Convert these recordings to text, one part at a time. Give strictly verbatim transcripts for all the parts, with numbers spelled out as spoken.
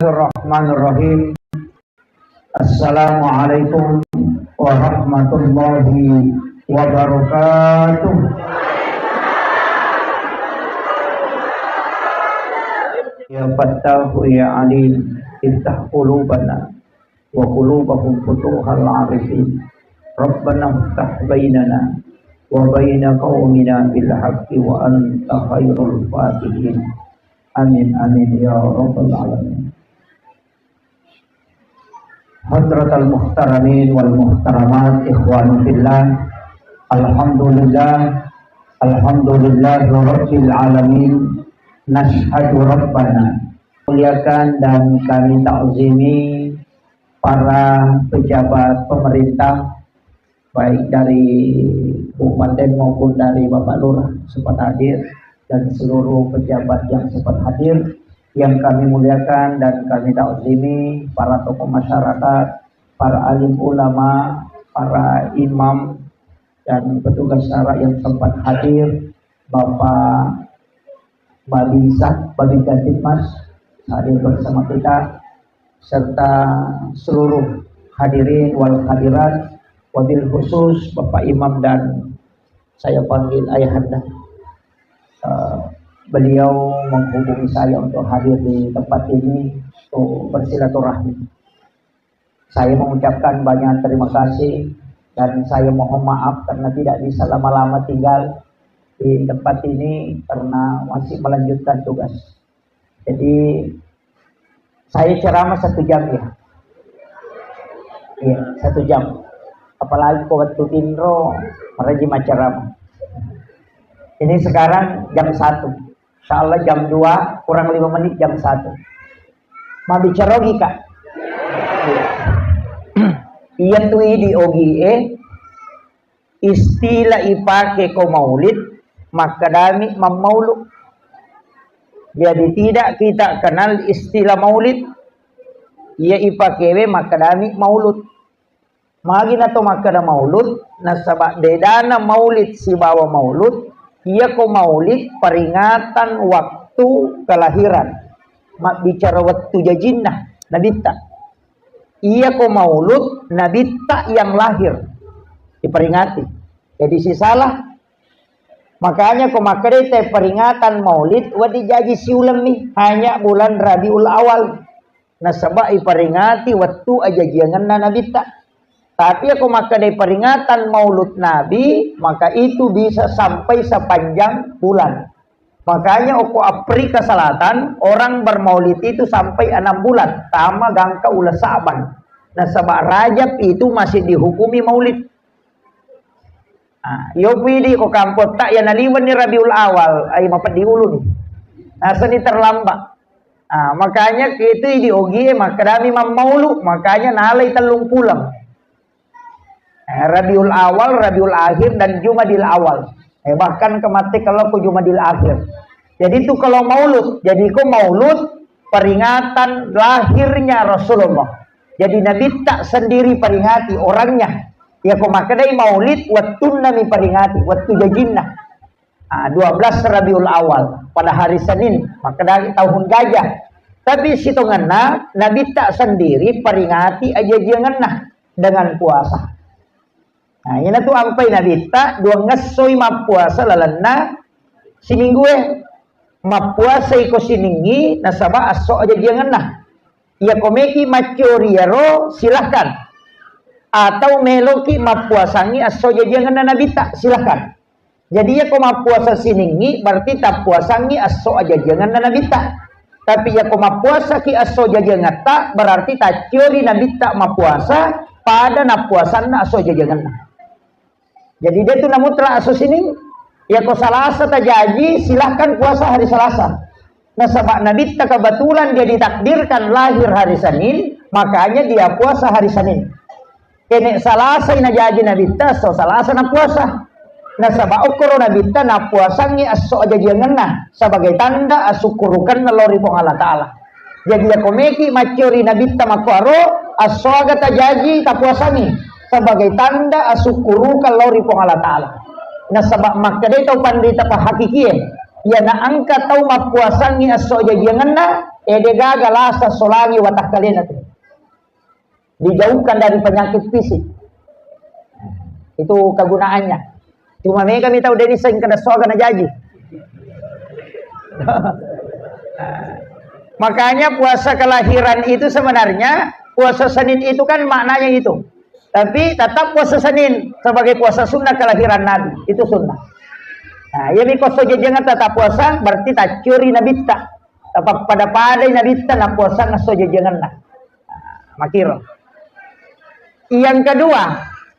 Bismillahirrahmanirrahim. Assalamualaikum warahmatullahi wabarakatuh. Ya Fattahu ya Alim, iftah qulubana wa qulubahum futuhal arifin. Rabbana iftah bainana wa baina qaumina bil haqqi wa anta khairul fatihin. Amin, amin, ya rabbal alamin. Hadratal muhtaramin wal muhtaramat, ikhwanu fillah. Alhamdulillah, alhamdulillah rabbil alamin. Nashhadu rabbana. Muliakan dan kami takzimi para pejabat pemerintah, baik dari Kabupaten maupun dari Bapak Lurah sempat hadir, dan seluruh pejabat yang sempat hadir, yang kami muliakan dan kami takzimi, para tokoh masyarakat, para alim ulama, para imam, dan petugas syara yang sempat hadir, Bapak Babinsa, Babinsa Tipmas hadir bersama kita, serta seluruh hadirin wal hadirat, wabil khusus Bapak Imam dan saya panggil Ayahanda. Eh, beliau menghubungi saya untuk hadir di tempat ini untuk bersilaturahmi. Saya mengucapkan banyak terima kasih dan saya mohon maaf karena tidak bisa lama-lama tinggal di tempat ini karena masih melanjutkan tugas. Jadi, saya ceramah satu jam ya. Iya, satu jam. Apalagi ko wettu tinro, maraji maceramah. Ini sekarang jam satu. Insya Allah jam dua, kurang lima menit jam satu. Mabbicara ogi, Kak? Iya. Iya tu idi ogi, eh. Istilah ipake ko maulid, makkedami mammaulu. Jadi tidak kita kenal istilah maulid, iya ipakewe makkedami maulud. Magi na to makkeda maulud, nasaba bedana maulid sibawa maulud, iya ko maulid peringatan waktu kelahiran, mabbicara wettu jajinna Nabitta. Iya ko maulud Nabitta yang lahir diperingati. Jadi sisalah. Makanya ko makkeda te peringatan maulid, wedding jaji siulemmi, hanya bulan Rabiul Awal. Nasaba iperingati wettu ajajiangenna Nabitta. Tapi ko makkeda peringatan maulud Nabi, maka itu bisa sampai sepanjang bulan. Makanya okko Afrika Selatan, orang bermaulid itu sampai enam bulan, tama gangka uleng Sa'ban. Nasaba Rajab itu masih dihukumi maulid. Ah, iyo pidi ko kampotta, iya naliwenni Rabiul Awal, ai mapeddi uluni. Nasani terlambat. Ah, makanya itu idi ogie makkedami mammaulu, makanya nalai tellung puleng. Eh, Rabiul Awal, Rabiul Akhir, dan Jumadil Awal. Eh, bahkan kematte kalau ke Jumadil Akhir. Jadi itu kalau maulud, jadi ko maulud peringatan lahirnya Rasulullah. Jadi Nabitta sendiri peringati orangnya. Ya ko makkedai maulid, wettunna mi peringati, wettu jajinna. Ah, dua belas Rabiul Awal pada hari Senin, makkeda tahun gajah. Tapi sitongenna Nabitta sendiri peringati ajajiangenna dengan puasa. Nah, iyana tu ampai Nabitta dua ngessoi mappuasa lalenna siminggu e. Mappuasa iko siningi nasaba esso ajajiangenna. Iya ko meki maccori iyaro, silahkan. Atau meloki mappuasangi esso ajajiangenna Nabitta, silahkan. Jadi iya ko mappuasa siningi berarti tappuasangi esso ajajiangenna Nabitta. Tapi iya ko mappuasaki esso ajajiangetta berarti tacciori Nabitta mappuasa pada nappuasanna esso ajajiangenna. Jadi dia tu namutlak esso sining. Iya ko Salasa tajaji, silahkan puasa hari Salasa. Nasaba Nabitta kebetulan dia ditakdirkan lahir hari Senin, makanya dia puasa hari Senin. Kene Salasai najaji Nabitta, esso Salasa napuasa. Nasaba okkoro Nabitta napuasangi esso ajajiangenna sebagai tanda asukkurukenna lao ri Puang Allah Ta'ala. Jadi iya ko meki maccori Nabitta makkuaro, esso aga tajaji tapuasangi sebagai tanda asukkurukeng lao ri Puang Allah Ta'ala. Nasaba makkedai tau panrita pahakikie, Iya na engka tau mappuasangngi esso jajiangenna, eh, degaga lasa solangi watakkalena tu. Dijauhkan dari penyakit fisik. Itu kegunaannya. Cuma mega mi tau deni seng kada soga na jaji. Makanya puasa kelahiran itu sebenarnya, puasa Senin itu kan maknanya itu. Tapi tetap puasa Senin sebagai puasa sunnah kelahiran Nabi. Itu sunnah. Nah, iya mi ko esso jajiangenna tetap puasa, berarti tacciori nabitta. Tapappada-padai nabitta nappuasang esso jajiangenna. Nah, makiro. Yang kedua,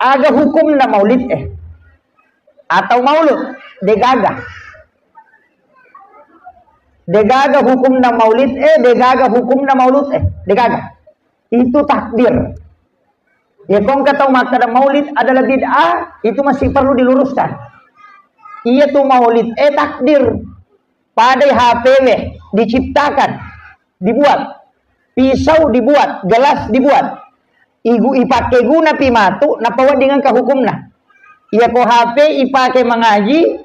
aga hukumna maulid eh? Atau maulud? Degaga. Degaga hukumna maulid eh, degaga hukumna maulud eh? Degaga. Itu takdir. Ya, kong kata makkada maulid adalah bid'ah, itu masih perlu diluruskan. Iya tu maulid eh takdir. Padai H P W diciptakan, dibuat. Pisau dibuat, gelas dibuat. Igu ipake guna pi matu, napaweddingeng ka hukumna. Iya ko H P ipake mangaji,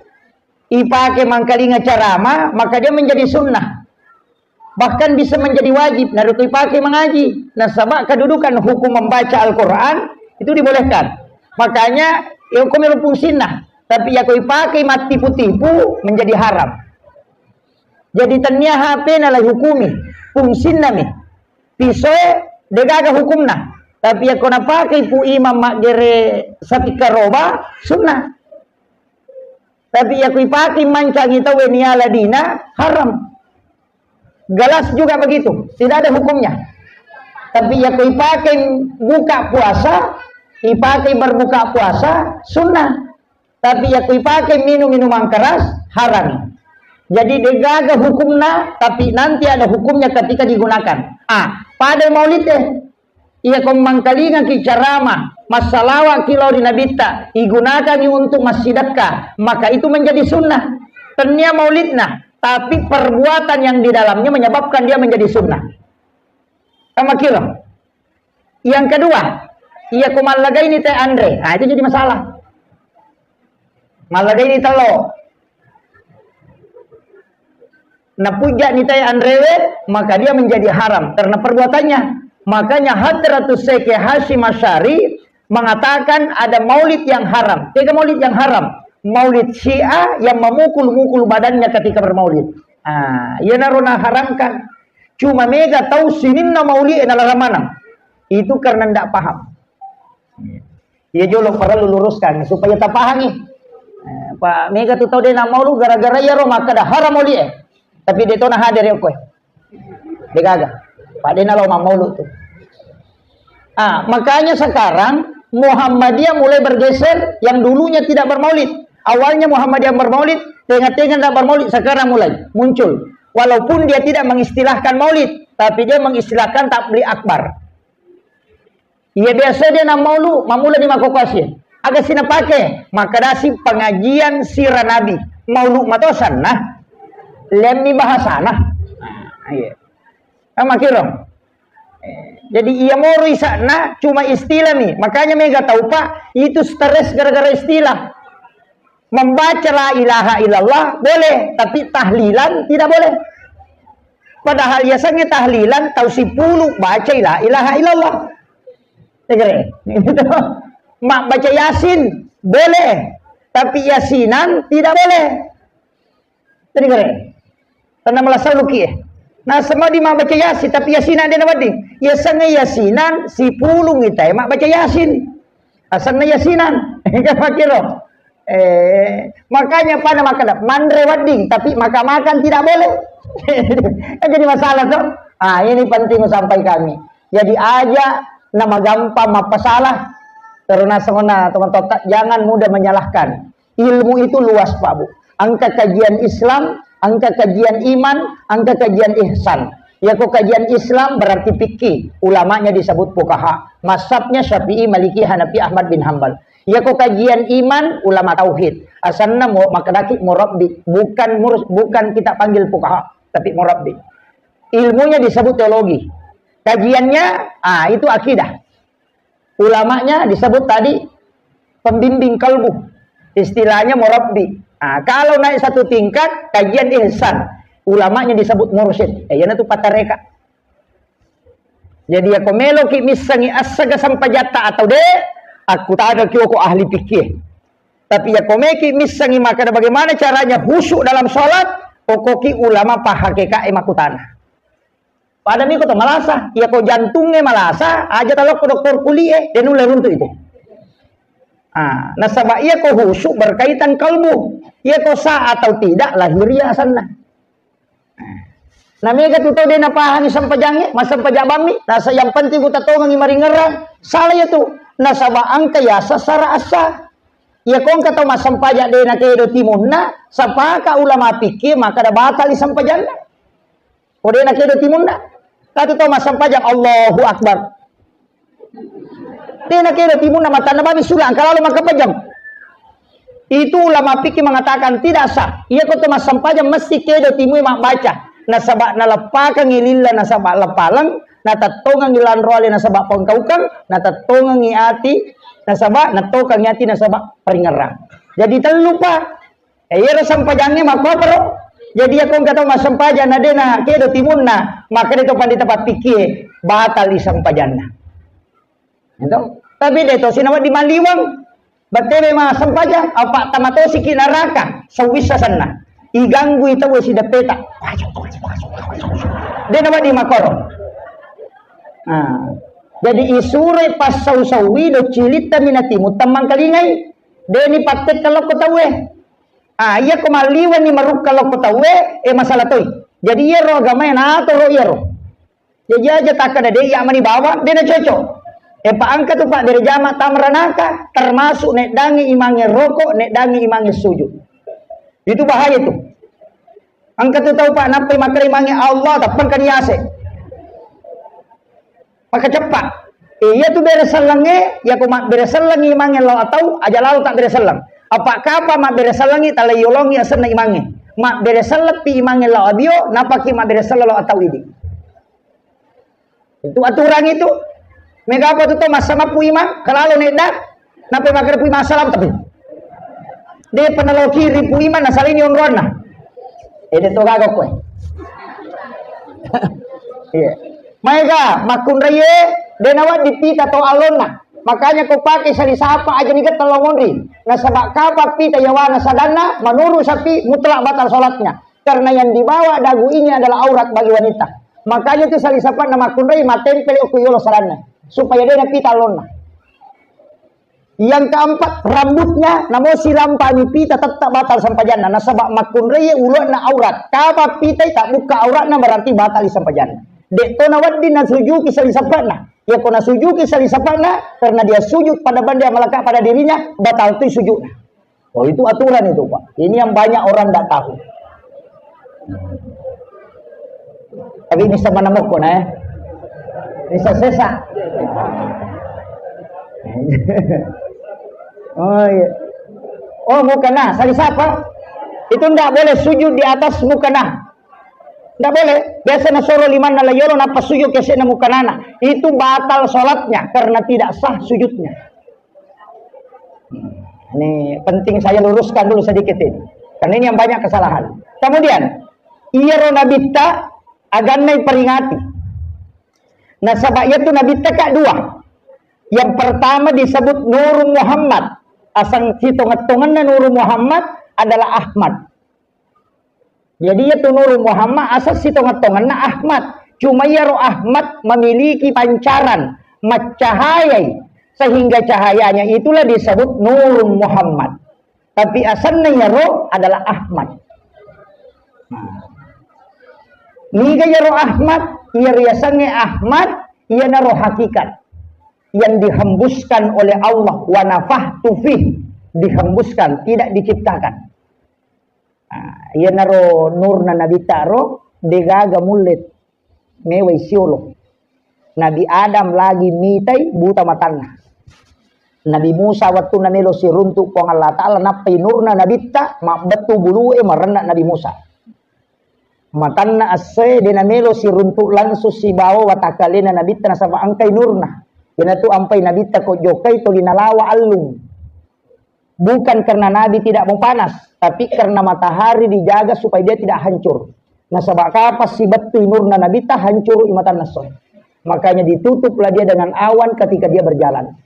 ipake mangkalinga carama, maka dia menjadi sunnah. Bahkan bisa menjadi wajib, naruto ipake mangaji. Nasaba kedudukan hukum membaca Al-Quran itu dibolehkan. Makanya, ya, hukum fungsinna. Tapi ya ko ipake mattipu-tipu, menjadi haram. Jadi tennia H P na lai hukumi, fungsinna mi. Pisoe degaga hukumna. Tapi yakko napakei pu imam maggere satikka roba, sunnah. Tapi yakko ipakei mancangi tauwe niala dina, haram. Gelas juga begitu, tidak ada hukumnya. Tapi yakko ipakei buka puasa, ipakei berbuka puasa, sunnah. Tapi yakko ipakei minum minuman keras, haram. Jadi degaga hukumna, tapi nanti ada hukumnya ketika digunakan. Ah, pada maulid deh. Iya ko mangkalingaki carama, massalawaki lao ri nabitta, igunakangi untuk massidekka, maka itu menjadi sunnah. Tennia maulidna, tapi perbuatan yang di dalamnya menyebabkan dia menjadi sunnah. Kamakiro. Yang kedua, iya ko mallagaini te anre. Nah, itu jadi masalah. Mallagaini tello. Napujani te anrewe, maka dia menjadi haram karena perbuatannya. Makanya Hadratus Syekh Hasyim Asy'ari mengatakan ada maulid yang haram. Tega maulid yang haram? Maulid Syiah yang memukul-mukul badannya ketika bermaulid. Ah, iyanaro naharamkan. Cuma mega tau sininna mauli e nalarang maneng. Itu karena ndak paham. Iya jolo parellu luruskan supaya tapahangi. Eh, pa mega tu tau de na maulu gara-gara iyaro makkada haram mauli e. Tapi de to na hadir ya koe. De gaga. Pa de na lo mammaulu tu. Ah, makanya sekarang Muhammadiyah mulai bergeser, yang dulunya tidak bermaulid. Awalnya Muhammadiyah bermaulid, tengah-tengah tidak bermaulid, sekarang mulai muncul. Walaupun dia tidak mengistilahkan maulid, tapi dia mengistilahkan tabligh akbar. Iya biasa dia na maulu, mamula di makokosi. Aga sina pake, makadasi pengajian sirah Nabi. Maulu matosanna, lemmi bahasana. Nah, iya. Sama kiro. Eh, jadi iya moro isa'na cuma istilah mi. Makanya mega tau, Pak, itu stres gara-gara istilah. Membaca la ilaha illallah boleh, tapi tahlilan tidak boleh. Padahal yasengnge tahlilan tau sipulu baca la ilaha illallah. Tegere. Gitu. Mak baca Yasin boleh, tapi yasinan tidak boleh. Tadi kare. Tanna malasau luki eh. Nasaba di mabbaca Yasin, tapi Yasin de na wedding. Yasengnge Yasinan, sipulung ita e mabbaca Yasin. Asenna Yasinan. Kan makiro. Eh, makanya pada makan manre wedding, tapi makan-makan tidak boleh. Kan jadi masalah tuh. Ah, ini penting sampai kami. Jadi aja nama gampang mapasalah. Terus nasengona teman-teman, jangan mudah menyalahkan. Ilmu itu luas, Pak Bu. Engka kajian Islam, engka kajian iman, engka kajian ihsan. Yako kajian Islam berarti fikih, ulamanya disebut fuqaha. Mazhabnya Syafi'i, Maliki, Hanafi, Ahmad bin Hambal. Yako kajian iman, ulama tauhid. Asanna mu-, makkedaki murabbi, bukan mur-, bukan kita panggil fuqaha, tapi murabbi. Ilmunya disebut teologi. Kajiannya, ah, itu akidah. Ulamanya disebut tadi pembimbing kalbu. Istilahnya murabbi. Ah, kalau naik satu tingkat, kajian ihsan, ulamanya disebut mursyid. Eh, iyana tu patareka. Jadi, yako meloki missengi assaga sempajatta atau de, akkutana ki oko ahli fikih. Tapi yako meki missengi makkeda bagaimana caranya khusyuk dalam sholat, okoki ulama pahakekae makkutana. Pada miko to malasa, iya ko jantungnge malasa, aja talokko dokter kulie, de nulle runtu itu. Ah, nasaba iya ko khusyuk berkaitan kalbu. Iya ko sah atau tidak lahiriah asanna. Nah, mega tu tau de napahangi sempajangnge, massempajang bammi, nasa yang penting ku tatongengi maringerang. Salah iya tu. Nasaba engka yasa sara assa. Iya ko engka tau massempajang de nakedo timunna, sapaka ulama fikih makkeda batali sempajanna. Ko de nakedo timunna. Tatu tau massempajang, Allahu Akbar. De nakedo timunna, matanna bami sula, engka lalo makkapajang. Itu ulama fikih mengatakan tidak sah. Iya ko to massempajang mesti kedo timue mabbaca. Nasaba naleppakangi lilla nasaba leppaleng, natettongengi lanroale nasaba pengkaukang, natettongengi ati nasaba, nettokangi ati nasaba paringerang. Jadi tellu pa. Eh, iyaro sempajangnge makkoparo. Jadi, iya ko engka tau massempajang na de nakedo timunna, makkeda to pandita pappikie, batali sempajanna. Gitu. Tapi de tosi nawedding malliweng. Battewe massempajang, apa tamatosiki neraka, sewissa senna. Iganggui tau sideppeta. De nawedding makkoro. Nah, jadi isuroi passau-saui do cilitta minatimu temmangkalingai. De ni pattekka lokko tauwe. Ah, iya ko malliwenni marukka lokko tauwe, eh, masalah toi. Jadi iyaro agamae natoro iyaro. Jadi aja takkada de iya mani bawang, de na cocok. Eh, pa engka tu pabbere jama tamranaka, termasuk neddangi imange rokok, neddangi imange sujud. Itu bahaya tu. Engka tu tau pa nappai makkeda imange Allah, tappengka ni ase. Maka cepat. Eh, iya tu bere sellengnge, iya ko mabbere sellengngi imangnge lao atau, aja lalo tak bere selleng. Apa kapa mabbere sellengngi, talai yolongi asenna imangnge. Mabbere selleppi imangnge lao abio, napaki mabbere selleng lao atau idi. Itu aturan itu. Mega apa tu to massamappu imang, kalalo nedda, nappai makkeda pu imang salam tapi. De penalo kiri pu imang nasalini onroanna. Ede to gaga koe. Iya. Maega makkunraie de nawedding pita to allonna. Makanya ko pake sali sapa aja ni gettel lo monri. Nasaba kapa pita yawana sadanna menurut sapi mutlak batal sholatnya. Karena yang dibawa dagu ini adalah aurat bagi wanita. Makanya tu sali sapana makkunrai matempel okko yolo sadanna supaya de napita allonna. Yang keempat, rambutnya namo silampani pita tetap batal sempajanna. Nasaba makkunrai uluanna aurat. Kapa pitai tak buka auratna berarti batal sempajanna. Dek to nawedding nasujuki sali sapana. Ya ko nasujuki sali sapana karena dia sujud pada benda yang melekat pada dirinya, batal tu sujudnya. Oh, itu aturan itu, Pak. Ini yang banyak orang nggak tahu. Tapi ini sama namo ko na, eh. Ini sesa. Oh, iya. Oh, mukana. Sali sapa? Itu ndak boleh sujud di atas mukana. Ndak boleh. Biasa nasoro limanna layolo, napa sujud kesekna mukanana. Itu batal sholatnya karena tidak sah sujudnya. Ini penting saya luruskan dulu sedikit ini. Karena ini yang banyak kesalahan. Kemudian, iyaro nabitta agannai peringati. Nasaba iyatu nabitta ka dua. Yang pertama disebut Nurun Muhammad. Asang sitonget-tongenna Nurun Muhammad adalah Ahmad. Jadi iyatu Nurun Muhammad asal sitonget-tongenna Ahmad. Cuma iyaro Ahmad memiliki pancaran, maccahayai, sehingga cahayanya itulah disebut Nurun Muhammad. Tapi asalnya iyaro adalah Ahmad. Nah. Niga iyaro Ahmad, iyaro yasengnge Ahmad, iyanaro hakikat yang dihembuskan oleh Allah, wa nafakhtu fih, dihembuskan, tidak diciptakan. Ah, iyanaro nurna Nabitta ro, degaga mulle mewai siolo. Nabi Adam lagi mitai buta matanna. Nabi Musa wettunna melo siruntu Puang Allah Ta'ala, nappai nurna Nabitta, mabbettu bulue marenna Nabi Musa. Matanna essoe de namelo siruntu langsung sibawa watakkalena Nabitta nasaba engkai nurna. Iyanatu ampai Nabitta ko jokkai toli nalawa allung. Bukan karena Nabi tidak mau panas, tapi karena matahari dijaga supaya dia tidak hancur. Nasaba kapang sibettui nurna Nabitta, hancuru i matanna essoe. Makanya ditutuplah dia dengan awan ketika dia berjalan.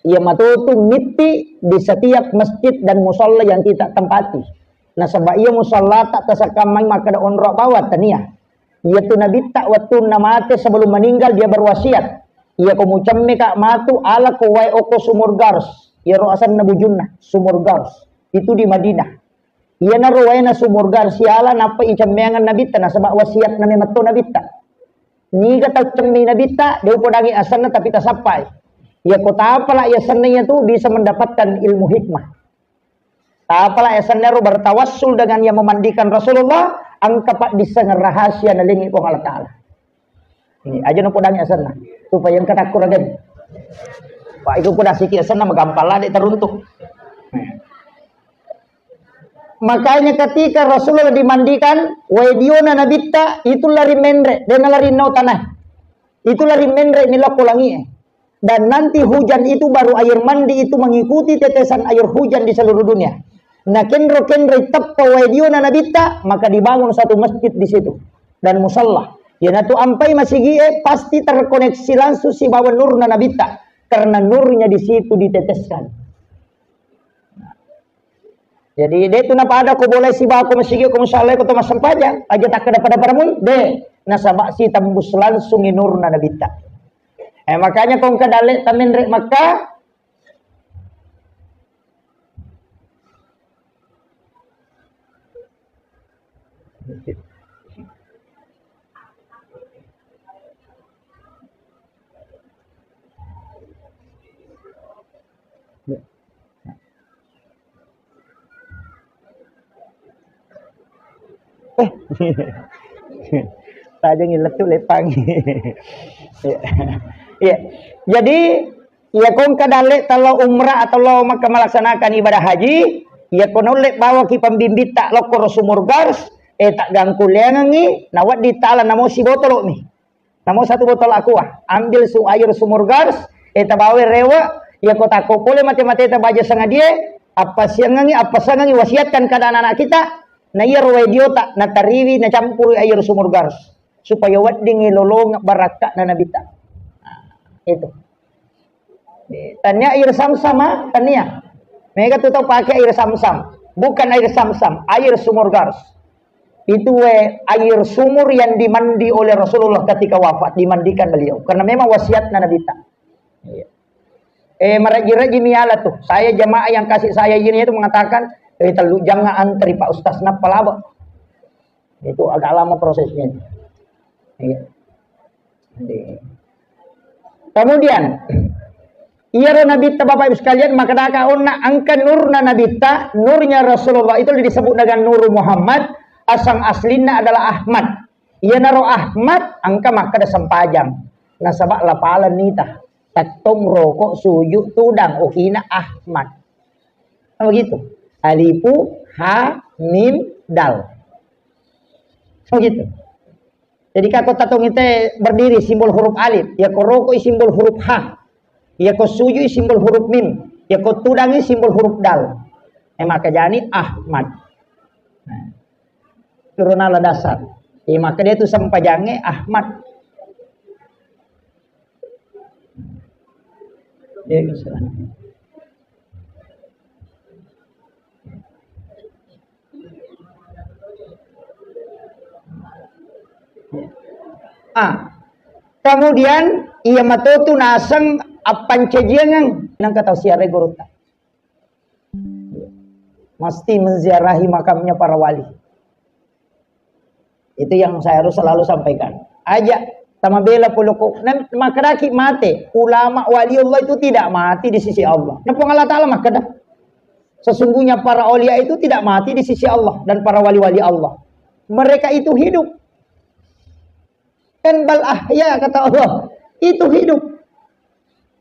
Iya matotu mippi di setiap masjid dan musalla yang kita tempati. Nasaba iya musallata tasakkammai makkeda onro bawang, tania. Iyatu Nabitta wettunna mate, sebelum meninggal, dia berwasiat, "Iyako mucemme ka matu, alako wae okko Sumur Gars, iyaro asenna bujunna, Sumur Gars. Itu di Madinah." Iyanaro waena Sumur Gars siala nappa icemmeangeng Nabitta, nasaba wasiatna memetto Nabitta. Niga tau cemmei Nabitta, de upodangi asenna tapi tasappai. Iyako tapala i asenna iyatu bisa mendapatkan ilmu hikmah. Tapala i asenna ro bertawassul dengan yang memandikan Rasulullah, engka paddissengeng rahasia nalengi Puang Allah Ta'ala. Ini aja no podangi asenna. Supaya engka takkuragani. Pak, itu poda siki asenna magampang lade teruntuk. Makanya ketika Rasulullah dimandikan, wae diona Nabitta itu lari menre, dena lari nau tanah. Itu lari menre ni lokko langie. Dan nanti hujan itu baru air mandi itu mengikuti tetesan air hujan di seluruh dunia. Nah, kenro-kenro teppa wae diona Nabitta, maka dibangun satu masjid di situ dan musalla. Iyanatu ampai masigie pasti terkoneksi langsung sibawa nurna Nabitta karena nurnya di situ diteteskan. Jadi de tu napada ko boleh sibawa ko masigi ko musalla ko to massempajang, aja takkeda pada-pada mui, de, nasaba sitembus langsung i nurna Nabitta. Eh, makanya ko engka dalle tamenre Makkah, eh, tajengi lettu lepang. Iya. Iya. Jadi, iya ko engka dalle talo umrah atau lo Makkah melaksanakan ibadah haji, iya ko nulle bawaki pembimbing ta lokko ro Sumur Gars, eh, tak gangkuleangengi, na wedding tala namo sibotolo mi. Namo satu botol aqua, ambil su air Sumur Gars, eh, tabawa rewe, iya ko tako pole mate-mate ta baja sengadie, appasiangengi, appasangengi, wasiatkan kepada anak-anak kita, na iya ro wae diota, natariwi, nacampuri air Sumur Gars. Supaya weddingngi lolongeng barakka'na Nabitta. Nah, itu. Eh, tania air Samsam, ah, tania. Mega tu tau pakai air Samsam. Bukan air Samsam, air Sumur Gars. Itu, eh, air sumur yang dimandi oleh Rasulullah ketika wafat, dimandikan beliau. Karena memang wasiatna Nabitta. Iya. Eh, maraji-raji miala tuh. Saya jamaah yang kasih saya ini itu mengatakan, eh, tellu jangan antri Pak Ustaz, nappa laba. Itu agak lama prosesnya. Iya. Kemudian, iyaro Nabitta, Bapak Ibu sekalian, makkedaka onna engka nurna Nabitta, nurnya Rasulullah itu disebut dengan Nuru Muhammad, asang aslinna adalah Ahmad. Iyanaro Ahmad engka makkeda sempajang. Nasaba lapaleng nita. Tettong rokok sujud tudang, okina Ahmad. Kan begitu. Alifu, ha, mim, dal. Kan begitu. Jadi, kako tatong ite berdiri simbol huruf alif, iya ko rokoi simbol huruf ha, iya ko sujui simbol huruf mim, iya ko tudangi simbol huruf dal. Eh, maka jani Ahmad. Nah, turun ala dasar. Iya, maka dia tu sempajange Ahmad. Iya, misalnya. Ah, kemudian iya matotu naseng appancajiangeng nangka tau siarai gurutta. Mesti menziarahi makamnya para wali. Itu yang saya harus selalu sampaikan. Aja tamabela poloko. Nah, makkedaki mate. Ulama wali Allah itu tidak mati di sisi Allah. Nah, Puang Allah Ta'ala makkeda, sesungguhnya para aulia itu tidak mati di sisi Allah dan para wali-wali Allah. Mereka itu hidup. Kan bal ahya, kata Allah. Itu hidup.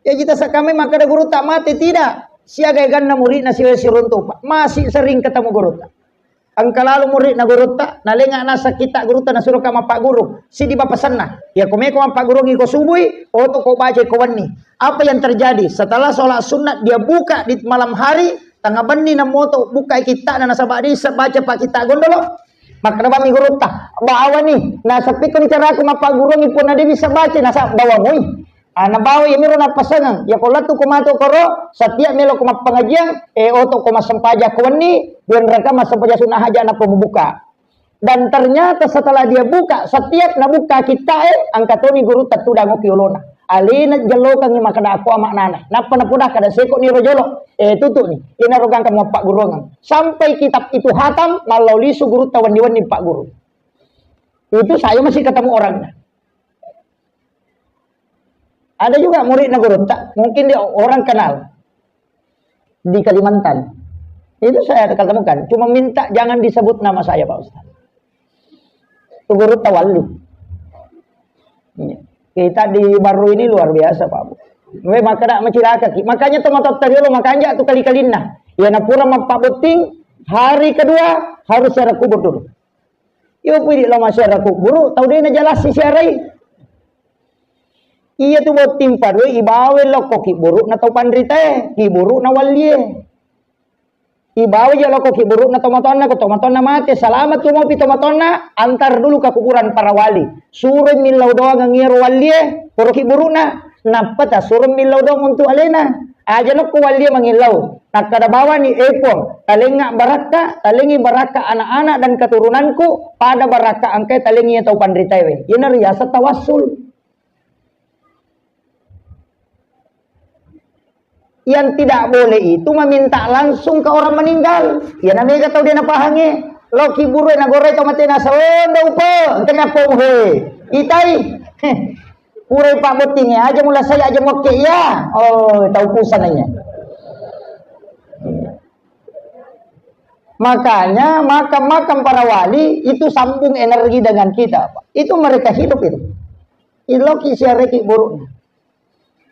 Ya, kita sakame makkeda gurutta mate, tidak. Siaga eganna muridna siwe siruntu, Pak. Masih sering ketemu gurutta. Engka lalo muridna gurutta, nalenga naseng kitta gurutta, nasuroka mappagguru. Sidi bapasenna. Iya ko meko mappaggurungi ko subui, oto ko baca ko wenni. Apa yang terjadi? Setelah sholat sunat, dia buka di malam hari, tengah benni namoto buka kittana, nasaba dia baca pa kitta gondolo. Makkeda bami gurutta, bawani, naseppikko ni caraku mappaggurungi punna dia bisa baca, nasaba bawamui. Ah, nabawa iyamiro nappasengeng. Iya ko lettu ko matu koro, setiap melo ko mappengajian, eh, oto ko massempajang ko wenni, dua rakaat massempajang sunnah hajat nappa mubuka. Dan ternyata setelah dia buka, setiap nabuka kitta e, engka toni gurutta tudang okki olona. Alena jellokangi makkeda ko maknana. Nappa napoda kada seko ni rojolo. Eh, tutu ni. Ina rogang kamu paggurungan. Sampai kitab itu hatam, mallau lisu gurutta wenni-wenni pagguru. Itu saya masih ketemu orangnya. Ada juga muridna gurutta, mungkin dia orang kenal di Kalimantan. Itu saya ketemukan, cuma minta jangan disebut nama saya, Pak Ustaz. Itu gurutta Walli. Iya. Kita di Barru ini luar biasa, Pak Bu. We, maka tidak mencilaka ki. Makanya tuh motor tadi lo makanya tuh kali-kalinna. Ya, napura mappabbotting, hari kedua harus ziarah kubur dulu. Iyo pudi lao massiara kuburu, tau de najalasi siarai. Iya tu botting parue ibawa lokko kiburu'na tau panritae, kiburu'na wallie. Ibawa je lokko kiburu'na tomatoanna, ko tomatoanna mate, selamat tu mopi tomatoanna, antar dulu ke kuburan para wali. Suro millau doang ngiro wallie, poro kiburu'na. Nappa tasuro millau doang untuk alena. Aja nokko wallie mangillau. Nakkada bawani, "Eh, Puang, talengnga barakka, talengngi barakka anak-anak dan keturunanku, pada barakka engkai talengngi tau panritaewe." Iyana riasa tawassul. Yang tidak boleh itu meminta langsung ke orang meninggal. Iyana mega tau de napahangnge. Lo kiburu na gorai tau mate na sondo upe, engka nyapo uhe. Itai. Heh. Purai pabbottingnge, aja mulasai, aja mokke iya. Oh, tau pusana iya. Makanya makam-makam para wali itu sambung energi dengan kita, Pak. Itu mereka hidup itu. Iloki siareki buruknya.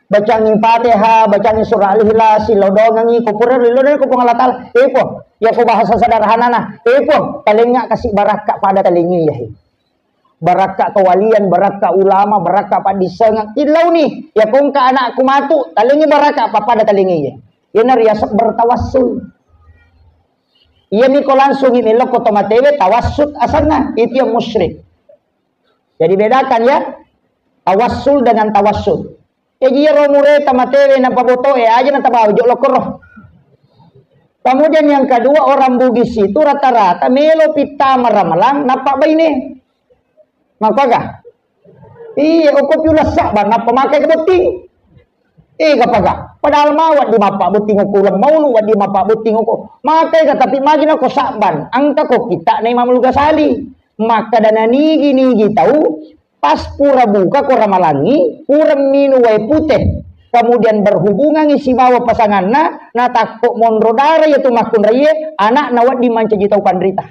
Bacangi Fatihah, bacangi surah Al-Ikhlas, silodongangi, ko pura lilodongi ko Puang Allah Ta'ala. Eh, Puang, ya ko bahasa sederhanana. Eh, Puang, talengnga kasi barakka pada talengngi ya. Barakka kewalian, barakka ulama, barakka paddissengeng. Illauni, ya kongka anakku matu, talengi barakka pappada talengi ya. Iyana riaseng bertawassul. Iya miko langsung ini lokko tomatewe tawassut asanna, itu yang musyrik. Jadi bedakan ya, tawassul dengan tawassul. Jaji iyaro mureta matewe napabotoe aja natabawa jolo koro. Kemudian yang kedua, orang Bugis itu rata-rata melo pittama ramalang nappa baine. Makaga? Iya, oko piula sabban nappa makai ke botting. Eh, gapaga? Padahal mau waddi mappa botting oko uleng maulu, waddi mappa botting oko. Makai ga, tapi magi nako sabban. Angka ko kita na Imamul Ghazali. Maka dana nigi-nigi tau Pas pura buka ko ramalangi, pura minung wae pute, kemudian berhubungangi sibawa pasanganna, natakko monro dara iya tu makkunraie, anakna wedding mancaji tau panrita.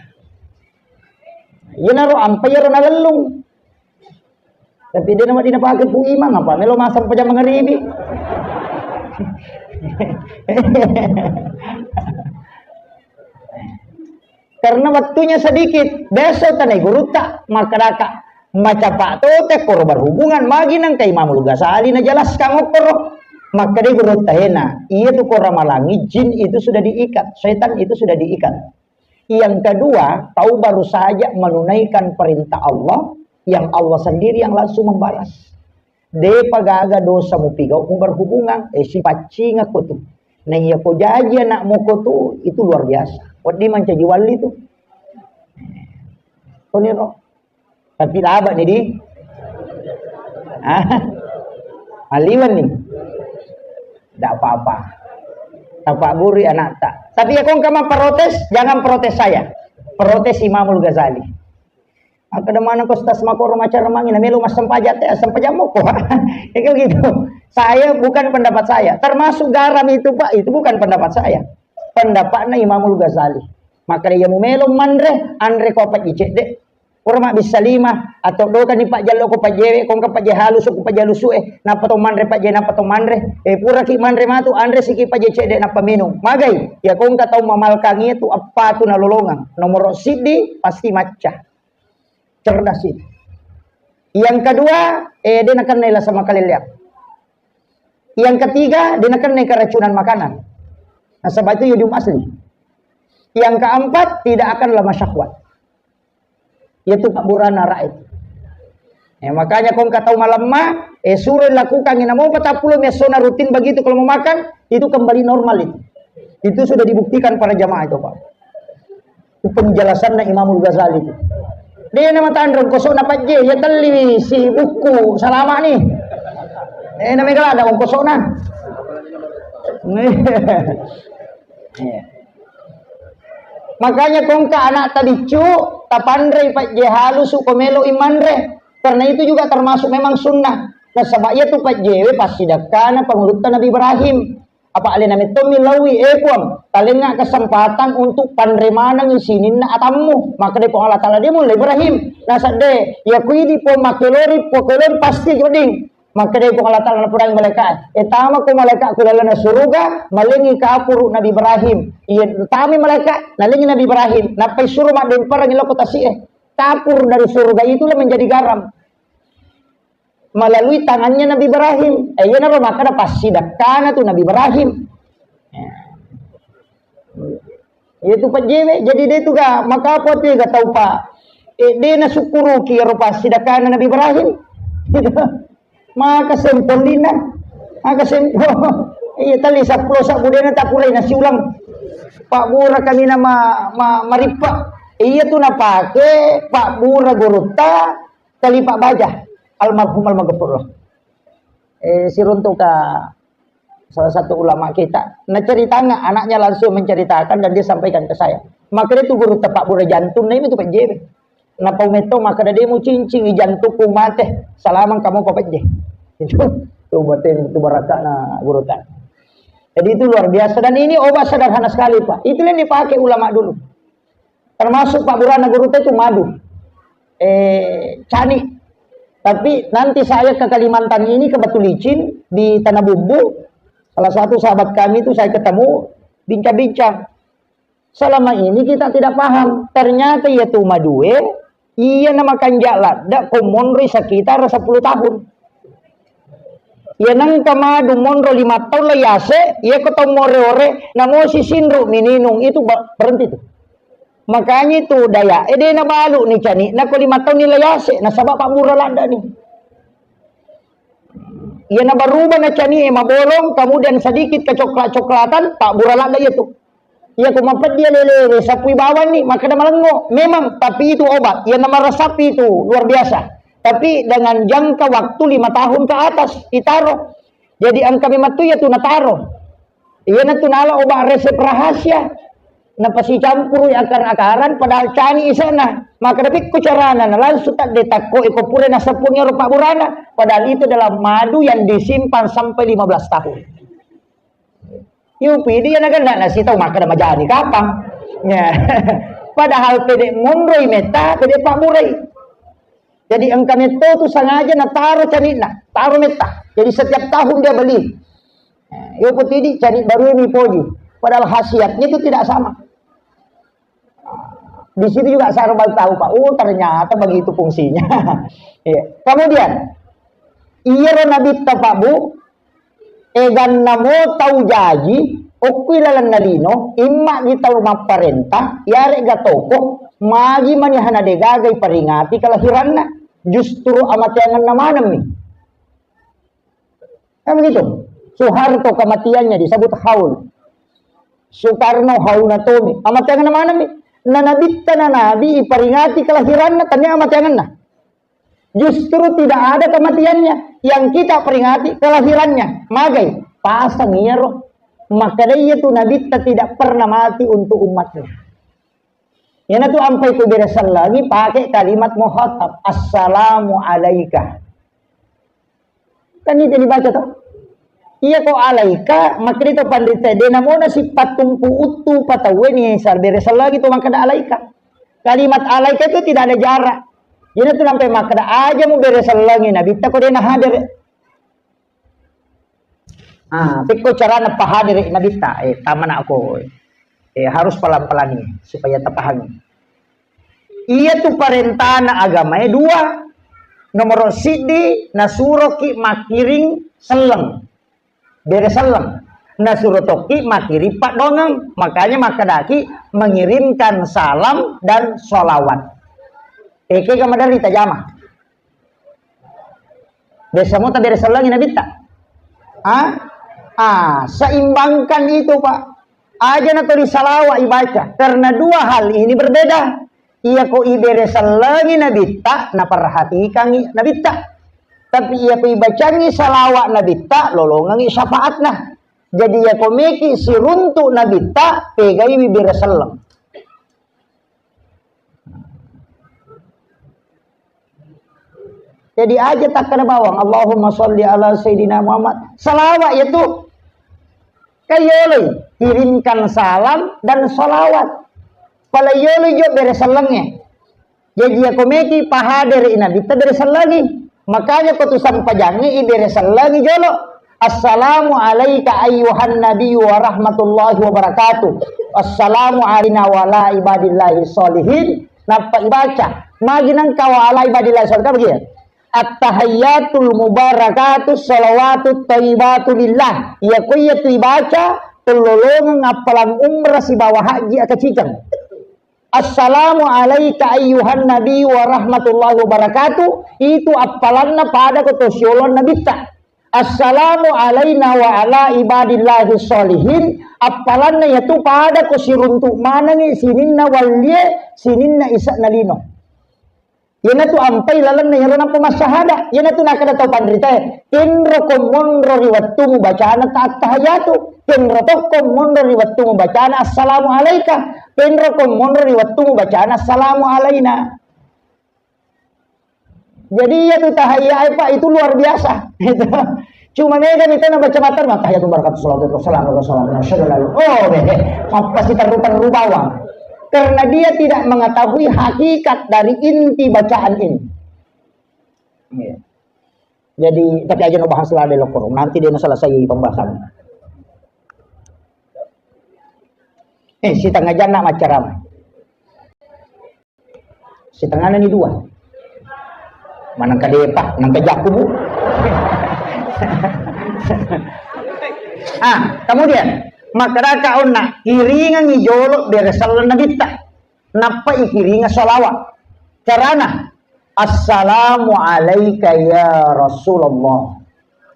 Iyanaro ampai iyaro nalellung. Tapi de na wedding napake Pu Imang, apa melo massempajang mangaribi. Karena waktunya sedikit, biasa tanai gurutta, makkedaka, "Macapa to te koro berhubungan, magi nangka Imamul Ghazali najelaskan okkoro." Makkedai gurutta, "Hena, iya tu koro ramalangi, jin itu sudah diikat, setan itu sudah diikat." Yang kedua, kau baru saja menunaikan perintah Allah, yang Allah sendiri yang langsung membalas. Depa gaga dosa mupigau mu berhubungan, eh, sipaccingakko tu. Nah, iya ko jaji anakmu ko tu, itu luar biasa. Wedding mancaji wali tu. Koniro. Tapi laba ni di. Ah, maliwan ni. Tidak apa-apa. Tapak guru anakta. Tapi ya kong kama protes, jangan protes saya. Protes Imamul Ghazali. Makkeda maneng ko Ustaz makkoro macara mangi, na melo massempajang te, assempajang moko. Ya kan gitu. Saya, bukan pendapat saya. Termasuk garam itu, Pak, itu bukan pendapat saya. Pendapatnya Imamul Ghazali. Makkeda iya mu melo manre, anre ko apa cedde. Pura mabbissa lima, atau dokani pajjallo ko pajjewe, ko engka pajje halusu ko pajje halusu e, nappa to manre pajje, nappa to manre. Eh, puraki manre matu, anre siki pajje cedde nappa minung. Magai, ya ko engka tau mamalkangi tu appa tu nalolongang. Nomor siddi pasti macca. Cerdas itu. Yang kedua, eh, de nakennai lasa makalelleang. Yang ketiga, de nakennai keracunan makanan. Nasaba itu yodium asli. Yang keempat, tidak akan lemah syahwat. Yaitu pabburana raib. Eh, makanya ko engka tau malemma, eh, suro lakukan ini mau patappulo mi essona rutin begitu kalau mau makan, itu kembali normal itu. Itu sudah dibuktikan para jamaah itu, Pak. Itu penjelasannya Imamul Ghazali itu. Dia nama tanrung kosok na pajje, ya teli si buku salama nih. Eh, namanya kalau ada kosok na. Iya. Makanya ko engka anakta biccu, tapanrei pajje halusu ko melo i manre. Karena itu juga termasuk memang sunnah. Nasaba iya tu pajjewe passidakkana pangulutta Nabi Ibrahim. Apa alena mettommi lawi, eh Puang, talengnga kesempatan untuk panre manengi sininna atammu. Maka de Puang Allah Taala de mulla Ibrahim. Nasadde, ya kuidi Puang makelori, Puang kelori pasti wedding. Makkeda Puang Allah Taala napodangi malaika, "Eh, tama ko malaika ku lalana suruga, malengi kapuru Nabi Ibrahim." Iya, tami malaika, nalengi Nabi Ibrahim, nappai suro maddemparang lao ko tasi'e. Kapur dari surga itulah menjadi garam. Melalui tangannya Nabi Ibrahim. Eh, iya naro makkeda passidakkana tu Nabi Ibrahim. Iya tu pajjewe, jadi de tu ga maka apa tu ga tau pa. Eh, de nasukkuruki ero passidakkana Nabi Ibrahim. Maka sempollina. Maka sempo. Iya tali seppulo sabbu de na tapurai nasiulang. Pabbura kami nama ma, marippa. Iya tu napake pabbura gurutta Khalifah Baja almarhum almaghfurlah. Eh, siruntuka salah satu ulama kita. Nah, ceritanya anaknya langsung menceritakan dan dia sampaikan ke saya. Maka dia tuh guru tepak bura jantung, nah itu pejere. Napa umetto maka dia mau cincing di jantungku mate. Salamang kamu apa pejje. Itu tuh batin itu barakana guru tan. Jadi itu luar biasa dan ini obat sederhana sekali, Pak. Itu yang dipakai ulama dulu. Termasuk pabburana gurutta itu madu. Eh, cani. Tapi nanti saya ke Kalimantan ini ke Batu Licin di Tanah Bumbu. Salah satu sahabat kami itu saya ketemu, bincang-bincang. Selama ini kita tidak paham. Ternyata iya tu madue, iya nama kanja ladda ko monroi sekitar sepuluh tahun. Iya nengka madu monro lima tahun la yase, iya ko tau more-ore, namo si sinru mininung itu ba-, berhenti tu. Makanya itu daya, eh, de nabalu ni cani, nako lima tahun ni la yase, nasaba pabbura ladda ni. Iya nabaruba na cani, eh, mabolong, kemudian sedikit kecoklat-coklatan, pabbura ladda iya tu. Iya ko mapeddi lele, sapui bawang ni, makkeda malengo. Memang, tapi itu obat. Iya namarasap itu luar biasa. Tapi dengan jangka waktu lima tahun ke atas ditaro. Jadi engka memang tu iya tu nataro. Iya na tu nala obat resep rahasia. Napasicampuru akar-akaran padahal cani isana. Maka tapi ku carana na langsung tak detakko iko pura nasapung ero pabburana. Padahal itu adalah madu yang disimpan sampai lima belas tahun. Yu pidi ya naga na nasitau makkeda majani kapang. Ya. Padahal pede monroi metta, pede pabburai. Jadi engka metto tu sengaja nataro canina, taro metta. Jadi setiap tahun dia beli. Nah, yo putidi cani baru mi poji. Padahal khasiatnya itu tidak sama. Di situ juga saya baru tahu, Pak. Oh, ternyata begitu fungsinya. Iya. Kemudian, iyaro nabitta, Pak Bu, eganna mo tau jaji, okkui lalenna lino, imma gi tau mapparenta, yarega toko, magi manihana degaga iperingati kelahiranna, justru amateangenna manemmi. Kan begitu? Soeharto kematiannya disebut haul. Soekarno haulna tomi. Amateangenna manemmi. Na nabitta na nabi iperingati kelahiranna, tania amateangenna. Justru tidak ada kematiannya. Yang kita peringati kelahirannya. Magai, pasang iyaro. Makkedai iya tu nabitta tidak pernah mati untuk umatnya. Iyanatu ampai tu bere sellengi pakai kalimat muhatab, "Assalamu alaika." Kan itu dibaca tuh. Iya ko alaika, makkedai to panrita, de namona sipattumpu uttu pataue ni sal-, bere sellengi tu makkeda alaika. Kalimat alaika itu tidak ada jarak. Iyana tu nampai makkeda aja mubere sellengi nabitta ko dena hadere. Ah, pekko carana pahadere nabitta, eh, tamana ko, eh, harus pelan-pelani supaya tapahangi. Iya tu parentana agamae dua. Nomoro siddi, nasuroki makkiring selleng. Bere selleng. Nasuro tokki makkiring paddongeng. Makanya makkedaki mengirimkan salam dan sholawat. Eke ga maderri tajama. Biasa mo tabere sellengi nabitta. Ah? Ah, seimbangkan itu, Pak. Aja na tuli salawa ibaca. Karena dua hal ini berbeda. Iya ko ibere sellengi nabitta, naperhatikangi nabitta. Tapi iya ko ibacangi salawa nabitta, lolongangi syafaatna. Jadi iya ko meki siruntu nabitta, pegaiwi bere selleng. Jadi aja takkada bawang, Allahumma sholli ala Sayyidina Muhammad. Salawat ya tu. Kayoloi, kirimkan salam dan salawat. Pala yoloi jo bere sellengnge. Jadi ya komeki pahadere nabitta bere sellengi. Makanya ko tu sampajangnge i bere sellengi jolo. Assalamu alaika ayyuhan nabiyyu wa rahmatullahi wa barakatuh. Assalamu alaina wa ala ibadillahi sholihin. Nappa ibaca. Magi nangka wa ala ibadillahi sholihin. Apa gitu? At-tahiyyatul mubarakatus shalawatut thayyibatu lillah. Iya ko iya tu ibaca, tellolongeng appalang umrah sibawa haji akacikeng. Assalamu alaika ayyuhan nabi wa rahmatullahi wa barakatuh. Itu appalanna pada ko to siolong nabitta. Assalamu alaina wa ala ibadillahi sholihin. Appalanna yatu pada ko siruntu manengi sininna wallie, sininna ise'na lino. Iyanatu ampai lalenna iyaro nappa massahada. Iyanatu nakkeda tau panritae, kenro ko monro ri wettu mubacana ta-, attahiyatu, kenro tokko monro ri wettu mubacana assalamu alaika, kenro ko monro ri wettu mubacana assalamu alaina. Jadi iyatu tahiyyae, Pak, itu luar biasa. Itu. Cuma mega mi tena baca matan, "Attahiyatu barakatuh, salawatu wassalamu ala rasulillah, asyhadu an la ilaha illallah." Oh, deh, apa sih terru-terru bawang? Karena dia tidak mengetahui hakikat dari inti bacaan ini. Iya. Jadi, tapi aja no bahas lah deh, lokor. Nanti dia selesai pembahasan. Eh, setengah jam nak macaram. Setengahna ni dua. Manengka depa, nengka jakku, Bu. Ah, kemudian, makkedaka onna, kiringengi jolo bere selleng nabitta. Nappa ikiringa sholawat. Carana, "Assalamu alaika ya Rasulullah.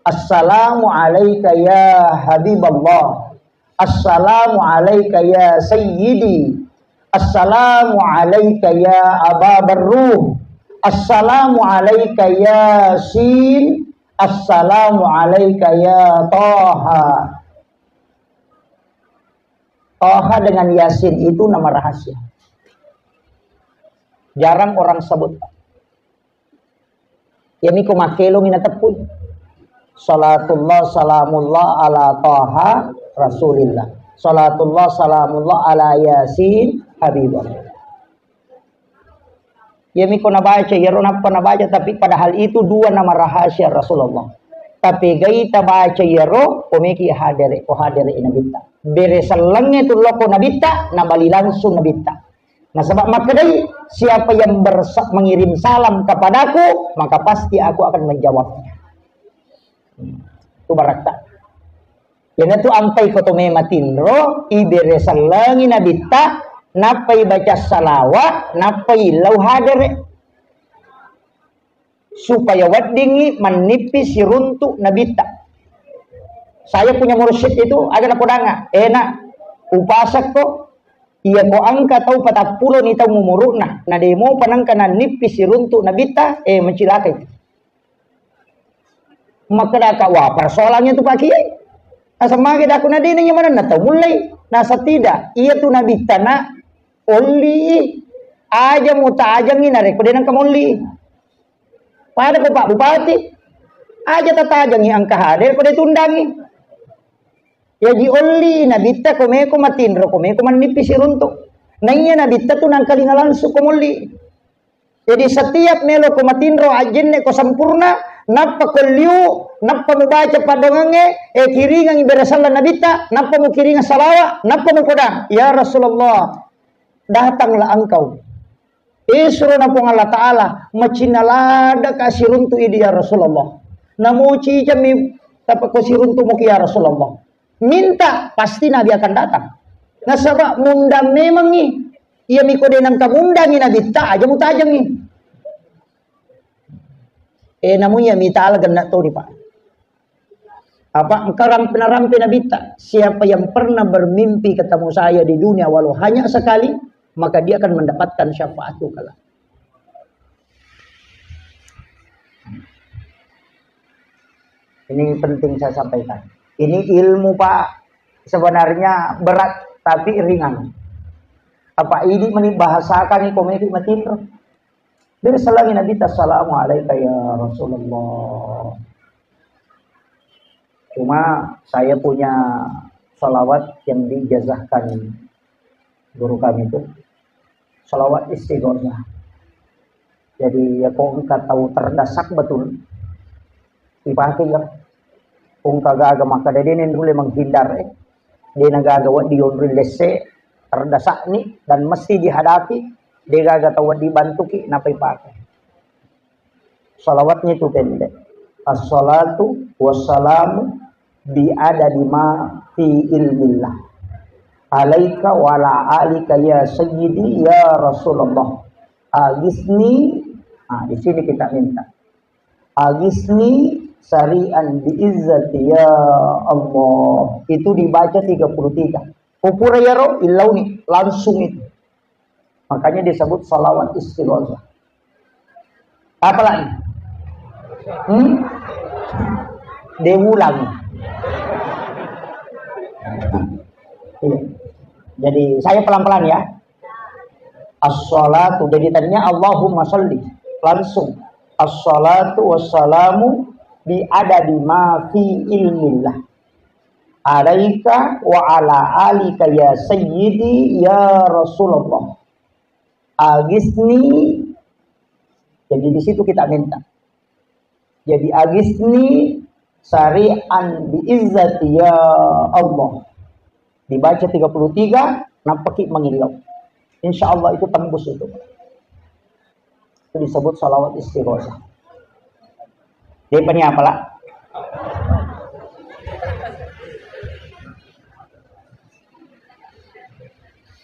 Assalamu alaika ya Habiballah. Assalamu alaika ya Sayyidi. Assalamu alaika ya Aba Barruh. Assalamu alaika ya Sin. Assalamu alaika ya Taha." Taha dengan Yasin itu nama rahasia. Jarang orang sebut. Iyami ko makkelongi nateppui. Salatullah salamullah ala Taha Rasulillah. Salatullah salamullah ala Yasin Habibullah. Iyami ko nabaca, iyaro nappa nabaca, tapi padahal itu dua nama rahasia Rasulullah. Tapi gai tabaca iyaro, komeki hadere, ko hadere nabitta. Bere sellengnge tu loko nabitta, nabali langsung nabitta. Nasaba makkedai, "Siapa yang bersa-, mengirim salam kepadaku, maka pasti aku akan menjawabnya." Hmm. Itu barakka. Iyanatu ampai ko to mema tinro, ibere sellengi nabitta, nappai baca salawat, nappai illau hadere. Supaya weddingngi mannippi siruntu nabitta. Saya punya mursyid itu, aga napodanga, "Eh, Nak, upasekko, iya ko engka tau patappulo ni tau umuru'na, na demopa nengka nannippi siruntu nabitta, eh, macilakai." Makkedaka, "Wah, persoalannya tu, Pak Kiai. Asal mage daku nadena iya manenna tau mullei." Nah, setidak, iya tu nabitta, Nak, olli, aja mutajangi narekko de nengka molli. Pada ko Pak Bupati, aja tatajangi engka hadir ko de tundangi. Yaji olli nabitta ko meko matinro, ko meko mannippi siruntu. Naiya nabitta tu nangkalinga langsung ko molli. Jadi setiap melo ko matinro, ajjenne ko sempurna, nappa ko liu, nappa mubaca padongangnge, eh, kiringangi beresallang nabitta, nappa mukiringang salawa, nappa mukodang, "Ya Rasulullah, datanglah engkau." Isro na Puang Allah Ta'ala, macinna ladaka siruntu idi, ya Rasulullah. Namo cicammi tappa ko siruntu muki, ya Rasulullah. Minta, pasti Nabi akan datang. Nasaba mundang memangngi. Iya miko de nangka mundangi Nabitta, aja mutajengi. Eh, namu iya mita ala genna toni, Pak. Apa engka rampe, narampe Nabitta, "Siapa yang pernah bermimpi ketemu saya di dunia walau hanya sekali, maka dia akan mendapatkan syafaatku kelak." Ini penting saya sampaikan. Ini ilmu, Pak, sebenarnya berat tapi ringan. Apa idi meni bahasakan iko medi matinro. Dari selagi Nabi, "Assalamu alaika ya Rasulullah." Cuma saya punya salawat yang dijazahkan guru kami itu, salawat istighosah. Jadi ya, ko engka tau terdesak betul, ipake ya. Ko engka gaga maka dede nenrule menghindar, eh. Dena gaga wedding yonri lesse, terdesakni dan mesti dihadapi, de gaga tau wedding bantuki, napa ipake. Salawatnya itu pendek. "Assalatu wassalamu bi adadi ma fi ilmillah. Alaika wa ala alika ya sayyidi ya Rasulullah. Agisni." Nah, di sini kita minta. "Agisni sari'an bi izzati ya Allah." Itu dibaca tiga puluh tiga. Ko pura yaro, illauni, langsung itu. Makanya disebut salawat istighosah. Apalagi? Hmm? Dewulang. Iya. Jadi saya pelan-pelan ya. Assalatu. Jadi tadinya Allahumma salli. Langsung. Assalatu wassalamu bi adadi ma fi ilmillah. Alaika wa ala alika ya sayyidi ya Rasulullah. Agisni. Jadi di situ kita minta. Jadi, "Agisni sari'an bi izzati ya Allah." Dibaca tiga puluh tiga, nampaki mangillau. Insya Allah itu tembus itu. Itu disebut salawat istighosah. Jadi, apa nih, apalah?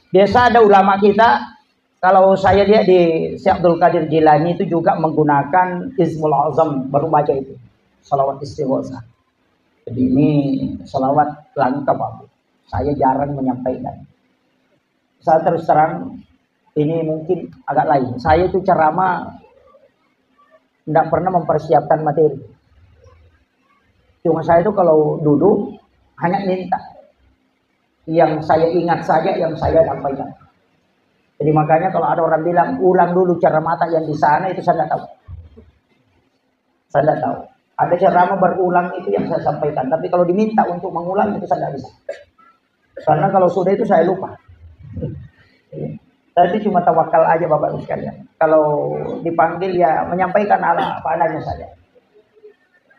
Biasa ada ulama kita, kalau saya lihat di Syekh Abdul Qadir Jilani itu juga menggunakan Ismul Azam, baru baca itu. Salawat istighosah. Jadi ini salawat langka, Pak Bu. Saya jarang menyampaikan. Saya terus terang, ini mungkin agak lain. Saya itu ceramah ndak pernah mempersiapkan materi. Cuma saya itu kalau duduk, hanya minta. Yang saya ingat saja, yang saya sampaikan. Jadi makanya kalau ada orang bilang, "Ulang dulu ceramah yang di sana," itu saya nggak tahu. Saya nggak tahu. Ada ceramah berulang itu yang saya sampaikan. Tapi kalau diminta untuk mengulang, itu saya nggak bisa. Karena kalau sudah itu saya lupa. Tapi cuma tawakal aja Bapak Ibu sekalian. Kalau dipanggil ya menyampaikan ala apa adanya saja.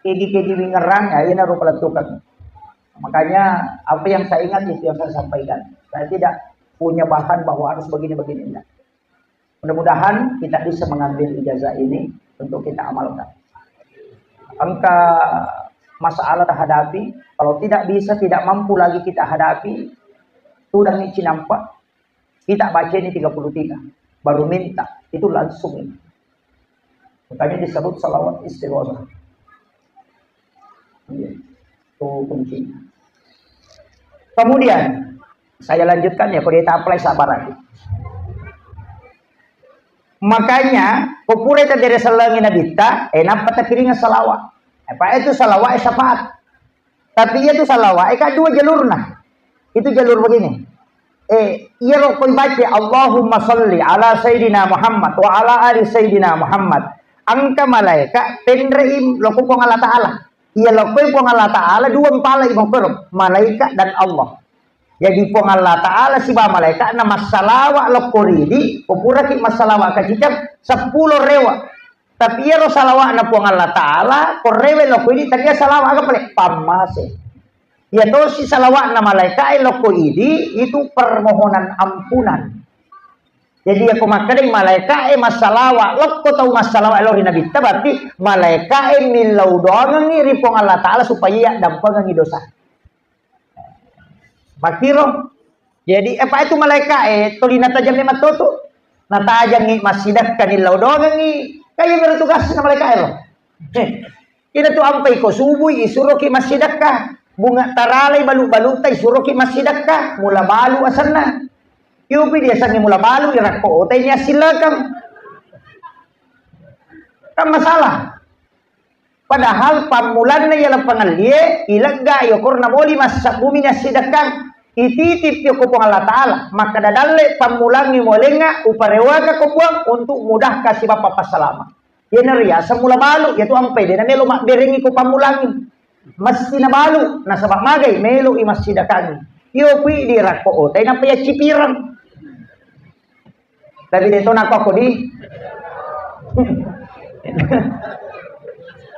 Kedi-kedi wingerang, ya, ini rupa letukan. Makanya apa yang saya ingat itu yang saya sampaikan. Saya tidak punya bahan bahwa harus begini-begini. Enggak. Mudah-mudahan kita bisa mengambil ijazah ini untuk kita amalkan. Engka masalah terhadapi, kalau tidak bisa, tidak mampu lagi kita hadapi, tudang cinampa, kita baca ini tiga puluh tiga, baru minta, itu langsung ini. Makanya disebut salawat istighosah. Iya. Itu kuncinya. Kemudian, saya lanjutkan ya, kalau kita apply sabar aja. Makanya, ko pura ita bere sellengi nabitta, eh, nappa takiringa salawat. Apa itu salawat, eh, syafaat. Tapi iya tu salawat, eh, kan dua jalurna. Itu jalur begini. Eh, iya lo koi baca, "Allahumma salli ala Sayyidina Muhammad wa ala ali Sayyidina Muhammad." Engka malaika, tenrei lo ko Puang Allah Ta'ala. Iya, lokoi Puang Allah Ta'ala, dua mpala i makkoro, malaikat dan Allah. Jadi Puang Allah Ta'ala siba malaika'na massalawa lokko ridi, ko puraki massalawa kaciceng, seppulo rewa. Tapi iyaro salawa'na Puang Allah Ta'ala, ko rewe lokko idi, tania salawa aga pale? Pammase. Iya tosi salawa'na malaika'e lokko idi, itu permohonan ampunan. Jadi, yako makkedai malaika'e massalawa, lokko tau massalawa lao ri Nabitta, berarti malaika'e millau doangengngi ri Puang Allah Ta'ala supaya iya dampengengngi dosa. Makkiro. Jadi, apa itu malaika'e, tuli natajang memang totu. Natajangngi massidakka nillau doangengngi. Kaya mero tugasna malaika'e lo. Ina tu ampai ko subui, isuroki massidakka. Bunga taralai balu-baluta, isuroki massidakka. Mula balu asenna. Yopi diasengnge mula balu, irakko otai ni assillekeng. Kan masalah. Padahal pammulanna iya lapang allie, ilegga yokorna moli massabbumi ni assidekkang. Ititip yoko Puang Allah Ta'ala. Makkeda dalle pammulangngi molengnga, uparewaka ko Puang untuk mudahka siba pappassalama. Iyanaro riaseng mula balu, iyatu ampai de namelo mabberengngi ko pammulangngi. Mesti nabalu, nasaba magai melo i massidakangngi. Iyo kui di rakko otai nappa yaccipireng. Tapi de to nakko di.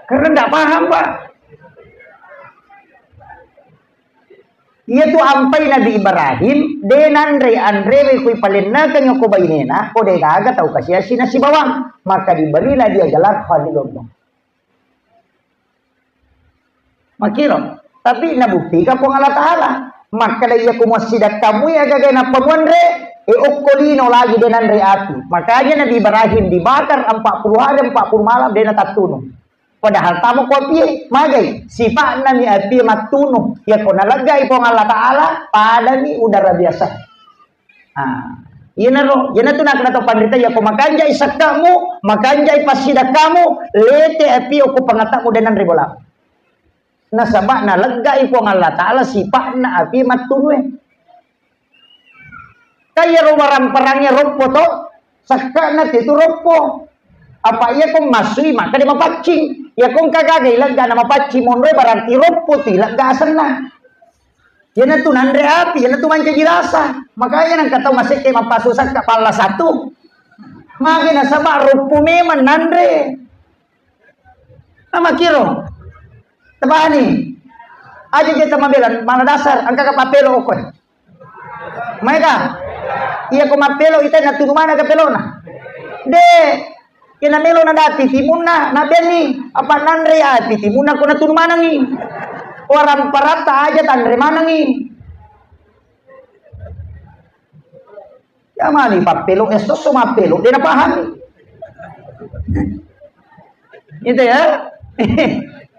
Karena ndak paham, Pak. Iyatu ampai Nabi Ibrahim, de nanre anrewe kui palennakeng ko bainena, ko de gaga tau kasiasi nasibawang, maka diberilah dia gelar Khalilullah. Makiro, tapi nabuktika Puang Allah Ta'ala. Makkeda iya ku muassidakkamu ya gaga nappa muanre, e okko lino lagi de nanre api. Makanya Nabi Ibrahim dibakar empat puluh hari, empat puluh malam, de natattunu. Padahal tamo ko apie, magai, sipa'na mi apie mattunu. Ya ko naleggai Puang Allah Ta'ala, padami udara biasa. Ah, iyanaro, iyanatu nakkeda to panrita, ya ko makanjai sakkamu, makanjai passidakkamu, lete apie okko pangatakmu de nanre bola. Nasaba naleggai Puang Allah Ta'ala sipa'na apie mattunue. Kaya ro waramparangnya roppo to, sakka'na tetu roppo. Apa iya ko massui maka de mapaccing. Ya ko engka gaga ilegga na mapaccing monroe berarti roppo tu ilegga asenna. Iyanatu nanre api, iyanatu mancaji rasa. Makanya nangka tau masekke mappasu sakka palla satu. Mage nasaba roppo memang nanre. Nama kiro. Tebani. Aja kita mabela, mana dasar, angka ka papelo okon. Maega? Iya ko mappelo ita natunu mana ka pelona? De. Iya namelo nadati timunna, nabenni. Apa nanre ya timunna ko natunu manangi. Waramparatta aja tanre manangi. Ya mani pappelo, eh, sosso mappelo, de napahami. Gitu ya.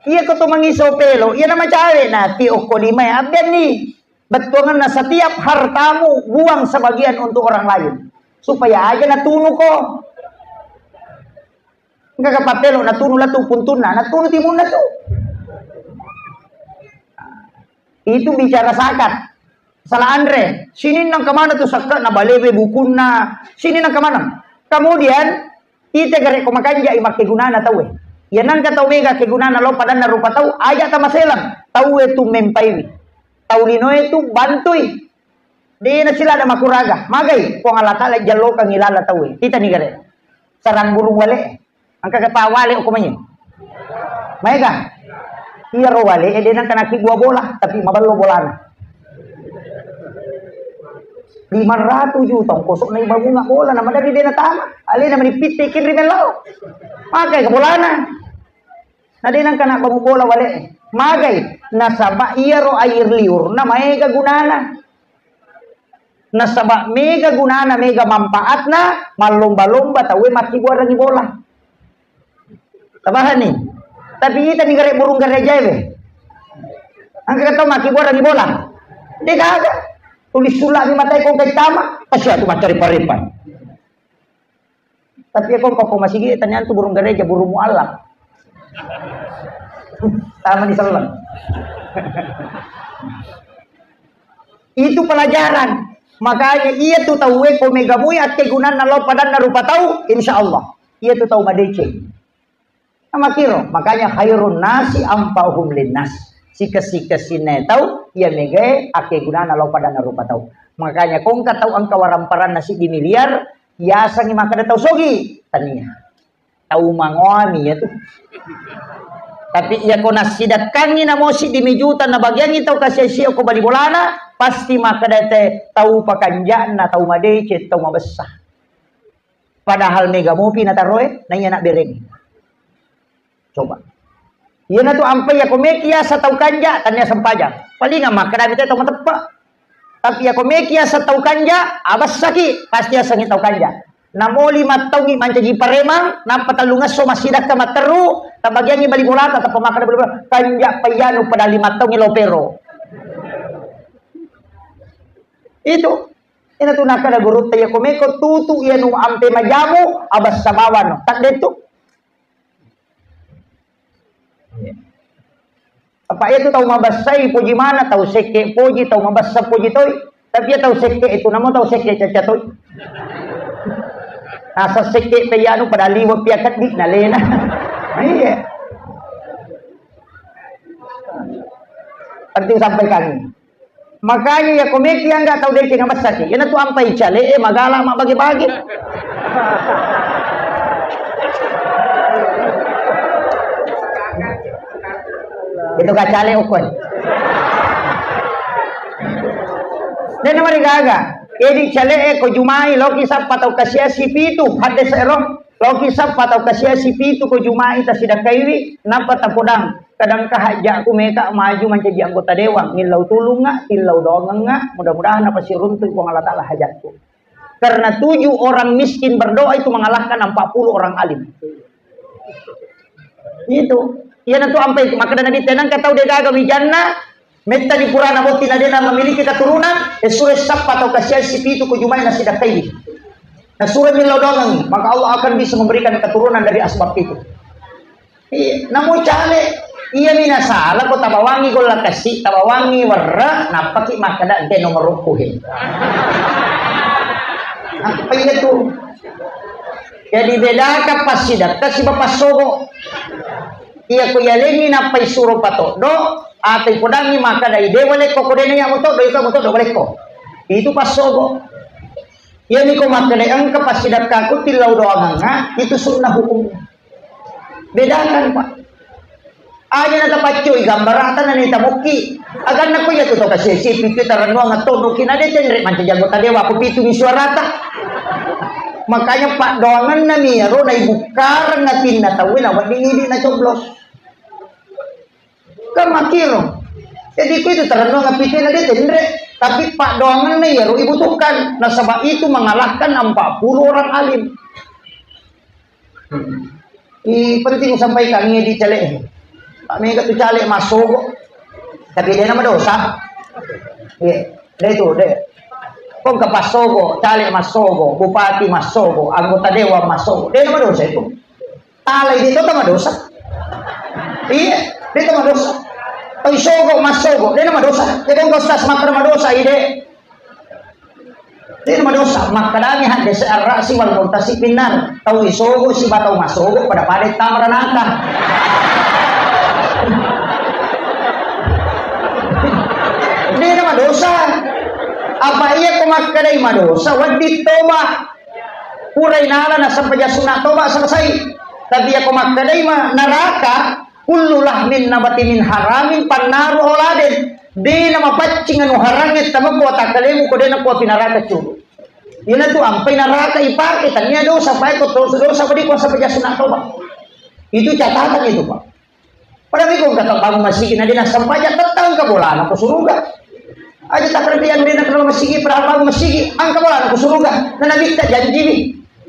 Iya ko to mangiso pelo, iya namacawe na ti okko lima ya abbianni. Bettuanganna setiap hartamu buang sebagian untuk orang lain. Supaya aja natunu ko. Engka ka pappelo natunu latu puntunna, natunu timunna tu. Itu bicara zakat. Salah anre. Sini nang kemana tu sakka na balewe bukunna. Sini nang kemana? Kemudian ite gare ko makanjai makkegunana tauwe. Ya nangka tau mega kegunana lo padanna rupa tau, aja tamaselang. Tauwe tu mempaiwi. Tau linoe tu bantui. De nasilada makuraga. Magai Puang Allah Ta'ala jallokangi lala tauwe. Kita ni gare. Sarang burung wale. Engka kata wale ko mai. Maega? Iya ro wale, eh, de nangka nakibua bola, tapi maballo bolana. Lima ratus juta ongkosok na iba bunga bola, na madari de natama. Alena mani pitte kiri mellau. Magai ke bolana. Na de nangka nak bangu bola wale. Magai? Nasaba iya ro air liur, na maega gunana. Nasaba mega gunana, mega manfaatna, mallomba-lomba tauwe makkibuarangi bola. Tabahanni. Tapi ita ni gare burung gereja we. Angka tau makkibuarangi bola. De gaga. Tulis sulat ni matai kong kai tama, pasti aku macari paripan. Tapi ya kong koko masigi tanyaan tu burung gereja, burung mualaf. Tama di seleng. Itu pelajaran. Makanya iya tu tauwe ko mega mui akkegunanna lao padanna rupa tau, insya Allah. Iya tu tau madeceng. Sama kiro, makanya khairun nasi anfa'uhum linnas. Sikessi-kessinna tau, iya megae akkegunana lao padanna rupa tau. Makanya ko engka tau engka waramparanna siddi miliar, yasengngi makkeda tau sogi, tania. Tau mangoami ya tu. Tapi iya ko nassidekkangngi namo siddi mi juta nabagiangngi tau kasiasi ko bali bolana, pasti makkeda te tau pakanja'na, tau madeceng, tau mabessa. Padahal mega mopi nataroe, naiya nak bereng. Coba. Iyanatu ampai yako meki yaseng tau kanja, tania sempajang. Palinga makkeda mita tau mateppe. Tapi yako meki yaseng tau kanja, abessaki, pasti yasengngi tau kanja. Namo lima taungngi mancaji paremang, nappa tellungesso massidakka matteru, tabagiangngi bali bolata, tappa makkeda bali bola, kanja paiyanu pada lima taungngi lopero. Itu. Iyanatu nakkeda gurutta, yako meko tutu iyanu ampe majamu, abessa bawano. Tadde tu. Apa iya tu tau mabessai poji mana, tau sekke poji, tau mabessa poji toi. Tapi iya tau sekke itu namo tau sekke caca toi. Asa sekke pe iyanu pada liwe pia keddi nalena. Iya. Penting sampaikan. Makanya yako meki angga tau deceng mabessaki. Iyanatu ampai cale e magala mabbage-bage. Itu kacale okkoe. Dena marigaga. Edi cale e ko jumai loki sappa tau kasiasi pitu hadde sero. Loki sappa tau kasiasi pitu ko jumai tasidakkaiwi, nappa tapodang. Kadang kahajjaku meka maju mancaji anggota dewan, millau tulungnga, tillau doangengnga, mudah-mudahan napasiruntu Puang Allah Ta'ala hajatku. Karena tujuh orang miskin berdoa itu mengalahkan empat puluh orang alim. Itu. Iyanatu ampai makkeda Nabi tenang ka tau degaga wijanna, metta di purana botting na dena memiliki keturunan, e sure sappa tau kasiasi pitu ko jumai nasidakkai. Nasuro millau doangengngi, maka Allah akan bisa memberikan keturunan dari asbab itu. Iya, namo cale, iyami nasala ko tabawangngi golla kasi, tabawangngi werre, nappaki makkeda engke nomor rukku he. Apa iya tu? Jadi bedaka passidakka siba passogo. Iya ko yalengngi nappai suro patoddo, atai podangngi makkeda ide walekko ko dena iya mutoddo, ika mutoddo walekko. Itu passogo. Iyami ko makkeda engka passidakkaku tillau doangengnga, itu sunnah hukum. Bedakan, Pak. Aja na tapaccoi gambarata na nita mokki. Aganna ko iya tu to kasi sipi tu tarannuang attodoki na de tenre mancaji anggota dewa ko pitu mi suarata. Makanya paddoangenna mi iyaro na ibukkareng atinna tauwe na wedding idi na coblos. Kan makkiro. Jadi ku itu tarannuang apitu na de tenre, tapi paddoangenna iyaro ibutuhkan. Nasaba itu mengalahkan empat puluh orang alim. Hmm. I penting sampaikan ini di caleg. Pak mega tu caleg masuk. Tapi dia nama dosa. Iya, dia itu dia. Kok ke pasogo, caleg masogo, bupati masogo, anggota dewan masogo. Dia nama dosa itu. Talai dia itu nama dosa. Iya, dia itu nama dosa. Tapi sogo masogo, dia nama dosa. Dia kok ustaz makar nama dosa ide. Dena madosa, makkedami haddese arra'si wal murtasi finnar. Tau isogo siba tau masogo pada-pada tama ranaka. Dena madosa. Apa iya ko makkedai madosa, wedding toba. Purai nala nasempajang sunna toba selesai. Tapi iya ko makkedai ma naraka, kullu lahmin nabati min haramin pannaru auladen. Dena mapaccing anu harangnge tamako watakkalemu ko dena kuapi naraka curu. Ina tu ampai naraka ipake, tania dosa, pae ko to dosa, badi ko sampai jasuna toba. Itu catatan itu, Pak. Padahal iko kata bangun masigi na dena sampaja tetang ke bolana ko suruga. Aja tak kerja yang dena kenal masigi, padahal bangun masigi, angka bolana ko suruga. Na Nabi tak janji ni.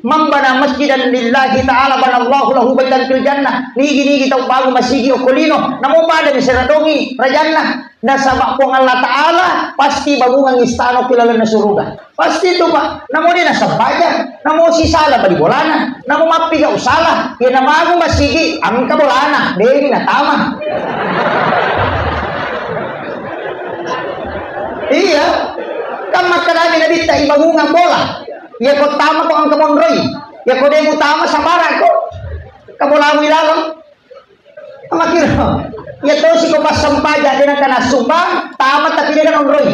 Man bana masjidan lillahi ta'ala banallahu lahu baitan fil jannah. Nigi-nigi tau bangun masigi okko lino, namo pada ni seradongi rajanna. Nasaba Puang Allah Ta'ala pasti bangungang istana ki lalenna suruga. Pasti tu, Pak. Namo de nasempajang, namo sisala bali bolana, namo mappiga usala, iya nabangun masigi, angka bolana, de ni natama. Iya. Kan makkedami Nabitta ibangungang bola. Iya ko tama ko engka monroi. Iya ko de mutama sabara ko. Ka bolamu ilaleng. Makiro. Iya tosi ko passempajang, de nengka nassumbang, tama tapi de nonroi.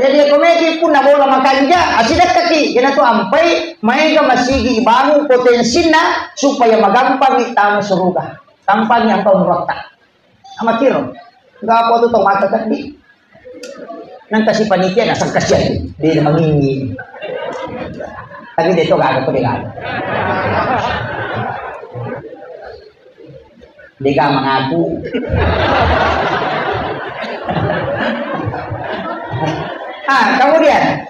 Jadi, ko meki punna bola makanja, asidekkaki, iyanatu ampai maega masigi ibangun potensinna supaya magampangi tama suruga. Gampangi ampa umrotta. Amatiro. Enggak apa tu tau mata tadi. Nang kasi panitia nasang kasihan. Dia mangingi. Tapi dia tu gaga, dia gaga. Dia gaga mengaku. Ah, kemudian,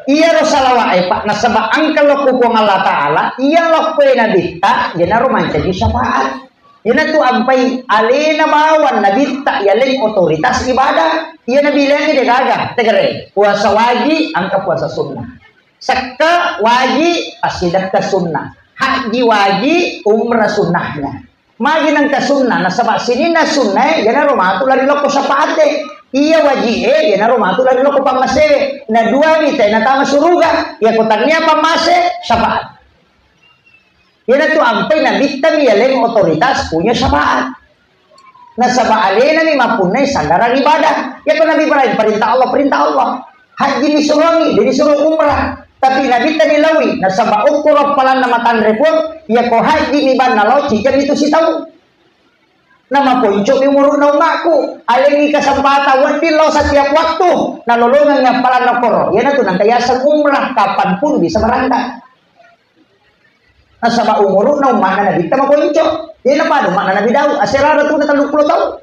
iyaro salawat, eh, Pak, nasaba engka lokku Puang Allah Ta'ala, iya lokku, eh, Nabitta, iyanaro mancaji syafaat. Iyanatu ampai alena bawang Nabitta yaleng otoritas ibadah. Iya Nabi laingnge de gaga, tegere. Puasa waji, engka puasa sunnah. Sekka waji, assidekka sunnah. Haji waji, umrah sunnahnya. Magi nengka sunnah, nasaba sininna sunnah, iyanaro matu lari lokko syafaat de. Iya waji e, iyanaro matu lari lokko pammasewe. Na dua mita, natama suruga. Iya ko tania pammase, syafaat. Iyanatu ampai Nabitta mi yaleng otoritas punya syafaat. Nasaba alena mi mappunnai sandarang ibadah. Iya ko Nabi Ibrahim, perintah Allah, perintah Allah. Haji mi suruangi, jadi suruh umrah. Tapi Nabitta ni lawi, nasaba ukku ro palanna matanre pun, iya ko haji mi banna lao, cijang itu sitaung. Namaponco mi umuru'na ummakku, alengi kesempatan wedding lao setiap waktu, nalolongengi appalanna koro. Iyanatu nengka yaseng umrah, kapanpun bisa berangkat. Nasaba umuru'na umma'na Nabitta maponco. Iye napada umma'na Nabi Daud, aserara tu na telluppulo taung.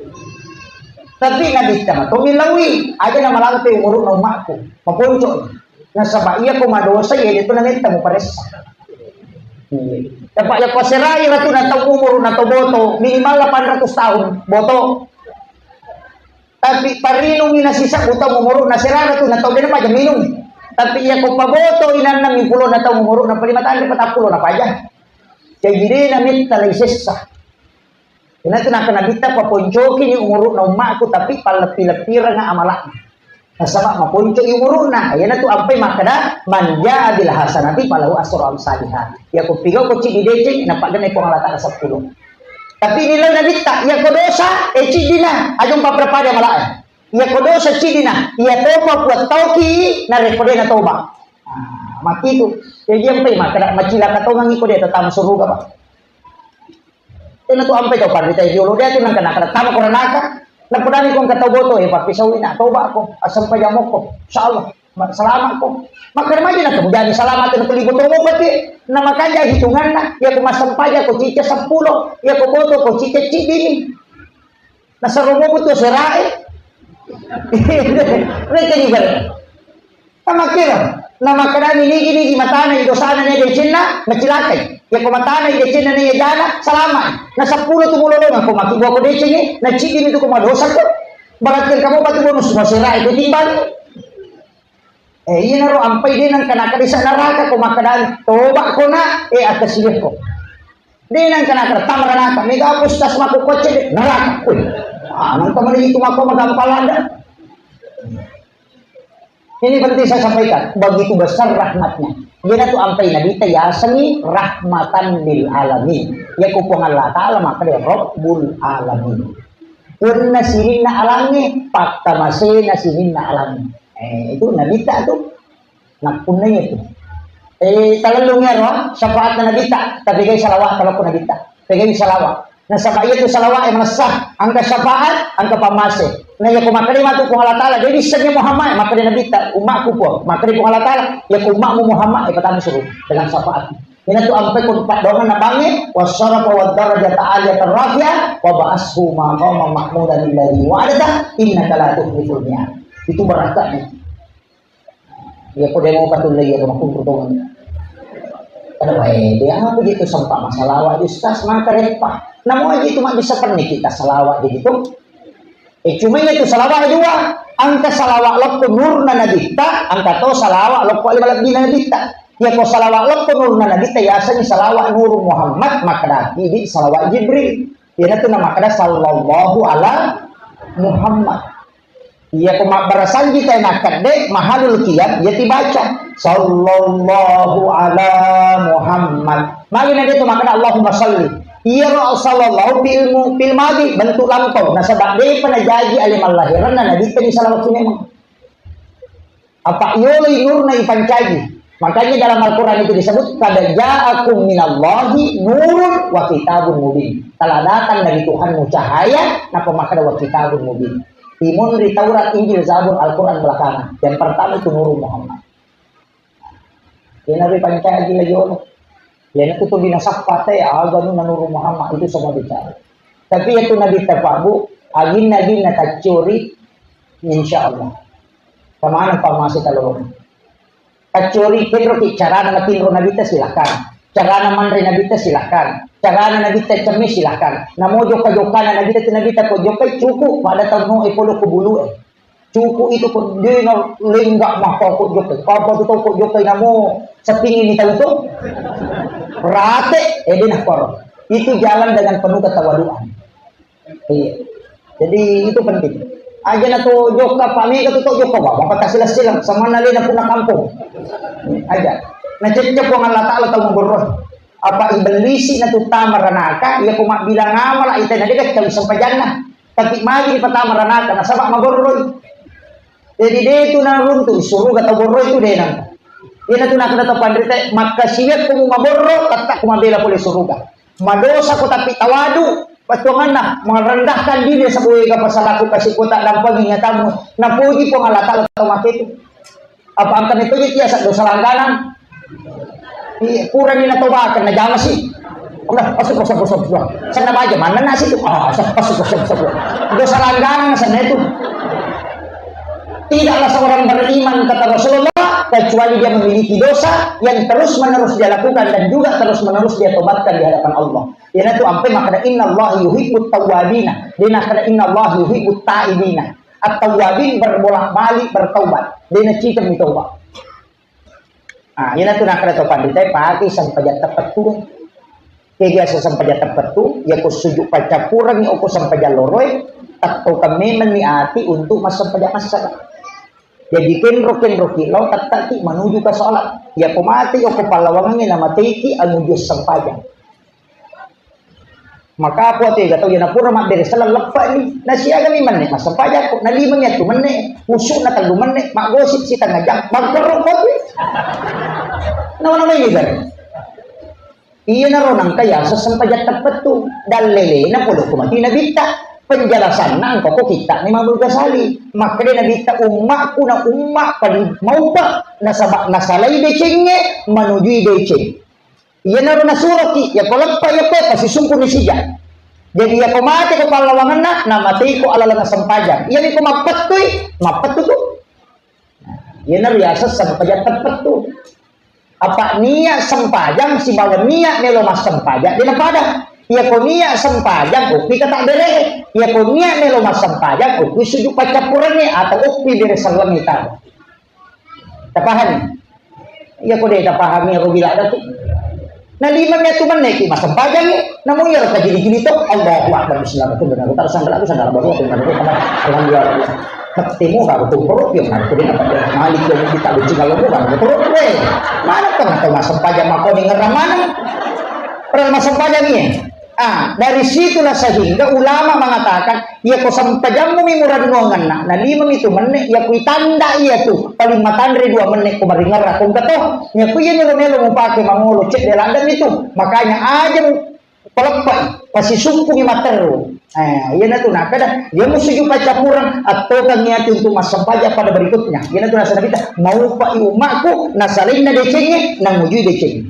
Tapi Nabitta matomi lawi, aja namalampe umuru'na umma'ku, maponco. Nasaba iya ko madosa, iya itu nametta muparessa. Dapat ya ko serai ratu na tau umuru na tau boto, minimal delapan ratus tahun boto. Tapi parinungi na sisa utang umuru na serara tu na tau bena paja minum. Tapi iya ko paboto inanna mimpulo na tau umuru na palima tande patappulo na paja. Jadi de na metta lai sessa. Inatu naka Nabitta, paponcoki ni umuru'na ummakku, tapi palleppi-leppiranga amala'na. Nasaba maponco'i umuru'na, iyanatu ampai makkeda, "Man jaa bil hasanati falahu asru amsaliha." Iya ko pigau ko ciddi deceng, napagenne Puang Allah Ta'ala seppulo. Tapi nilai Nabitta, iya ko dosa, eh, ciddina, aja umpapada-pada amala'e. Iya ko dosa ciddina, iya toba kuat tauki, narekko de natoba. Ah, mati tu. Jadi ampai makkeda, macilaka tongangi ko de tatama suruga, Pak. Tena tu ampai tau panrita jolo dia tu nang kana kana tama koranaka. Nang podani ko engka tau boto, eh, pappisau ina, toba ko, asempajang moko. Insyaallah, ma-, selamat ko. Makkeda maja na kemudian selamat na tuli boto mo pake. Na makanja hitunganna, ya ko massempajang ko cica seppulo, ya ko boto ko cica ciddini. Nasaro mo tu serae. Mereka juga. Namakkeda, namakkedani nigi-nigi matana i dosana ne decenna, macilakai. Yako matana i decenna ne jana, salama. Na seppulo tu mulolonga ko maki buah ko decengi, na ciddini tu ko madosa ko. Berarti kamu batu bonus masera itu timbang. Eh, iyanaro ampai de nang kana kadisa neraka ko makkedani, toba ko na, eh, akasilia ko. De nang kana kana tamara neraka, mega aku stas mako kocce de neraka. Wih, ah, nang temen itu mako magampalanda. Ini penting saya sampaikan, begitu besar rahmatnya. Iyanatu ampai Nabitta yasengi rahmatan lil alamin. Yako Puang Allah Ta'ala makkeda Rabbul Alamin. Punna sininna alangnge, pakkamasena sininna alangnge. Eh, itu Nabitta tu. Nappunnai itu. Eh, talellung ero, syafaatna Nabitta, tapi gai salawat kalau Nabitta. Pegai salawat. Nasaba iya tu salawat yang manessa, engka syafaat, engka pammase. Na iya ko makkeda matu Puang Allah Ta'ala, jadi sennya Muhammad, makkeda Nabitta, umatku Puang, makkeda Puang Allah Ta'ala, ya ko umatmu Muhammad, eh, patama suruh dengan syafaat. Ina tu ampe ko paddoangan na bangnge, wasyarafa wad darajata aliyatan rafi'ah, wa ba'ashu maqaman mahmudan alladzi wa'adtah, innaka la tukhliful mi'ad. Itu barakatnya. Iya ko demo patulle iya ko makkunru tongeng. Kada wae, de apa gitu sempat masalah wa ustaz maka reppa. Namu aja itu mak bisa pernah kita salawat gitu. Eh, cuma itu salawat dua. Engka salawat lokko nurna Nabitta, engka to salawat lokko ali malebbina Nabitta. Ya ko salawat lokko nurna Nabitta, yaseng salawat Nur Muhammad, makkeda idi salawat Jibril. Iyanatu namakkeda sallallahu ala Muhammad. Iya ko mabbarasanji tae nakkedde mahalul qiyam, iya tibaca sallallahu ala Muhammad. Magi na de to makkeda Allahumma salli. Iyaro sallallahu fil mu-, fil madi bentuk lampau. Nasaba depa najaji ale mallahiranna Nabitta ni salawat memang. Apa yoloi nurna ipancaji. Makanya dalam Al-Quran itu disebut, "Qad ja'akum minallahi nurun wa kitabun mubin." Telah datang dari Tuhanmu cahaya, napa makkeda wa kitabun mubin. Timun ri Taurat, Injil, Zabur, Al-Quran belakangan. Yang pertama itu Nurul Muhammad. Iyanaro ipancaji la yolo. Iyanatu to binasappa te, aga nu na Nurul Muhammad itu sama bicara. Tapi itu Nabitta Pak Bu, aginna-aginna taccuri, insya Allah. Kemana Pak masih kalau taccuri, kedro ki carana matinro Nabitta, silahkan. Carana manre Nabitta, silahkan. Carana Nabitta cemme, silahkan. Namo jokka-jokkana Nabitta, tu Nabitta ko jokkai cukup pada tau no e polo ko bulu e. Cukup itu ko dena lengga mah ko jokkai. Apa tu tau ko jokkai namo sepingini tau tu. Rate, eh, dena koro. Itu jalan dengan penuh ketawaduan. Iya. Jadi itu penting. Aja na to jokka Pak Mega tu to jokka, wah, bapak kasih silang sama na lena punna kampung. Aja. Na cecce Puang Allah Taala tau maborro. Apa ibellisi na tu tama ranaka, iya ko mabbilang amala ita na dega tau sempajanna. Tapi magi patama ranaka nasaba maborroi. Jadi de tu naruntu suruga tau borroi tu de nang. Ina tu nakada tau panrita, makkasiwiakko mu maborro, tatta ko mabela pole suruga. Madosa ko tapi tawadu, pattuanganna merendahkan diri, sebagai apa salahku kasih kota dampang nyatamu. Napuji Puang Allah Taala tau mate itu. Apa angkana itu dia saddo salangganan. Iya, kurang ini tobakan na jama sih. Udah, masuk, masuk, masuk, masuk. Sana baja mana nasi tu? Ah, masuk, masuk, masuk, masuk. Dosa langganan sana itu. Tidaklah seorang beriman, kata Rasulullah, kecuali dia memiliki dosa yang terus-menerus dia lakukan dan juga terus-menerus dia tobatkan di hadapan Allah. Iyanatu ampe makkeda, "Innallaha yuhibbut tawwabina." Dia makkeda, "Innallaha yuhibbut taibina." At-tawwabin berbolak-balik bertaubat. Dia nacikeng tobat. Ah, iyanatu nakkeda to panrita, pake sempajang teppettu. Ke biasa sempajang teppettu, ya ko sujud paccappurengngi oko sempajang loroe, tettokeng memenni ati untuk massempajang massara. Jadi kenro-kenroki lao tettaki menuju ke sholat. Ya ko mate oko pallawangengnge na mateki anuju sempajang. Maka apa tu ega tau, iya napura mabbere selleng leppa ni. Na siaga mi menne massempajang ko. Na lima mi atu menne, usukna tellu menne, maggosip sitengnga jam, maggero ko tu. Nama-nama ini kan. Iya naro nangka ya sempajang teppettu. Dallelena pole ko mati Nabitta. Penjelasanna engka ko kitta Imam Ghazali. Makkeda Nabitta, ummakku na umma paling maupa nasaba nasalai decengnge manujui deceng. Iyanaro nasuroki, yako leppa, yako pasi sumpuni sija. Jadi yako mate ko pallawangenna, na mate ko alalanna sempajang. Iyami ko mappettui, mappettu tu. Iyanaro yaseng sempajang teppettu. Apa niat sempajang sibawa niat melo massempajang, de napada. Yako niat sempajang, upi kata bere. Yako niat melo massempajang, upi sujud paccappurengnge atau upi bere sellengnge tau. Tapahami? Iya ko de tapahami ro bila datu. Na lima mi atu menne ki massempajang, namu iya ro kajili-jili to, Allahu Akbar, bismillah, betul benar. Taru sandra, aku sandra baru, aku sandra baru, alhamdulillah. Ketemu baru tumpuru, yang aku dia dapat malik yang kita lucu kalau bukan betul. Weh, mana pernah tahu massempajang makoni ngerang mana? Pernah massempajang ini? Ah, dari situlah sehingga ulama mengatakan, iya ko sempajammu mi murennuangenna, na lima mi tu menne, iya ko itanda iya tu, paling matanre dua menne ko maringerra ko engka to. Iya ko iya melo-melo mupake mangolo cedde ladde mi tu. Makanya aja mu paleppai, pasisukkungi matteru. Eh, iya na tu nakada, iya mu sujud paccappurengnge, attokangngi ati untuk massempajang pada berikutnya. Iya na tu nasaba kita, maupai ummakku, nasalainna decengnge, namujui decengnge.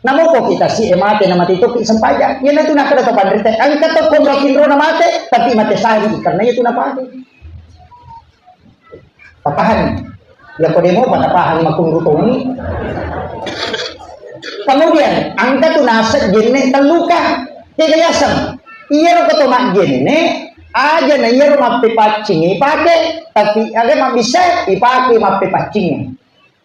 Namoko kita si e mate na mate topi sempajang. Iyanatu nakkeda to panrita, engka to konro tinro na mate, tapi mate sahi karena iyatu napake. Tapahang? Ya ko demo pada pahang makunru toni. Kemudian engka tu naseng jenne telluka. Tega yaseng. Iyaro ko to majjenne aja na iyaro mappepaccingi pake, tapi aga mabbissa ipake mappepaccingi.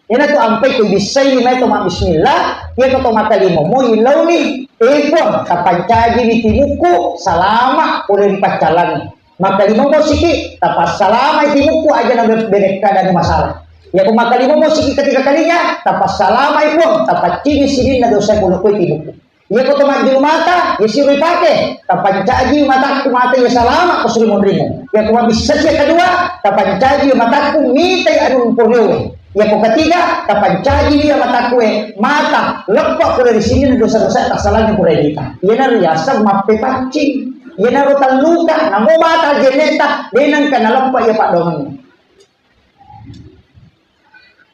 Iyanatu ampai ko ibissai mai to mabbismillah, iya ko to makalimo mo ilauni, eh, Puang, tapancaji mi timukku, salama pole ri paccalangi. Makalimo mo siki, tapassalamai timukku aja na be-, berekkadani masalah. Iyako makkalimomo siki ketiga kalinya, tapassalamai Puang, tapaccingi sininna dosa pole koe tibuku. Iyako to majjulu mata, yasiro ipake, tapancaji matakku mata iya salama ko suri monrimu. Iyako mabissa sia kedua, tapancaji matakku mitai anu poriowe. Iyako ketiga, tapancaji iya matakku e mata leppa pole ri sininna dosa-dosa tassalangi pole rita. Iyanaro yaseng mappepaccing. Iyanaro talluka, namo mata jenneta, denangka naleppa iya paddoangengnge.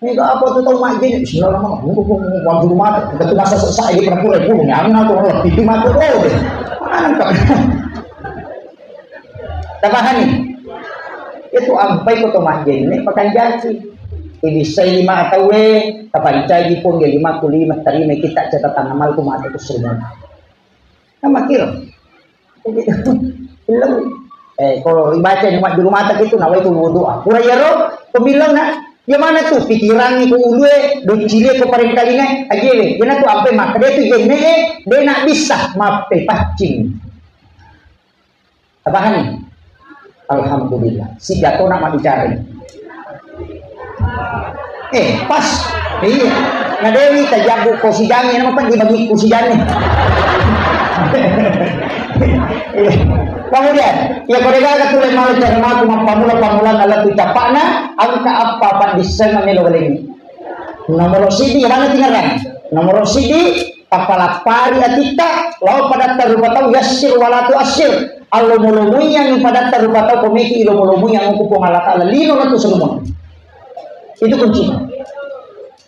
Mega apa tu tau majjenne, bismillahirrahmanirrahim. Wajuru mata, kita tu masa sesak aja pura-pura pulung. Ya, aku nak orang lebih mata, oh, deh. Mana kau? Tapahani? Itu ampai ko to majjenne, pakanjaci. Ibissai lima ataue, tapancaji Puang, ya, lima ku lima, tarima kita catatan amalku mate ku surga. Kan makkiro. Ilmu. Eh, kalau ibaca ni majjulu mata itu, nawaitu wudu'a. Pura iyaro, pemilaunya, ya mana tu pikirangnge ko ulue, doccile ko parengkalinga, ajewe. Iyana tu ampe makkeda tu jenne e, de na bisa mappepaccing. Apa hani? Alhamdulillah. Sigatona mabbicara. Eh, pas. Iya. Na dewi tajabbu ko sijangi, nama peddi bagi ku sijangi. Iya. Kemudian, ya, ko degaga tu le male cara maku mappamula-pamula na lettu capana, engka apa paddisseng melo walengi. Nomoro sidi, mana tingerang? Nomoro sidi, tapalappari atitta, lao padatta rupa tau, yassir wala tuassir. Allomo-lomoiangngi padatta rupa tau, komeki ilomo-lomoiang ku Puang Allah Ta'ala, lino lettu salumon. Itu kuncinya.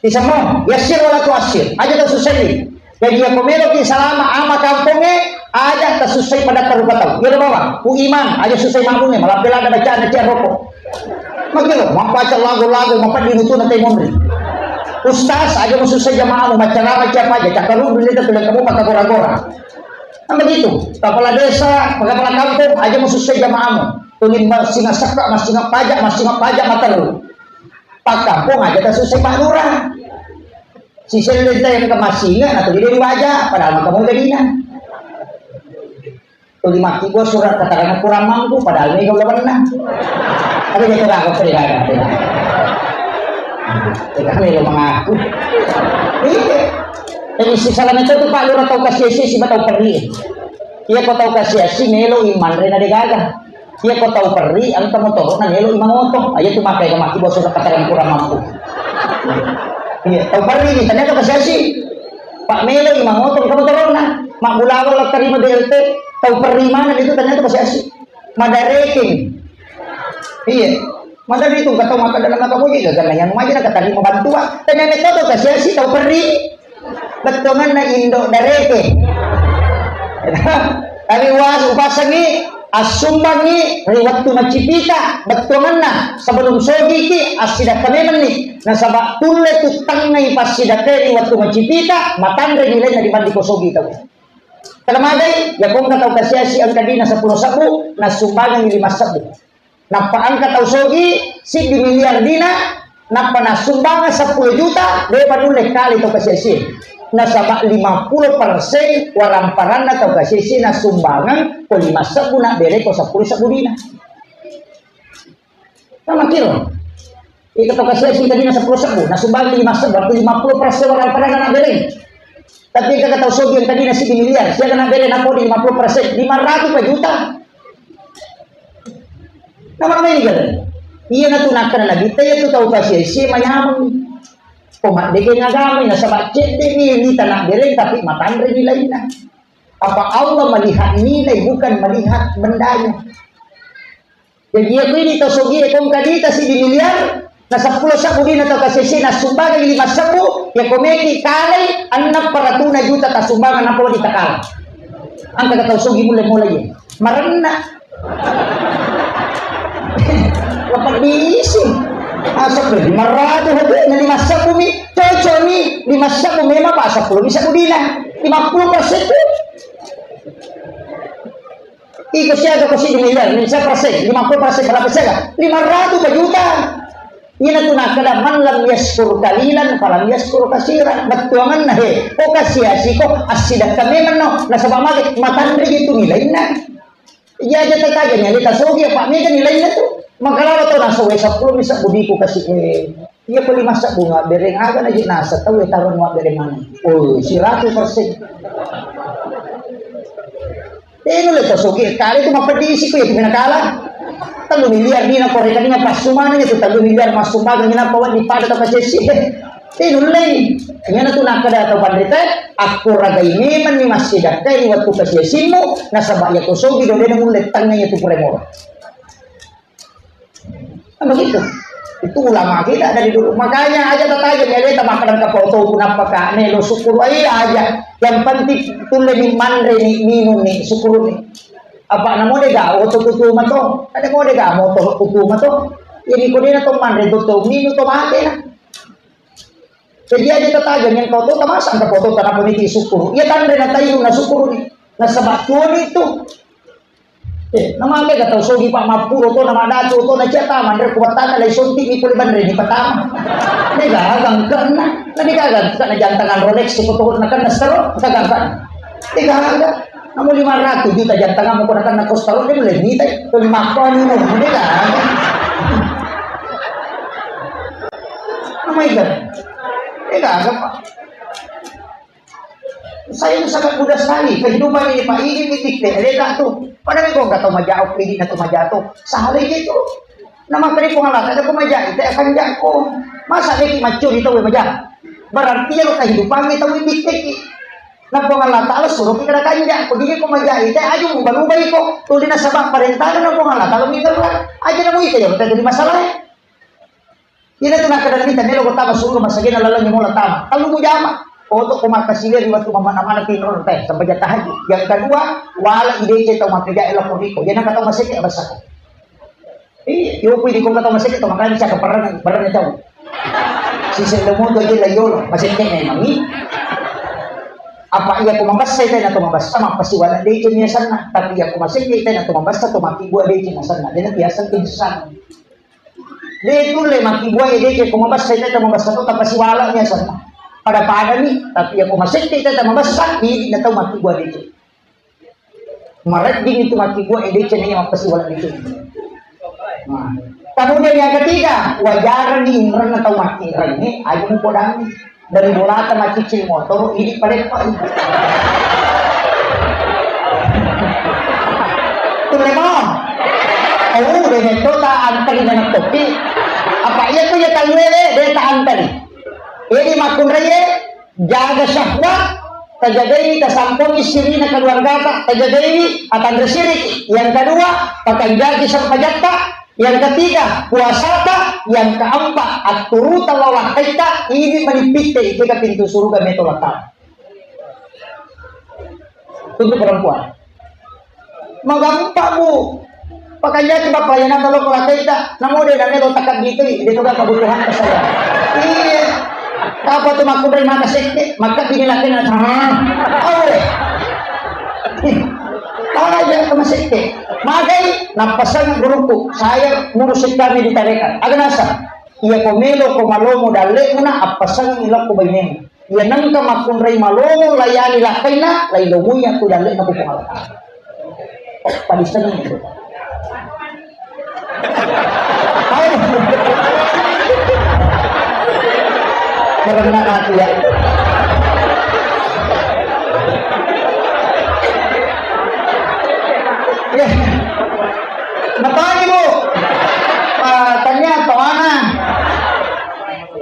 Isammo, yassir wala tuassir. Aja tau susai. Jadi, ya, ko meloki salama ama kampongnge, aja tasussai padatta rupa tau. Iyaro bawang, ku imam, aja susai makmungnge, malabbe ladda bacana cia rokok. Makkiro, mappaca lagu-lagu, mapeddi nutuna te monri. Ustaz, aja mususai jamaamu, maccarama cia paja, cakkaruddu lita tulang kamu pakai gora-gora. Kan begitu, kepala desa, kepala kampung, aja mususai jamaamu. Tuli masinga sekka, masinga pajak, masinga pajak matellu. Pakkampung aja tasussai Pak Lurah. Siselle te engka masinga, na tuli de diwaja, padahal maka mau gadina. Tuli makkibua surat keterangan kurang mampu, padahal mega ulawenna. Ada jatuh raga, ada jatuh raga. Tidak melo mengaku. Iya. Jadi si salah itu tuh Pak Lurah tau kasi-asi, si tau perri. Iya, ko tau kasi-asi melo imanre na degaga. Iya, ko tau perri, engka motoro na melo imangoto. Aja tu makai ke maki bosok katakan kurang mampu. Iya, tau perri ni, ternyata kasi-asi. Pak melo imangoto, engka motorona. Mak bulawa lo terima B L T, tau perri mana itu ternyata kasi-asi. Madareking. Iya. Madari itu kata maka dalam apa boleh gagal yang maju kata terima bantuan. Ternyata itu kasi-asi tau perri. Bettuanganna indo dareke. Tapi was upasengi assumbangi ri wettu macipita, bettuanganna sebelum sogiki assidakka memenni. Nasaba tulle tuttangngai passidakka ri wettu macipita, matanre nilaina dibanding ko sogi tau. Telemagai, ya kongka tau kasiasi engka dina seppulo sebbu, nassumbangi lima sebbu. Nappa engka tau sogi, siddi miliar dina, nappa nassumbangeng seppulo juta, depa nulle kale tau kasiasi. Nasaba lima puluh persen waramparanna tau kasiasi nassumbangeng ko lima sebbu, nabbere ko seppulo sebbu dina. Sama kiro. Iko tau kasiasi tadina seppulo sebbu, nassumbangeng lima sebbu, berarti lima puluh persen waramparanna nabbere. Tapi engka tau sogi yang tadina siddi miliar, siaga nabbere napodi lima puluh persen, lima ratus juta. Nama-nama ini kan? Iya natu nakkana nabitta, iya tu tau kasiasi manyameng. Ko maddekeng agama, nasaba cedde ni lita nabbere, tapi matanre ni lainna. Apa Allah melihat nilai, bukan melihat bendanya. Jadi, iya kuini tau sogi e kongka dita siddi miliar, na seppulo sebbu dina tau kasiasi nassumbangeng lima sebbu, iya ko meki kalai enneng paratuna juta tassumbangeng nappa wedding takala. Engka tau sogi mulle mulai iya. Marenna. Apa bisi? Asal lima ratus hati, na lima sebbu mi, cocok mi, lima sebbu memang apa seppulo mi sebbu dina. Lima puluh persen tu. Iko siaga ko siddi miliar, lima persen, lima puluh persen, berapa siaga? Lima ratus juta. Ina tu nakkeda, "Man lam yaskur kalilan, falam yaskur kasiran." Bettuanganna, he, ko kasiasi ko, assidakka memang no, nasaba mage, matanre itu nilainna. Iya aja tetaga ni, alita sogi apa mega nilainna tu. Makalawa to nasowe seppulo mi sebbu diku kasi, eh. Iya, ko lima sebbu mabbereng, aga na je nasa tau e tarong mabbereng mana? Oh, seratus persen. Eh, nulle to sogi kali tu mapedisi ko ya tu menakala. Tellu miliar dina ko rekening passu mana ya tu tellu miliar massu magang, kenapa wan di pada tak kasih sih? Eh, nulle. Nyana tu nakada atau pandrita, aku ragai memang ni masih dakai waktu kasih simu, nasaba ya ko sogi dode na mulle tengah ya tu puremoro. Kan begitu. Itu ulama kita dari dulu. Makanya aja tataja meleta makan ke foto, kenapa kak? Melo syukur aja. Yang penting tulle ni manre ni minum ni syukur ni. Apa namo dega oto kutu mato? Ada mau dega moto kutu mato? Ini kodena to manre to minum to mate lah. Jadi aja tataja yang kau to tamasa ke foto kenapa ni syukur. Iya tanre na tayu na syukur ni. Na sebab tuh itu. Eh, namake ga tau sogi pa mappuro to, namadatu to, nacia tama, nre kuwattana lai sonti ni pole banre ni patama. Degaga engkana, na degaga engkana jantangan Rolex ko to nakanna sero, gaga engkana. Degaga, namu lima ratus juta jantangan mo ko nakanna kos taro, de mulai mita, to lima ko anu, degaga. Namai ga? Degaga, Pak. Saya itu sangat mudah sekali. Kehidupan ini, Pak, ini titik deh. Ada tak tuh? Padahal kok nggak tahu majak, ini nggak tahu majak tuh. Salah itu. Nama kali pengalaman ada kok majak, itu akan jago. Masa dia ki macuri tahu majak? Berarti ya kehidupan kita ini titik. Nah, pengalaman Allah suruh kita akan jago. Jadi kok majak itu aja ubah-ubah kok. Tuh dia nasabak perintah, nah, pengalaman Allah minta aja namu itu ya, kita jadi masalah. Ina tu nakkeda mita melo ko tama suruga masagena laleng mola tama. Tellu mujama. Oto ko makkasilia ri wettu mamana-mana tinro teh sempajang tahajud. Yang kedua, wala idece tau mappejae lapor riko. Jadi naka tau maseke abasako. Iya, yo pui di ko tau maseke tau makanya bisa keperang, perang tau. Sise lemo tu aja la yolo, maseke memang ni. Apa iya ko mabassa tena to mabassa mappasi wala dece miasanna. Tapi iya ko maseke tena to mabassa to mati gua dece miasanna. Jadi biasa tu sana. De tulle makkibua e, de ke ko mabassa teta mabassa to tapasiwala ni asanna. Pada-pada ni, tapi ya ko masette teta mabassa, idi na tau makkibua de ke. Maredding itu makkibua e, de ke ni mappasiwala de ke. Nah. Kemudian yang ketiga, wajar ni inrenna tau makkireng ni, aja mupodangi. Dari bolata maccicil motor, ini paleppa. Tulle mo. Oh, de metto ta antari na topi. Apa iya tu ya tau de, de ta antari. Jadi makkunrai, jaga syahwat, tajagai, tasampongi sirina keluargata, tajagai, atanre siriki. Yang kedua, pakanjaki sempajatta, yang ketiga, puasata, yang keempat, atturuta lao lakkaitta, idi manippitte, jika pintu surga meto latta. Untuk perempuan. Magampa, Bu. Pakanjaki bappa yana talo ko lakkaitta, namo de name lo takabitui, de toga kebutuhan saya. Iya. Apa tu makkunrai maka sekke, maka bini lakkena, ha. Awe. Aja ke masekke. Magai, napasang guruku, saya ngurus kami di tarekat. Aga nasa, iya ko melo ko malomo dalle muna, appasang ilokko bainemu. Iya nengka makkunrai malomo layani lakkaina, lai lomunya tu dalle na Puang Allah Ta'ala. Padisengi itu. Karena aku ya. Ya. Matanya, Bu. Ah, tanya atau mana?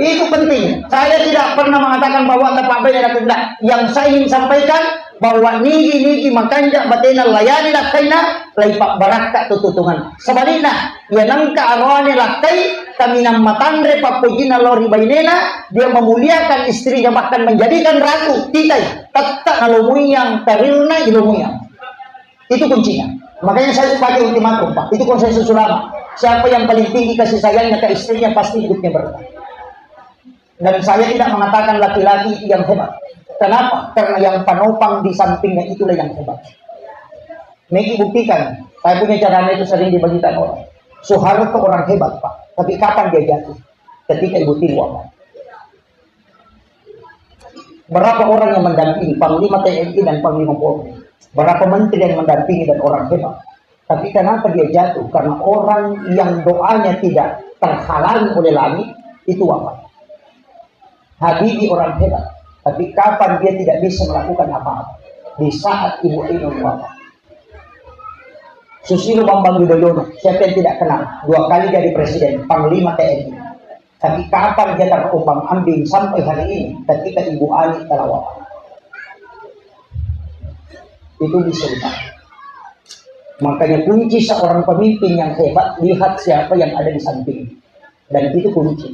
Itu penting. Saya tidak pernah mengatakan bahwa tapak baik dan tidak. Yang saya ingin sampaikan, bahwa nigi-nigi makanja batena layani lakkaina, lai pabbarakka tu tutungan. Sebaliknya, iya nengka aroane lakkai, kaminang matanre pappojinna lao ri bainena, dia memuliakan istrinya, bahkan menjadikan ratu, titai, tetta nalomui yang karirna ilomui yang. Itu kuncinya. Makanya saya pakai ultimatum, Pak. Itu konsensus ulama. Siapa yang paling tinggi kasih sayangnya ke istrinya, pasti hidupnya berkah. Dan saya tidak mengatakan laki-laki yang hebat. Kenapa? Karena yang panopang di sampingnya itulah yang hebat. Megi buktikan, saya punya caranya itu sering dibagikan orang. Soeharto orang hebat, Pak. Tapi kapan dia jatuh? Ketika Ibu Tini wafat. Berapa orang yang mendampingi Panglima T N I dan Panglima Polri? Berapa menteri yang mendampingi dan orang hebat? Tapi kenapa dia jatuh? Karena orang yang doanya tidak terhalangi oleh langit, itu wafat. Habibie orang hebat, tapi kapan dia tidak bisa melakukan apa-apa? Di saat Ibu Ainun wafat. Susilo Bambang Yudhoyono, siapa yang tidak kenal? Dua kali jadi presiden, panglima T N I. Tapi kapan dia terombang-ambing sampai hari ini ketika Ibu Ani telah wafat? Itu bisa. Makanya kunci seorang pemimpin yang hebat, lihat siapa yang ada di samping. Dan itu kunci.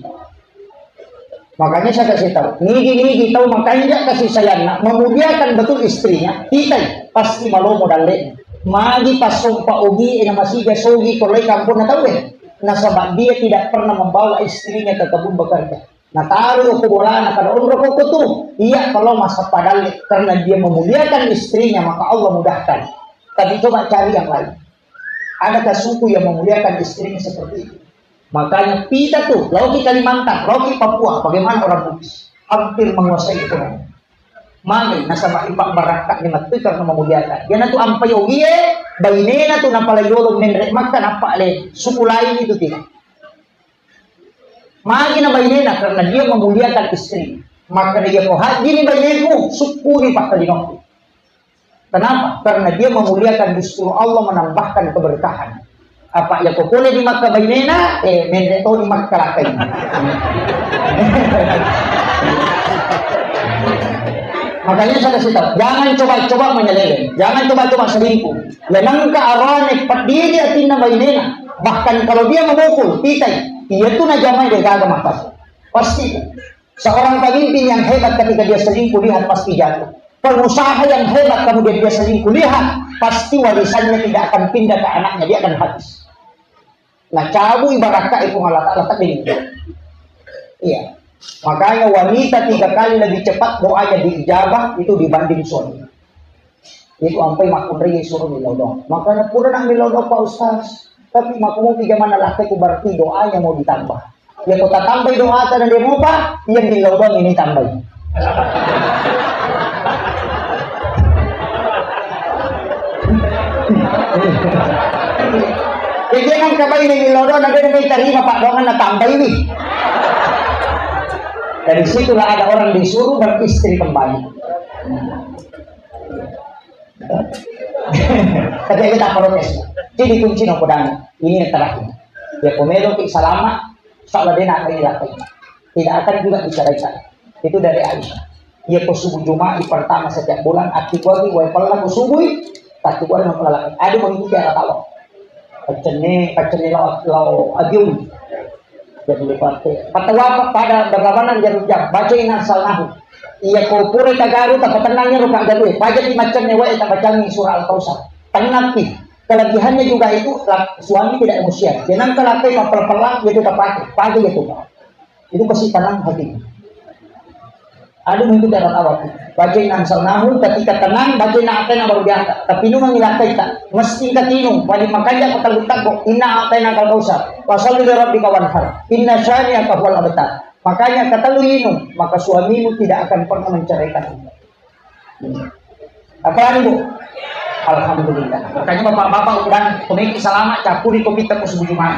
Makanya saya kasih tahu, nigi-nigi tahu makanya kasih sayangnya, memuliakan betul istrinya, kita pasti malomo dalle. Magi pas sompa ogi, ena masih dia sogi, kalau kampung na tahu deh. Nasaba dia tidak pernah membawa istrinya ke kebun bekerja. Nataru ko bolana kada onro ko tu. Iya, kalau masa padalle karena dia memuliakan istrinya, maka Allah mudahkan. Tapi coba cari yang lain. Adakah suku yang memuliakan istrinya seperti itu? Makanya pita tuh, lauki Kalimantan, lauki Papua, bagaimana orang Bugis? Hampir menguasai ekonomi. Magi nasaba ipabbarakka ni matu karena memuliakan. Dia natu ampai ogie, bainena tu napalai yolo menre makka nappa le suku lain itu tidak. Magi na bainena karena dia memuliakan istri. Maka dia ko haji ni baineku, suku ni pakkalinokku. Kenapa? Karena dia memuliakan, justru Allah menambahkan keberkahan. Apa ya ko pole di Makkah bainena, eh, menre to di Makkah lakai. Makanya saya kasih tahu, jangan coba-coba menyeleweng, jangan coba-coba selingkuh. Ya nengka arane pedidi atinna bainena. Bahkan kalau dia memukul, pitai, iya tu najamai deh gaga makas. Pasti. Seorang pemimpin yang hebat ketika dia selingkuh, lihat pasti jatuh. Pengusaha yang hebat kemudian dia selingkuh, lihat pasti warisannya tidak akan pindah ke anaknya, dia akan habis. Nah, cabut ibarat itu malah tak letak di. Iya. Makanya wanita tiga kali lebih cepat doanya diijabah itu dibanding suami. Itu ampai makkunrai suruh millau doa. Makanya pura nak millau doa Pak Ustaz. Tapi makkunrai zaman laki itu berarti doanya mau ditambah. Ya kau tak tambahi doa tadi dia mau Pak, yang millau doa ini tambahi. Jadi jangan kabai ini millau doa, nanti dia terima Pak doa na tambahi ini. Dari situlah ada orang disuruh beristri kembali. Tapi kita protes. Jadi kunci nopo dan ini yang terakhir. Ya pomelo ki salama, salah dia nak lagi. Tidak akan juga diceraikan. Itu dari Aisyah. Ya ko subuh Jumat di pertama setiap bulan, aku bagi wae pella ko subuh, tapi wae nopo lagi. Ada mengikuti arah tawa. Pecenne, pecenne lo lo adium. Jadi dipakai. Kata wapa pada berlawanan jarum jam. Baca inna salnahu. Iya ko pura tagaru tak tenangnya rupa garu. Baca di macam nyawa tak bacangi surah Al-Kausar. Tenang pi. Kelebihannya juga itu la- suami tidak emosi. Jangan kalau apa yang pelang itu tak pakai. Pakai itu. Itu pasti tenang hatinya. Aduh, itu darah awak. Baca inna salnahu, ketika tenang, baca inna atena baru diangkat. Tapi nu mengilakai tak. Mesti kita tinung. Paling makanya kata letak kok. Inna atena kal kausar. Wasalli li rabbika wanhar. Inna syani'aka huwal abtar. Makanya kata lu inung, maka suamimu tidak akan pernah menceraikan. Apa lagi, Bu? Alhamdulillah. Makanya bapak-bapak udah komiki salama, capuri kopi tepus bujuman.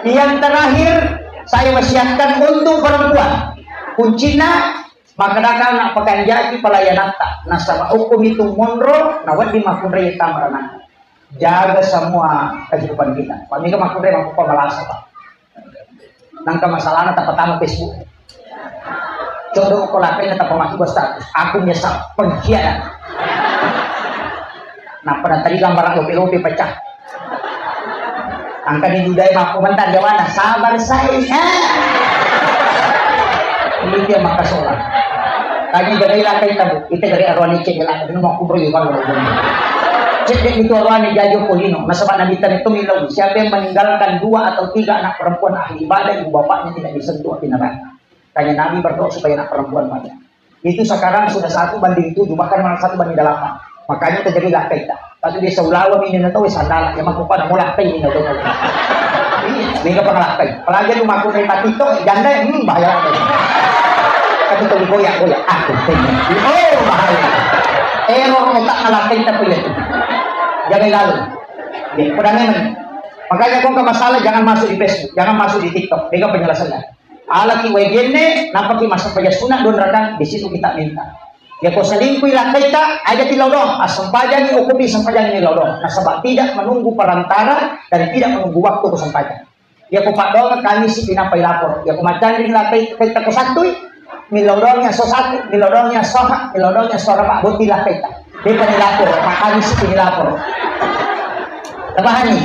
Yang terakhir, saya wasiatkan untuk perempuan. Kuncina, maka anak pekanjaki pelayanan tak. Nasaba hukum itu monro, nawaddi makunrai tamaranang. Jaga semua kehidupan kita. Pak Mega makunrai mampu pemalasa, Pak. Nangka masalahna tak pertama Facebook. Coba ko lakai na tapamaki bos status. Aku nyesal pengkhianat. Nah, pernah tadi gambar lope-lope pecah. Angka di budaya mampu mentar jawana. Sabar saya. Ini dia maka sholat. Tadi jaga ilakai tabu. Kita dari arwani cek ilakai. Ini mau kubro juga. Cek dek itu arwani jajo polino. Nasaba Nabi tadi itu milau. Siapa yang meninggalkan dua atau tiga anak perempuan ahli ibadah, ibu bapaknya tidak disentuh api neraka. Tanya Nabi berdoa supaya anak perempuan banyak. Itu sekarang sudah satu banding tujuh, bahkan malah satu banding delapan. Makanya terjadi lakai tak. Tapi dia seulawa ini na tahu sandala, yang mampu pada mulai kai ini na tahu. Ini kan pengelakkai. Apalagi lu mampu dari mati itu, janda, hmm, bahaya lagi. Tapi tuh goyak-goyak, aku tanya. Oh, bahaya. Error otak ngelakai tapi ya. Jangan lalu. Ya, pedangnya mana? Makanya ko engka masalah, jangan masuk di Facebook, jangan masuk di TikTok. Mega penjelasannya. Alaki wae genne, nampaki massempajang sunat dua rakaat, di situ kita minta. Ya ko selingkuh lakkaita, aja tilodong, assempajangi, okupi sempajangi lodong. Nasaba tidak menunggu perantara dan tidak menunggu waktu kesempatan. Ya ko paddoang kami si pinampai lapor. Ya ko macanri lakkaita ko sattui, milodong yang so satu, milodong yang so ha, milodong yang so raba, boti lakkaita. Depa ni lapor, Pak Kadis itu ni lapor. Terpahami?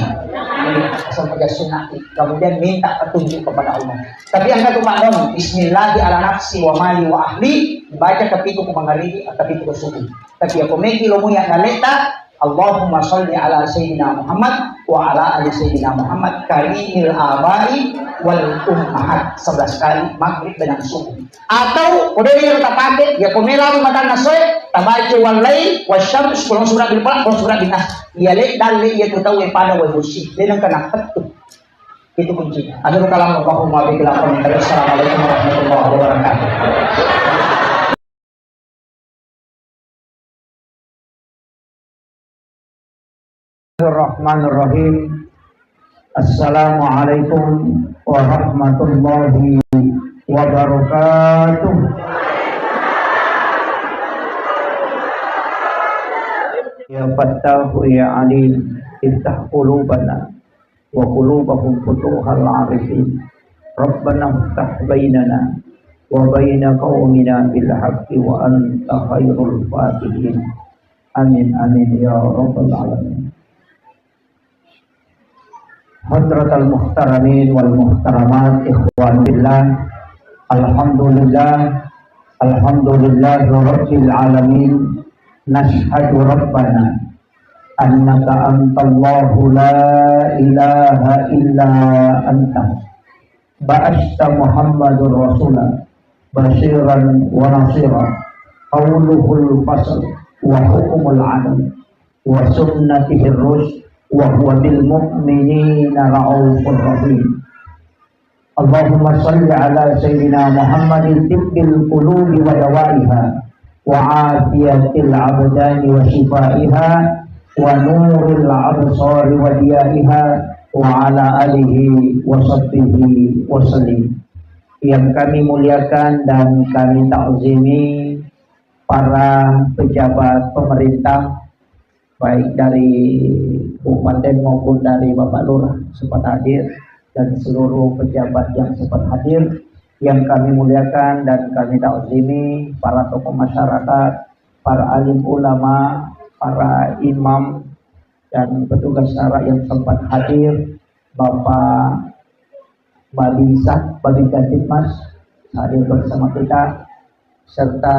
Asal kerja sunat. Kemudian minta petunjuk kepada Allah. Tapi yang satu makna, Bismillahi ala nafsi wa mali wa ahli, baca kepitu ku mangaribi, kepitu ku subuh. Tapi aku meki lo muya naleta, Allahumma salli ala Sayyidina Muhammad wa ala ali Sayyidina Muhammad karimil abai wal ummahat. Sebelas kali maghrib dan subuh. Atau, ko de' riolo tapake, ya ko melo matanna soe, tabaca wallai, wasyams, qul a'udzu birabbil falaq, qul a'udzu birabbin nas. Iya le dalle iya tu tau e pada wae bosi, de' nengka napettu. Itu kuncinya. Akhirul kalam, Allahumma bihi laqad. Assalamualaikum warahmatullahi wabarakatuh. Bismillahirrahmanirrahim. Assalamualaikum warahmatullahi wabarakatuh. Ya Fattahu ya Alim, iftah qulubana wa qulubahum futuhal arifin. Rabbana iftah bainana wa baina qaumina bil haqqi wa anta khairul fatihin. Amin, amin, ya rabbal alamin. Hadratal muhtaramin wal muhtaramat, ikhwan fillah. Alhamdulillah, alhamdulillah rabbil alamin. Nashhadu rabbana annaka antallahu la ilaha illa anta. Ba'asta Muhammadur Rasula basyiran wa nasira. Qauluhul fasl wa hukmul adl wa sunnatihir rusy wa huwa bil mu'minina raufur rahim. Allahumma salli ala Sayyidina Muhammadin tibbil qulubi wa dawaiha wa afiyatil abdani wa shifaiha wa nuril absari wa diyaiha wa ala alihi wa sahbihi wa sallim. Yang kami muliakan dan kami takzimi para pejabat pemerintah, baik dari Kabupaten maupun dari Bapak Lurah sempat hadir, dan seluruh pejabat yang sempat hadir, yang kami muliakan dan kami takzimi, para tokoh masyarakat, para alim ulama, para imam, dan petugas syara yang sempat hadir, Bapak Babinsa, Babinsa Tipmas hadir bersama kita, serta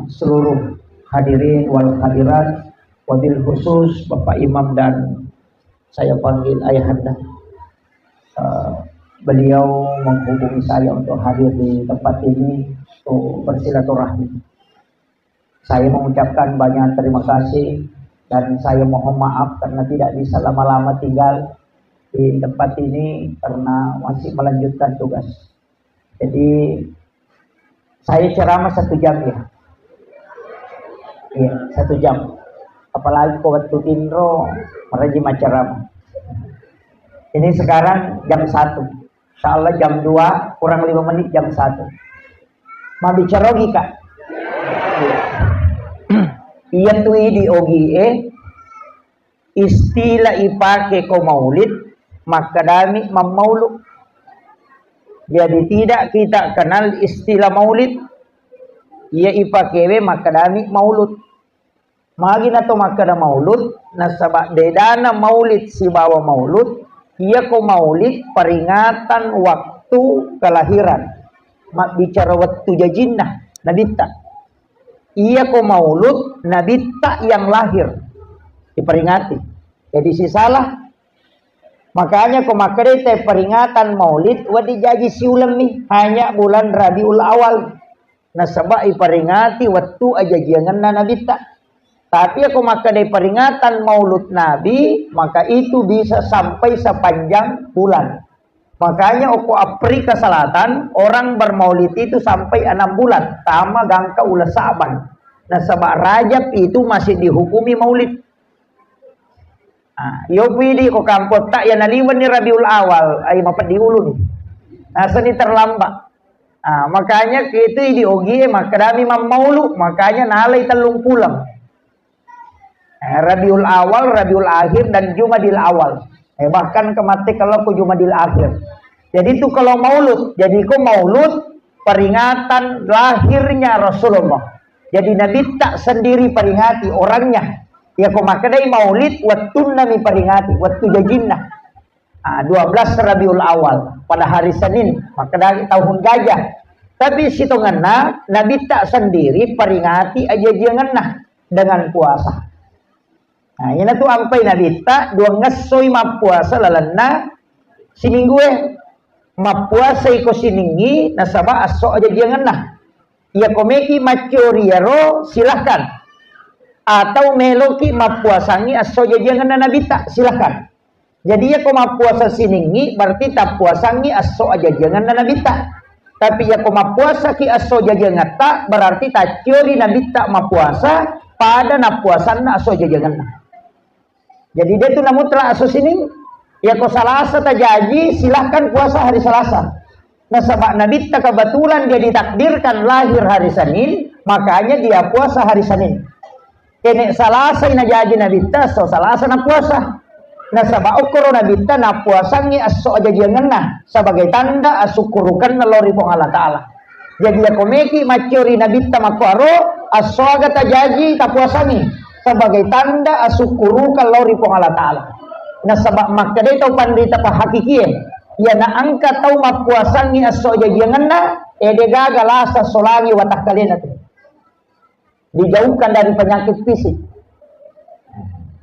seluruh hadirin wal hadirat, wabil khusus Bapak Imam dan saya panggil Ayahanda. Eh, beliau menghubungi saya untuk hadir di tempat ini untuk bersilaturahmi. Saya mengucapkan banyak terima kasih dan saya mohon maaf karena tidak bisa lama-lama tinggal di tempat ini karena masih melanjutkan tugas. Jadi, saya ceramah satu jam ya. Iya, satu jam. Apalagi ko wettu tinro, maraji macceramah. Ini sekarang jam satu. Insya Allah jam dua, kurang lima menit jam satu. Mabbicara ogi, Kak? Iya tu idi ogi e, istilah ipake ko maulid, makkedami mammaulu. Jadi tidak kita kenal istilah maulid, iya ipakewe makkedami maulud. Magi nato makkeda maulud, nasaba bedana maulid sibawa maulud, iyako maulid peringatan waktu kelahiran, mabbicara wettu jajinna nabitta. Iyako maulud nabitta yang lahir diperingati. Jadi sisalah. Makanya ko makkedai te peringatan maulid, wedding jaji siulemmi, hanya bulan Rabiul Awal. Nasaba iperingati wettu ajajiangenna nabitta. Tapi ako makkedai peringatan maulud Nabi, maka itu bisa sampai sepanjang bulan. Makanya oko Afrika Selatan, orang bermaulid itu sampai enam bulan, tama gangka ula Sa'ban. Nasaba Rajab itu masih dihukumi maulid. Ah, yo pidi ko kampotta ya naliwenni Rabiul Awal, ai mapeddi uluni. Nasani terlambat. Ah, makanya itu idi ogie makkedami mammaulu, makanya nalai tellung pulang. Eh, Rabiul Awal, Rabiul Akhir, dan Jumadil Awal. Eh, bahkan kemati kalau ke Jumadil Akhir. Jadi itu kalau maulud, jadi ko maulud peringatan lahirnya Rasulullah. Jadi Nabi tak sendiri peringati orangnya. Ya ko makkedai maulid, wattunna mi peringati, wattu jajinna. Ah, dua belas Rabiul Awal pada hari Senin, makkedai tahun gajah. Tapi sitongenna Nabi tak sendiri peringati ajajiangenna dengan puasa. Nah, ina tu ampai Nabitta dua ngessoi mappuasa lalenna siminggue. Mappuasai ko siningi nasaba esso ajajiangenna. Iya ko meki maccori iyaro, silahkan. Atau meloki mappuasangi esso ajajiangenna Nabitta, silahkan. Jadi iya ko mappuasa siningi berarti tappuasangi esso ajajiangenna Nabitta. Tapi iya ko mappuasaki esso ajajiangetta berarti tacciori Nabitta mappuasa pada nappuasanna esso ajajiangenna. Jadi dia tu namutlak esso sining. Iya ko Salasa tajaji, silahkan puasa hari Salasa. Nasaba Nabitta kebetulan dia ditakdirkan lahir hari Senin, makanya dia puasa hari Senin. Kene Salasa najaji Nabitta, so Salasa na puasa. Nasaba okkoro Nabitta na puasangi esso ajajiangenna sebagai tanda asukkurukanna lao ri Puang Allah Ta'ala. Jadi iya ko meki maccori Nabitta makkuaro, esso aga tajaji tapuasangi sebagai tanda asukkurukan lao ri Puang Allah Ta'ala. Nasaba makkedai tau panrita pahakikie, iya na engka tau mappuasangi esso ajajiangenna, eh, degaga lasa solangi watakkalena tu. Dijauhkan dari penyakit fisik.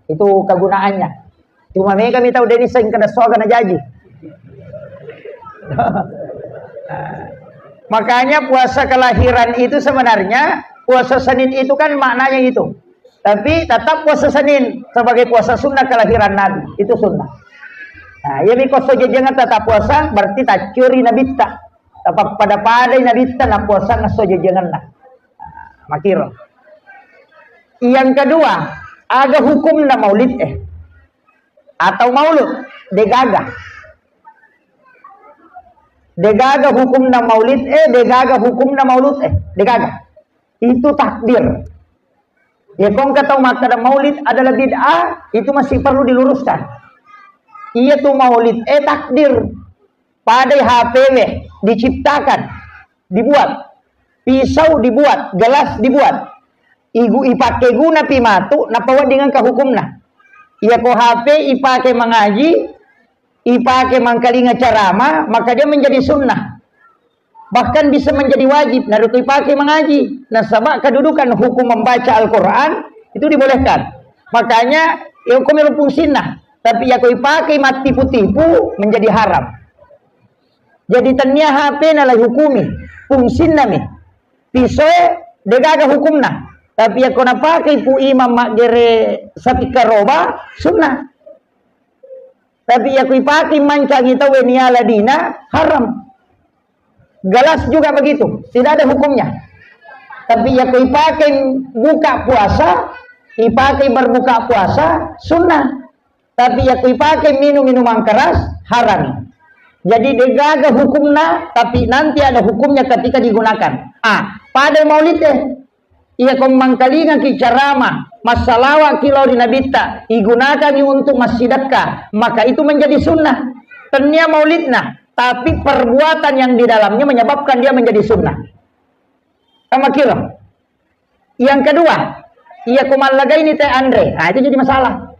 Itu kegunaannya. Cuma mega mi tau deni seng kena soga na jaji. Makanya puasa kelahiran itu sebenarnya puasa Senin itu kan maknanya itu. Tapi tetap puasa Senin sebagai puasa sunnah kelahiran Nabi. Itu sunnah. Nah, iya mi ko esso ajajiangenna tetap puasa berarti tacciori Nabitta. Tapappada-padai Nabitta nappuasang esso ajajiangenna. Makiro. Yang kedua, aga hukumna maulid eh atau maulud? Degaga. Degaga hukumna maulid eh, degaga hukumna maulud eh, degaga. Itu takdir. Ya, kong kata makkada maulid adalah bid'ah, itu masih perlu diluruskan. Iya tu maulid eh takdir. Padai H P W diciptakan, dibuat. Pisau dibuat, gelas dibuat. Igu ipake guna pi matu, napawedding engka hukumna. Iya ko H P ipake mangaji, ipake mangkalinga carama, maka dia menjadi sunnah. Bahkan bisa menjadi wajib, naruto ipake mangaji. Nasaba kedudukan hukum membaca Al-Quran itu dibolehkan. Makanya, ya hukum fungsinna. Tapi ya ko ipake mattipu-tipu, menjadi haram. Jadi tennia H P na lai hukumi, fungsinna mi. Pisoe degaga hukumna. Tapi yakko napakai pu imam maggere sapikkaroba, sunnah. Tapi yakko ipakai mancangi tau niala dina, haram. Gelas juga begitu, tidak ada hukumnya. Tapi yakko ipakai buka puasa, ipakai berbuka puasa, sunnah. Tapi yakko ipakai minum minuman keras, haram. Jadi degaga hukumna, tapi nanti ada hukumnya ketika digunakan. Ah, pada maulid deh. Iya ko mangkalingaki carama, massalawaki lao ri Nabitta, igunakangi untuk massidekka, maka itu menjadi sunnah. Tennia maulidna, tapi perbuatan yang di dalamnya menyebabkan dia menjadi sunnah. Sama kira. Yang kedua, iya ko mallagaini te anre, nah itu jadi masalah.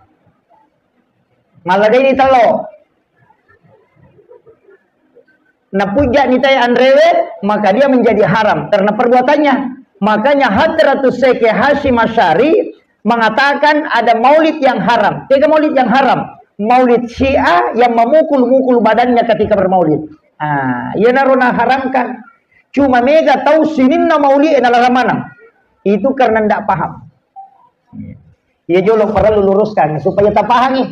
Mallagaini tello. Napujja'ni tae anrewe, maka dia menjadi haram karena perbuatannya. Makanya Hadratus Syekh Hasyim Asy'ari mengatakan ada maulid yang haram. Tega maulid yang haram? Maulid Syiah yang memukul-mukul badannya ketika bermaulid. Ah, iyanaro naharamkan. Cuma mega tau sininna maulid e nalarang maneng. Itu karena ndak paham. Iya jolo parellu luruskan supaya tapahangi.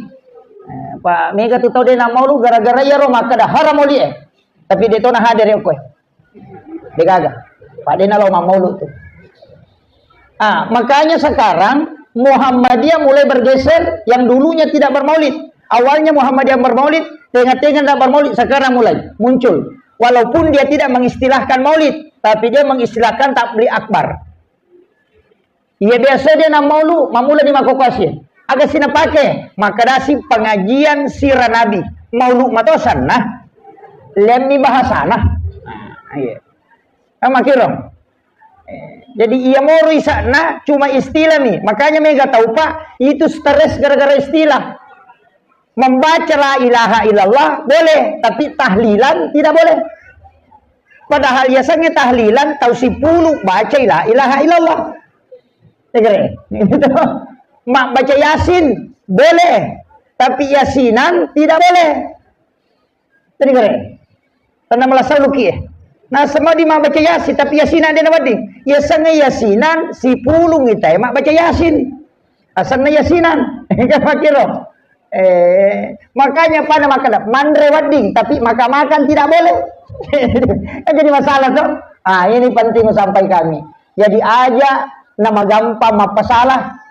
Eh, Pak, mega tu tau de na maulud gara-gara iyaro makkada haram maulid e. Tapi de tona hadir ya koe. De gaga. Pak de na lao mammaulud tu. Ah, makanya sekarang Muhammadiyah mulai bergeser, yang dulunya tidak bermaulid. Awalnya Muhammadiyah bermaulid, tengah-tengah tidak bermaulid, sekarang mulai muncul. Walaupun dia tidak mengistilahkan maulid, tapi dia mengistilahkan tabligh akbar. Iya biasa dia na maulu, mamula di makokosi. Aga sina pake, makadasi pengajian sirah Nabi. Maulu matosan nah. Lemmi bahasana. Nah, iya. Sama kiro. Eh, jadi iya moro isa'na cuma istilah mi. Makanya mega tau, Pak, itu stres gara-gara istilah. Membaca la ilaha illallah boleh, tapi tahlilan tidak boleh. Padahal yasengnge tahlilan tau sipulu baca la ilaha illallah. Ya, kere? Gitu. Mak baca Yasin boleh, tapi yasinan tidak boleh. Tadi kare. Tanna malasau luki eh. Nasaba di mabbaca Yasin, tapi Yasin de' nawedding. Yasengnge Yasinan, sipulung ita e mabbaca Yasin. Asenna Yasinan. Kan makkiro. Eh, makanya pada makan manre wedding, tapi makan-makan tidak boleh. Kan jadi masalah tuh. Ah, ini penting sampai kami. Jadi aja nama gampang mappasalah.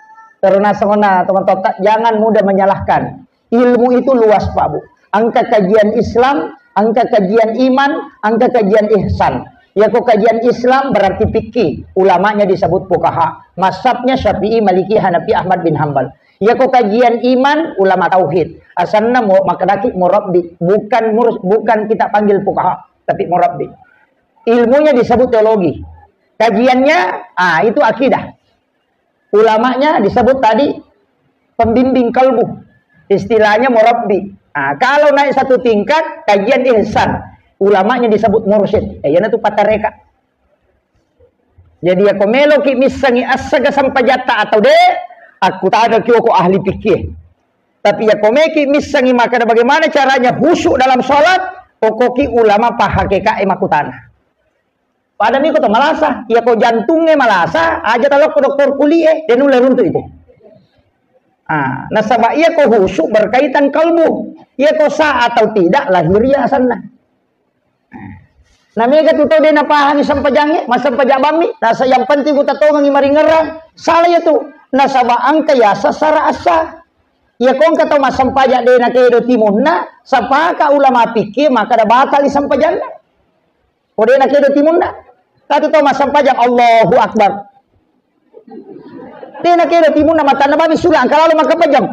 Terus nasengona teman-teman, jangan mudah menyalahkan. Ilmu itu luas, Pak Bu. Engka kajian Islam, engka kajian iman, engka kajian ihsan. Yako kajian Islam berarti fikih, ulamanya disebut fuqaha. Mazhabnya Syafi'i, Maliki, Hanafi, Ahmad bin Hambal. Yako kajian iman, ulama tauhid. Asanna mu-, makkedaki murabbi, bukan mur-, bukan kita panggil fuqaha, tapi murabbi. Ilmunya disebut teologi. Kajiannya, ah, itu akidah. Ulamanya disebut tadi pembimbing kalbu. Istilahnya murabbi. Nah, kalau naik satu tingkat, kajian ihsan. Ulamanya disebut mursyid. Eh, yana tu patareka. Jadi, yako meloki missengi assaga sampajatta atau de', aku tadaki oko ahli fikih. Tapi yako meki missengi makkeda bagaimana caranya khusyuk dalam sholat, okoki ulama pahakeka e makutana. Pada miko to malasa, iya ko jantungnge malasa, aja talokko dokter kulie, de' nulle runtu itu. Ah, nasaba iya ko khusyuk berkaitan kalbu. Iya ko sah atau tidak lahiriah asanna. Nah, mega tu tau de' napahangi sempajangnge, massempajang bammi, nasa yang penting ku tatongengi maringerang, salah iya tu. Nasaba engka iya sasara assa. Iya ko engka tau massempajang de' nakedo timunna, sapaka ulama fikih makkeda batali sempajanna. Ko de' nakedo timunna. Tatu tau massempajang, Allahu Akbar. De' nakedo timunna, matanna bami sula, engka lalo makkapajang.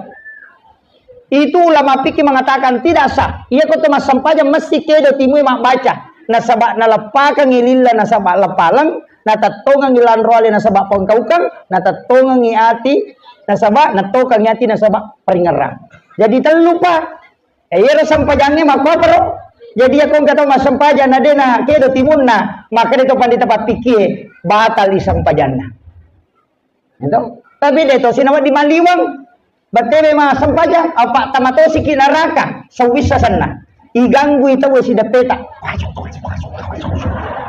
Itu ulama fikih mengatakan tidak sah. Iya ko tau massempajang mesti kedo timue mabbaca. Nasaba naleppakangi lilla nasaba leppaleng, natettongengi lanro ale nasaba pengkaukang, natettongengi ati nasaba, nettokangi ati nasaba paringerang. Jadi tellu, Pak. Eh, iyaro sempajangnge makkuaparo. Jadi, iya ko engka tau massempajang na de' nakedo timunna, makkeda to pandita pappikie, batali sempajanna. Gitu. Tapi de' tosi nawedding malliweng. Battewe massempajang, apa' tamatosiki naraka, sewissa senna. Iganggui tau sideppeta.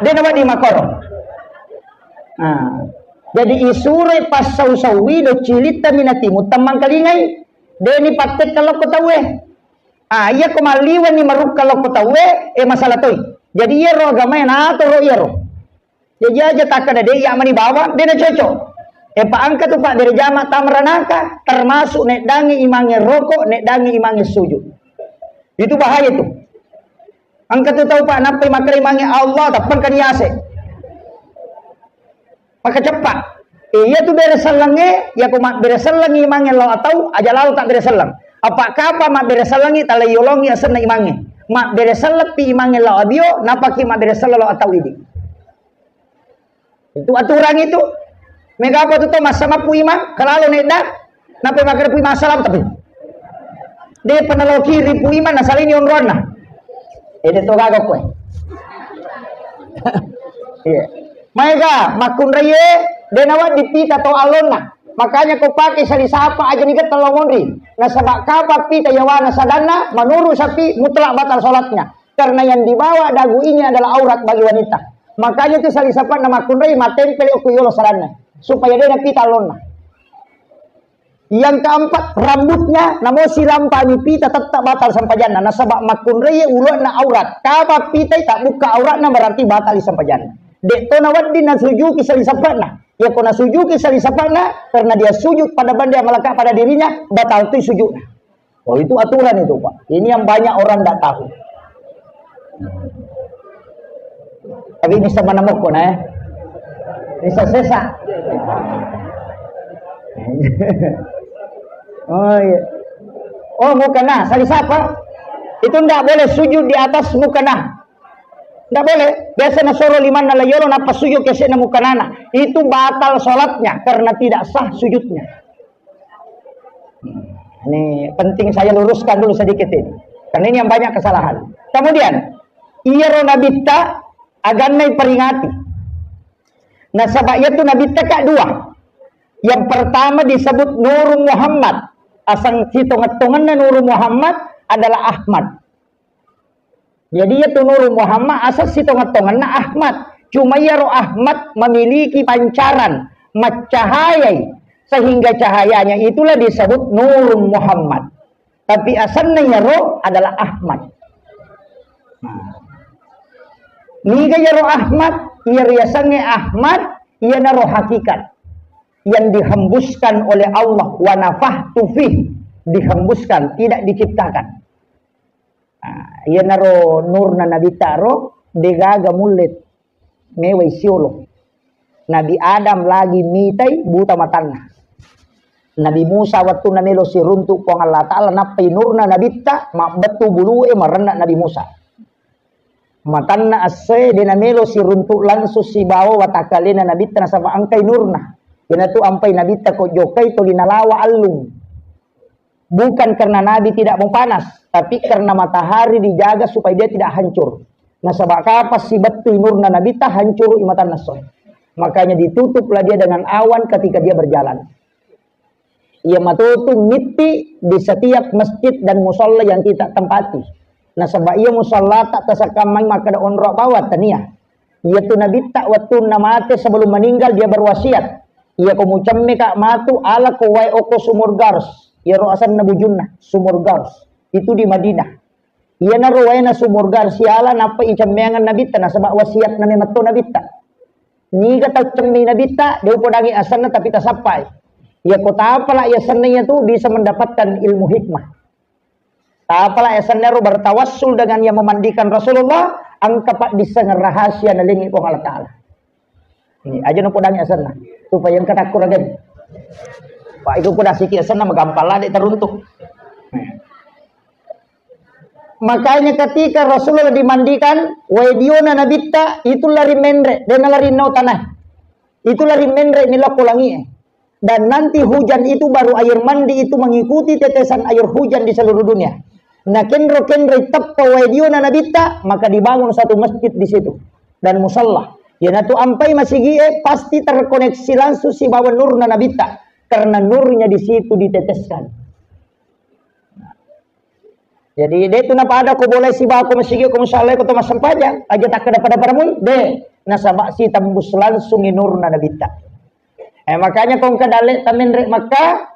De' nawedding makkoro. Nah, jadi isuroi passau-saui do cilitta minatimu temmangkalingai. De' ni pattekka lokko tauwe. Ah, iya ko malliwenni marukka lokko tauwe, eh, masalah toi. Jadi iyaro agamae natoro iyaro. Jadi aja takkeda de' iya mani bawang, de' nacocok. Eh, pa engka tu pabbere jama tamaranaka, termasuk neddangi imangnge rokok, neddangi imangnge sujud. Itu bahaya tu. Engka tu tau pa nappai makkeda imangnge Allah, tappengka ni ase. Maka ceppa. Eh, iya tu bere sellengnge, iya ko mabbere sellengngi imangnge lao atau, aja lalo tabbere selleng. Apa' kapa mabbere sellengngi, tala yolongi asenna imangnge. Mabbere selleng pi imangnge lao abio, napaki mabbere selleng lao atau idi. Itu aturan itu. Mega apa tu tau massamappu imang, kalalo nedda, nappai makkeda pu imang salam tapi. De' pa nalokiri pu imang nasalini onronna. Eh, de' to gaga koe. Iya. Maega makkunraie de' nawedding pita to allonna. Makanya ko pake sali sapa aja ni getta lao monri. Nasaba kapa pita yawana sadanna, menurut Syafi'i mutlak batal sholatnya. Karena yang dibawa dagu ini adalah aurat bagi wanita. Makanya tu sali sapa'na makkunrai matempel okko yolo sadanna. Supaya de' napita allonna. Yang keempat, rambutnya namo silampa ni pita tetap batal sempajanna. Nasaba makkunrai uluanna aurat. Kapa pitai tak buka auratna berarti batal sempajanna. De' to nawedding nasujuki sali sapa'na. Iya ko nasujuki salisapana, karena dia sujud pada benda yang melekat pada dirinya, batal tu sujudnya. Oh, itu aturan itu, Pak. Ini yang banyak orang ndak tahu. Tapi ini sama namo ko na, eh. Ini sesa. Oh, iya. Oh, mukana, salisapa? Itu ndak boleh sujud di atas mukana. Ndak boleh. Biasa nasoro limanna la yolo, nappa sujud ke sena mukanana. Itu batal sholatnya karena tidak sah sujudnya. Ini penting saya luruskan dulu sedikit ini. Karena ini yang banyak kesalahan. Kemudian, iyaro nabitta aganna iperingati. Nasaba iyatu nabitta ka dua. Yang pertama disebut Nurun Muhammad. Asang sitonget-tongenna Nurun Muhammad adalah Ahmad. Jadi iyatu Nurun Muhammad asal sitonget-tongenna Ahmad. Cuma iyaro Ahmad memiliki pancaran, maccahayai, sehingga cahayanya itulah disebut Nurun Muhammad. Tapi asalnya iyaro adalah Ahmad. Nah. Niga iyaro Ahmad? Iyaro yasengnge Ahmad, iyanaro hakikat yang dihembuskan oleh Allah, wa nafakhtu fih, dihembuskan, tidak diciptakan. Nah, iyanaro nurna Nabitta ro, degaga mulle mewai siolo. Nabi Adam lagi mitai, buta matanna. Nabi Musa wettunna melo siruntu Puang Allah Ta'ala, nappai nurna Nabitta, mabbettu bulue, marenna Nabi Musa. Matanna essoe, de namelo siruntu langsung sibawa watakkalena Nabitta, nasaba engkai nurna. Iyanatu ampai Nabitta ko jokkai toli nalawa allung. Bukan karena Nabi tidak mau panas, tapi karena matahari dijaga supaya dia tidak hancur. Nasaba kapang sibettui nurna Nabitta, hancurui matanna essoe. Makanya ditutuplah dia dengan awan ketika dia berjalan. Iya matotu mitti di setiap masjid dan musalla yang kita tempati. Nasaba iya musallata tasakkammai makkeda onro bawang, tania. Iyatu Nabitta wettunna mate, sebelum meninggal dia berwasiat, "Iya ko mucemme ka matu, ala ko wae okko sumur Gars, iyaro asenna bujunna, sumur Gars. Itu di Madinah." Iyanaro waena sumur Gars siala nappa icemmeangeng Nabitta, nasaba wasiatna memetto Nabitta. Niga tau cemme Nabitta, de upodangi asenna tapi tasappai. Iya ko tapala yasenna iyatu bisa mendapatkan ilmu hikmah. Tapala yasenna ro bertawassul dengan yang memandikan Rasulullah, engka paddissengeng rahasia nalengi Puang Allah Ta'ala. Ini aja no podangi asenna. Supaya engka takkuragani. Pak, itu poda siki asenna magampang lade teruntuk. Makanya ketika Rasulullah dimandikan, wae diona Nabitta, itu lari menre, dena lari nau tanah. Itu lari menre milokko langie. Dan nanti hujan itu baru air mandi itu mengikuti tetesan air hujan di seluruh dunia. Nah, kenro-kenro teppa wae diona Nabitta, maka dibangun satu masjid di situ dan musalla. Iyanatu ampai masigie pasti terkoneksi langsung sibawa nurna Nabitta, karena nurnya di situ diteteskan. Jadi, de tu napada ko boleh sibawa ko masigi ko musalla ko to massempajang, aja takkeda pada-pada mui, de, nasaba sitembus langsung nurna Nabitta. Eh, makanya ko engka dalle tamenre Makkah,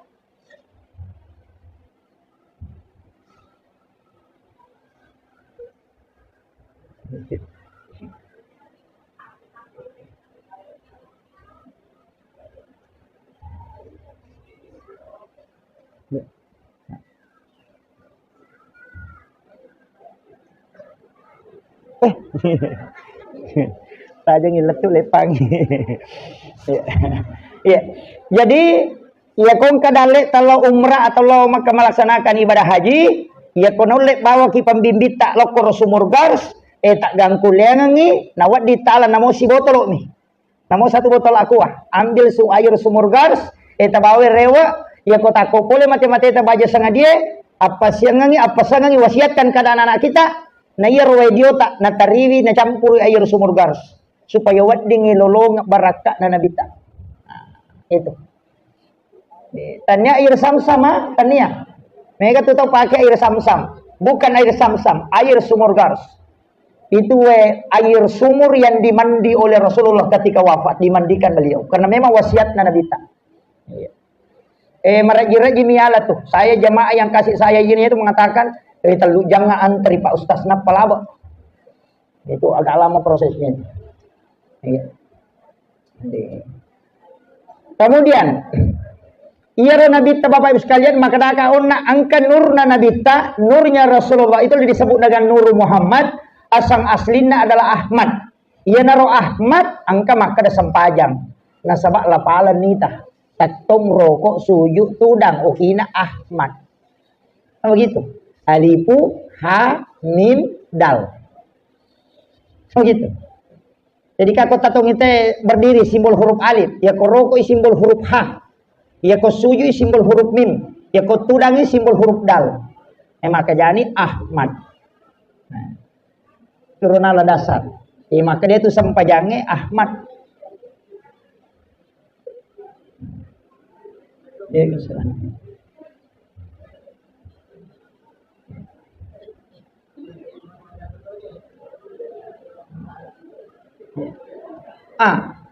Eh. Tajengi lettu lepang. Iya. Iya. Jadi, iya ko engka dalle talo umrah atau lo Makkah melaksanakan ibadah haji, iya ko naulle bawaki pembimbing ta lokko ro sumur Gars, eh, tak gangkuleangengi, nawaddi tala namo sibotolo mi. Namo satu botol aqua, ambil su-, air sumur Gars, eh, tabawa rewe, iya ko takko pole mate-mate ta baja sangadie, appasiangengi, appasangengi, wasiatkan kepada anak-anak kita, na iya ro wae diota, natariwi, nacampuri air sumur Gars, supaya weddingi lolong barakka'na Nabitta. Nah, itu. Eh, tania air Samsam, ah, tania. Mega tu tau pakai air Samsam. Bukan air Samsam, air sumur Gars. Itu, eh, air sumur yang dimandi oleh Rasulullah ketika wafat, dimandikan beliau. Karena memang wasiatnya Nabitta. Iya. Eh, meraji-raji miala tuh. Saya jamaah yang kasih saya ini itu mengatakan, eh, telu jangan antri Pak Ustaz, nappa laba. Itu agak lama prosesnya. Iya. Jadi, Kemudian, iyaro Nabitta, Bapak Ibu sekalian, makkedaka onna engka nurna Nabitta, nurnya Rasulullah itu disebut dengan Nuru Muhammad, asang aslinna adalah Ahmad. Iyanaro Ahmad engka makkeda sempajang. Nasaba lapaleng nita. Tettong, rokok, sujud, tudang, okina Ahmad. Kan begitu. Alifu, ha, mim, dal. Kan begitu. Jadi, kako tatong ite berdiri simbol huruf alif, ya ko rokok simbol huruf ha, ya ko sujud simbol huruf mim, ya ko tudangi simbol huruf dal. Eh, maka jani Ahmad. Nah, turun ala dasar. Eh, maka dia tu sempajange Ahmad. Ya, misalnya. Ah,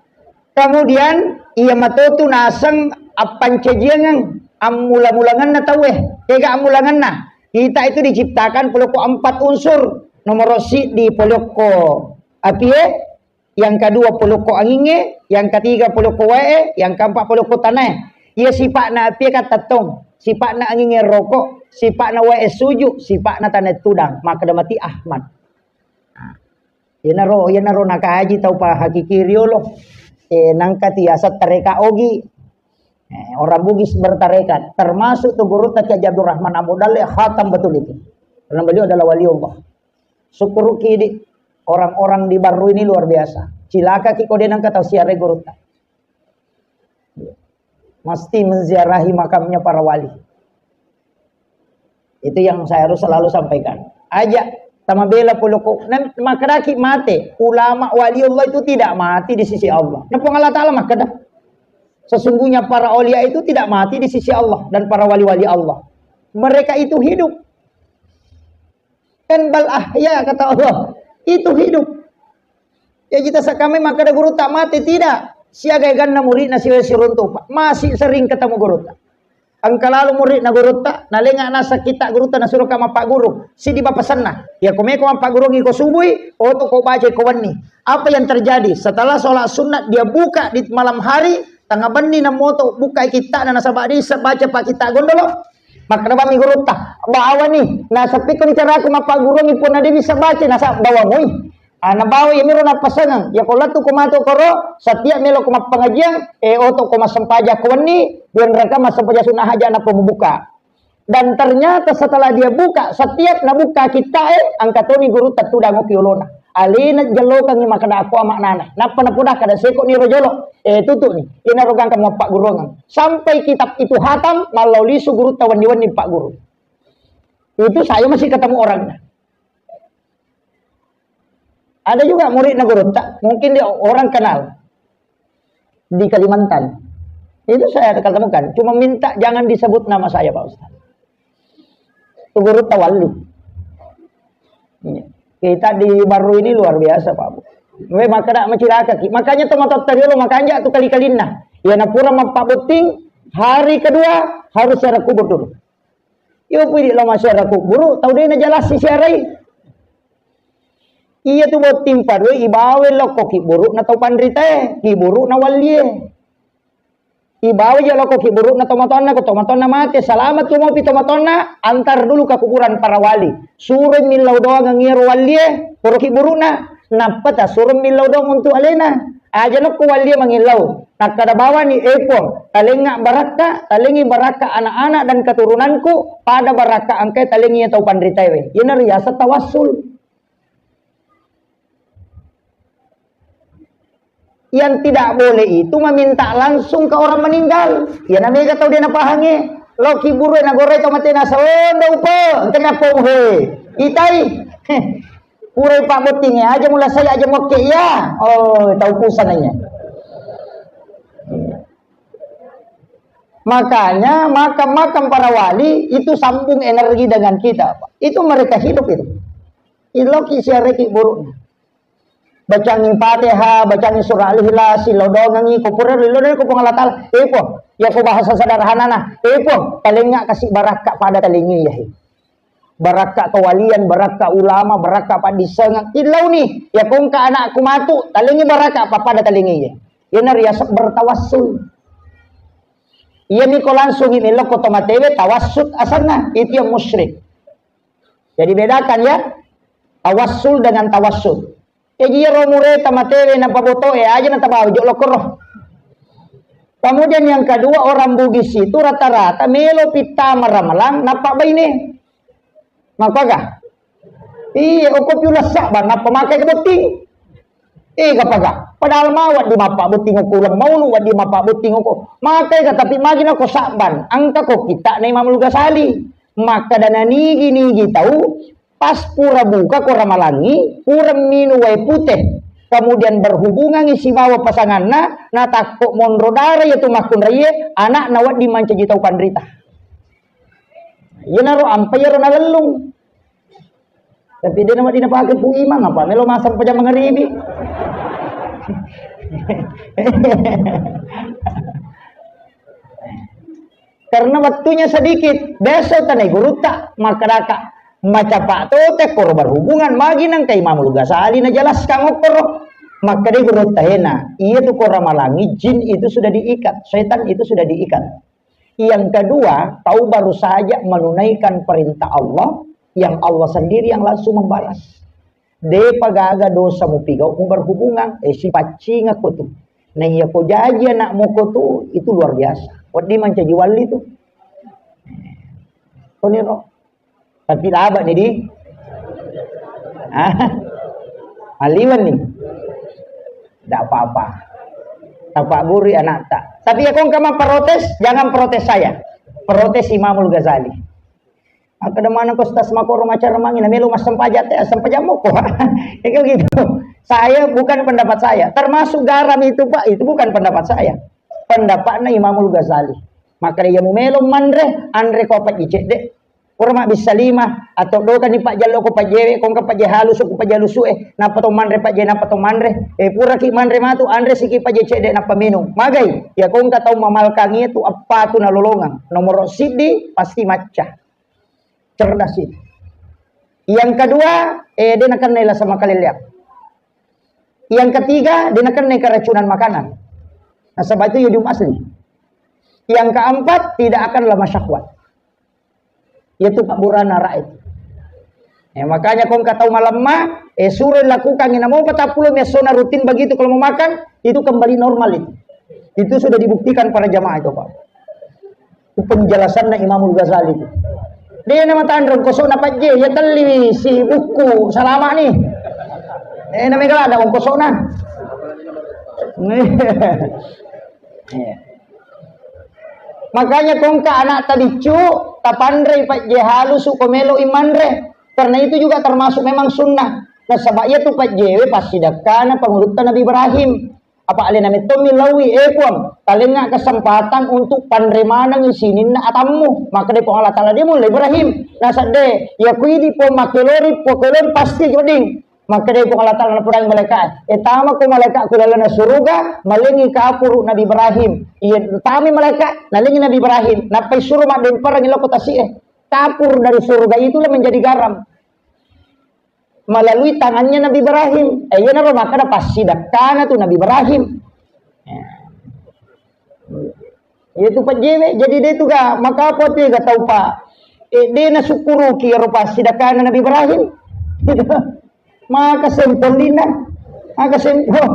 kemudian iya matotu naseng appancajiangeng ammula-mulangenna tauwe. Tega ammulangenna? Kita itu diciptakan polokko empat unsur. Nomor si di polokko apie, yang kedua polokko angingnge, yang ketiga polokko wae, yang keempat polokko tanae. Iya sipa'na apie kan tettong, sipa'na angingnge rokok, sipa'na wae suju, sipa'na tanae tudang. Makkeda mati Ahmad. Nah, iyanaro, iyanaro nakaji tau pa hakiki riolo. Eh, nangka tiasa tareka ogi. Eh, orang Bugis bertarekat, termasuk tu gurutta Kiai Abdurrahman Ambo Dalle, khatam betul itu. Karena beliau adalah wali Allah. Syukur kidi orang-orang di Barru ini luar biasa. Cilaka ki kode nangka tau siare gurutta. Mesti menziarahi makamnya para wali. Itu yang saya harus selalu sampaikan. Aja tamabela poloko. Dan makkedaki mate. Ulama wali Allah itu tidak mati di sisi Allah. Nah, Puang Allah Ta'ala makkeda. Sesungguhnya para aulia itu tidak mati di sisi Allah dan para wali-wali Allah. Mereka itu hidup. Kan bal ahya, kata Allah. Itu hidup. Ya, kita sakame makkeda gurutta mate, tidak. Siaga eganna muridna siwe siruntupa. Masih sering ketemu gurutta. Engka lalo muridna gurutta, nalenga nasa kitta gurutta, nasuro ka mappaguru. Sidi bapasenna. Ya, komeko mappagurungi ko subui, oto ko baca ko wenni. Apa yang terjadi? Setelah sholat sunat, dia buka di malam hari, tengah benni namoto buka kitta na nasaba disa baca pa kitta gondolo. Makkeda bami gurutta, bawani, naseppikko ni caraku mappagurungi punna de bisa baca, nasa bawamui. Ah, nabawa iyamiro nappasengeng. Yako lettu ko matu koro, setiap melo ko mappengajian, eh, oto ko massempajang ko wenni, dua rakaat massempajang sunnah haja nappa mubuka. Dan ternyata setelah dia buka, setiap nabuka kitta e, engka toni gurutta tudang oki olona. Alena jellokangi makkeda aku amak nana. Nappa napoda kada seko ni rojolo. Eh, tutu ni. Ina rogangka muappagurungang. Sampai kitab itu hatam, mallau lisu gurutta wenni-wenni pagguru. Itu saya masih ketemu orangnya. Ada juga muridna gurutta, mungkin dia orang kenal di Kalimantan. Itu saya ketemukan, cuma minta jangan disebut nama saya, Pak Ustaz. Itu gurutta wali. Iya. Kita di Barru ini luar biasa, Pak Bu. We, maka tidak macilaka ki. Makanya tomatoatta riolo makanja tu kali-kalinna. Ya, napura mappabotting, hari kedua harus ziarah kubur dulu. Iyo pudi lao massiara kuburu, tau de najalasi siarai. Iya tu botting padue ibawa lokko kiburu'na tau panritae, kiburu'na wallie. Ibawa je lokko kiburu'na tomatoanna, ko tomatoanna mate, salamat tu mopi tomatoanna, antar dulu ke kuburan para wali. Suroi millau doangang iyaro wallie, puro kiburu'na, nappa tasuro millau doang untuk alena. Aja lokko wallie mangillau. Nakkada bawani, "Eh Puang, talengnga barakka, talengngi barakka anak-anak dan keturunanku, pada barakka engkai talengngi tau panritaewe." Iyana riaseng tawassul. Yang tidak boleh itu meminta langsung ke orang meninggal. Iyana mega tau de napahangnge. Lao kiburu e nagoroi tau mate nasa, "Oh, nda upe, engka napong he." Itai. Purai pabbottingnge, aja mula saya aja mokke iya. Oh, tau pusana iya. Makanya makam-makam para wali itu sambung energi dengan kita, Pak. Itu mereka hidup itu. Iloki siareki buruknya. Bacangi Fatihah, bacangi surah Al-Ikhlas, silodongangi, ko pura rilodongangi ko Puang Allah Ta'ala. Eh, Puang, ya ko bahasa sederhanana. Eh, Puang, talengnga kasi barakka pada talengngi ya. Barakka kewalian, barakka ulama, barakka paddissengeng. Illauni, ya kongka anakku matu, talengi barakka apa pada talengi ya. Iyana riaseng bertawassul. Iya miko langsungi melokko to matewe tawassut asanna, itu yang musyrik. Jadi bedakan ya, tawassul dengan tawassut. Jadi iyaro mureta matewe napabotoe aja natabawa jok lokoro. Kemudian yang kedua, orang Bugis itu rata-rata melo pittama ramalang nappa baine. Mappaga? Iya, okko piula Sa'ban, nappa makai ke botting. Eh, kapaga? Padahal mau waddi mappa botting okko, uleng maunu waddi mappa botting okko. Makai ka, tapi magi nako Sa'ban, engka ko kitta na Imamul Ghazali. Makkada na nigi-nigi tau, pas pura buka ko ramalangi, pura minum wae puteh, kemudian berhubungan sibawa pasanganna, natakko monro dara iya tu makkunraie, anakna wedding mancaji tau panrita. Iyanaro ampai iyaro nalellung. Tapi dia nama dina pakai pu imang apa? Melo masang pejam mengeribi. Karena waktunya sedikit. Besok tanai gurutta, maka daka macapak tote koro berhubungan magi nang kai Imamul Ghazali najelaskan okkoro. Maka dia gurutta hena, iya tu koro malangi, jin itu sudah diikat, setan itu sudah diikat. Yang kedua, kau baru saja menunaikan perintah Allah, yang Allah sendiri yang langsung membalas. Depa gaga dosa mupigau mu berhubungan, eh, sipaccingako tu. Nah, iya ko jaji anakmu ko tu, itu luar biasa. Wedding mancaji wali tu. Koniro. Tapi laba ni di. Ah. Aliwan ni. Tidak apa-apa. Tapak guru anak tak. Tapi ya kong kama protes, jangan protes saya. Protes Imamul Ghazali. Maka da mana ko stas makoro macara mangi na melo massempajang te, sempajang moko. Itu gitu. Saya bukan pendapat saya. Termasuk garam itu, Pak, itu bukan pendapat saya. Pendapatnya Imamul Ghazali. Maka dia mu melo manre, anre ko apa dicek dek. Pura mabbissa lima, atau doka ni pajjallo ko pajjewe, kongka pajje halusu ko pajje halusu e, nappa to manre pajje, nappa to manre. Eh, pura ki manre matu, anre siki pajje cedde nappa minum. Magai, ya kongka tau mamalkangi tu appa tu nalolongang. Nomoro siddi pasti macca. Cerdas itu. Yang kedua, eh, dia nakenna lasa makaleleang. Yang ketiga, dia nakenna keracunan makanan. Nasaba itu yodium asli. Yang keempat, tidak akan lemah syahwat. Yaitu pabburana ra'i. Eh, makanya kongka tau malemma, eh, suro lakukan ina mau patappulo messona rutin begitu kalau mau makan, itu kembali normal itu. Itu sudah dibuktikan para jamaah itu, Pak. Itu penjelasannya Imamul Ghazali itu. Dia nama tanrong kosok na pajje, ya telli si buku salama ni. Eh, namanya kalau ada kosok na. Iya. Makanya kongka anak tabiccu, tapanrei pajje halusu ko melo imanre. Karena itu juga termasuk memang sunnah. Nasaba iya tu pajjewe passidakkana pangulutta Nabi Ibrahim. Apa alena mettommi lawi, eh Puang, talenga kesempatan untuk panre maneng sininna atammu. Maka dei Puang Allah Taala dia mulai Ibrahim. Nasadde, ya kui di Puang makelori, Puang kelori pasti joding. Maka dei Puang Allah Taala napudangi malaikat, eh, tama ko malaikat ku lalana suruga, malengi kapuru Nabi Ibrahim. Iya, tami malaikat, nalengi Nabi Ibrahim. Nappai suruh maddemparang loko tasi, eh. Kapur dari surga itulah menjadi garam. Melalui tangannya Nabi Ibrahim. Eh, iya naro makana passidakkana tu Nabi Ibrahim. Ya. Iya tu pajjewe, jadi de tu ga, maka apa tu ga tau pa. Eh, de na syukuruki ero passidakkana Nabi Ibrahim. Maka sempol lina. Maka sempol.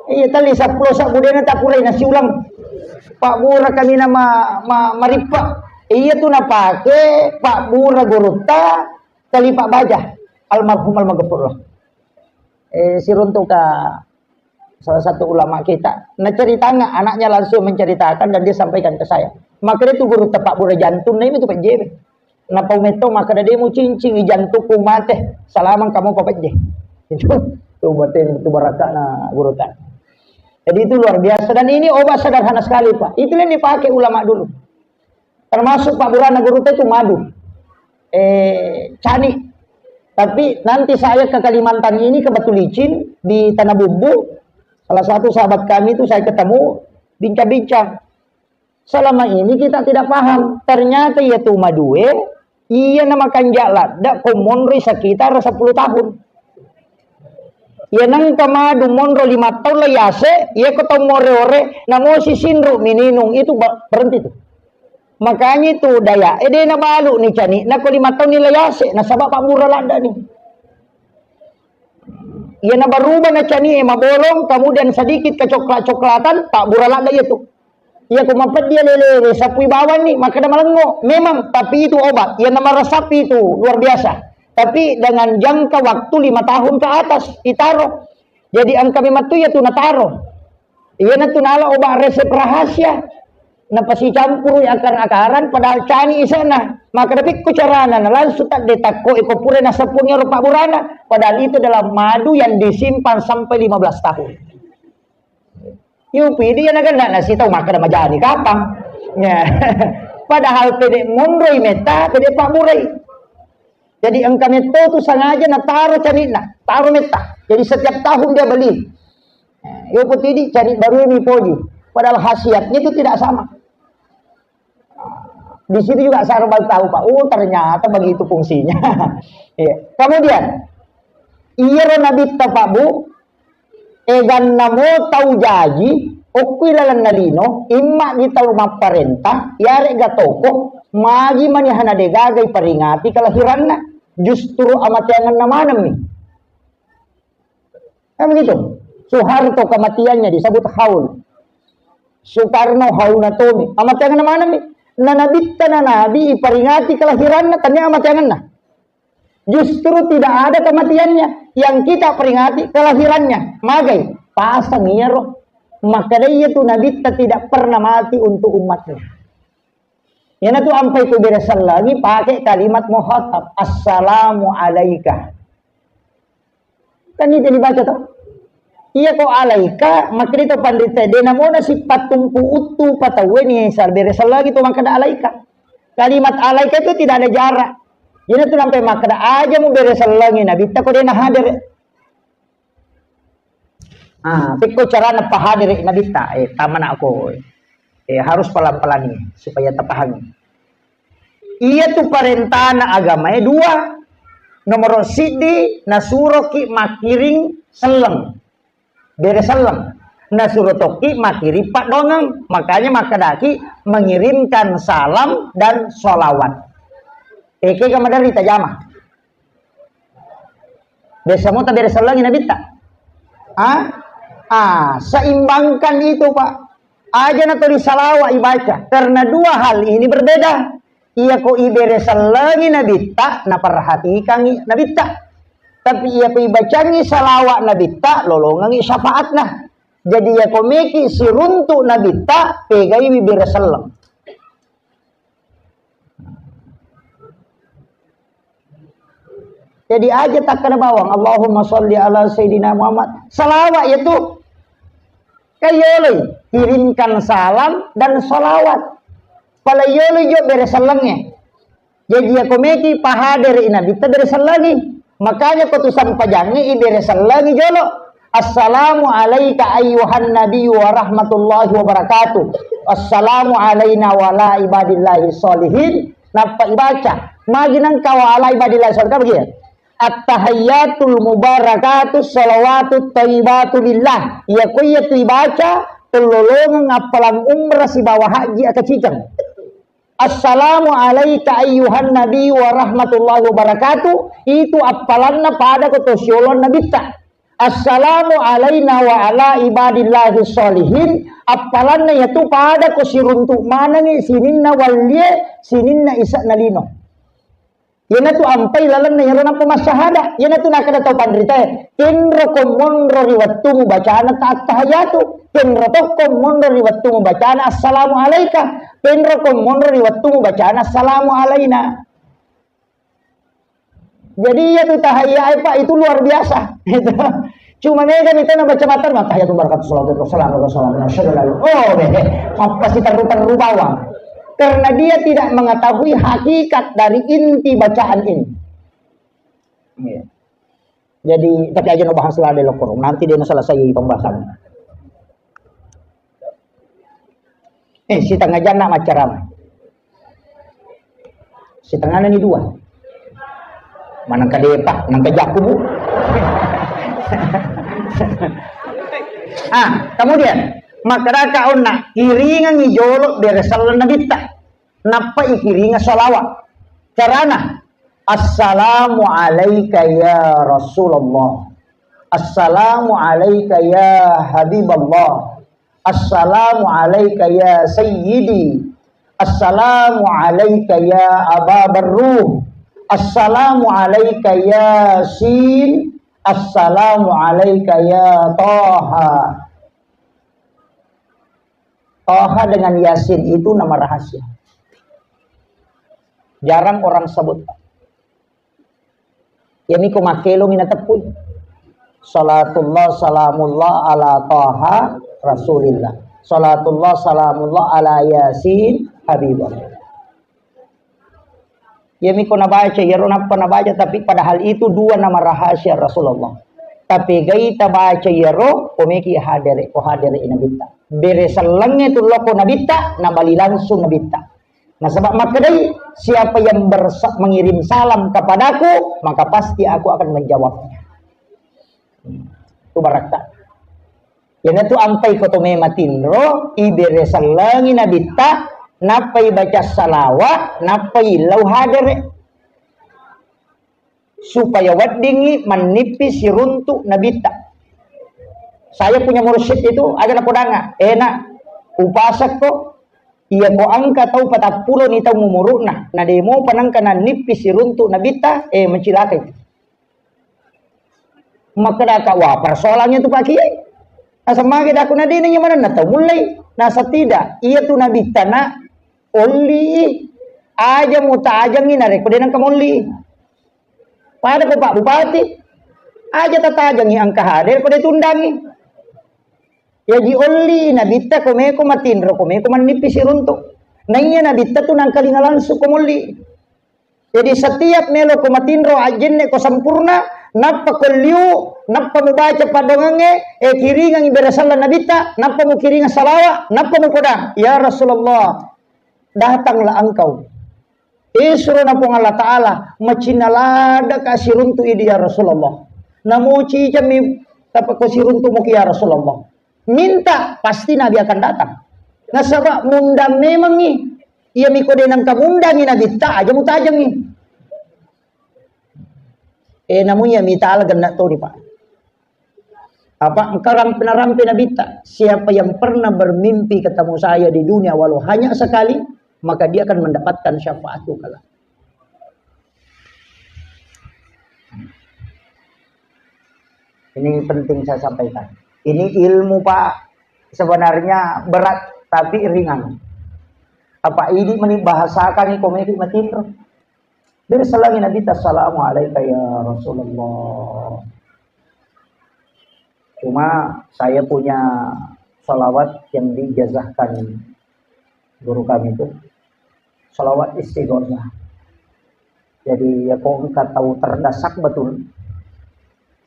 Iya tali seppulo sabbu de na tapurai nasi ulang. Pak Bura kami nama ma, marippa. Iya tu napake Pak Bura gurutta, Khalifah Baja, almarhum almaghfurlah. Eh, siruntuka salah satu ulama kita, nah ceritanya anaknya langsung menceritakan dan dia sampaikan ke saya. Maka dia tuh guru tepak bura jantung, nah ini tuh P J B. Napa umetto maka dia mau cincin jantungku mate, salamang kamu Pak P J. Itu tuh batin itu barakana guru tak. Jadi itu luar biasa dan ini obat sederhana sekali Pak. Itu yang dipakai ulama dulu. Termasuk Pak Burana guru itu madu. Eh, cani. Tapi nanti saya ke Kalimantan ini ke Batu Licin di Tanah Bumbu, salah satu sahabat kami itu saya ketemu, bincang-bincang. Selama ini kita tidak paham. Ternyata iya tu madue, iya nama kanjak ladda ko monri sekitar sepuluh tahun. Iya nengka madu monro lima tahun lah yase, iya ko tau more-ore, namo si sinru mininung itu ba-, berhenti tu. Makanya itu daya, eh, de' nabalu ni cani, nako lima tahun ni layase, nasaba pabbura ladda ni. Iya nabaruba na cani, eh, mabolong, kemudian sedikit kecoklat-coklatan, pabbura ladda iya tu. Iya ko mapeddi lele, sapui bawang ni, makkeda malengo. Memang, tapi itu obat. Iya namarasapi itu luar biasa. Tapi dengan jangka waktu lima tahun ke atas, ditaro. Jadi engka memang tu iya tu nataro. Iyanatu nala obat resep rahasia. Napasicampurui akar-akaran padahal cani isena. Maka dapikku carana na langsung tadde takko iko pura nasappungi ero pabburana. Padahal itu adalah madu yang disimpan sampai lima belas tahun. Yupidi yang nagenna nasi tau makkeda majani kapang. Ya. Padahal pede monroi metta, pede pabburai. Jadi engka metto tu sengaja nataro cani'na, taro metta. Jadi setiap tahun dia beli. Yo putidi cani baru mi poji. Padahal khasiatnya itu tidak sama. Di situ juga saya baru tahu, Pak. Oh, ternyata begitu fungsinya. Iya. Kemudian, iyaro nabitta, Pak Bu, egannamo tau jaji, okkui lalenna lino, imma'gi tau mapparenta, iyare'ga toko, magi manihana degaga iperingati kelahiranna, justru amateangenna manemmi. Kan begitu? Soeharto kematiannya disebut haul. Soekarno haulna tomi. Amateangenna manemmi. Na nabitta na nabi iperingati kelahiranna, tania amateangenna. Justru tidak ada kematiannya. Yang kita peringati kelahirannya. Magai? Pasang iyaro. Maka dia itu nabitta tidak pernah mati untuk umatnya. Iyanatu ampai ku bere sellengi pakai kalimat muhatab. Assalamu alaika. Kan itu dibaca toh. Iya ko alaika, makkeda to panrita, de namona sipattumpu uttu pataue ni sal bere sellengi to makkeda alaika. Kalimat alaika itu tidak ada jarak. Jadi tu sampai makkeda aja mu bere sellengi nabitta ko de na hadir. Ah, pekko carana pahadere nabitta, eh, tamana ko, eh, harus pelan-pelani supaya tapahami. Iya tu parentana agamae dua. Nomor siddi, nasuroki makiring selleng. Bere selleng. Nasuro tokki makiring paddongeng. Makanya makkedaki mengirimkan salam dan sholawat. Eke kamaderri tajama. Biasa mo tabere sellengi nabitta. Ah? Ah, seimbangkan itu, Pak. Aja na tuli salawa ibaca. Karena dua hal ini berbeda. Iya ko ibere sellengi nabitta, naperhatikangi nabitta. Tapi iya ko ibacangi salawa nabitta, lolongangi syafaatna. Jadi iya ko meki siruntu nabitta, pegaiwi bere selleng. Jadi aja takkada bawang, Allahumma sholli ala Sayyidina Muhammad. Salawat ya tu. Kan yoloi, kirimkan salam dan salawat. Pala yoloi jo bere sellengnge. Jadi ya komeki pahadere nabitta bere sellengi. Makanya ko tu sampajangnge ibere sellengi jolo. Assalamu alaika ayyuhan nabiyyu wa rahmatullahi wa barakatuh. Assalamu alaina wa ala ibadillahi sholihin. Nappa ibaca. Magi nengka wa ala ibadillahi sholihin. Kan begitu? At-tahiyyatul mubarakatus shalawatut thayyibatu lillah. Iya ko iya tu ibaca, tellolongeng appalang umrah sibawa haji akaciceng. Assalamu alaika ayyuhan nabi wa rahmatullahi wa barakatuh. Itu appalanna pada ko to sioloan nabitta. Assalamu alaina wa ala ibadillahi sholihin. Appalanna yatu pada ko siruntu manengi sininna wallie, sininna isa'na lino. Iyanatu ampai lalenna iyaro nappa massahada. Iyanatu nakkeda tau panritae, kenro ko monro ri wettu mubacana ta-, attahiyatu. Kenro tokko monro ri wettu mubacana assalamu alaika. Kenro ko monro ri wettu mubacana assalamu alaina. Jadi iyatu tahiyyae, Pak, itu luar biasa. Itu. Cuma mega ni tena baca matan, "Attahiyatu barakatuh, salatu wassalamu ala rasulillah, asyhadu an la ilaha illallah." Oh, deh. Apa sih terru-terru bawang? Karena dia tidak mengetahui hakikat dari inti bacaan ini. Iya. Jadi, tapi aja no bahas lah deh, lokor. Nanti dia selesai pembahasan. Eh, sitengah jam nak maccarama. Sitengah ni dua. Maneng kadepa, nang kajakku, Bu. Ah, kemudian, makkedaka onna, kiringengi jolo bere selleng nabitta. Nappa ikiringa salawat. Carana, "Assalamu alaika ya Rasulullah. Assalamu alaika ya Habiballah. Assalamu alaika ya Sayyidi. Assalamu alaika ya Aba Barruh. Assalamu alaika ya Sin. Assalamu alaika ya Taha." Taha dengan Yasin itu nama rahasia. Jarang orang sebut. Iyami ko makkelongi nateppui. Salatullah salamullah ala Taha Rasulillah. Salatullah salamullah ala Yasin Habibullah. Iyami ko nabaca, iyaro nappa nabaca, tapi padahal itu dua nama rahasia Rasulullah. Tapi gai tabaca iyaro, komeki hadere, ko hadere nabitta. Bere sellengnge tu loko nabitta, nabali langsung nabitta. Nasaba makkedai, "Siapa yang bersa-, mengirim salam kepadaku, maka pasti aku akan menjawabnya." Itu barakka. Iyanatu ampai ko to mema tinro, ibere sellengi nabitta, nappai baca salawat, nappai lau hadere. Supaya weddingngi mannippi siruntu nabitta. Saya punya mursyid itu, aga napodanga, "Eh, Nak, upasakko, iya ko engka tau patappulo ni taung umuru'na, na de mopa nengka nannippi siruntu nabitta, eh, macilakai." Makkedaka, "Wah, persoalannya tu Pak Kiai. Asa mage daku na de nanya manenna tau mullei." Nasa tidak, iya tu nabitta na olli, aja mutajangi narekko de nengka molli. Pada ko Pak Bupati, aja tatajangi engka hadir ko de tundangi. Yaji olli nabitta ko meko matinro, ko meko mannippi siruntu. Naiya nabitta tu nangkalinga langsung ko molli. Jadi setiap melo ko matinro ajjenne ko sempurna, nappa ko liu, nappa mubaca padongangnge, eh, kiringangi bere sella nabitta, nappa mukiringa salawa, nappa mupodang, "Ya Rasulullah, datanglah engkau." Isrona Puang Allah Ta'ala, macinna ladaka siruntu idi ya Rasulullah. Namo cijammi tapako siruntu muki ya Rasulullah. Minta, pasti Nabi akan datang. Nasaba mundang memangi. Iya miko de nangka mundangi Nabitta, aja mutajangi. Eh, namu iya mita ala genna toni, Pak. Apa engka rampe-, narampe Nabitta, "Siapa yang pernah bermimpi ketemu saya di dunia walau hanya sekali, maka dia akan mendapatkan syafaatku kelak." Ini penting saya sampaikan. Ini ilmu, Pak, sebenarnya berat tapi ringan. Apa ini meni bahasakan iko meki matinro. Beri salam Nabi, "Assalamu alaika ya Rasulullah." Cuma saya punya salawat yang diijazahkan guru kami itu, salawat istighosah. Jadi, ya, ko engka tau terdesak betul,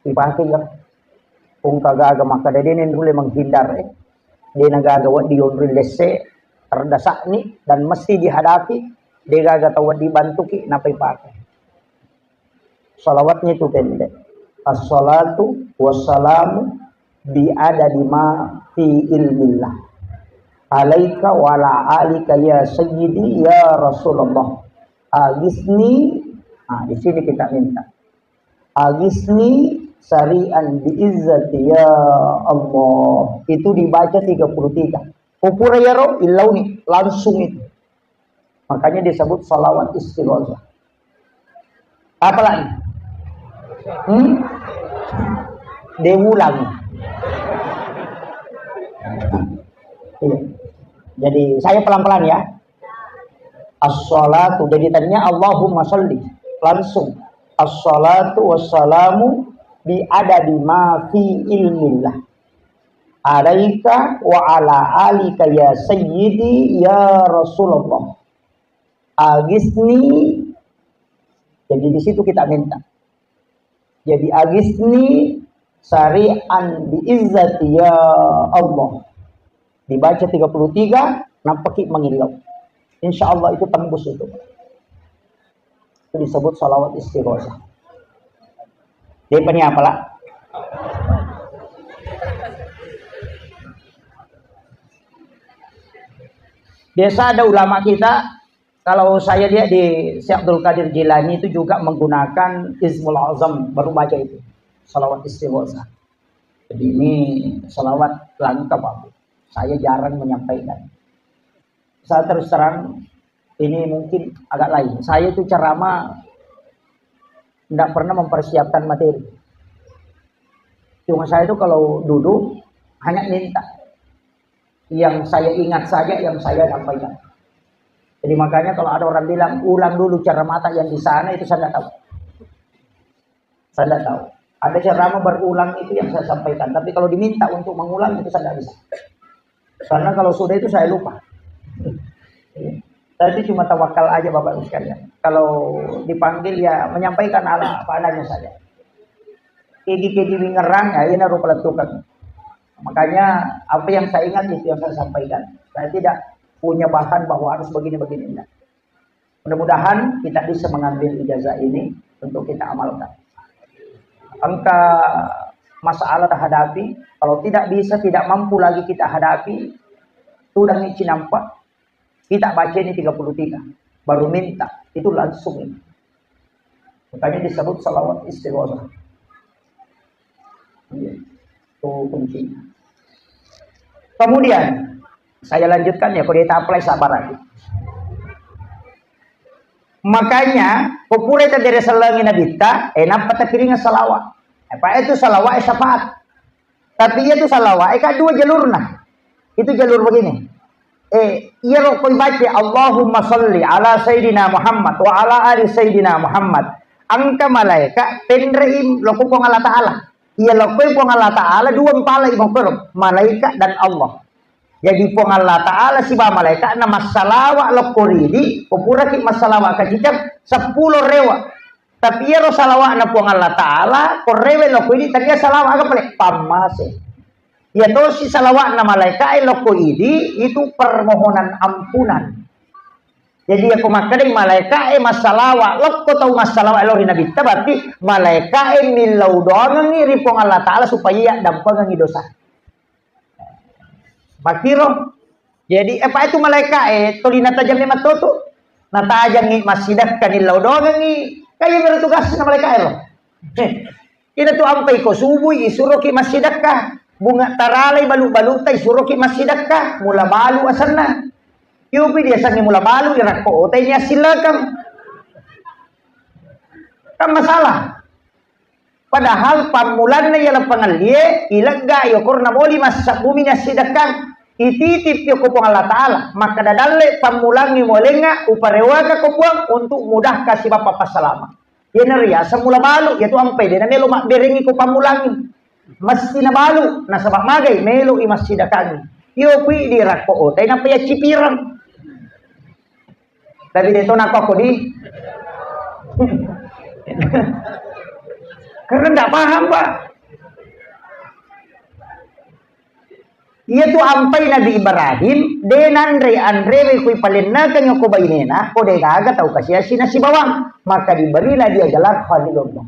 ipake, ya. Ko engka gaga makkeda de nenrulle menghindar, eh. De nagaga wedding yonri lesse, terdesakni dan mesti dihadapi, de gaga tau wedding bantuki, napa ipake. Salawatnya itu pendek. "Assalatu wassalamu bi adadi ma fi ilmillah. Alaika wa ala alika ya sayyidi ya Rasulullah. Agisni." Nah, di sini kita minta. "Agisni sari'an bi izzati ya Allah." Itu dibaca tiga puluh tiga. Upura yaro, illauni, langsung itu. Makanya disebut salawat istighosah. Apalagi? Hmm? Dewulang. Iya. Jadi saya pelan-pelan ya. As-salatu. Jadi tadinya Allahumma sholli. Langsung. As-salatu wassalamu bi adadi ma fi ilmillah. Alaika wa ala alika ya sayyidi ya Rasulullah. Agisni. Jadi di situ kita minta. Jadi agisni sari'an bi izzati ya Allah. Dibaca tiga puluh tiga, nampaki mangillau. Insya Allah itu tembus itu. Itu disebut salawat istighosah. Dia apa nih apalah? Biasa ada ulama kita Kalau saya lihat di Syekh Abdul Qadir Jilani itu juga menggunakan Ismul Azam, baru baca itu. Salawat istighosah. Jadi ini salawat langka, Pak Bu. Saya jarang menyampaikan. Saya terus terang, ini mungkin agak lain. Saya itu ceramah nggak pernah mempersiapkan materi. Cuma saya itu kalau duduk, hanya minta. Yang saya ingat saja, yang saya sampaikan. Jadi makanya kalau ada orang bilang, "Ulang dulu ceramah yang di sana," itu saya nggak tahu. Saya nggak tahu. Ada ceramah berulang itu yang saya sampaikan. Tapi kalau diminta untuk mengulang, itu saya nggak bisa. Karena kalau sudah itu saya lupa. Saya itu cuma tawakal aja, Bapak Ibu sekalian. Kalau dipanggil, ya menyampaikan ala apa adanya saja. Kegi-kegi wingerang, ya, ini rupa letukan. Makanya apa yang saya ingat itu yang saya sampaikan. Saya tidak punya bahan bahwa harus begini-begini, enggak. Mudah-mudahan kita bisa mengambil ijazah ini untuk kita amalkan. Engka masalah terhadapi, kalau tidak bisa, tidak mampu lagi kita hadapi, tudang cinampa, kita baca ini tiga puluh tiga, baru minta, itu langsung ini. Makanya disebut salawat istighosah. Iya. Itu kuncinya. Kemudian, saya lanjutkan ya, kalau kita apply sabar lagi. Makanya, ko pura tadere sellengi nabitta, eh, nappa takiringa salawat. Eh, Pak, itu salawat, eh, syafaat. Tapi iya tu salawat, eh, kan dua jalurna. Itu jalur begini. Eh, iya ro koi baca, "Allahumma salli ala Sayyidina Muhammad wa ala ali Sayyidina Muhammad." Engka malaika penrei lokko Puang Allah Ta'ala. Iya lokkoi Puang Allah Ta'ala dua mpala i mokoro, malaikat dan Allah. Jadi Puang Allah Ta'ala siba malaikat na massalawa lokko ridi, ko puraki massalawa kacicang seppulo rewa. Tapi iyaro salawa'na Puang Allah Ta'ala, ko rewe lokko idi, tania salawa aga pale? Pammase. Iya tosi salawa'na malaika'e lokko idi, itu permohonan ampunan. Jadi, iya ko makkedai malaika'e massalawa lokko tau massalawa lao ri nabitta, berarti malaika'e millau doangengngi ri Puang Allah Ta'ala supaya iya dampengengngi dosa. Makkiro. Jadi, apa itu malaika'e tuli natajang memang toto. Natajangngi massidakka nillau doangengngi. Kaya bertugasna malaika'e lo. Ina tu ampai ko subui, isuroki massidakka. Bunga taralai balu-baluta, isuroki massidakka. Mula balu asenna. Yopi diasengngi mula balu, irakko otai ni assillekeng. Kan masalah. Padahal pammulanna iya lappangallie, ilegga yokorna moli massabbumi ni assidakka. Ititip yoko Puang Allah Ta'ala. Makkeda dalle pammulangngi molengnga, uparewaka ko Puang untuk mudahka sibappa passalama. Iyana riaseng mula balu, iyatu ampai de namelo mabberengngi ko pammulangngi. Mesti nabalu, nasaba magai melo i massidakangngi. Iyo kui dirakko otai nappa yaccipireng. Tapi de to nakko di. Karena ndak paham, Pak. Iyatu ampai Nabi Ibrahim, de nanre anrewe kui palennakeng ko bainena, ko de gaga tau kasiasi nasibawang, maka diberilah dia gelar Khalilullah.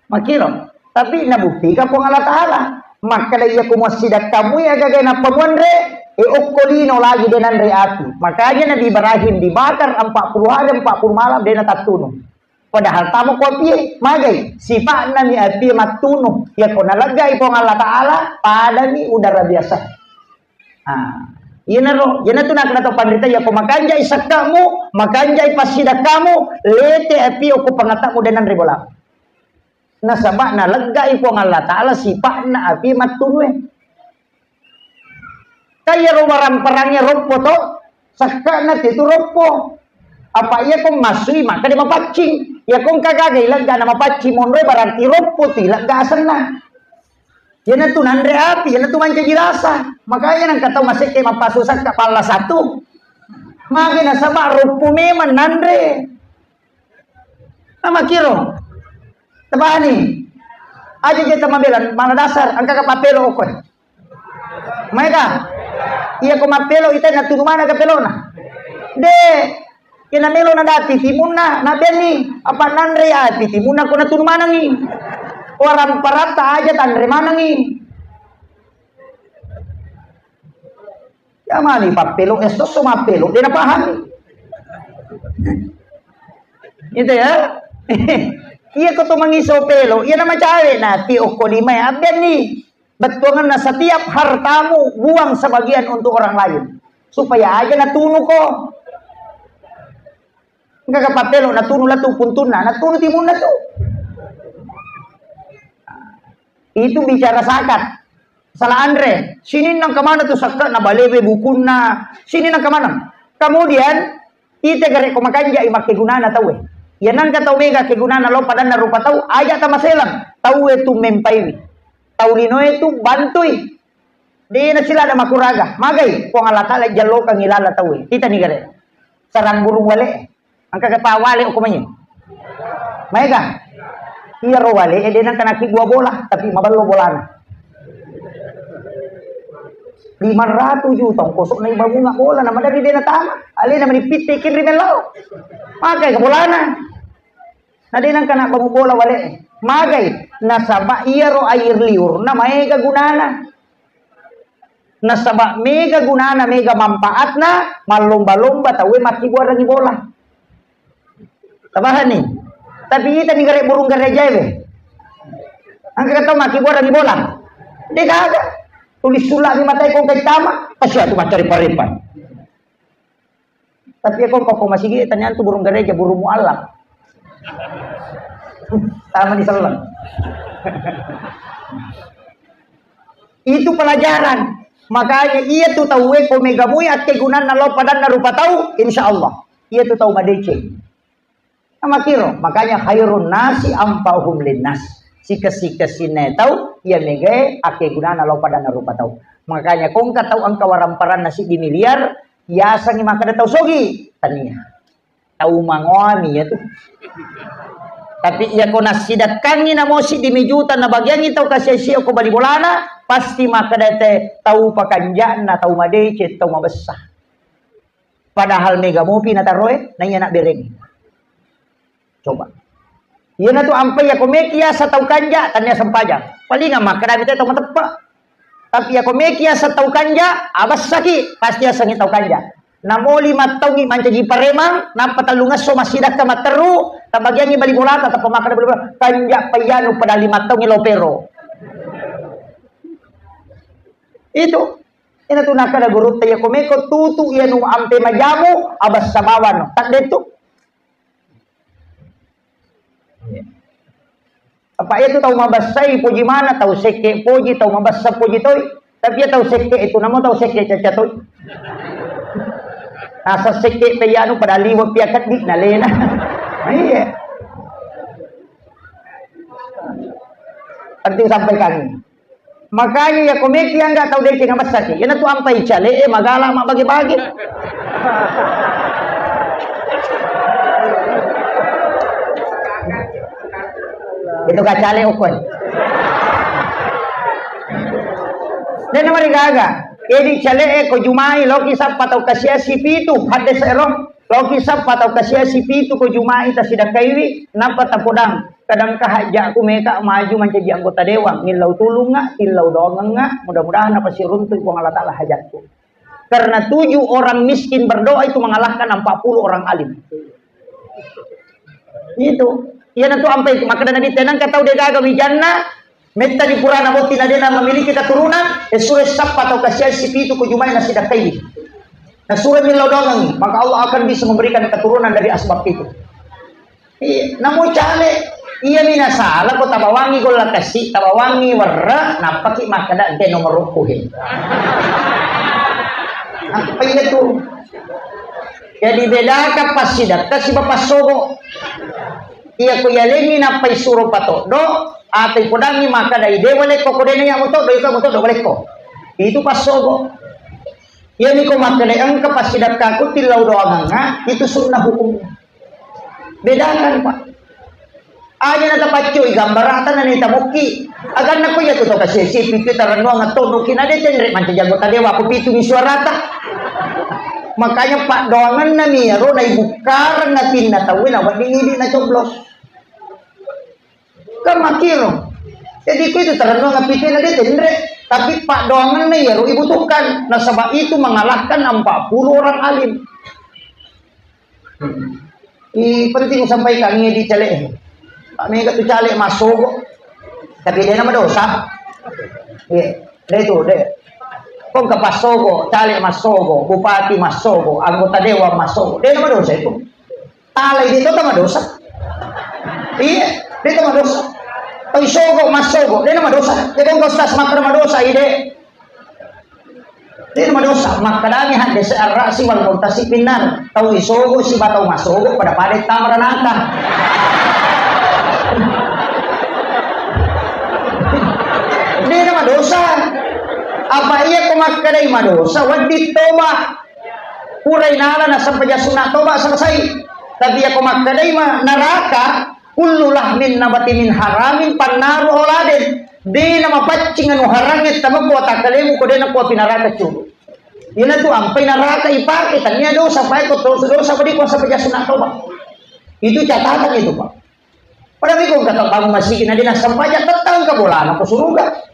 Makiro, tapi nabuktika Puang Allah Ta'ala. Makkeda iya ku muassidakkamu iya gaga nappa muanre, e okko lino lagi de nanre api. Makanya Nabi Ibrahim dibakar empat puluh hari, empat puluh malam de natattunu. Padahal tamo ko api e, magai, sipa'na mi api e mattunu. Iya ko naleggai Puang Allah Ta'ala, padami udara biasa. Ah, iyanaro, iyanatu nakkeda to panrita, iya ko makanjai sekkamu, makanjai passidakkamu, lete api e okko pangattamu de nanre bola. Nasaba naleggai Puang Allah Ta'ala sipa'na api e mattunu e. Kan iyaro waramparangnge roppo to, sakka'na tetu roppo. Apa iya ko massui maka de mapaccing. Iya ko engka gaga ilegga na mapaccing monroe berarti roppo tu ilegga asenna. Iyanatu nanre api, iyanatu mancaji rasa. Makanya nengka tau masekke mappasu sakka palla satu. Mage nasaba roppo memang nanre. Namakiro. Tabani. Aja je tamabela, mana dasar, engka ka papelo okko. Maega? Iya ko mappelo ita natunu mana ka pelona? De. Kena melo na dati timunna, na benni. Apa nanre api timunna ko natunu manangi. Waramparatta aja tanre manangi. Ya mani pappelo, esso-esso mappelo, de' napahami. Itu ya. Iya ko to mangiso pelo, iya namacawe na ti okko lima ya, abbianni. Bettuanganna setiap hartamu buang sebagian untuk orang lain. Supaya aja natunu ko. Engka ga pappelo natunu latu puntunna, natunu timunna tu. Itu bicara zakat. Salah anre. Sini nang kemana tu sakka na balewe bukunna. Sini nang kemana? Kemudian ite gare ko makanjai makkegunana tauwe. Ya nangka tau mega kegunana lo padanna rupa tau, aja tamaselang. Tauwe tu mempaiwi. Tau linoe tu bantui. De' nasilada makuraga. Magai Puang Allah Taala jallokangi lala tauwe. Titani gare. Sarang burung wale. Engka ga pa wale okko mai. Maega. Iya ro wale e de' nangka nakkibua bola, tapi maballo bolana. Lima ratus juta ongkosok na iba bunga bola na madari de' natama. Alena mani pitte kirri mellau. Magai ga bolana. Na de' nangka nabbangu bola wale e. Magai. Nasaba iyaro air liur na maega gunana. Nasaba mega gunana, mega manfaatna, mallomba-lomba tauwe makkibuarangi bola. Tabahanni. Tapi itani gare burung gareja e. Engka tau makkibuarangi bola. De' gaga. Tulis sulami matae ko engka tama, pasti atu maccari parepa. Tapi ya kong koko masigi tanya tu burung gareja, burung mualaf. Sama di seleng. Itu pelajaran. Makanya iya tu tauwe ko mega mui akkegunanna lao padanna rupa tau, insya Allah. Iya tu tau madeceng. Namakiro, makanya khairun nasi anfa'uhum linnas. Sikes-sikes sinna tau, iya megae akkegunanna lao padanna rupa tau. Makanya kongka tau engka waramparanna siddi miliar, yasengi makkeda tau sogi, tania. Tau mangoami ya tu. Tapi iya ko nassidakkangi namo siddi mi juta nabagiangi tau kasiasi ko bali bolana, pasti makkeda te tau pakanja'na, tau madeceng, tau mabessa. Padahal mega mopi nataroe, naiya nabbereng. Coba. Iyana tu ampai yako meki yasa tau kanja, tania sempajang. Palinga makkeda mita tau mateppe. Tapi yako meki yasa tau kanja, abessaki, pasti yasengi tau kanja. Namo lima taungi mancaji paremang, nappa tellungesso massidakka matteru, tabagiangi bali bolata, tappa makkeda bali bola, kanja payyanu pada lima taungi lopero. Itu. Ina tu nakkeda gurutta, yako meko tutu iyanu ampe majamu, abessa bawano. Tadde tu. Apa iya tu tau mabessai poji mana, tau sekke poji, tau mabessa poji toi. Tapi iya tau sekke itu namo tau sekke caca toi. Asa sekke pe iyanu pada liwe pia keddi nalena. Iya. Penting sampaikan. Makanya yako meki angga tau deceng abessaki. Iyana tu ampai cale e magala mabbage-bage. Itu ka cale okkoe. Dena marigaga. Edi cale e ko jumai loki sappa tau kasiasi pitu. Hadde se'ro. Loki sappa tau kasiasi pitu ko jumai tasidakaiwi. Nappa tapodang. Kadang ka hajjaku meka maju mancaji anggota dewan, millau tulunga, tillau doangenga, mudah-mudahan apa siruntu Puang Allah Ta'ala hajatku. Karena tujuh orang miskin berdoa itu mengalahkan empat puluh orang alim. Itu. Iya nantu ampai makkeda Nabi tenang ka tau degaga wijanna, metta di purana botti na dena memiliki keturunan, esure sappa tau kasihan sipitu ko jumai nasidakkaiwi. Nasure millau doangengi, maka Allah akan bisa memberikan keturunan dari asbab itu. Iya, namo cale, iyami nasala ko tabawangi golla kasi, tabawangi werre, nappaki makkeda engke nomorku he. Apa iya tu? Jadi bedakan passidakka siba passogo. Iya ko yalengi nappai suro patoddo, atau podangi makkeda ide walekko ko dena iya mutoddo, ika mutoddo walekko. Itu passogo. Iyami ko makkeda engka passidakkaku tillau doangenga, itu sunnah hukumnya. Bedakan, Pak. Aja na tapaccoi gambarata na nita mokki. Aganna ko iya tu to kasesi pitu tarennuang attonoki na de tenre mancaji anggota dewan ko pitu mi suarata. Makanya paddoangenna mi iyaro naibukkareng atinna tauwe na wedding idi na coblos. Kan makkiro. Jadi ko itu tarennuang apitu na de tenre. Tapi paddoangenna iyaro ibutuhkan, nasaba itu mengalahkan empat puluh orang alim. I penting sampaikan ini di caleg. Pak mega tu caleg massogo. Tapi de' na madosa. Iya, de' tu de'. Kong ke passogo, caleg massogo, bupati massogo, anggota dewan massogo. De' na madosa itu. Talai de' to madosa. Iya, de' to madosa. Tau isogo massogo, de' na madosa. Jadi kong ke ustaz makkeda madosa, iya de'. De' na madosa, makkedami hadis ar-ra'si wal muntasi finnar. Tau isogo siba tau massogo pada-pada tama ranaka. De' na madosa. Apa iya ko makkedai madosa, wedding toba. Purai nala nasempajang sunna toba selesai. Tapi iya ko makkedai ma naraka, kullu lahmin nabati min haramin fannaru auladen. De' na mapaccing anu harangnge tama ko watakkalemu ko de' na kuapi naraka curu. Iyana tu ampai naraka ipake, tania dosa, pae ko to dosa, pada ko sempajang sunna toba. Itu catatan itu, Pak. Padahal ko kata bangun masigi, na de' na sempajang, tettang engka bolana ko suruga.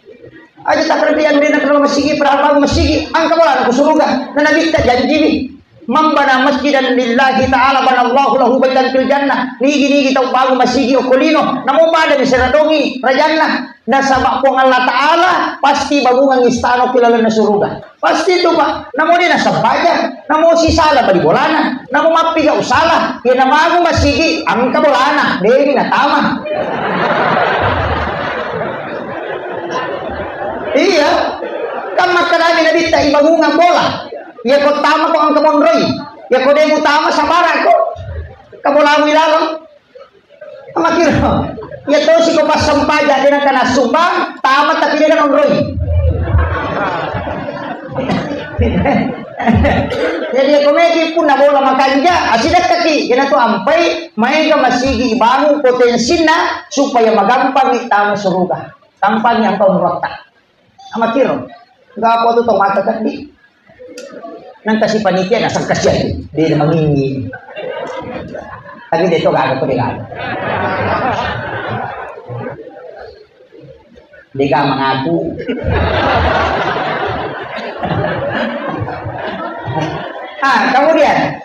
Aja takkan dia de' na kenal masigi, padahal bangun masigi, engka bolana ko suruga. Na nabitta janjiwi. Man bana masjidan lillahi ta'ala banallahu lahu baitan fil jannah. Nigi-nigi tau bangun masigi okko lino, namo pada miseradongi rajanna. Nasaba Puang Allah Ta'ala pasti bangungang istana ki lalenna suruga. Pasti itu, Pak. Namo de' na sempajang, namo sisala bali bolana, namo mappiga usala, iya na bangun masigi, engka bolana, de' na tama. Iya. Kan makkedami nabitta ibangungang bola. Iya ko tama ko engka monroi. Iya ko de' mutama sabara ko. Ka bolamu ilaleng. Makiro. Iya tosi ko passempajang de' na kana sumbang, tama tapi de' na onroi. Jadi ko meki punna bola makanja, asidekkaki. Iyana tu ampai maega masigi ibangun potensinna supaya magampangi tama suruga. Tampangi engka onrotta. Amakiro, gak apa tu tau mata tadi. Nang kasi panitia nasang kasihan, de' na mangingi. Tapi de' to gaga ko de' gaga. De' gaga mangaku. Ah, kemudian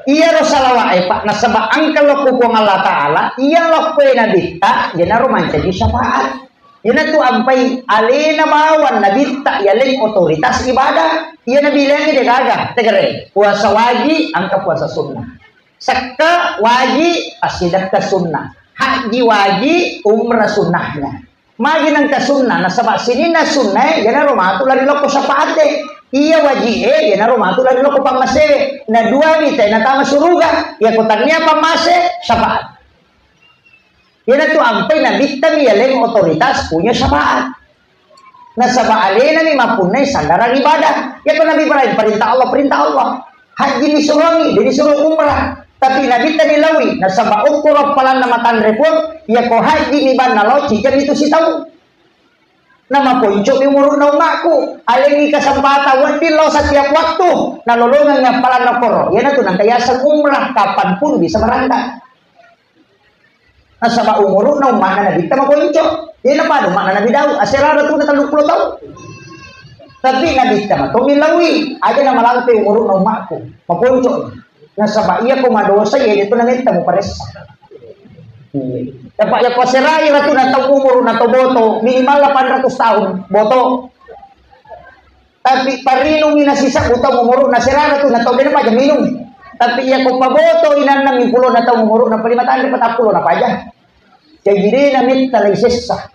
iyaro salawat e, Pak, nasaba engka lokko Puang Allah Ta'ala, iya lokko e nabitta, iyanaro mancaji syafaat. Iyanatu ampai alena bawang nabitta yaleng otoritas ibadah. Iya nabi laingnge de' gaga, tegere. Puasa waji, engka puasa sunnah. Sekka waji, passidekka sunnah. Haji waji, umrah sunnahnya. Magi nengka sunnah, nasaba sininna sunnae, iyanaro matu lari lokko syafaat e. Iya waji e, iyanaro matu lari lokko pammase. Na dua mita natama suruga, iya ko tania pammase, syafaat. Iyanatu ampai nabitta mi yaleng otoritas punya syafaat. Nasaba alenami mappunnai sandarang ibadah. Iyako Nabi Ibrahim, perintah Allah, perintah Allah. Haji disuruhangi, de' disuruh umrah. Tapi nabitta ni lawi, nasaba ukku rappalanna matanre Puang, iyako haji mi banna lao cijami tu sitaung. Namaponco'mi umuru'na ummakku, alengngi kesempatan wedding lao setiap waktu, nalolongengngi appalanna koro. Iyanatu nengka yaseng umrah, kapanpun bisa berangkat. Nasaba umuru'na umma'na Nabitta maponco. De'na pada umma'na Nabi Daud, aserara tu na telluppulo taung. Tapi Nabitta matomi lawi, aja namalampe umuru'na ummakku, maponco. Nasaba iyako madosa, iya de'tu nametta muparessa. Iya. Dapat iyako aserai ratu na tau umuru na tau boto, minimal delapan ratus tahun boto. Tapi parinungi nasisebbu tau umuru'na, serana tu na tau de'na paja minung. Tapi iyako paboto inanna mimpulo na tau umuru'na, palima tanre patappulo na paja. Jaji de'na metta lai sessa.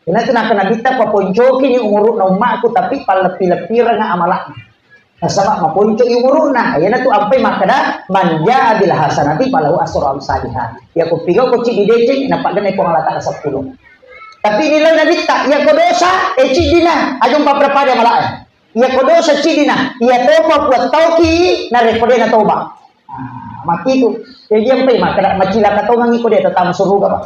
Iyanatu nakkeda Nabitta, paponcoki ni umuru'na ummakku, tapi palleppi-leppiranga amala'na. Nasaba maponco'i umuru'na. Iyanatu ampai makkeda, "Man jaa bil hasanati falahu asru amsaliha." Iyako pigauko ciddi deceng, napagenne Puang Allah Ta'ala seppulo. Tapi nilai Nabitta, iyako dosa, eh, ciddina, aja umpapada-pada amala'e. Iyako dosa ciddina, iya toba kuattauki, narekko de'na toba. Ah, makitu. Jaji ampai makkeda, macilaka tongangi ko de' tau tama suruga, Pak.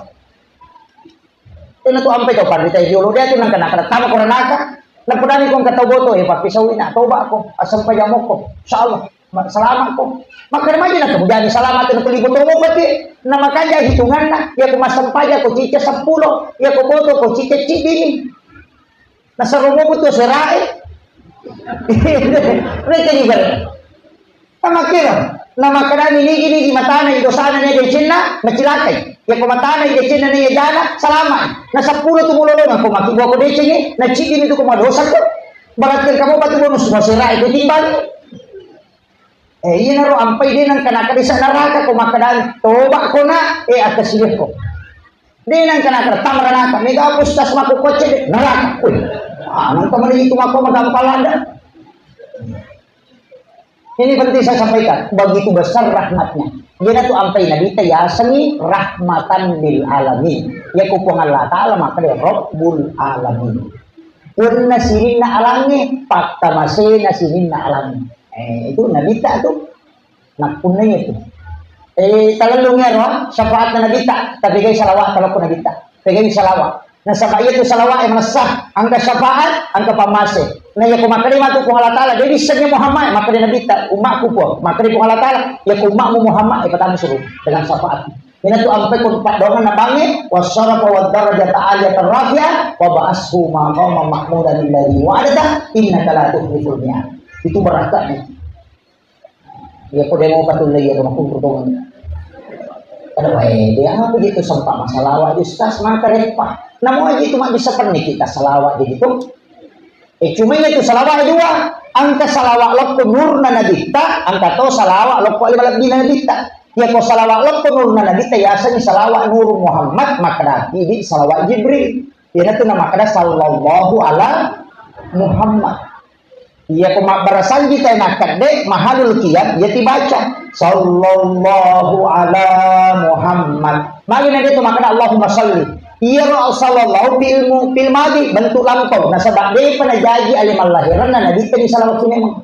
Iyanatu ampai tau panrita riolo, de'tu nengka nakkeda tama ko ranaka. Napodani ko engka tau boto, eh, pappisaui na, tobako, assempajang mokko. Insyaallah, ma-, selamatko. Makkeda maja na kemudian selamat na tuli boto mokko ti. Na makanja hitunganna, iyako massempajang ko cicca seppulo, iyako boto ko cicca ciddini. Nasaba mopo tu serae. Mereka juga. Namakkiro, namakkedani nigi-nigi matana i dosana ne decenna, macilakai. Yako matana i decenna ne jana, salama. Na seppulo tu mulolona ko maki buako decengi, na ciddi tu ko madosa ko. Berarti kamu batu bonus masera itu timbang. Eh, iya naro ampai de nang kana kada sa neraka ko makkedani, toba ko na, eh, atas ko. De nang kana kada tamara neraka, mega apa ustaz mako kocce de neraka. Wih. Ah, nang temen itu mako magampalanda. Ini penting saya sampaikan, begitu besar rahmatnya. Jadi tu ampai Nabi ta yasengi rahmatan lil alamin. Ya ku Puang Allah Ta'ala maka dia Rabbul alamin. Punna sininna alangnge, pakkamasena sininna alangnge. Eh, itu Nabi ta tu. Nakkunna itu. Eh, talellung ero, syafaatna Nabi ta, tapi gai salawat kalau ku Nabi ta. Pegai salawat. Nasaba iya tu salawat e manessa, angka syafaat, angka pamase. Nah, iya ko makkeda matu Puang Allah Ta'ala, jadi sennya Muhammad, makkeda Nabi ta, umatku Puang, makkeda Puang Allah Ta'ala, ya ko umatmu Muhammad, eh, pertama suruh dengan syafaat. Ina tu ampe ko padongan na bange, wasyarafa wa darajata aliyatan rafi'ah, wa ba'ashu maqaman mahmudan alladzi wa'adta, innaka la tukhliful mi'ad. Itu beratnya. Iya, ko demo patulle iya, ko makkumpul tongeng. Kada wae, dia apa gitu sempat masalah wa ustaz, maka repah. Namo aja itu mak bisa pernah kita salawat gitu. Eh, cuma itu salawat dua. Angka salawat lokko nurna nabitta, angka to salawat lokko lima lebih nabitta. Ya ko salawat lokko nurna nabitta, ya seni salawat Nur Muhammad, maka dati di salawat Jibril. Iya tu nama kada sallallahu ala Muhammad. Iya, ko mabbarasanji tena kedde mahalul qiyam, iya tibaca sallallahu ala Muhammad. Magi na dia tu makna Allahumma salli. Iya ro sallallahu fil mu-, fil madi bentuk lampau. Nasaba de pernah jaji ale mallahiranna Nabi tadi salawat memang.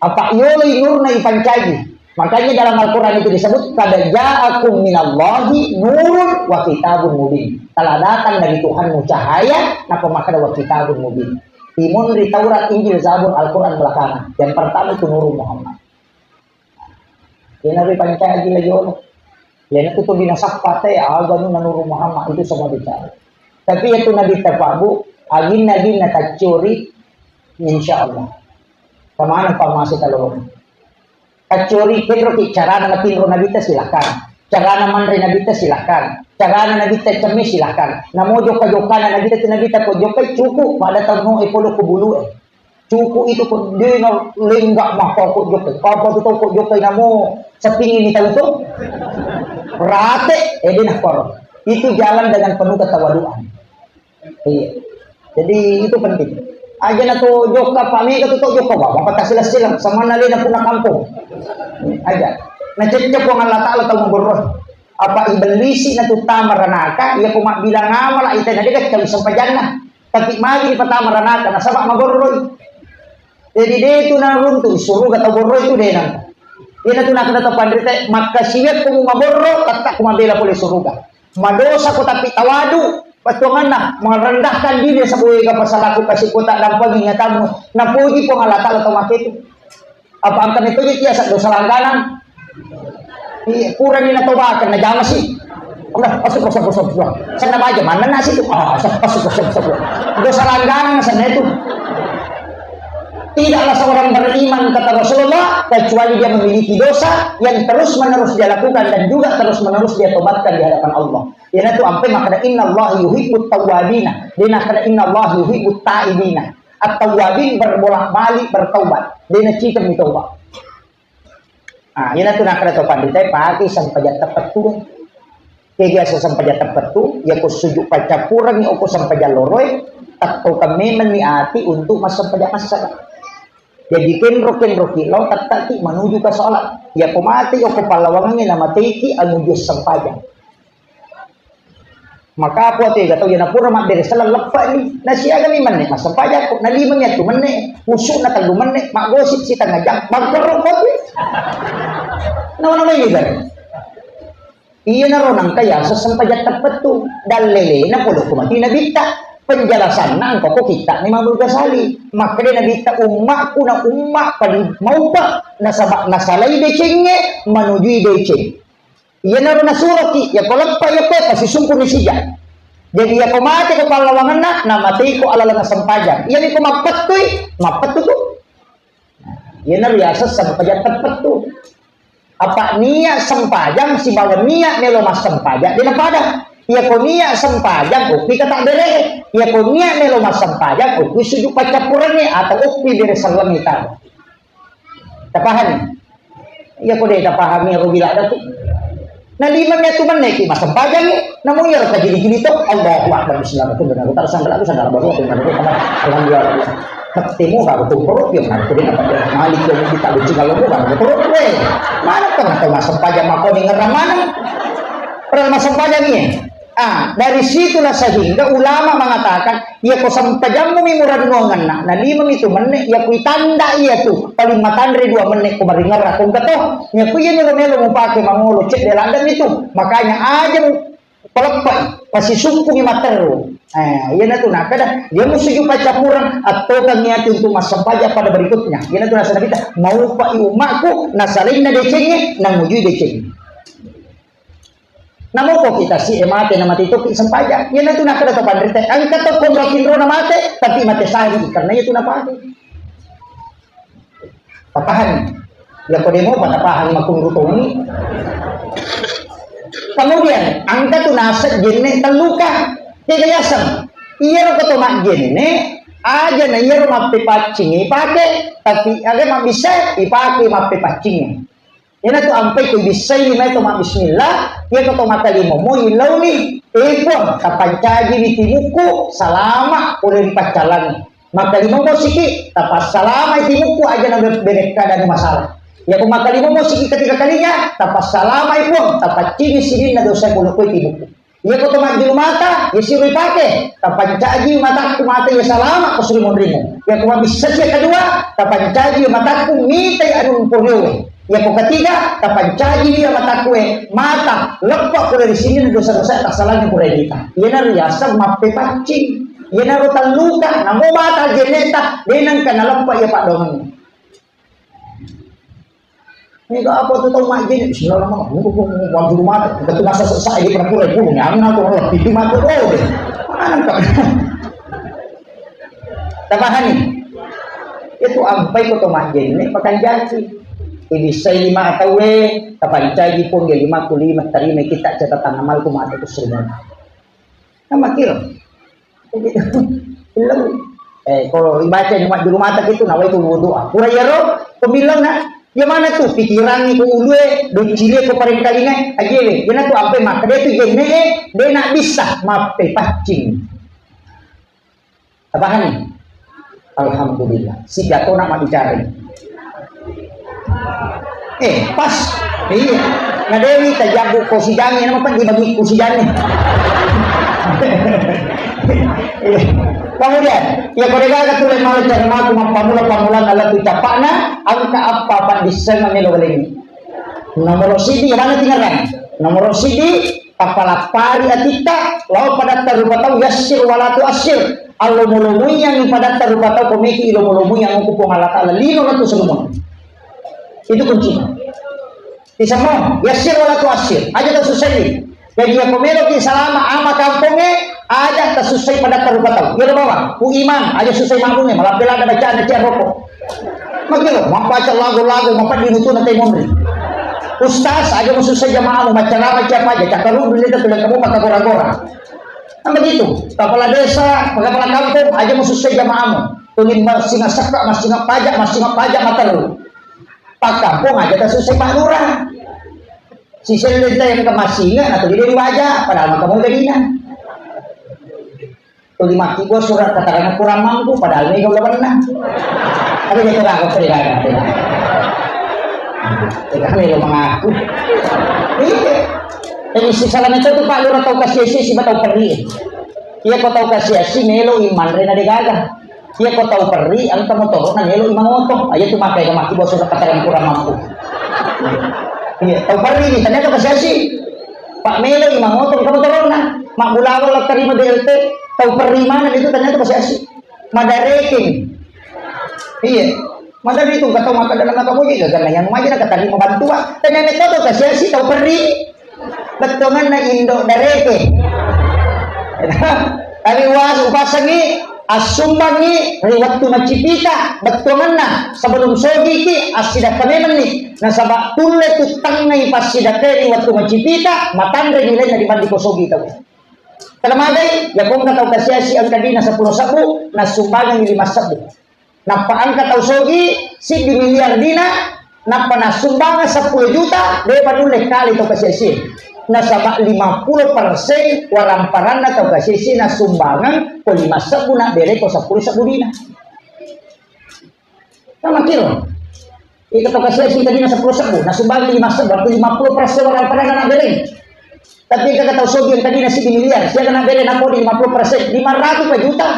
Apa yolo nurna ipancaji. Makanya dalam Al-Quran itu disebut, "Qad ja'akum minallahi nurun wa kitabun mubin." Telah datang dari Tuhanmu cahaya, napa makna wa kitabun mubin. Timun di Taurat, Injil, Zabur, Al-Quran belakangan. Yang pertama itu Nurul Muhammad. Dia Nabi pancaji lagi ono. Iya, itu tu binasa pate, aga nu Nurul Muhammad, itu semua bicara. Tapi itu Nabi tapabu, agin-agin na kacuri, insya Allah. Kemana Pak masih kalau kacuri, kedro ki carana matinro Nabi ta silakan. Carana manre Nabi ta silakan. Carana Nabi ta cemmi silakan. Namo joka-jokana Nabi ta, Nabi ta ko jokai cukup pada tanu e polo ko bulu e. Cuku itu ko dena lengga mah kau ko jokai. Kau apa tu kau ko jokai namo seping ini tahu tu? Rate, eh, dena kor. Itu jalan dengan penuh ketawaduan. Iya. Jadi itu penting. Aja na to joka pamega tu to joka bawa apa kasih silang sama nalena puna kampung. Aja. Na cecce Puang Allah Ta'ala tau berroh. Apa ibelisi na tu tama ranaka, iya ko mabbilang amala ita na dega kau sempajanna. Tapi magi dipatama ranaka nasaba magorroi. Jadi de tu naruntu suruga tau borroi tu de nang. Ina tu nakena tau panrita, makkasiwiakku mu maborro, tettak ku mabela pole suruga. Madosa ko tapi tawadu, pattuanganna merendahkan diri sebagai kapasalaku kasih kota dan pengingatanmu. Napuji Puang Allah Ta'ala tau mate tu. Apa engka metto je tiasa dosa langganang? Iya, purani natobakan, najama sih. Udah, masuk, masuk, masuk, masuk. Sana baja, mana nasi itu? Ah, masuk, masuk, masuk, masuk. Dosa langganang sana itu. Tidaklah seorang beriman, kata Rasulullah, kecuali dia memiliki dosa yang terus-menerus dia lakukan dan juga terus-menerus dia tobatkan di hadapan Allah. Iyanatu ampe makkeda, "Innallaha yuhibbut tawwabina." Dia makkeda, "Innallaha yuhibbut taibina." At-tawwabin berbolak-balik bertaubat. Dia nacikeng mi taubat. Ah, iyana tu nakkeda to panritae, pake sempajang teppettu. Ke biasa sempajang teppettu, ya ko sujud paccappurengngi oko sempajang loroe, tettokeng memenni ati untuk massempajang massara. Jadi kenro-kenroki lao tettaki menuju ke sholat. Ya ko mate oko pallawangengnge na mateki anuju sempajang. Maka apa tu ega tau, iya napura mabbere selleng leppe'ni. Nasiagami menne, massempajang ko, na lima mi atu menne, usukna tellu menne, maggosip sitengnga jam, maggorong kopi. Nama-nama ini kan? Iya naro nangka ya sempajang teppettu. Dallelena pole ko mati nabitta. Penjelasanna engka ko kitta Imam Ghazali. Makkeda nabitta, ummakku na umma paling maupa nasaba nasalai decengnge manujui deceng. Iyanaro nasuroki, yako leppa yako pasi sumpuni sija. Jadi, iyako mate ko pallawangenna, na mate ko ala-alana sempajang. Iyami ko mappettui, mappettu tu. Iyana riaseng sempajang teppettu. Apa niat sempajang sibawa niat melo massempajang de napada. Iyako niat sempajang, okki katabbere. Iyako niat melo massempajang, okki sujud paccappurengnge atau okki bere sellengnge tau. Tapahami? Iyako de tapahami ro bila datu. Na lima mi atu menne ki massempajang, namun iyaro kajili-jili to, Allahu Akbar, bismillah, betul benar. Utara sandal, aku sandal baru, aku sandal baru, alhamdulillah. Ketemu baru tuh perut, yang mana tuh dia dapat malik yang kita lucu kalau gua baru perut, weh. Mana pernah tahu massempajang mako di ngerang mana? Pernah massempajang ini? Ah, dari situlah sehingga ulama mengatakan, iyako sempajammu mi murennuangenna, na lima mi tu menne, iyako itanda iya tu, paling matanre dua menne ko maringerra ko engka to. Iyako iya melo-melo mupake mangolo cedde ladde mi tu. Makanya aja mu paleppai, pasisukkungi matteru. Eh, iyana tu nakada, dia musuju paccapureng, attokangi ati untuk massempajang pada berikutnya. Iyana tu nasa Nabitta, maupai ummaku, na salainna decengnge, nangujui decengnge. Namoko kita si e mate na mate topi sempajang. Iyana tu nakada to panrita. Engka to konro kinro na mate, tapi mate sahi karena itu napake. Tapahang. Ya kode mo pada pahang makunru toni. Kemudian, engka tu naseng jenne telluka. Tega yaseng. Iyaro ko to majjenne, aja na iyaro mappepaccingi ipake, tapi aga mabbissa ipake mappepaccingi. Iyana tu ampai ku bissai mai to mabbismillah, iya ko to makalimo mo ilauni, eh Puang, tapancaji wi timukku, salama pole ri paccalangi. Makalimo mo siki, tapassalamai timukku aja na be-, berekkadani masalah. Iya ko makalimo mo siki ketiga kalinya, tapassalamai Puang, tapaccingi sininna dosa pole ko timukku. Iya ko to majjulu mata, iya siro ipake, tapancaji matakku mata iya salama ko suri monrimu. Iya ko mabissa sia kedua, tapancaji matakku mitai anu puriowe. Iya ko ketiga, tapancaji iya matakku e mata leppa pole ri sini dosa-dosa tasalangi pura kita. Iyana riaseng mappepaccing. Iyana ro talluka, namo mata jenneta, denangka naleppa iya paddoangengnge. Mega apa tu tau majjenne, bismillahirrahmanirrahim. Wajuru mata, kita tu masa sesak di pura-pura pulung, yang nak orang lebih mata oh deh. Mana kau? Tapahani? Itu ampai ko to majjenne, pakanjaci. Ibissai lima tauwe, tapancaji pun dia lima ku lima, tarima kita catatan amal ku mata ku semua. Kan makkiro. Ilmu. Eh, kalau dibaca ni majjulu mata gitu, nawaitu wudu'a. Pura iyaro, pemilaunya, ya mana tu pikirangi ko ulue, doccilie ko parengkalingai, ajewe. Iyana tu ampe makkeda tu jenne e, de na bisa mappepaccing. Tapahani? Alhamdulillah. Sigatona mabbicara. Eh, pas. Iya. Na dewi tajabbu ko sijangi, nama pen dibagi ku sijangi. Iya. Kemudian, ya ko degaga tu le male cara maku mappamula-pamula nala tu capana, angka apa pandisseng melo walengi. Nomor sidi, mana tingerang? Nomor sidi, tapalappari atitta lao padatta rupa tau, yassir wala tuassir. Allomo-lomoiangngi padatta rupa tau, komeki ilomo-lomoiang ku Puang Allah Taala lino ratu selumon. Itu kuncinya. Isamo, yassir wala tuassir. Aja tau susai. Jadi ya komelo ki salama ama kampongnge, aja tasussai padatta rupa tau. Iya bawang, ku imam, aja susai makmungnge, malampe lada bacaan cia rokok. Makkiro, mappaca lagu-lagu, mapeddi nutuna teh monri. Ustaz, aja musussa jamaamu, maccarama siapa aja, cakkaruddu lita tulang kamu maka gora-gora. Kan begitu, kepala desa, kepala kampung, aja musussa jamaamu. Tuling massinga sekka, massinga pajak, massinga pajak mataru. Pak kampung aja tasussai Pak Lurah. Siselle teh yang kemassinga, atau dia diwajah, padahal maka mau gadina. Tuli makkibua surat keterangan kurang mampu, padahal mega ulawenna. Tapi dia kira aku cerita kan. Tidak melo mengaku. Iya. Jadi si salah itu tuh Pak Lurah tau kasih si, si tau perri. Iya, ko tau kasih si melo iman rena degaga. Iya, ko tau perri, engka motoro na melo iman oto. Aja tuh makai ke makkibua surat keterangan kurang mampu. Iya, tau perri ni, ternyata kasih si. Pak melo iman oto, engka motorona. Mabbulawa lo terima B L T, tau perri mana itu ternyata masih asik. Madarekeng. Iya. Madari itu kata maka dalam apa boleh gagal yang maja kata terima bantuan. Tanya metode kasih asik tau perri. Bettonganna indo dareke. Tapi was-, upasengngi, assumbangngi ri wettu macipita, bettuangenna sebelum sogiki assidakka memenni, nasaba tulle tuttangngai passidakkae ri wettu macipita, matanre nilainna dibanding ko sogi tau. Tala magai, ya ko engka tau kasiasi engka dina seppulo sebbu, nassumbangengngi lima sebbu. Nappa engka tau sogi siddi miliar dina, nappa nassumbangeng seppulo juta, de pa nulle kale tau kasiasi. Nasaba lima puluh persen waramparanna tau kasiasi nassumbangeng ko lima sebbu, nabbere ko seppulo sebbu dina. Sama kiro. Iko tau kasiasi tadina seppulo sebbu, nassumbangeng lima sebbu, berarti lima puluh persen waramparanna nabbere. Tapi engka tau sogi yang tadina siddi miliar, siaga nabbere napodi lima puluh persen, lima ratus pa juta.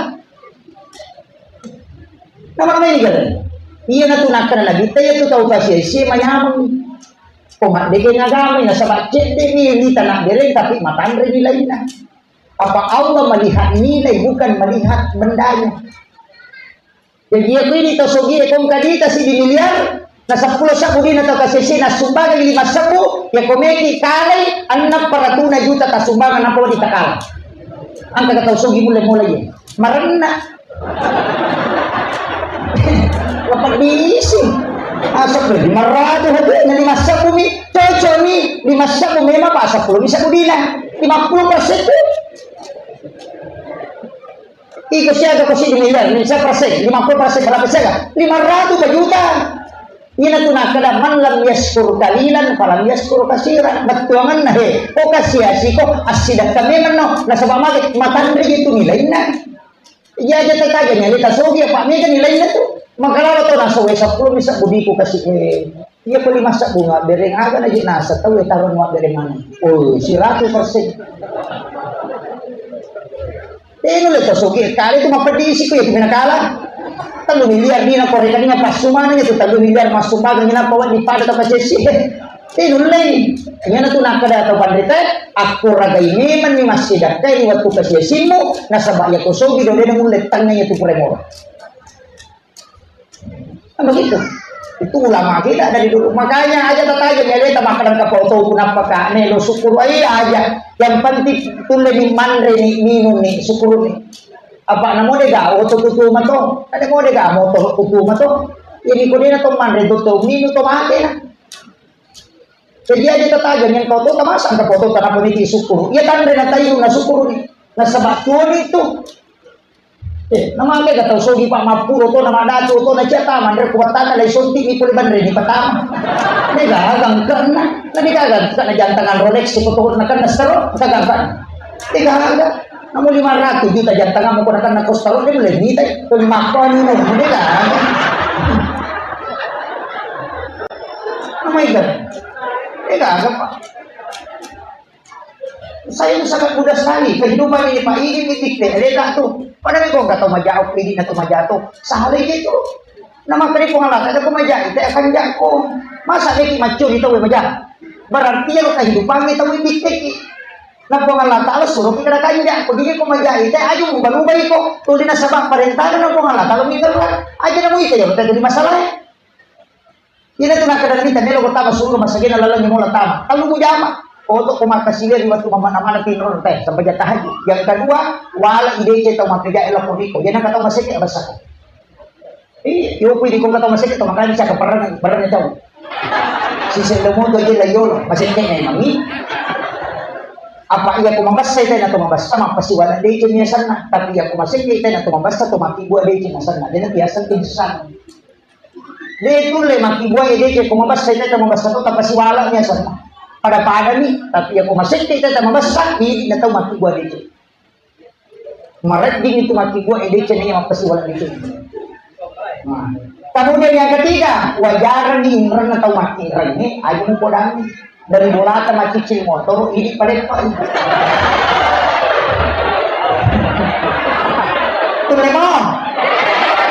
Nama-nama ini kan? Iya na tu nakkana Nabitta, iya tu tau kasiasi manyameng. Ko maddekeng agama, nasaba cedde ni lita nabbere, tapi matanre ni lainna. Apa Allah melihat nilai, bukan melihat bendanya. Jadi, iya ko ini tau sogi e, ko engka dita siddi miliar, na seppulo sebbu dina tau kasiasi, nassumbangeng lima sebbu, ya ko meki kalai enneng paratuna juta tassumbangeng, nappa wedding takala. Engka tau sogi mulle mulai, iya. Marenna. Lepas bisi. Asap lima ratus hati, na lima sebbu mi, cocok mi, lima sebbu memang pa seppulo mi sebbu dina. Lima puluh persen tu. Iko siaga ko siddi miliar, lima persen, lima puluh persen, berapa siaga? Lima ratus juta. Ina tu nakkeda, "Man lam yaskur kalilan, falam yaskur kasiran." Bettuangenna, he, ko kasiasi ko, assidakka memang no, nasaba mage, matanre itu nilainna. Iya aja tataga ni, ale tasogi apa mega nilainna tu. Makalawa to nasowe seppulo mi sebbu diku kasi, eh. Iya, poli masa bunga bereng aga na je nasa tau ya tarung wa bereng mana. Oh, seratus persen. Eh, nulle to sogi kali tu mapedisi ku ya tu mena kala. Tellu miliar dina korekannya pas sumana ya tu tellu miliar masuk bagang ni napa wa di pada tau kasesi. Eh, nulle. Iyana tu nakkeda tau panrita, aku ragai memang ni masih dakai ni waktu kasiasimmu, nasaba ya ko sogi do dena mulle tangnga ya tu puremoro. Kan begitu. Itu ulama kita dari dulu. Makanya aja tataja meleta makan ke foto kenapa kak melo syukur aja. Yang penting tulle ni manre ni minum ni syukur ni. Apa namo dega oto kutu mato? Ada mo dega moto kutu mato? Ini kodena to manre to to minum to mate lah. Jadi aja tataja yang kau to tamasa ke foto kenapa ni syukur. Ya tanre na tayu na syukur ni. Na sebab tuh itu. Eh, namanya gak tau sogi pak mapuro to nama datu to na cata manre kuatana lai sonti ni pole banre ni pertama. Ini gagang karena, tapi gagang karena jantangan Rolex si foto na kan nastero, gagang kan. Ini gagang. Namu lima ratus juta jantangan mau kena kena kos taruh dia boleh ni tai. Poli makon ini, ini gagang. Nama itu? Ini gagang pak. Saya itu sangat mudah sekali. Kehidupan ini, Pak, ini titik deh. Ada tak tuh? Padahal kok nggak tahu majak, ini nggak tahu majak tuh. Salah itu. Nama kali Puang Allah Ta'ala kok majak, itu akan jago. Masa dia ki macuri tahu majak? Berarti ya kehidupan kita ini titik. Nah, Puang Allah Ta'ala suruh kita kanjak. Kok jadi kok majak, itu aja ubah-ubah kok. Tuh di nasabah perintah, nah, Puang Allah Ta'ala mikir lah. Aja namu itu ya, kita jadi masalah. Ina tu nakkeda mita melo ko tama surga masagena laleng mola tama. Tellu mujama. Oto ko makkasilia ri wettu mamana-mana tinro teh sempajang tahajud. Yang kedua, wala idece tau mappejae lapor riko. Jana ka tau maseke abasako. Iya, yo pui di ko ka tau maseke to makanya caka perang perang tau. Sise lemo to je la yolo maseke memang ni. Apa iya ko mabassa teh na to mabassa mappasiwala dece miasanna. Tapi iya ko maseke teh na to mabassa to mati gua dece miasanna. Jana biasa tu sana. De tulle makkibua e dece ko mabassa teta mabassa to tapasiwala biasanna. Pada-pada ni, tapi ya ko masette teta mabassa, idi na tau makkibua dece. Maredding itu makkibua e dece ni mappasiwala dece. Nah. Kemudian yang ketiga, wajarni inrenna tau makkireng ni, aja mupodangi. Dari bolata maccicil motor, idi paleppa. Tulle mo.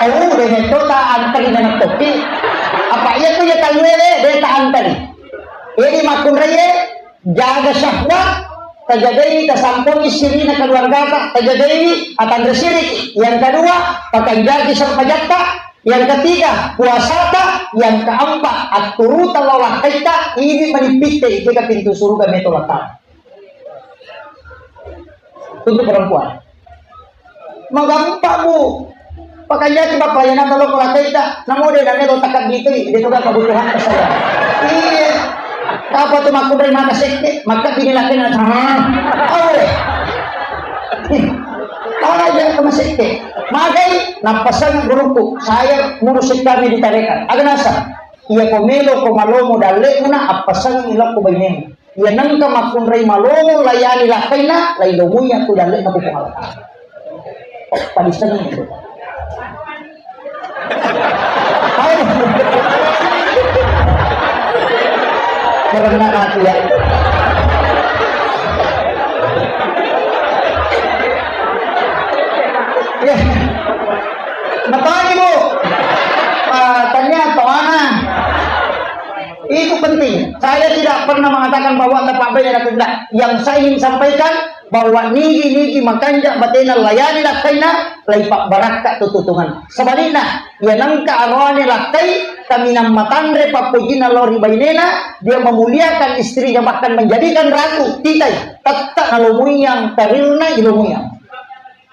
Oh, de metto ta antari na topi. Apa iya tu ya talue de, de ta antari. Jadi makkunraie jaga syahwat, tajagai tasampongi sirina keluargata, tajagai atanre siriki. Yang kedua, pakanjaki sempajatta, yang ketiga, puasata, yang keempat, atturuta lao lakkaitta, idi manippitte, ijega pintu suruga meto lattama. Untuk perempuan. Magampang, Bu. Makanya coba pelayanan kalau kalau kita, namun dia namanya lo takkan gitu, dia juga kebutuhan saya. Iya. Apa tuh maku dari mata sekte, maka bini laki na sama. Awe. Aja ke sekte. Magai, napasang guruku, saya ngurus kami di tarekat. Agak nasa. Iya ko melo ko malomo dalle muna, apasang ilokko bainemu. Iya nengka makkunrai malomo layani lakkaina, lai lomunya tu dalle na ko Puang Allah Taala. Padisengi itu. Ayo. Karena aku ya. Ya. Matanya, Bu. Ah, tanya, Tuana. Itu penting. Saya tidak pernah mengatakan bahwa tepat beda dan tidak. Yang saya ingin sampaikan bahwa nigi-nigi makanja batena layani lakkaina, lai pabbarakka tututungan. Sebaliknya, ya nengka aroane lakkai, kaminang matanre pappojina lao ri bainena, dia memuliakan istrinya bahkan menjadikan ratu, titai, tetap nalomuyang karirna ilomuyang.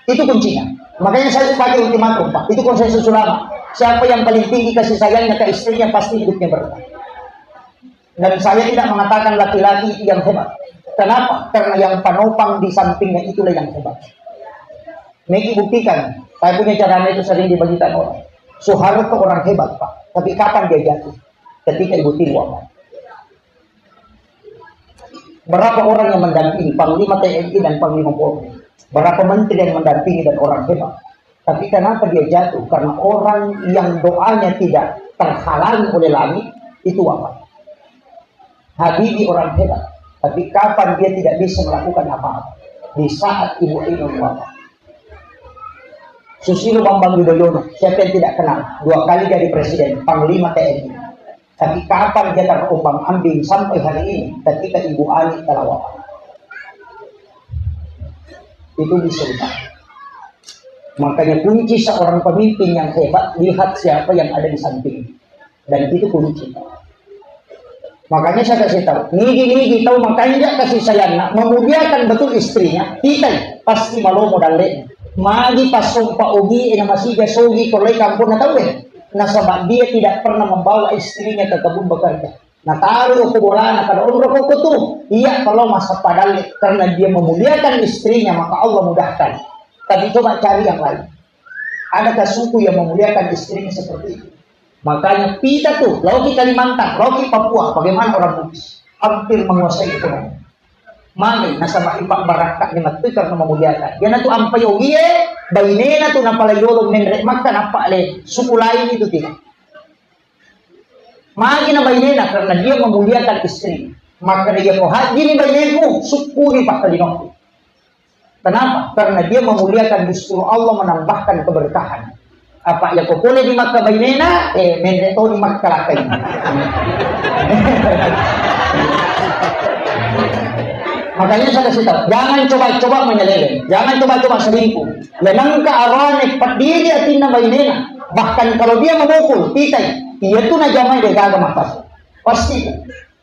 Itu kuncinya. Makanya saya pakai ultimatum, Pak. Itu konsensus ulama. Siapa yang paling tinggi kasih sayangnya ke istrinya, pasti hidupnya berkah. Dan saya tidak mengatakan laki-laki itu yang hebat. Kenapa? Karena yang panopang di sampingnya itulah yang hebat. Megi buktikan, saya punya caranya itu sering dibagikan orang. Soeharto orang hebat, Pak. Tapi kapan dia jatuh? Ketika Ibu Tini wafat. Berapa orang yang mendampingi Panglima T N I dan Panglima Polri? Berapa menteri yang mendampingi dan orang hebat? Tapi kenapa dia jatuh? Karena orang yang doanya tidak terhalangi oleh langit, itu wafat. Habibie orang hebat, tapi kapan dia tidak bisa melakukan apa-apa? Di saat Ibu Ainun wafat. Susilo Bambang Yudhoyono, siapa yang tidak kenal? Dua kali jadi presiden, panglima T N I. Tapi kapan dia terombang-ambing sampai hari ini? Ketika Ibu Ani telah wafat. Itu bisa ditanya. Makanya kunci seorang pemimpin yang hebat, lihat siapa yang ada di samping. Dan itu kunci. Makanya saya kasih tahu, nigi-nigi tahu makanya kasih sayangnya, memuliakan betul istrinya, kita pasti malu modal. Magi pas sompa ogi, ena masih dia sogi, kalau kampung tahu deh. Nasaba dia tidak pernah membawa istrinya ke kebun bekerja. Nah, taruh ke bolana, kada onro koko tu. Iya, kalau masa padale, karena dia memuliakan istrinya, maka Allah mudahkan. Tapi coba cari yang lain. Adakah suku yang memuliakan istrinya seperti itu? Makanya kita tuh, lauki Kalimantan, lauki Papua, bagaimana orang Bugis? Hampir menguasai ekonomi. Mane, nasaba ipak barakka ni matu karena memuliakan. Dia na tu ampai ogie, bainena tu napalai yolo menre makka nappa le suku lain itu tidak. Magi na bainena karena dia memuliakan istri. Maka dia ko haji ni baineku, suku ni pakkalinokku. Kenapa? Karena dia memuliakan, justru Allah menambahkan keberkahan. Apa ya ko pole di Makkah bainena, eh, menre to di Makkah lakai. Makanya saya kasih tahu, jangan coba-coba menyeleweng, jangan coba-coba selingkuh. Ya nengka arane pedidi atinna bainena. Bahkan kalau dia memukul, titai, iya tu najamai dia gaga makas. Pasti.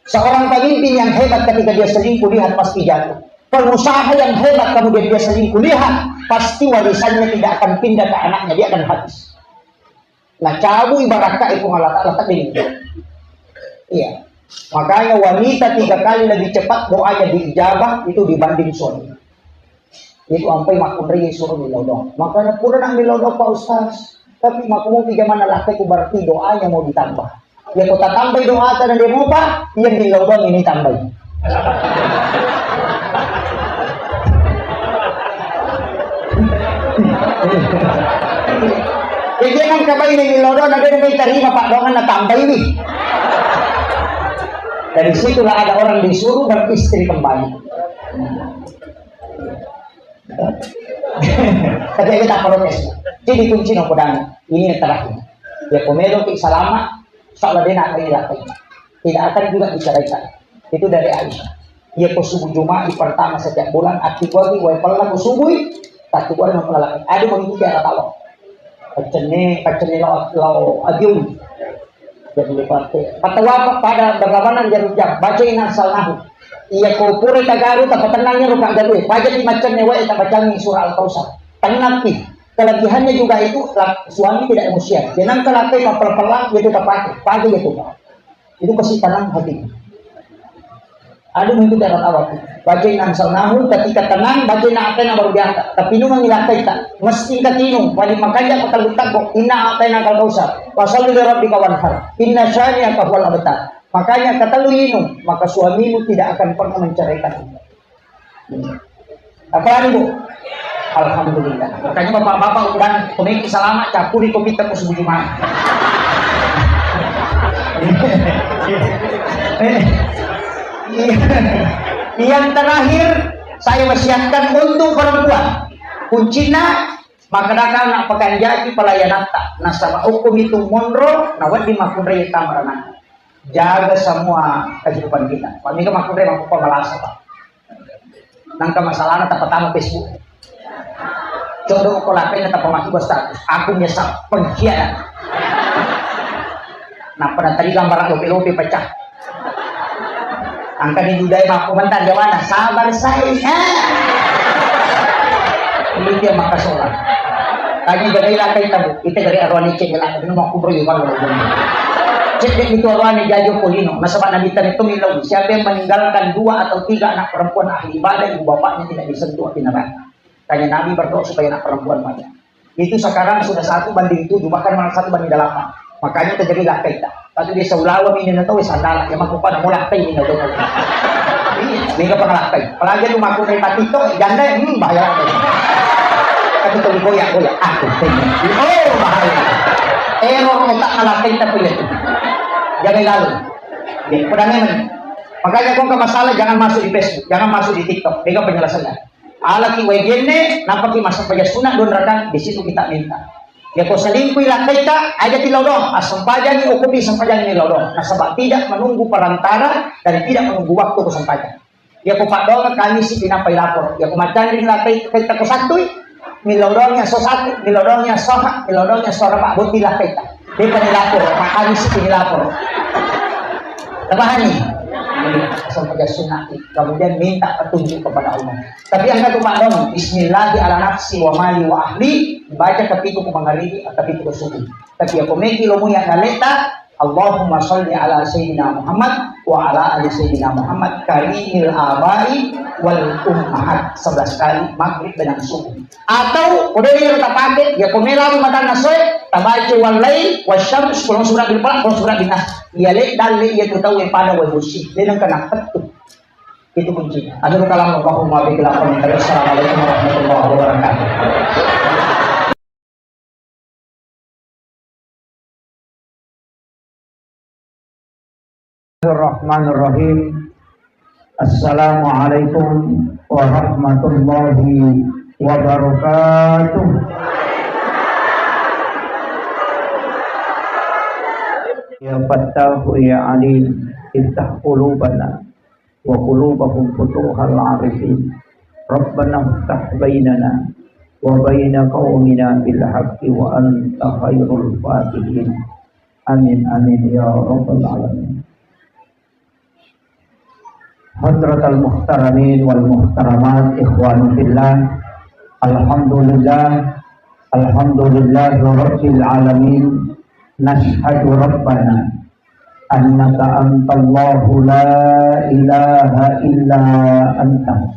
Seorang pemimpin yang hebat ketika dia selingkuh, lihat pasti jatuh. Pengusaha yang hebat kemudian dia selingkuh, lihat pasti warisannya tidak akan pindah ke anaknya, dia akan habis. Nah, cabut ibarat kak itu malah tak letak di. Iya. Makanya wanita tiga kali lebih cepat doanya diijabah itu dibanding suami. Itu ampai makkunrai suruh millau doang. Makanya pura nak millau doang, Pak Ustaz. Tapi makku mau tiga mana lakiku berarti doanya mau ditambah. Ya kau tak tambah doa tanah dia mau, Pak, yang millau doang ini tambah. Jadi jangan kabai ini millau doang, nanti dia terima Pak doang na tambah ini. Dari situlah ada orang disuruh beristri kembali. Tapi kita protes. Jadi kunci no pedang. Ini yang terakhir. Ya, pemelo ki salama, salah dia nak lagi lakukan. Tidak akan juga diceraikan. Itu dari Aisyah. Ya, ko subuh Jumat pertama setiap bulan, aku bagi, wae pala ko subuh, tapi ko ada masalah. Ada begitu dia kata Allah. Pecene, pecene lo, lo, agium. Jadi, pattawaf pada berlawanan jarum jam, baca inna anzalnahu. Iya ko pura tagaru tapatennang ero paggalue, paja ti maccenne wae tabacangi surah Al-Kautsar. Tennang pi. Kelebihannya juga itu, la-, suami tidak emosian. Jangan kalau apa yang pelan-pelan, dia tetap pakai. Pakai itu. Itu pasti tenang hatinya. Aduh, itu darat awak. Baca inna anzalnahu, ketika tenang, baca inna a'taina baru diangkat. Tapi nu mengilakaita, mesti katinung, wali makanya pakai lutak kok, inna a'tainakal kautsar. Fasalli li rabbika wanhar. Inna syani'aka huwal abtar. Makanya kata lu inung, maka suamimu tidak akan pernah menceraikan. Apa lagi, Bu? Alhamdulillah. Makanya bapak-bapak udah komeki salama, campuri kopi temu subuh Jumat. Yang terakhir, saya wasiatkan untuk perempuan. Kuncina, maka dagang nak pekanjaki pelayanatta. Nasaba hukum itu monro, na wedding makunrai tamaranang. Jaga semua kehidupan kita. Pak, mega makkunrai, makkupa malasa, Pak. Nangka masalahna tapatama Facebook. Coba ko lapenna tapamaki status. Aku nyesal, pengkhianat. Nappa natari gambar lope-lope pecah. Angka di budaya mappo mentah jawana, sabar saya. Ini dia maka sholat. Tadi jaga ilakai tabu, kita dari arwani cek ilakai, ini mau kubur juga. Cek deh itu arwani jajo polino. Nasaba Nabi tadi itu milau, siapa yang meninggalkan dua atau tiga anak perempuan ahli ibadah, ibu bapaknya tidak disentuh api neraka. Tanya Nabi berdoa supaya anak perempuan banyak. Itu sekarang sudah satu banding tujuh, bahkan malah satu banding delapan. Makanya terjadi lakai tak. Tapi di Saulawa ini na tahu sandala, yang mampu pada mulai kai ini na tahu. Iya, mega pengalakai. Apalagi lu mampu main mati itu, janda, hmm, bahaya. Tapi tuh goyak-goyak, aku tanya. Oh, bahaya. Error otak ngalakai tapi ya. Jangan lalu. Ya, pedangnya men. Makanya kau ke masalah jangan masuk di Facebook, jangan masuk di TikTok. Mega penjelasannya. Alaki wae genne, nampaki massempajang sunat dua rakang, di situ kita minta. Yako selingkuh ilakkaita, aja tilodong, assempajangi, ukupi sempajangi lodong. Nasaba tidak menunggu perantara dan tidak menunggu waktu ko sempajang. Yako paddoang kami si pinappai lapor. Yako macanri ilakkaita ko sattui, milodong yang so satu, milodong yang so ha, milodong yang so raba, boti ilakkaita. Depa ni lapor, makami si ni lapor. Tapahani? Asal pada sunat, kemudian minta petunjuk kepada Allah. Tapi yang satu maklum, Bismillahi ala nafsi wa mali wa ahli, baca kepitu ku mangaribi, kepitu ku subuh. Tapi aku meki lo muya naleta, Allahumma salli ala Sayyidina Muhammad wa ala ali Sayyidina Muhammad karimil abai wal ummahat sebelas kali maghrib dan subuh. Atau kode dia kita pakai, ya ko mela rumah tangga soe, tabaca wallai, wasyams, kalau surah bil falaq, kalau surah bin nas. Ya le, dalle, ya tu tahu yang pada wa busi. Dia nang kena petu. Itu kuncinya. Ada kalam Allahumma bi khilafan. Assalamualaikum warahmatullahi wabarakatuh. Bismillahirrahmanirrahim. Assalamualaikum warahmatullahi wabarakatuh. Ya Fattahu ya Alim, iftah qulubana wa qulubahum futuhal arifin. Rabbana iftah bainana wa baina qaumina bil haqqi wa anta khairul fatihin. Amin, amin, ya rabbal alamin. Hadratal muhtaramin wal muhtaramat, ikhwanu fillah. Alhamdulillah, alhamdulillah rabbil alamin. Nashhadu rabbana annaka antallahu la ilaha illa anta.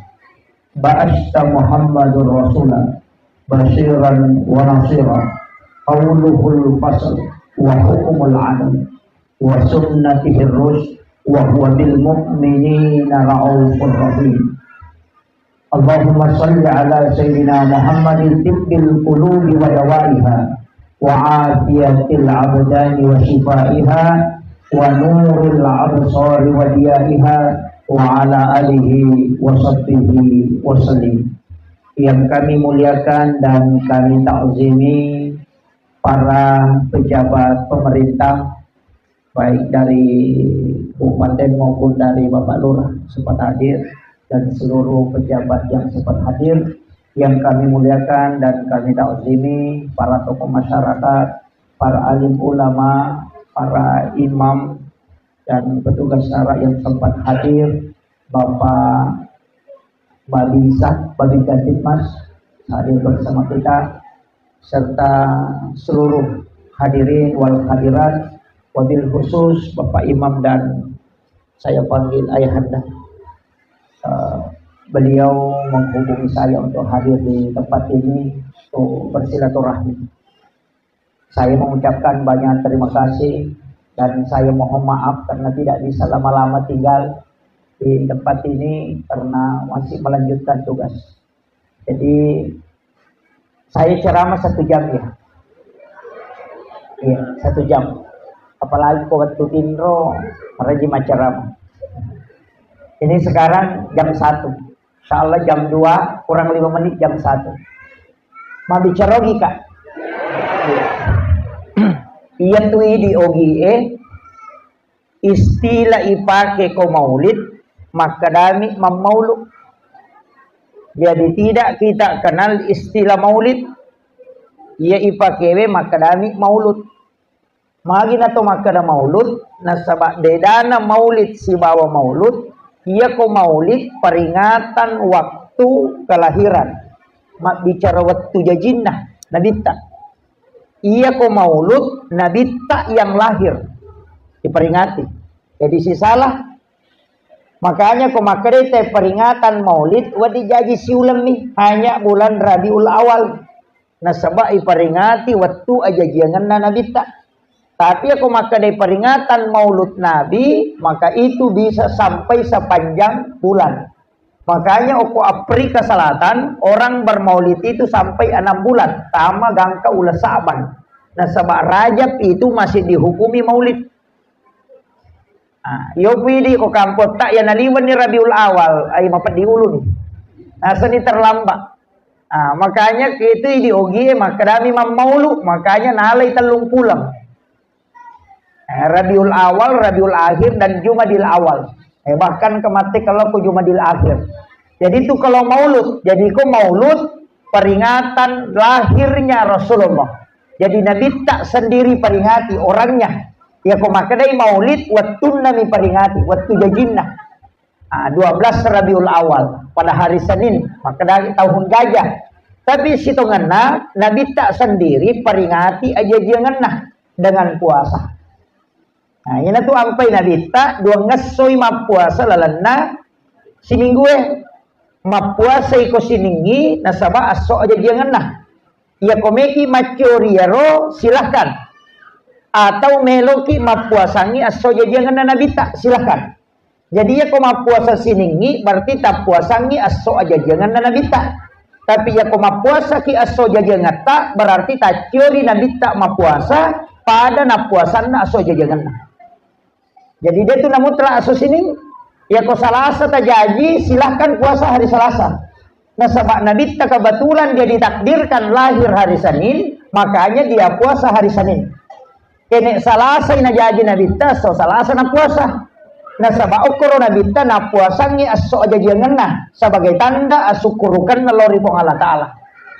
Ba'asta Muhammadur Rasula basyiran wa nasira. Qauluhul fasl wa hukmul adl wa sunnatihir rusy wa huwa bil mu'minina raufur rahim. Allahumma salli ala Sayyidina Muhammadin tibbil qulubi wa dawaiha wa afiyatil abdani wa shifaiha wa nuril absari wa diyaiha wa ala alihi wa sahbihi wa sallim. Yang kami muliakan dan kami takzimi para pejabat pemerintah, baik dari Kabupaten maupun dari Bapak Lurah sempat hadir, dan seluruh pejabat yang sempat hadir, yang kami muliakan dan kami takzimi, para tokoh masyarakat, para alim ulama, para imam dan petugas syara yang sempat hadir, Bapak Babinsa, Babinsa Tipmas, hadir bersama kita, serta seluruh hadirin wal hadirat, wabil khusus Bapak Imam dan saya panggil Ayahanda. Eh, beliau menghubungi saya untuk hadir di tempat ini untuk bersilaturahmi. Saya mengucapkan banyak terima kasih dan saya mohon maaf karena tidak bisa lama-lama tinggal di tempat ini karena masih melanjutkan tugas. Jadi saya ceramah satu jam ya. Iya, satu jam. Apalagi ko wettu tinro, rajin macceramah. Ini sekarang jam satu. Insya Allah jam dua kurang lima menit jam satu. Mabbicara ogi, Kak. Iya tu idi ogi e, istilah ipake ko maulid, makkedami mammaulu. Jadi tidak kita kenal istilah maulid. Iya ipakewe makkedami maulud. Magi nato makkeda maulud, nasaba bedana maulid sibawa maulud, iyako maulid peringatan waktu kelahiran, mabbicara wettu jajinna nabitta. Iyako maulud nabitta yang lahir diperingati. Jadi sisalah. Makanya ko makkeda te peringatan maulid, wedding jaji siulemmi, hanya bulan Rabiul Awal. Nasaba iperingati wettu ajajiangenna nabitta. Tapi ako makkeda peringatan maulud Nabi, maka itu bisa sampai sepanjang bulan. Makanya oko Afrika Selatan, orang bermaulid itu sampai enam bulan, tama gangka ula Sa'ban. Nasaba Rajab itu masih dihukumi maulid. Ah, iyo pidi ko kampotta ya naliwenni Rabiul Awal, ai mapeddi uluni. Nasani terlambat. Ah, makanya itu idi ogie makkedami mammaulu, makanya nalai tellung puleng. Eh, Rabiul Awal, Rabiul Akhir, dan Jumadil Awal. Eh, bahkan kemate kalau ke Jumadil Akhir. Jadi itu kalau maulud, jadi ko maulud peringatan lahirnya Rasulullah. Jadi Nabitta sendiri peringati orangnya. Ya ko makkedai maulid, wettunna mi peringati, wettu jajinna. Ah, dua belas Rabiul Awal pada hari Senin, makkedai tahun gajah. Tapi sitongenna Nabitta sendiri peringati ajajiangenna dengan puasa. Nah, iyanatu ampai Nabitta duangngessoi mappuasa lalenna siminggue. Mappuasa iko siningi nasaba esso ajajiangenna. Iyako meki macciori iyaro, silahkan. Atau meloki mappuasangi esso ajajiangenna Nabitta, silahkan. Jadi iyako mappuasa siningi berarti tappuasangi esso ajajiangenna Nabitta. Tapi iyako mappuasaki esso ajajiangetta berarti tacciori Nabitta mappuasa pada nappuasanna esso ajajiangenna. Jadi de tu namutlak esso sining. Iyako Salasa tajaji, silahkan puasa hari Salasa. Nasaba Nabitta kebetulan dia ditakdirkan lahir hari Senin, makanya dia puasa hari Senin. Kene Salasa najaji Nabitta, esso Salasa napuasa. Nasaba okkoro Nabitta napuasangi esso ajajiangenna sebagai tanda asukkurukenna lao ri Puang Allah Ta'ala.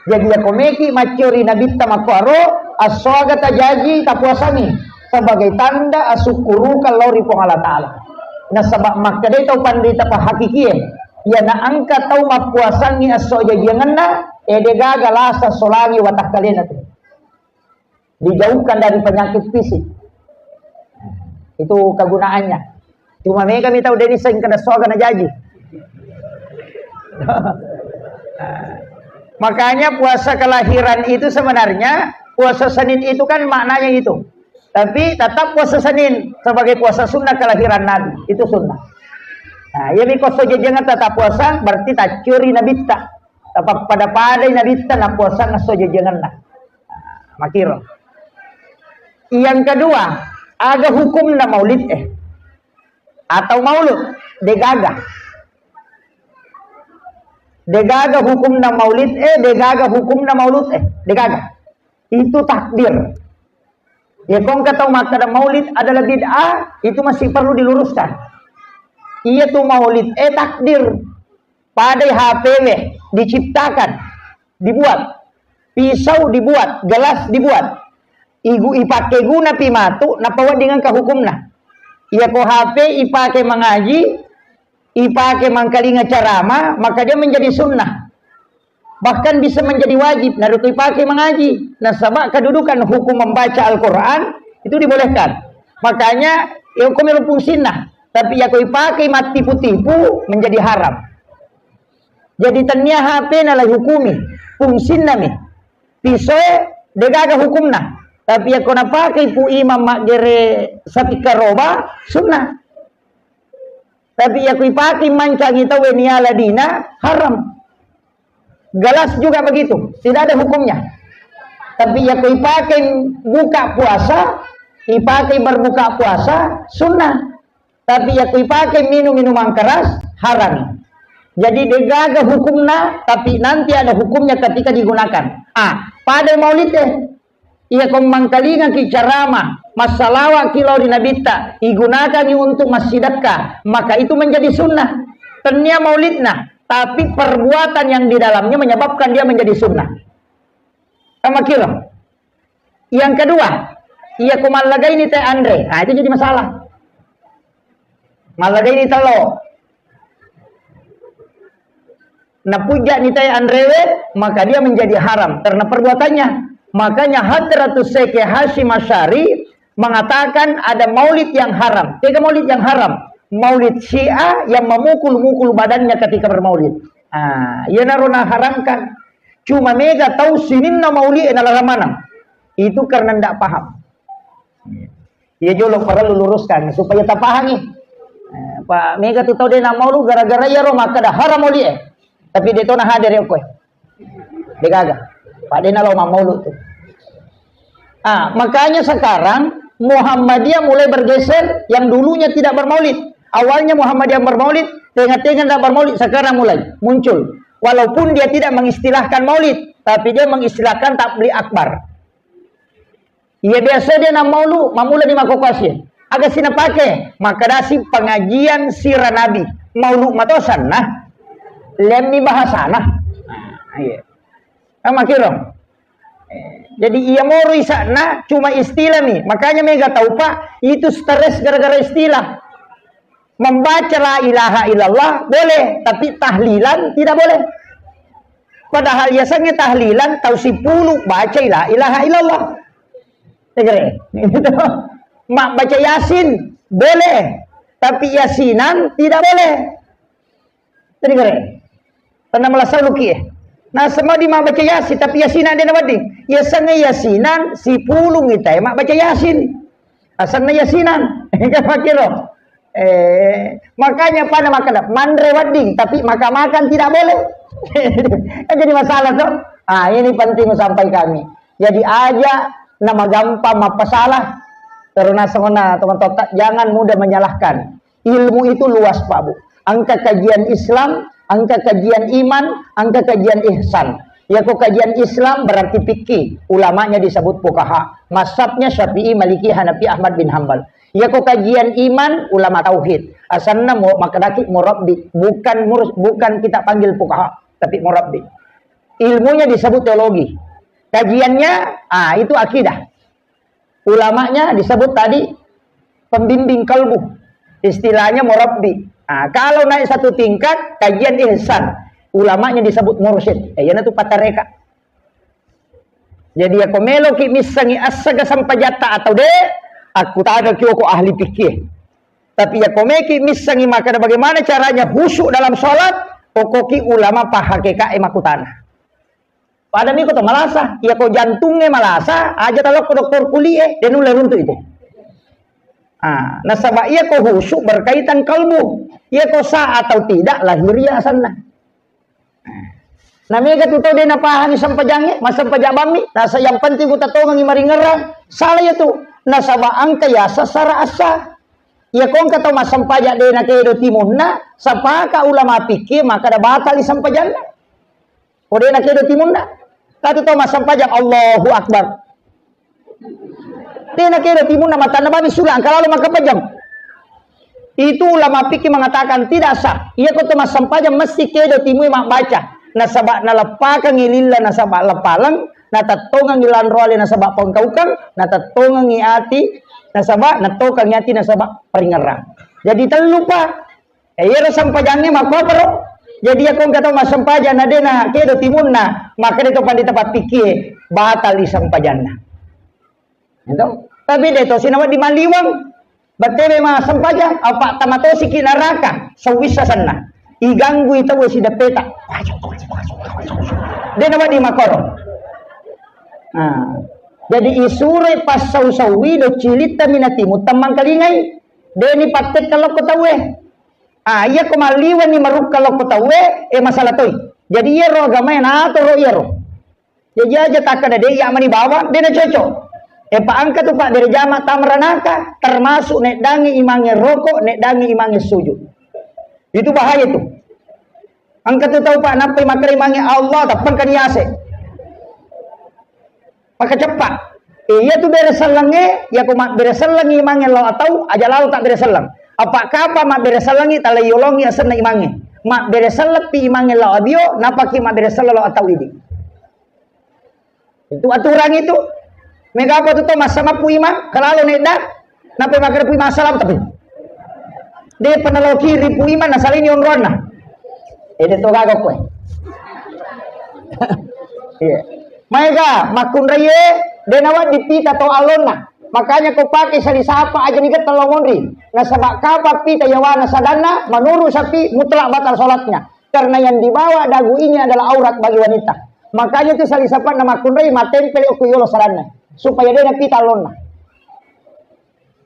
Jadi iyako meki macciori Nabitta makkuaro, esso aga tajaji tapuasangi sebagai tanda asukkurukeng lao ri Puang Allah Ta'ala. Nasaba makkedai tau panrita pahakikie, iyana engka tau mappuasangi esso ajajiangenna, eh, de gaga lasa solangi watakkalena tu. Dijauhkan dari penyakit fisik. Itu kegunaannya. Cuma mega mi tau deni seng kena soga na jaji. Makanya puasa kelahiran itu sebenarnya, puasa Senin itu kan maknanya itu. Tapi tetap puasa Senin sebagai puasa sunnah kelahiran Nabi. Itu sunnah. Nah, iya mi koso jajangan tetap puasa, berarti tacuri Nabitta. Tapappada-padai Nabitta napuasang esso jajangenna. Makiro. Yang kedua, aga hukumna maulid eh? Atau maulud? Degaga. Degaga hukumna maulid eh, degaga hukumna maulud eh? Degaga. Itu takdir. Ya, kongka tau makkada maulid adalah bid'ah, itu masih perlu diluruskan. Iya tu maulid eh takdir. Padai H P W diciptakan, dibuat. Pisau dibuat, gelas dibuat. Igu-, ipake gunapi matu, napawedding engka hukumna. Iyako H P ipake mangaji, ipake mangkalinga carama, maka dia menjadi sunnah. Bahkan bisa menjadi wajib, narekko ipake mangaji. Nasaba kedudukan hukum membaca Al-Quran itu dibolehkan. Makanya, ya, hukum fungsinna. Tapi yako ipake mattipu-tipu, menjadi haram. Jadi, tennia H P nalai hukumi, fungsinna mi. Pisoe degaga hukumna. Tapi yako napake pu imam maggere sapikkaroba, sunnah. Tapi yako ipake mancangi tauwe niala dina, haram. Gelas juga begitu, tidak ada hukumnya. Tapi yako ipake buka puasa, ipake berbuka puasa, sunnah. Tapi yako ipake minum minuman keras, haram. Jadi degaga hukumna, tapi nanti ada hukumnya ketika digunakan. Ah, pada maulid deh. Iya ko mangkalingaki carama, massalawaki lao ri Nabitta, igunakangi untuk massidekka, maka itu menjadi sunnah. Tennia maulidna, tapi perbuatan yang di dalamnya menyebabkan dia menjadi sunnah. Sama kira. Yang kedua, iya ko mallagaini te anre, nah, itu jadi masalah. Mallagaini tello. Napujja'ni tae anrewe, maka dia menjadi haram karena perbuatannya. Makanya Hadratus Syekh Hasyim Asy'ari mengatakan ada maulid yang haram. Tega maulid yang haram? Maulid Syiah yang memukul-mukul badannya ketika bermaulid. Ah, iyanaro naharamkan. Cuma mega tau sininna maulid e nalarang maneng. Itu karena ndak paham. Iya jolo parellu luruskan supaya tapahangi. Eh, pa mega tu tau de na maulu gara-gara iyaro makkeda haram maulid e. Tapi de to na hadir ya koe. De gaga. Pak de na lo mammaulu tu. Ah, makanya sekarang Muhammadiyah mulai bergeser yang dulunya tidak bermaulid. Awalnya Muhammadiyah bermaulid, tengah-tengah tidak bermaulid, sekarang mulai muncul. Walaupun dia tidak mengistilahkan maulid, tapi dia mengistilahkan tabligh akbar. Iya biasa dia na maulu, mamula di makokosi. Aga sina pake, makkedasi pengajian sirah Nabi. Maulu matosanna, lemmi bahasana. Nah, iya. Sama kiro. Eh, jadi iya moro isakna cuma istilah nih. Makanya mega tau, Pak, itu stres gara-gara istilah. Membaca la ilaha illallah boleh, tapi tahlilan tidak boleh. Padahal yasengnge tahlilan tau sipulu baca la ilaha illallah. Tegere. Mak baca Yasin boleh, tapi yasinan tidak boleh. Tegere. Tenna malasa luki e. Nasaba di mabbaca Yasin, tapi Yasinan de nawedding. Yasengnge Yasinan sipulung itae mabbaca Yasin. Asenna Yasinan. Kan makkiro. Eh, makanya pada makan manre wedding, tapi makan-makan tidak boleh. Kan jadi masalah tuh. Ah, ini penting sampai kami. Jadi aja nama gampang mappasalah. Karena semua teman-teman jangan mudah menyalahkan. Ilmu itu luas, Pak Bu. Engka kajian Islam, engka kajian iman, engka kajian ihsan. Yako kajian Islam berarti fikih, ulamanya disebut fuqaha. Mazhabnya Syafi'i, Maliki, Hanafi, Ahmad bin Hambal. Yako kajian iman, ulama tauhid. Asanna mu-, makkedaki murabbi, bukan mur-, bukan kita panggil fuqaha, tapi murabbi. Ilmunya disebut teologi. Kajiannya, ah, itu akidah. Ulamanya disebut tadi pembimbing kalbu. Istilahnya murabbi. Nah, kalau naik satu tingkat, kajian ihsan. Ulamanya disebut mursyid. Eh, yana tu patareka. Jadi, yako meloki missengi assaga sampajatta atau de, aku tanya kioko ahli fikih. Tapi yako meki missengi makkeda bagaimana caranya khusyuk dalam sholat, pokoki ulama pahakeka e makutana. Pada miko to malasa, iya ko jantungnge malasa, aja talokko dokter kulie, de nulle runtu itu. Ah, nasaba iya ko khusyuk berkaitan kalbu. Iya ko sah atau tidak lahiriah asanna. Nah, mega tu tau de napahangi sempajangnge, massempajang bammi, nasa yang penting ku tatongengi maringerang, salah iya tu. Nasaba engka yasa sara assa. Iya ko engka tau massempajang de nakedo timunna, sapaka ulama fikih maka da batali sempajanna. Ko de nakedo timunna. Katu tau massempajang, Allahu Akbar. De nakedo timunna, matanna bami sula, engka lalo makkapajang. Itu ulama fikih mengatakan tidak sah. Iya ko tau massempajang mesti kedo timue mabbaca. Nasaba naleppakangi lilla nasaba leppaleng, natettongengngi lanro ale nasaba pongkaukeng, natettongengngi ati nasaba, nettokengngi ati nasaba paringerrang. Jadi tellu pa. Eh, iyaro sempajangnge makkuaparo. Jadi iyako engka tau massempajang na de nakedo timunna, makkeda to pandita pappikkie, batali sempajanna. Gitu. Tapi de to sinawa di maliwang, battebe massempajang, apa tamatosiki neraka, sewissa senna. Iganggui tau sideppeta. De nawedding makkoro. Nah, jadi isuroi passau-saui do cilitta minatimu temmangkalingai. Deni pattekka lokko tauwe. Ah, iya ko malliwenni marukka lokko tauwe, eh, masalah toi. Jadi iyaro agamae natoro iyaro. Jadi aja takkada de iya mani bawang, de na cocok. Eh, pa engka tu pabbere jama tamranaka, termasuk neddangi imange rokok, neddangi imange sujud. Itu bahaya tu. Engka tu tau pa nappai makkeda imange Allah, tappengkani ase. Maka ceppa. Eh, iya tu bere sellengnge, iya ko mabbere sellengngi imange lao atau, aja lalo tabbere selleng. Apa kapa mabbere sellengngi, tala yolongi asenna imange. Mabbere selleppi imange lao abio, napaki mabbere selleng lao atau idi. Itu aturan itu. Mega apa tu to massamappu imang, kalalo nedda, nappai makkeda pu imang salam tapi. De penelo kiri pu imang, nasalini onroanna. Eh, de to gaga koe. Iya. Maega makkunraie de nawedding pita to allonna. Makanya ko pake sali sapa aja ni gettel lo monri. Nasaba kapa pita yawana sadanna, menurut sapi mutlak batal sholatnya. Karena yang dibawa dagu ini adalah aurat bagi wanita. Makanya tu sali sapanna makkunrai matempel okko yolo sadanna. Supaya de napita allonna.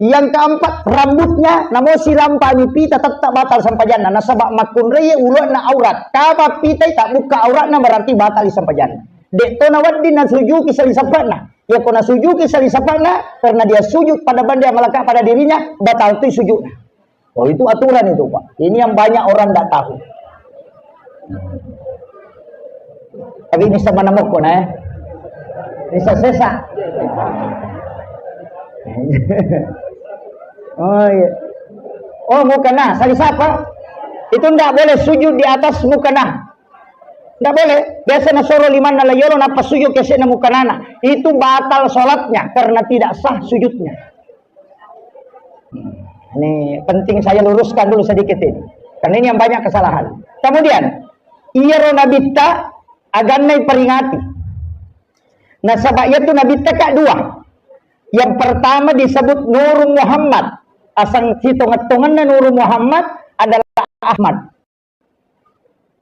Yang keempat, rambutnya namo silampani pita tetap batal sempajanna. Nasaba makkunrai uluanna aurat. Kapa pitai tak buka auratna berarti batal sempajanna. Dek to nawedding nasujuki sali sapanna. Ya ko nasujuki sali sapanna karena dia sujud pada benda yang melekat pada dirinya, batal tu sujudnya. Oh, itu aturan itu, Pak. Ini yang banyak orang nggak tahu. Tapi ini sama namo ko nah, eh. Ini sesa. Oh, iya. Oh, mukena, sali sapa? Itu ndak boleh sujud di atas mukena. Ndak boleh. Biasa nasoro limanna layolo, nappa sujud kesekna mukenana. Itu batal sholatnya karena tidak sah sujudnya. Ini penting saya luruskan dulu sedikit ini. Karena ini yang banyak kesalahan. Kemudian, iyaro nabitta agannai peringati. Nasaba iyatu nabitta ka dua. Yang pertama disebut Nur Muhammad. Asang sitonget-tongenna Nur Muhammad adalah Ahmad.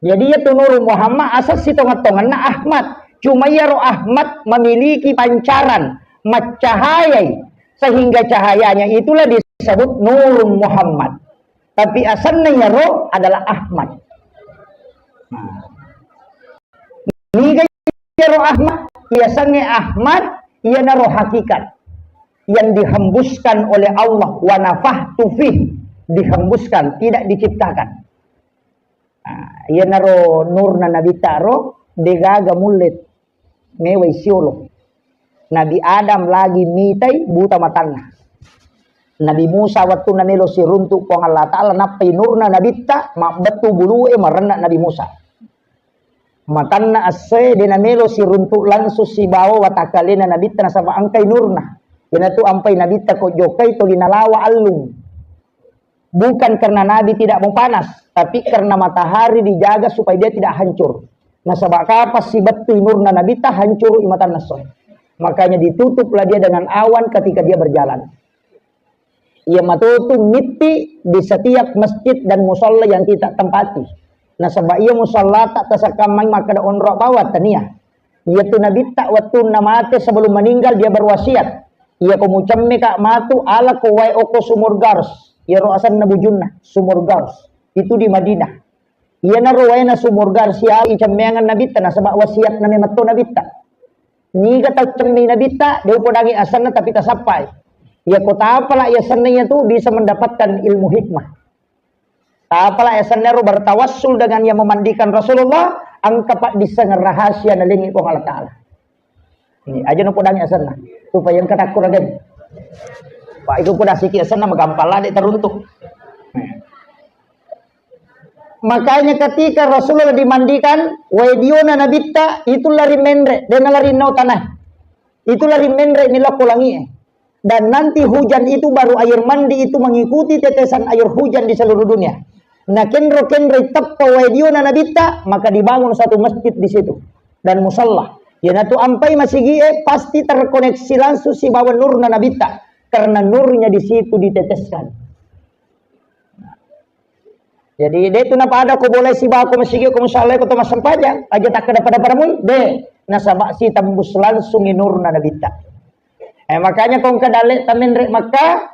Jadi iyatu Nur Muhammad asal sitonget-tongenna Ahmad. Cuma iyaro Ahmad memiliki pancaran, maccahayai, sehingga cahayanya itulah disebut Nur Muhammad. Tapi asalnya iyaro adalah Ahmad. Nah. Niga iyaro Ahmad, iya sange Ahmad, iyanaro hakikat yang dihembuskan oleh Allah, wa nafakhtu fih, dihembuskan, tidak diciptakan. Nah, iyanaro nurna Nabitta ro, degaga mulle mewai siolo. Nabi Adam lagi mitai buta matanna. Nabi Musa wattunna melo siruntu Puang Allah Ta'ala, nappai nurna Nabitta, mabbettu bulue marenna Nabi Musa. Matanna essoe de namelo siruntu langsung sibawa watakkalena Nabitta nasaba engkai nurna. Iyanatu ampai Nabitta ko jokkai toli nalawa allung. Bukan karena Nabi tidak mau panas, tapi karena matahari dijaga supaya dia tidak hancur. Nasaba kapas sibettui nurna Nabitta, hancurui matanna essoe. Makanya ditutuplah dia dengan awan ketika dia berjalan. Iya matotu mitti di setiap masjid dan musalla yang kita tempati. Nasaba iya musallata tasekkammai makkeda onro bawang, tania. Iyatu Nabitta wattunna mate sebelum meninggal dia berwasiat, iya ko mucemme ka matu, ala ko wae okko Sumur Gars, iyaro asenna bujunna, Sumur Gars. Itu di Madinah. Iyanaro waena Sumur Gars siawi cemmeangan Nabitta nasaba wasiatna memetto Nabitta. Niga tau cemmei Nabitta, de upodangi asenna tapi tasappai. Iya ko tapala iya senna iyatu bisa mendapatkan ilmu hikmah. Tapala iya senna ro bertawassul dengan yang memandikan Rasulullah, engka paddissengeng rahasia nalengi Puang Allah Ta'ala. Ini aja no podangi asenna. Supaya engka takkurageng. Pak, itu poda siki asenna magampang lade teruntuk. Makanya ketika Rasulullah dimandikan, wae diona Nabitta, itu lari menre, dena lari nau tanah. Itu lari menre ni lokko langie. Dan nanti hujan itu baru air mandi itu mengikuti tetesan air hujan di seluruh dunia. Nah, kenro-kenro teppa wae diona Nabitta, maka dibangun satu masjid di situ. Dan musalla. Iyanatu ampai masigie pasti terkoneksi langsung sibawa nurna Nabitta. Karena nurnya di situ diteteskan. Jadi, de' tu napada ko boleh sibawa ko masigi ko musalla ko to massempajang, aja takkeda pada-pada mui, de'. Nasaba sitembus langsung nurna Nabitta. Eh, makanya ko engka dalle' tamenre Makkah,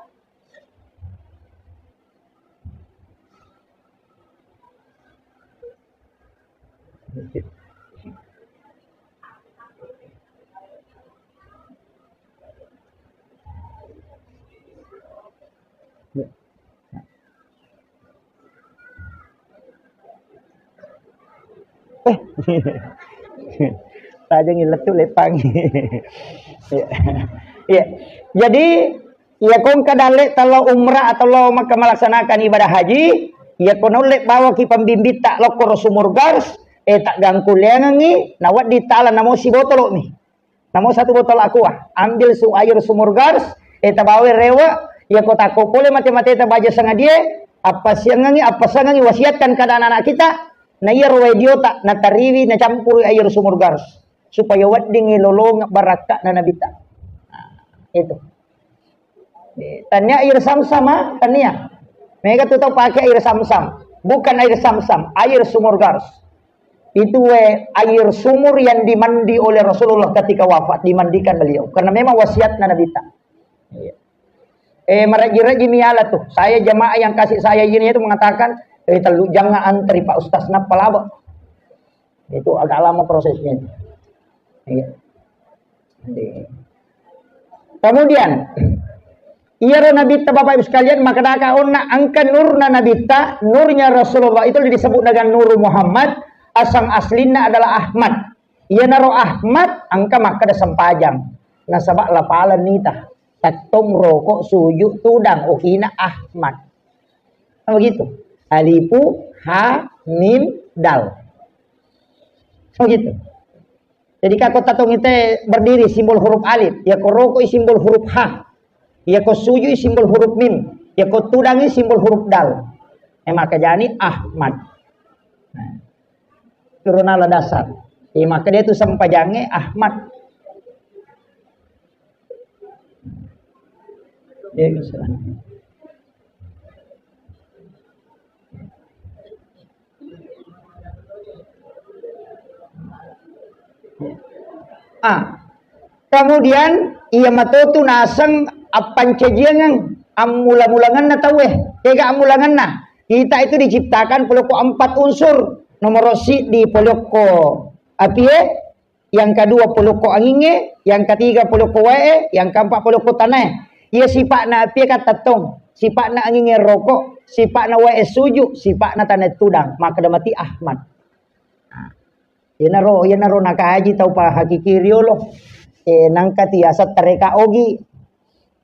Eh. Tajengi lettu lepang. Iya. Iya. Jadi, iya ko engka dalle' talo umrah atau lo Makkah melaksanakan ibadah haji, iya ko naulle bawaki pembimbing ta lokko ro Sumur Gars, eh, taggangkuleangengi, nawedding tala namo sibotolo mi. Namo satu botol aqua, ambil su-, air Sumur Gars, eh, tabawa rewe, iya ko takko pole mate-mate ta baja sangadie, appasiangengi, appasangengi, wasiatkan kepada anak-anak kita, na iya ro wae diota, natariwi, nacampuri air Sumur Gars, supaya weddingi lolong barakka'na Nabitta. Nah, itu. Eh, tania air Samsam, ah, tania. Mega tu tau pakai air Samsam. Bukan air Samsam, air Sumur Gars. Itu, eh, air sumur yang dimandi oleh Rasulullah ketika wafat, dimandikan beliau. Karena memang wasiatnya Nabitta. Iya. Eh, meraji-raji miala tuh. Saya jamaah yang kasih saya ini itu mengatakan, eh, telu jangan antri Pak Ustaz, nappa laba. Itu agak lama prosesnya itu. Iya. Kemudian, iyaro Nabitta, Bapak Ibu sekalian, makkedaka onna engka nurna Nabitta, nurnya Rasulullah itu disebut dengan Nuru Muhammad, asang aslinna adalah Ahmad. Iyanaro Ahmad engka makkeda sempajang. Nasaba lapaleng nita. Tettong rokok sujud tudang, okina Ahmad. Kan begitu. Alifu, ha, mim, dal. Kan begitu. Jadi, kako tatong ite berdiri simbol huruf alif, ya ko rokoi simbol huruf ha, ya ko sujui simbol huruf mim, ya ko tudangi simbol huruf dal. Eh, maka jani Ahmad. Nah, turun ala dasar. Eh, maka dia tu sempajange Ahmad. Ya, misalnya. Ah, kemudian iya matotu naseng appancajiangeng ammula-mulangenna tauwe. Tega ammulangenna? Kita itu diciptakan polokko empat unsur. Nomor si di polokko apie, yang kedua polokko angingnge, yang ketiga polokko wae, yang keempat polokko tanae. Iya sipa'na apie katettong, sipa'na angingnge roko, sipa'na wae suju, sipa'na tanae tudang. Makkeda mati Ahmad. Nah, iyanaro, iyanaro nakaji tau pa hakiki riolo. Eh, nangka tiasa tareka ogi.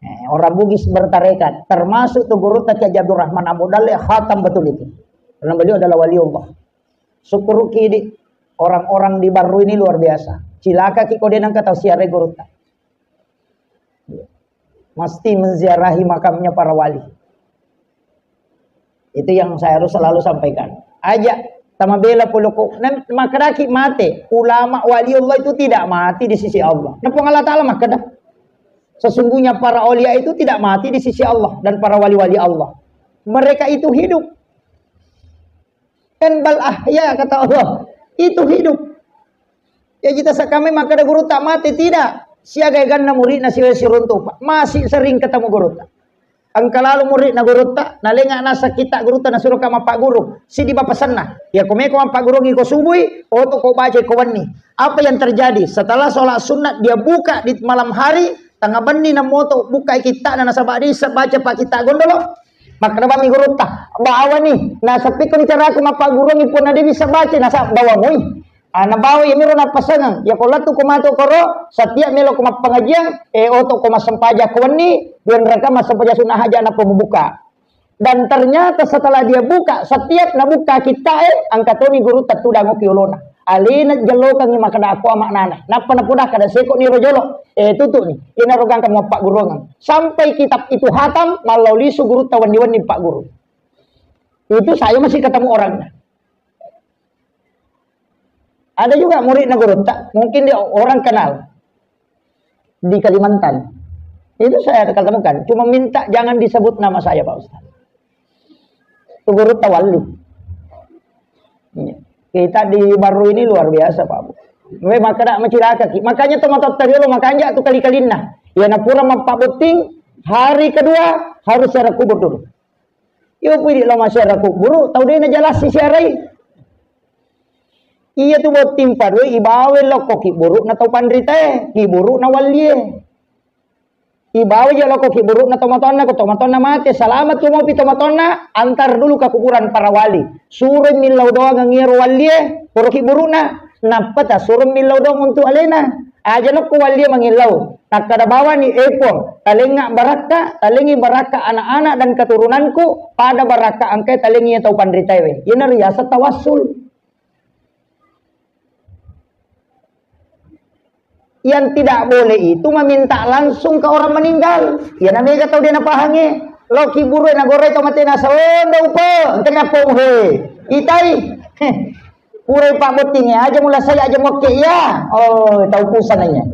Eh, orang Bugis bertarekat, termasuk tu gurutta Kiai Abdurrahman Ambo Dalle, khatam betul itu. Karena beliau adalah wali Allah. Syukur ki di orang-orang di Barru ini luar biasa. Cilaka ki ko de nangka tau siare gurutta. Mesti menziarahi makamnya para wali. Itu yang saya harus selalu sampaikan. Aja tamabela poloko. Nan makkedaki mate, ulama wali Allah itu tidak mati di sisi Allah. Nah, Puang Allah Ta'ala makkeda, sesungguhnya para aulia itu tidak mati di sisi Allah dan para wali-wali Allah. Mereka itu hidup. Kan bal ahya, kata Allah. Itu hidup. Ya, kita sakame makkeda gurutta mate, tidak. Siaga eganna muridna siwe siruntupa. Masih sering ketemu gurutta. Engka lalo muridna gurutta, nalenga nasa kita gurutta, nasuroka mappaguru. Sidi bapasenna. Ya, komeko mappagurungi ko subui, oto ko baca ko wenni. Apa yang terjadi? Setelah sholat sunat, dia buka di malam hari, tengah benni na moto buka kittana, nasaba de issa baca pa kitta gondolo. Makkeda bami gurutta, bawani, naseppikko ni caraku mappagurungi punna de bisa baca, nasa bawamui. Ah, nabawa iyamiro nappasengeng. Yako lettu ko matu koro, setiap melo ko mappengajian, eh, oto ko massempajang ko wenni, dua rakaat massempajang sunnah hajat nappa mubuka. Dan ternyata setelah dia buka, setiap nabuka kitta'e, engka toni gurutta tudang okki olona. Alena jellokangngi makkeda, "Akko amaknana." Nappa napoda kada seko niro jolo. Eh, tutu'ni. Inaro gangka muappagguruangeng. Sampai kitab itu hatam, mallau lisu gurutta wenni-wenni pagguru. Itu saya masih ketemu orangnya. Ada juga muridna gurutta, mungkin dia orang kenal di Kalimantan. Itu saya ketemukan, cuma minta jangan disebut nama saya, Pak Ustaz. Itu gurutta Walli. Iya. Kita di Barru ini luar biasa, Pak Bu. We, maka tidak mencilaka ki. Makanya tomatoatta riolo makanja tu kali-kalinna. Ya, napura mappabotting, hari kedua harus ziarah kubur dulu. Iyo pudi lao massiara kuburu, tau de najalasi siarai. Iya tu botting padue ibawa lokko kiburu'na tau panritae, kiburu'na wallie. Ibawa je lokko kiburu'na tomatoanna, ko tomatoanna mate, salamat tu mopi tomatoanna, antar dulu ke kuburan para wali. Suro millau doang ngiro wallie, puro kiburu'na. Nappa tasuro millau doang untuk alena. Aja nokko wallie mangillau. Nakkada bawani, "Eh Puang, talengnga barakka, talengngi barakka anak-anak dan keturunanku, pada barakka engkae talengngi tau panritaewe." Iyana riaseng tawassul. Yang tidak boleh itu meminta langsung ke orang meninggal. Iyana mega tau de napahangnge. Lo kiburu na goreng tau mate nasa, "Oh, nda upa, engka apa uhe?" Itai. Purai pabbottingnge, aja mula saya aja mokke iya. Oh, tau pusana iya.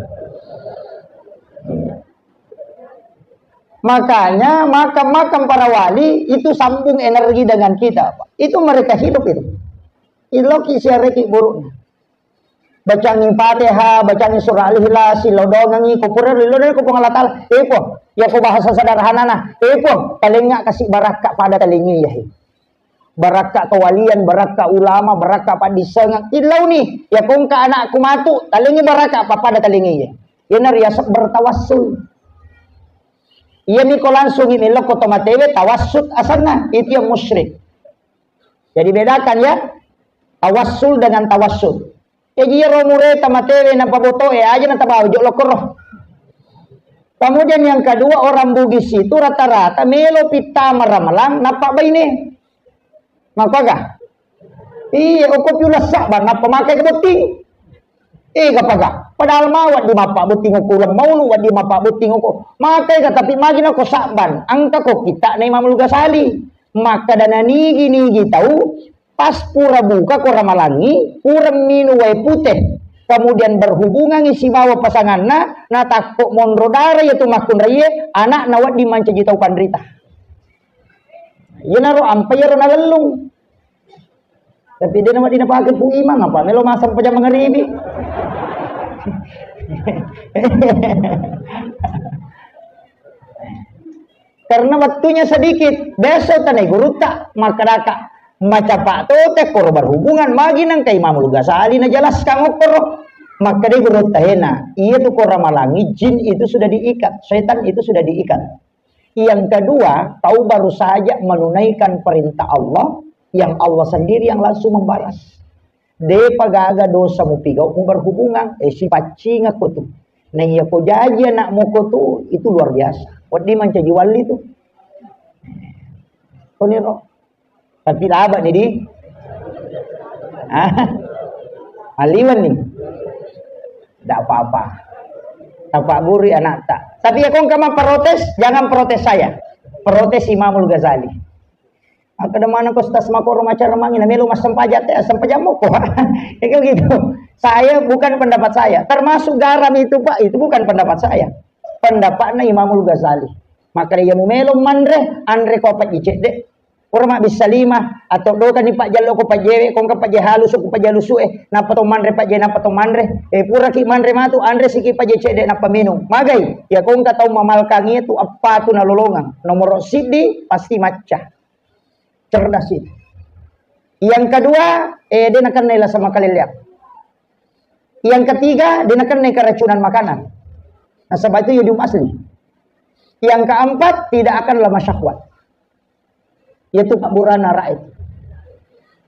Makanya makam-makam para wali itu sambung energi dengan kita, Pak. Itu mereka hidup itu. Iloki siareki buruknya. Bacangi Fatihah, bacangi surah Al-Ikhlas, silodongangi, ko pura rilodongi ko Puang Allah Taala. Eh, Puang, ya ko bahasa sederhanana. Eh, Puang, paling nggak kasih barakka pada talingi ya. Barakka kewalian, barakka ulama, barakka paddissengeng. Illauni, ya kongka anakku matu, talingi barakka apa pada talingi ya. Iyana riaseng bertawassul. Iya miko langsungi melokko tomatewe tawassut asanna, itu yang musyrik. Jadi bedakan ya, tawassul dengan tawassut. Jaji iyaro mureta matewe napabotoe aja natabawa jolo koro. Kemudian yang kedua, orang Bugis itu rata-rata melo pittama ramalang nappa baine. Makkuaga? Iya, okko piula sabban nappa makai ke botting. Eh, kapaga? Padahal mawaddi mappa botting okko uleng maunu, waddi mappa botting okko. Makai ka, tapi magi nako sabban, engka ko kitta na Imamul Ghazali. Makkada nanigi-nigi tau, pas pura buka ko ramalangi, pura minung wae pute, kemudian berhubungangi sibawa pasanganna, natakko monro dara iya tu makkunraie, anakna wedding mancaji tau panrita. Iyanaro ampai iyaro nalellung. Tapi de na wedding napake Pu Imang, apa melo massempajang mangaribi. Karena waktunya sedikit. Besok tanai gurutta, makkadaka, "Macapa to te koro berhubungan, magi nangka Imamul Ghazali najelaskan okkoro." Makkadai gurutta, "Hena, iya tu koro ramalangi, jin itu sudah diikat, setan itu sudah diikat." Yang kedua, kau baru saja menunaikan perintah Allah, yang Allah sendiri yang langsung membalas. Depa gaga dosa mupigau mu berhubungan, eh, sipaccingakko tu. Nah, iya ko jaji anakmu ko tu, itu luar biasa. Wedding mancaji wali tu. Koniro. Tapi laba ni di. Ah, aliwan ni. Tidak apa-apa. Tapak guru anak tak. Tapi ya kong kamu protes, jangan protes saya. Protes Imamul Ghazali. Makkada maneng ko Ustaz makkoro macaremangi, na melo massempajang te, sempajang moko. Ya, kayak gitu. Saya, bukan pendapat saya. Termasuk garam itu, Pak, itu bukan pendapat saya. Pendapatnya Imamul Ghazali. Makkada iya mu melo manre, anre ko apa cedde. Pura mabbissa lima, atau doka ni pajjallo ko pajjewe, ko engka pajje halus ko pajje lusu e, nappa to manre pajje, nappa to manre. Eh, pura ki manre matu, anre siki pajje cedde, nappa minum. Magai, ya ko engka tau mamalkangi tu, apa tu nalolongang. Nomor siddi, pasti macca. Cerdas itu. Yang kedua, eh, dia nakennai lasa makaleleang. Yang ketiga, dia nakennai keracunan makanan. Nasaba itu yodium asli. Yang keempat, tidak akan lemah syahwat. Yaitu pabburana raib.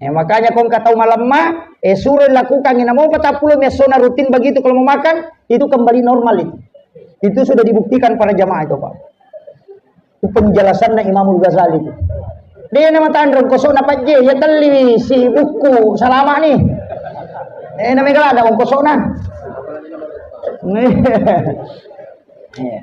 Eh, makanya ko engka tau malemma, eh, suruh lakukan ini. Mau patappulo mi essona rutin begitu kalau mau makan, itu kembali normal itu. Itu sudah dibuktikan para jamaah itu, Pak. Itu penjelasanna Imamul Ghazali itu. Dia nama tanrung kosokna pajje, ya telli si buku salama ni. Eh, nama gala ada kosokna. Iya.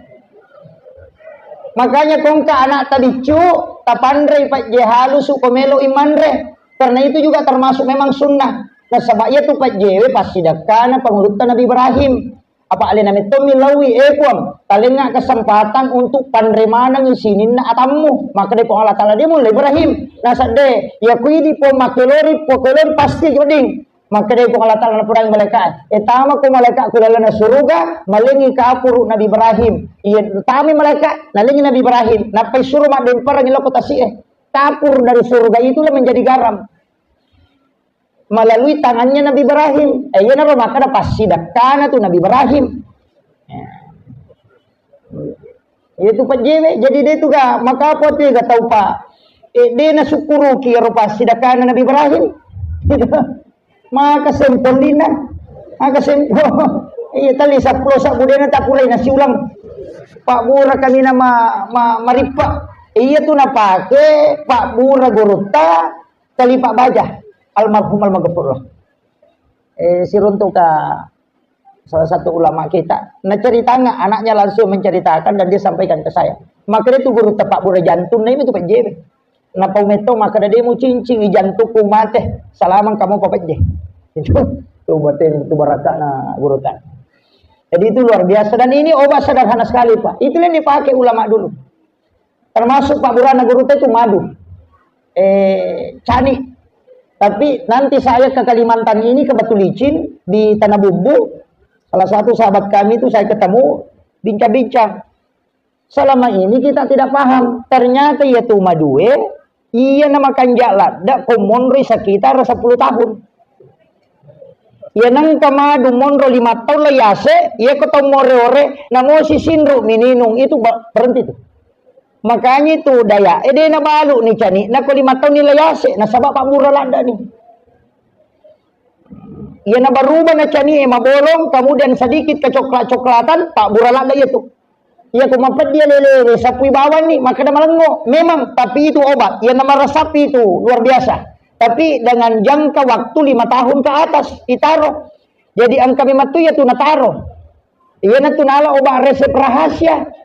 Makanya kongka anak tabiccu, tapanrei pajje halusu ko melo imanre. Karena itu juga termasuk memang sunnah. Nasaba iya tu pajjewe passidakkana pangulutta Nabi Ibrahim. Apa alena mettommi laui, eh Puang, talengnga kesempatan untuk panre maneng sininna atammu. Maka dé Puang Allah Taala dé mulla Ibrahim. Nasadde, ya kuidi Puang makkelori, Puang kelori pasti wedding. Makkeda Puang Allah Taala napudangi malaika, "Eh, tama ko malaika ku lalana suruga, malengi kapuru Nabi Ibrahim." Iya, tami malaika, nalengi Nabi Ibrahim. Nappai suro maddemparang loko tasi'e. Kapur dari surga itulah menjadi garam. Melalui tangannya Nabi Ibrahim. Eh, iya naro makkeda passidakkana tu Nabi Ibrahim. Iya tu pajjewe, jadi dé tu ga maka apa tu ga tau pa. Eh, dé nasukkuruki ero passidakkana Nabi Ibrahim. Maka sempol dina. Maka sempol. Iya tali seppulo sabbu dé na tapurai nasiulang. Pabbura kami nama ma, marippa. Iya tu napake pabbura gurutta tali pabbaja almarhum almaghfurlah. Eh, siruntuka salah satu ulama kita. Nah, ceritanya anaknya langsung menceritakan dan dia sampaikan ke saya. Maka itu guru tepak bura jantung, nah itu P J B. Nah, pau metto maka dia mau cincin jantung ku mate. Salamang kamu P J. Itu, itu berarti itu barakana guru tak. Jadi itu luar biasa dan ini obat sederhana sekali, Pak. Itu yang dipakai ulama dulu. Termasuk Pak Burana guru itu madu. Eh, cani. Tapi nanti saya ke Kalimantan ini ke Batu Licin di Tanah Bumbu, salah satu sahabat kami itu saya ketemu, bincang-bincang. Selama ini kita tidak paham. Ternyata iya tu madue, iya nama kanjak ladda ko monroi sekitar sepuluh tahun. Iya nengka madu monro lima tahun la yase, iya ko tau more-ore, namosi sinru mininung itu ba-, berhenti tu. Makanya itu daya, eh, dé nabalu ni cani, nako lima tahun ni la yase, nasaba pabbura ladda ni. Iya nabaruba na cani, eh, mabolong, kemudian sedikit kecoklat-coklatan, pabbura ladda iya tu. Iya ko mapeddi lele, sapui bawang ni, makkeda malengo. Memang, tapi itu obat. Iya namarasapi itu luar biasa. Tapi dengan jangka waktu lima tahun ke atas, itaro. Jadi engka memang tu iya tu nataro. Iyanatu nala obat resep rahasia.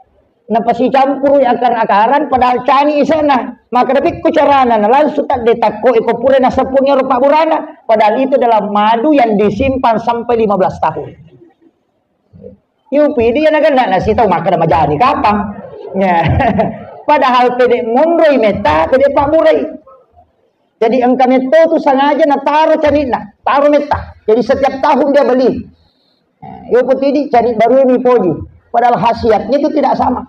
Napasicampurui akar-akaran padahal cani isana. Maka dapikko carana na langsung tadde takko iko pura naseppungi ero pabburana. Padahal itu adalah madu yang disimpan sampai lima belas tahun. Yu pidi ya naganna nasi tau maka majani kapang. Ya. Padahal pede monroi metta, pede pabburai. Jadi engka metto tu sengaja nataro canina, taro metta. Jadi setiap tahun dia beli. Nah, yo putidi cani baru mi poji. Padahal khasiatnya itu tidak sama.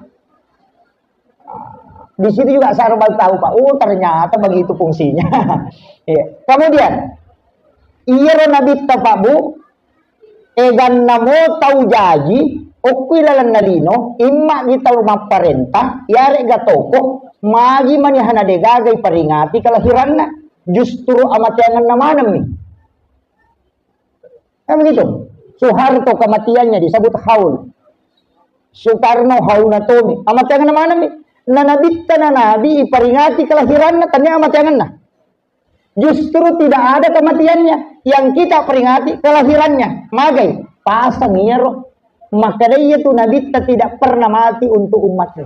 Di situ juga saya baru tahu, Pak. Oh, ternyata begitu fungsinya. Iya. Kemudian, iyaro nabitta, Pak Bu, eganna mo tau jaji, okkui lalenna lino, imma di tau mapparenta, yarega toko, magi manihana degaga iperingati kelahiranna, justru amateangenna manemmi. Kan begitu? Soeharto kematiannya disebut haul. Soekarno haul natomi. Amateangenna manemmi. Na nabitta na nabi iperingati kelahiranna, tania amateangenna. Justru tidak ada kematiannya. Yang kita peringati kelahirannya. Magai, pasang iyaro. Maka dia itu nabitta tidak pernah mati untuk umatnya.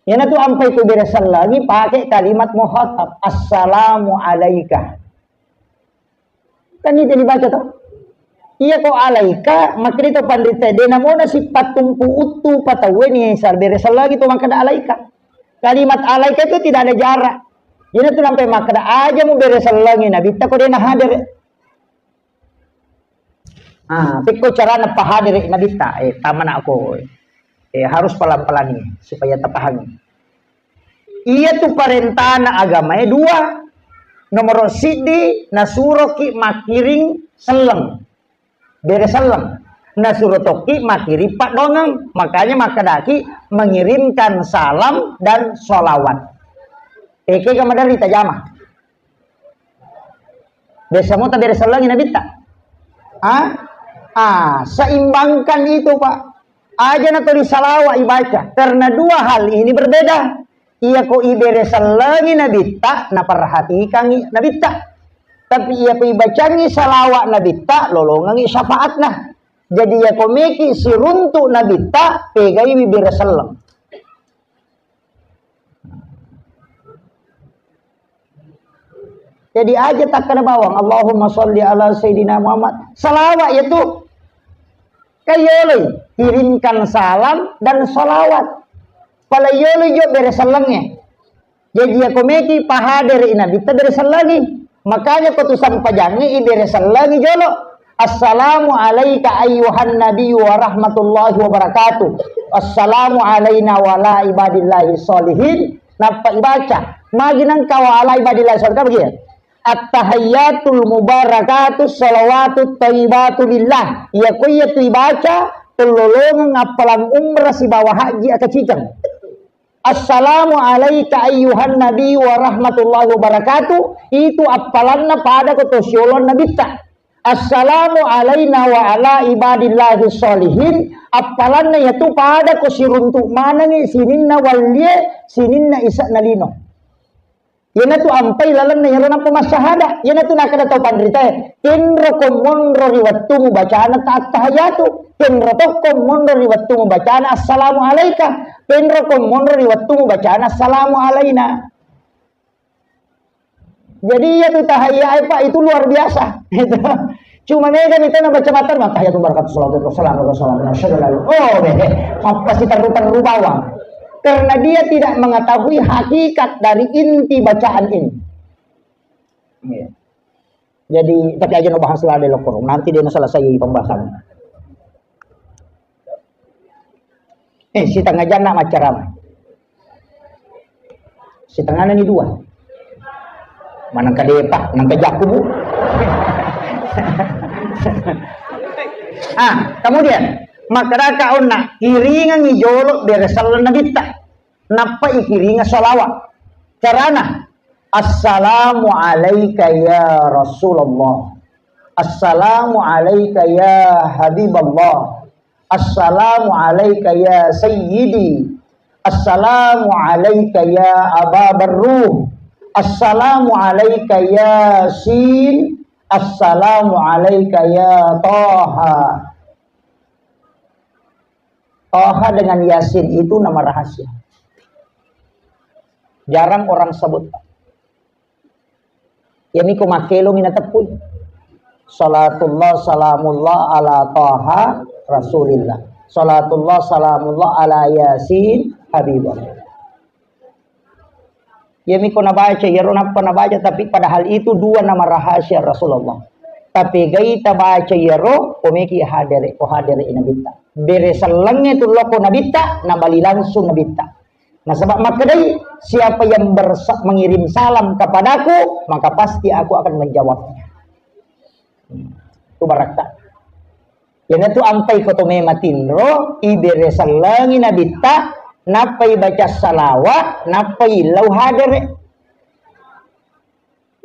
Iyanatu ampai tu beresellangi pakai kalimat muhatab, "Assalamu alaika." Kan itu dibaca toh? Iya ko alaika, makkeda to panrita, de namona sipattumpu uttu patawe ni sal beresellangi to makkeda alaika. Kalimat alaika itu tidak ada jarak. Iyanatu nampai makkeda aja mu beresellangi nabitta ko de na hadir. Ah, pekko carana pahadiri nabitta, eh, tamana ko, eh, harus pelan-pelan nih, supaya terpahami. Iya tu parentana agama, eh, dua. Nomor siddi, nasuroki makkiring selleng. Bere selleng. Nasuro tokki makkiring paddoangeng. Makanya makkedaki mengirimkan salam dan sholawat. Eke kamaderri tajama. Biasa mo tabere sellengi nabitta. Ah? Ah, seimbangkan itu, Pak. Aja na tuli salawa ibaca, karena dua hal ini berbeda. Iya ko ibere sellengi nabitta, naperhatikangi nabitta. Tapi iya ko ibacangi salawa nabitta, lolongengi syafaatna. Jadi iya ko meki siruntu nabitta, pegai ibere selleng. Jadi aja takkada bawang, "Allahumma sholli ala Sayyidina Muhammad." Salawa ya tu. Kayoloi, kirimkan salam dan salawat. Pala yoloi jo bere sellengnge. Jadi ya komeki pahadere nabitta bere sellengi. Makanya ko tu sampajangnge ibere sellengi jolo. "Assalamu alaika ayyuhan nabiyyu wa rahmatullahi wa barakatuh. Assalamu alaina wa ala ibadillahi sholihin." Nappa ibaca, magi nengka wa ala ibadillahi sholihin, kan begitu? "At-tahiyyatul mubarakatus shalawatut thayyibatu lillah." Iya ko iya tu ibaca, tellolongeng appalang umrah sibawa haji akaciceng. "Assalamu alaika ayyuhan nabi wa rahmatullahi wa barakatuh." Itu appalanna pada ko to siolong nabitta. "Assalamu alaina wa ala ibadillahi sholihin." Appalanna yatu pada ko siruntu manengi sininna wallie, sininna ise'na lino. Iyanatu ampai lalenna iyaro nappa massahada. Iyanatu nakkeda tau panritae, "Kenro ko monro ri wettu mubacana ta-, attahiyatu. Kenro tokko monro ri wettu mubacana assalamu alaika. Kenro ko monro ri wettu mubacana assalamu alaina." Jadi iyatu tahiyyae, Pak, itu luar biasa. Gitu. Cuma mega mita na baca matan, "Attahiyatu barakatuh, salawatu wassalamu ala rasulillah, asyhadu an la ilaha illallah." Oh, deh, deh. Apa sih terru-terru bawang? Karena dia tidak mengetahui hakikat dari inti bacaan ini. Iya. Jadi, tapi aja no bahas lah deh, lokor. Nanti dia selesai pembahasan. Eh, setengah jam nak maccarama. Setengah ni dua. Mana engka depa, nengka jakku, Bu. Ah, kemudian, makkadaka onna, kiringangi jolo bere selleng nabitta. Nappa ikiringa salawat. Carana, "Assalamu alaika ya Rasulullah. Assalamu alaika ya Habiballah. Assalamu alaika ya Sayyidi. Assalamu alaika ya Aba Barruh. Assalamu alaika ya Sin. Assalamu alaika ya Taha." Taha dengan Yasin itu nama rahasia. Jarang orang sebut. Iyami ko makkelongi nateppui. Salatullah salamullah ala Taha Rasulillah. Salatullah salamullah ala Yasin Habibullah. Iyami ko nabaca, iyaro nappa nabaca, tapi padahal itu dua nama rahasia Rasulullah. Tapi gai tabaca iyaro, komeki hadere, ko hadere nabitta. Bere sellengnge tu loko nabitta, nabali langsung nabitta. Nasaba makkedai, "Siapa yang bersa-, mengirim salam kepadaku, maka pasti aku akan menjawabnya." Hmm. Itu barakka. Iyanatu ampai ko to mema tinro, ibere sellengi nabitta, nappa ibaca salawat, nappa illau hadere.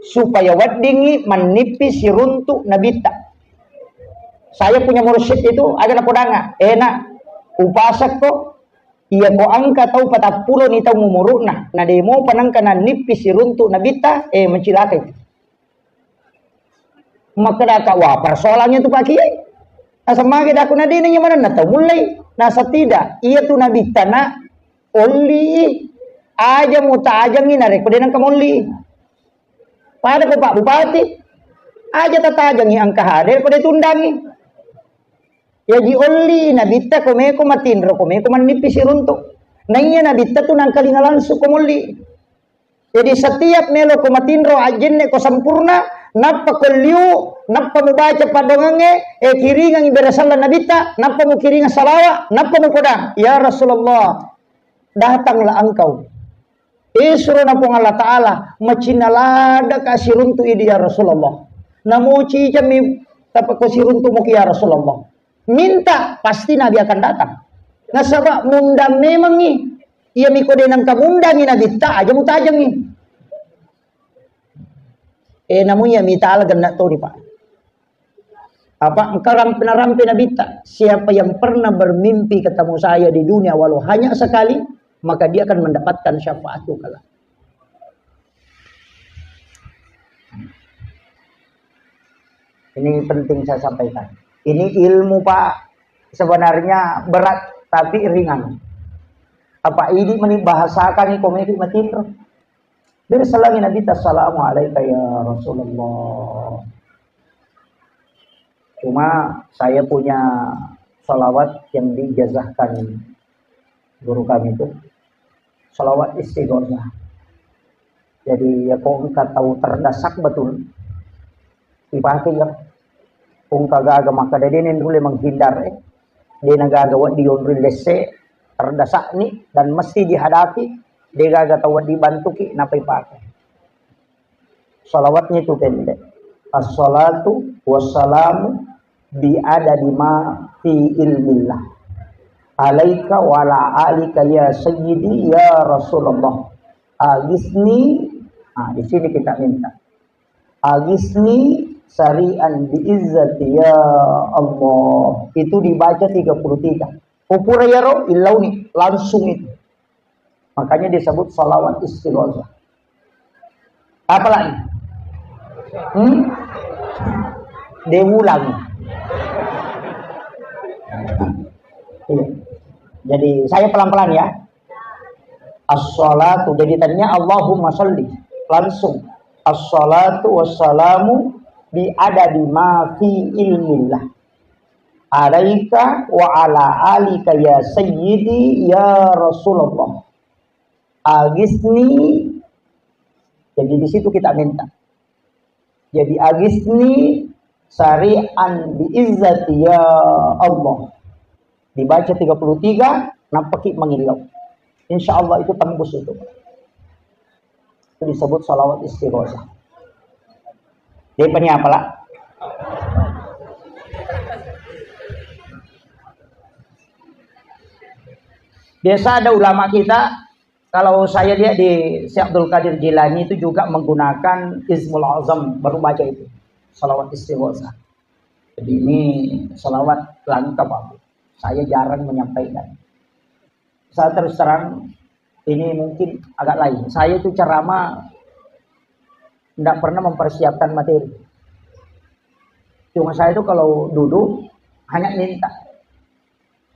Supaya weddingngi mannippi siruntu nabitta. Saya punya mursyid itu, aga napodanga, "Eh, Nak, upasekko, iya ko engka tau patappulo ni taung umuru'na, na de mopa nengka nannippi siruntu nabitta, eh, macilakai." Makkedaka, "Wah, persoalannya tu Pak Kiai." Nasamage daku, "Na de na iya manenna tau mullei." Nasa tidak, iya tu nabitta na olli, aja mutajangi narekko de nengka molli. Pada ko Pak Bupati, aja tatajangi engka hadir ko de tundangi. Yaji olli nabitta ko meko matinro, ko meko mannippi siruntu. Naiya nabitta tu nangkalinga langsung ko molli. Jadi setiap melo ko matinro ajjenne ko sempurna, nappa ko liu, nappa mubaca padongangnge, eh, kiringangi bere selleng nabitta, nappa mukiringa salawa, nappa mukodang, "Ya Rasulullah, datanglah engkau." Isrona Puang Allah Ta'ala, macinna ladaka siruntu idi ya Rasulullah. Namo cicammi tapako siruntu muki ya Rasulullah. Minta, pasti Nabi akan datang. Nasaba mundang memangi. Iya miko de nangka mundangi Nabitta, aja mutajengi. Eh, namu iya mitala genna toni, Pak. Apa engka rampe-, narampe Nabitta, "Siapa yang pernah bermimpi ketemu saya di dunia walau hanya sekali, maka dia akan mendapatkan syafaatku kelak." Ini penting saya sampaikan. Ini ilmu, Pak, sebenarnya berat tapi ringan. Apa idi meni bahasakan iko medi matinro. Dari selangi Nabitta, "Assalamu alaika ya Rasulullah." Cuma saya punya salawat yang diijazahkan guru kami itu, salawat istighosah. Jadi, ya, ko engka tau terdesak betul, dipakai, ya. Ko engka gaga maka dede nenrule menghindar, eh. Dena gaga wedding yonri lesse, terdesak ni dan mesti dihadapi, de gaga tau wedding bantuki, napa ipakai. Salawatnya itu pendek. "Assalatu wassalamu bi adadi ma fi ilmillah. Alaika wa ala alika ya sayyidi ya Rasulullah. Agisni." Nah, di sini kita minta. "Agisni sari'an bi izzati ya Allah." Itu dibaca tiga puluh tiga. Upura yaro, illauni, langsung itu. Makanya disebut salawat istighosah. Apalagi? Hmm? Diulang. Iya. Jadi saya pelan-pelan ya. Assalatu. Jadi tadinya Allahumma salli. Langsung. Assalatu wassalamu bi adadi ma fi ilmillah. Alaika wa ala alika ya sayyidi ya Rasulullah. Agisni. Jadi di situ kita minta. Jadi, "Agisni sari'an bi izzati ya Allah." Dibaca tiga puluh tiga, nampaki mangillau. Insya Allah itu tembus itu. Itu disebut salawat istighosah. Jadi, apa nih, apalah? Biasa ada ulama kita, kalau saya lihat di Syekh Abdul Qadir Jilani itu juga menggunakan Ismul Azam, baru baca itu. Salawat istighosah. Jadi ini salawat langka, Pak. Saya jarang menyampaikan. Saya terus terang, ini mungkin agak lain. Saya itu ceramah ndak pernah mempersiapkan materi. Cuma saya itu kalau duduk, hanya minta.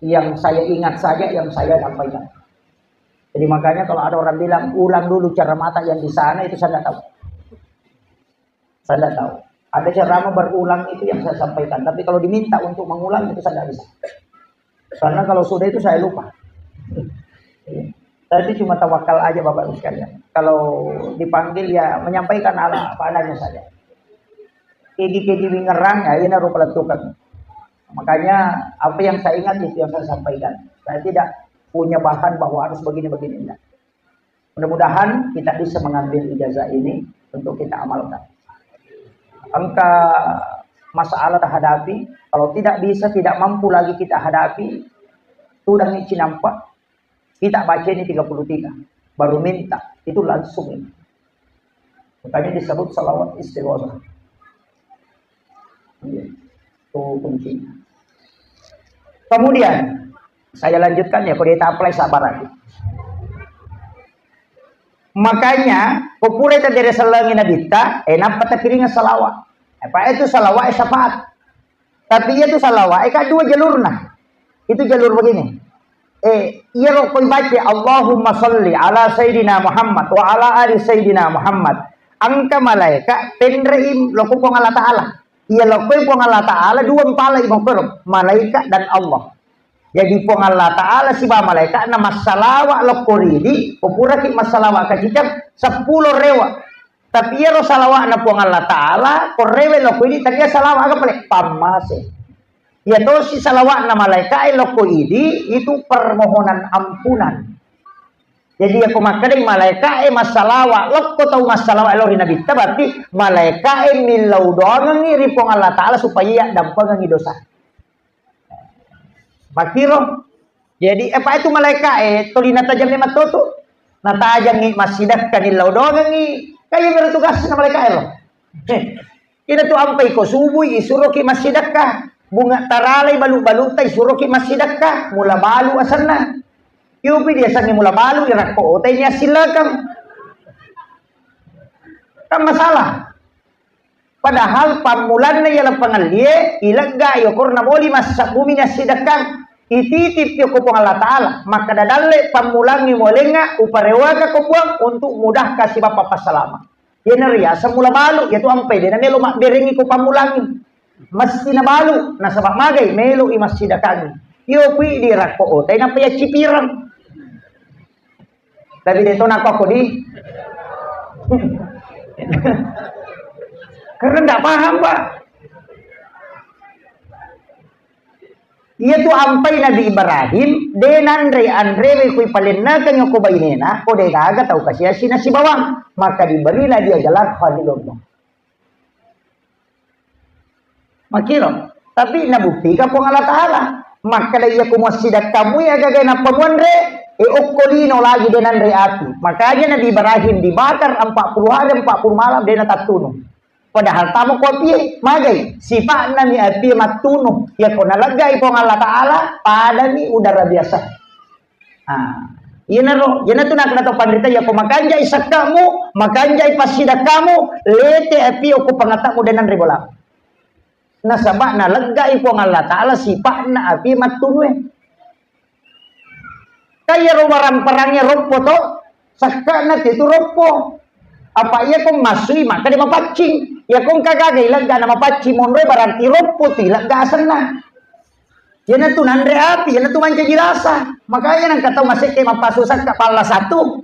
Yang saya ingat saja, yang saya sampaikan. Jadi makanya kalau ada orang bilang, "Ulang dulu ceramah yang di sana," itu saya nggak tahu. Saya nggak tahu. Ada ceramah berulang itu yang saya sampaikan. Tapi kalau diminta untuk mengulang, itu saya nggak bisa. Karena kalau sudah itu saya lupa. Iya. Saya itu cuma tawakal aja, Bapak Ibu sekalian. Kalau dipanggil, ya menyampaikan ala apa adanya saja. Kegi-kegi wingerang, ya ini rupa letukan. Makanya apa yang saya ingat itu yang saya sampaikan. Saya tidak punya bahan bahwa harus begini-begini, enggak. Mudah-mudahan kita bisa mengambil ijazah ini untuk kita amalkan. Engka masalah terhadapi, kalau tidak bisa, tidak mampu lagi kita hadapi, tudang cinampa, kita baca ini tiga puluh tiga, baru minta, itu langsung ini. Makanya disebut salawat istighosah. Iya. Itu kuncinya. Kemudian, saya lanjutkan ya, kalau kita apply sabar lagi. Makanya, ko pura tadere sellengi Nabitta, eh, nappa takiringa salawat. Apa itu salawat, eh, syafaat. Tapi iya tu salawat, eh, kan dua jalurna. Itu jalur begini. Eh, iya ro koi baca, "Allahumma salli ala Sayyidina Muhammad wa ala ali Sayyidina Muhammad." Engka malaika, penrei loko Puang Allah Ta'ala. Iya lokoi Puang Allah Ta'ala, dua mpala i makkoro, malaikat dan Allah. Jadi Puang Allah Ta'ala siba malaikat na massalawa lokko ridi, ko puraki massalawa kacicang, seppulo rewa. Tapi iyaro salawa'na Puang Allah Ta'ala, ko rewe lokko idi, tapi iya salawa aga pale? Pammase. Iya tosi salawa'na malaika'e lokko idi, itu permohonan ampunan. Jadi, iya ko makkedai malaika'e massalawa lokko tau massalawa lao ri Nabitta, berarti malaika'e millau doangengngi ri Puang Allah Ta'ala supaya iya dampengengngi dosa. Makkiro. Jadi, apa itu malaika'e tuli natajangngi mattotu? Natajangngi massidakka nillau doangengngi. Kaya mero tugasna malaika'e lo. Ina tu ampai ko subui isuroki massidekka. Bunga taralai balu-baluta isuroki massidekka. Mula balu asenna. Yopi diasengnge mula balu irakko otai ni assillekeng. Kan masalah. Padahal pammulanna yala pangellie ilegga yokorna moli massabbumi ni assidekkang. Ititippi ko Puang Allah Ta'ala. Makkeda dalle pammulangngi molengnga uparewaka ko Puang untuk mudahkan sibappa passalama. Iyana riaseng mula balu, iyatu ampai de namelo mabberengngi ko pammulangngi. Mesti nabalu, nasaba magai melo i massidakangi. Iyo kui di rakko otai nappa yaccipireng. Tapi de to nakko di. Karena ndak paham, Pak. Iyatu ampai Nabi Ibrahim, de nanre anrewe kui palennakeng ko bainena, ko de gaga tau kasiasi nasibawang, maka diberilah dia gelar Khalilullah. Makiro, tapi nabuktika Puang Allah Ta'ala. Makkeda iya ku muassidakkamu ya gaga nappa muanre, e okko lino lagi de nanre api. Makanya Nabi Ibrahim dibakar empat puluh hari, empat puluh malam de natattunu. Padahal tamo ko apie, magai, sipa'na mi apie mattunu. Ya ko naleggai Puang Allah Ta'ala, padami udara biasa. Ah, iyanaro, iyanatu nakkeda to panrita, ya ko makanjai sakkamu, makanjai passidakkamu, lete apie ko pangatamu de nanre bola. Nasaba naleggai Puang Allah Ta'ala sipa'na apie mattunue. Kayaro waramparangnge roppo to, sakka'na tetu roppo. Apa iya ko massui maka de mapaccing. Ya ko engka gaga ilegga na mapaccing monroe berarti roppo tu ilegga asenna. Iyanatu nanre api, iyanatu mancaji rasa. Makanya nangka tau masekke mappasu sakka palla satu.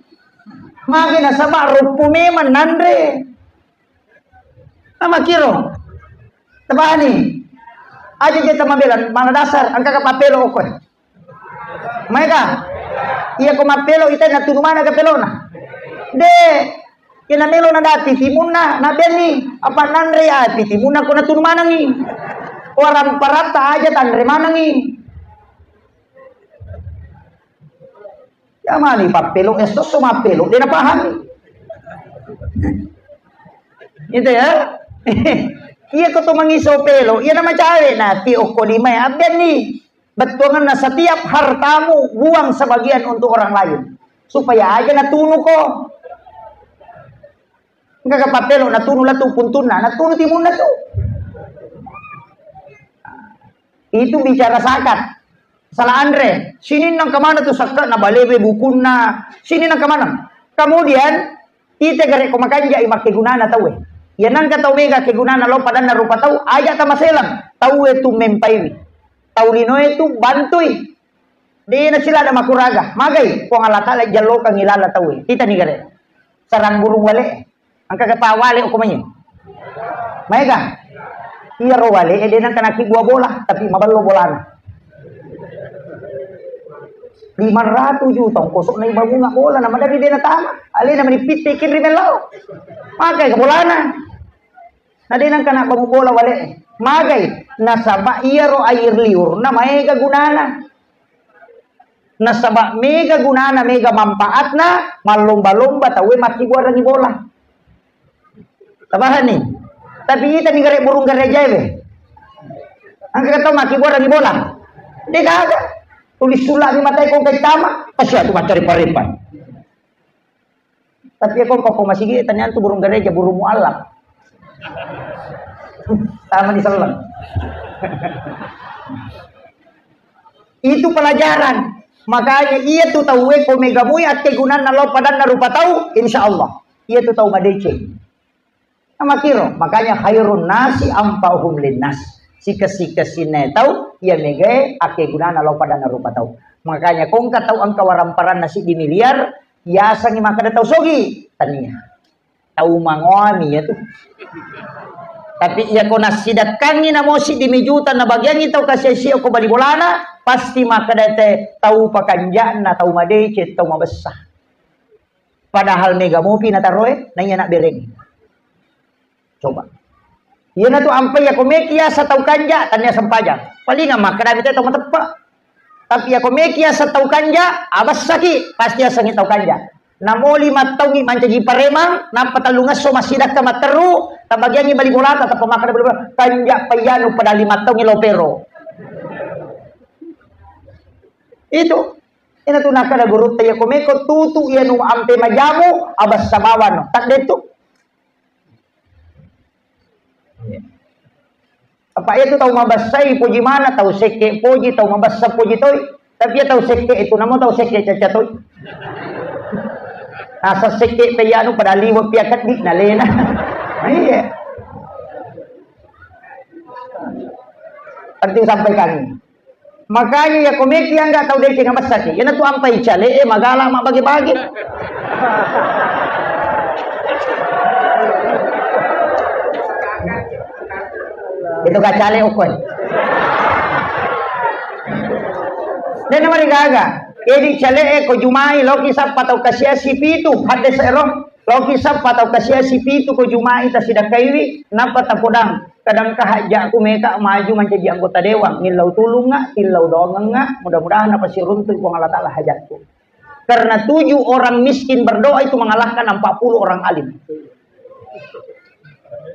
Magi nasaba roppo memang nanre. Amakiro. Tabani. Aja je tamabela, mana dasar, angka ka papelo okko. Maega? Iya ko mappelo ita natunu mana ka pelona? De. Kena melo na dati timunna, na beni. Apa nanre ya timunna ko natunu manangi. Waramparatta aja tanre manangi. Ya mani pappelo, eh, sosso mappelo, de napahami. Gitu ya. Iya ko to mangiso pelo, iya na macawe na ti okko lima ya abbianni. Bettuanganna setiap hartamu buang sebagian untuk orang lain. Supaya aja natunu ko. Engka ka pappelo natunu latu puntunna, natunu timunna tu. Itu bicara zakat. Salah anre. Sini nang kemana tu sakka na balewe bukunna. Sini nang kemana? Kemudian ite gare ko makanjai makkegunana tauwe. Ya nangka tau mega kegunana lo padanna rupa tau, aja tamaselang. Tauwe tu mempaiwi. Tau linoe tu bantui. De nasilada makuraga. Magai Puang Allah Ta'ala jallokangi lala tauwe. Titani gare. Sarang burung wale. Engka gata wale ko mai. Maega? Iyaro wale e de nangka nakibua bola, tapi maballo bolana. Lima ratus juta ongkosok na iba bunga bola na madari de natama. Alena mani pitte kiri mellau. Magai ka bolana. Na de nangka na bamu bola wale e. Magai? Nasaba iyaro air liurna maega gunana. Nasaba mega gunana, mega manfaatna, mallomba-lomba tauwe makkibuarangi bola. Tabahanni. Tapi ita ni gare burung gereja ewe. Angka tau makkibuarangi bola. De gaga. Tulis sulat ni matai kong kai tama, pasti atu macari parepan. Tapi ya kong koko masigi tanya tu burung gereja, burung mualaf. Tama di seleng. Itu pelajaran. Makanya iya tu tauwe ko mega mui akkegunanna lao padanna rupa tau, insya Allah. Iya tu tau madeceng. Namakiro, makanya khairun nasi anfa'uhum linnas. Sikes-sikes sinna tau, iya megae akkegunanna lao padanna rupa tau. Makanya kongka tau engka waramparanna siddi miliar, yasengi makkeda tau sogi, tania. Tau mangoami ya tu. Tapi iya ko nassidekkangi namo siddi mi juta nabagiangi tau kasiasi ko bali bolana, pasti makkeda te tau pakanja'na, tau madeceng, tau mabessa. Padahal mega mopi nataroe, naiya nabbereng. Coba. Iyana tu ampai ya ko meki ya satau kanja, tania sempajang. Palingan makkeda mi te tau mateppe. Tapi ya ko meki ya satau kanja, abessaki, pasti asengi tau kanja. Namo lima taungi mancaji paremang, nappa tellungesso massidakka matteru, Tabagiangngi bali bolata, tappa makkeda bali bola, kanja payyanu pada lima taung lo pero. Itu. Ina tu nakkeda gurutta, iya ko meko tutu iya nu ampe majamu, abassa bawano. Tadde tu. Apa iya tu tau mabassai poji mana, tau sekke poji, tau mabassa poji toi. Tapi iya tau sekke itu namo tau sekke caca toi. Asa sekke pe iyanu pada liwe pia keddi nalena. Iya. Penting sampaikan. Makanya iya ko meki angga tau deceng mabessaki. Iyana tu ampai cale e magala mabbage-bage. Itu kacale okkoe. Dena marigaga. Edi cale e ko jumai loki sappa tau kasiasi pitu hadde sero. Loki sappa tau kasiasi pitu ko jumai tasidakaiwi, nappa tapodang. Kadang ka hajjaku meka maju mancaji anggota dewan, millau tulunga, tillau doangenga, mudah-mudahan napasiruntu Puang Allah Ta'ala hajatku. Karena tujuh orang miskin berdoa itu mengalahkan empat puluh orang alim.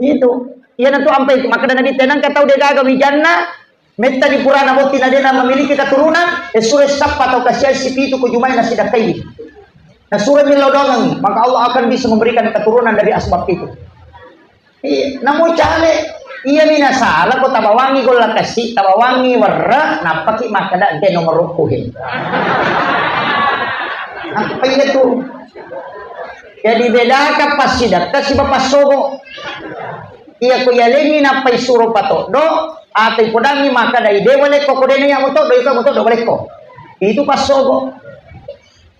Itu. Iyana tu ampai itu. Makkeda Nabi, tenang ka tau degaga wijanna, metta di purana botting na dena memiliki keturunan, e sure sappa tau kasiasi pitu ko jumai nasidakaiwi. Nasuro millau doangengngi, maka Allah akan bisa memberikan keturunan dari asbab itu. Iya, namo cale, iya mina sala ko tabawangi golla kasi, tabawangi werre, nappaki makkeda ente nomor rukku he. Apa iya tu? Jadi bedaka passidakka siba passogo. Iya ko yalengi nappai suro patoddo, atau podangi makkeda ide walekko ko dena ya motoddo, iko motoddo walekko. Itu passogo.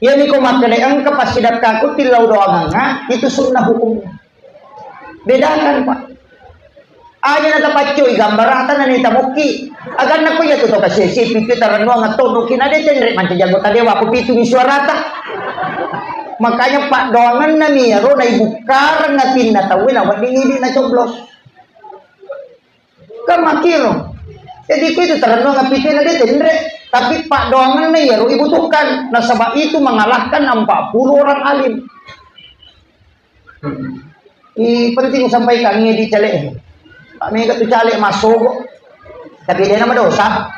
Iyami ko makkeda engka passidakkaku tillau doangengnga, itu sunnah hukum. Bedakan, Pak. Aja na tapaccoi gambarata na nita mukki. Aganna ko iya tu to kasi sipi kita rennuang attonuki na de tenre mancaji anggota dewa ko pitu mi suarata. Makanya paddoangenna mi iyaro na ibukkareng atinna tauwe na wedding idi na coblos. Kan makkiro. Jadi ku itu terenung api kena dia tenre. Tapi paddoangenna iyaro ibutuhkan. Nasaba itu mengalahkan empat puluh orang alim. I penting sampaikan ini di caleg. Pak mega tu caleg masuk. Tapi dia nama dosa.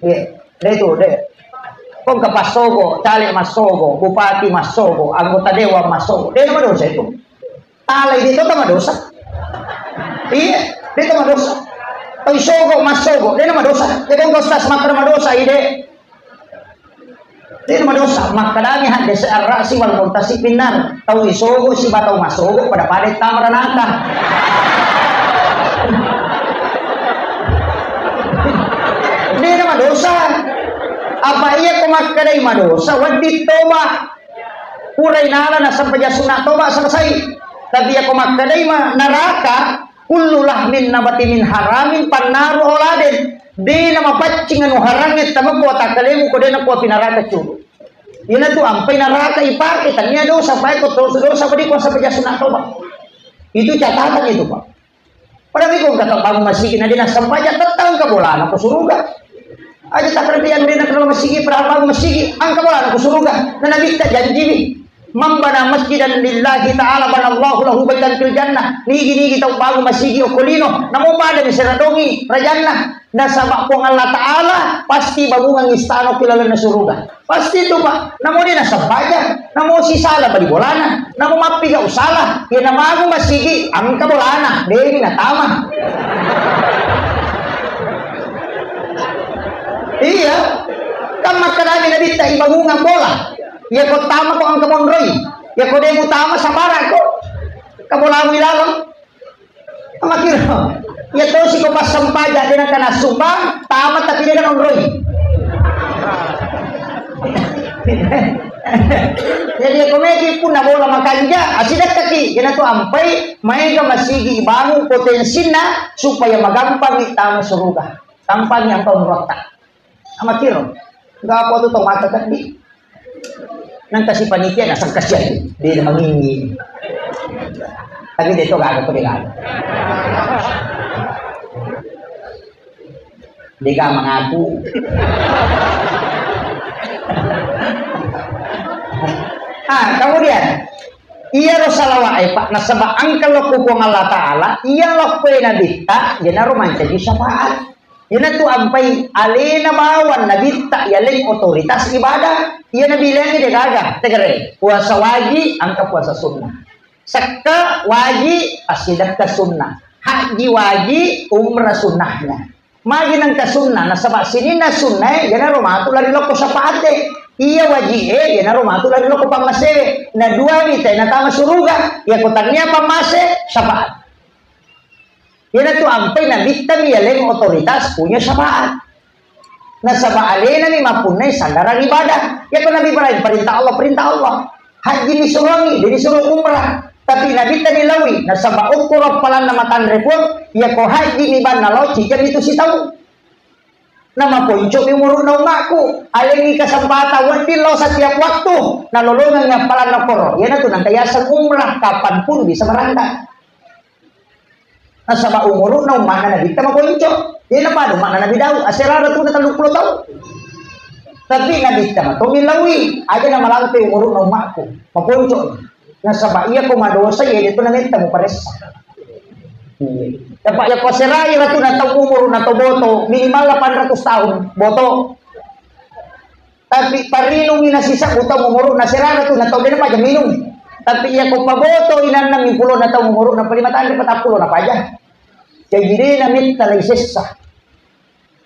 Iya, dia itu deh. Kong ke passogo, caleg massogo, bupati massogo, anggota dewan massogo. Dia nama dosa itu. Talai de to tamadosa. Iya, de tamadosa. Tau isogo massogo, de namadosa. De kong ustaz makkeda madosa ide. De namadosa. Makkedami hadis ar-ra'si wal muntasi finnar. Tau isogo siba tau massogo pada-pada tama ranaka. De namadosa. Apa iya ko makkedai madosa, wedding toba. Purai nala nasempaja sunna toba selesai. Tapi yako makkedai ma naraka, kullu lahmin nabati min haramin pannaru auladen. De namapaccing anu harangnge tamako watakkalemu ko de nakuapi naraka curu. Ina tu ampai naraka ipake tania dosa pae ko dosa dosa badi ko sempaja sunna toba. Itu catatan itu, Pak. Padahal iko engka tau bangun masigi na dena sempajang tettang engka bolana ko suruga. Aja takkerti yang dena kenal masigi, padahal bangun masigi, engka bolana ko suruga. Na nabitta janjiwi. Man bana masjidan lillahi ta'ala banallahu lahu baitan fil jannah. Nigi-nigi tau bangun masigi okko lino, namo pada ni seradongi rajanna. Nasaba Puang Allah Ta'ala pasti bangungang istana ki lalenna suruga. Pasti tu, Pak. Namo de nasempajang, namo sisala bali bolana, namo mappiga usala, iya namagu masigi, engka bolana, deni natama. Iya, kan makkedami nabitta ibangungang bola. Iya ko tama ko engka monroi. Iya ko de mutama sabara ko. Ka bolamu ilaleng. Makiro, iya tosi ko passempajang de nengka nassumbang, tama tapi de nonroi. Jadi ko meki punna bola makanja, asidekkaki, kena tu ampai, maega masigi bangun potensinna supaya magampangi tama suruga. Gampangi engka onrotta. Amakiro, enggak apa tu tau mata tadi. Nang kasi panitia nasang kasihan. Dia ada mangingi. Tapi dia tu gak ada tu dia gak ada. Dia gak mengaku. Ah, kemudian Iyaro salawa'e, Pak, nasaba engka lokko Puang Allah Ta'ala, iya lokkoe nabitta, iyanaro mancaji syafaat. Iyanatu ampai alena bawang nabitta, yaleng otoritas ibadah. Iya nabi laingnge de gaga, tegere. Puasa wajib, engka puasa sunnah. Sekka wajib, assidekka sunnah. Haji wajib, umrah sunnahnya. Magi nengka sunnah, nasaba sininna sunnae, iyanaro matu lari lokko syafaat de. Iya waji'e, iyanaro matu lari lokko pammasewe. Na dua mita natama suruga, iya ko tania pammase, syafaat. Iyanatu ampai nabitta mi yaleng otoritas punya syafaat. Nasaba alena mi mappunnai sandarang ibadah. Iya ko Nabi Ibrahim, perintah Allah, perintah Allah. Haji ni suruangi, jadi suruh umrah. Tapi nabitta ni lawi, nasaba ukkuro palanna matanre pun, iya ko haji mi banna lo, cijami tu sitau. Namaponcomi umuru'na ummakku, alengngi kesempatan wedding lao setiap waktu, nalolongengngi appalanna koro, iyanatu nangka yaseng umrah, kapanpun bisa berangkat. Nasaba umuru'na umma'na nabitta maponco, iyanapa umma'na Nabi Daud, aserara tuna telluppulo taung. Tapi nabitta matomi lawi, aja namalampe umuru'na ummakku, maponco. Nasaba iya ko madosa, iya itu nametta muparessa. Dapat ya ko serai ratu na tau umur na tau boto minimal delapan ratus tahun boto. Tapi parinungi na sisa utang umur na serai ratu na tau dena paja minum. Tapi iya ko paboto inanna mippulo na tau umur na palima tanda patappulo na paja. Jadi dena metta lai sessa.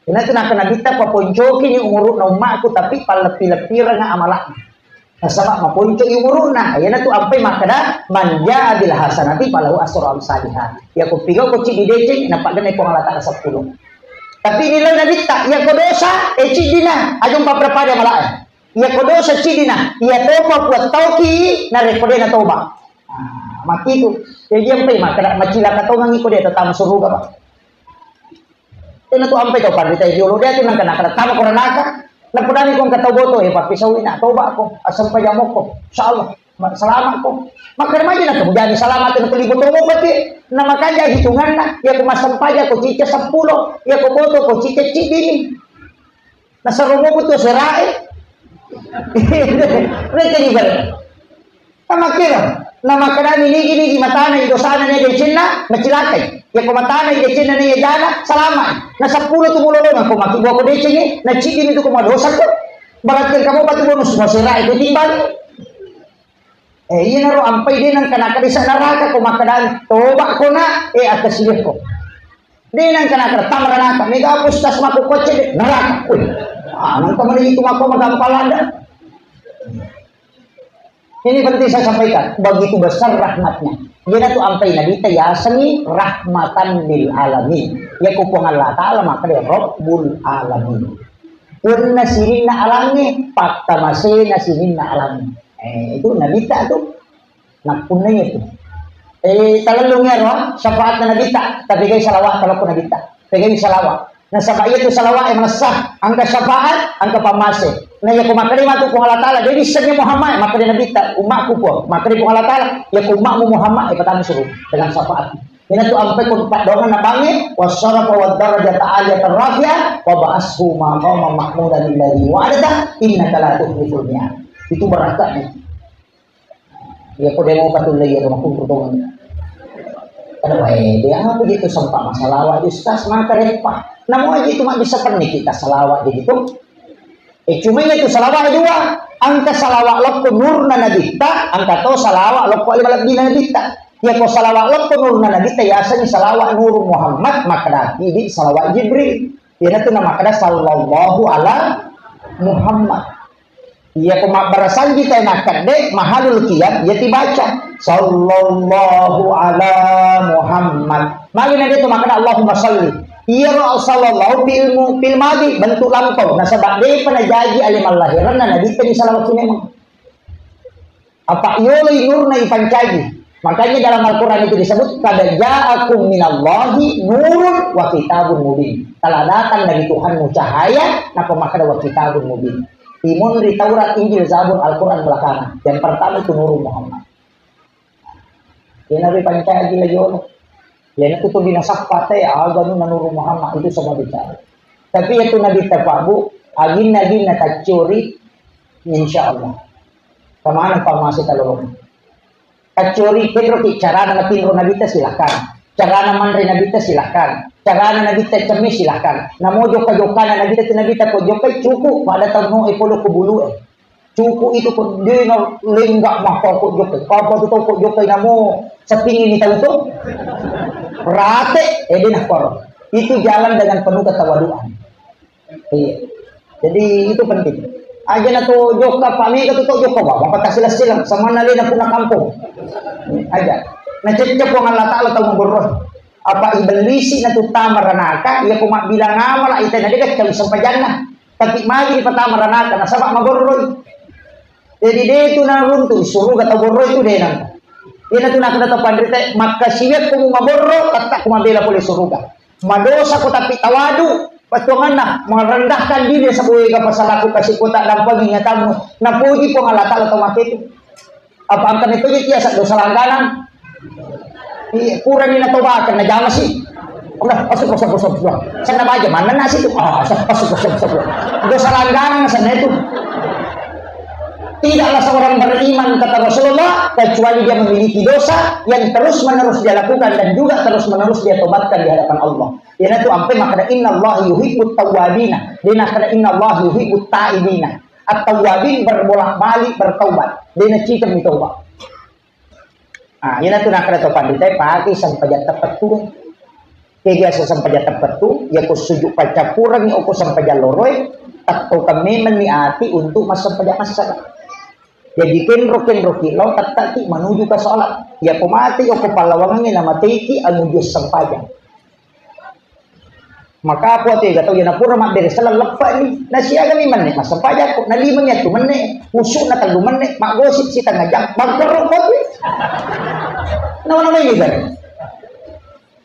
Iyanatu nakkeda nabitta, paponcoki ni umuru'na ummakku, tapi palleppi-leppireng amala'na. Nasaba maponco'i umuru'na. Iyanatu ampai makkeda, "Man jaa bil hasanati falahu asru amsaliha." Iya ko pigau ko ciddi deceng, napaggenna Puang Allah Ta'ala seppulo. Tapi ni lao nabitta, iya ko dosa, eh, ciddina, aja umpapada amala'e. Iya ko dosa ciddina, iya toba kuat tauki, narekko dena toba. Ah, matiku. Jadi ampai makkeda, macilaka tongengi ko de tetama suruga, Pak. Tena tu ampai tau panrita riolo dia tu nangka nangka tama ko ranaka. Napodani ko engka tau boto, eh, pappisaui na toba ko, asempajang moko. Insyaallah, ma-, selamat ko. Makkeda maja na tu jadi selamat na tuli boto mo pati. Na makanja hitunganna, ya ko massempajang ko cica seppulo, ya ko boto ko cica ciddini. Nasaro mo tu serae. Mereka juga. Namakkeda, namakkedani nigi-nigi matana i dosana na decenna, nacilakai. Yako matana i decenna na jana, salama. Na seppulo tu mulolonga ko maki buah ko decengi, na ciddimi tu ko madosa ko. Berarti kamu batu bonus masera itu timbang. Eh, iya naro ampai de nang kana kadisa neraka ko makkedani, toba ko na, eh, atas ko. De nang kana kada tamara naka, mega puskas mako kocce de neraka. Wih, ah, nang temen itu mako magampalanda. Ini penting saya sampaikan, begitu besar rahmatnya. Iyanatu ampai Nabitta yasengngi rahmatan lil alamin. Iya ko Puang Allah Ta'ala makkeda Rabbul Alamin. Punna sininna alangnge, pakkamasena sininna alangnge. Eh, itu Nabitta tu. Nappunnai itu. Eh, talellungi ero, syafaatna Nabitta, tapi gai salawat talokko Nabitta. Pegai salawat. Nasaba iya tu salawat yang manessa, engka syafaat, engka pammase. Na iya ko makkeda matu Puang Allah Ta'ala, jadi sennya Muhammad, makkeda Nabitta, umatku Puang, makkeda Puang Allah Ta'ala, ya ko umatmu Muhammad, eh, patama suruh dengan syafaat. Ini tu ampai ko padongan na bangi, wasarafa wa darajata aliyatan rafi'ah, wa ba'ashu maqaman mahmudan alladzi wa'adta, innaka la tukhliful mi'ad. Itu beratnya. Iya ko demo patulle iya rumah kumpul tongan. Kada wae, dia apa gitu sempat masalah awak ustaz, maka repah. Namun aja itu mak bisa pernah kita salawat gitu. Eh, cuma itu salawat dua. Angka salawat lokko nurna Nabitta, angka to salawat lokko ali malebbi Nabitta. Ya ko salawat lokko nurna Nabitta, ya seni salawat Nur Muhammad, maka dati di salawat Jibril. Iyanatu namakkeda sallallahu ala Muhammad. Iya ko mabbarasanji tae nakkedde mahalul qiyam, iya tibaca sallallahu ala Muhammad. Magi na dia tu makkeda Allahumma salli. Iya ro sallallahu fil mu-, fil madi bentuk lampau. Nasaba depa najaji ale mallahiranna Nabitta ni salawat memang. Apa yoloi nurna ipancaji. Makanya dalam Al-Quran itu disebut, "Qad ja'akum minallahi nurun wa kitabun mubin." Telah datang dari Tuhanmu cahaya, napa makkeda wa kitabun mubin. Timun ri Taurat, Injil, Zabur, Al-Quran belakangan. Yang pertama itu Nurul Muhammad. Yang Nabi pancaji lagi ono. Iyanatu tu binasappa te, aga nu na Nurul Muhammad itu sama bicara. Tapi itu Nabi tapabu, agin-agin na taccuri, insya Allah. Kemana pamase talolong? Kecuali kenroki carana matinro Nabitta, silahkan. Carana manre Nabitta, silahkan. Carana Nabitta cemme, silahkan. Namo jokka-jokkana Nabitta, tu Nabitta ko jokkai, cukup pada tau no e polo ko bulu e. Cukup itu ko dena lengga mah ko jokkai. Apa tu tau ko jokkai namo setinggi ni tau tu. Rate, eh, dena koro. Itu jalan dengan penuh ketawaduan. Iya. Jadi itu penting. Aja na to jokka, Pak Mega tu to jokka, Pak. Bapak tak silang-silang. Sama na lena punna kampung. Aja. Na cecce Puang Allah Ta'ala tau maborro. Apa ibellisi na tu tama ranaka, iya ko mabbilang amala, ita na dega cau sempajanna. Tapi magi di patama ranaka, nasaba maborroi. Jadi de tu naruntu suruga tau borroi tu de nang. Iya na tu nakada tau panrita, makkasiwiakku mu maborro, tatta ku mabela pole suruga. Madosa ko tapi tawadu, pattuanganna merendahkan diri, sabuega pasalaku kasi kota dampang ingatanmu. Napuji Puang Allah Ta'ala tau mate tu. Apa angka itu tiasa dosa langganan? Iya, kurani natobakan, najama sih. Allah, masuk, masuk, masuk, masuk. Sana baja, mana nasi tu? Ah, masuk, masuk, masuk, masuk. Dosa langganan sana itu. Tidaklah seorang beriman, kata Rasulullah, kecuali dia memiliki dosa yang terus-menerus dia lakukan dan juga terus-menerus dia tobatkan di hadapan Allah. Iyanatu ampe makkeda, "Innallaha yuhibbut tawwabina." De nakkeda, "Innallaha yuhibbut taibina." At-tawwabin berbolak-balik bertaubat. De nacikeng mi taubat. Ah, iyanatu nakkeda to panritae, pake sempajang teppettu. Ke biasa sempajang teppettu, yako sujud paccappurengngi okko sempajang loroe, tettokeng memenni ati untuk massempajang massara. Jadi kenro-kenroki lao tettaki menuju ke sholat. Yako mate okko pallawangengnge namateiki anuju sempajang. Maka apa tu ega tau, iya napura mabbere selleng leppa ni. Nasiagami menne massempajakko, nalimami atu menne, usukna tellu menne, maggosip sitengnga jam, bangkero kopi. Nama-nama ini kan.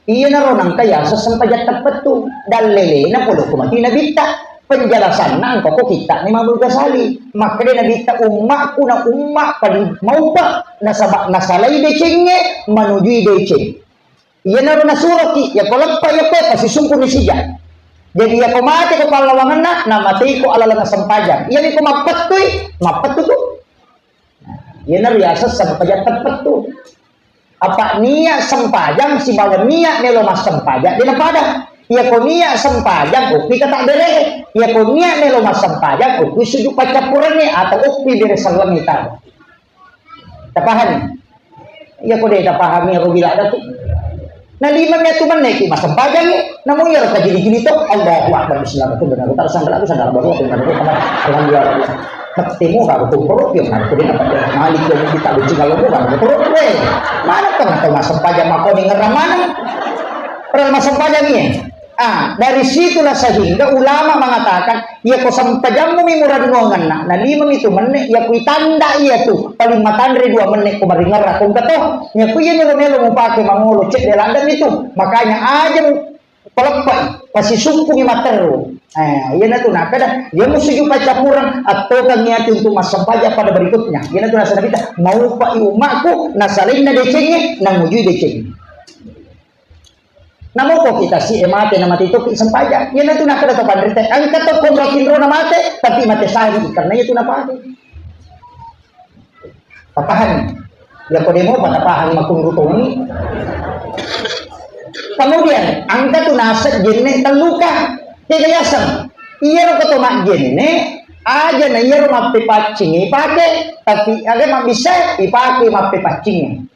Iyanaro nangka yaseng sempajang teppettu. Dallelena pole ko mati nabitta. Penjelasanna engka ko kitta ni Imam Ghazali. Makkeda nabitta, ummakku na umma paling maupa nasaba nasalai decengnge manujui deceng. Iyanaro nasuroki, yako leppa, yako pasti sumpuni sija. Jadi yako mate ko pallawangenna, namateiko alalanna sempajang. Iyami ko mappettui, mappettu tu. Iyanaro yaseng sempajang teppettu. Apa niat sempajang sibawa niat melo massempajang de napada. Yako niat sempajang, okki kata bere. Yako niat melo massempajang, okki sujud paccappurengnge atau okki bere sellengnge tau. Tapahami? Iya ko de tapahami, aku bilang ada tu. Nalimami atu menne ki massempajangngi, namu iya raka jili-jili to, Allahu Akbar, bismillah, aku benar, aku tak sandal, aku sandal baru, aku benar, aku benar, alhamdulillah. Ketemu aku tuh perut, ya, aku dia dapat malik, ya, kita benci kalau bukan, aku perut, weh. Mana kau tahu massempajang, mako ni ngerang mana? Padahal massempajang ni. Ah, dari situlah sehingga ulama mengatakan, iya ko sempajammu mi murannuangenna, na lima mi tu menne, iya ko itanda iya tu, paling matanre dua menne ko maringerra ko engka to. Iya ko iya melo-melo mupake mangolo, cedde ladde mi tu. Makanya aja mu peleppai, pasisukkungi matteru. Eh, iya na tu nakada, iya mu suju paccapureng, attokangi ati untuk massempajang pada berikutnya. Iya na tu nasaba nabitta, maupai ummakku, nasalainna decengnge, namujui decengnge. Namoko kita si e mate na mate toki sempajang. Iyanatu nakkeda to panrita, engka to konro tinrona mate, tapi mate syahid karena itu napake. Tapahami? Ya ko demo pa tapahami makunru toni. Kemudian, engka tu naseng jenne telluka. Kega yaseng. Iyaro ko to majjenne, aja na iyaro mappepaccing ipake, tapi aga mabbissa ipake mappepaccing.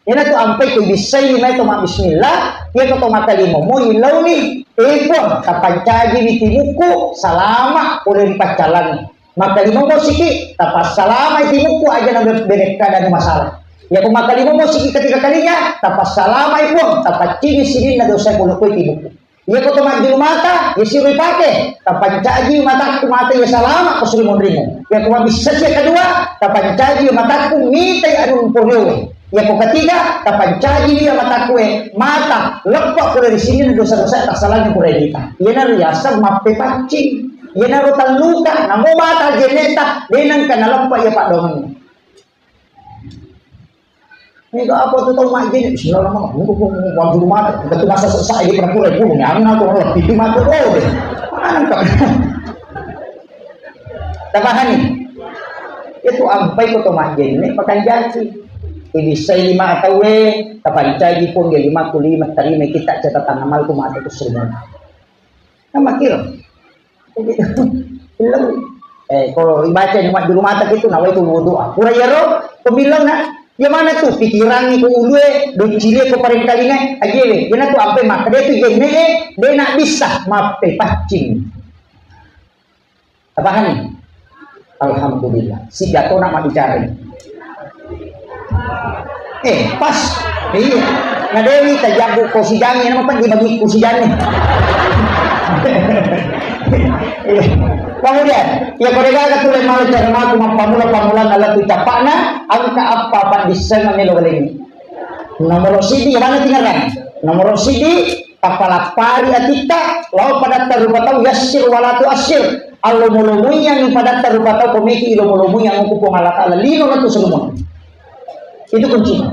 Iyanatu ampai ko ibissai mai to mabbismillah, iya ko to makalimomo ilauni, eh Puang, tapancajiwi timukku salama pole ri paccalangnge. Makalimomo siki, tapassalamai timukku aja na be-, berekkadani masalah. Iya ko makalimomo siki ketiga kalinya, tapassalamai Puang, tapaccingi sininna dosa pole koe timukku. Iya ko to majjulu mata, iya siro ipake, tapancaji matakku mata iya salama ko suri monringo. Iya ko mabbissa sia kedua, tapancaji matakku mitai anu mporewe. Iya ko ketiga, tapancaji iya matakku e, mata leppa pole ri sininna dosa-dosa tassalangi pole ri ita. Iyanaro yaseng mappepaccing. Iyanaro telluka, namo mata jenneta, de nengka naleppa iya paddoangengnge. Mega apa tu tau majjenne? Bismillahirrahmanirrahim. Waktu rumah, betul masa sesak ini pura-pura pun. Anu aku orang lebih di mata oh deh. Mana kau? Tapahani? Itu ampai ko to majjenne, pakanjaci. Ibissai lima tauwe, tapancaji Puang, ya lima ku lima, tarima kita catatan amalku mate ku sumur. Kan makkiro. Illeng. Eh, ko ibaca ni majjulu mata itu, nawaitu wudu. Ah, pura iyaro, pemileng na. Ya mana tu pikirangi ko ulue, docili ko parengkalingai, ajewe. Yana tu ampe makkeda tu jenne, eh, de na bisa mappe paccing. Tapahani? Alhamdulillah. Sigatona mabbicara. Eh, pas. Iya. Nadewi tajabbu ko sijangi, nama peddi bagi ku sijangi. Iya. Kemudian, ya, ko degaga tu le male cara maku mappamula-pamulanna lettu cappa'na, engka apa paddissengeng melo balengi. Nomoro sidi, mana tingerang? Nomoro sidi, tapalappari atitta, lao padatta rupa tau, yassir wala tuassir. Allomo-lomoiangngi padatta rupa tau, komeki ilomo-lomoiang ku Puang Allah Ta'ala, lino na tu sulumun. Itu kuncinya.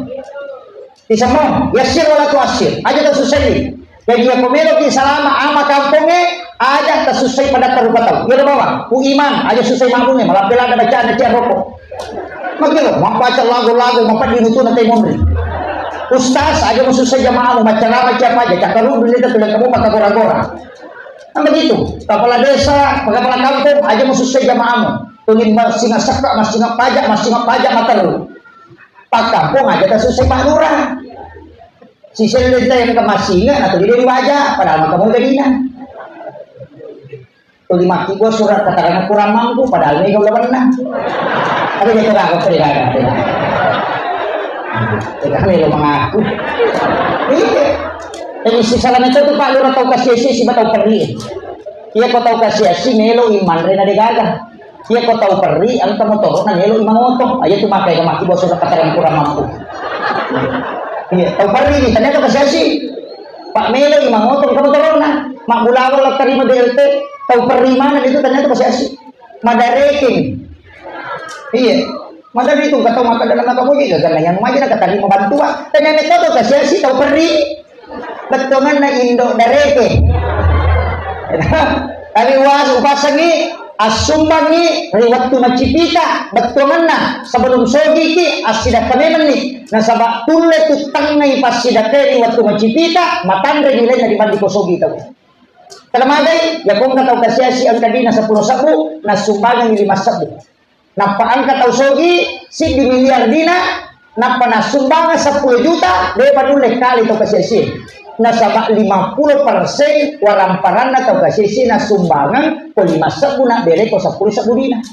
Isammo, yassir wala tuassir. Aja tasussai. Jadi, ya, ko meloki salama ama kampongnge, aja tasussai padatta rupa tau. Iyaro bawang, ku imang, aja sussai mabungnge, malampe lada bacaan, cia rokok. Makkiro, mappaca lagu-lagu, mapeddi nutuna teh monri. Ustaz, aja musussa jamaamu, maccarama cia paja, cakkaruddu ni tettu, kamu maka gora-gora. Kan begitu, kepala desa, kepala kampung, aja musussa jamaamu. Tuli massinga sekka, massinga paja, massinga paja, materru. Pakkampung aja tasussai Pak Lurah. Siselle teh ke massinga, atau dia baja, padahal maka mau gadina. Tuli makkibua surat keterangan kurang mampu, padahal mega ulawenna. Tapi dia terang, aku terang, aku terang. Kita melo mengaku. Iya. Jadi si salah itu tuh Pak Lurah tau kasih si, si tau perri. Iya, ko tau kasih si melo iman rena degaga. Iya, ko tau perri, engka motoro na melo iman oto. Aja tu makai ke makkibua surat keterangan kurang mampu. Iya, tau perri ni, ternyata kasih si. Pak melo i mangoto engka motoronna. Mabbulaweng la tarima B L T, tau perri maneng itu ternyata masih asik. Madarekeng. Iya. Mada itu kata maka dalam maka boje gagal yang maju nak tarima bantuan. Ternyata itu tau kasih asik tau perri. Bettuanna indo dareke. Tapi was upasangi Assumbangngi ri wettu macipita, bettuangenna sebelum sogiki assidakka memenni, nasaba tulle tuttangngai passidakkae ri wettu macipita, matanre nilainna dibanding ko sogi tau. Telemagai, yakongka tau kasiasi engka dina seppulo sebbu, nassumbangengngi lima sebbu. Nappa engka tau sogi, siddi miliar dina, Nappa nassumbangeng seppulo juta, de'pa nulle kale tau kasiasi. Nasaba lima puluh persen waramparanna tau kasiasi nassumbangeng ko lima sebbu, nabbere ko seppulo sebbu dina.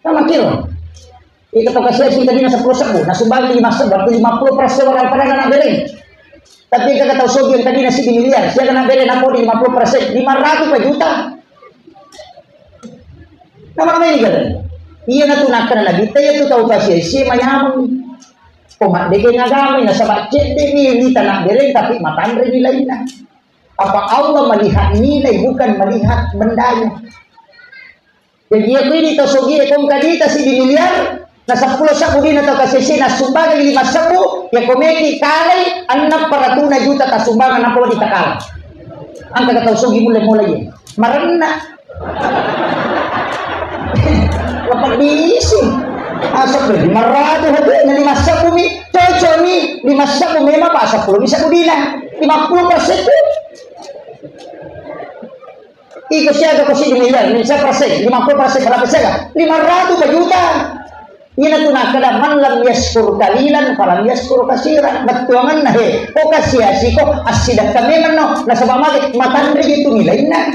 Sama kiro. Iko tau kasiasi tadina seppulo sebbu, nassumbangeng lima sebbu, berarti lima puluh persen waramparanna nabbere. Tapi engka tau sogi engka dina siddi miliar, siaga nabbere napodi lima puluh persen, lima ratus juta. Nama-nama ini kan? Iya natu nakkana Nabitta, iya tu tau kasiasi manyameng. Ko maddekeng agama, nasaba cedde ni lita nabbereng, tapi matanre ni lainna. Apa Allah melihat nilai, bukan melihat bendanya. Jadi, iya ko idi tau sogi e, ko engka dita siddi miliar, na seppulo sebbu dina tau kasiasi nassumbangeng lima sebbu, iya ko meki kalai enneng paratuna juta tassumbangeng, nappa wedding takala. Engka tau sogi mulle mulai iya. Marenna. Lepeddisi. Asap lima ratus hati na lima sebbu mi, cocok mi, lima sebbu memang pa seppulo mi sebbu dina. Lima puluh persen tu. Iko siaga ko siddi miliar, lima persen, lima puluh persen, berapa siaga? Lima ratus juta. Ina tu nakkeda, "Man lam yaskur kalilan, falam yaskur kasiran." Bettuangenna, he, ko kasiasi ko, assidakka memang no, nasaba mage, matanre itu nilainna.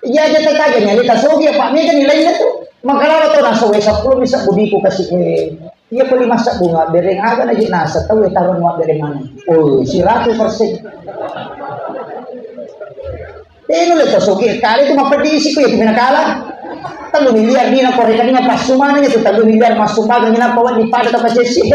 Iya aja tataja nyali tasogi apa mega nilainna tu. Mangkalala to nasowe seppulo bisa budiku kasih, eh. Iya, poli masa bunga bereng aga na je nasa tau ya tarung wa bereng mana. Oh, seratus persen. Eh, nulle to sogi kali tu mapedisi ku ya tu minakala. Tellu miliar dina ko rekening pas sumana ya tu tellu miliar massumbangeng, inappa wedding pada tau kasiasi.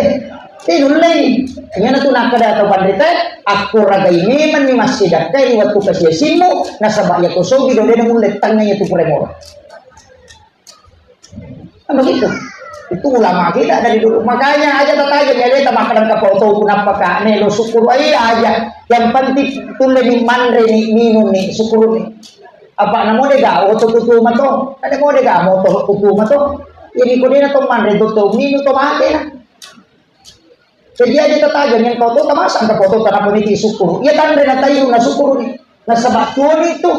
Eh, nulle. Iyana tu nakkeda tau panrita, akkuragai memang ni massidakkai ri wettu kasiasimmu, nasaba ya ko sogi do de na mulle tangnga ya tu puremoro. Kan begitu. Itu ulama kita dari dulu. Makanya aja tataja, ya, dia makan kapal tau, kenapa kak? Melo syukur aja. Yang penting tulle ni manre ni, minum ni, syukur ni. Apa namo dega oto kutu mato? Ada mau dega motor kutu mato? Jadi ko dena to manre to, to minum to mate lah. Jadi aja tatajang yang kau tuh masa engka foto tanah peniti syukur. Iya tanre na tayu na syukur ni. Nasaba tuoni tu.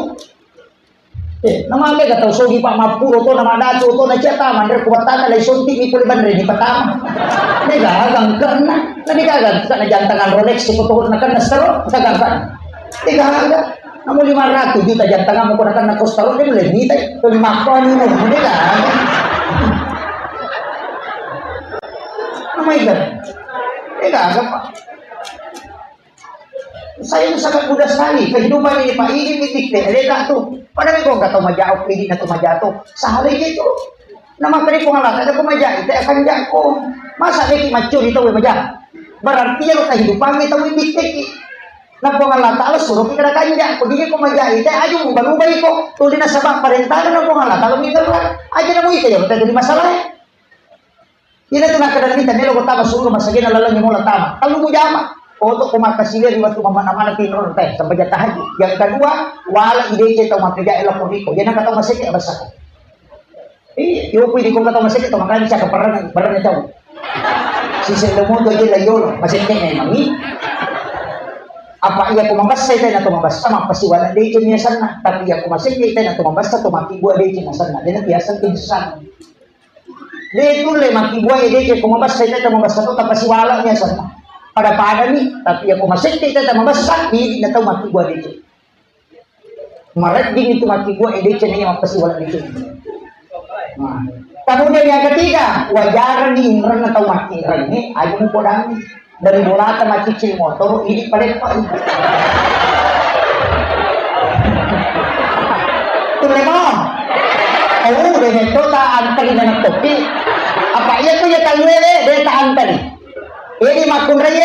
Eh, namake ga tau sogi, Pak, mappuro to, nama datu to, na cia tama, nre kuwattana lai sonti ni pole banre ni patama. De gaga engkarna, na de gaga engka na jantangan Rolex ko to, na kenna stero, gaga engka. De gaga. Namu lima ratus juta jantangan ko na kenna ko stero, de le mita, to lima ko ni, de gaga. Nama itu? De gaga, Pak. Saya itu sangat mudah sekali. Kehidupan ini, Pak, ini titik deh. Ada tak tuh? Padahal kok nggak tahu majau, ini nggak tahu majau tuh. Salah itu. Nama kali Puang Allah Ta'ala kok majau, itu akan jago. Masa dia ki macuri tahu majau? Berarti ya lo kehidupan kita ini titik. Nah, Puang Allah Ta'ala suruh kita akan jago. Jadi kok majau, itu aja ubah-ubah kok. Tuh di nasabah perintah, nah, Puang Allah Ta'ala minta aja namu itu ya, kita jadi masalah. Ina tu nakkeda mita melo ko tama suruga masagena lalengnge mola tama. Tellu mujama. Oto ko makkasiwiang ri wettu mamana-mana tinro teh sempajang tahajud. Yang kedua, wala idece tau mappejae lapor riko. Jadi naka tau maseke abasako. Iya, yo kui di ko tau maseke tau makanya caka perang perang tau. Sise lo moto je la yolo maseke memang ni. Apa iya ko mabassa teh na to mabassa mappasiwala dece miasanna. Tapi iya ko maseke teh na to mabassa to mati gua dece miasanna. Jadi biasa tu sana. De tulle makkibua e dece ko mabassa teta mabassa to tapasiwala biasa. Pada-pada mi, tapi ya ko masette teta mabassa, idi na tau makkibua dece. Maredding itu makkibua e dece ne mappasiwala dece. Nah, kemudian yang ketiga, wajar ni inrenna tau makkinreng ni, aja mupodangi. Dari bolata maccicil motor, ini pada apa? Tulle mo. Oh, udah metto ta antari dengan kopi. Apa iya tuh ya kalu ele, dia ta antari. Jadi makkunrai,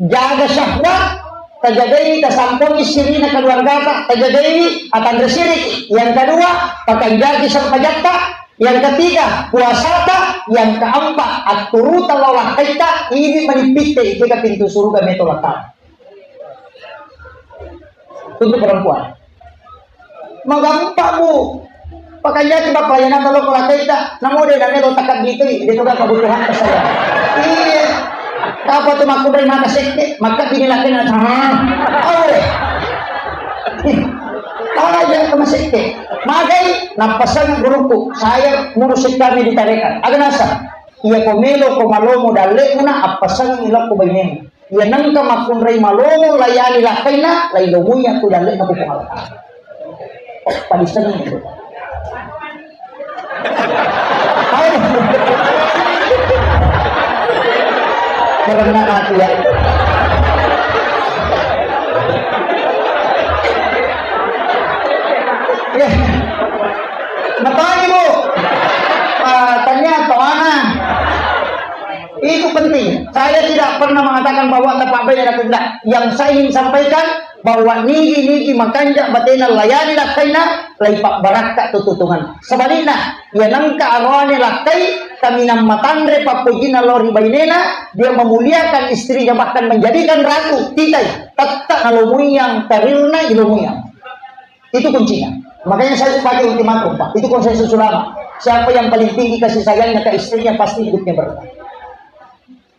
jaga syahwat, tajagai tasampongi sirina keluargata, tajagai atanre siriki. Yang kedua, pakanjaki sempajatta. Yang ketiga, puasata. Yang keempat, atturuta lao lakkaita, ini mani pitte ikega pintu suruga meto lakka. Untuk perempuan. Magampa, Bu. Pakanya coba pelayanan kalau lakkaita, namo de namelo takabitui, de juga kebutuhan saya. Iya. Apa tu makkunrai maka sekte, maka bini lakkaina sama. Oh. Aja ke masjid. Magai, napasang guruku, saya ngurus kami di tarekat. Aganasa, iya ko melo ko malomo dalle una, apasang ilokko bainemu. Iya nengka makkunrai malomo layani lakkaina, lai lomuya tu dalle na pupung Allah. Padisengi itu. Karena aku ya. Ya. Makanya, Bu, ah, tanya atau anak. Itu penting. Saya tidak pernah mengatakan bahwa tepat baik dan tidak. Yang saya ingin sampaikan, bahwa nigi-nigi makanja batena layani lakkaina, lai pabbarakka tu tutungan. Sebaliknya, iya nengka aroane lakkai, kaminang matanre pappojina lao ri bainena, dia memuliakan istrinya bahkan menjadikan ratu, titai, tetta nalomuyang karirna ilomuyang. Itu kuncinya. Makanya saya pakai ultimatum, Pak. Itu konsensus ulama. Siapa yang paling tinggi kasih sayangnya ke istrinya, pasti hidupnya berkah.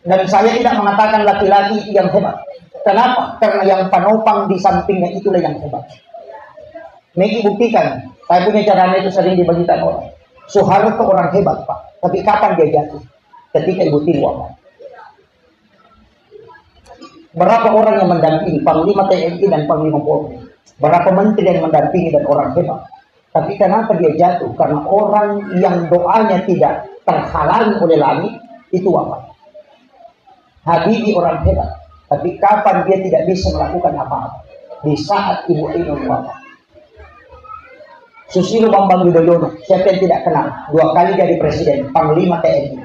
Dan saya tidak mengatakan laki-laki itu yang hebat. Kenapa? Karena yang penopang di sampingnya itulah yang hebat. Megi buktikan, saya punya caranya itu sering dibagikan orang. Soeharto orang hebat, Pak. Tapi kapan dia jatuh? Ketika Ibu Tini wafat. Berapa orang yang mendampingi Panglima T N I dan Panglima Polri? Berapa menteri yang mendampingi dan orang hebat? Tapi kenapa dia jatuh? Karena orang yang doanya tidak terhalangi oleh langit, itu wafat. Habibie orang hebat, tapi kapan dia tidak bisa melakukan apa-apa? Di saat Ibu Ainun wafat. Susilo Bambang Yudhoyono, siapa yang tidak kenal? Dua kali jadi presiden, panglima T N I.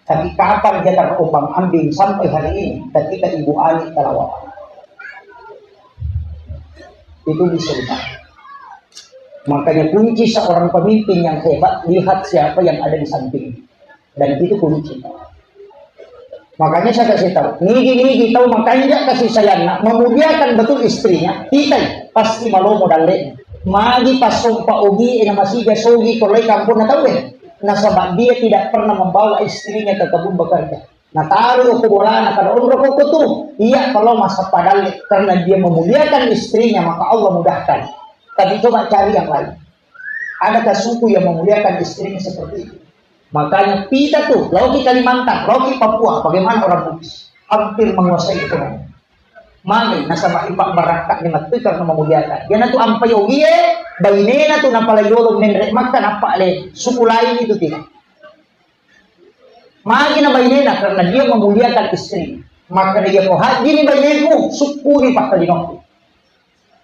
Tapi kapan dia terombang-ambing sampai hari ini? Ketika Ibu Ani telah wafat. Itu bisa ditanya. Makanya kunci seorang pemimpin yang hebat, lihat siapa yang ada di samping. Dan itu kunci. Makanya saya kasih tahu, nigi-nigi tahu makanya kasih sayangnya, memuliakan betul istrinya, kita pasti malomo dalle. Magi pasompa ogi, ena masih sogi, kalau kampung tahu ya. Nasaba dia tidak pernah membawa istrinya ke kebun bekerja. Nataro ko bolana, kada onro ko tu. Iya, kalau masa padalle karena dia memuliakan istrinya, maka Allah mudahkan. Tapi coba cari yang lain. Adakah suku yang memuliakan istrinya seperti itu? Makanya kita tuh, laoki Kalimantan, laoki Papua, bagaimana orang Bugis? Hampir menguasai ekonomi. Magi nasaba ipa barakka ni matu karena memuliakan. Dia na tu ampai ogie, bainena tu napalai yolo menre makka nappa le suku lain itu tidak. Magi na bainena karena dia memuliakan istri. Maka dia ko haji ni baineku, suku ni pakkalinokku.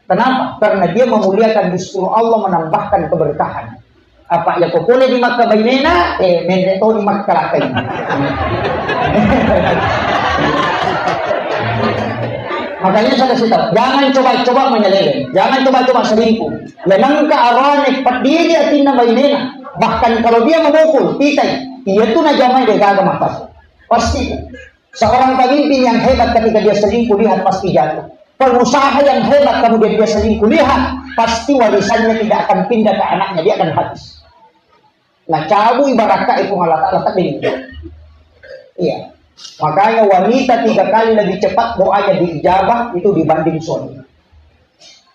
Kenapa? Karena dia memuliakan, justru Allah menambahkan keberkahan. Apa ya ko pole di Makkah bainena, eh, menre to di Makkah lakai. Makanya saya kasih tahu, jangan coba-coba menyeleweng, jangan coba-coba selingkuh. Ya nangka arane pediri atinna bainena. Bahkan kalau dia memukul, titai, iya tu najamai de gaga makas. Pasti. Seorang pemimpin yang hebat ketika dia selingkuh, lihat pasti jatuh. Pengusaha yang hebat kemudian dia selingkuh, lihat pasti warisannya tidak akan pindah ke anaknya, dia akan habis. Nah, cabut ibarat kak itu malah tak letak di. Iya. Makanya wanita tiga kali lebih cepat doanya diijabah itu dibanding suami.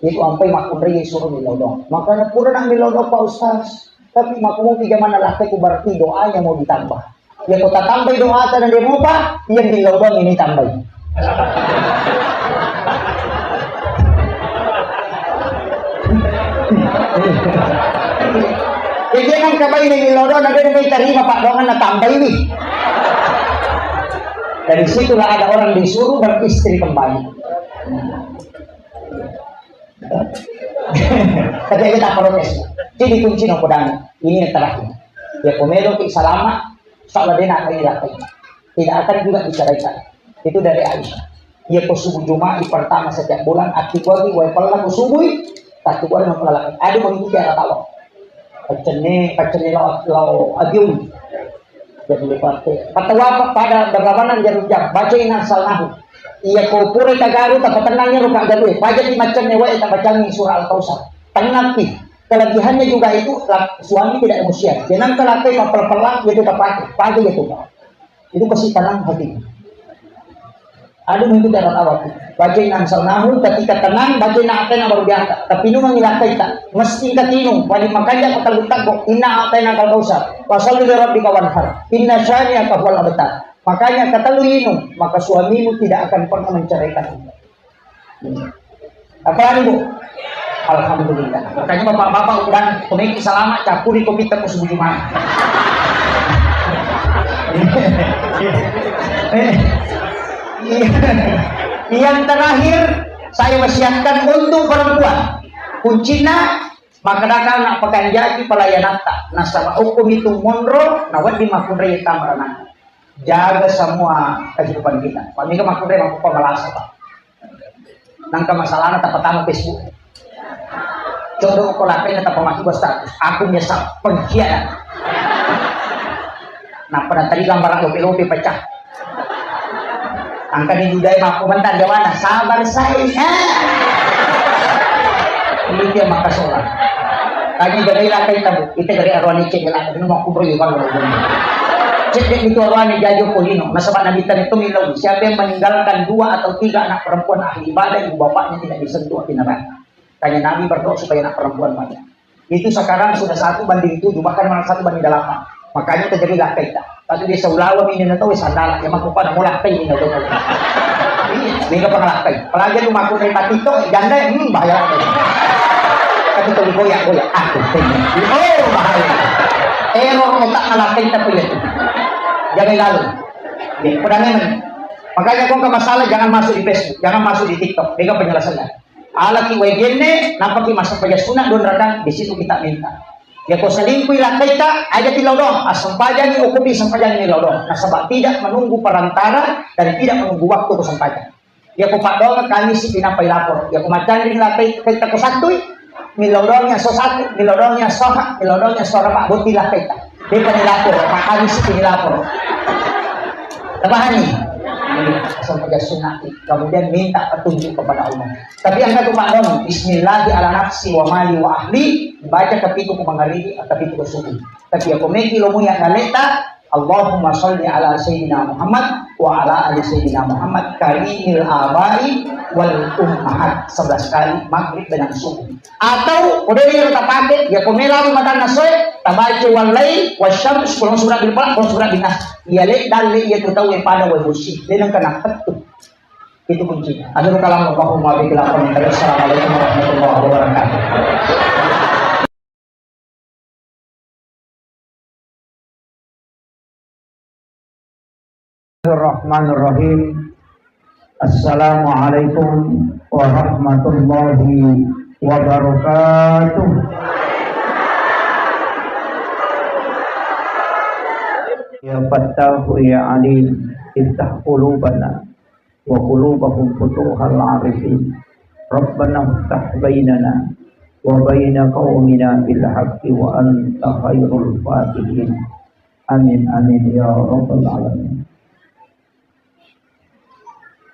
Itu ampai makkunrai suro millau doang. Makanya pura nak millau doang, Pak Ustaz. Tapi makkunrai zaman laki ku berarti doanya mau ditambah. Ya kota tambah doa tanda dia mau, Pak, yang millau doang ini tambah. Jadi jangan kabai ini millau doang, nanti dia terima Pak doang, na tambah ini. Dari situlah ada orang disuruh beristri kembali. Tapi kita protes. Jadi kunci no kodana. Ini yang terakhir. Ya, ko meloki salama, insya Allah dia nak lagi lakukan. Tidak akan juga diceraikan. Itu dari Aisyah. Ya, ko subuh Jumat di pertama setiap bulan, aktibuaki wae pella ko subuh, aktibuaki no pella. Ada mengikuti arah tawa. Pacenne, pacenne lao, lao agium. Jadi, pate. Patawa pada berlawanan jarum jam. Baca inna anzalnahu. Iya ko pura tagaru, tapatennang ro kagaru. Baca di macam nyawa, tabacangi surah Al-Kautsar. Tenang pi. Kelebihannya juga itu, lak-, suami tidak emosi. Jangan kalau apa yang pelan-pelan, itu terpakai. Pakai itu. Itu kasih tenang hati. Aduh, itu cara tawa. Baca inna anzalnahu, ketika tenang, baca inna a'taina baru diangkat. Tapi nu mengilakaita. Mesti katinung, wali makanya kata lutak kok. Inna a'taina kal kausar. Fasalli li rabbika wanhar. Inna syani'aka huwal abtar. Makanya kata lu inung, maka suamimu tidak akan pernah menceraikan. Apalagi, Bu? Alhamdulillah. Makanya bapak-bapak ukuran komeki salama, capuri kopi tepung subuh Jumat. Yang terakhir, saya wasiatkan untuk perempuan. Kuncina, maka anak pekanjaki pelayanan tak. Nasaba hukum itu monro, na wedding makunrai tamaranang. Jaga semua kehidupan kita. Pak Mika makunrai mampu pemelasa, Pak. Nangka masalahna tapatama Facebook. Coba ko lapenna tapamaki status. Aku nyesal pengkhianat. Nah, pada tadi gambar lope-lope pecah. Angka di budaya mako bentar jawana sabar saya. Ini dia maka sholat. Tadi gak ada ilakai tabu. Kita dari arwani cek gelakai. Ini mau kubur juga. Cek dek itu arwani jajo polino. Nasaba Nabi tadi itu milau. Siapa yang meninggalkan dua atau tiga anak perempuan ahli ibadah, ibu bapaknya tidak disentuh api neraka. Tanya Nabi berdoa supaya anak perempuan banyak. Itu sekarang sudah satu banding tujuh, bahkan malah satu banding delapan. Makanya terjadi lakaita. Tapi di Saulawa ini na tahu sandala, yang mampu pada mulai ini na tahu. Iya, mega pengalakai. Apalagi lu mampu dari mati itu, janda, hmm, bahaya. Tapi tuh goyak-goyak, aku, oh, bahaya. Error otak ngalakai tapi ya. Jaga lalu. Ya, udah memang. Makanya kau ke masalah jangan masuk di Facebook, jangan masuk di TikTok. Mega penjelasannya. Alaki wae genne, nampaki massempajang sunat dua rakaat, di situ kita minta. Ya ko selingkuh lakaita, aja tilau doang, assempajangi, ukupi sempajangi tilau doang. Nasaba tidak menunggu perantara dan tidak menunggu waktu ko sempajang. Ya ko paddoang kami si pinapa lapor. Ya ko macanri lakai kita ko satui, milau doang yang so satu, milau doang yang so ha, milau doang yang so raba, boti lakaita. Dia pani lapor, makanya sih lapor. Terpahami? Asal kerja sunat, kemudian minta petunjuk kepada Allah. Tapi yang satu Pak Dong, Bismillahi ala nafsi wa mali wa ahli, baca kepitu ku mangaribi, kepitu ku subuh. Tapi aku meki lo muya naleta, Allahumma shalli ala Sayyidina Muhammad wa ala ali Sayyidina Muhammad karimil abai wal ummahat. Sebelas kali maghrib dengan subuh. Atau, ko de' iyaro tapake, ya ko melo matanna soe, tabaca wal lail, wasyams, qul a'udzu birabbil falaq, qul a'udzu birabbin nas. Ya le dalle iya tu tau e pada wae bosi. De' nengka nappettu. Itu kuncinya. Akhirul kalam, Allahumma bihi laqad. Assalamualaikum warahmatullahi wabarakatuh. Bismillahirrahmanirrahim. Assalamualaikum warahmatullahi wabarakatuh. Ya Fattahu ya Alim, iftah qulubana wa qulubahum futuhal arifin. Rabbana iftah bainana wa baina qaumina bil haqqi wa anta khairul fatihin. Amin, amin, ya rabbal alamin.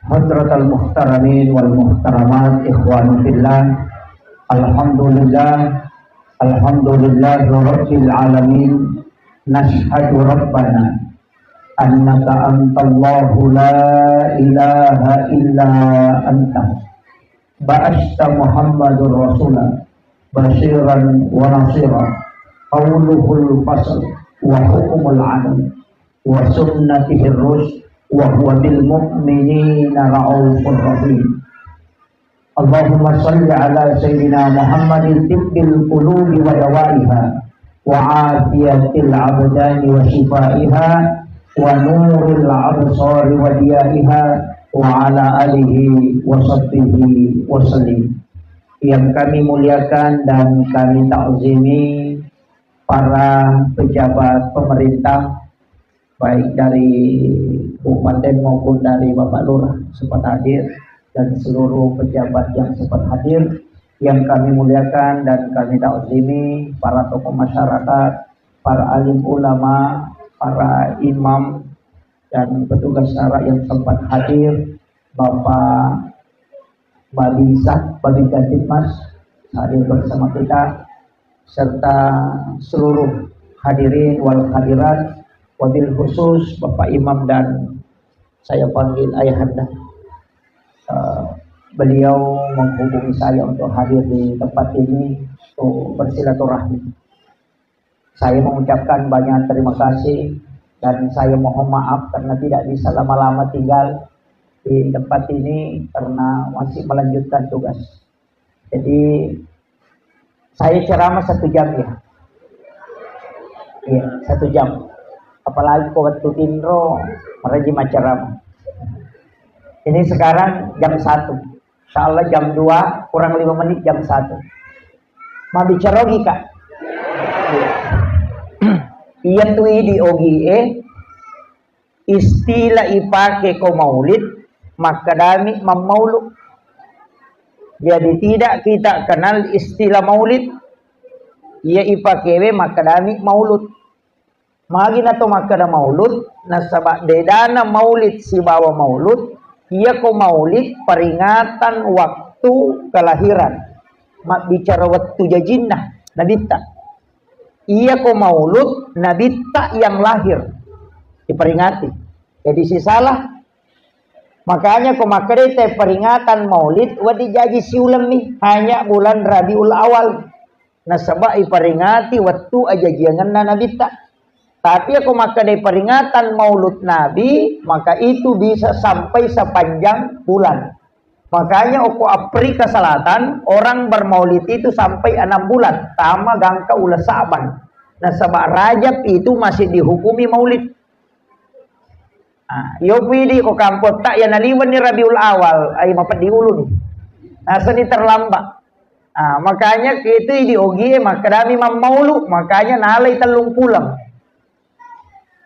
Hadratal muhtaramin wal muhtaramat, ikhwanu fillah. Alhamdulillah, alhamdulillah rabbil alamin. Nashhadu rabbana annaka antallahu la ilaha illa anta. Ba'asta Muhammadur Rasula basyiran wa nasira. Qauluhul fasl wa hukmul adl wa sunnatihir rusy wa huwa bil mu'minina raufur rahim. Allahumma shalli ala Sayyidina Muhammadin tibbil qulubi wa dawaiha wa afiyatil abdani wa shifaiha wa nuril absari wa diyaiha wa ala alihi wa sahbihi wa sallim. Yang kami muliakan dan kami takzimi para pejabat pemerintah, baik dari Kabupaten maupun dari Bapak Lurah sempat hadir, dan seluruh pejabat yang sempat hadir, yang kami muliakan dan kami takzimi, para tokoh masyarakat, para alim ulama, para imam, dan petugas syara yang sempat hadir, Bapak Babinsa, Babinsa Tipmas hadir bersama kita, serta seluruh hadirin wal hadirat, wabil khusus Bapak Imam dan saya panggil Ayahanda. Eh, beliau menghubungi saya untuk hadir di tempat ini untuk bersilaturahmi. Saya mengucapkan banyak terima kasih dan saya mohon maaf karena tidak bisa lama-lama tinggal di tempat ini karena masih melanjutkan tugas. Jadi, saya ceramah satu jam ya. Iya, satu jam. Apalagi ko wettu tinro, maraji maceramah. Ini sekarang jam satu. Insya Allah jam dua, kurang lima menit jam satu. Mabbicara ogi, Kak. Iya tu idi ogi, eh. Istilah ipake ko maulid, makkedami mammaulu. Jadi tidak kita kenal istilah maulid, iya ipakewe makkedami maulud. Magi na to makkeda maulud, nasaba bedana maulid sibawa maulud, iya ko maulid peringatan waktu kelahiran, mabbicara wettu jajinna nabitta. Iya ko maulud, nabitta yang lahir diperingati. Jadi sisalah. Makanya ko makkedai te peringatan maulid, wedding jaji siulemmi, hanya bulan Rabiul Awal. Nasaba iperingati wettu ajajiangenna nabitta. Tapi ko makkedai peringatan maulud Nabi, maka itu bisa sampai sepanjang bulan. Makanya okko Afrika Selatan, orang bermaulid itu sampai enam bulan, tama gangka uleng Sa'ban. Nasaba Rajab itu masih dihukumi maulid. Ah, iyo pidi ko kampotta iya naliwenni Rabiul Awal, ai mapeddi uluni. Nasani terlambat. Ah, makanya itu idi ogie makkedami mammaulu, makanya nalai tellung puleng.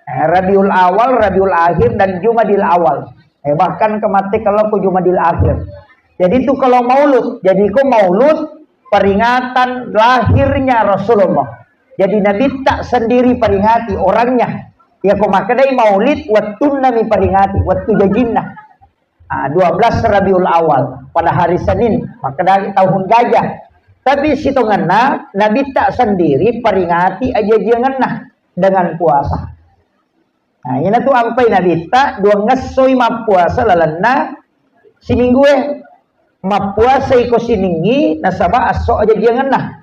Eh, Rabiul Awal, Rabiul Akhir, dan Jumadil Awal. Eh, bahkan kemati kalau ke Jumadil Akhir. Jadi itu kalau maulud, jadi itu maulud peringatan lahirnya Rasulullah. Jadi Nabi tak sendiri peringati orangnya. Ya ko makkedai maulid, wettunna mi peringati, wettu jajinna. Ah, dua belas Rabiul Awal, pada hari Senin, makkedai tahun gajah. Tapi sitongenna, Nabi tak sendiri peringati ajajiangenna dengan puasa. Nah, iyanatu ampai Nabitta duangngessoi mappuasa lalenna siminggue. Mappuasai ko siningngi nasaba esso ajajiangenna.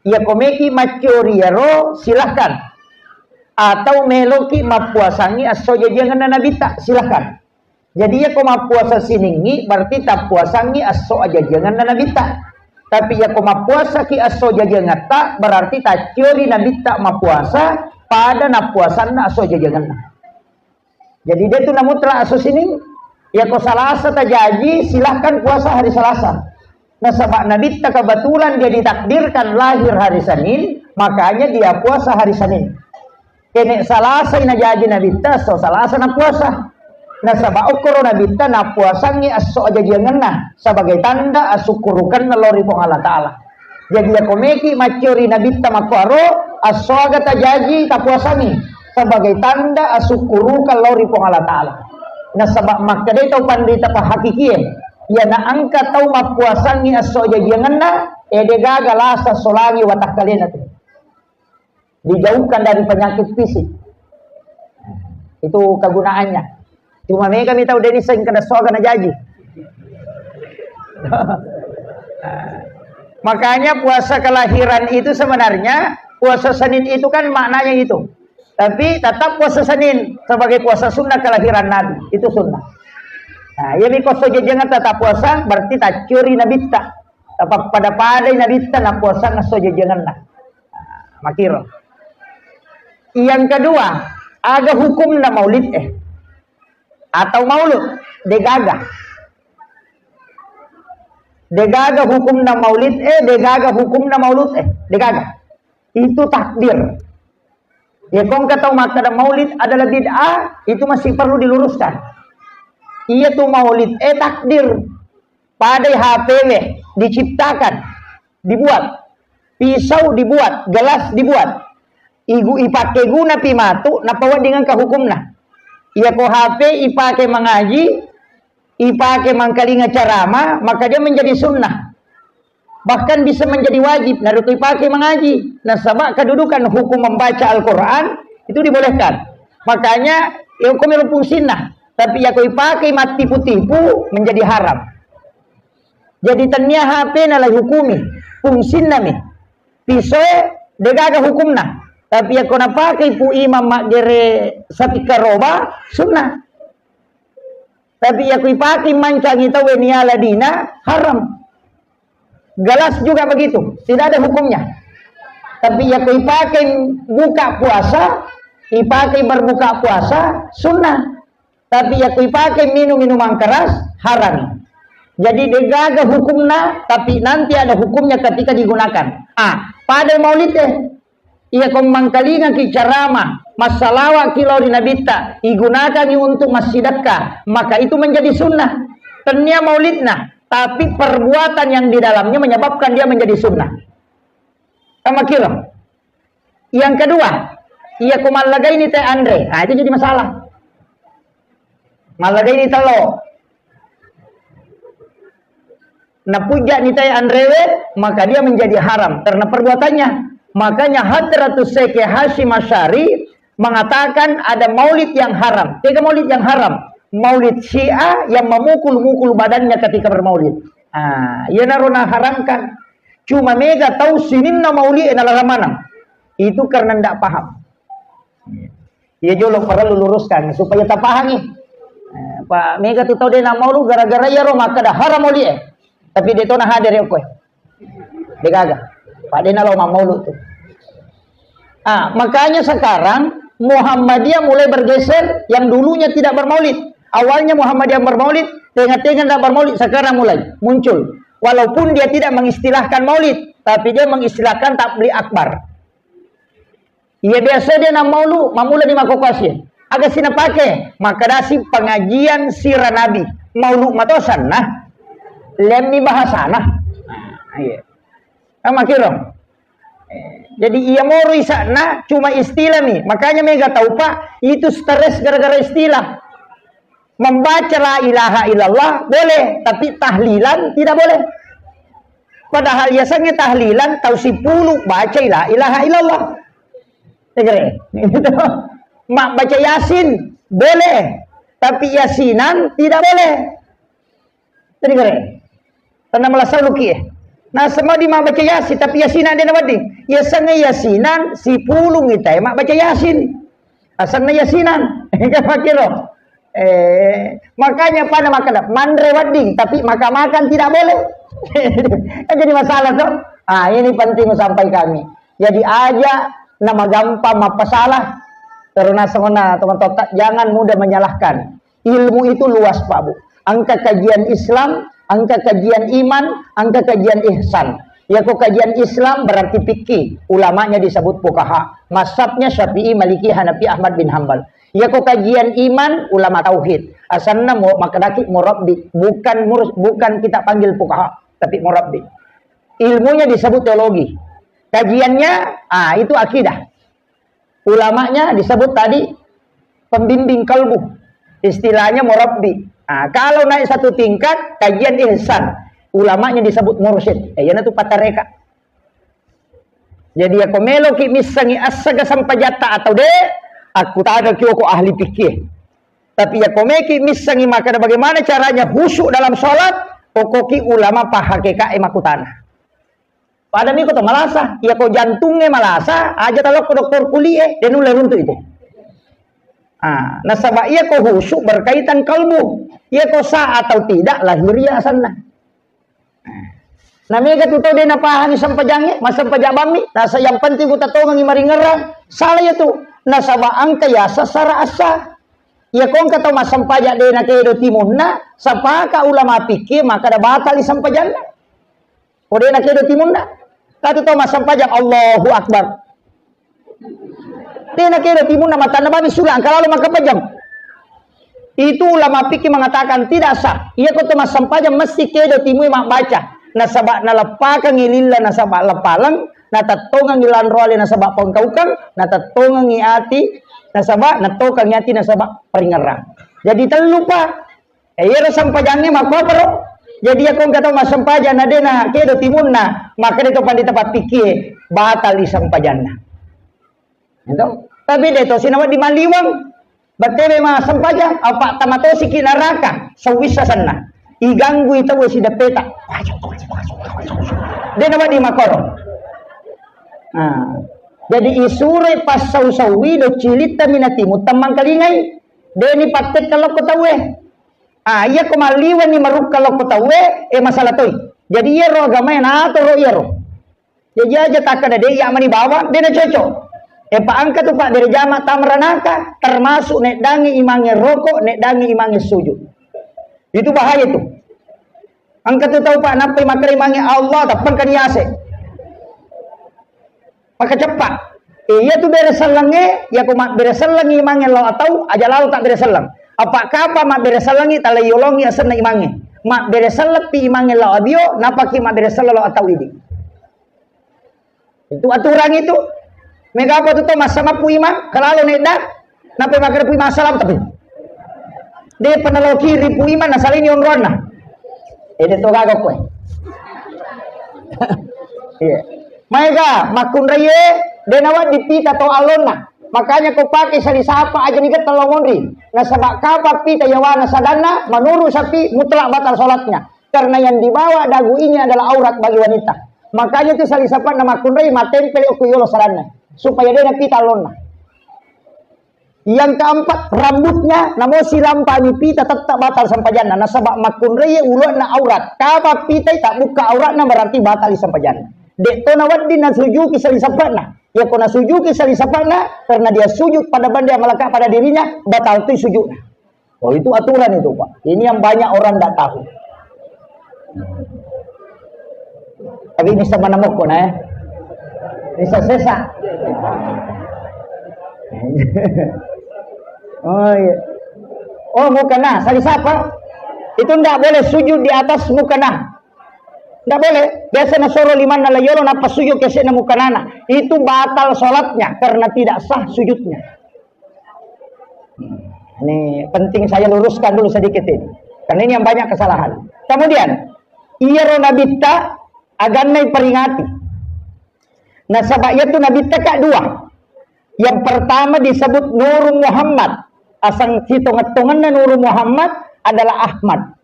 Iya ko meki macciori iyaro, silahkan. Atau meloki mappuasangngi esso ajajiangenna Nabitta, silahkan. Jadi, iya ko mappuasa siningngi, berarti tappuasangngi esso ajajiangenna Nabitta. Tapi, iya ko mappuasaki esso ajajiangetta, berarti tacciori Nabitta mappuasa pada nappuasanna esso ajajiangenna. Jadi, dia tu namutlak esso sining. Iya ko Salasa tajaji, silahkan puasa hari Salasa. Nasaba Nabitta kebetulan dia ditakdirkan lahir hari Senin, makanya dia puasa hari Senin. Kene Salasai najaji Nabitta, esso Salasa napuasa. Nasaba okkoro Nabitta napuasangngi esso ajajiangenna sebagai tanda asukkurukenna lao ri Puang Allah Ta'ala. Jadi, iya ko meki macciori Nabitta makkuaro, esso aga tajaji tapuasangngi sebagai tanda asukkurukeng lao ri Puang Allah Ta'ala. Nasaba makkedai tau panrita pahakikie, iya na engka tau mappuasangngi esso ajajiangenna, e, degaga lasa solangi watakkalena tu. Dijauhkan dari penyakit fisik. Itu kegunaannya. Cuma mega mi tau deni seng kena soga na jaji. Makanya puasa kelahiran itu sebenarnya, puasa Senin itu kan maknanya itu. Tapi tetap puasa Senin sebagai puasa sunnah kelahiran Nabi. Itu sunnah. Nah, iya mi ko esso ajajiangenna tetap puasa, berarti tacciori Nabitta. Tapappada-padai Nabitta napuasanna esso ajajiangenna. Nah, makiro. Yang kedua, aga hukumna maulid e? Atau maulud? Degaga. Degaga hukumna maulid e, degaga hukumna maulud e. Degaga. Itu takdir. Ya, kongka tau makkada maulid adalah bid'ah, itu masih perlu diluruskan. Iya tu maulid e takdir. Padai H P we diciptakan, dibuat. Pisau dibuat, gelas dibuat. Igu ipake guna pi matu, napawedding engka hukumna. Iya ko H P ipake mangaji, ipake mangkalinga ceramah, maka dia menjadi sunnah. Bahkan bisa menjadi wajib, naruto ipake mangaji. Nasaba kedudukan hukum membaca Al-Quran itu dibolehkan. Makanya, ya hukumnya fungsinna. Tapi ya ko ipake mattipu-tipu, menjadi haram. Jadi tennia H P nalai hukumi, fungsinna mi. Pisoe degaga hukumna. Tapi ya ko napake pu imam maggere sapikka roba, sunnah. Tapi iya ko ipake mancangi tauwe niala dina, haram. Gelas juga begitu, tidak ada hukumnya. Tapi iya ko ipake buka puasa, ipake berbuka puasa, sunnah. Tapi iya ko ipake minum minuman keras, haram. Jadi degaga hukumna, tapi nanti ada hukumnya ketika digunakan. Ah, pada maulid deh. Iya ko mangkalingaki carama, massalawaki lao ri Nabitta, igunakangi untuk massidekka, maka itu menjadi sunnah. Tennia maulidna, tapi perbuatan yang di dalamnya menyebabkan dia menjadi sunnah. Sama kira. Yang kedua, iya ko mallagaini te anre, nah itu jadi masalah. Mallagaini tello. Napujja'ni tae anrewe, maka dia menjadi haram karena perbuatannya. Makanya Hadratus Syekh Hasyim Asy'ari mengatakan ada maulid yang haram. Tega maulid yang haram? Maulid Syiah yang memukul-mukul badannya ketika bermaulid. Ah, iyanaro naharamkan. Cuma mega tau sininna maulid e nalarang maneng. Itu karena ndak paham. Iya jolo parellu luruskan supaya tapahangi. Eh, pa mega tu tau de na maulu gara-gara iyaro makkada haram maulid e. Tapi de to na hadir ya koe. De gaga. Pa de na lo mammaulu tu. Ah, makanya sekarang Muhammadiyah mulai bergeser, yang dulunya tidak bermaulid. Awalnya Muhammadiyah bermaulid, tengah-tengah tidak bermaulid, sekarang mulai muncul. Walaupun dia tidak mengistilahkan maulid, tapi dia mengistilahkan tabligh akbar. Iya biasa dia na maulu, mamula di makkokkoe. Aga si napake? Makkedasi pengajian sirah Nabi. Maulu mato sanna. Lemmi bahasana. Nah, iya. Sama kiro. Eh, jadi iya moro isakna cuma istilah mi. Makanya mega tau, Pak, itu stres gara-gara istilah. Membaca la ilaha illallah boleh, tapi tahlilan tidak boleh. Padahal yasengnge tahlilan tau sipulu baca la ilaha illallah. Tegere. Gitu. Mabbaca Yasin boleh, tapi yasinan tidak boleh. Tadi kare. Tanna malasau luki e. Nasaba di mabbaca Yasin, tapi yasinan de nawedding. Yasengnge yasinan, sipulung itae mabbaca Yasin. Asenna yasinan. Kan makkiro. Eh, makanya pada makan manre wedding, tapi makan-makan tidak boleh. Kan jadi masalah tuh. Ah, ini penting sampai kami. Jadi aja nama gampang mappasalah. Terus nasengona teman-teman, jangan mudah menyalahkan. Ilmu itu luas, Pak Bu. Engka kajian Islam, engka kajian iman, engka kajian ihsan. Yako kajian Islam berarti fikih, ulamanya disebut fuqaha. Mazhabnya Syafi'i, Maliki, Hanafi, Ahmad bin Hambal. Yako kajian iman, ulama tauhid. Asanna mo makkedaki murabbi, bukan mur, bukan kita panggil fuqaha, tapi murabbi. Ilmunya disebut teologi. Kajiannya, ah, itu akidah. Ulamanya disebut tadi pembimbing kalbu. Istilahnya murabbi. Ah, kalau naik satu tingkat, kajian ihsan. Ulamanya disebut mursyid. Eh, yana tu patareka. Jadi, yako meloki missengi assaga sampajatta atau de, aku tanya ki ko ahli fikih. Tapi yako meki missengi makkeda bagaimana caranya khusyuk dalam sholat, okoki ulama pahakeka e makutana. Pada miko to malasa, yako jantungnge malasa, aja talokko dokter kulit e, de nulle runtu itu. Ah, nasaba iyako khusyuk berkaitan kalbu. Iyako sah atau tidak lahiriah asanna. Nah, mega tu tau de napahangi sempajangnge, massempajang bammi, nasa yang penting ku tatongengi maringerang, salah ya tu. Nasaba engka yaseng sara assa. Iyako engka tau massempajang de nakedo timunna, sapaka ulama fikih makkeda batali sempajanna. Ko de nakedo timunna. Katu tau massempajang, Allahu Akbar. De nakedo timunna, matanna bami sula, engka lalo makkapajang. Itu ulama fikih mengatakan tidak sah. Iyako to massempajang mesti kedo timue mabbaca. Nasaba naleppakangi lilla nasaba leppaleng, natettongengi lanro ale nasaba pengkaukang, natettongengi ati nasaba nettokangi ati nasaba peringerang. Jadi tellu, Pak. Eh, iyaro sempajangnge makkuaparo. Jadi, iyako engka tau massempajang na de nakedo timunna, makkeda to pandita pappikkie, batali sempajanna. Gitu? Tapi de to sinawedding malliweng, bettewe massempajang, apa tamatosiki neraka, sewissa senna. Iganggui tau sideppeta. De nawedding makkoro. Nah, jadi isuroi passau-saui doccilitta minatimu temmangkalingai. Deni pattekka lokko tauwe. Ah, iya ko malliwenni marukka lokko tauwe, eh, masalah toi. Jadi iyaro agamae natoro iyaro. Jadi aja takkada de iya mani bawang, de na cocok. Eh, pa engka tu pabbere jama tamranaka, termasuk neddangi imange rokok, neddangi imange sujud. Itu bahaya tu. Engka tu tau, Pak, nappai makkeda imange Allah, tappengka ni ase. Maka ceppa. Eh, iya tu bere sellengnge, iya ko mabbere sellengngi imange lao atau, aja lalo tabbere selleng. Apa kapa mabbere sellengngi, tala yolongi asenna imange. Mabbere selleppi imange lao abio, napaki mabbere selleng lao atau idi. Itu aturan itu. Mega apa tu to massamappu imang, kalalo nedda, nappai makkeda pu imang salam tapi. De penelo kiri pu imang, nasalini onronna. Eh, de to gaga koe. Iya. Maega makkunraie, de nawedding pita to allonna. Makanya ko pake sali sapa aja ni getta lao monri. Nasaba kapa pita yawana sadanna, menurut sapi mutlak batal sholatnya. Karena yang dibawa dagu ini adalah aurat bagi wanita. Makanya tu sali sapana makkunrai matempel okko yolo sadanna. Supaya de napita allonna. Yang keempat, rambutnya namo silampani pita tetap batal sempajanna. Nasaba makkunrai uluanna aurat. Kapa pitai tak buka auratna berarti batal sempajanna. Dek to nawedding nasujuki sali sapana. Ya ko nasujuki sali sapana karena dia sujud pada benda yang melekat pada dirinya, batal tu sujudnya. Oh, itu aturan itu, Pak. Ini yang banyak orang nggak tahu. Tapi ini sama namokko nah, eh. Ini sesa. Oh, iya. Oh, mukena, sali sapa? Itu ndak boleh sujud di atas mukena. Ndak boleh. Biasa nasoro limanna layolo, napa sujud kesekna mukenana. Itu batal sholatnya karena tidak sah sujudnya. Ini penting saya luruskan dulu sedikit ini. Karena ini yang banyak kesalahan. Kemudian, iyaro nabitta agannai peringati. Nasaba iyatu nabitta ka dua. Yang pertama disebut Nurun Muhammad. Asang sitongeng-tongenna Nurun Muhammad adalah Ahmad.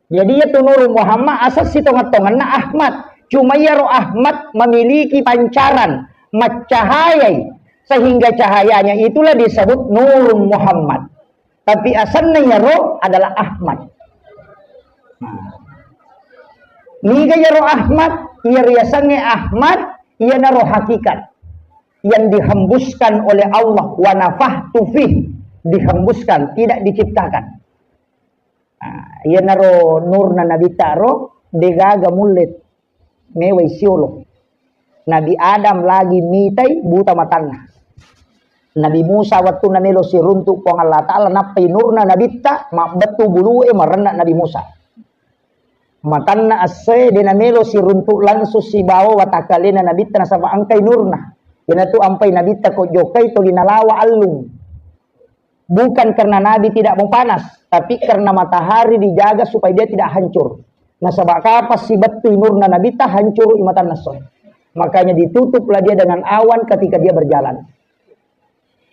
Jadi, iyatu Nurun Muhammad asal sitongeng-tongenna Ahmad. Cuma iyaro Ahmad memiliki pancaran, maccahayai, sehingga cahayanya itulah disebut Nurun Muhammad. Tapi asalna iyaro adalah Ahmad. Nah. Niga iyaro Ahmad? Iyaro yasengnge Ahmad, iyanaro hakikat yang dihembuskan oleh Allah, wa nafakhtu fih, dihembuskan, tidak diciptakan. Nah, iyanaro nurna Nabitta ro, degaga mulle mewai siolo. Nabi Adam lagi mitai, buta matanna. Nabi Musa wettunna melo siruntu Puang Allah Ta'ala, nappai nurna Nabitta, mabbettu bulue, marenna Nabi Musa. Matanna essoe de namelo siruntu langsung sibawa watakkalena Nabitta, nasaba engkai nurna. Iyanatu ampai Nabitta ko jokkai toli nalawa allung. Bukan karena Nabi tidak mau panas, tapi karena matahari dijaga supaya dia tidak hancur. Nasaba kapan sibettui nurna Nabitta, hancur i matanna essoe. Makanya ditutuplah dia dengan awan ketika dia berjalan.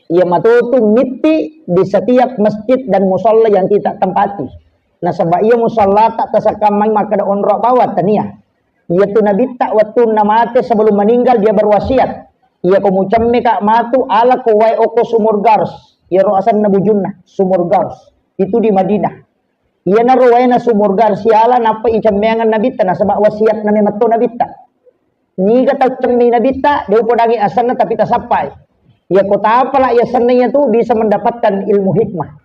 Iya matotu mitti di setiap masjid dan musalla yang kita tempati. Nasaba iya musallata tasakamai makkeda onro bawang, tania. Iyatu Nabitta wettunna mate, sebelum meninggal, dia berwasiat, "Iyako mucemmeka matu, alako wae okko Sumur Gars." Iyaro asenna bujunna, Sumur Gars. Itu di Madinah. Iyanaro waena Sumur Gars siala nappa icemmeangeng Nabitta, nasaba wasiatna memetto Nabitta. Niga tau cemmei Nabitta, de upodangi asenna tapi tasappai. Iyako tapala i asenna iyatu bisa mendapatkan ilmu hikmah.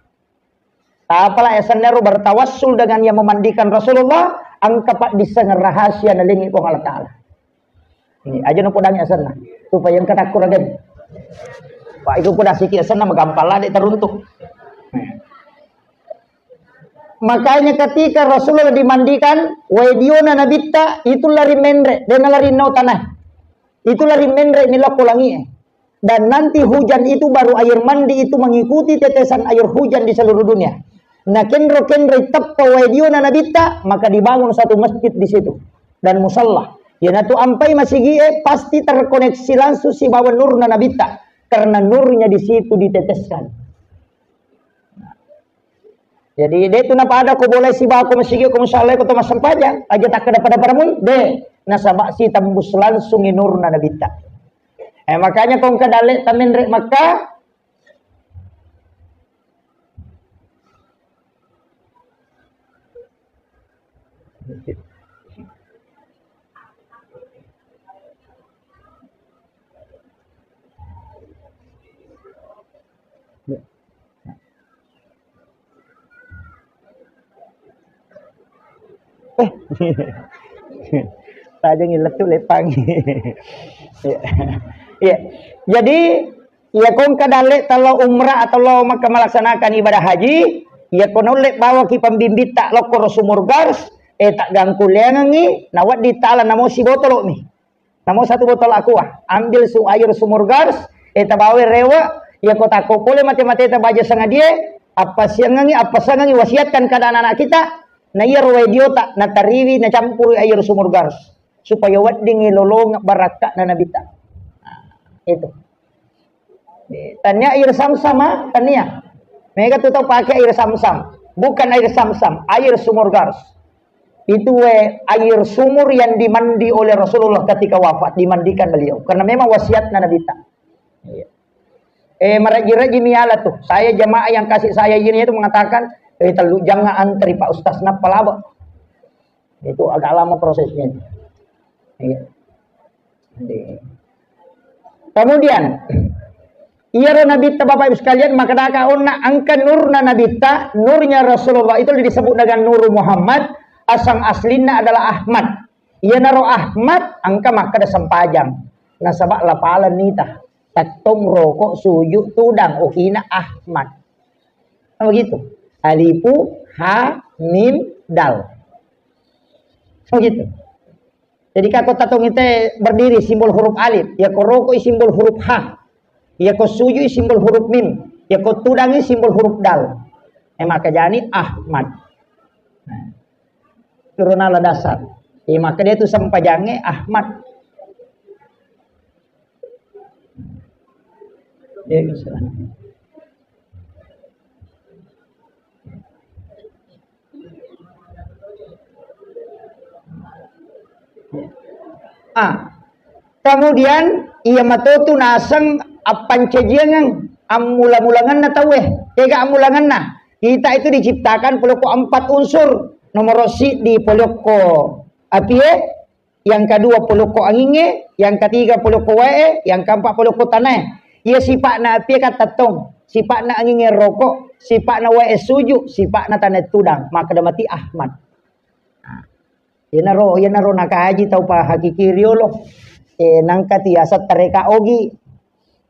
Tapala i asenna ro bertawassul dengan yang memandikan Rasulullah, engka paddissengeng rahasia nalengi Puang Allah Ta'ala. Ini aja nupodangi asenna, supaya engka takkurageng. Pak, itu podasiki asenna, magampang lade teruntuk. Makanya ketika Rasulullah dimandikan, wae diona Nabitta, itu lari menre, dena lari nau tanah. Itu lari menre milokko langie. Dan nanti hujan itu baru air mandi itu mengikuti tetesan air hujan di seluruh dunia. Nah, kenro-kenro teppa wae diona Nabitta, maka dibangun satu masjid di situ dan musalla. Iyanatu ampai masigie pasti terkoneksi langsung sibawa nurna Nabitta, karena nurnya di situ diteteskan. Jadi, de tu napada ko boleh sibawa ko masigi ko musalla ko to massempajang, aja takkeda pada-pada mui, de, nasaba sitembus langsung i nurna Nabitta. Eh, makanya ko engka dalle tamenre Makkah, Eh. Tajengi lettu lepang. Iya. Iya. Jadi, iya, ko engka dalle talo umrah atau lo Makkah melaksanakan ibadah haji, iya, ko naulle bawaki pembimbing ta lokko ro Sumur Gars, eh, tak gangkuleangengi, nawedding tala namo sibotolo mi. Namo satu botol aqua, ambil su-, air Sumur Gars, eh, tabawa rewe, iya ko takko pole mate-mate ta baja sangadie, appasiangengi, appasangengi, wasiatkan kepada anak-anak kita, na iya ro wae diota, natariwi, nacampuri air Sumur Gars, supaya weddingi lolong barakka'na Nabitta. Nah, itu. Eh, tania air Zam-Zam, ah, tania. Mega tu tau pakai air Zam-Zam. Bukan air Zam-Zam, air Sumur Gars. Itu, eh, air sumur yang dimandi oleh Rasulullah ketika wafat, dimandikan beliau. Karena memang wasiatnya Nabitta. Iya. Eh, meraji-raji miala tuh. Saya jamaah yang kasih saya ini itu mengatakan, eh, telu jangan antri Pak Ustaz, nappa laba. Itu agak lama prosesnya itu. Iya. Kemudian, iyaro Nabitta, Bapak Ibu sekalian, makkedaka onna engka nurna Nabitta, nurnya Rasulullah itu disebut dengan Nuru Muhammad, asang aslinna adalah Ahmad. Iyanaro Ahmad engka makkeda sempajang. Nasaba lapaleng nita, tettong rokok sujud tudang, okina Ahmad. Kan begitu. Alifu, ha, mim, dal. Kan begitu. Jadi, kako tatong ite berdiri simbol huruf alif, ya ko rokoi simbol huruf ha, ya ko sujui simbol huruf mim, ya ko tudangi simbol huruf dal. Eh, maka jani Ahmad. Nah, turun ala dasar. Eh, maka dia tu sempajange Ahmad. Ya, bisa. Ah, kemudian iya matotu naseng appancajiangeng ammula-mulangenna tauwe. Tega ammulangenna? Kita itu diciptakan polokko empat unsur. Nomor si di polokko apie, yang kedua polokko angingnge, yang ketiga polokko wae, yang keempat polokko tanae. Iya sipa'na apie katettong, sipa'na angingnge roko, sipa'na wae suju, sipa'na tanae tudang. Makkeda mati Ahmad. Nah, iyanaro, iyanaro nakaji tau pa hakiki riolo. Eh, nangka tiasa tareka ogi.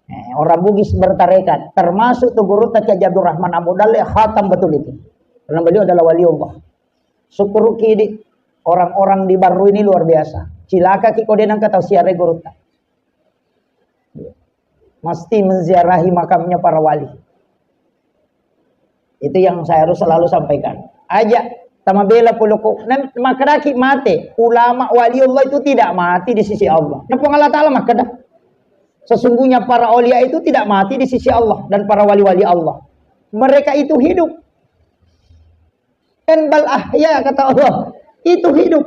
Eh, orang Bugis bertarekat, termasuk tu gurutta Kiai Abdurrahman Abu Dalle, khatam betul itu. Karena beliau adalah wali Allah. Syukur ki di orang-orang di Barru ini luar biasa. Cilaka ki kode nangka tau siare gurutta. Mesti menziarahi makamnya para wali. Itu yang saya harus selalu sampaikan. Aja tamabela poloko. Nah, makkedaki mate. Ulama wali Allah itu tidak mati di sisi Allah. Nah, Puang Allah Ta'ala makkeda, sesungguhnya para aulia itu tidak mati di sisi Allah dan para wali-wali Allah. Mereka itu hidup. Kan bal ahya, kata Allah. Itu hidup.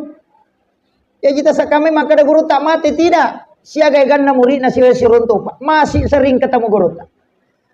Ya, kita sakame makkeda gurutta mate, tidak. Siaga eganna muridna siwe siruntu, Pak. Masih sering ketemu gurutta.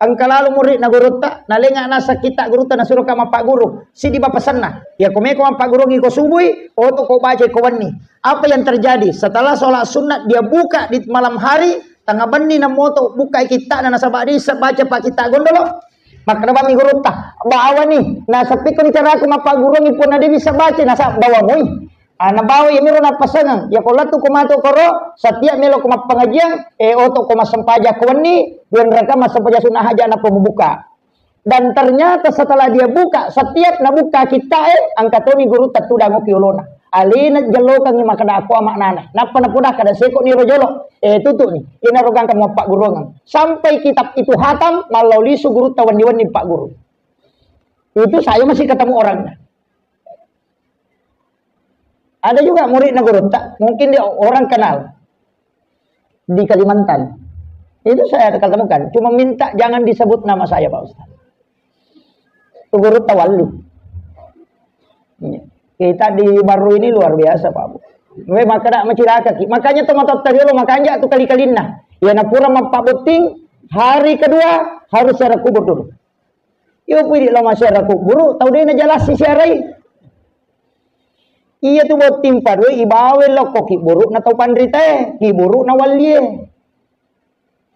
Engka lalo muridna gurutta, nalenga nasa kitta gurutta, nasuroka mappaguru. Sidi bapasenna. Ya, komeko mappagurungi ko subui, oto ko baca ko wenni. Apa yang terjadi? Setelah sholat sunat, dia buka di malam hari, tengah benni na moto buka kittana, nasaba dia baca pa kitta gondolo. Makkeda bami gurutta, bawani, naseppikko ni caraku mappagurungi punna de bisa baca, nasa bawa moi. Ah, nabawa iyamiro nappasengeng. Iyako lettu ko matu koro, setiap melo ko mappengajian, eh, oto ko massempajang ko wenni, dua rakaat massempajang sunnah hajat nappa mubuka. Dan ternyata setelah dia buka, setiap nabuka kitta e, angka toni gurutta tudang oki olona. Alena jellokangi makkeda akko maknana. Nappa napoda kada seko ni rojolo. Eh, tutu ni. Ina rogang kamu paggurungan. Sampai kitab itu hatam, mallau lisu gurutta wenni-wenni pagguru. Itu saya masih ketemu orangnya. Ada juga muridna gurutta, mungkin dia orang kenal di Kalimantan. Itu saya ketemukan, cuma minta jangan disebut nama saya, Pak Ustaz. Itu gurutta Walli. Iya. Kita di Barru ini luar biasa, Pak Bu. We makkeda macilaka ki. Makanya tomatoatta riolo makanja tu kali-kalinna. Ya napura mappabotting, hari kedua harus ziarah kubur dulu. Yo pudi lo masyarakat kuburu, tau dena jelas si siarai. Iya tu botting padue ibawe lokko kiburu na tau panritae, kiburu na wallie.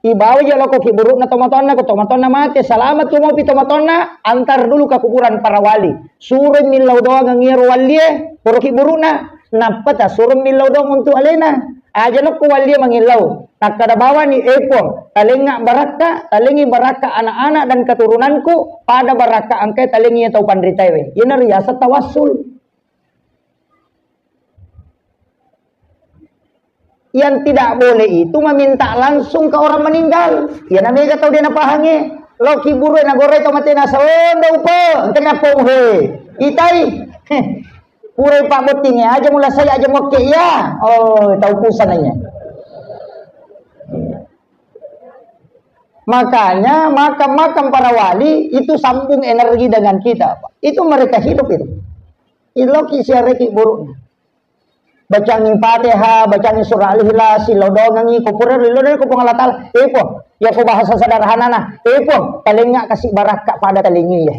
Ibawe je lokko kiburu na tomatonna, ko tomatonna mate, selamat tu mopi tomatonna, antar dulu ke kuburan para wali. Suro millau doang ngiro wallie, poro kiburuna. Nappa tasuro millau doang untuk alena. Aja nokko wallie mangillau. Nakkada bawani, "Eh Puang, talengnga barakka, talengngi barakka anak-anak dan keturunanku, pada barakka engkai talengngi tau panritaewe." Iyana riaseng tawassul. Yang tidak boleh itu meminta langsung ke orang meninggal. Iyana mega tau de napahangnge. Lo kiburu nagoroi tau mate nasondo upe, engka napong he. Itai. Purai pabbottingnge, aja mula saya aja mokke iya. Oh, tau pusana iya. Makanya makam-makam para wali itu sambung energi dengan kita, Pak. Itu mereka hidup itu. Iloki siareki buruknya. Bacangi Fatihah, bacangi surah Al-Ikhlas, silodongangi, ko pura lilodongangi ko Puang Allah Ta'ala. Eh, Puang, ya ko bahasa sederhanana. Eh, Puang, talengnga kasih barakka pada talengngi ya.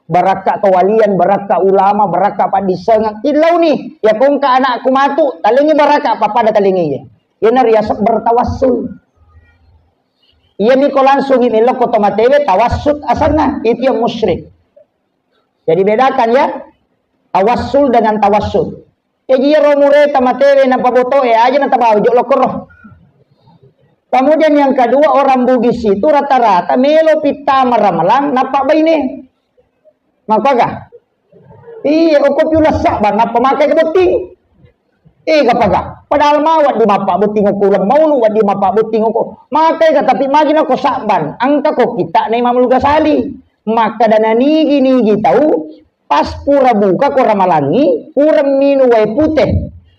Barakka kewalian, barakka ulama, barakka paddissengeng. Illauni, ya kongka anakku matu, talengi barakka pappada talengi ye. Iyana riaseng bertawassul. Iya miko langsungi melokko to matewe tawassut asanna, itu yang musyrik. Jadi bedakan ya, tawassul dengan tawassut. Jaji iyaro mureta matewe napabotoe aja natabawa jolo koro. Kemudian yang kedua, orang Bugis itu rata-rata melo pittama ramalang nappa baine. Mappaga? Iya, okko piula sabba nappa makai ke botting. Eh, kapaga? Padahal mau waddi mappa botting okko uleng maulu, waddi mappa botting okko. Makai ka, tapi magi nako sabban, angka ko kita na Imamul Ghazali. Maka dana nigi-nigi tau pas pura buka ko ramalangi, pura minu wae pute.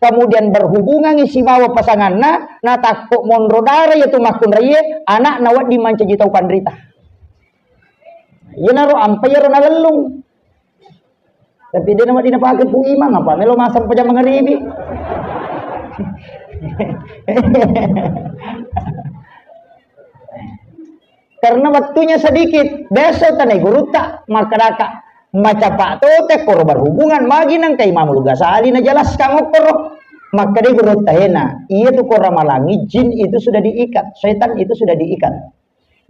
kemudian berhubungan sibawa pasanganna, natakko monro dara iya tu makkunraie, anakna wedding mancaji tau panrita. Iyanaro ampa iyaro nalellung. Tapi dia nama dina pakai pu imang apa? Melo masang pejam mengeribi. Karena waktunya sedikit, besok tanai gurutta, maka daka, macapa tote koro berhubungan, magi nangka Imamul Ghazali najelaskan okkoro. Maka dia gurutta hena, iya tu koro ramalangi, jin itu sudah diikat, setan itu sudah diikat.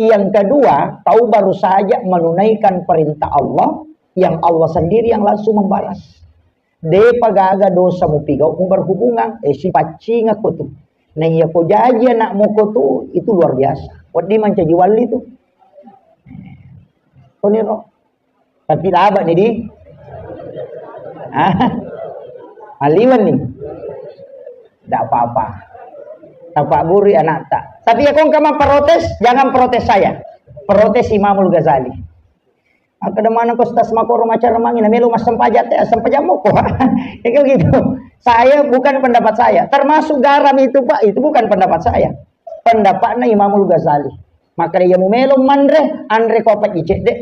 Yang kedua, kau baru saja menunaikan perintah Allah, yang Allah sendiri yang langsung membalas. Depa gaga dosa mupigau mu berhubungan, eh, sipaccingakko tu. Nah, iya ko jaji anakmu ko tu, itu luar biasa. Wedding mancaji wali tu. Koniro. Tapi laba ni di. Ah. Maliwan ni. Tidak apa-apa. Tapak guru anakta. Tapi ya kong kama protes, jangan protes saya. Protes Imamul Ghazali. Maka mana ko stas makoro macar mangi na melo massempajang te, sempajang moko. Itu gitu. Saya bukan pendapat saya. Termasuk garam itu, Pak, itu bukan pendapat saya. Pendapatnya Imamul Ghazali. Maka dia mu melo manre, anre ko apa icek dek.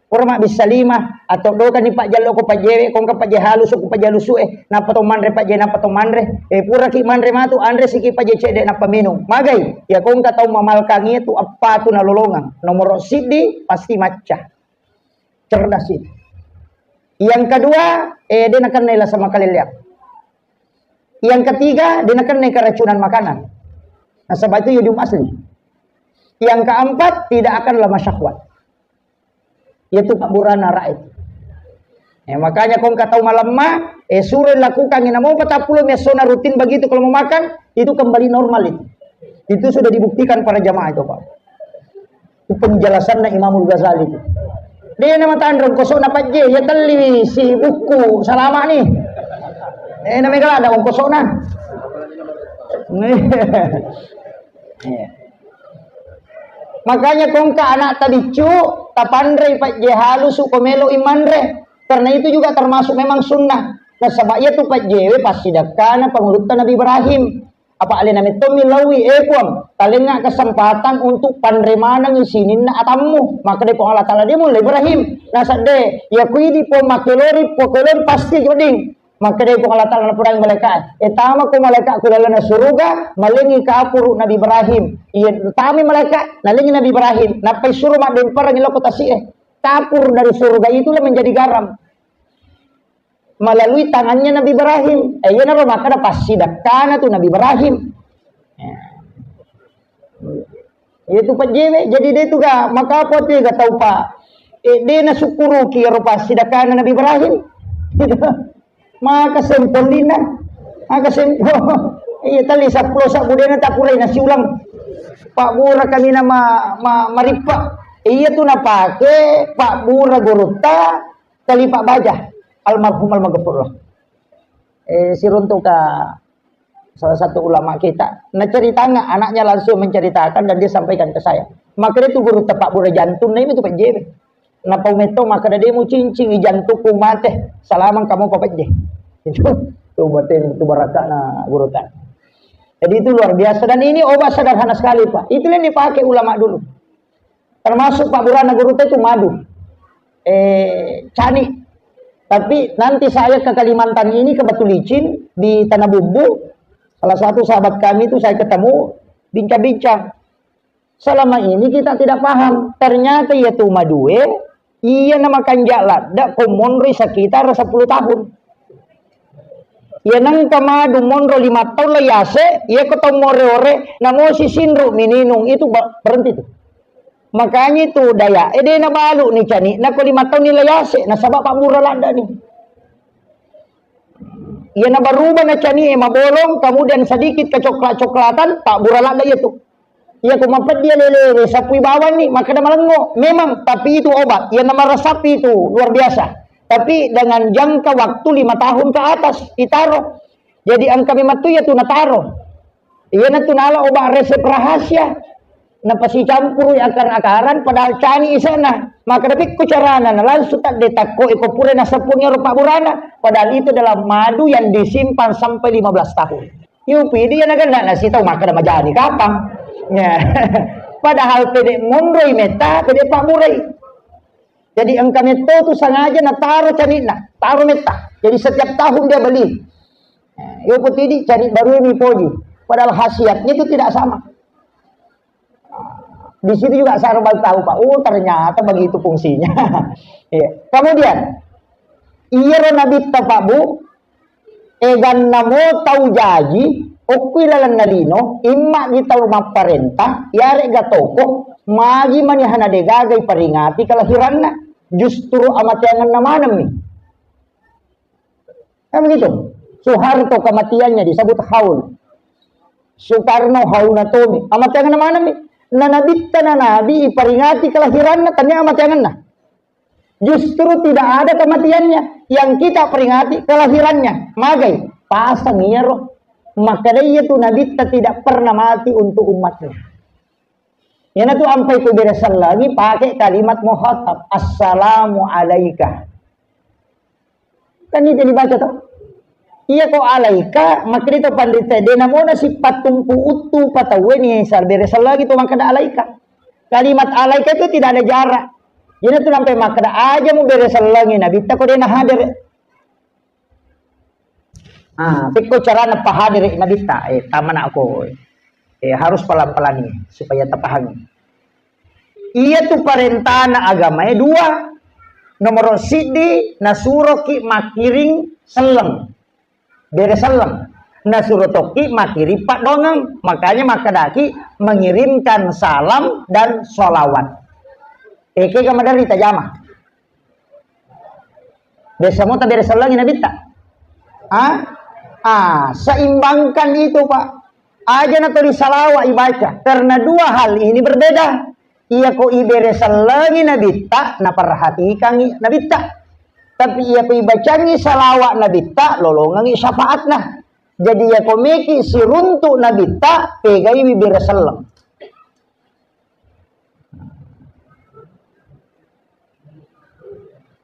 Pura mabbissa lima, atau doka ni pajjallo ko pajjewe, kongka pajje halus ko pajje lusu e, napa to manre pajje, napa to manre. Eh, pura ki manre matu, anre siki pajje cedde napa minum. Magai, ya kongka tau mamalkangi tu apa tu nalolongang. Nomor siddi pasti macca. Cerdas itu. Yang kedua, eh, dia nakenna lasa makalelleang. Yang ketiga, dia nakenna keracunan makanan. Nasaba itu yodium asli. Yang keempat, tidak akan lama syahwat. Yaitu pabburana ra'i. Eh, makanya kong katau malemma, eh, suro lakukan ina mau patappulo miassona rutin begitu kalau mau makan, itu kembali normal itu. Itu sudah dibuktikan para jamaah itu, Pak. Itu penjelasannya Imamul Ghazali itu. Dia nama tanrong kosok na pajje, ya teli si buku salama nih. Eh, namanya kalau ada kosok nah. Iya. Makanya kongka anak tabiccu, tapanrei pajje halusu ko melo imanre. Karena itu juga termasuk memang sunnah. Nasaba iya tu pajjewe passidakkana pangulutta Nabi Ibrahim. Apa alena mettommi lawi, eh Puang, talenga kesempatan untuk panre maneng sininna atammu. Maka dei Puang Allah Taala dia mulai Ibrahim. Nasadde, ya kuidi Puang makelori, pokelori pasti joding. Makkeda Puang Allah Taala napudangi malaika, "Eh, tama ko malaika ku lalana suruga, malengi kapuru Nabi Ibrahim." Iya, tami malaika, nalengi Nabi Ibrahim, nappai suro maddemparang loko tasi'e. Kapur dari surga itulah menjadi garam. Melalui tangannya Nabi Ibrahim. Eh, iya naro makkeda passidakkana tu Nabi Ibrahim. Ya. Iya tu pajjewe, jadi de tu ga maka apa tu ga tau pa. Eh, de na syukuruki ero passidakkana Nabi Ibrahim. Maka sempol dina. Maka sempol. Iya tali seppulo sabbu de na tapurai nasi ulang. Pak Bura kami nama ma, marippa. Iya tu napake Pak Bura gurutta kali Pak Baja almarhum almaghfurullah. Eh, siruntuk ka salah satu ulama kita. Nah, ceritanya anaknya langsung menceritakan dan dia sampaikan ke saya. Maka dia tuh guru tepak bura jantung, nah itu pajjewe. Napa umetto maka dia mau cincing jantungku mate. Salamang kamu kau pajje. Itu tuh batin itu barakana guru tak. Jadi itu luar biasa dan ini obat sederhana sekali, Pak. Itu yang dipakai ulama dulu. Termasuk Pak Burana guru itu madu. Eh, cani. Tapi nanti saya ke Kalimantan ini ke Batu Licin di Tanah Bumbu. Salah satu sahabat kami itu saya ketemu bincang-bincang. Selama ini kita tidak paham. Ternyata iya tu madue, iya nama kanjak ladda ko monri sekitar sepuluh tahun. Iya nengka madu monro lima tahun lah yase, iya ko tau more-ore, namo si sinru mininung itu ba-, berhenti tu. Makanya itu daya, eh, de na balu ni cani, nako lima tahun ni layase, nasaba Pak Bura ladda ni. Iya na baruba na cani, eh, mabolong, kemudian sedikit kecoklat-coklatan, Pak Bura ladda iya tu. Iya ko mapeddi lele, sapui bawang ni, maka da malengo. Memang, tapi itu obat. Iya na marasapi itu luar biasa. Tapi dengan jangka waktu lima tahun ke atas, ditaro. Jadi engka memang tu iya tu nataro. Iya na tu nala obat resep rahasia. Napasicampurui akar-akaran, padahal cani isena. Maka dapikku carana, na langsung tadde takko iko pura nasappungi ero pabburana. Padahal itu adalah madu yang disimpan sampai lima belas tahun. Yupi dia nagenna nasitau maka majani kapang. Ya. Padahal pede monroi metta, pede pabburai. Jadi engka metto tu sengaja nataro canina, taro metta. Jadi setiap tahun dia beli. Nah, yo putidi cani baru mi poji. Padahal khasiatnya itu tidak sama. Di situ juga saya baru tahu, Pak. Oh, ternyata begitu fungsinya. Iya. Kemudian, iyaro nabitta, Pak Bu, eganna mo tau jaji, okkui lalenna lino, imma gi tau mapparenta, yarega toko, magi manihana degaga iperingati kelahiranna, justru amateangenna manemmi. Kan begitu? Soeharto kematiannya disebut haul. Soekarno haulna tomi. Amateangenna manemmi. Na nabitta na nabi iperingati kelahiranna, tania amateangenna. Justru tidak ada kematiannya. Yang kita peringati kelahirannya. Magai? Pasang iyaro. Maka dia itu nabitta tidak pernah mati untuk umatnya. Iyanatu ampai ku bere sellengi pakai kalimat muhatab, "Assalamu alaika." Kan itu dibaca toh. Iya ko alaika, makkeda to panrita, de namona sipattumpu uttu patauwe ni sal-, bere sellengi to makkeda alaika. Kalimat alaika itu tidak ada jarak. Iyanatu nampai makkeda aja mu bere sellengi nabitta ko de nahadere. Ah, pekko carana pahadere nabitta, eh, tamana ko, eh, harus pelan-pelan ni supaya tapahami. Iya tu parentana agamae dua. Nomor siddi, nasuroki makkiring selleng. Bere selleng. Nasuro tokki makkiring paddoangeng. Makanya makkedaki mengirimkan salam dan sholawat. Eke ga maderri tajama. Biasa mo tabere sellengi nabitta. Ah? Ah, seimbangkan itu, Pak. Aja na tuli salawa ibaca. Karena dua hal ini berbeda. Iya ko ibere sellengi nabitta, naperhatikangi nabitta. Tapi iya ko ibacangi salawa nabitta, lolongangi syafaatna. Jadi iya ko meki siruntu nabitta, pegaiwi bere selleng.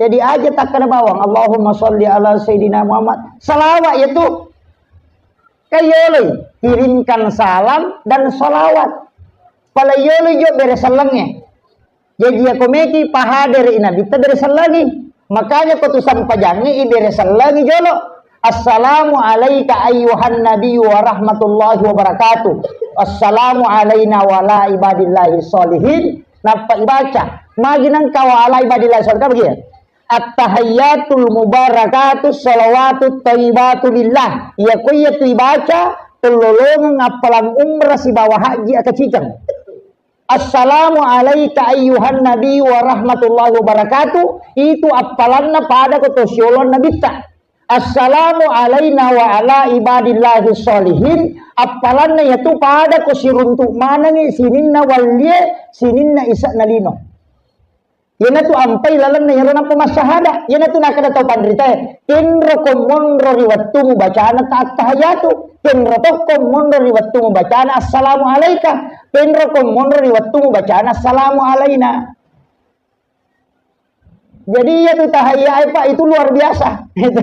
Jadi aja takkada bawang, "Allahumma sholli ala Sayyidina Muhammad." Salawat ya tu. Kayoloi, kirimkan salam dan salawat. Pala yoloi jo bere sellengnge. Jadi ya komeki pahadere nabitta bere sellengi. Makanya ko tu sampajangnge ibere sellengi jolo. "Assalamu alaika ayyuhan nabiyyu wa rahmatullahi wa barakatuh. Assalamu alaina wa ala ibadillahi sholihin." Nappa ibaca, magi nengka wa ala ibadillahi sholihin, kan begitu? "At-tahiyyatul mubarakatus shalawatut thayyibatu lillah." Iya ko iya tu ibaca, tellolongeng appalang umrah sibawa haji akaciceng. "Assalamu alaika ayyuhan nabi wa rahmatullahi wa barakatuh." Itu appalanna pada ko to sioloan nabitta. "Assalamu alaina wa ala ibadillahi sholihin." Appalanna yatu pada ko siruntu manengi sininna wallie, sininna ise'na lino. Iyanatu ampai lalenna iyaro nappa massahada. Iyanatu nakkeda tau panritae, "Kenro ko monro ri wettumu bacana ta-, attahiyatu. Kenro tokko monro ri wettumu bacana assalamu alaika. Kenro ko monro ri wettumu bacana assalamu alaina." Jadi iya tu tahiyyae, Pak, itu luar biasa. Gitu.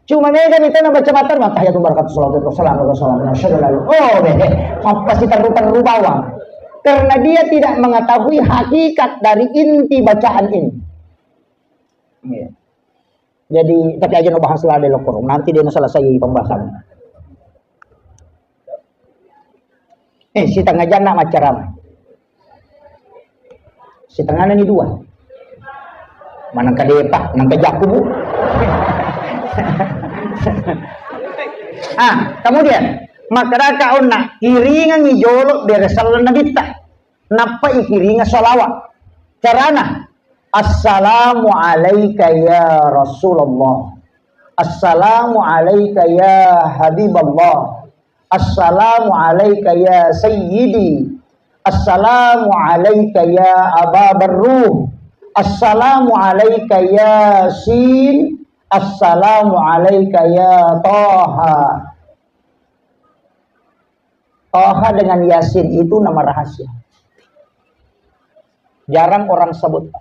Cuma mega ni tena baca matan, "Attahiyatu barakatuh salawatu wassalamu ala rasulillah, asyhadu an la ilaha illallah." Oh, deh. Apa sih terru-terru bawang? Karena dia tidak mengetahui hakikat dari inti bacaan ini. Iya. Jadi, tapi aja no bahas lah deh, lokor. Nanti dia selesai pembahasan. Eh, sitengah jana maccarama. Sitengahna ni dua. Manengka depa, nengka jakku, Bu. Ah, kemudian, makkedaka onna, kiringengi jolo bere selleng nabitta. Nappa ikiringa salawat. Carana, "Assalamu alaika ya Rasulullah. Assalamu alaika ya Habiballah. Assalamu alaika ya Sayyidi. Assalamu alaika ya Aba Barruh. Assalamu alaika Yasin. Assalamu alaika ya Taha." Taha dengan Yasin itu nama rahasia. Jarang orang sebut.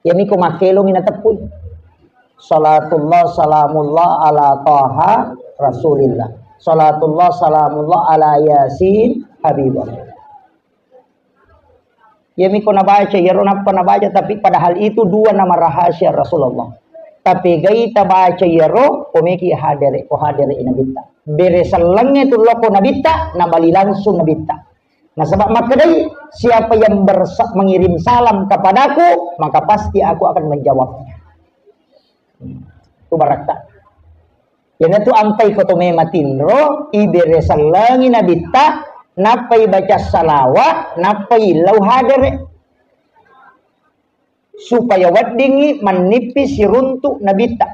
Iyami ko makkelongi nateppui. Salatullah salamullah ala Taha Rasulillah. Salatullah salamullah ala Yasin Habibullah. Iyami ko nabaca, iyaro nappa nabaca, tapi padahal itu dua nama rahasia Rasulullah. Tapi gai tabaca iyaro, ko meki hadere, ko hadere nabitta. Bere sellengnge tu loko nabitta, nabali langsung nabitta. Nasaba makkedai, siapa yang bersa-, mengirim salam kepadaku, maka pasti aku akan menjawabnya. Itu barakka. Iyanatu ampai ko to mema tinro, ibere sellengi nabitta, nappai baca salawat, nappai lau hadere. Supaya weddingngi mannippi siruntu nabitta.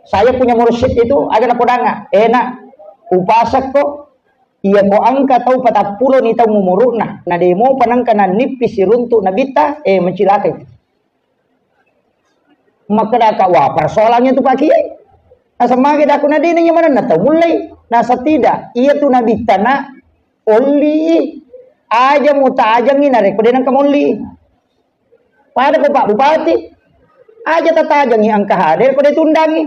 Saya punya mursyid itu, aga napodanga, "Eh, nak, upasakko, iya ko engka tau patappulo ni taung umuru'na, na demopa nengka nannippi siruntu nabitta, eh, mencilaka itu." Makkedaka, "Wah, persoalannya tu Pak Kiai." Nasamage daku, na dena nyamanenna tau mullei. Nasa tidak, iya tu nabitta na olli. Aja mutajangi narekko de nengka molli. Pada ko Pak Bupati, aja tatajangi engka hadir ko de tundangi.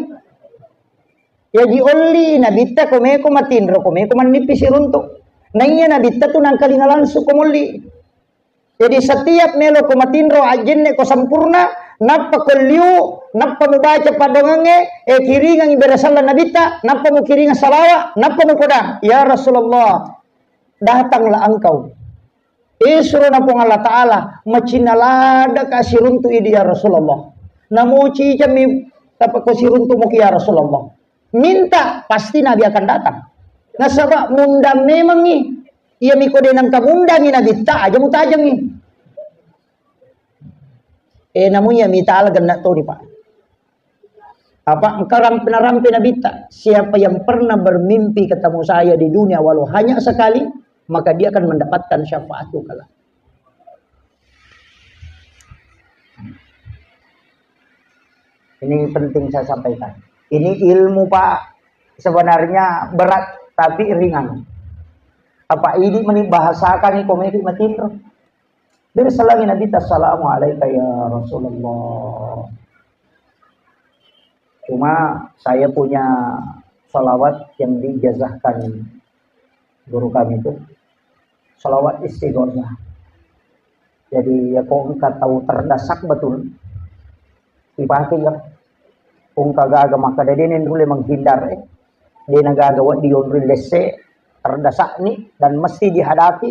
Yaji olli nabitta ko meko matinro, ko meko mannippi siruntu. Naiya nabitta tu nangkalinga langsung ko molli. Jadi setiap melo ko matinro, ajjenne ko sempurna, nappa ko liu, nappa mubaca padongangnge, eh, kiringangi bere sella nabitta, nappa mukiringa salawat, nappa mupodang, "Ya Rasulullah, datanglah engkau." Isrona Puang Allah Ta'ala, macinna ladaka siruntu idi ya Rasulullah. Namuci jammi tapako siruntu muki ya Rasulullah. Minta, pasti Nabi akan datang. Nasaba mundang memangi. Iya miko de nangka mundangi Nabitta, aja mutajangi. Eh, namun iya mita ala genna toni, Pak. Apa engka rampe-, narampe Nabitta, "Siapa yang pernah bermimpi ketemu saya di dunia walau hanya sekali, maka dia akan mendapatkan syafaatku kelak." Ini penting saya sampaikan. Ini ilmu, Pak, sebenarnya berat tapi ringan. Apa idi meni bahasakan iko meki matinro. Bere salangi Nabitta, "Assalamu alaika ya Rasulullah." Cuma saya punya salawat yang diijazahkan guru kami itu, salawat istighosah. Jadi, ya, ko engka tau terdesak betul, ipake ya. Ko engka gaga makkeda de nenrulle menghindar, eh. De nagaga wedding yonroi lesse, terdesakni dan mesti dihadapi,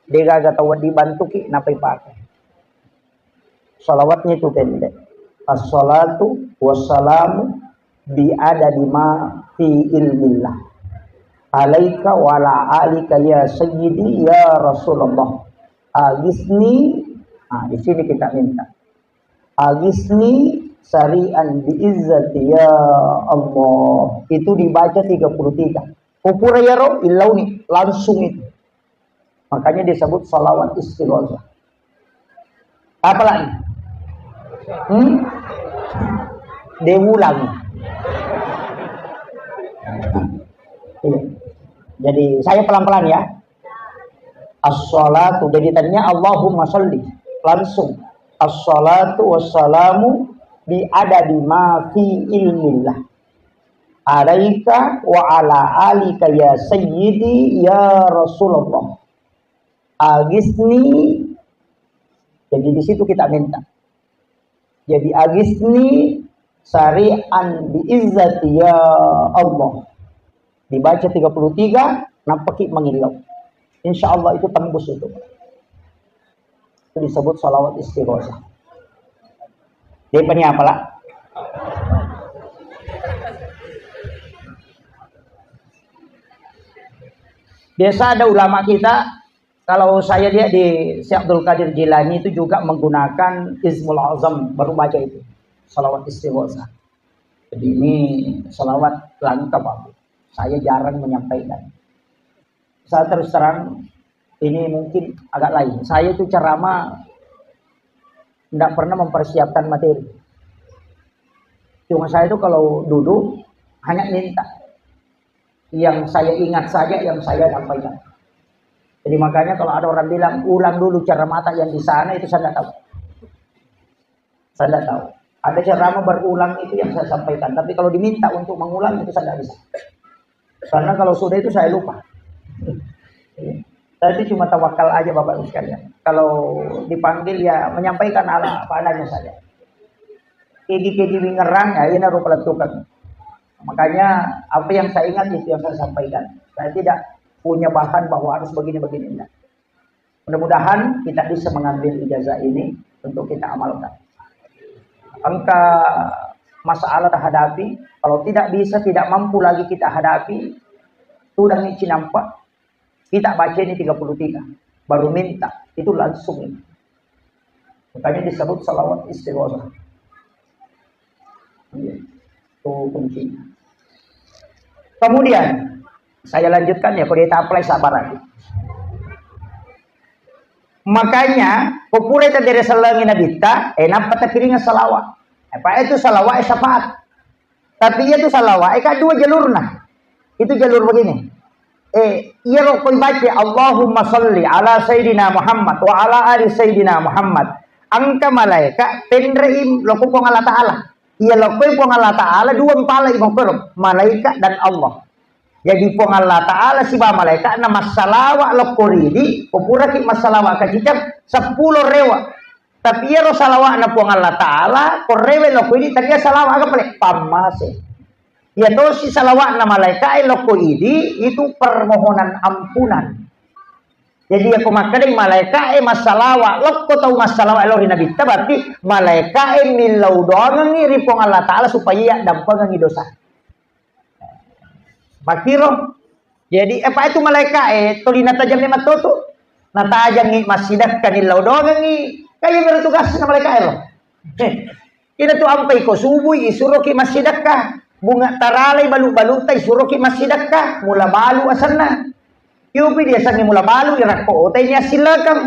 de gaga tau wedding bantuki, nappa ipake. Salawatnya itu pendek. "Assalatu wassalamu bi adadi ma fi ilmillah. Alaika wa ala alika ya sayyidi ya Rasulullah. Agisni." Nah, di sini kita minta. "Agisni sari'an bi izzati ya Allah." Itu dibaca tiga puluh tiga. Ko pura yaro, illauni, langsung itu. Makanya disebut salawat istighosah. Apa lagi? Hmm? Dewulang. Iya. Jadi saya pelan-pelan ya. Assalatu. Jadi tadinya Allahumma sholli. Langsung. Assalatu wassalamu bi adadi ma fi ilmillah. Alaika wa ala alika ya sayyidi ya Rasulullah. Agisni. Jadi di situ kita minta. Jadi agisni sari'an bi izzati ya Allah. Dibaca tiga puluh tiga, nampaki mangillau. Insya Allah itu tembus itu. Itu disebut salawat istighosah. Dia punya apalah? Biasa ada ulama kita, kalau saya lihat di Syekh Abdul Qadir Jilani itu juga menggunakan Ismul Azam, baru baca itu. Salawat istighosah. Jadi ini salawat langka, Pak. Saya jarang menyampaikan. Saya terus terang, ini mungkin agak lain. Saya itu ceramah nggak pernah mempersiapkan materi. Cuma saya itu kalau duduk, hanya minta. Yang saya ingat saja, yang saya sampaikan. Jadi makanya kalau ada orang bilang, "Ulang dulu ceramah yang di sana," itu saya nggak tahu. Saya nggak tahu. Ada ceramah berulang itu yang saya sampaikan. Tapi kalau diminta untuk mengulang itu saya nggak bisa. Karena kalau sudah itu saya lupa. Saya itu cuma tawakal aja Bapak Ibu sekalian. Kalau dipanggil ya menyampaikan ala apa adanya saja. Kegi-kegi wingerang ya ini rupa letukan. Makanya apa yang saya ingat itu yang saya sampaikan. Saya tidak punya bahan bahwa harus begini-begini. Enggak. Mudah-mudahan kita bisa mengambil ijazah ini untuk kita amalkan. Engka masalah terhadapi, kalau tidak bisa, tidak mampu lagi kita hadapi, tudang cinampa, kita baca ini tiga puluh tiga, baru minta, itu langsung ini. Makanya disebut salawat istighosah. Iya. Itu kuncinya. Kemudian, saya lanjutkan ya, kalau kita apply sabar lagi. Makanya, ko pura ita bere sellengi nabitta, eh, nappa takiringa salawat. Apa itu salawat, eh, syafaat. Tapi iya tu salawat, eh, kan dua jalurna. Itu jalur begini. Eh, iya ro koi baca, "Allahumma salli ala Sayyidina Muhammad wa ala ali Sayyidina Muhammad." Engka malaika penrei lokko Puang Allah Ta'ala. Iya lokko Puang Allah Ta'ala dua mpala i mokkoro, malaika dan Allah. Jadi Puang Allah Ta'ala siba malaika na massalawa lokko ridi, ko puraki massalawa kacicang, seppulo rewa. Tapi iyaro salawa'na Puang Allah Ta'ala, ko rewe lokko idi, tapi iya salawa aga pale? Pammase. Iya tosi salawa'na malaika'e lokko idi, itu permohonan ampunan. Jadi, iya ko makkedai malaika'e massalawa lokko tau massalawa lao ri nabitta, berarti malaika'e millau doangengngi ri Puang Allah Ta'ala supaya iya dampengengngi dosa. Makkiro. Jadi, apa itu malaika'e, tuli natajang memang totu. Natajangngi massidekka, nillau doangengngi. Kan iya mero tugasna malaika'e ro. Eh, ina tu ampai ko subui, isuroki massidekka. Bunga taralai balu-baluta, isuroki massidekka. Mula balu asenna. Yopi diasengngi mula balu, irakko otai ni assillekeng.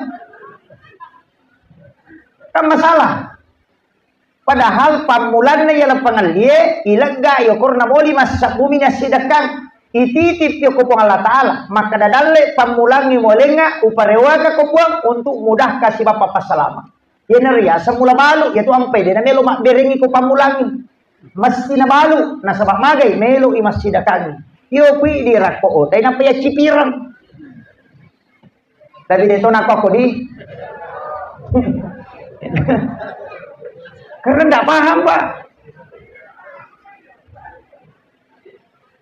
Kan masalah. Padahal pammulanna iya lappangallie, ilegga yokorna moli massabbumi nassidekkang, ititip yoko Puang Allah Ta'ala, makkeda dalle pammulangngi molengnga, uparewaka ko Puang untuk mudahka sibappa passalama. Iyana riaseng mula balu, iyatu ampai de namelo mabberengngi ko pammulangngi. Mesti nabalu, nasaba magai melo i massidekangngi. Iyo kui dirakko otai nappa yaccipireng. Tapi de to nako aku di. Karena ndak paham, Pak.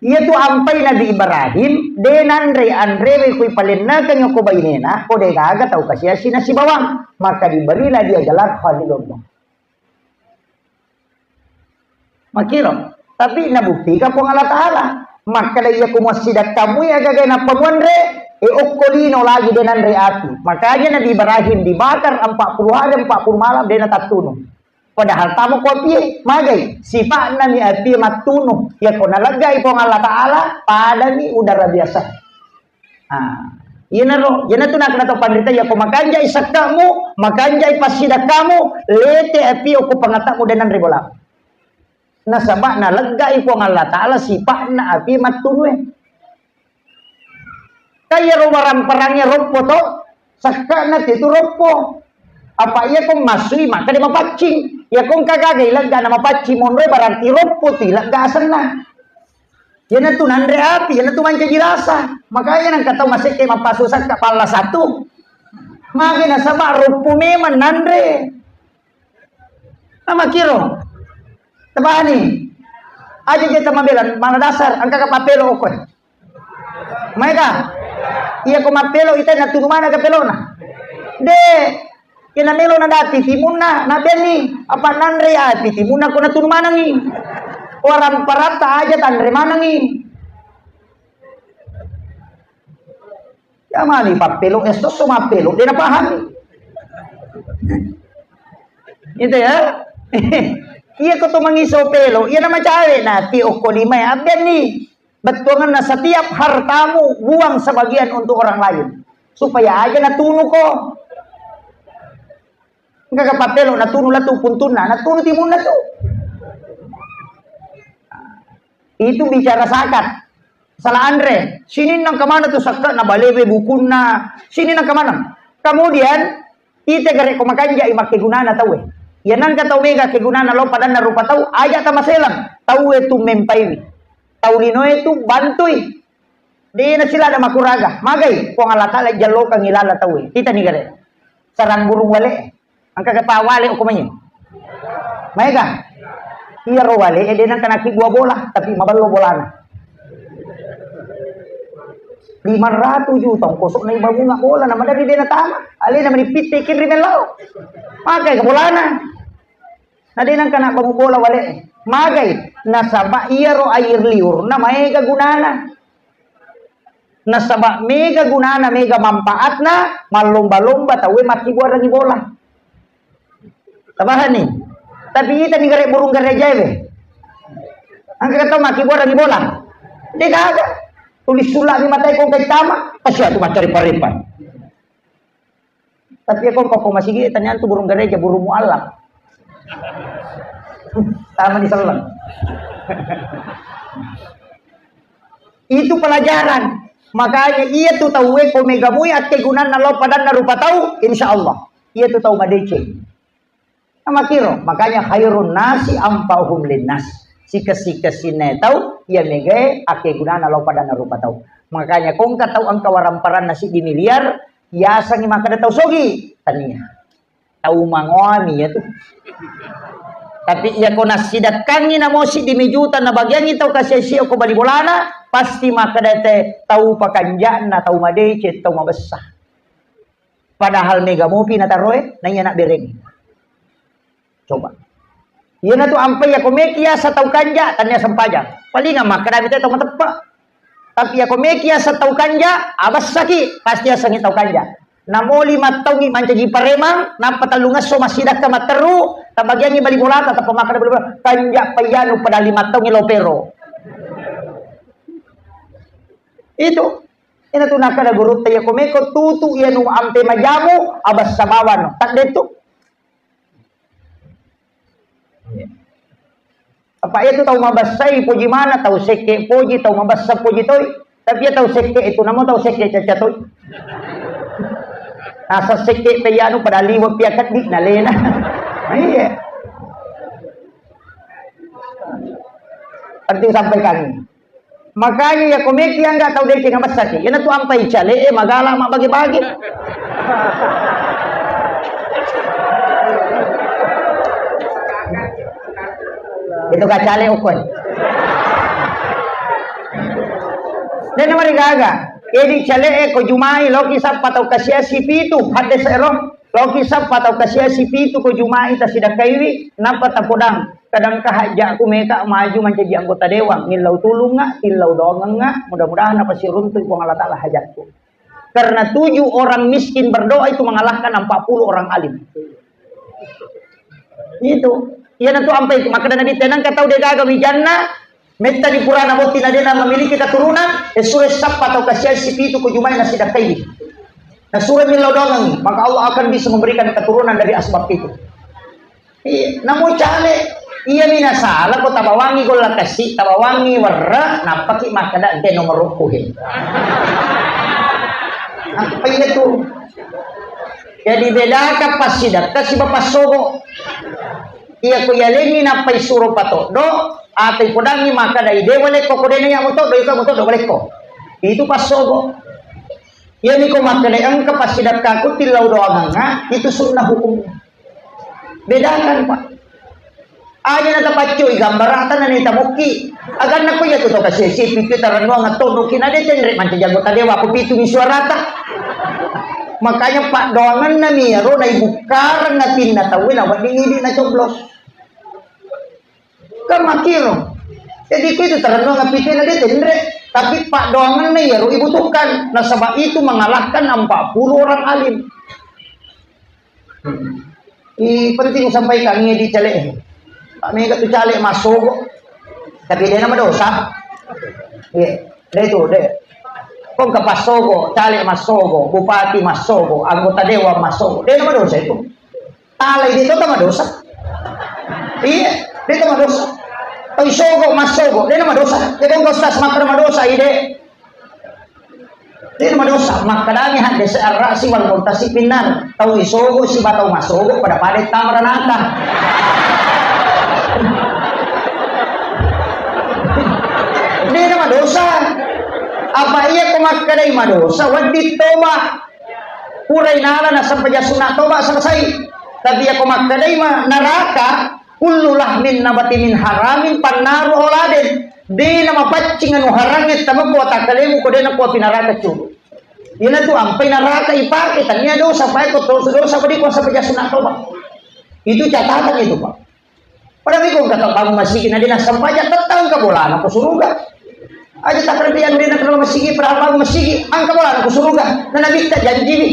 Iya tu ampai Nabi Ibrahim, de nanre anrewe kui palennakeng ko bainena, ko de gaga tau kasiasi nasibawang. Maka diberilah dia gelar Khalilullah. Makkiro. Tapi nabuktika Puang Allah Ta'ala. Makkeda iya ku muassidakkang mui agaga nappa muanre, e okko lino lagi de nanre api. Makanya Nabi Ibrahim dibakar empat puluh hari, empat puluh malam de natattunu. Padahal tamo ko apie, magai. Sipa'na mi apie mattunu. Iya ko naleggai Puang Allah Ta'ala, padami udara biasa. Ah, iyanaro, iyanatu nakkeda to panrita, iya ko makanjai sekkamu, makanjai passidakkamu, lete api okko pangatakmu de nanre bola. Nasaba naleggai Puang Allah Ta'ala sipa'na api mattunue. Kaiyaro waramparangnya roppo to, sekka'na titu roppo. Apa iya ko massui maka de mapaccing. Iya ko engka gaga ilegga na mapaccing monroe berarti roppo tu ilegga asenna. Iyanatu nanre api, iyanatu mancaji rasa. Makanya nengka tau masekke mappasu sakka palla satu. Mage nasaba roppo memang nanre. Namakiro. Tabani. Aja je tamabelan, mana dasar, engka ka papelo okko. Maega. Iya ko mappelo ita natunu mana ka pelona. De. Kena melo na dati timunna, na benni, apa nanre api timunna ko natunu manangi. Orang paratta aja tanre manangi. Ya mani pappelo, es tosso mappelo, de napahami. Itu ya. Iya ko to mangiso pelo, iya nama cawe na ti okko lima ya abbenni. Bettuanganna setiap hartamu buang sebagian untuk orang lain. Supaya aja natunu ko. Engka ka pappelo natunu latu puntunna, natunu timunna tu. Itu bicara zakat. Sala anre, sininna engka maneng tu sekke'na, balewe bukunna, sininna engka maneng. Kemudian, ite gare ko makanja i makkegunana tauwe. Iya nengka tau mega kegunana lao padanna rupa tau, aja tamaseleng. Tauwe tu mempaiwi. Tau linoe tu bantui. De nasilada makuraga. Magai, Puang Allah Taala jallokangi lala tauwe. Kitani gare. Sarang burung wale. Engka kata wale ko manye. Maega. Iya ro wale, eh, de nengka nakkibua bola, tapi maballo bolana. Lima ratus juta ongkosok na ibabunga bola, na madari de natama. Alena mani pitte kinri mellau. Magai ke bolana. Na de nengka nabbangu bola wale. Magai. Nasaba iya ro air liur, na maega gunana. Nasaba mega gunana, mega manfaatna, mallomba-lomba tauwe makkibuarangi bola. Tabahanni. Tapi itani gare burung garejaewe. Engka tau makkibuarangi bola. De gaga. Tulis sulami matae ko engka tama, pasti atu maccari parepa. Tapi ko engka ko masigi, tania tu burung gareja, burung mualaf. Tama di seleng. Itu pelajaran. Makanya iya tu tauwe ko mega mui akkegunanna lao padanna rupa tau, insya Allah. Iya tu tau madeceng. Namakiro, makanya khairun nasi anfa'uhum linnas. Sikesi-kesinna tau, iya megae akkegunana lao padanna rupa tau. Makanya ko engka tau engka waramparanna siddi miliar, yasengi makkeda tau sogi. Tania. Tau mangoami ya tu. Tapi iya ko nassidakkangi namo siddi mi juta nabagiangi tau kasiasi ko bali bolana, pasti makkeda te tau pakanja'na, tau madeceng, tau mabessa. Padahal mega mopi nataroe, na iya nabbereng. Coba. Iyana tu ampai iya ko meki asa tau kanja, tania sempajang. Palinga makkeda mi te tau mateppe. Tapi iya ko meki asa tau kanja, abessaki, pasti asengi tau kanja. Namo lima taungi mancaji paremang, nappa tellungesso massidakka matteru, tabagiangi bali bolata, tappa makkeda bali bola, kanja paiyanu pada lima taungi lopero. Itu. Ina tu nakkeda gurutta, iya ko meko tutu iya nu ampe majamu, abessa bawang. Tadde tu. Apa iya tu tau mabessai poji mana, tau sekke poji, tau mabessa poji toi. Tapi iya tau sekke itu namo tau sekke caca toi. Asa sekke pe iyanu pada liwe pia keddi nalena. Iya. Penting sampaikan. Makanya iya ko meki angga tau deceng abessaki. Iyana tu ampai cale e magala mabbage-bage. Itu ka cale okkoe. Dena marigaga. Edi cale e ko jumai loki sappa tau kasiasi pitu hadde se'ro. Loki sappa tau kasiasi pitu ko jumai tasidakkaiwi, nappa tapodang, kadangka hajjakku meka maju mancaji anggota dewan, millau tulungnga, tillau doangengnga, mudah-mudahan napasiruntu Puang Allah Taala hajatku. Karena tujuh orang miskin berdoa itu mengalahkan empat puluh orang alim. Itu. Iyana tu ampai itu. Maka Nabi tenang kata udah gagal wijanna, Metta di purana botting na dena memiliki keturunan, e sure sappa tau kasihan sipitu ko jumai nasidakkai. Nasure millau doangengngi, maka Allah akan bisa memberikan keturunan dari asbab itu. Iya, namo cale, iya mina salah ko tabawangi golla kasi, tabawangi werre, nappaki makkeda engke nomor rukku he. Apa iya tu? Jadi bedakan passidakka siba passogo. Iya ko yalengngi nappai suro patoddo, atau ipodangngi makkeda ide walekko ko dena iya mutoddo, ika mutoddo walekko. Itu passogo. Iya niko makkeda engka passidakkaku tillau doangengnga, itu sunnah hukum. Bedakan, Pak. Aja na tapaccoi gambarata na nita mokki. Aganna ko iya tu to kasesi pitu tarannuang attodoki na de tenre mancaji anggota dewa ko pitu mi suarata. Makanya paddoangenna mi iyaro na ibukkareng atinna tauwe na wedding idi na coblos. Kan makkiro. Jadi ko itu tarannuang pitu na de tenre, tapi paddoangenna iyaro ibutuhkan. Nasaba itu mengalahkan empat puluh orang alim. I penting sampaikan ini di cale. Pak mega tu cale massogo. Tapi de na madosa. Iya, de tu de. Kong ke passogo, cale massogo, bupati massogo, anggota dewan massogo. De na madosa itu. Talai de tu madosa. Iya, de tu madosa. Tapi sogo massogo, de na madosa. Jadi kong ke ustaz makkeda madosa ide. Dena madosa, makkedami haddese arra'si wal multasi finnar. Tau isogo siba tau masogo pada-pada tama ranaka. Dena madosa. Apa iya ko makkedai madosa, wedding toba. Purai nala nasempajang sunna toba selesai. Tapi iya ko makkedai ma naraka, kullu lahmin nabati min haramin fannaru auladen. Dena mapaccing anu harangnge tamako watakkalemu ko dena kuapi naraka curu. Iyanatu ampai naraka ipake, tania dosa, pae ko to-, dosa, pada ko sampai sunna toba. Itu catatan itu, Pak. Pada miko kata bangun masigi na dena sampaja, tetang ka bolana ko suruga. Aja tak kerja yang dena kalau masigi, padahal bangun masigi, angka bolana ko suruga. Na nabi ta janji ni.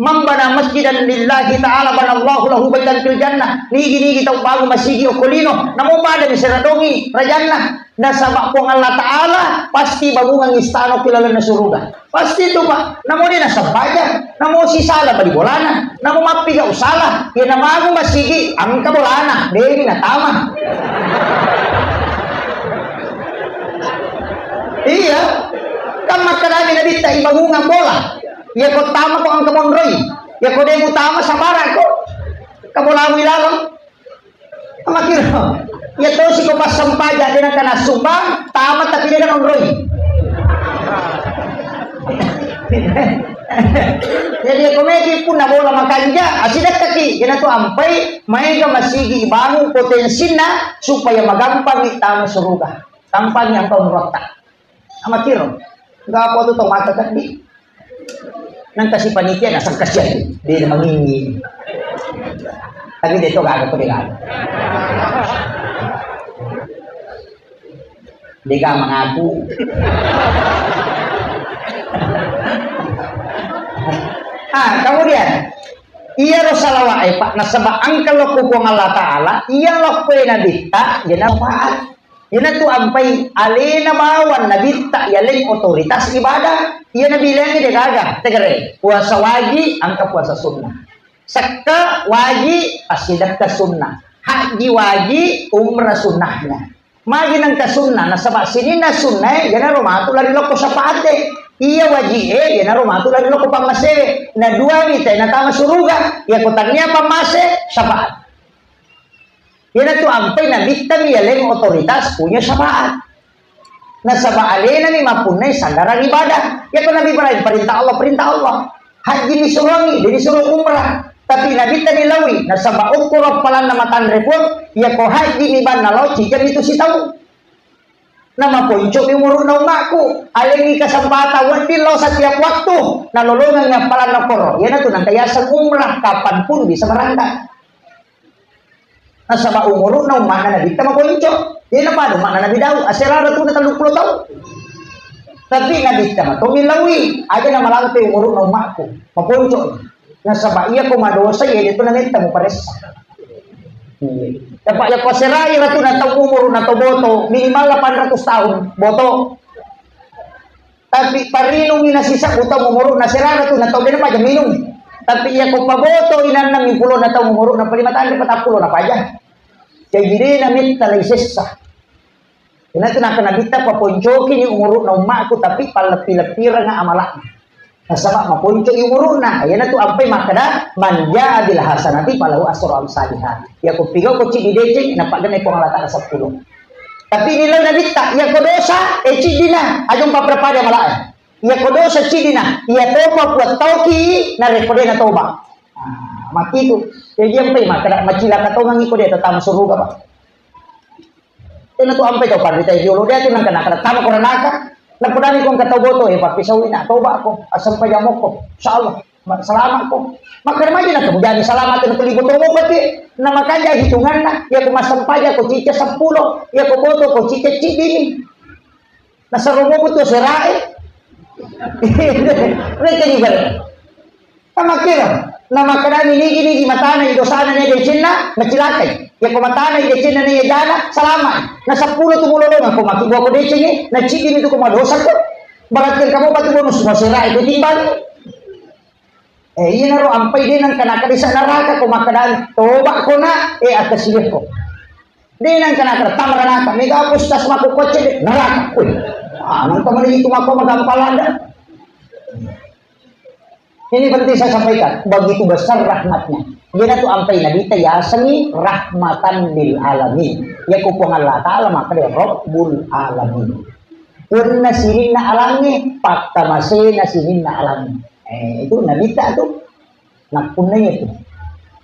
Man bana masjidan lillahi ta'ala banallahu lahu baitan fil jannah. Nigi-nigi tau bangun masigi okko lino, namo pada miseradongi rajanna. Nasaba Puang Allah Ta'ala pasti bangungang istana ki lalenna suruga. Pasti itu, Pak. Namo de nasempajang, namo sisala bali bolana, namo mappiga usala, ya nabangun masigi, angka bolana, deni natama. Iya. Kan makkedami nabitta ibangungang bola. Iya ko tama ko angka monroi. Iya ko de mutama sabara ko. Kabolamu ilaleng. Makiro, iya tosi ko passampaja, de nengka nassumbang, tama tapi de nonroi. Jadi ko meki punna bola makanja, asidekkaki, iyanatu ampai maega masigi ibangun potensinna supaya magampangi tama suruga. Gampangi angka umrotta. Amakiro, enggak apa tu tau mata tadi. Nang kasih panitia nasang kasihan, de mangingi. Tapi de to gaga ko de gaga. De gaga mangaku. Ah, kemudian, iya ro salawat, eh, Pak, nasaba angka lokko Puang Allah Ta'ala, iya lokko nabitta, jena faat. Iyanatu ampai alena bawang nabitta yaleng otoritas ibadah. Iya nabi leng de gaga, tegere. Puasa waji, angka puasa sunnah. Sekka waji, assidekka sunnah. Haji waji, umrah sunnahnya. Magi nengka sunnah, nasaba sininna sunnah, iyanaro matu lari lokko syafaat de. Iya waji e, iyanaro matu lari lokko pammasewe. Na dua mita natama suruga, iya ko tania pammase, syafaat. Iyanatu ampai nabitta mi yaleng otoritas punya syafaat. Nasaba alena mi mappunnai sandarang ibadah. Iya ko Nabi Ibrahim, perintah Allah, perintah Allah. Haji ni suruangi, jadi suruh umrah. Tapi nabitta ni lawi, nasaba ukkur appalanna matanre pun, iya ko haji mi banna lao cijang itu sitau. Namaponcomi umuru'na ummakku, alengngi kesempatan wedding lao setiap waktu, nalolongengngi appalanna koro, iyanatu nengka yaseng umrah, kapanpun bisa berangkat. Nasaba umuru'na umma'na nabitta maponco, iyanapa anu umma'na Nabi Daud, aserara tu na telluppulo taung. Tapi nabitta matomi lawi, aja namalampe umuru'na ummakku, maponco. Nasaba iya ko madosa, iya de tu nametta muparessa. Dapat iya ko serai ratu na tau umuru na tau boto, minimal delapan ratus tahun boto. Tapi parinungi na sisebbu tau umuru na serara tu na tau de napaja minung. Tapi iya ko paboto inanna mimpulo na tau umuru na palima tande patappulo napaja. Jadi de nametta lai sessa. Iyanatu nakkeda nabitta, paponcoki ni umuru'na ummakku, tapi palleppi-leppireng amala'na. Nasaba maponco'i umuru'na. Iyanatu ampai makkeda, "Man jaa bil hasanati falahu asru amsaliha." Iya ko pigau ko ciddi deceng, napagenne Puang Allah Ta'ala seppulo. Tapi nilai nabitta, iya ko dosa, eh, ciddina, aja umpapada amala'e. Iya ko dosa ciddina, iya topa kuattauki, narekko de natoba. Ah, matiku. Jadi ampai makkeda, macilaka tongangi ko de tatama suruga, Pak. Tena tu ampai tau panrita riolo dia tu nangka nangka tama ko ranaka. Napodani ko engka tau boto, eh, pappisaui na toba ko, asempajang mokko. Insyaallah, ma-, selamat ko. Makkeda maja na tu, jadi selamat na tuli boto mokko ti. Na makanja hitunganna, iya ko massempajang ko cica seppulo, iya ko boto ko cica ciddini. Nasaro mokko tu serae. Mereka juga. Namakkeda, namakkedani nigi-nigi matana i dosana na iya decenna, nacilakai. Iya ko matana i decenna na iya jana, salama. Na seppulo tu mulolongang ko maki buah ko decengi, na ciddimi tu ko madosa ko. Berarti engka mopa tu bonus masera itu timbang. Eh, iyanaro ampai de nangka nakkeda sa neraka ko makkedani, toba ko na, eh, akkasidekko. De nangka nakkeda tama ranaka, mega apa ustaz mako kocce de neraka. Wih, ah, nangka mani itu mako magampalanda. Ini penting saya sampaikan, begitu besar rahmatnya. Iyanatu ampai Nabitta yasengngi rahmatan lil alamin. Yako Puang Allah Ta'ala makkeda Rabbul Alamin. Punna sininna alangnge, pakkamasena sininna alangnge. Eh, itu Nabitta tu. Nappunnai itu.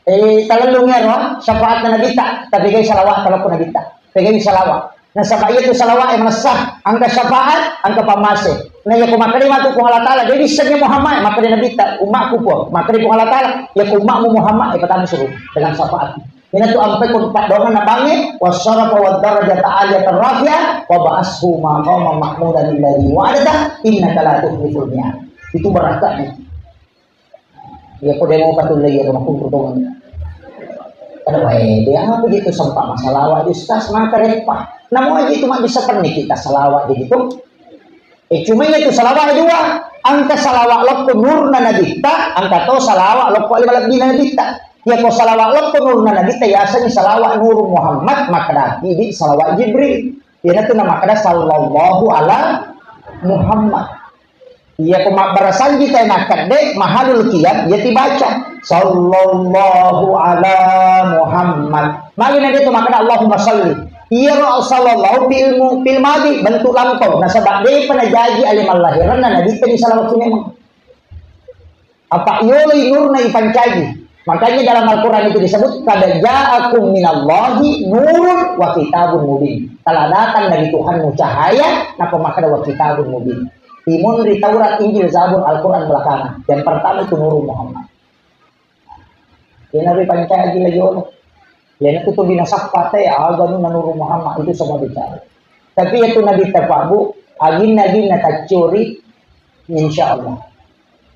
Eh, talellung ero, syafaatna Nabitta, tapi gai salawat kalau Nabitta. Pegai salawat. Nasaba iyatu salawat e manessa, engka syafaat, engka pammase. Na yako makkeda matu Puang Allah Ta'ala, jadi sennya Muhammad, makkeda Nabitta, umatku Puang, makkeda Puang Allah Ta'ala, yako umatmu Muhammad, e patama suruh dengan syafaat. Inatu ampai ko paddoangenna bangnge, wassarafa wad darajata aliyatan rafi'ah, wa ba'ashu maqaman mahmudan alladzi wa'adtah, innaka la tukhliful mi'ad. Itu barakatnya. Iya, ko demo patulle iya, rumah kumpul tongan. Kada wae, dia apa gitu sempat masalah wa ustaz, maka repah. Namun aja itu mak bisa pernah kita salawat gitu. Eh, cuma itu salawat dua. Angka salawat lokko nurna Nabitta, angka to salawat lokko lima lebih Nabitta. Ya ko salawat lokko nurna Nabitta, ya seni salawat Nur Muhammad, maka dati di salawat Jibril. Iyanatu namakkeda sallallahu ala Muhammad. Iya, ko mabbarasanji tae nakkedde, mahalul qiyam, iya tibaca, "Sallallahu ala Muhammad." Magi na dia tu makkeda, "Allahumma salli." Iyaro sallallahu fil mu-, fil madi, bentuk lampau. Nasaba depa najaji ale mallahiranna Nabitta ni salawat memang. Apa yoloi nurna ipancaji. Makanya dalam Al-Quran itu disebut, "Qad ja'akum minallahi nurun wa kitabun mubin." Telah datang dari Tuhanmu cahaya, napa makkeda wa kitabun mubin. Timun ri Taurat, Injil, Zabur, Al-Quran belakangan. Yang pertama itu Nurul Muhammad. Iyanaro ipancaji lagi ono. Iyanatu tu binasappa te, aga nu na Nurul Muhammad itu semua bicara. Tapi itu Nabitta Pak Bu, aginna-aginna taccuri, insya Allah.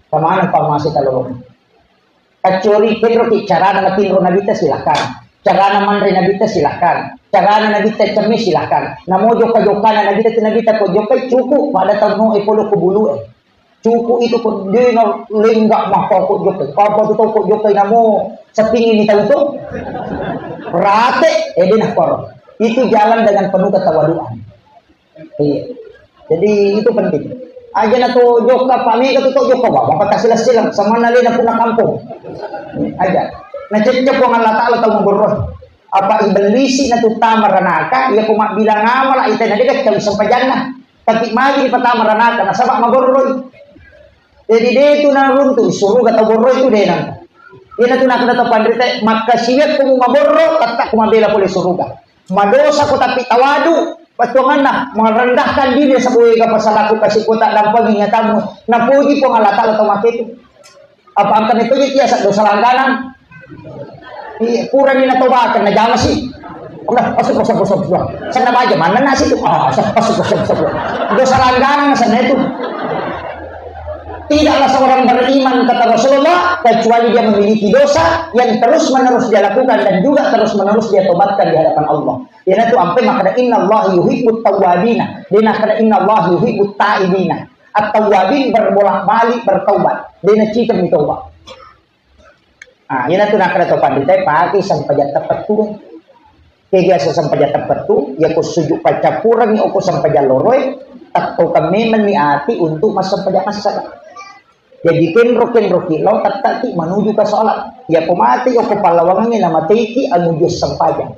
Kemana Pak masih kalau Taccuri, kedroki carana natinro Nabitta, silahkan. Carana manre Nabitta, silahkan. Carana Nabitta cemme, silahkan. Namo jokka-jokkana Nabitta, Nabitta ko jokkai cukup pada tau no e polo ko bulu e. Cukup itu ko dena lengga mah ko jokkai. Apa tu tau ko jokkai namo setinggi ni tau tu. Rate, eh, dena kor. Itu jalan dengan penuh ketawaduan. Iya. Jadi itu penting. Aja na to jokka Pak Mega tu to jokka, wah, bapak tak silang-silang sama nalena punna kampung. Aja. Na cecce Puang Allah Ta'ala tau maborro. Apa ibellisi na tu tama ranaka, iya ko mabbilang amala ita na dega tau sempajanna. Tapi magi di pertama ranaka, nasaba maborroi. Jadi de tu naruntu suruga tau borroi tu de nang. Iya na tu nakada tau panrita, maka siwek ko maborro, tetap ko mabela pole suruga. Madosa ko tapi tawadu, pattuanganna merendahkan diri, nasaba wega pasalaku kasi kota dampeng ingatanmu. Napuji Puang Allah Ta'ala tau mate itu. Apa angkana itu dia saddo salangganang. Iya, purani natobakan najama sih. Allah, masuk, masuk, masuk, masuk. Sana baja mana nasi itu? Ah, masuk, masuk, masuk, masuk. Dosa langganan sana itu. Tidaklah seorang beriman, kata Rasulullah, kecuali dia memiliki dosa yang terus-menerus dia lakukan dan juga terus-menerus dia tobatkan di hadapan Allah. Iyanatu ampe makkeda, "Innallaha yuhibbut tawwabina." De nakkeda, "Innallaha yuhibbut taibina." At-tawwabin berbolak-balik bertaubat. De nacikeng mi taubat. Ah, iyanatu nakkeda to panritae, pake sempajang teppettu. Ke biasa sempajang teppettu, yako sujud paccappurengngi oko sempajang loroe, tettokeng memenni ati untuk massempajang massara. Jadi kenro-kenroki lao tettaki menuju ke sholat. Yako mate oko pallawangengnge namateiki anuju sempajang.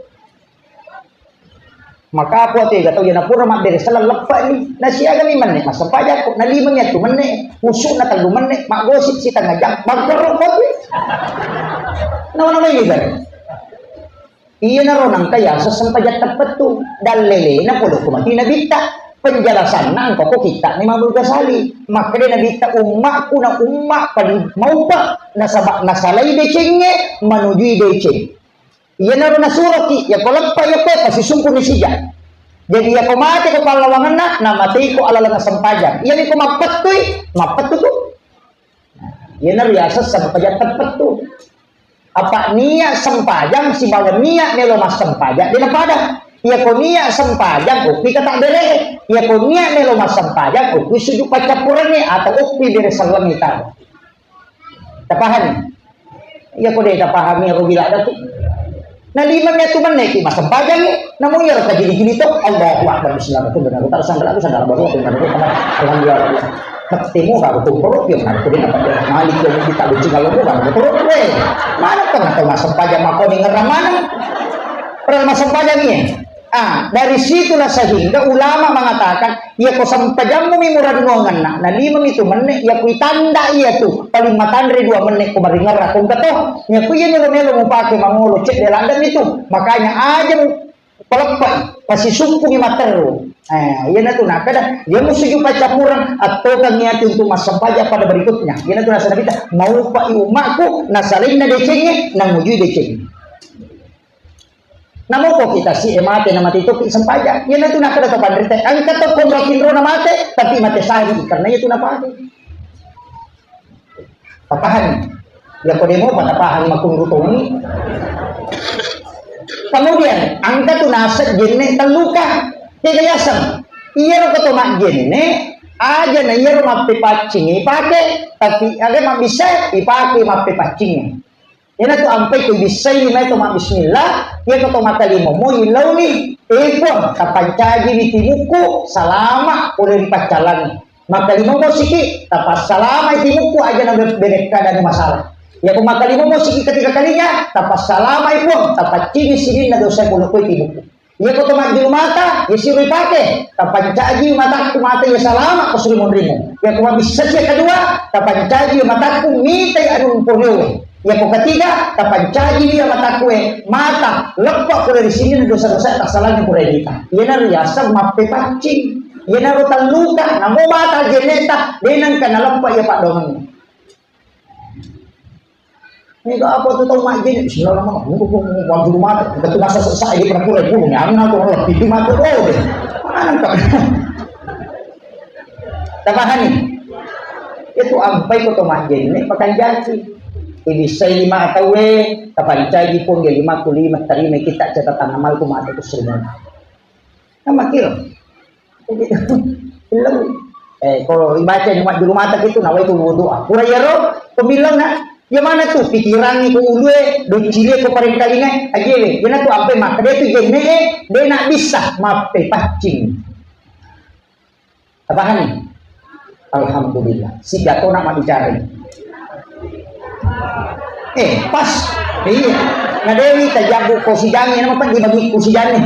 Maka apa tega tau, iya napura mabbere selleng leppa ni. Nasiagami menne massempajakko. Nalimami atu menne, usukna tellu menne, maggosip sitengnga jam, maggero kopi. Nama-nama ini kan? Iyanaro nangka yaseng sempajang teppettu. Dallelena pole ko mati Nabitta. Penjelasanna engka ko kitta Imamul Ghazali. Makkeda Nabitta, "Ummakku na umma padi maupa, nasaba nasalai decengnge manujui deceng." Iyanaro nasuroki, yako leppa yako pasti sumpuni sija. Jadi yako mate ko pallawangenna, namateiko alalang sempajang. Iyami ko mappettui, mappettu tu. Iyanaro yaseng sempajang teppettu. Apa niat sempajang sibawa niat melo massempajang de napada. Yako niat sempajang, uppi kata bere. Yako niat melo massempajang, uppi sujud paccappurengnge atau uppi bere sellengnge tau. Tapahami? Iya ko de tapahami, aku bilang dah tu. Nalimami atu menne ki massempajang ni, namun iya raka gili-gili tu, Allahu Akbar, bismillah, tu benar, tak sandal, aku sandal baru, aku benar, aku benar, alhamdulillah. Mettemu baru tumporo pio kan kudu apa malik yang kita lucu kalau bukan betul. Mana pernah tahu masuk pajak makoni ngerang mana? Pernah masuk pajak ni? Ah, dari situlah sehingga ulama mengatakan, iya ko sempajammu mi murad nuanganna, na lima mi tu menne, iya ku itanda iya tu, paling matanre dua menne ko maringerra ko engka to. Iya ku iya niro melo mupake mangolo cedde ladang itu. Makanya aja mu paleppai, pasisukkungi matteru. Eh, iya natu nakada, iya musuju paccapurang, attokangi ati untuk massempaja pada berikutnya. Iya natu nasana kita, maupai umakku, nasalainna decengnge, namujui decengnge. Namoko kita si e mate na mate topi sempaja. Iyanatu nakkeda to panrita, engka to konro kinrona mate, tapi mate sahi karena itu napake. Papahami? Ya kode mo patapahami makunru toni. Kemudian engka tu nasek jenne telluka. Kega yaseng. Iyaro ko to majjenne aja na iyaro mappepaccing ipake, tapi aga mabbissa ipake mappepaccing. Iyanatu ampai ko ibissai mai to mabbismillah, iya ko to makalimomo ilauni, eh Puang, tapancajiwi timukku salama pole ri paccalangnge. Makalimomo siki, tapassalamai timukku aja na be-, berekka dani masalah. Iya ko makalimomo siki ketiga kalinya, tapassalamai Puang, tapaccingi sininna dosa pole koe timukku. Iya ko to majjulu mata, iya siro ipake. Tapancaji matakku mata iya salama ko suri monrimu. Iya ko mabissa sia kedua, tapancaji matakku mitai anu puriowe. Iya ko ketiga, tapancaji iya matakku e mata leppa pura di sini dosa-dosa tasalani pura dita. Iya naro yaseng mappe paccing. Iya naro telluka, namo mata jenneta, denang kana leppa iya paddomengnge. Mega apa tu tau majjene? Bismillahirrahmanirrahim. Aku pun waktu rumah, betul masa sesak aja pura-pura pun. Ya, aku ngaku lebih di mata oh deh. Mana kau? Tapahani? Itu ampai ko to majjene, pakanjaki. Ibissai lima tauwe, tapancaji pun dia lima ku lima, terima kita catatan amal ku mata ku semua. Nama kira? Illau. Eh, ko ibaca ni majjulu mata kitu, nawaitu wudu'a. Pura iyaro pemillau na. Ya mana tu pikirangngi ko ulue, doccili ko parengkalingai, ajewe. Yana tu ampe makkeda tu jenne e, de na bisa mappe paccing. Tapahani? Alhamdulillah. Sigatona mabbicara. Eh, pas. Iya. Nadewi tajabbu ko sijangi, nama peddi bagi ku sijangi.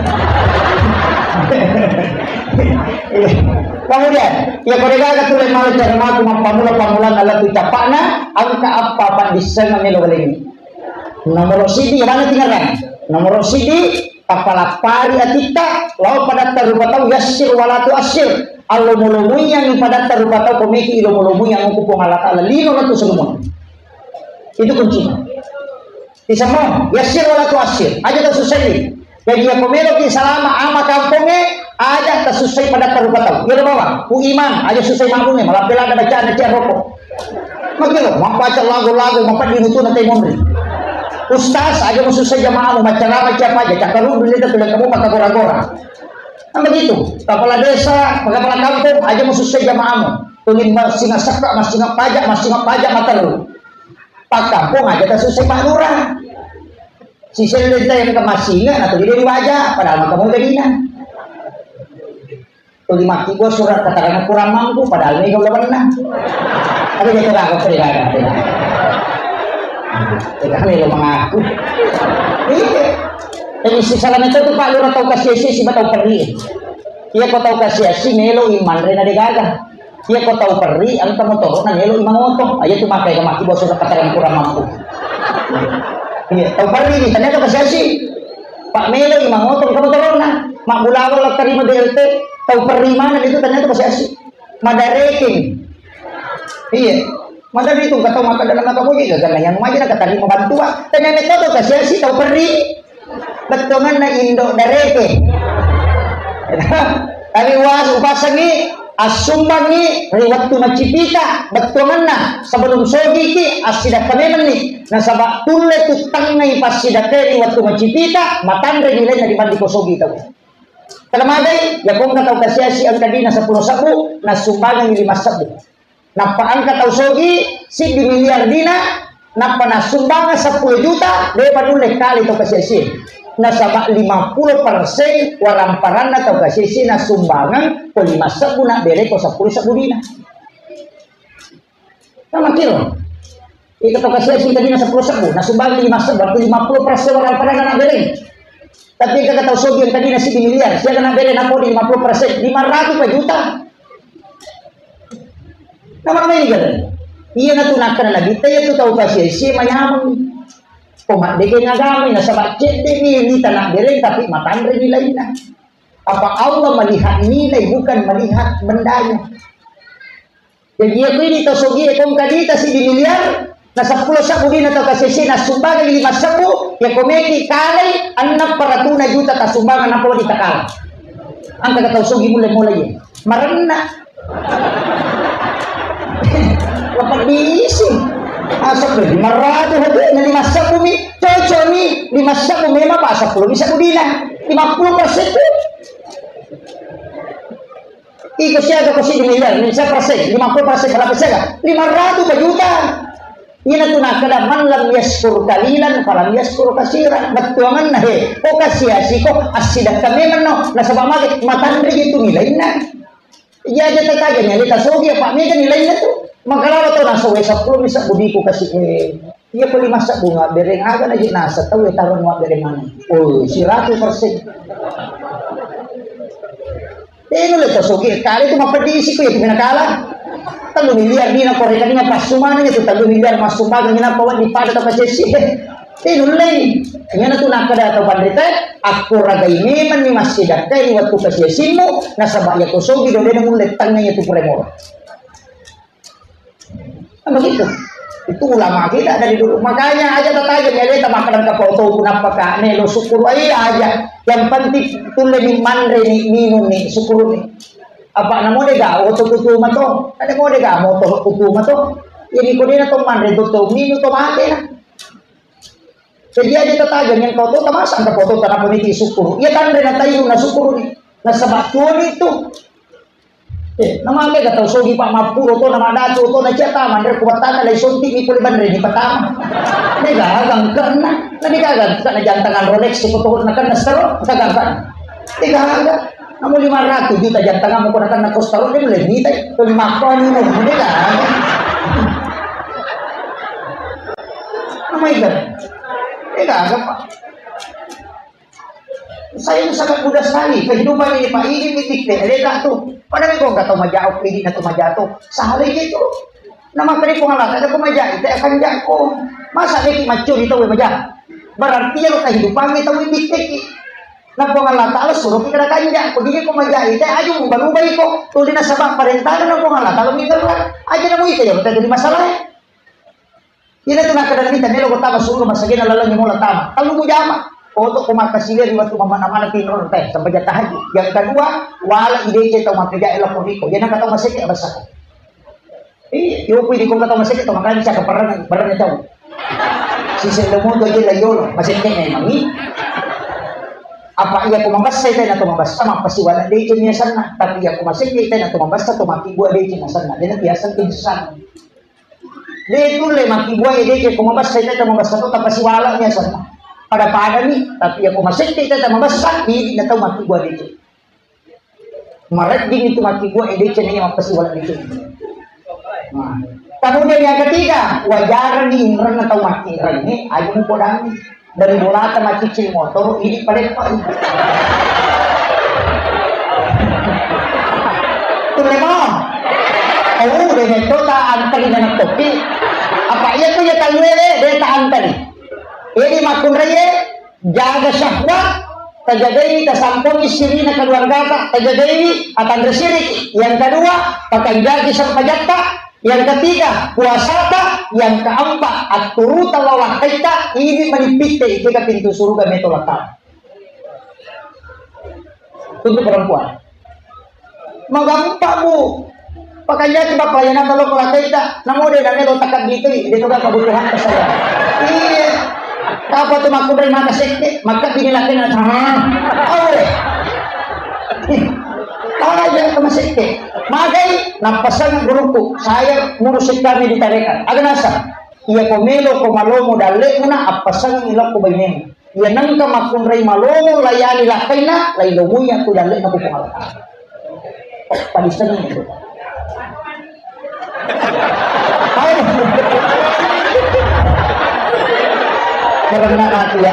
Iya. Kemudian, ya kode gaga tu le male cara maku mappamula-pamulan ala tu capakna, angka apa paddisseng melo baleni. Nomor sidi, mana tingarang? Nomor sidi, tapalappari atitta, lao padatta rupa tau, yassir wala tuassir. Allomo-lomoiyangi padatta rupa tau, komeki ilomo-lomoiyang ku Puang Allah Ta'ala, lino na tu salumon. Itu kuncinya. Isammo, yassir wala tuassir. Aja tau susai. Jadi, ya, ko meloki salama ama kampongnge, aja tasussai padatta rupa tau. Iyaro bawang, ku imang, aja susai mabungnge, malampe lada bacaan, cia rokok. Makkiro, mappaca lagu-lagu, mapeddi nutuna teh monri. Ustaz, aja musussai jamaamu, maccarama siapa aja, cakkaruddu ni tettu kamu pakai gora-gora. Kan begitu, kepala desa, kepala kampung, aja musussai jamaamu. Tulimba singa sekka, masinga pajak, masinga pajak, mataru. Pak kampung aja tasussai Pak Lurah. Si Sende teh yang kemasinga, atau dia diwajah, padahal maka mau jadinya. Tuli makkibua surat keterangan kurang mampu, padahal mega ulah wenna. Tapi dia terang, aku terang, aku terang. Kita melo mengaku. Iya. Jadi si salah itu tuh Pak Lurah tau kasih si, si tau perri. Iya, ko tau kasih si melo iman rena degaga. Iya, ko tau perri, engka motoro na melo iman oto. Aja tuh makai ke makkibua surat keterangan kurang mampu. Iya, tau perri, ternyata kasih si. Pak melo iman oto, engka motorona. Mak bulawal terima B L T, tau perri mana itu ternyata kasih si. Madarekeng. Iya. Mada itu kata maka dalam apa kok juga karena yang maju nak terima bantuan. Tanya neto to kasih si tau perri. Bettuanganna indo dareke. Tapi was upasengi, assumbangi ri wettu macipita. Bettuanganna sebelum sogiki assidakka memenni. Nasaba tulle tuttangngai passidakka ri wettu macipita, matanre nilaina dibanding ko sogi tau. Telemagai, ya kongka tau kasiasi engka dina seppulo sebbu, nassumbangangi lima sebbu. Nappa engka tau sogi, siddi miliar dina, nappa nassumbangeng seppulo juta, depa nulle kale tau kasiasi. Nasaba lima puluh persen waramparanna tau kasiasi nassumbangeng ko lima sebbu, nabbere ko seppulo sebbu dina. Sama kiro. Iko tau kasiasi tadina seppulo sebbu, nasumbangi lima sebbu, berarti lima puluh persen orang pada anak bereng. Tapi engka tau sogi yang tadina siddi miliar, siaga anak bereng napodi lima puluh persen, lima ratus juta. Nama-nama ini kan? Iya natu nakkana Nabitta, iya tu tau kasiasi manyameng. Ko maddeke agama, nasaba cedde ni, ni tanah bereng, tapi matanre ni lainna. Apa Allah melihat nilai, bukan melihat bendanya. Jadi, iya ko idi tau sogie, ko engka duita siddi miliar, na seppulo sebbu dina tau kasiasi, nasumbangi lima sebbu, iya ko meki kalai enneng paratuna juta tasumbangan, nappa wedding takala. Engka tau sogi mulle-mulle iya. Marenna. Apa bisi? Asal lima ratus hati, na lima sebbu mi, cocok mi, lima sebbu memang apa seppulo mi sebbu dina. Lima puluh persen tu. Iko siaga ko siddi miliar, ini siapa persen? Lima puluh persen, berapa siaga? Lima ratus juta. Ina tu nakkeda, "Man lam yaskur kalilan, falam yaskur kasiran." Bettuanganna, he, ko kasiasi ko, assidakka memang no, nasaba mage, matanre itu nilainna. Iya aja tataga ni, aleta sogi apa mega nilainna tu. Maka lawa tau naso, "We, seppulo mi sebbu diku kasi, eh." Iya, ko lima sebbu nga bereng aga na je nasa tau, eh, taro nga bereng mana. Oh, seratus persen. Eh, nulle to sogi kali tu mapedisi ku ya, tu menakala. Tellu miliar dina korekaninya passumananya tu tellu miliar massumbangan, kenapa wan dipada tau kasiasi. Eh, nulle. Iyana tu nakkeda tau panrita, akkuragai memang ni massidakkai ri wettu kasiasimmu, nasaba iya ko sogi dodena mulle tengnga iya tu puremoro. Kan begitu. Itu ulama kita dari dulu. Makanya aja tataja, ya, dia makan ke foto, kenapa kak? Nih, lo syukur aja. Yang penting tulle ni manre ni, minum ni, syukur ni. Apa namo dega, oto kutu mato. Ada mau dega, motor kutu mato. Jadi kau dia to manre to, to minum to mate lah. Jadi aja tataja, yang kau to tamasa ke foto, kenapa ni syukur? Ya tanre na tayu na syukur ni. Nasaba tuoni tu. Eh, namake ga tau sogi pa mappuro to, namadatu to, nacia tama, nre kuwattana lai sonti ni pole banre ni patama. Degaga engkarna, na degaga engka na jantangan Rolex ko to, na kan na staro, degaga. Degaga. Namu lima ratus juta jantangan mo ko na kan na ko staro, de mulai mita, to lima ko ni mo, degaga. Namai ga. Degaga pa. Saya itu sangat mudah sekali. Kehidupan ini, Pak, ini titik deh. Leka tuh. Padahal kok nggak tahu majak, ini nggak tahu majak tuh. Salah itu. Nama kali pengalaman ada kok majak, itu akan jako. Masa dia macuri tahu majak? Berarti ya lo kehidupan ini tahu titik. Nah, Puang Allah Ta'ala suruh kita kanjak. Kok jadi kok majak, itu aja ubah-ubah kok. Tuh dia nasabak perintah, nah, Puang Allah Ta'ala minta aja namu itu ya, jadi masalah ya. Ina tu nakkeda mita melo ko tama suruga masagena laleng mola tama. Tellu mujama. Oto ko makkasiwiang ri wettu mamana-mana tinro teh sempajang tahajud. Yang kedua, wala idece tau mappejae lapor riko. Yana ka tau maseke abasako. Iya, yo kui di ko ka tau maseke tau makanya caka perang, perang tau. Siseng lemo tu aja la yolo, maseke memang ni. Apa iya ko mabassa tena to mabassa mappasiwala dece miasanna, tapi iya ko maseke tena to mabassa to mati bua dece miasanna. Dena biasa tu sana. De tulle makkibua e dece ko mabassa teta mabassa to tapasiwala mi asanna. Pada-pada mi, tapi iya ko masette teta mabassa, idi na tau makkibua dece. Maredding itu makkibua e dece na iya mappasiwala dece. Nah, kemudian yang ketiga, wajarni inrenna tau makkinreng ni, aja mupodangi. Dari bolata maccicil motor, idi paleppa. Tulle mo. Oh, de metto ta antali na topi. Apa iya tu ya talue de, de ta antali. Jadi makkunraie, jaga syahwat, tajagai, tasampongi sirina keluargata, tajagai, atanre siriki. Yang kedua, pakanjaki sempajatta, yang ketiga, puasata, yang keempat, atturuta lao lakkaita, idi mani pitte, ittega pintu suruga meto lakka. Untuk perempuan. Magampa, Bu. Pakanjaki, Bapak, pelayanan kalau lakkaita, namo de na melo takabitui, de toga kebutuhan saya. Iya. Apa tu makkunrai maka sekke, maka bini lakkaina, ah. Awe. Aja ke masekke. Magai, napasang guruku, saya ngurus kami di tarekat. Aga nasa, iya ko melo ko malomo dalle'mu na, appasang ilokko bainemu. Iya nengka makkunrai malomo layani lakkaina, lailomui aku dalle'na ku Puang Allah Ta'ala. Padisengi itu. Aduh. Karena aku ya.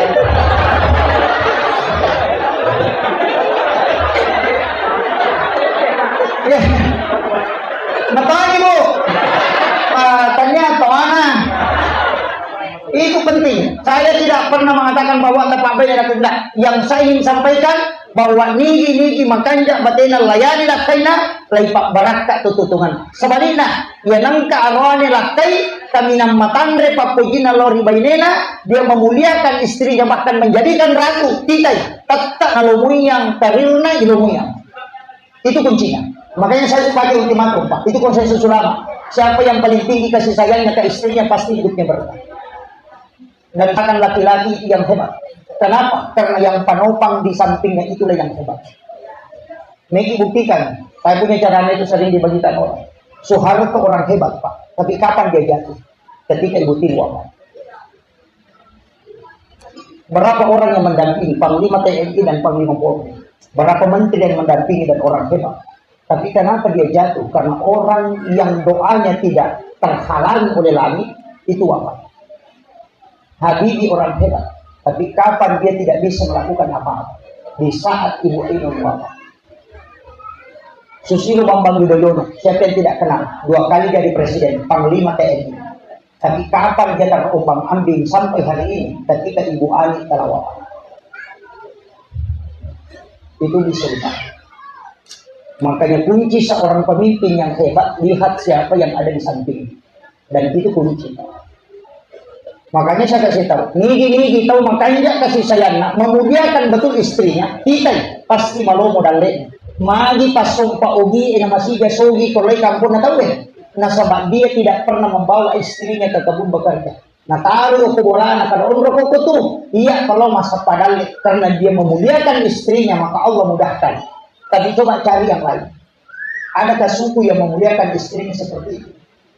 Ya. Matanya, Bu. Ah, tanya atau mana? Itu penting. Saya tidak pernah mengatakan bahwa tepat baik dan tidak. Yang saya ingin sampaikan, bahwa nigi-nigi makanja batena layani lakkaina, laipa barakka tututungeng. Sebaliknya, ya nengka aroane lakkai, kaminang matanre pappojina lao ri bainena, dia memuliakan istrinya, bahkan menjadikan ratu, titai, tetta nalomuyang karirna ilomuyang. Itu kuncinya. Makanya saya sebagai ultimatum, Pak. Itu konsensus ulama. Siapa yang paling tinggi kasih sayangnya ke istrinya, pasti hidupnya berkah. Dan akan laki-laki yang hebat. Kenapa? Karena yang panopang di sampingnya itulah yang hebat. Megi buktikan, saya punya caranya itu sering dibagikan orang. Soeharto orang hebat, Pak. Tapi kapan dia jatuh? Ketika Ibu Tini wafat. Berapa orang yang mendampingi Panglima T N I dan Panglima Polri? Berapa menteri yang mendampingi dan orang hebat? Tapi kenapa dia jatuh? Karena orang yang doanya tidak terhalangi oleh langit, itu wafat. Habibie orang hebat, tapi kapan dia tidak bisa melakukan apa-apa? Di saat Ibu Ainun wafat. Susilo Bambang Yudhoyono, siapa yang tidak kenal? Dua kali jadi presiden, Panglima T N I. Tapi kapan dia terombang-ambing sampai hari ini, ketika Ibu Ani telah wafat? Itu bisa ditanya. Makanya kunci seorang pemimpin yang hebat, lihat siapa yang ada di samping. Dan itu kunci. Makanya saya kasih tahu, nigi-nigi tahu makanya kasih sayangnya, memuliakan betul istrinya, kita pasti malomo dalle. Magi pasompa ogi, ena masija sogi, kolai kampung na tahu deh. Nasaba dia tidak pernah membawa istrinya ke kebun bekerja. Nataru ko bolana, kada onro ko tu. Iya, kalau masa padalle, karena dia memuliakan istrinya, maka Allah mudahkan. Tapi coba cari yang lain. Adakah suku yang memuliakan istrinya seperti itu?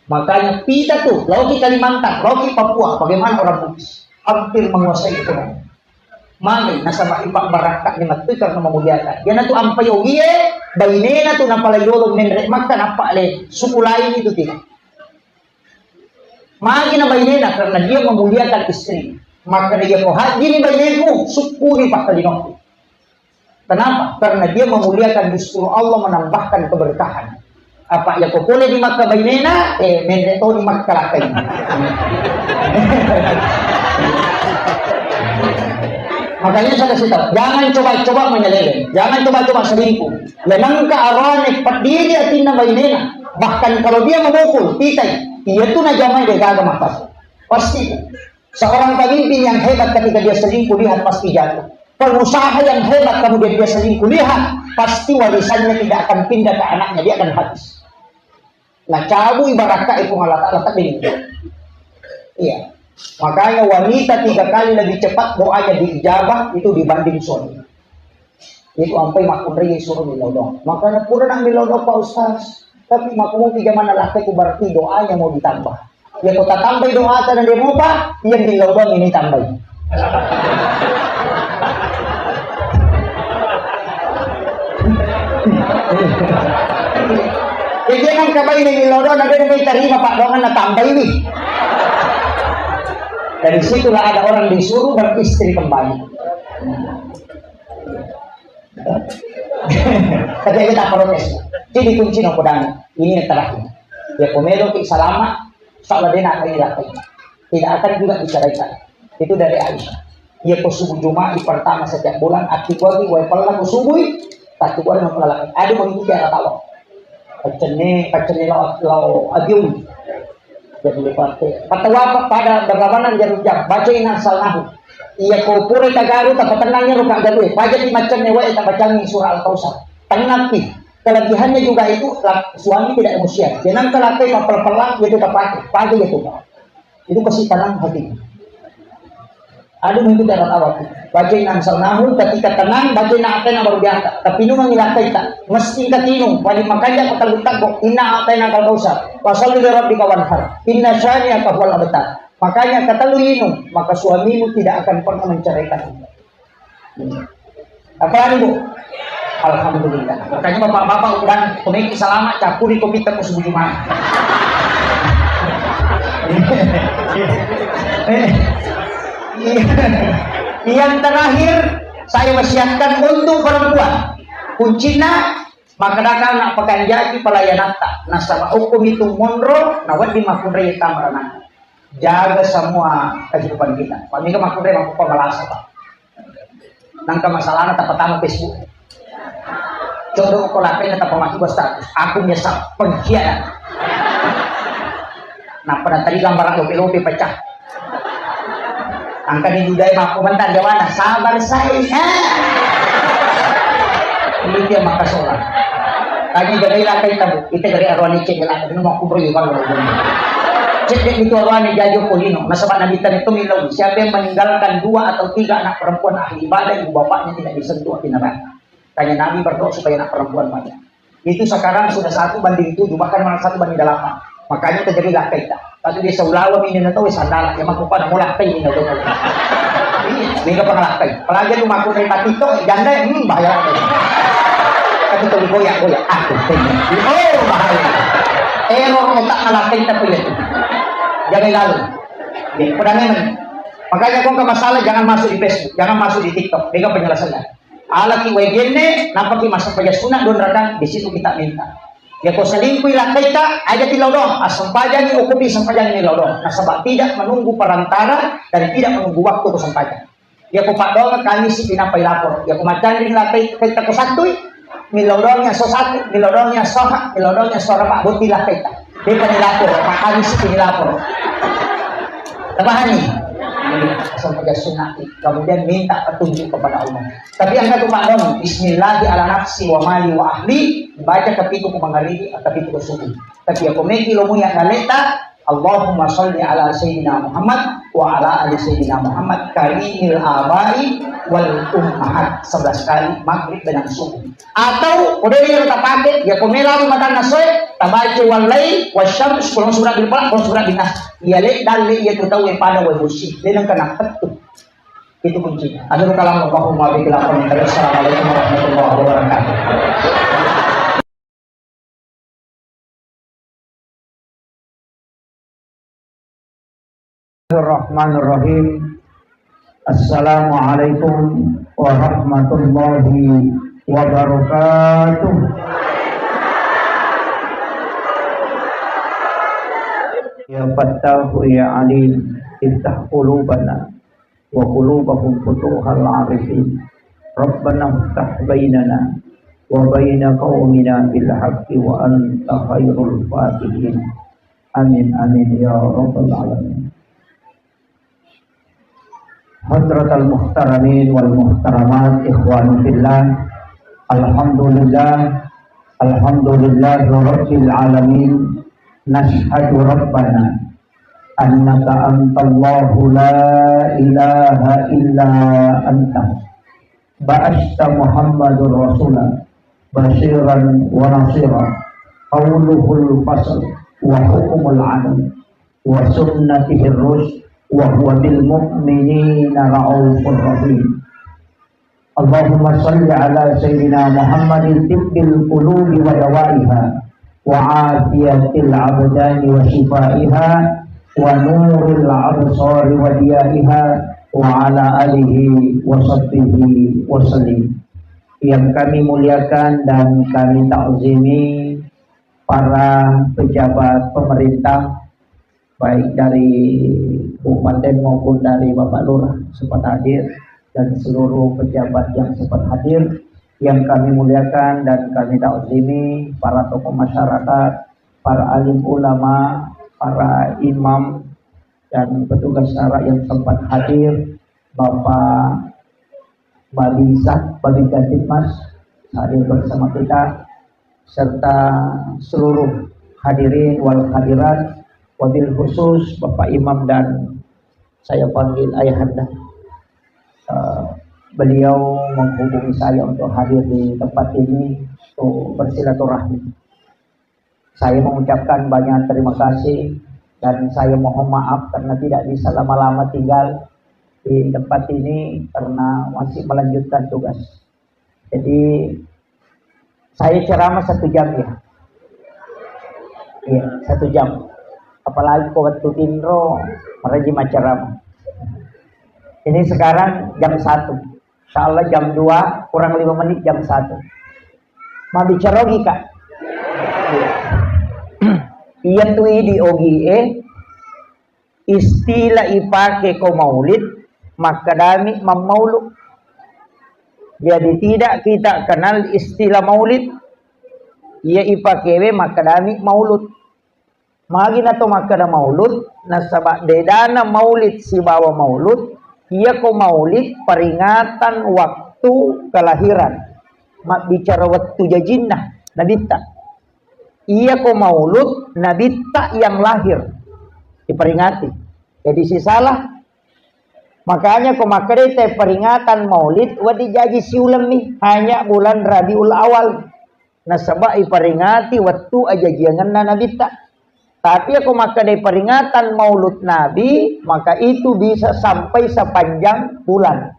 Makanya kita tuh, lauki Kalimantan, lauki Papua, bagaimana orang Bugis? Hampir menguasai ekonomi. Magi nasaba ipa barakka ni matu karena memuliakan. Dia na tu ampai ogie, bainena tu napalai yolo menre makka nappa le suku lain itu tidak. Magi na bainena karena dia memuliakan istri. Maka dia ko haji ni baineku, suku ni pakkalinokku. Kenapa? Karena dia memuliakan justru Allah menambahkan keberkahan. Apa ya ko pole di Makkah bainena, eh, menre to di Makkah lakai. Makanya saya kasih tahu, jangan coba-coba menyeleweng, jangan coba-coba selingkuh. Ya nengka arane pediri atinna bainena. Bahkan kalau dia memukul, pitai, iya tu najamai dia gaga makkassu. Pasti. Seorang pemimpin yang hebat ketika dia selingkuh, lihat pasti jatuh. Pengusaha yang hebat kemudian dia selingkuh, lihat pasti warisannya tidak akan pindah ke anaknya, dia akan habis. Nah, cabut ibarat kak itu Allah Ta'ala tak bingung. Iya. Makanya wanita tiga kali lebih cepat doanya diijabah itu dibanding suami. Itu ampai makkunrai suruh millau doang. Makanya kurang nak millau doang Pak Ustaz. Tapi makkunrai zaman laki itu berarti doanya mau ditambah. Ya kau tak tambah doa dan dia mau Pak, yang millau doang ini tambah. Jadi jangan kabai ini millau doang, nanti dia terima Pak doang na tambah ini. Dari situlah ada orang disuruh beristri kembali. Tapi kita protes. Jadi kunci no pedang. Ini yang terakhir. Ya, pemelo ki salama, insya Allah dia nak lagi. Tidak akan juga diceraikan. Itu dari Aisyah. Ya, ko subuh Jumat di pertama setiap bulan, aku bagi wae pella ko subuh, tapi wae no pella. Ada mengikuti arah tawa. Pecene, pecene lo, lo adium. Jadi, partai. Kata wapa pada berlawanan jarum jam. Baca inna anzalnahu. Iya, ko pura tagaru, tak tenangnya rupa garu. Baca di macam nyawa, tak baca ni surah Al-Kausar. Tenang pi. Kelebihannya juga itu, la-, suami tidak emosi. Jangan kalau apa yang pelan-pelan, dia tetap pakai. Pakai itu, Pak. Itu pasti tenang hatinya. Aduh, itu darat awak. Baca inna anzalnahu, ketika tenang, baca inna a'taina baru diangkat. Tapi nu mengilakai tak. Mesti ingat inung, wali makanya kata letak kok, inna a'tainakal kausar. Fasalli li rabbika wanhar. Inna syani'aka huwal abtar. Makanya kata lu inung, maka suamimu tidak akan pernah menceraikan. Apa lagi, Bu? Alhamdulillah. Makanya bapak-bapak udah komeki salama, capuri kopi tepung subuh Jumat. Eh, iya. Yang terakhir, saya wasiatkan untuk perempuan. Kuncinna, maka dakang nak pekanjaki pelayanatta. Nasaba okko mitu monro, na wedding makkunrai tamaranang. Jaga semua kehidupan kita. Pak Mika makkunrai, makkupa malasa, Pak. Nangka masalahna tapatama Facebook. Coba ko lapenna tapamaki bos status. Aku nyesal pengkhianat. Nah, pernah tadi gambar lope-lope pecah. Angka di budaya mako mentah jawana sabar saya. Ini dia maka sola. Tanya jaga ilakai tabu. Kita dari arwani cek ilakai. Ini mau kubro juga. Cek itu arwani jajo polino. Nasaba Nabi tadi itu milau. Siapa yang meninggalkan dua atau tiga anak perempuan ahli ibadah, ibu bapaknya tidak disentuh api neraka. Tanya Nabi berdoa supaya anak perempuan banyak. Itu sekarang sudah satu banding tujuh, bahkan malah satu banding delapan. Makanya terjadi lakkaita. Tapi di Saulawa ini nggak tahu sandala, yang aku pada mulai ini nggak tahu. Ini nggak pernah lakkai. Apalagi lu maku dari Pak Tito, janda, hmm, bahaya. Tapi tuh goyak-goyak, aku tanya. Oh, bahaya. Error otak lakkaita pun itu. Jangan lalu. Ya, pada memang. Makanya kau ke masalah jangan masuk di Facebook, jangan masuk di TikTok. Bega penjelasannya. Alaki wae genne, nampaki massempajang sunat dua rakaat, di situ kita minta. Ya ko selingkuh lakkaita, aja tilodong, assempajangi, okupi sempajangi tilodong. Nasaba tidak menunggu perantara dan tidak menunggu waktu ko sempajang. Ya ko paddoang kami si pinapa lapor. Ya ko macanri lakkaita ko sattui, milodongi asso satu, milodongi asso ha, milodongi asso rapa, boti lakkaita. Dia penilapor, Pak Kadis penilapor. Terpahami? Asal kerja sunat. Kemudian minta petunjuk kepada Allah. Tapi yang satu Pak Dong, Bismillahi ala nafsi wa mali wa ahli, baca kepitu ku mangaribi, kepitu ku subuh. Tapi aku meki lo muya naleta, Allahumma salli ala Sayyidina Muhammad wa ala ali Sayyidina Muhammad karimil abai wal ummahat sebelas kali maghrib dan subuh. Atau kode dia kita pakai, ya komela matanna soe, tabaca wallai, wasyams, kulung surah bil falaq, kulung surah bin nas. Ya le dalle ya tu tahu pada wa musi, dia nang kena petu. Itu kuncinya. Akhirul kalam, Allahumma bihi lakam. Assalamualaikum warahmatullahi wabarakatuh. Bismillahirrahmanirrahim. Assalamualaikum warahmatullahi wabarakatuh. Ya Fattahu ya Alim, iftah qulubana wa qulubahum futuhal arifin. Rabbana iftah bainana wa baina qaumina bil haqqi wa anta khairul fatihin. Amin, amin, ya rabbal alamin. Hadratal muhtaramin wal muhtaramat, ikhwanu fillah. Alhamdulillah, alhamdulillah rabbil alamin. Nashhadu rabbana annaka antallahu la ilaha illa anta. Ba'asta Muhammadur Rasula basyiran wa nasira, qauluhul fasl wa hukmul adl wa sunnatihir rusy wa huwa bil mu'minina raufur rahim. Allahumma salli ala Sayyidina Muhammadin tibbil qulubi wa dawaiha wa afiyatil abdani wa shifaiha wa nuril absari wa diyaiha wa ala alihi wa sahbihi wa sallim. Yang kami muliakan dan kami takzimi para pejabat pemerintah, baik dari Kabupaten maupun dari Bapak Lurah sempat hadir, dan seluruh pejabat yang sempat hadir, yang kami muliakan dan kami takzimi, para tokoh masyarakat, para alim ulama, para imam, dan petugas syara yang sempat hadir, Bapak Babinsa, Babinsa Tipmas hadir bersama kita, serta seluruh hadirin wal hadirat, wabil khusus Bapak Imam dan saya panggil Ayahanda. Eh, beliau menghubungi saya untuk hadir di tempat ini untuk bersilaturahmi. Saya mengucapkan banyak terima kasih dan saya mohon maaf karena tidak bisa lama-lama tinggal di tempat ini karena masih melanjutkan tugas. Jadi saya ceramah satu jam ya. Iya, satu jam. Apalagi ko wettu tinro, maraji maccarama. Ini sekarang jam satu. Insya Allah jam dua kurang lima menit jam satu. Mabbicara ogi, Kak. Iya tu idi ogi e, istilah ipake ko maulid, makkadami mammaulu. Jadi tidak kita kenal istilah maulid, iya ipakewe makkadami maulud. Magi na to makkeda maulud, nasaba bedana maulid sibawa maulud, iyako maulid peringatan waktu kelahiran, mabbicara wettu jajinna nabitta. Iyako maulud nabitta yang lahir diperingati. Jadi sisalah. Makanya ko makkeda te peringatan maulid, wedding jaji siulemmi, hanya bulan Rabiul Awal. Nasaba iperingati wettu ajajiangenna nabitta. Tapi ako makkeda peringatan maulud nabi, maka itu bisa sampai sepanjang bulan.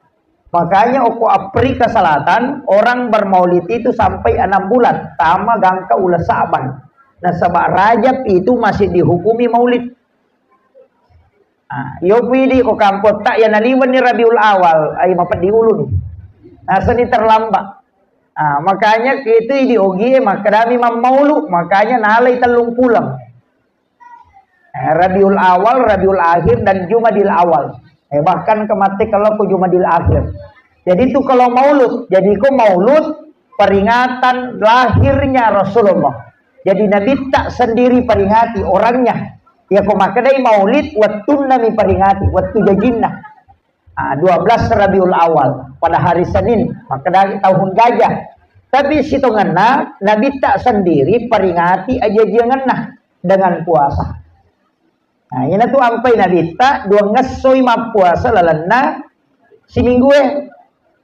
Makanya oko Afrika Selatan, orang bermaulid itu sampai enam bulan, tama gangka ula Sa'ban. Nasaba Rajab itu masih dihukumi maulid. Ah, iyo pidi ko kampotta, iya naliwenni Rabiul Awal, ai mapeddi uluni. Nasani terlambat. Ah, makanya itu idi ogie makkedami mammaulu, makanya nalai tellung puleng. Eh, Rabiul Awal, Rabiul Akhir, dan Jumadil Awal. Eh, bahkan kemati kalau ke Jumadil Akhir. Jadi itu kalau maulud, jadi ko maulud peringatan lahirnya Rasulullah. Jadi nabitta sendiri peringati orangnya. Iya ko makkedai maulid, wettunna mi peringati, wettu jajinna. Ah, dua belas Rabiul Awal pada hari Senin, makkeda tahun gajah. Tapi sitongenna nabitta sendiri peringati ajajiangenna dengan puasa. Nah, iyana tu ampai nabitta dua ngessoi mappuasa lalenna siminggu e.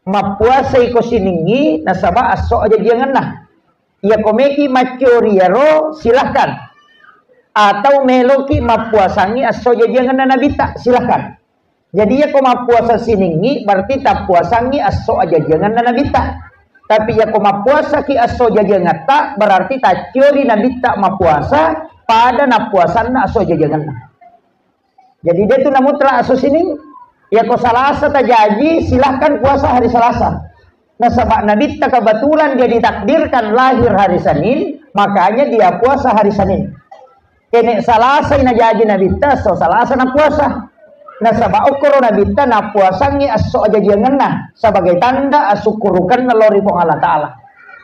Mappuasa iko siningi nasaba asso ajajiangenna. Iya ko meki maccori iyaro, silahkan. Atau meloki mappuasangi asso ajajiangenna nabitta, silahkan. Jadi iya ko mappuasa siningi berarti tappuasangi asso ajajiangenna nabitta. Tapi iya ko mappuasaki asso ajajiangetta berarti tacciori nabitta mappuasa pada nappuasanna asso ajajiangenna. Jadi dia tu namutlak asso sining. Iya ko Salasa tajaji, silahkan puasa hari Salasa. Nasaba nabitta kebetulan dia ditakdirkan lahir hari Senin, makanya dia puasa hari Senin. Kene Salasa najaji nabitta, so Salasa napuasa. Nasaba okkoro nabitta napuasangi asso ajajiangenna sebagai tanda asukkurukenna lao ri Puang Allah Ta'ala.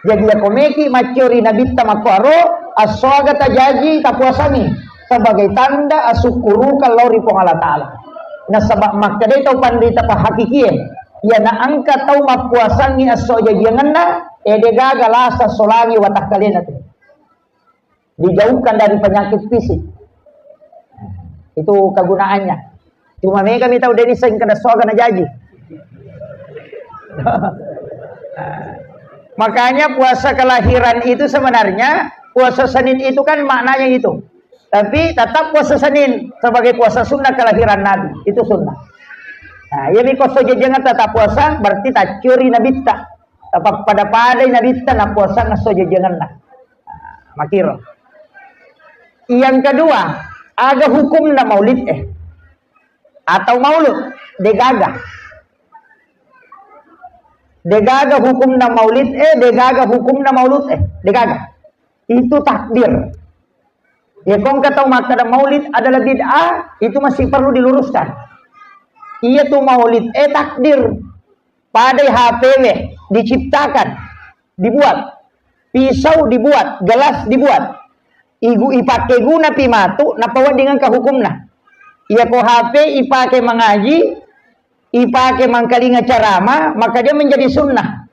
Jadi iya ko meki maccori nabitta makkuaro, asso aga tajaji tapuasangi sebagai tanda asukkurukeng lao ri Puang Allah Ta'ala. Nasaba makkedai tau panrita pahakikie, iya na engka tau mappuasangi asso ajajiangenna, eh, degaga lasa solangi watakkalena tu. Dijauhkan dari penyakit fisik. Itu kegunaannya. Cuma mega mi tau deni seng kada soga najaji. Makanya puasa kelahiran itu sebenarnya, puasa Senin itu kan maknanya itu. Tapi tetap puasa Senin sebagai puasa sunnah kelahiran Nabi. Itu sunnah. Nah, iya mi ko asso ajajiangenna tetap puasa, berarti tacciori nabitta. Tapappada-padai nabitta napuasang asso ajajiangenna. Nah, makiro. Yang kedua, aga hukumna maulid eh. Atau maulud, degaga. Degaga hukumna maulid eh, degaga hukumna maulud eh, degaga. Itu takdir. Ya, kong kata makkada maulid adalah bid'ah, itu masih perlu diluruskan. Iya tu maulid eh takdir. Padai H P W diciptakan, dibuat. Pisau dibuat, gelas dibuat. Igu ipake guna pi matu, napawedding engka hukumna. Iya ko H P ipake mangaji, ipake mangkalinga ceramah, maka dia menjadi sunnah.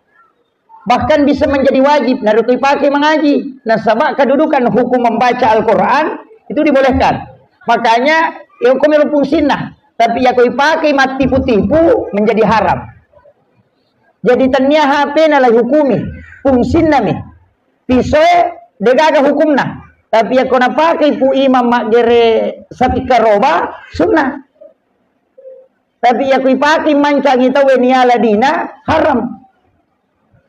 Bahkan bisa menjadi wajib naruto ipake mangaji. Nasaba kedudukan hukum membaca Al-Quran itu dibolehkan. Makanya, ya, hukumnya fungsinna. Tapi ya ko ipake mattipu-tipu, menjadi haram. Jadi tennia H P nalai hukumi, fungsinna mi. Pisoe degaga hukumna. Tapi ya ko napake pu imam maggere sapikkaroba, sunnah. Tapi iya ko ipake mancangi tau niala dina, haram.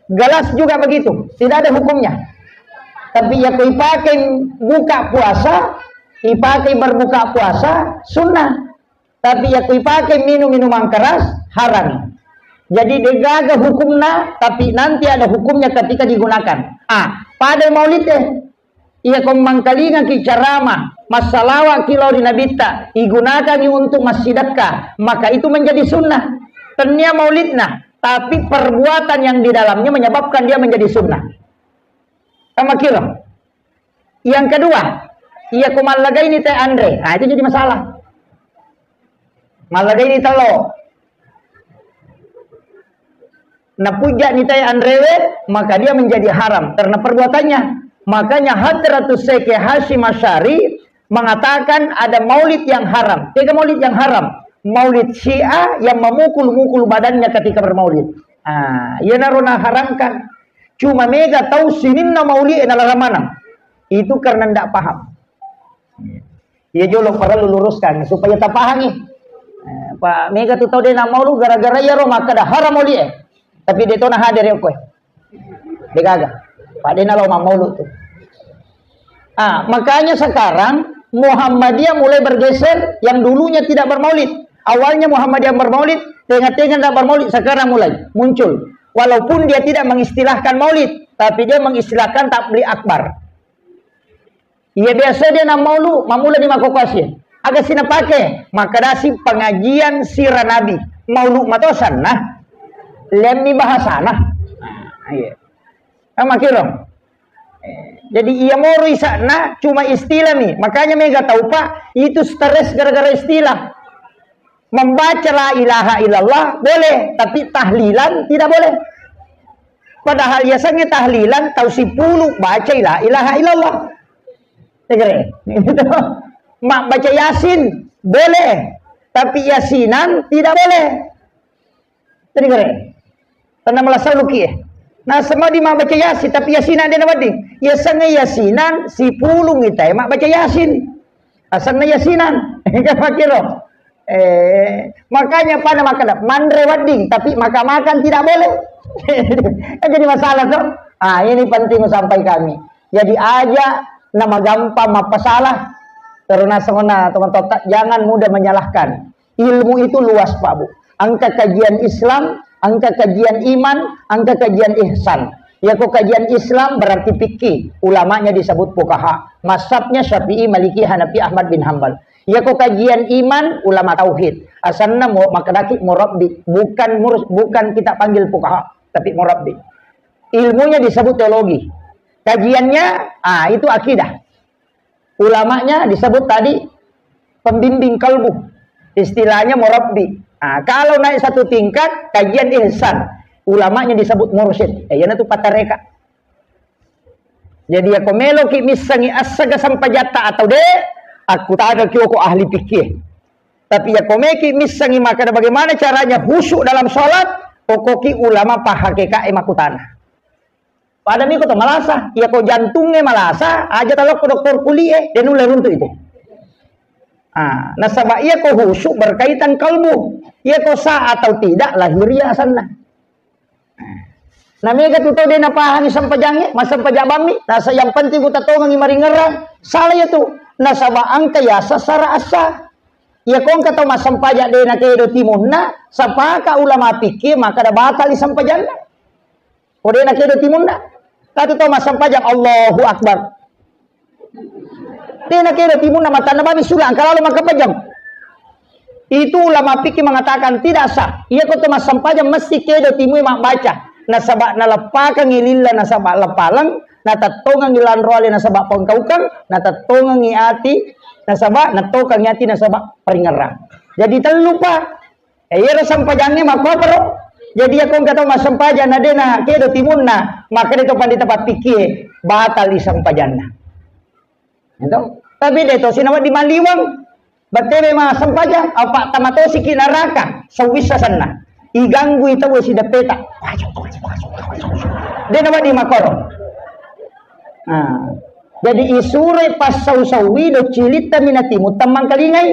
Gelas juga begitu, tidak ada hukumnya. Tapi iya ko ipake buka puasa, Ipakai berbuka puasa, sunnah. Tapi yakko ipakai minum minuman keras, haram. Jadi degaga hukumna, tapi nanti ada hukumnya ketika digunakan. Ah, pada maulid deh. Iya ko mangkalingaki ceramah, massalawaki lao ri nabitta, igunakangi untuk massidekka, maka itu menjadi sunnah. Tennia maulidna, tapi perbuatan yang di dalamnya menyebabkan dia menjadi sunnah. Sama kira. Yang kedua, iya ko mallagaini te anre, nah itu jadi masalah. Mallagaini tello. Napujja'ni tae anrewe, maka dia menjadi haram karena perbuatannya. Makanya Hadratus Syekh Hasyim Asy'ari mengatakan ada maulid yang haram. Tega maulid yang haram? Maulid Syiah yang memukul-mukul badannya ketika bermaulid. Ah, iyanaro naharamkan. Cuma mega tau sininna maulid e nalarang maneng. Itu karena ndak paham. Iya jolo parellu luruskan supaya tapahangi. Eh, pa mega tu tau de' namaulu gara-gara iyaro makkeda haram maulid e. Tapi de' to nahadere okkoe. De' gaga. Pa de' nalo mammaulu tu. Ah, makanya sekarang Muhammadiyah mulai bergeser, yang dulunya tidak bermaulid. Awalnya Muhammadiyah bermaulid, tengah-tengah tidak bermaulid, sekarang mulai muncul. Walaupun dia tidak mengistilahkan maulid, tapi dia mengistilahkan tabligh akbar. Iya biasa de' namaulu, mamula di makkokkoe. Aga si napake? Makkedasi pengajian sirah Nabi. Maulu matosanna. Lemmi bahasana. Nah, iya. Sama kiro. Eh, jadi iya moro isa'na cuma istilah mi. Makanya mega tau, Pak, itu stres gara-gara istilah. Membaca la ilaha illallah boleh, tapi tahlilan tidak boleh. Padahal yasengnge tahlilan tau sipulu baca la ilaha illallah. Tegere. Mabbaca Yasin boleh, tapi yasinan tidak boleh. Tegere. Tenna malasau luki e. Nasaba di mabbaca Yasin, tapi yasinan de' nawedding. Yasengnge yasinan sipulung itae mabbaca Yasin. Asenna yasinan. Kan makkiro. Eh, makanya pada makan manre wedding, tapi makan-makan tidak boleh. Kan jadi masalah tuh. Ah, ini penting sampai kami. Jadi aja nama gampang mapasalah. Karena semana teman-teman jangan mudah menyalahkan. Ilmu itu luas, Pak Bu. Engka kajian Islam, engka kajian iman, engka kajian ihsan. Yako kajian Islam berarti fikih, ulamanya disebut fuqaha. Mazhabnya Syafi'i, Maliki, Hanafi, Ahmad bin Hambal. Yako kajian iman, ulama tauhid. Asanna mu-, makkedaki murabbi, bukan mur-, bukan kita panggil fuqaha, tapi murabbi. Ilmunya disebut teologi. Kajiannya, ah, itu akidah. Ulamanya disebut tadi pembimbing kalbu. Istilahnya murabbi. Nah, kalau naik satu tingkat, kajian ihsan. Ulamanya disebut mursyid. Eh, iyana tu patareka. Jadi, yako meloki missengi assaga sampajatta atau de', aku tadaki oko ahli fikih. Tapi yako meki missengi makkeda bagaimana caranya khusyuk dalam sholat, okoki ulama pahakeka e makutana. Pada miko to malasa, iya ko jantungnge malasa, aja talokko dokter kulit e, de' nulle runtu itu. Ah, nasaba iya ko khusyuk berkaitan kalbu. Iya ko sah atau tidak lahiriah asanna. Nah, mega tu tau de' napahangi sempajangnge, massempajang bammi, nasa yang penting ku tatongengi maringerrang. Salah iya tu. Nasaba engka yaseng sara assa. Iya ko engka tau massempajang de' nakedo timunna, sapaka ulama fikih makkeda batali sempajanna. Ko de' nakedo timunna. Katu tau massempajang, Allahu Akbar. De' nakedo timunna, matanna bami sula, engka lalo makkapajang. Itu ulama fikih mengatakan tidak sah. Iya ko tau massempajang mesti kedo timue mabbaca. Nasaba naleppakangi lilla nasaba lepaleng, natettongengi lanro ale nasaba pengkaukang, natettongengi ati nasaba, nettokangi ati nasaba paringerrang. Jadi tellu, Pak. Eh, iyaro sempajangnge makkuaparo. Jadi, iya ko engka tau massempajang na de' nakedo timunna, makkeda to pandita pappikie, batali sempajanna. Gitu. Tapi de' to sinawa di maliwang, battewe massempajang, apa tamatosiki neraka, sewissa senna. Iganggui tau sideppeta. De' nawedding makkoro. Nah, jadi isuroi passau-saui do cilitta minatimu temmangkalingai.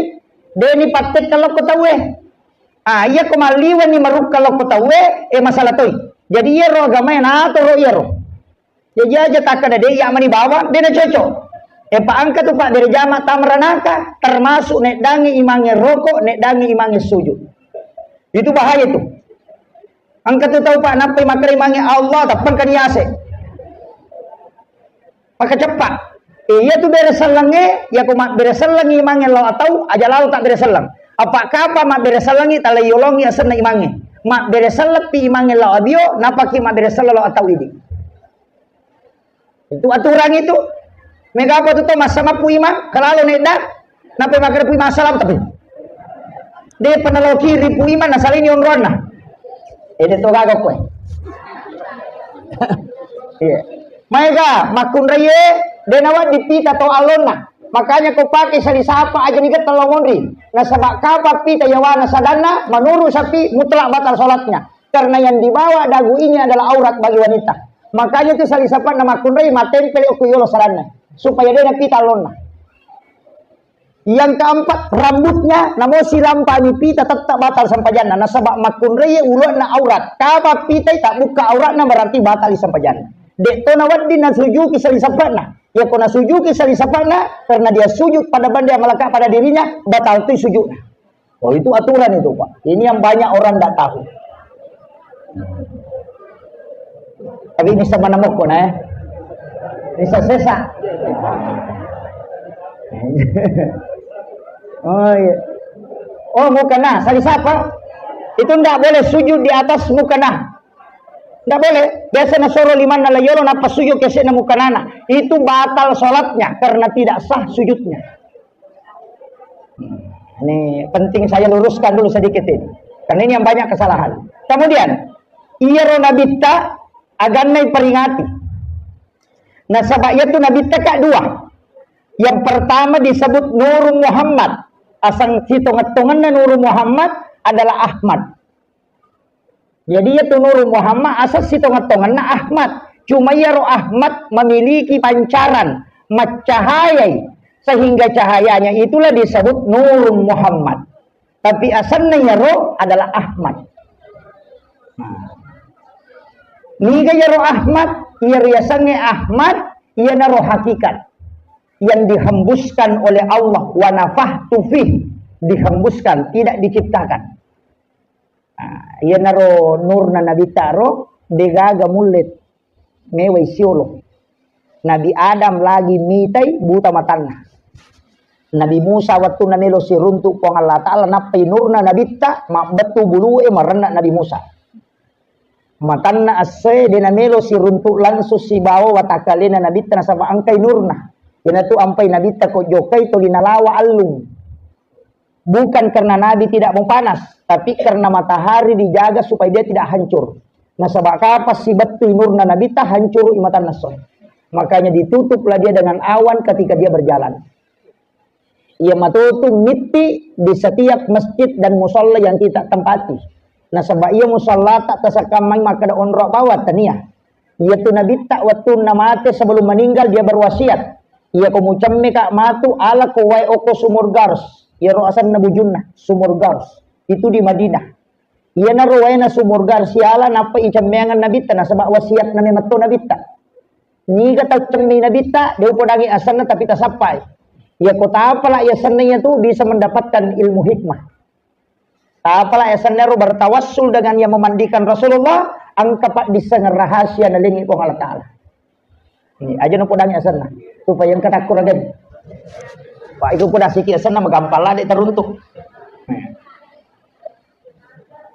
De' ni pattekka lokko tauwe. Ah, iya ko malliwenni marukka lokko tauwe, eh, masalah toi. Jadi iyaro agamae natoro iyaro. Jaji aja takkeda de' iya mani bawang, de' nacocok. Epa engka tu, Pak, bere jama tamaranaka, termasuk neddangi imangnge rokok, neddangi imangnge sujud. Itu bahaya itu. Engka tu tau, Pak, nappai makkeda imangnge Allah, tappengka ni ase. Maka ceppa. Iya tu bere sellengnge, yako mabbere sellengngi imangnge lao atau, aja lao tak bere selleng. Apa kapa mabbere sellengngi, talai yolongi asenna imangnge. Mabbere selleppi imangnge lao abio, napaki mabbere selleng lao atau idi. Itu aturan itu. Mega apa tu to massa mappu imang, kalalo nedda, nappai makkeda pu imang salam tapi. De pernah lo kiri pu imang, nasalini onronna. Ede to gaga koe. Iya. Maega makkunraie, de nawedding pita to allonna. Makanya ko pake sali sapa aja ni getta lo monri. Nasaba kapa pita yawana sadanna, menurut sapi mutlak batal sholatnya. Karena yang dibawa dagu ini adalah aurat bagi wanita. Makanya itu sali sapa'na makkunrai matempel okko yolo salanna. Supaya de napita allonna. Yang keempat, rambutnya namo silampa ni pita tetap batal sempajanna. Nasaba makkunrai uluanna aurat. Kapa pitai tak buka auratna berarti batal sempajanna. Dek to nawedding nasujuki sali sapa'na. Ya ko nasujuki sali sapa'na karena dia sujud pada benda yang melekat pada dirinya, batal tu sujudna. Oh, itu aturan itu, Pak. Ini yang banyak orang nggak tahu. Tapi ini sama namoko nah, ya. Ini sesa. Oh iya. Oh, mukana, sali sapa? Itu ndak boleh sujud di atas mukana. Ndak boleh. Biasa nasoro limanna layolo, napa sujud kesena mukanana. Itu batal sholatnya karena tidak sah sujudnya. Ini penting saya luruskan dulu sedikit ini. Karena ini yang banyak kesalahan. Kemudian, iyaro nabitta aganna iperingati. Nasaba iyatu nabitta ka dua. Yang pertama disebut Nurun Muhammad. Asang sitonget-tongenna Nurun Muhammad adalah Ahmad. Jadi iyatu Nurun Muhammad asal sitonget-tongenna Ahmad. Cuma iyaro Ahmad memiliki pancaran, maccahayai, sehingga cahayanya itulah disebut Nurun Muhammad. Tapi asalnya iyaro adalah Ahmad. Nah. Niga iyaro Ahmad? Iyaro yasengnge Ahmad, iyanaro hakikat yang dihembuskan oleh Allah, wa nafakhtu fih, dihembuskan, tidak diciptakan. Nah, iyanaro nurna nabitta ro, degaga mulle mewai siolo. Nabi Adam lagi mitai buta matanna. Nabi Musa wettunna melo siruntu Puang Allah Ta'ala, nappai nurna nabitta, mabbettu bulue marenna Nabi Musa. Matanna essoe de namelo siruntu langsung sibawa watakalena nabitta nasaba engkai nurna. Iyanatu ampai nabitta ko jokkai toli nalawa allung. Bukan karena Nabi tidak mau panas, tapi karena matahari dijaga supaya dia tidak hancur. Nasaba kapang sibettui nurna nabitta, hancurui matanna essoe. Makanya ditutuplah dia dengan awan ketika dia berjalan. Iya matotu mitti di setiap masjid dan musalla yang kita tempati. Nasaba iya musallata tasekkammangi makkeda onro bawang, tania. Iyatu nabitta wettunna mate, sebelum meninggal dia berwasiat. Iya ko mucemme ka matu, ala ko wae okko Sumur Gars. Iyaro asenna bujunna, Sumur Gars. Itu di Madinah. Iyanaro waena Sumur Gars siala nappa icemmeangeng nabitta, nasaba wasiatna memetto nabitta. Niga tau cemmei nabitta, de upodangi asenna tapi tasappai. Iya ko tapala iya senna iyatu bisa mendapatkan ilmu hikmah. Tapala iya senna ro bertawassul dengan yang memandikan Rasulullah, engka paddissengeng rahasia nalengi Puang Allah Ta'ala. Ini aja no podangi asenna. Supaya engka takkuragani. Pak, itu poda siki asenna magampang lade teruntuk.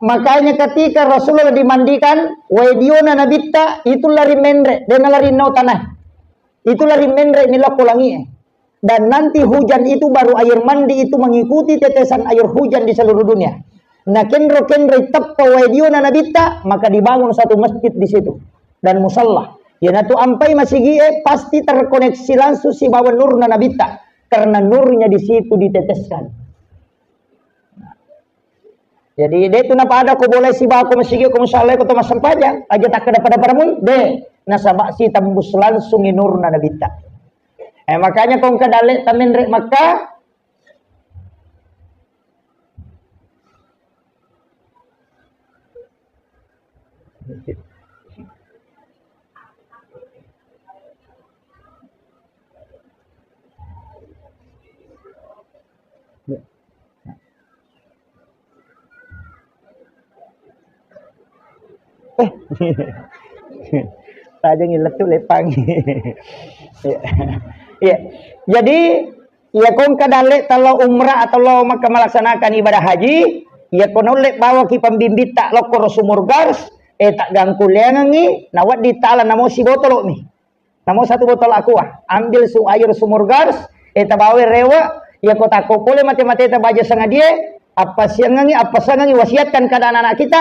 Makanya ketika Rasulullah dimandikan, wae diona nabitta, itu lari menre, dena lari nau tanah. Itu lari menre milokko langie. Dan nanti hujan itu baru air mandi itu mengikuti tetesan air hujan di seluruh dunia. Nah, kenro-kenro teppa wae diona nabitta, maka dibangun satu masjid di situ dan musalla. Iyanatu ampai masigie pasti terkoneksi langsung sibawa nurna nabitta, karena nurnya di situ diteteskan. Jadi, de tu napada ko boleh sibawa ko masigi ko musalla ko to massempajang, aja takkeda pada-pada mui, de, nasaba sitembus langsung nurna nabitta. Eh, makanya ko engka dalle tamenre Makkah, Eh. Tajengi lettu lepang. Iya. Iya. Jadi, iya, ko engka dalle talo umrah atau lo Makkah melaksanakan ibadah haji, iya, ko naulle bawaki pembimbitta lokkoro Sumur Gars, eh, taggangkuleangengi, nawedding tala namo sibotolo mi. Namo satu botol aqua, ambil su-, air Sumur Gars, eh, tabawa rewe, iya, ko takko pole mate-mateta baja sangadie, appasiangengi, appasangengi, wasiatkan kepada anak-anak kita,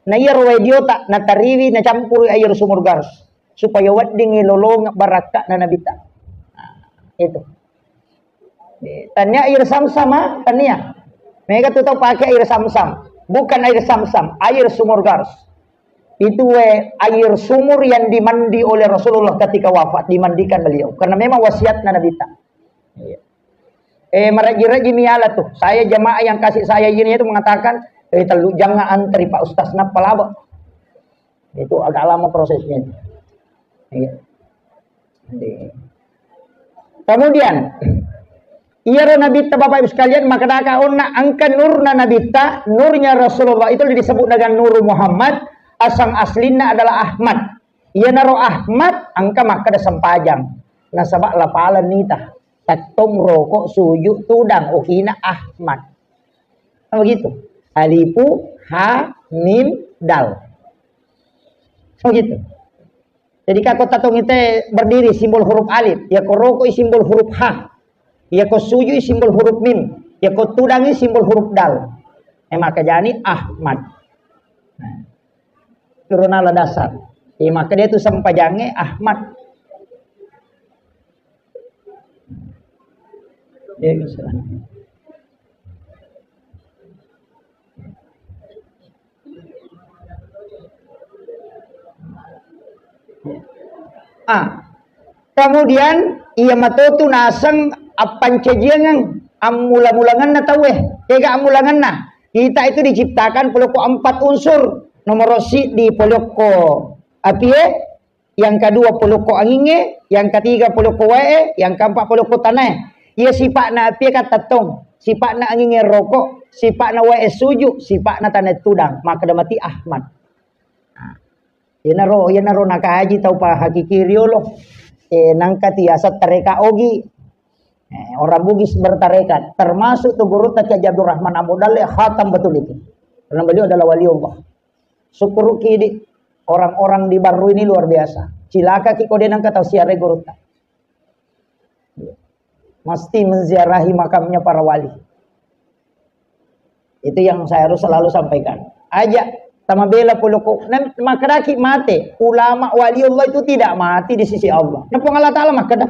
na iya ro wae diota, natariwi, nacampuri air Sumur Gars, supaya weddingi lolongeng barakka'na Nabitta. Nah, itu. Eh, tania air Samsam, ah, tania. Mega tu tau pakai air Samsam. Bukan air Samsam, air Sumur Gars. Itu, eh, air sumur yang dimandi oleh Rasulullah ketika wafat, dimandikan beliau. Karena memang wasiatnya Nabitta. Iya. Eh, meraji-raji miala tuh. Saya jamaah yang kasih saya ini itu mengatakan, eh, telu jangan antri Pak Ustaz, nappa laba. Itu agak lama prosesnya itu. Iya. Kemudian, iyaro Nabitta, Bapak Ibu sekalian, makkadaka onna engka nurna Nabitta, nurnya Rasulullah itu disebut dengan Nuru Muhammad, asang aslinna adalah Ahmad. Iyanaro Ahmad engka makkada sempajang. Nasaba lapaleng nita. Tettong, rokok, sujud, tudang, okina Ahmad. Kan begitu. Alifu, ha, mim, dal. Kan begitu. Jadi, kako tatong ite berdiri simbol huruf alif, ya ko rokoi simbol huruf ha, ya ko sujui simbol huruf mim, ya ko tudangi simbol huruf dal. Eh, maka jani Ahmad. Nah, turun ala dasar. Eh, maka dia tu sempajange Ahmad. Ya, bisa. Ah, kemudian iya matotu naseng appancajiangeng ammula-mulangenna tauwe. Tega ammulangenna? Kita itu diciptakan polokko empat unsur. Nomor siddi polokko apie, yang kedua polokko angingnge, yang ketiga polokko wae, yang keempat polokko tanae. Iya sipa'na apie ka tettong, sipa'na angingnge rokok, sipa'na wae suju, sipa'na tanae tudang. Makkeda mati Ahmad. Nah, iyanaro, iyanaro nakaji tau pa hakiki riolo. Eh, nangka tiasa tareka ogi. Eh, orang Bugis bertarekat, termasuk tu gurutta Kiai Abdul Rahman Ambo Dalle, khatam betul itu. Karena beliau adalah wali Allah. Syukur ki di orang-orang di Barru ini luar biasa. Cilaka ki ko de nangka tau siarai gurutta. Mesti menziarahi makamnya para wali. Itu yang saya harus selalu sampaikan. Aja tamabela poloko. Dan makkedaki mate, ulama wali Allah itu tidak mati di sisi Allah. Nah, Puang Allah Ta'ala makkeda,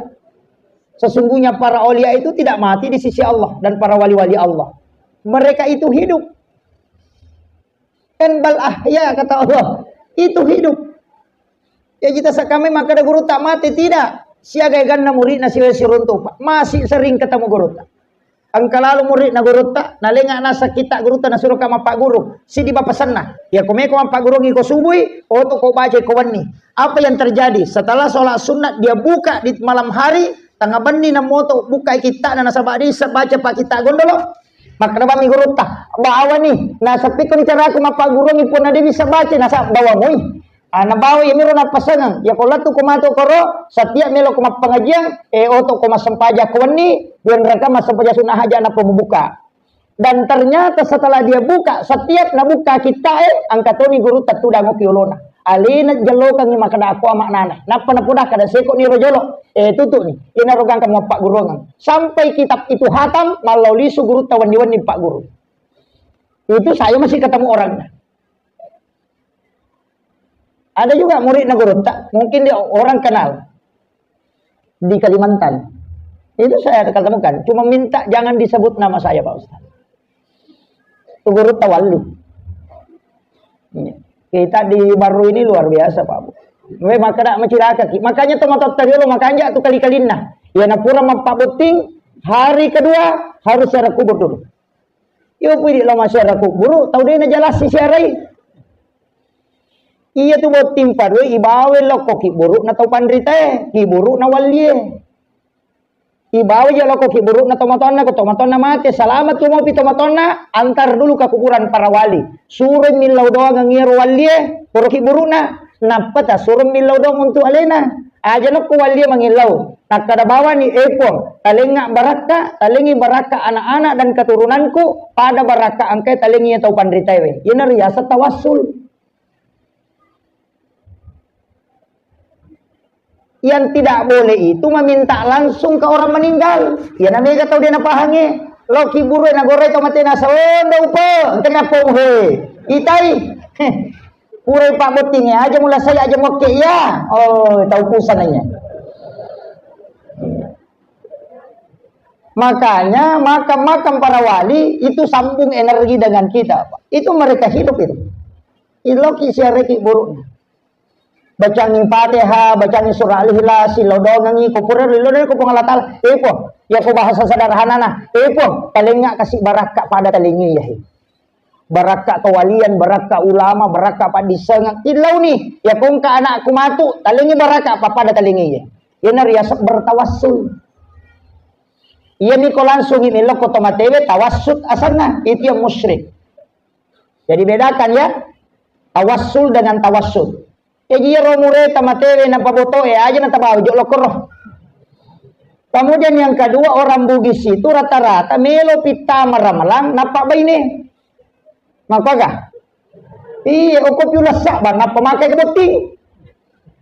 sesungguhnya para aulia itu tidak mati di sisi Allah dan para wali-wali Allah. Mereka itu hidup. Kan bal ahya, kata Allah. Itu hidup. Ya, kita sakame makkeda gurutta mate, tidak. Siaga eganna muridna siwe siruntupa. Masih sering ketemu gurutta. Engka lalo muridna gurutta, nalenga nasa kitta gurutta, nasuro ka mappaguru. Sidi bapasenna. Ya, komeko mappagurungi ko subui, oto ko baca ko wenni. Apa yang terjadi? Setelah sholat sunat, dia buka di malam hari, tengah benni na moto buka kittana, nasaba de isseng baca pa kitta gondolo. Makkeda bami gurutta, bawani, naseppikko ni caraku mappagurungi punna de bisa baca, nasa bawamui. Ah, nabawa iyamiro nappasengeng. Ya ko lettu ko matu koro, setiap melo ko mappengajian, eh, oto ko massempajang ko wenni, dua rakaat massempajang sunnah haja nappa mubuka. Dan ternyata setelah dia buka, setiap nabuka kittae, engka toni gurutta tudang okki olona. Alena jellokangngi makkeda, "Aku amaknana." Nappa napoda kada seko ni rojolo. Eh, tutu ni. Ina rogang kamu paggurungan. Sampai kitab itu hatam, mallau lisu gurutta wenni-wenni pagguru. Itu saya masih ketemu orangnya. Ada juga muridna gurutta, mungkin dia orang kenal di Kalimantan. Itu saya ketemukan, cuma minta jangan disebut nama saya, Pak Ustaz. Itu gurutta Walli. Iya. Kita di Barru ini luar biasa, Pak Bu. We, maka tidak macilaka ki. Makanya teman-teman tadi lo makanya tu kali-kalinna. Ya, napura mappabotting, hari kedua harus ziarah kubur dulu. Iyo pui di lo masyarakat kuburu, tau de najalasi siarai. Iya tu botting padue ibawe lokko ki buru na tau panritae, ki buru na wallie. Ibawa je loko kiburu'na tomatoanna, ko tomatoanna mate, selamat tu mopi tomatoanna, antar dulu ke kuburan para wali. Suroi millau doangengngi ro wallie, puro kiburu'na. Nappa tasuro millau doang untuk alena. Aja nokko wallie mangillau. Nakkada bawani, "Eh Puang, talengnga barakka, talengngi barakka anak-anak dan keturunanku, pada barakka engkai talengngi tau panritaewe." Iyana riaseng tawassul. Yang tidak boleh itu meminta langsung ke orang meninggal. Iyana mega tau de napahangnge. Lo kiburu nagoroi tau mate nasa, "Oh, nda upa, engka nappa uhe." Itai. Heh. Purai pabbottingnge, aja mula saya aja mokke iya. Oh, tau pusang nanya. Makanya makam-makam para wali itu sambung energi dengan kita, Pak. Itu mereka hidup itu. Iloki siareki buruknya. Bacangi Fatihah, bacangi surah Al-Ikhlas, silodongangi, ko pura lilodongangi ko Puang Allah Taala. Eh, Puang, ya ko bahasa sederhanana. Eh, Puang, talengnga kasi barakka pada talengngi ya. Barakka kewalian, barakka ulama, barakka paddissengeng. Illauni, ya ko engka anakku matu, talengngi barakka apa pada talengngi ya. Iyana riaseng bertawassul. Iyami ko langsungi melokko to matewe, tawassut asanna. Itu yang musyrik. Jadi bedakan ya, tawassul dengan tawassut. Jaji iyaro mureta matewe napabotoe aja natabawa jolo koro. Kemudian yang kedua, orang Bugis itu rata-rata melo pittama ramalang nappa baine. Makkuaga? Iya, okko piuleng Sa'ban nappa makai ke botting.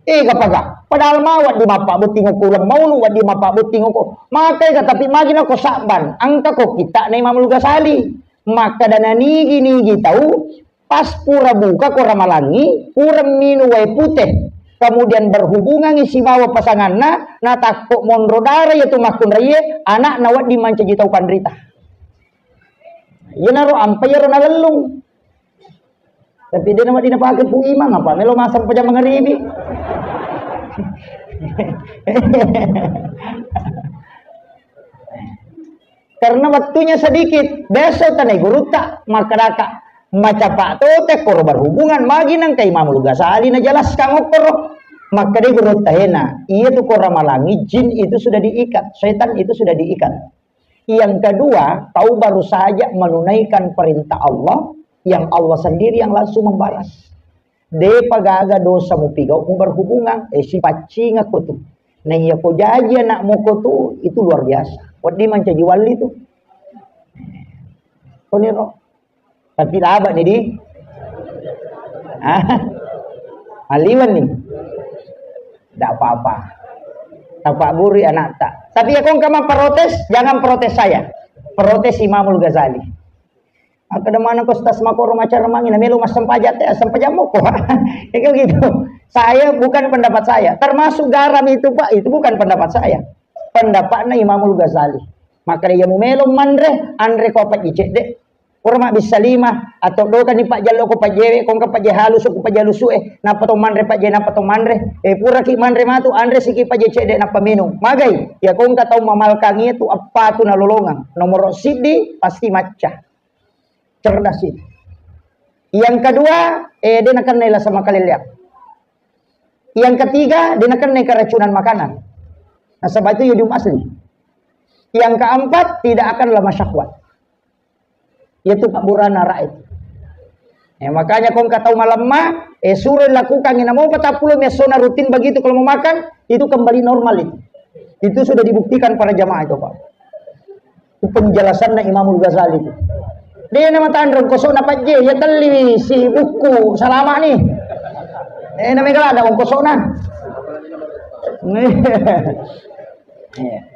Eh, gapaga? Padahal mau waddi mappa botting okko uleng maulu, waddi mappa botting okko. Makai ga, tapi magi nako Sa'ban, engka ko kitta na Imamul Ghazali. Makkada nanigi-nigi tau, pas pura buka ko ramalangi, pura minung wae pute, kemudian berhubungangi sibawa pasanganna, natakko monro dara iya tu makkunraie, anakna wedding mancaji tau panrita. Iyanaro ampai iyaro nalellung. Tapi de na wedding napake Pu Imang, apa melo massempajang mangaribi. Karena waktunya sedikit. Biasa tanai gurutta, makkadaka, macapa tote koro berhubungan, magi nangka Imamul Ghazali najelaskan okkoro. Makkadai gurutta, hena, iya tu koro ramalangi, jin itu sudah diikat, setan itu sudah diikat. Yang kedua, kau baru saja menunaikan perintah Allah, yang Allah sendiri yang langsung membalas. Depa gaga dosa mupigau mu berhubungan, eh, sipaccingakko tu. Nah, iya ko jaji anakmu ko tu, itu luar biasa. Wedding mancaji wali tu. Koniro. Tapi laba ni di. Ah. Maliwan ni. Tidak apa-apa. Tapak guru anakta. Tapi ya kong kama protes, jangan protes saya. Protes Imamul Ghazali. Makkada maneng ko Ustaz makoro macara mangi, na melo massempajang te, sempajang moko. Ya kan gitu. Saya, bukan pendapat saya. Termasuk garam itu, Pak, itu bukan pendapat saya. Pendapatnya Imamul Ghazali. Makkada iya mu melo manre, anre ko apa cedde. Pura mabbissa lima, atau doka ni pajjallo ko pajjewe, kongka pajje halusu ko pajje halusu e, nappa to manre pajje, nappa to manre. Eh, pura ki manre matu, anre siki pajje cedde, nappa minung. Magai, ya kongka tau mamalkangi tu appa tu nalolongang. Nomor siddi, pasti macca. Cerdas itu. Yang kedua, eh, de nakennai lasa makalelleang. Yang ketiga, de nakennai keracunan makanan. Nasaba itu yodium asli. Yang keempat, tidak akan lemah syahwat. Yaitu pabburana raib. Eh, makanya kongka tau malemma, eh, suro lakukan ini. Mau patappulo mesona rutin begitu kalau mau makan, itu kembali normal itu. Itu sudah dibuktikan para jamaah itu, Pak. Itu penjelasannya Imamul Ghazali itu. Dia nama tanrung kosok na pajje, ya teli si buku salama ni. Eh, nama kalau ada kosok na. Iya.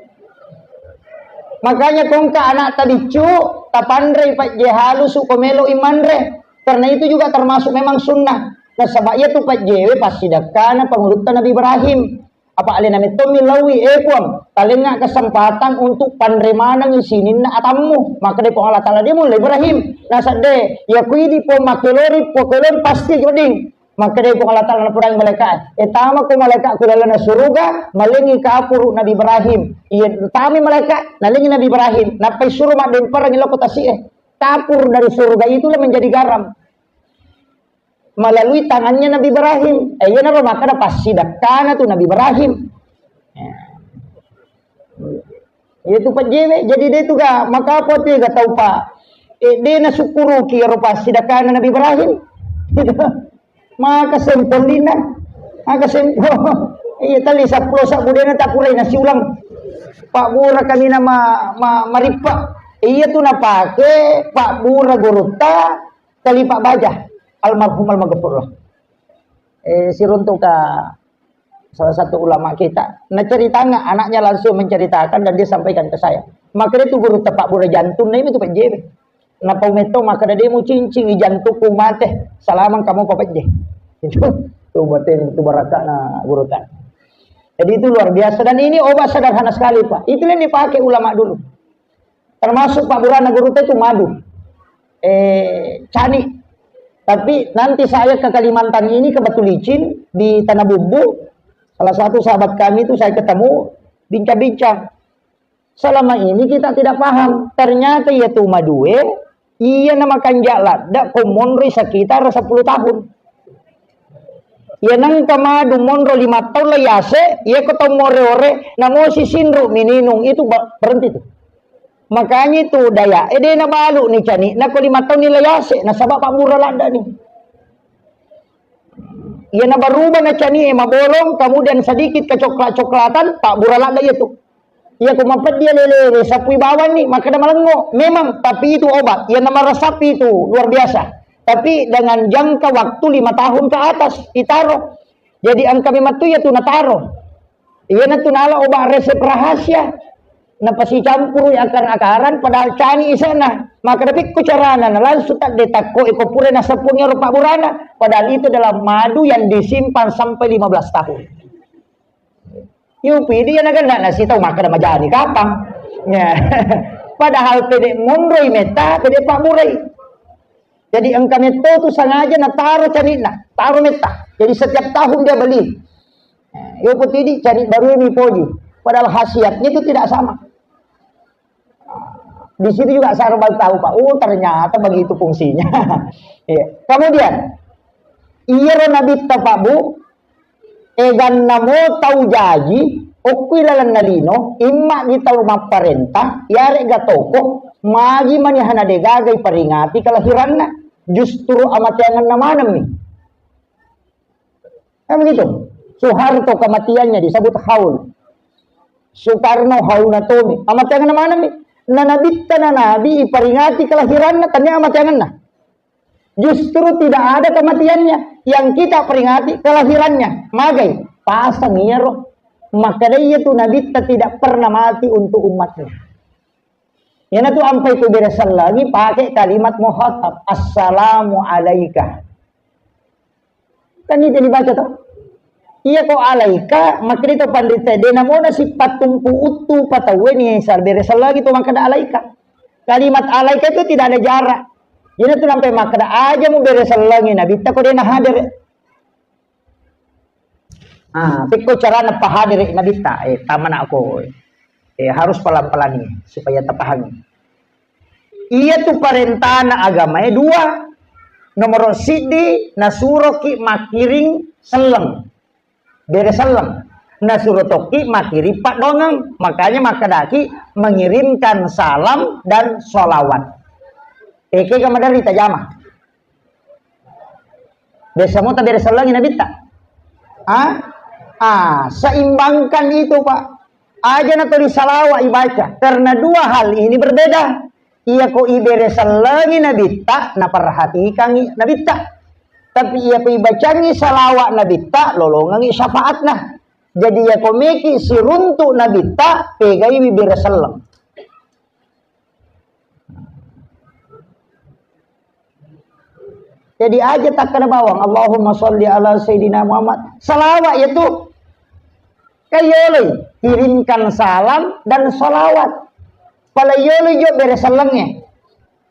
Makanya kongka anak tabiccu, tapanrei pajje halusu ko melo imanre. Karena itu juga termasuk memang sunnah. Nasaba iya tu pajjewe passidakkana pangulutta Nabi Ibrahim. Apa alena mettommi laui, eh Puang, talengnga kesempatan untuk panre manengi sininna atammu. Maka de Puang Allah Taala de mulla Ibrahim. Nasadde, ya kuidi Puang makkelori, Puang kelori pasti wedding. Makkeda Puang Allah Taala napodangi malaika, "Eh, tamako malaika ku lalenna suruga, malengi kapuru Nabi Ibrahim." Iya, tami malaika, nalengi Nabi Ibrahim. Nappai suro maddemperangi loko tasi'e. Kapur dari surga itulah menjadi garam. Melalui tangannya Nabi Ibrahim. Eh, iyanaro makkeda passidakkana tu Nabi Ibrahim. Ya. Iya tu pejjewe, jadi de tu ga makapo tu ga tau pa. Eh, de na syukuruki ero passidakkana Nabi Ibrahim. Gitu. Maka sempol lina. Maka sempol. Iya tali seppulo sabbu de na tapurai nasi ulang. Pabbura kami nama ma, marippa. Iya tu napake pabbura gurutta tali Pak Baja almarhum almaghfurlah. Eh, siruntuka salah satu ulama kita. Nah, ceritanya anaknya langsung menceritakan dan dia sampaikan ke saya. Maka dia tu gurutta pabbura jantung, nah ini tu pejjewe. Napau metto maka dia mau cincing i jantungku mate. Salamang kamu papejje. Itu tu batin tu barakana gurutta. Jadi itu luar biasa dan ini obat sederhana sekali, Pak. Itu yang dipakai ulama dulu. Termasuk pabburana gurutta itu madu. Eh, cani. Tapi nanti saya ke Kalimantan ini ke Batu Licin di Tanah Bumbu, salah satu sahabat kami itu saya ketemu, bincang-bincang. Selama ini kita tidak paham. Ternyata iya tu madue, iya na makanja ladda ko monroi sekitar sepuluh tahun. Iya nengka madu monro lima tahun la yase, iya ko tau more-ore, namosi sinru mininung itu ba-, berhenti tu. Makanya itu daya, eh, de nabalu ni cani, nako lima tahun ni la yase, nasaba pabbura ladda ni. Iya nabaruba na cani e mabolong, kemudian sedikit kecoklat-coklatan, pabbura ladda iya tu. Iya ko mapeddi lele, sapui bawang ni, makkeda malengo. Memang, tapi itu obat. Iya namarasapi itu luar biasa. Tapi dengan jangka waktu lima tahun ke atas, itaro. Jadi engka memang tu iya tu nataro. Iyanatu nala obat resep rahasia. Napasicampurui akar-akaran padahal cani isana. Maka dapikko carana na langsung tadde takko iko pura nasappungi ero pabburana. Padahal itu adalah madu yang disimpan sampai lima belas tahun. Yupi dia nagenna nasitau maka majani kapang. Ya. Padahal pede monroi metta, pede pabburai. Jadi engka metto tu sengaja nataro canina, taro metta. Jadi setiap tahun dia beli. Nah, yo putidi cani baru ini poji. Padahal khasiatnya itu tidak sama. Di situ juga saya baru tahu, Pak. Oh, ternyata begitu fungsinya. Iya. Kemudian, iyaro nabitta, Pak Bu, eganna mo tau jaji, okkui lalenna lino, imma di tau mapparenta, yarega toko, magi manihana degaga iperingati kelahiranna, justru amateangenna manemmi. Kan begitu? Soeharto kematiannya disebut haul. Soekarno haulna tomi. Amateangenna manemmi. Na nabitta na nabi iperingati kelahiranna, tania amateangenna. Justru tidak ada kematiannya. Yang kita peringati kelahirannya. Magai? Pasang iyaro. Makkedai iya tu nabitta tidak pernah mati untuk umatnya. Iyanatu ampai ku bere sellengi pakai kalimat muhatab, "Assalamu alaika." Kan itu dibaca toh. Iya ko alaika, makkedai to panrita, de namona sipattumpu uttu patauwe ni sal-, bere sellengi to makkeda alaika. Kalimat alaika itu tidak ada jarak. Iyanatu nampai makkeda aja mu bere sellengi nabitta ko de na hadere. Ah, pekko carana pahadere nabitta, eh, tamana ko, eh, harus pelan-pelan ni supaya tapahami. Iya tu parentana agamae dua. Nomoro siddi, nasuroki makkiring selleng. Bere selleng. Nasuro tokki makkiring paddoangeng. Makanya makkedaki mengirimkan salam dan sholawat. Eke ga maderri tajama. Biasa mo tabere sellengi nabitta. Ah? Ah, seimbangkan itu, Pak. Aja na tuli salawa ibaca. Karena dua hal ini berbeda. Iya ko ibere sellengi nabitta, naperhatikangi nabitta. Tapi iya ko ibacangi salawa nabitta, lolongengi syafaatna. Jadi iya ko meki siruntu nabitta, pegai ibere selleng. Jadi aja takkada bawang, "Allahumma sholli ala Sayyidina Muhammad." Salawat ya tu. Kayoloi, kirimkan salam dan salawat. Pala yoloi jo bere sellengnge.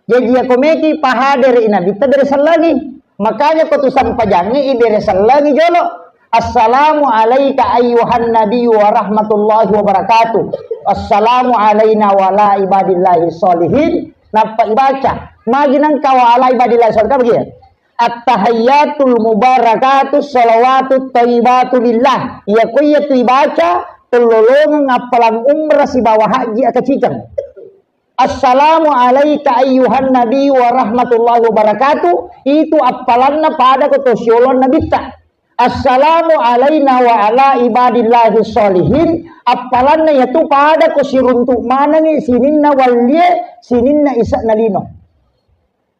Jadi ya komeki pahadere nabitta bere sellengi. Makanya ko tu sampajangnge ibere sellengi jolo. "Assalamu alaika ayyuhan nabiyyu wa rahmatullahi wa barakatuh. Assalamu alaina wa ala ibadillahi sholihin." Nappa ibaca, magi nengka wa ala ibadillahi sholihin, kan begitu? "At-tahiyyatul mubarakatus shalawatut thayyibatu lillah." Iya ko iya tu ibaca, Tellolongeng appalang umrah sibawa haji akaciceng. Assalamu alaika ayyuhan nabi wa rahmatullahi wa barakatuh. Itu appalanna pada ko to siolong nabitta. Assalamu alaina wa ala ibadillahi sholihin. Appalanna yatu pada ko siruntu manengi sininna wallie, sininna ise'na lino.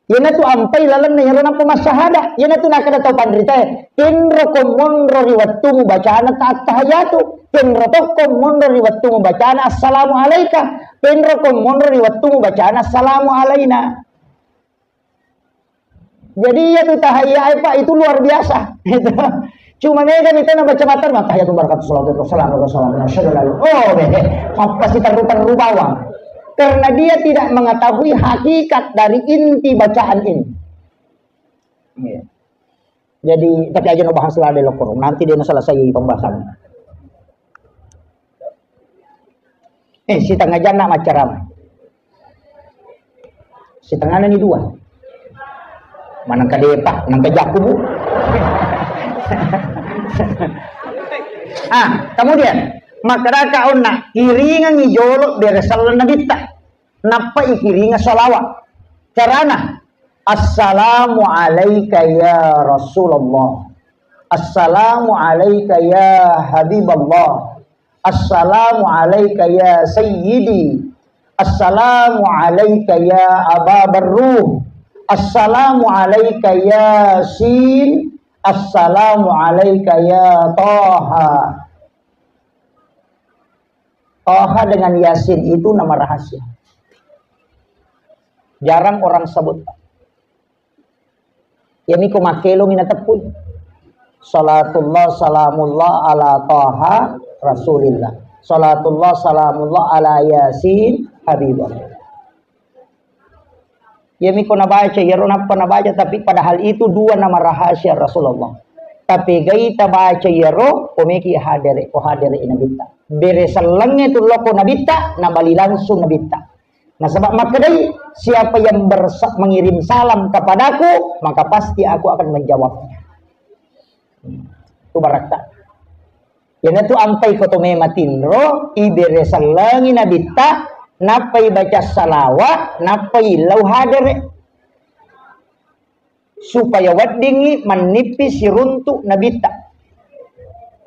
Iyanatu ampai lalenna iyaro nappa massahada. Iyanatu nakkeda tau panritae, "Kenro ko monro ri wettu mubacana ta-, attahiyatu, kenro tokko monro ri wettu mubacana assalamu alaika, kenro ko monro ri wettu mubacana assalamu alaina." Jadi iyatu tahiyya, eh, Pak, itu luar biasa. Gitu. Cuma mega mita nabaca matan, "Attahiyatu barakatuh, salawatu wassalamu ala rasulillah, asyhadu an la ilaha illallah." Oh, deh, apa sih terru-terru bawang? Karena dia tidak mengetahui hakikat dari inti bacaan ini. Iya. Jadi, tapi aja no bahas lah deh, lokor. Nanti dia selesai pembahasan. Eh, setengah jam nak maccarama. Setengah ni dua. Mana kadepa, nang kejaku, Bu. Ah, kemudian, makkedaka onna, kiringangi jolo bere selleng nabitta. Nappa ikiringa salawat. Carana, "Assalamu alaika ya Rasulullah. Assalamu alaika ya Habiballah. Assalamu alaika ya Sayyidi. Assalamu alaika ya Aba Barruh. Assalamu alaika ya Sin. Assalamu alaika ya Taha." Taha dengan Yasin itu nama rahasia. Jarang orang sebut. Iyami ko makkelongi nateppui. Salatullah salamullah ala Taha Rasulillah. Salatullah salamullah ala Yasin Habibullah. Iyami ko nabaca, iyaro nappa nabaca, tapi padahal itu dua nama rahasia Rasulullah. Tapi gai tabaca iyaro, ko meki hadere, ko hadere nabitta. Bere sellengnge tu loko nabitta, nabali langsung nabitta. Nasaba makkedai, "Siapa yang bersa-, mengirim salam kepadaku, maka pasti aku akan menjawabnya." Itu barakka. Iyanatu ampai ko to mema tinro, ibere sellengi nabitta, nappai baca salawat, nappai lau hadere. Supaya weddingngi mannippi siruntu nabitta.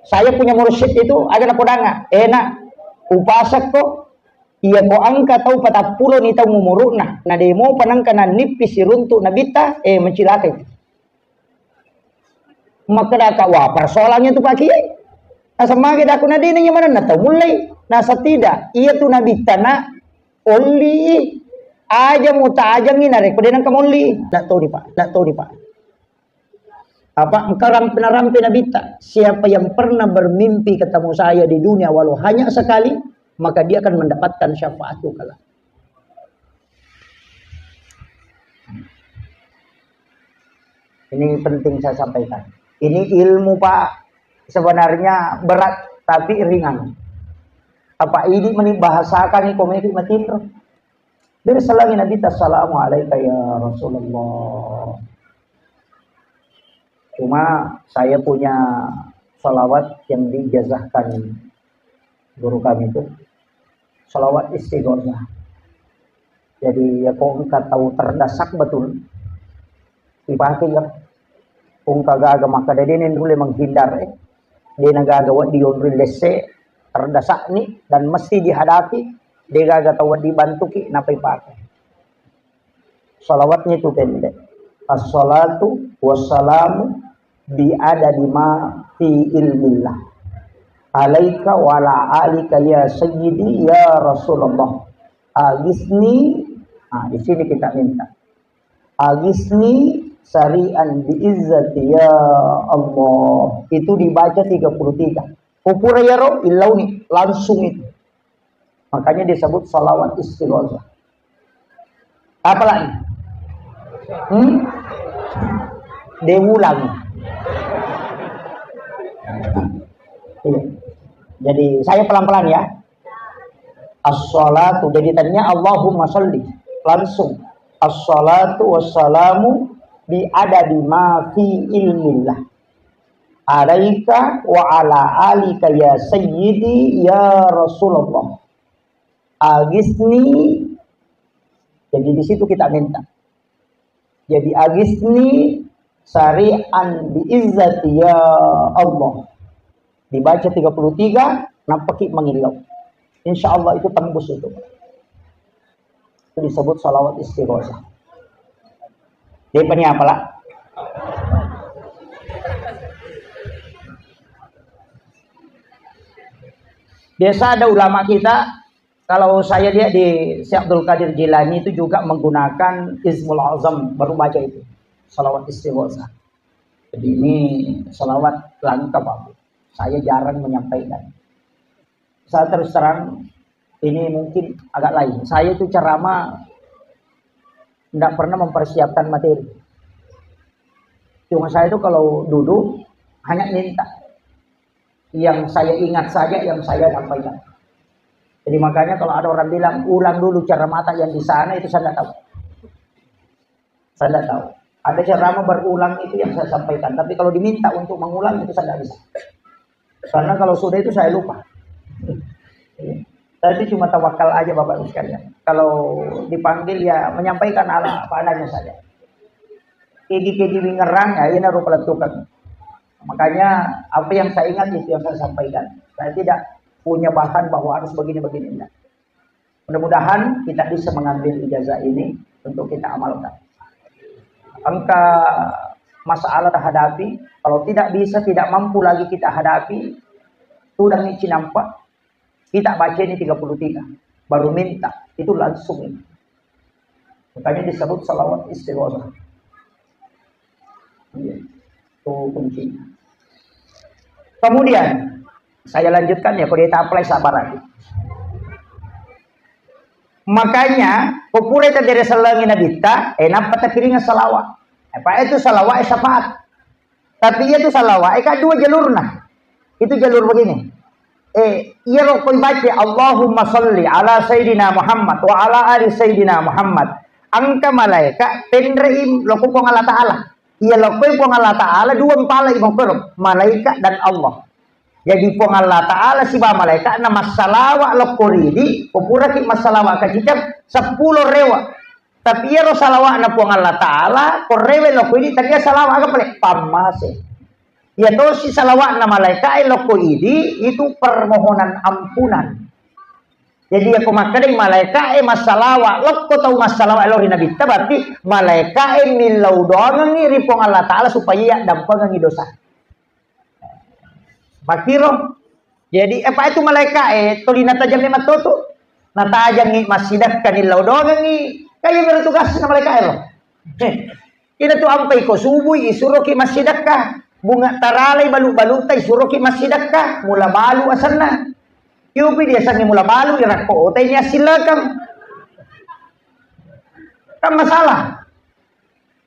Saya punya mursyid itu, aga napodanga, "Eh, Nak, upasekko, iya ko engka tau patappulo ni taung umuru'na, na demopa nengka nannippi siruntu nabitta, eh, macilakai." Makkedaka, "Wah, persoalannya tu Pak Kiai." Asemmage daku, na dena iya manenna tau mullei. Nasa tidak, iya tu nabitta na olli, aja mutajangi narekko de nengka molli. Nak toni, Pak, nak toni, Pak. Apa engka rampe-, narampe nabitta, "Siapa yang pernah bermimpi ketemu saya di dunia walau hanya sekali, maka dia akan mendapatkan syafaatku kelak." Ini penting saya sampaikan. Ini ilmu, Pak, sebenarnya berat tapi ringan. Apa idi meni bahasakan iko meki matinro. Bere sellengi Nabi ta, "Assalamu alaika ya Rasulullah." Cuma saya punya salawat yang diijazahkan guru kami itu, salawat istighosah. Jadi, ya, ko engka tau terdesak betul, ipake ya. Ko engka gaga makkeda de nenrulle menghindar, eh. De nagaga wedding yonroi lesse, terdesakni dan mesti dihadapi, de gaga tau wedding bantuki, napa ipake. Salawatnya itu pendek. Assalatu wassalamu bi adadi ma fi ilmillah. Alaika wa ala alika ya sayyidi ya Rasulullah. Agisni, nah, di sini kita minta. Agisni sari'an bi izzati ya Allah. Itu dibaca tiga puluh tiga. Ko pura iyaro, illauni, langsung itu. Makanya disebut salawat istighosah. Apalagi? Hmm? De ulang. Iya. Jadi saya pelan-pelan ya. As-salatu. Jadi tadinya Allahumma salli. Langsung. As-salatu wassalamu bi adadi ma fi ilmillah. alaika wa ala alika ya sayyidi ya Rasulullah. Agisni. Jadi di situ kita minta. Jadi agisni sari'an bi izzati ya Allah. Dibaca tiga puluh tiga, nampaki mangillau. Insya Allah itu tembus itu. Itu disebut salawat istighosah. Jadi apa nih apalah? Biasa ada ulama kita, kalau saya lihat di Syekh Abdul Qadir Jilani itu juga menggunakan Ismul Azam, baru baca itu. Salawat istighosah. Jadi ini salawat langka, Pak. Saya jarang menyampaikan. Saya terus terang, ini mungkin agak lain. Saya itu ceramah nggak pernah mempersiapkan materi. Cuma saya itu kalau duduk, hanya minta. Yang saya ingat saja, yang saya sampaikan. Jadi makanya kalau ada orang bilang, "Ulang dulu cara mata yang di sana," itu saya nggak tahu. Saya nggak tahu. Ada ceramah berulang itu yang saya sampaikan. Tapi kalau diminta untuk mengulang, itu saya nggak bisa. Karena kalau sudah itu saya lupa. Saya itu cuma tawakal aja, Bapak Ibu sekalian. Kalau dipanggil, ya menyampaikan ala apa adanya saja. Kegi-kegi wingerang, ya ini rupa letukan. Makanya apa yang saya ingat itu yang saya sampaikan. Saya tidak punya bahan bahwa harus begini-begini. Enggak. Mudah-mudahan kita bisa mengambil ijazah ini untuk kita amalkan. Engka masalah terhadapi, kalau tidak bisa, tidak mampu lagi kita hadapi, tudang cinampa, kita baca ini tiga puluh tiga, baru minta, itu langsung ini. Makanya disebut salawat istighosah. Iya. Itu kuncinya. Kemudian, saya lanjutkan ya, kalau kita apply sabar lagi. Makanya, ko pura tadere sellengi nabitta, eh, nappa takiringa salawat. Apa itu salawat, eh, syafaat. Tapi iya tu salawat, eh, kan dua jalurna. Itu jalur begini. Eh, iya ro koi baca, "Allahumma salli ala Sayyidina Muhammad wa ala ali Sayyidina Muhammad." Engka malaika penrei lokko Puang Allah Ta'ala. Iya lokkoi Puang Allah Ta'ala dua mpala i makkoro, malaikat dan Allah. Jadi Puang Allah Ta'ala siba malaika na massalawa lokko ridi, ko puraki massalawa kaciceng seppulo rewa. Tapi iyaro salawa'na Puang Allah Ta'ala, ko rewe lokko idi tania salawa aga pale pammase. Iya tosi salawa'na malaika e lokko idi itu permohonan ampunan. Jadi, yako makkedai malaeka'e massalawa, lokko tau massalawa lao ri Nabitta, berarti malaeka'e millau doangengngi ri Puang Allah Ta'ala supaya iya dampengengngi dosa. Makkiro. Jadi, apa itu malaeka'e tuli natajang memang totu. Natajangngi massidekka nillau doangengngi. Kan iya mero tugasna malaeka'e ro. Eh, Ina tu ampai ko subui, isuroki massidekka. Bunga taralai balu-baluta, isuroki massidekka. Mula balu asenna. Yopi diasengngi mula balu, irakko otai ni assillekeng. Kan masalah.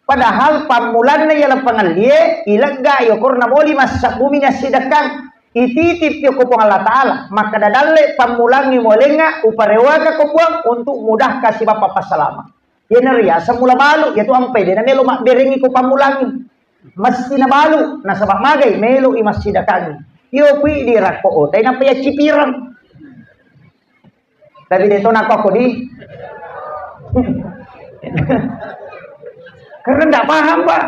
Padahal pammulanna iya lapang allie, ilegga yokorna moli massabbumi ni assidekkang. Ititip yoko Puang Allah Ta'ala. Makkeda dalle pammulangngi molengnga, uparewaka ko Puang untuk mudahka sibappa passalama. Iyana riaseng mula balu, iyatu ampai de namelo mabberengngi ko pammulangngi. Mesti nabalu, nasaba magai melo i massidakangngi. Iyo kui di rakko otai nappa yaccipireng. Tapi de to nakko di. Karena ndak paham, Pak.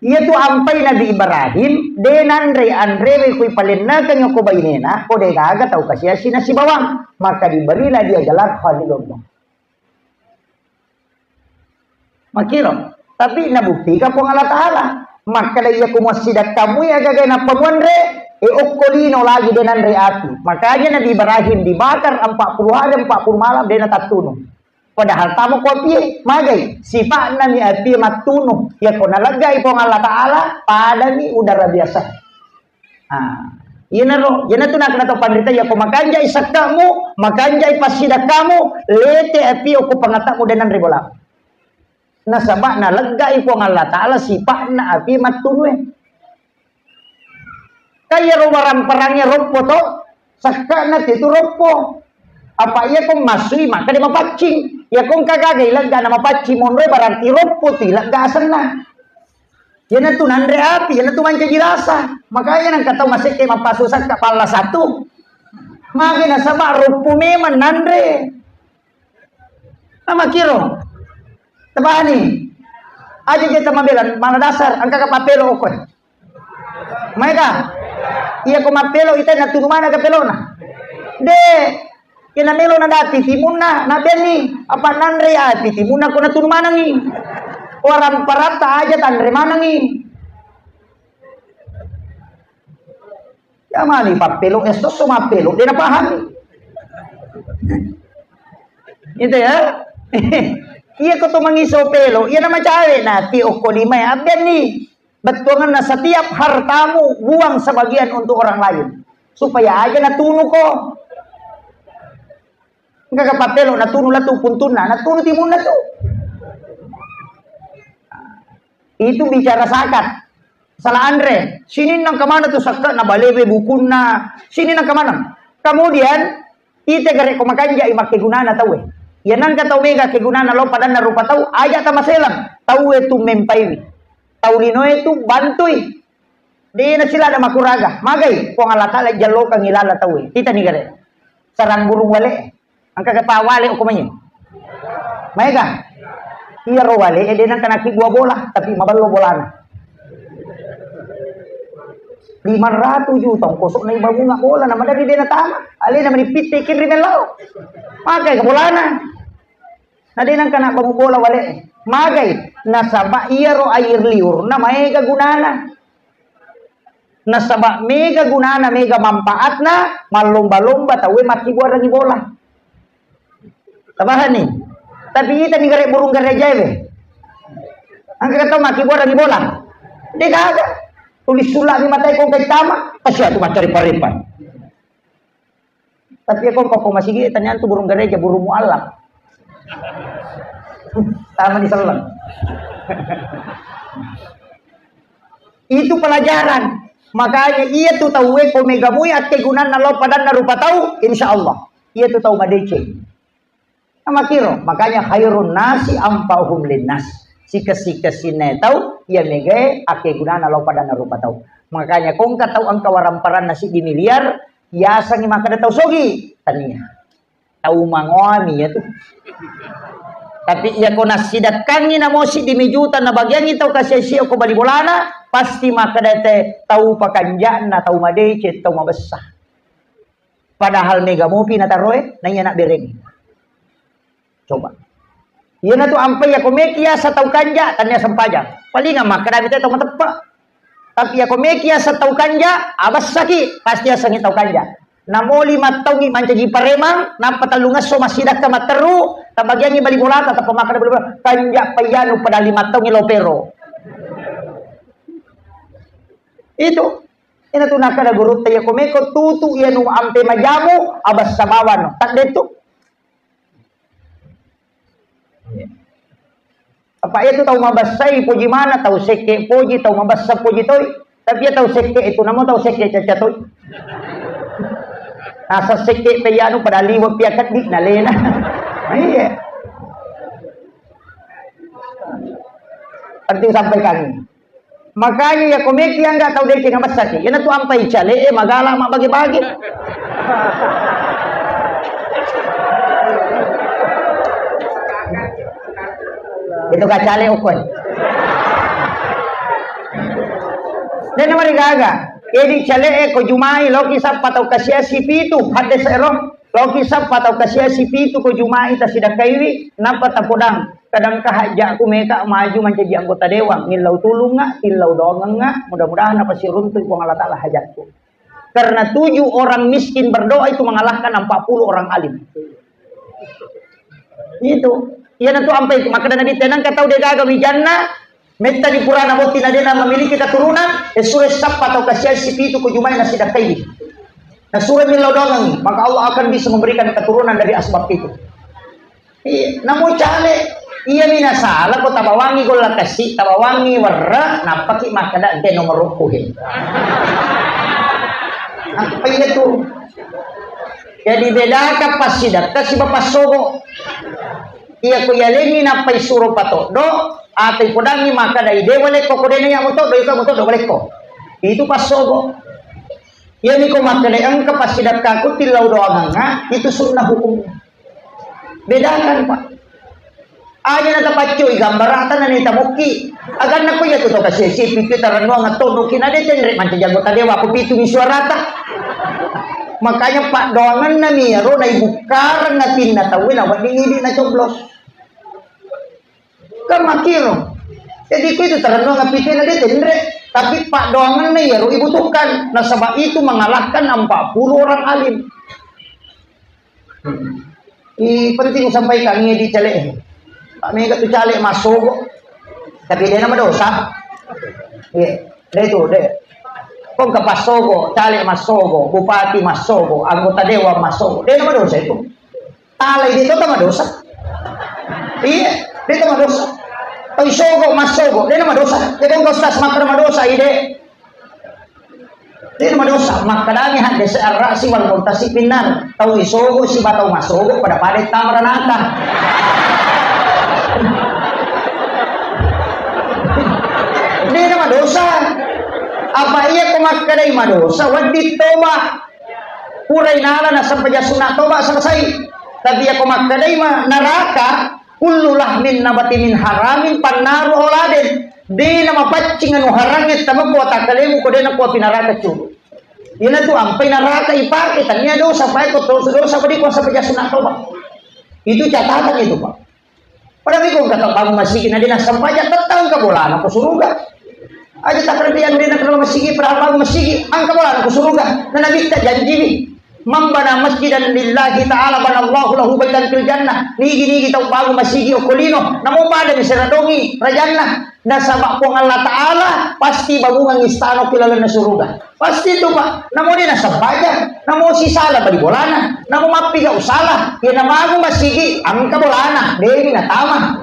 Iyatu ampai Nabi Ibrahim, de nanre anrewe kui palennakeng ko bainena, ko de gaga tau kasiasi nasibawang, maka diberilah dia gelar Khalilullah. Makiro, tapi nabuktike Puang Allah Ta'ala. Makkeda iya ku muassidakkamu iya gaga nappa muanre, e okko lino lagi de nanre api. Makanya Nabi Ibrahim dibakar empat puluh hari empat puluh malam de natattunu. Padahal tamo ko apie, magai, sipa'na mi apie mattunu. Iya ko naleggai Puang Allah Ta'ala, padami udara biasa. Ah, iyanaro, iyanatu nakkeda to panrita, iya ko makanjai sekkamu, makanjai passidakkamu, lete apie ko pangatakmu de nanre bola. Nasaba naleggai Puang Allah Ta'ala sipa'na apie mattunue. Kan iyaro barang-perangnya roppo to, sakka'na tu itu roppo. Apa iya ko massui maka de mapaccing. Iya ko engka gaga ilegga na mapaccing monroe berarti roppo tu ilegga asenna. Iyanatu nanre api, iyanatu mancaji rasa. Makanya nangka tau masekke mappasu sakka palla satu. Magi nasaba ruppu memang nanre. Namakiro. Tabahani. Aja je tamabela, mana dasar, angka ka papelo okko. Maega? Iya ko mappelo ita natunu mana ka pelona. De. Kena melo na dati timunna, na benni. Apa nanre ya timunna ko natunu manangi. Orang paratta aja tanre manangi. Ya mani pappelo, eh, sosso mappelo, de napahami. Gitu ya. Iya ko to mangiso pelo, iya nama cawe na ti okko lima ya abbianni. Bettuanganna setiap hartamu buang sebagian untuk orang lain. Supaya aja natunu ko. Enggak ke pappelo natunu latu puntunna, natunu timunna tu. Itu bicara zakat. Salah anre. Sini nang kemana tuh zakat na balewe bukunna. Sini nang kemana? Kemudian ite gare ko makanja i makkegunana tauwe. Ya nangka tau mega kegunana lo padanna rupa tau, aja tamaselang. Tauwe tu mempaiwi. Tau linoe tu bantui. De nasilada makuraga. Magai Puang Allah Taala jallokangi lala tauwe. Kita ni gare. Sarang burung wale. Engka kepa wale okko manye. Maega? Iyaro wale e de nangka nakibua bola, tapi maballo bolana. Lima ratus juta ongkosok na ibabunga bola, na madari de natama. Alena mani pitte kinri mellau. Makai ke bolana. Na de nangka na bangu bola wale e. Magai? Nasaba iyaro air liur na maega gunana. Nasaba mega gunana, mega manfaatna, mallomba-lomba tauwe makkibuarangi bola. Tabahani. Tapi ita ni gare burung gareja we. Angka tau makkibuarangi bola. De gaga. Tulis sulla ni matai kong kaitama, kasih atu macari parepan. Tapi ya kong koko masigi tanya tu burung gareja, burung mualaf. Tama di seleng. Itu pelajaran. Makanya iya tu tauwe ko mega mui akkegunanna lo padanna rupa tau, insya Allah. Iya tu tau madeceng. Namakiro, makanya khairun nasi anfa'uhum linnas. Sikesi-kesinna tau, iya megae akkegunanna lo padanna rupa tau. Makanya kongka tau engka waramparanna siddi miliar, yasengi makkeda tau sogi. Tania. Tau mangoami ya tu. Tapi iya ko nassidakkangi namo siddi mi juta nabagiangi tau kasiasi ko bali bolana, pasti makkeda te tau pakanja'na, tau madeceng, tau mabessa. Padahal mega mopi nataroe, na iya nabbereng. Coba. Iyana tu ampai ya ko meki ya satau kanja, tania sempajang. Palingan makkeda mi te tau mateppa. Tapi ya ko meki ya satau kanja, abessaki, pasti asengi tau kanja. Namo lima taungi mancaji paremang, nappa tellungesso massidakka matteru, tabagiangi bali bolata, tappa makkeda bali bola, kanja payyanu pada lima taungi lopero. Itu. Ina tu nakkeda gurutta, iya ko meko tutu iya nu ampe majamu, abessa bawang no. Tadde tu. Apa iya tu tau mabessai poji mana, tau sekke poji, tau mabessa poji toi. Tapi iya tau sekke itu namo tau sekke caca toi. Asa sekke pe anu pada liwe pia keddi nalena. Iya. Penting sampaikan. Makanya ya ko meki angga tau deceng abessaki. Iyana tu ampai cale e magala mabbage-bage. Itu ka cale okko e. De namarigaga. Edi cale e ko jumai loki sappa tau kasiasi pitu. Hadde se'ro. Loki sappa tau kasiasi pitu ko jumai tasidakaiwi, nappa tapodang, kadang ka hajjakku meka maju mancaji anggota dewan, millau tulungnga, tillau doangengnga, mudah-mudahan napasiruntu Puang Allah Taala hajatku. Karena tujuh orang miskin berdoa itu mengalahkan empat puluh orang alim. Itu. Iyana tu ampai itu. Maka Nabi tenang kata udah gagal wijanna, Metta di purana botting na dena memiliki keturunan, e sure sappa tau kasihan sipitu ko jumai nasidakkai. Na sure millau doangengngi, maka Allah akan bisa memberikan keturunan dari asbab itu. Iya, namo cale, iya mina salah ko tabawangi golla kasi, tabawangi werre, nappaki makkeda ente nomor rukuhin. Apa iya tu? Jadi bedakan passidakka sibawa passogo. Iya ko yalengngi nappai suro patoddo, Atau ipodangngi makkadai, "De walekko, ko dena iya mutoddo, ika mutoddo walekko." Itu passogo. Iyami ko makkadai, "Engka passidakkaku tillau doangengnga," itu sunnah hukumnya. Bedakan, Pak. Aja na tapaccoi gambarata na nita mokki. Aganna ko iya tu to kasi sipi kita rennuang attonuki na de tenre mancaji anggota dewan ko pitu mi suarata. Makanya paddoangenna mi iyaro na ibukkareng atinna tauwe na wedding idi na coblos. Kan makkiro. Jadi ko itu tarennuang apitu na de tenre, tapi paddoangenna iyaro ibutuhkan. Nasaba itu mengalahkan empat puluh orang alim. Hmm. I penting sampaikan ini di caleg. Pak Mega tu caleg massogo. Tapi de na madosa. Iya, de tu de. Ko engka passogo, caleg massogo, bupati massogo, anggota dewan massogo. De na madosa itu. Talai de to madosa. Iya, de to madosa. Tau isogo massogo, de na madosa. Jadi engka ustaz makkada madosa, ide. De na madosa, makkadami hadde searra si wal muntasi pinnar. Tau isogo siba tau massogo pada-pada tama ranaka. De na madosa. Apa iya ko makkadai madosa, wedding toba. Purai nala nasempaja sunna toba selesai. Tapi iya ko makkadai ma naraka, kullu lahmin nabati min haramin pannaru auladen. De na mapaccing anu harangnge tamako watakkalemu ko de na kuapi naraka culu. Ina tu ampai naraka ipake, tania dosa, pae ko to dosa, badi ko sempaja sunna toba. Itu catatan itu, Pak. Padahal iko engka tau bangun masigi na de na sempaja, tetap engka bolana ko suruga. Aja takkerti yang de na kenal masigi, padahal bangun masigi, engka bolana ko suruga. Na nabitta janjiwi. Man bana masjidan lillahi ta'ala banallahu lahu baitan fil jannah. Nigi-nigi tau bangun masigi okko lino, namo pada mi seradongi rajanna. Nasaba Puang Allah Ta'ala pasti bangungang istana ki lalenna suruga. Pasti itu, Pak. Namo de na sempaja, namo sisala bali bolana, namo mappiga usala, iya na bangun masigi, engka bolana, de ni natama.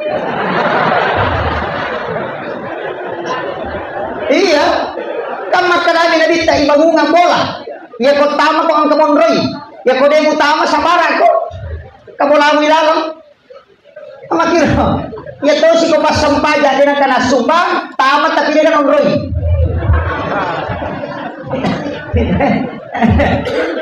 Iya. Kan makkadami nabitta ibangungang bola. Iya ko tama ko engka monroi. Iya ko de mutama sabara ko. Ka bolamu ilaleng. Makkiro, iya tosi ko passempaja de na kana sumbang, tama tapi de na onroi.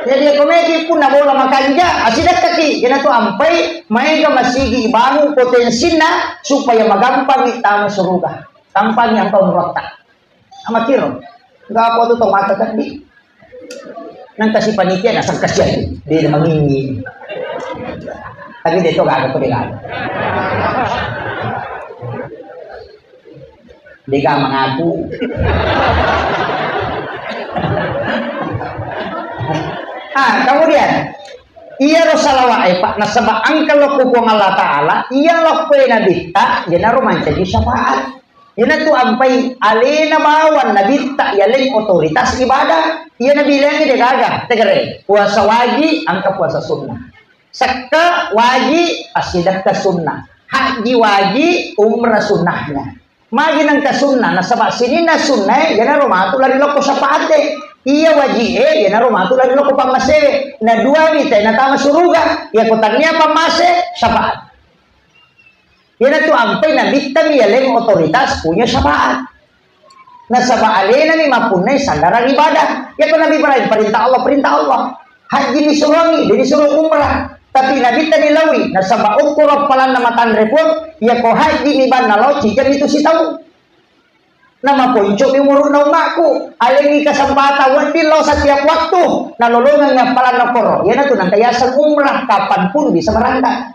Jadi ko meki punna bola makanja, asidekkaki, ina tu ampai maega masigi bangun potensinna supaya magampangi tama suruga. Tampangi engka onrotta. Amakkiro, engka apa tu tau mata keddi. Nang kasi panitia nasang kasihan. De mangingi. Tapi de to gaga ko de gaga. De gaga mangaku. Ah, kemudian iyaro salawat e, Pak, nasaba engka lokko Puang Allah Ta'ala, iya lokko e nabitta, jenaro mancaji syafaat. Iyanatu ampai alena bawang nabitta yaleng otoritas ibadah. Iya nabi laingnge de gaga, tegere. Puasa waji, engka puasa sunnah. Sekka waji, passidekka sunnah. Haji waji, umrah sunnahnya. Magi nengka sunnah, nasaba sininna sunnae, iyanaro matu lari lokko syafaate. Iya waji e, iyanaro matu lari lokko pammasewe. Na dua wita natama suruga. Iya ko tania pammase, syafaat. Iyanatu ampai nabitta mi yaleng otoritas punya syafaat. Nasaba alena mi mappunnai sandarang ibadah. Iya ko Nabi Ibrahim, perintah Allah, perintah Allah. Haji ni suruangi, de ni suruh umrah. Tapi nabitta ni lawi, nasaba okko rappalanna matanre Puang, iya ko haji mi banna lao cijang itu sitaung. Namaponco mi umuruna ummaku, alengi kesempatan wedding lao setiap waktu, nalolongengi appalanna koro. Iyanatu nangka yaseng umrah, kapanpun bisa berangkat.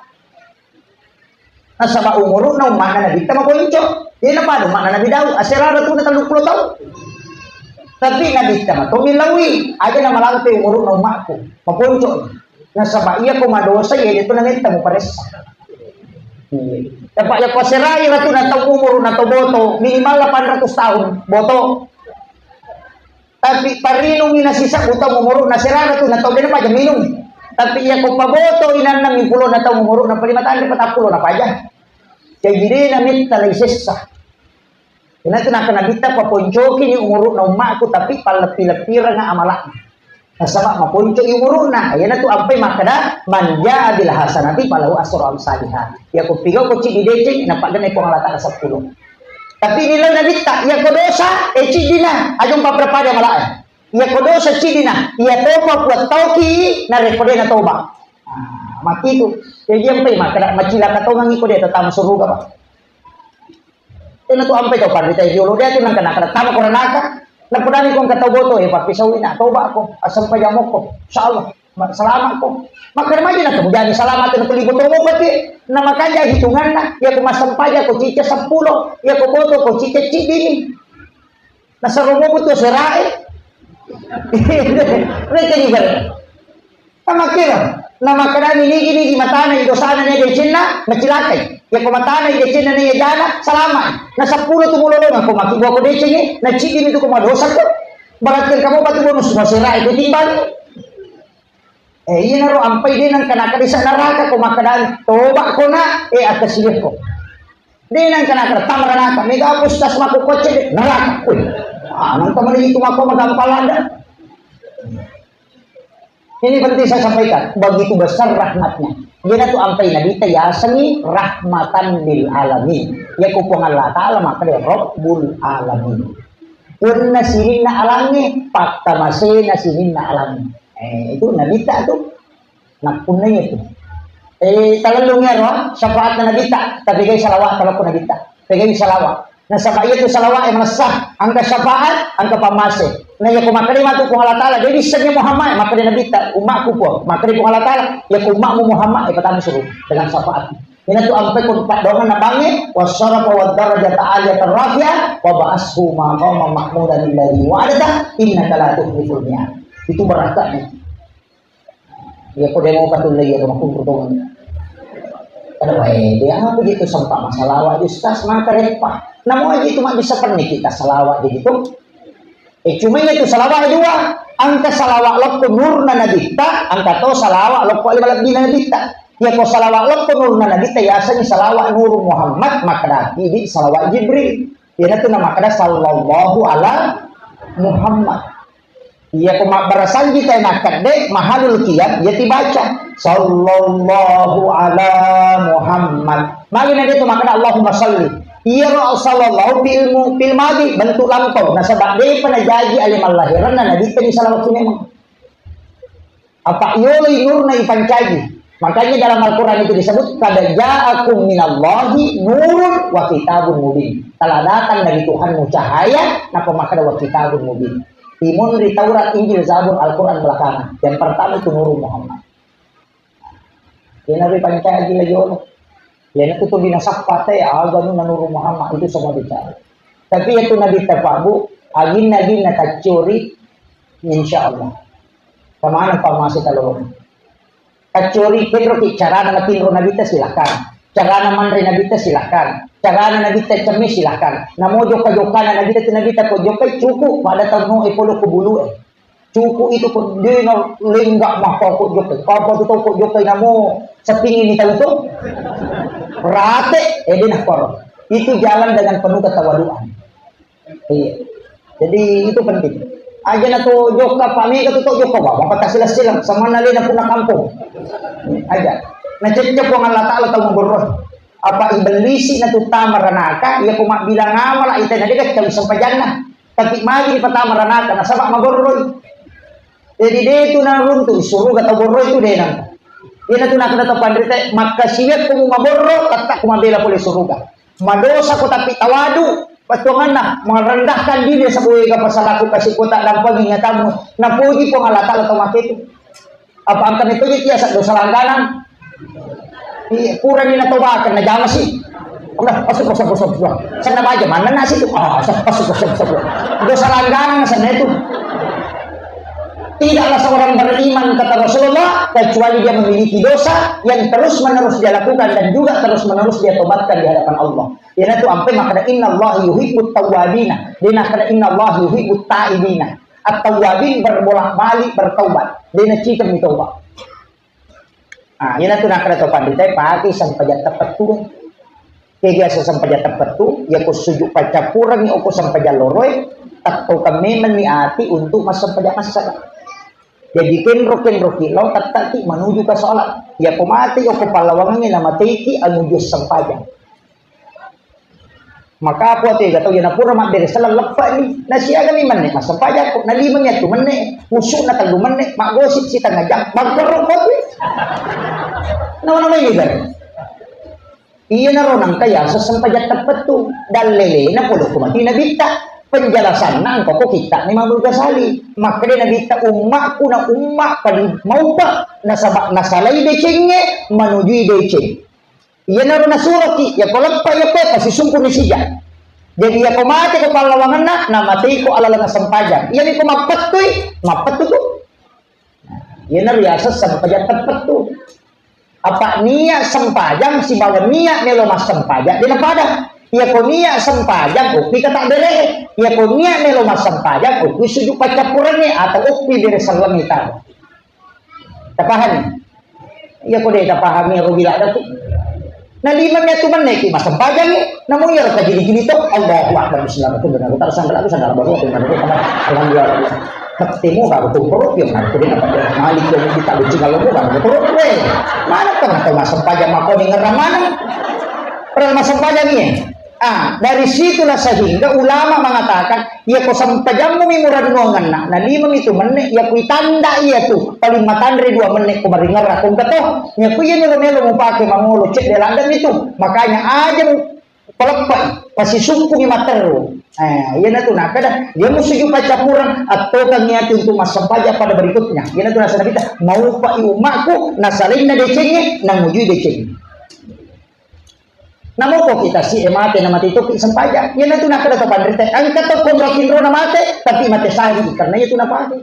Nasaba umuruna ummana nabitta maponco. Iya napada ummana Nabi Daud, aserara tu na telluppulo taung. Tapi nabitta matomi lawi, aja namalampe umuruna ummaku, maponco. Nasaba iya ko madosa, iya itu nametta muparessa. Iya. Tapi iya ko aserai ratu na tau umuruna tau boto, minimal delapan ratus tahun, boto. Tapi parinungi nasisebbu tau umuruna serara tu, na tau de napaja minung. Tapi iya ko paboto inanna mipulona tau umuruna palima tanre patappulo napaja. Jaji de nametta lai sessa. Iyanatu naka nabitta paponcoki ni umuruna ummaku, tapi palleppi-leppiranga amala'na. Nasaba maponco i umuruna. Iyanatu ampai makkeda, "Man jaa bil hasanati falahu asru amsaliha." Iya ko pigau ko ciddi deceng, napaddena Puang Allah Taala seppulo. Tapi ni lo Nabitta, iya ko dosa, eh, ciddina, aja umpa pada malae. Iya ko dosa ciddina, iya toba kuat tauki, narekko de natoba. Ah, mati itu. Jadi ampai maka macilaka tongangi ko de tetama suruga, Pak. Tena tu ampai tau panrita jolo de tu nangka naka tama ko ranaka. Napodani ko engka tau boto, eh, pappisaui na toba ko, asempajang moko. Insyaallah. Ma-, selamat ko. Makkeda maja na kemudian selamat na tuli boto mo pati. Na makanja hitunganna, iya ko massempajang ko cica seppulo, iya ko boto ko cica ciddini. Nasaro mo butu serae. Mereka juga. Tamakkeda. Na makkedani nigi-nigi matana i dosana ne decenna, nacilakai. Iya ko matana i decenna ne jana, selamat. Na seppulo tu mulolona ko maki buah ko decengi, na ciddini tu ko madosa ko. Berarti kamu patu bonus maserae ko timbang. Eh, iyanaro ampai de nengka nakkeda sisa neraka ko makkedani, "Toba ko na, eh, akkasiwiakko." De nengka nakkeda tama ranaka, mega apa ustaz mako kocce de neraka. Wih, ah, nengka mani itu mako magampang lada. Ini penting saya sampaikan, begitu besar rahmatnya. Iyanatu ampai Nabitta yasengi rahmatan lil alamin. Iya ko Puang Allah Ta'ala makkeda Rabbul alamin. Punna sininna alangnge, pakkamasena sininna alangnge. Eh, itu Nabitta tu. Nappunnai itu. Eh, talellung ero, syafaatna Nabitta, tapi gai salawat talokko Nabitta. Pegai salawat. Nasaba iya tu salawat yang manessa, angka syafaat, angka pammase. Nah, iya ko makkeda matu Puang Allah Ta'ala, jadi sennya Muhammad, makkeda Nabitta, umatku Puang, makkeda Puang Allah Ta'ala, iya ko umatmu Muhammad, eh, patama suruga dengan syafaat. Ina tu ampe ko paddoangan nabange, wasyarafa wad darajata aliyatan rafi'ah, wa ba'ashu maqaman mahmudan alladzi wa'adta, innaka la tukhliful mi'ad. Itu berkatnya. Iya ko demo patulle iya ko makkukku tong. Kada wae, dia apa gitu sempat masalah wa ustaz maka repah. Namu aja itu mak bisa pernah kita salawat gitu. Eh, cuma itu salawat dua. Angka salawat lokko nurna Nabitta, angka to salawat lokko alif lebbi Nabitta. Ya ko salawat lokko nurna Nabitta, ya seni salawat Nur Muhammad, maka dati di salawat Jibril. Iyanatu namakkeda sallallahu ala Muhammad. Iya ko mabbarasanji tae nakkedde mahalul qiyam, iya tibaca sallallahu ala Muhammad. Magi na dia tu makkeda Allahumma salli. Iya ro sallallahu fil mu-, fil madi bentuk lampau. Nasaba depa najaji ale mallahiranna Nabitta ni salawat memang. Apa yoloi nurna ipancaji. Makanya dalam Al-Quran itu disebut, "Qad ja'akum minallahi nurun wa kitabun mubin." Telah datang dari Tuhanmu cahaya, napa makkeda wa kitabun mubin. Timun ri Taurat, Injil, Zabur, Al-Quran belakangan. Yang pertama itu Nurul Muhammad. Yang Nabi pancaji lagi ono. Yang itu tuh binasa pate, aga nu Nurul Muhammad itu semua bicara. Tapi itu Nabi tapabu, agin Nabi na kacuri, insya Allah. Kemana Pak masih kalau Kacori, kenroki carana matinro Nabitta, silahkan. Carana manre Nabitta, silahkan. Carana Nabitta cemme, silahkan. Namo jokka-jokkana Nabitta, tu Nabitta ko jokkai, cukup pada tau no e polo ko bulu e. Cukup itu ko dena lengga mah ko jokkai. Apa tu tau ko jokkai namo sepping ini tau tu? Rate, eh, dena kor. Itu jalan dengan penuh ketawaduan. Iya. Jadi itu penting. Aja na to jokka, Pak, mega tu to jokka, Pak. Bapak tak silang-silang. Sama na lena punna kampung. Aja. Na cecce Puang Allah Ta'ala tau magorroi. Apa ibellisi na tu tama ranaka, iya ko mabbilang amala, ita na dega tau sempajanna. Tapi magi di patama ranaka, nasaba magorroi. Jadi de tu naruntu suruga tau borro itu de nang. Ina tu nakena tau panrita, makkasiwiakko mu maborro, tetta ku mabela pole suruga. Madosa ko tapi tawadu, pattuanganna merendahkan diri, sabuega pasalaku kasi kota dampangi nyatamu. Napuji Puang Allah Ta'ala tau mate itu. Apa angka metode tiasa dosa langganan? Iya, purani natobakan, najama sih. Udah, masuk, masuk, masuk, masuk. Sana baja, mana nasi tuh? Ah, masuk, masuk, masuk, masuk. Dosa langganan sana itu. Tidaklah seorang beriman, kata Rasulullah, kecuali dia memiliki dosa yang terus-menerus dia lakukan dan juga terus-menerus dia tobatkan di hadapan Allah. Iyanatu ampe makkeda, "Innallaha yuhibbut tawwabina." Dia nakkeda, "Innallaha yuhibbut taibina." At-tawwabin berbolak-balik bertaubat. Dia nacikeng mi taubat. Ah, iyanatu nakkeda to panrita, pake sempajang teppettu. Ke biasa sempajang teppettu, ya ko sujud paccappurengi oko sempajang loroe, tettokeng memeng mi ati untuk massempajang massara. Jadi kenro-kenroki lao tettaki menuju ke sholat. Ya ko mate oko pallawangengi na mateki anuju sempajang. Maka apa tu ega tau, iya napura mabbere selleng leppa ni. Nasiagami menne massempajakku. Nalima mi atu menne, usukna tellu menne, maggosip sitengnga jam, bangkero ko tu. Nama-nama ini kan. Iyanaro nangka yaseng sempajang teppettu. Dallelena pole ko mati nabitta. Penjelasanna engka ko kitta Imam Ghazali. Makkeda nabitta, ummakku na umma paling maupa nasaba nasalai decengnge manujui deceng. Iyanaro nasuroki, yako leppa yako pasisungkuni sija. Jadi yako mate ko pallawangenna, namatei ko alaleng sempajang. Iyami ko mappettui, mappettu tu. Iyanaro yaseng sempajang teppettu. Apa niat sempajang sibawa niat melo massempajang de napada. Yako niat sempajang, okki kata bere. Yako niat melo massempajang, okki sujud paccappurengnge atau okki bere sellengnge taro. Tapahami? Iya ko de tapahami ro bila datu. Nalima mi atu menne ki massempajangngi, namu iya ro kajili-jili to, Allahu Akbar, bismillah, betul benar, tak sangka aku sangka baru, aku benar, aku benar, alhamdulillah. Ketemu baru tuh perut, ya benar, aku dia dapat malik yang kita lucu kalau bukan, betul, weh. Mana pernah tahu massempajang makoni ngerang mana? Pernah massempajang ini? Ah, dari situlah sehingga ulama mengatakan, iya ko sempajammu mi murannuangenna, nalima mi tu menne, iya ku itanda iya tu, paling matanre dua menne ko maringerra ko engka to. Iya ku iya ni melo mupake mangolo cedde ladde mi tu. Makanya aja mu paleppai, pasisukkungi matteru. Eh, iya na tu nakada, iya mu suju paccapureng, attokang iya tu untuk massempajang pada berikutnya. Iya na tu nasaba kita, maupai ummakku, nasalainna decengnge, namujui decengnge. Namoko kita si e mate na mate topi sempajang. Iya na tu nakada to panrita. Engka to konro kinro na mate, tapi mate sahidi karena iya tu napake.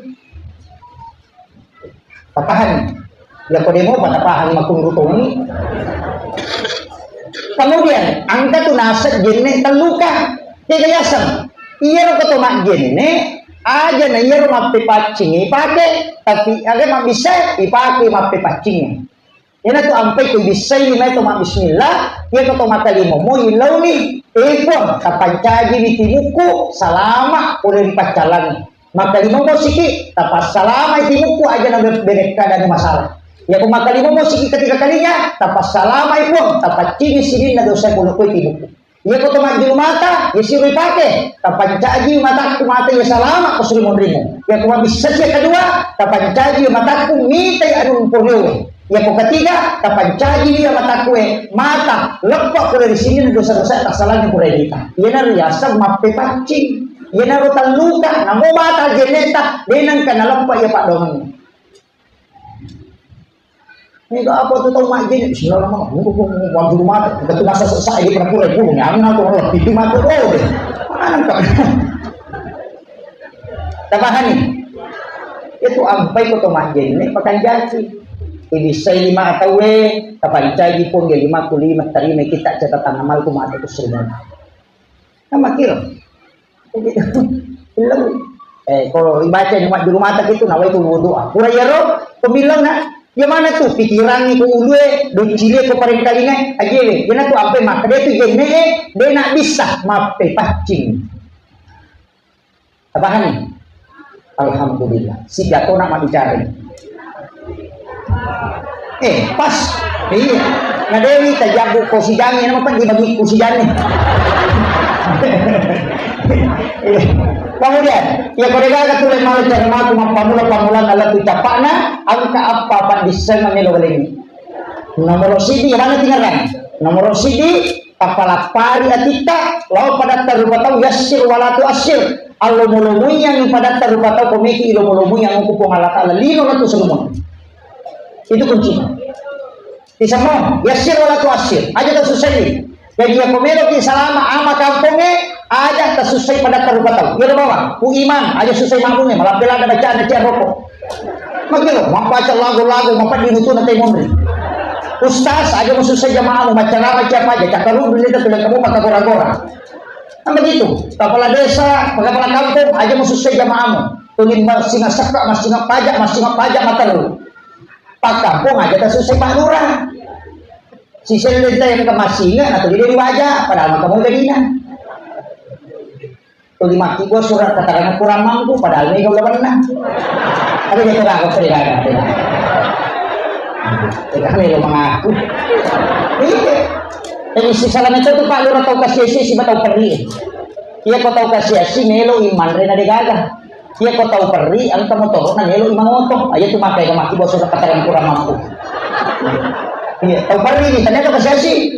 Tapahang. Ya ko demo pa tapahang makunru toni. Kemudian, engka tu naseng jenne telluka. Tega yaseng. Iya ro ko to majjenne, aja na iya ro mappepaccingi pake, tapi aga mabbissa ipake mappepaccingi. Iyanatu ampai ku ibissai limae to mabbismillah, iya ko to makalimomo ilauni, eh, Puang, tapancajiwi timukku salama pole ri paccalangnge. Makalimomo siki, tapassalamai timukku aja na be-, berekkadani masalah. Iya ko makalimomo siki ketiga kalinya, tapassalamai Puang, tapaccingi sininna dosa pole koe timukku. Iya ko to majjulu mata, iya siro ipake, tapancaji matakku mata iya salama ko suri monrimu. Iya ko mabbissa sia kedua, tapancaji matakku mitai anu poriowe. Iya ko ketiga, tapancaji iya matakku e mata leppa pole ri sini dosa-dosa tassalangi pole dita. Iyanaro yaseng mappepaccing. Iyanaro telluka, namo mata jenneta, de nengka naleppa iya paddoangengnge. Mega apa tu tau majjenne? Bismillahirrahmanirrahim. Wajulu mata. Kita tu masa sesak ini pura-pura pun. Nyamna tu lebih tu mata. Oh, deh. Mana kau? Tapahani? Itu ampai ko to majjenne pakanjaci. Ibissai lima tauwe, tapancaji Puang, lima ku lima tarima kita catatan amalku mata ku surga. Kan makkiro. Illau. Eh, ko ibaca ni majjulu mata kitu, nawaitu wudu'a. Pura iyaro, ko millau na, iya mana tu pikirangngi ko ulue, doccili ko parengkalingai, ajewe. Iyana tu ampe makkeda tu jenne e, de na bisa mappepaccing. Tapahani? Alhamdulillah. Sigatona mabbicara. Eh, pas. Iya. Na dewi tajabbu ko sijangi, nama peddi bagi ku sijangi. Kemudian, ya ko degaga tu le malu cara maku mappamula-pamula nala tu capakna, angka apa pandisseng melo balengi. Nomor sidi, mana tingarang? Nomor sidi, tapalappari atitta, lao padatta rupa tau, yassir wala tuassir. Allomo-lomoiyangngi padatta rupa tau, komeki ilomo-lomoiyang ku Puang Allah Ta'ala, lino na tu sulumun. Itu kuncinya. Isammo, yassir wala tuassir. Aja tau susai. Jadi, ya, ko meloki salama ama kampongnge, aja tasussai padatta rupa tau. Iya bawang, ku imang, aja susai makmungnge, malabbe ladde bacana cia rokok. Makkiro, mappaca lagu-lagu, mapeddi nutuna te monri. Ustaz, aja mususai jamaamu, maccarama cia paja, cakkaruddu nita tulang kamu pakkagora-gora. Kan begitu, kepala desa, kepala kampung, aja mususai jamaamu. Tuli massinga sekka, massinga paja, massinga paja matellu. Pakkampung aja tasussai Pak Lurah. Siselle te engka massinga, na tuli de diwaja, padahal maka mau jadina. Tuli mati gua surat keterangan kurang mampu, padahal mega ulawenna. Ada jatuh kagak, tidak ada, tidak. Tidak ada yang mengaku. Iya. Jadi sisala metto tu Pak Lurah tau kasiasi siba tau perri. Iya ko tau kasiasi melo i manre na degaga. Iya ko tau perri engka motoro na melo i mangoto. Aja tu makai ga maki bos sudah kataran kurang mampu. Iya, tau perri ni ternyata kasiasi.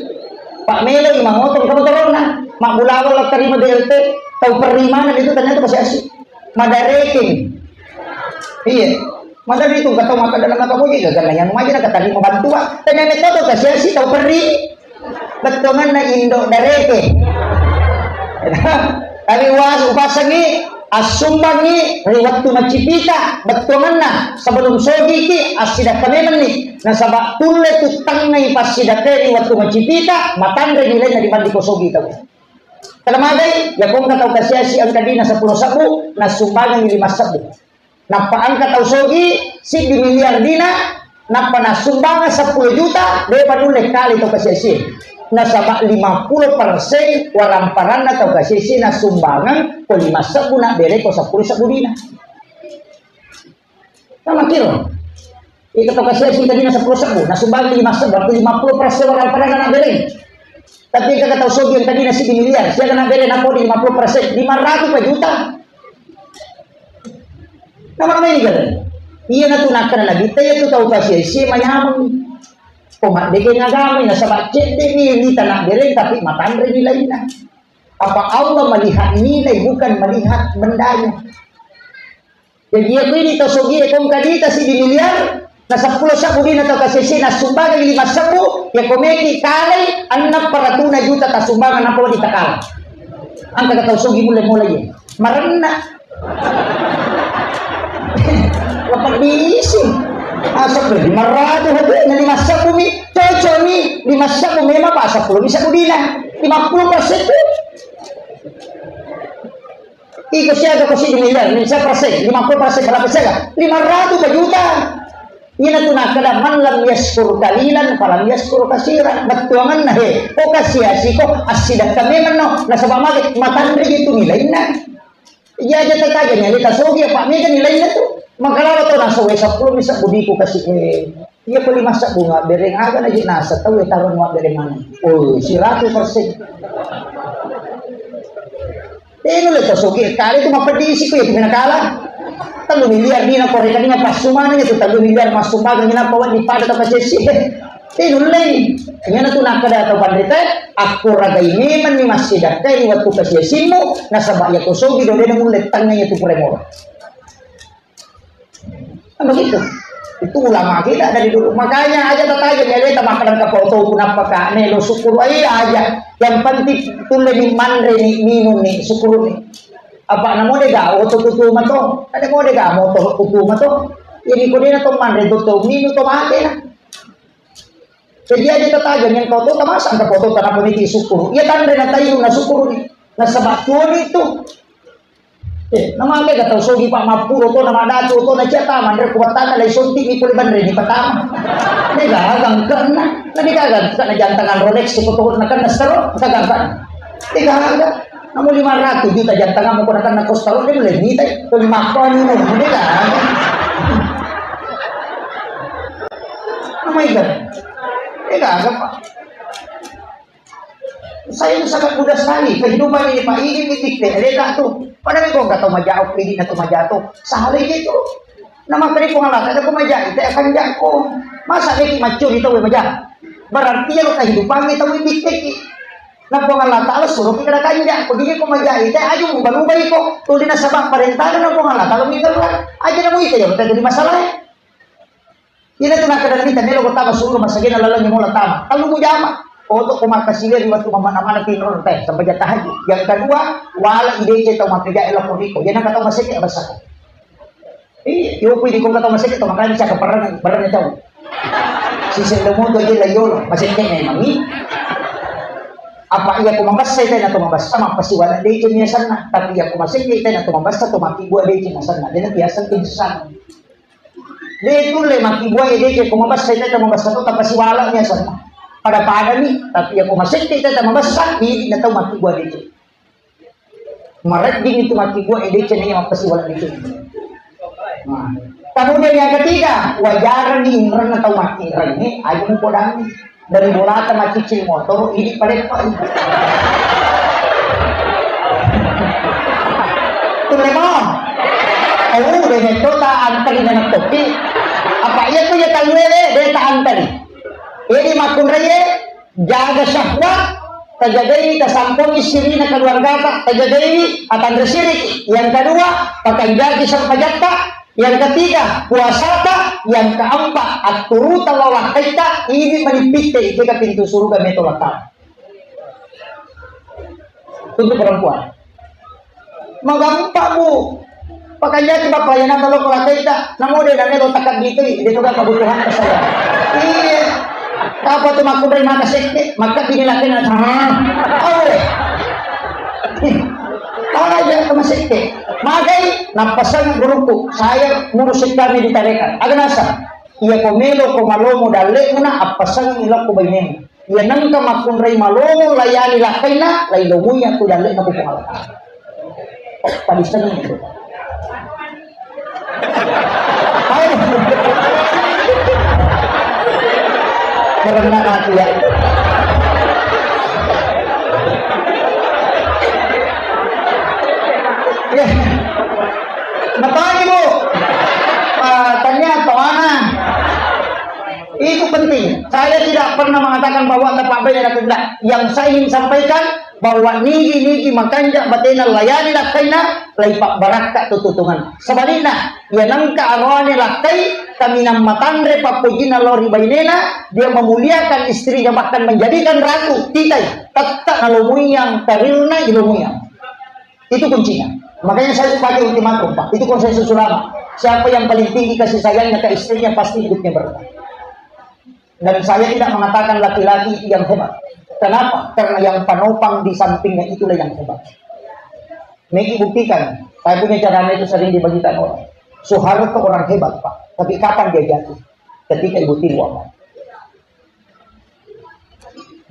Pak melo i mangoto engka motorona. Mak bulawa la terima B L T. Tau perri mana itu ternyata kasiasi. Madareking. Iya. Maka itu kata maka dalam apa boji gagal yang maju nak terima bantuan. Tanya metode kasiasi tau perri. Bettuanganna indo dareke. Tapi was upasangi assumbangi ri wettu macipita bettuanganna sebelum sogiki assidakka memenni nasaba tulle tuttangngai passidakka ri wettu macipita matanre nilainna dibanding ko sogi tau. Telemagai ya kongka tau kasiasi engka dina sepuluh sebbu nassumbangi lima sebbu. Nappa engka tau sogi siddi miliar dina, nappa nassumbangeng seppulo juta, de'pa nulle kale tau kasiasie. Nasaba lima puluh persen waramparanna tau kasiasie nassumbangeng ko lima sebbu nabbere ko seppulo sebbu dina. Sama kiro. Iko tau kasiasie tadina seppulo sebbu, nassumbangeng lima sebbu, berarti lima puluh persen waramparanna nabbere. Tapi engka tau sogi yang tadina siddi miliar, siaga nabbere napodi lima puluh persen, lima ratus juta. Nama-nama ini kan? Iya na tu nakkana nabitta iya tu tau kasiasie manyameng. Ko maddekeng agama nasaba cedde ni tanah bereng tapi matanre ni lainna. Apa Allah melihat nilai bukan melihat bendanya. Jadi aku ini tau sogi ekong kadita siddi miliar na seppulo sebbu dina tau kasiasie nassumbangeng lima sebbu ya komeki kalai enneng paratuna juta tassumbangeng nappa wedding takala. Engka tau sogi mulle mulai marenna. Lepas bisi. Asap lima ratus hati na lima sebbu mi cocok mi lima sebbu memang pak seppulo mi sebbu dina lima puluh persen tu. Iko siaga ko siddi miliar, ini siapa persen? Lima puluh persen berapa siaga? Lima ratus juta. Ina tu nakkeda man lam yaskur kalilan falam yaskur kasiran. Bettuanganna he, ko kasiasi ko assidakka memang no. Nasaba mage matanre itu nilainna. Iya aja tataja ni alita sogi apa mega nilainna tu. Makalawa to nasowe seppulo bisa budiku kasih eh. Iya ko lima sebbu mabbereng aga na je nasa tau ya taruh mabbereng mana. Oh, seratus persen. Tenu le to sogi kali tu mapedisi ko ya tu kala. Tellu miliar dina ko rekening passumaneng itu tellu miliar massumbangeng ina pawan di pada to kasesi. Tenu le. Ina tu nakkeda to pandrita aku ragai memang ni massidakkai waktu kasiasimmu nasaba ya ko sogi do dena mulle tangnga ya tu puremoro. Kan begitu. Itu ulama kita dari dulu. Makanya aja tataja ya leta makan ke foto kenapa kak melo syukur aja. Yang penting tulle ni manre ni minum ni syukur ni. Apa namo dega oto kutu mato. Ada mau dega moto kutu mato. Jadi kau dia to manre to to minum to mate lah. Jadi aja tataja yang kau to tamasa angka foto tanah peniti syukur. Iya tanre na tayu na syukur ni. Nasaba tuoni tu. Eh, namake ga tau sogi pak mappuro to nama datu to na cia tama nre ku wattana lai sonti ni pole banre ni patama. Ni gagang karena na ni gagang karena jantangan Rolex ko to na kan sero gagang kan. Ni gagang. Namu lima ratus juta jantangan mo ko na kan kos taro ni mulai ni tai ko lima ko ni ni gagang. Nama itu? Ni gagang pak. Saya itu sangat mudah sekali. Kehidupan ini, Pak, ini titik deh. Leka tuh. Padahal kok nggak tahu majau, ini nggak tahu majau tuh. Salah gitu. Nama kali kok nggak ada kok majau, itu akan jago. Masa dia macuri tahu majau? Berarti ya kehidupan kita titik. Nah, Puang Allah Ta'ala suruh kita kerja. Kok dia kok majau, itu aja mau berubah kok. Tuh dia sabab perintah, nah, Puang Allah Ta'ala minta aja namu itu ya, kita jadi masalah. Ina tu nakkeda Nabitta, melo ko tama suruga masagena laleng mola tama. Tellu mujama. Oto ko makkasiwiang ri wettu mamana-mana tinro teh, sempajang tahajud. Yang kedua, wala idece tau mappejae lapor riko. Jana ka tau maseke basa. Iya, yo pui di ko ka tau maseke tau makanya caka perang, perang tau. Siseng demo tu aja la yolo, maseke memang ni. Apa iya ko mabassa tena to mabassa mappasiwala dece miasanna, tapi iya ko maseke tena to mabassa to makkibua dece miasanna. Jana biasa tu sana. De tulle makkibua edece ko mabassa teta mabassa to tapasiwala mi asanna. Pada-pada mi, tapi ya ko masette teta mabassa, idi na tau makkibua edece. Maredding itu makkibua edece na iya mappasiwala edece. Nah. Kemudian yang ketiga, wajarni inrenna tau makkireng ni, ayo mupodangi. Dari bolata maccicil motor, ini paleppa. Tulle mo. Oh, de' metto ta antari na topi. Apa iya tu ya tallue de', de' ta antari. Jadi makkunraie, jaga syahwat, tajagai, tasampongi sirina keluargata, tajagai, atanre siriki. Yang kedua, pakanjaki sempajatta, yang ketiga, puasata, yang keempat, atturuta lao lakkaitta, ini mani pitte, jika pintu surga meto lattana. Untuk perempuan. Magampa, Bu. Pakanjaki bappa, iya nata lo lakkaitta, namo de' name lo takabitui, de' toga kebutuhan saya. Iya. Apa tu makkunrai maka sekke, maka ini lakkena, ah, awe. Aja ke masekke. Magai, napasang guruku, saya ngurus kami di tarekat. Aga nasa, iya ko melo ko malomo dalle'na, appasang ilokku bainemu. Iya nengka makkunrai malomo layani lakkaina, lai lomuya tu dalle'na ku Puang Allah Ta'ala. Padisengi itu. Ayo. Karena aku ya. Ya. Matanya, Bu. Ah, tanya atau mana? Itu penting. Saya tidak pernah mengatakan bahwa tapak beda dan tidak. Yang saya ingin sampaikan, bahwa nigi-nigi makanja batena layani lakkaina, lai pabbarakka tu tutungan. Sebaliknya, iya nengka aroane lakkai, kaminang matanre pappojinna lao ri bainena, dia memuliakan istrinya, bahkan menjadikan ratu, titai, tetta nalomuyang karirna ilomuyang. Itu kuncinya. Makanya saya pakai ultimatum, Pak. Itu konsensus ulama. Siapa yang paling tinggi kasih sayangnya ke istrinya, pasti hidupnya berkah. Dan saya tidak mengatakan laki-laki itu yang hebat. Kenapa? Karena yang penopang di sampingnya itulah yang hebat. Megi buktikan, saya punya ceramah itu sering dibagikan orang. Soeharto orang hebat, Pak. Tapi kapan dia jatuh? Ketika Ibu Tini wafat.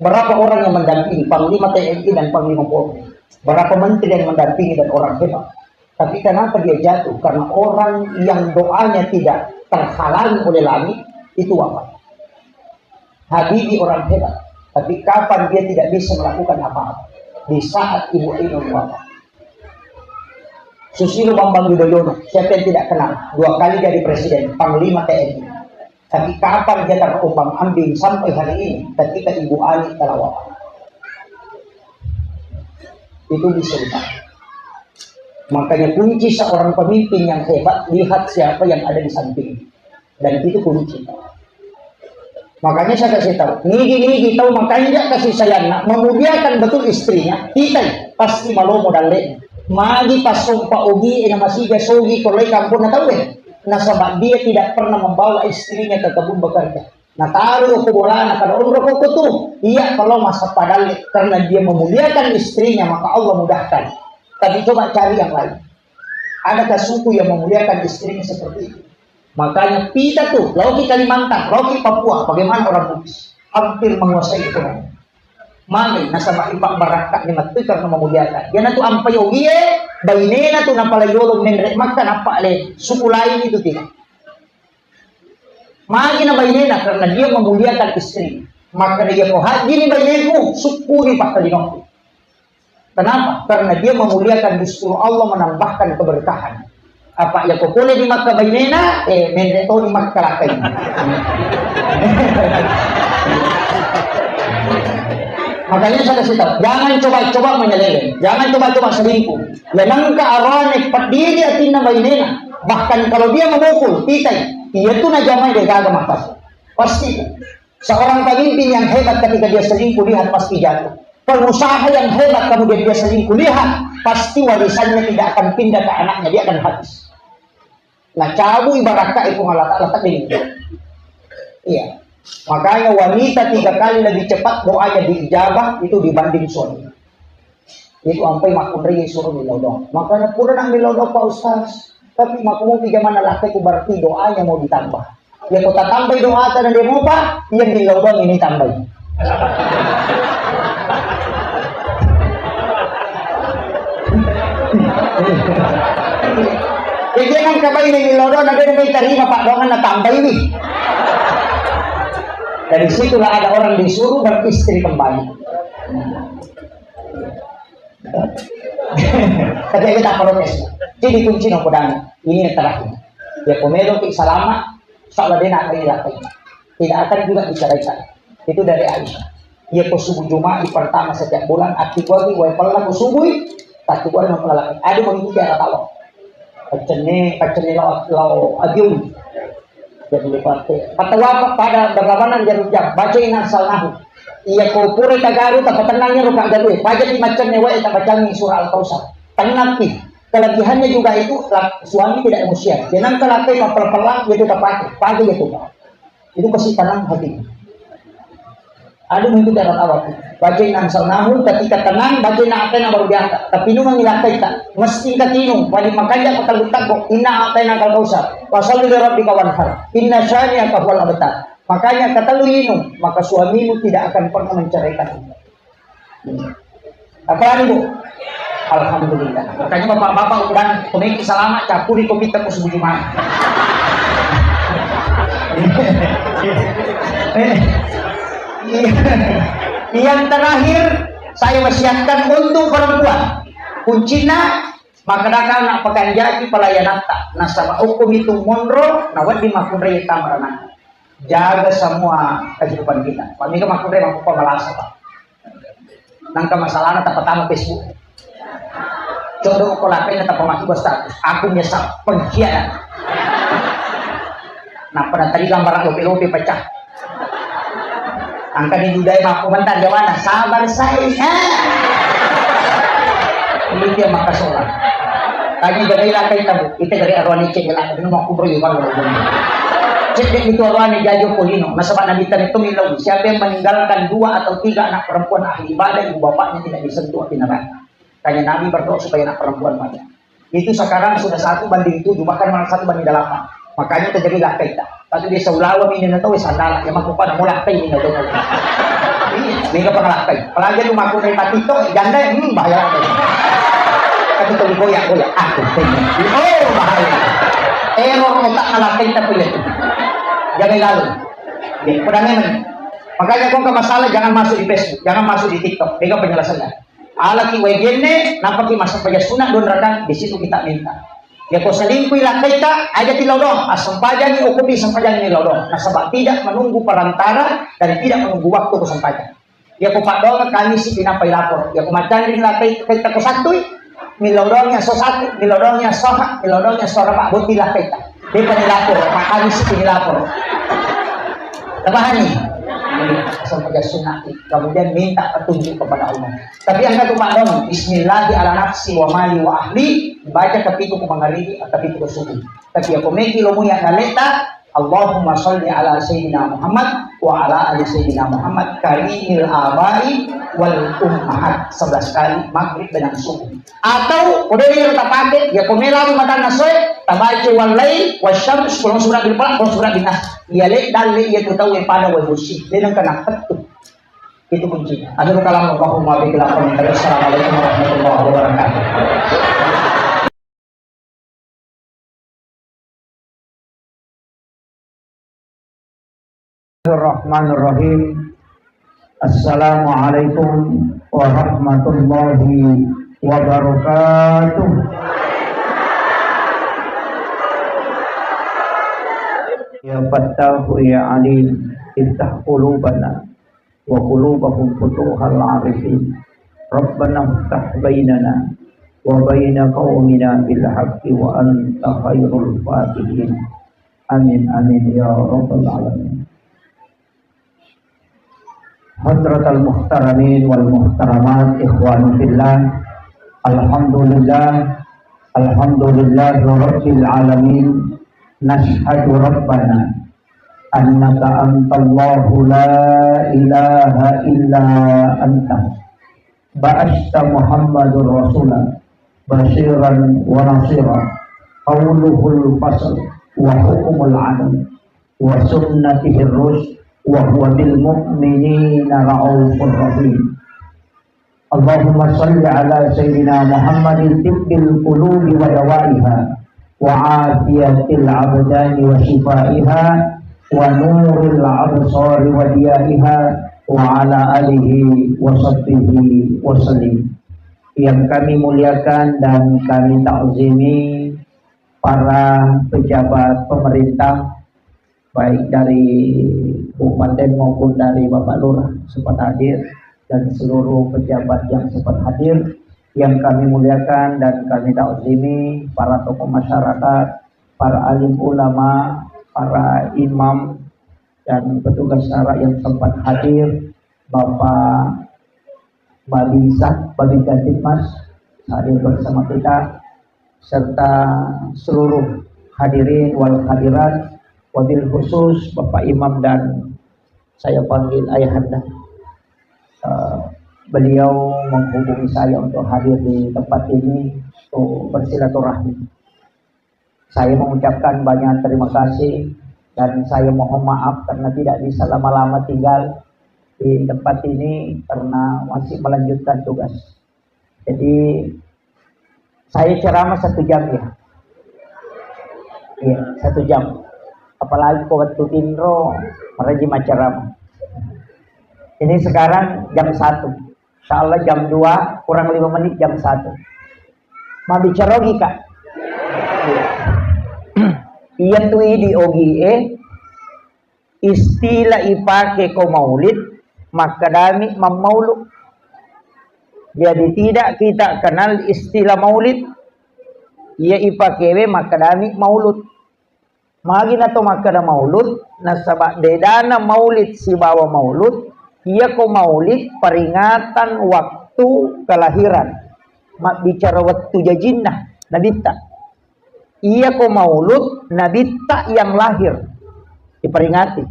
Berapa orang yang mendampingi Panglima T N I dan Panglima Polri? Berapa menteri yang mendampingi dan orang hebat? Tapi kenapa dia jatuh? Karena orang yang doanya tidak terhalangi oleh langit, itu wafat. Habibie orang hebat, tapi kapan dia tidak bisa melakukan apa-apa? Di saat Ibu Ainun wafat. Susilo Bambang Yudhoyono, siapa yang tidak kenal? Dua kali jadi presiden, panglima T N I. Tapi kapan dia terombang-ambing sampai hari ini, ketika Ibu Ani telah wafat? Itu bisa ditanya. Makanya kunci seorang pemimpin yang hebat, lihat siapa yang ada di samping. Dan itu kunci. Makanya saya kasih tahu, nigi-nigi tahu makanya kasih sayangnya, memuliakan betul istrinya, kita pasti malomo dalle. Magi pasompa ogi, ena masih sogi, kalau kampung tahu deh. Nasaba dia tidak pernah membawa istrinya ke kebun bekerja. Nataru ko bolana kada onro ko tu. Iya, kalau masa padalle, karena dia memuliakan istrinya, maka Allah mudahkan. Tapi coba cari yang lain. Adakah suku yang memuliakan istrinya seperti itu? Makanya kita tuh, lauki Kalimantan, lauki Papua, bagaimana orang Bugis? Hampir menguasai ekonomi. Magi nasaba ipak barakka ni matu karena memuliakan. Dia natu ampai ogie, bainena tu napalai yolo menre makka napa le suku lain itu tidak. Magi na bainena karena dia memuliakan istri. Maka dia ko haji ni baineku, suku ni pakkalinoku. Kenapa? Karena dia memuliakan, justru Allah menambahkan keberkahan. Apa ya ko pole di Makkah bainena, eh, menre to di Makkah lakai. Makanya saya kasih tahu, jangan coba-coba menyeleweng, jangan coba-coba selingkuh. Ya nangka arane pediri atinna bainena. Bahkan kalau dia memukul, titai, iya tu najamai de gaga makkassu. Pasti. Seorang pemimpin yang hebat ketika dia selingkuh, lihat pasti jatuh. Pengusaha yang hebat kemudian dia selingkuh, lihat pasti warisannya tidak akan pindah ke anaknya, dia akan habis. Nah, cabu ibarakka itu Allah Ta'ala tak dingin. Iya. Makanya wanita tiga kali lebih cepat doanya diijabah itu dibanding suami. Itu ampai makkunrai suruh millau doang. Makanya pura nak millau doang Pak Ustaz. Tapi makkumu pi jaman lakkai ku berarti doanya mau ditambah. Ya kota tambai doa tadi dia mau Pak, yang millau doang ini tambai. Ya jangan kabai ini millau doang, nanti dia tarima Pak doang na tambai nih. Dari situlah ada orang disuruh beristri kembali. Tapi kita protes. Jadi kunci no pedang. Ini yang terakhir. Ya, pemelo ki salama, insya Allah dia nak lagi. Tidak akan juga diceraikan. Itu dari Aisyah. Iya, ko subuh Jumat di pertama setiap bulan, aktibuari wae pella ko subuh, aktibuari no pella. Ada mengikuti arah tawa. Pacenne, pacenne lao, lao abiung. Jadi, partai. Kata wafat pada berlawanan jarum jam, baca inna anzalnahu. Iya, ko pura tagaru, tapatennang ro kagaru. Baca di macam nyawa, tak baca surah Al-Kausar. Tenang pi. Kelebihannya juga itu, la-, suami tidak emosi. Jangan kalau apa yang pella-pella, itu tak pakai. Pakai itu, Pak. Itu pasti tenang hati. Ada mengikuti arah tawa. Baca inna anzalnahu, ketika tenang, baca inna a'taina baru diangkat. Tapi nu mengilakkan kita. Mesti kita tinu, wali makanya kata lutak kok. Inna a'tainakal kausar. Fasalli li rabbika wanhar. Inna syani'aka huwal abtar. Makanya kata lu inu, maka suamimu tidak akan pernah menceraikan. Apa lagi, Bu? Alhamdulillah. Makanya bapak-bapak udah komiki salama, capuri kopi tepung subuh Jumat. Eh, iya. Yang terakhir, saya wasiatkan untuk perempuan. Kuncinya, maka dakal nak pekanjaki pelayanatta. Nasaba hukum itu monro, na wedding makunrai tamaranang. Jaga semua kehidupan kita. Pak Mika makkeda, makkeda malasa, Pak. Nangka masalahna tapatama Facebook. Coba ko lapenya tapamaki bos status. Aku nyesal pengkhianat. Nah, pernah tadi gambar lope-lope pecah. Angka di budaya mappu mentah jawana, sabar saya. Eh. Ini dia maka sholat. Tadi jaga ila kai tabu, kita dari arwani cek ila, ini mau kubur juga. Cek dia itu arwani jajo polino. Nasaba Nabi tadi itu bilang, siapa yang meninggalkan dua atau tiga anak perempuan ahli ibadah, ibu bapaknya tidak disentuh api neraka. Tanya Nabi berdoa supaya anak perempuan banyak. Itu sekarang sudah satu banding tujuh, bahkan malah satu banding delapan. Makanya terjadi lakkaita. Tapi di Saulawa ini na tahu sandala, ya, maka pada mulai kai ini na tahu. Iya, mega pengelakkai. Apalagi lu maku dari mati to, janda, hmm, bahaya lagi. Tapi kalau goyak-goyak, aku pengen. Oh, bahaya. Error otak ngelakkai tapi ya. Jangan lalu. Ya, pedangnya men. Makanya kau ke masalah jangan masuk di Facebook, jangan masuk di TikTok. Mega penjelasannya. Alaki wae genne, napaki massempajang sunat dua rakaat, di situ kita minta. Ya ko selingkuh lakkaita, aja tilau doang, assempajangi, okupi sempajangi tilau doang. Nasaba tidak menunggu perantara dan tidak menunggu waktu ko sempajang. Ya ko paddoang kami si pinapa lapor. Ya ko macanri lakkaita ko sattui, milau doang ya so satu, milau doang ya so ha, milau doang ya so raba, boti lakkaita. Depa nilapor, Pak Kadis nilapor. Tabahani. Asal kerja sunnah. Kemudian minta petunjuk kepada Allah. Tapi yang satu Pak Dong, Bismillahi ala nafsi wa mali wa ahli, baca kepitu ke mangaribi, kepitu ke subuh. Tapi aku meki lo muya naleta, Allahumma salli ala Sayyidina Muhammad wa ala ali Sayyidina Muhammad karimil abai wal ummahat. Sebelas kali maghrib dengan subuh. Atau, kode dia kita pakai, ya, komela di mata nasoe, tabaca wallai, wasyams, kalau surat bil falaq, kalau surat bin nas. Ya, le, dalle, ya, tu tahu, ya, pada, wa, musi. Dia nak kena petu. Itu kuncinya. Akhirul kalam, Allahumma bihi lakam. Assalamualaikum warahmatullahi wabarakatuh. Bismillahirrahmanirrahim. Assalamualaikum warahmatullahi wabarakatuh. Ya Fattahu ya Alim, iftah qulubana wa qulubahum futuhal arifin. Rabbana iftah bainana wa baina qaumina bil haqqi wa anta khairul fatihin. Amin, amin, ya rabbal alamin. Hadratal muhtaramin wal muhtaramat, ikhwanu fillah. Alhamdulillah, alhamdulillah rabbil alamin. Nashhadu rabbana annaka antallahu la ilaha illa anta. Ba'asta Muhammadur Rasula basyiran wa nasira. Qauluhul fasl wa hukmul adl wa sunnatihir rusy wa huwa bil mu'minina raufur rahim. Allahumma salli ala Sayyidina Muhammadin tibbil qulubi wa dawaiha wa afiyatil abdani wa shifaiha ونور الأبصار وضيائها وعلى آله وصحبه وسلم. Yang kami muliakan dan kami takzimi para pejabat pemerintah, baik dari Kabupaten maupun dari Bapak Lurah sempat hadir, dan seluruh pejabat yang sempat hadir, yang kami muliakan dan kami takzimi, para tokoh masyarakat, para alim ulama, para imam, dan petugas syara yang sempat hadir, Bapak Babinsa, Babinsa Tipmas, hadir bersama kita, serta seluruh hadirin wal hadirat, wabil khusus Bapak Imam dan saya panggil Ayahanda. Eh, beliau menghubungi saya untuk hadir di tempat ini, untuk bersilaturahmi. Saya mengucapkan banyak terima kasih dan saya mohon maaf karena tidak bisa lama-lama tinggal di tempat ini karena masih melanjutkan tugas. Jadi, saya ceramah satu jam, ya. Iya, satu jam. Apalagi ko waktu tinro, maraji maceramah. Ini sekarang jam satu. Insya Allah jam dua kurang lima menit, jam satu. Mabbicara ogi, Kak. Iya tu idi ogi, eh. Istilah ipake ko maulid, makkedami mammaulu. Jadi tidak kita kenal istilah maulid, iya ipakewe makkedami maulud. Magi nato makkeda maulud, nasaba bedana maulid sibawa maulud, iya ko maulid peringatan waktu kelahiran, mabbicara wettu jajinna nabitta. Iya ko maulud nabitta yang lahir diperingati.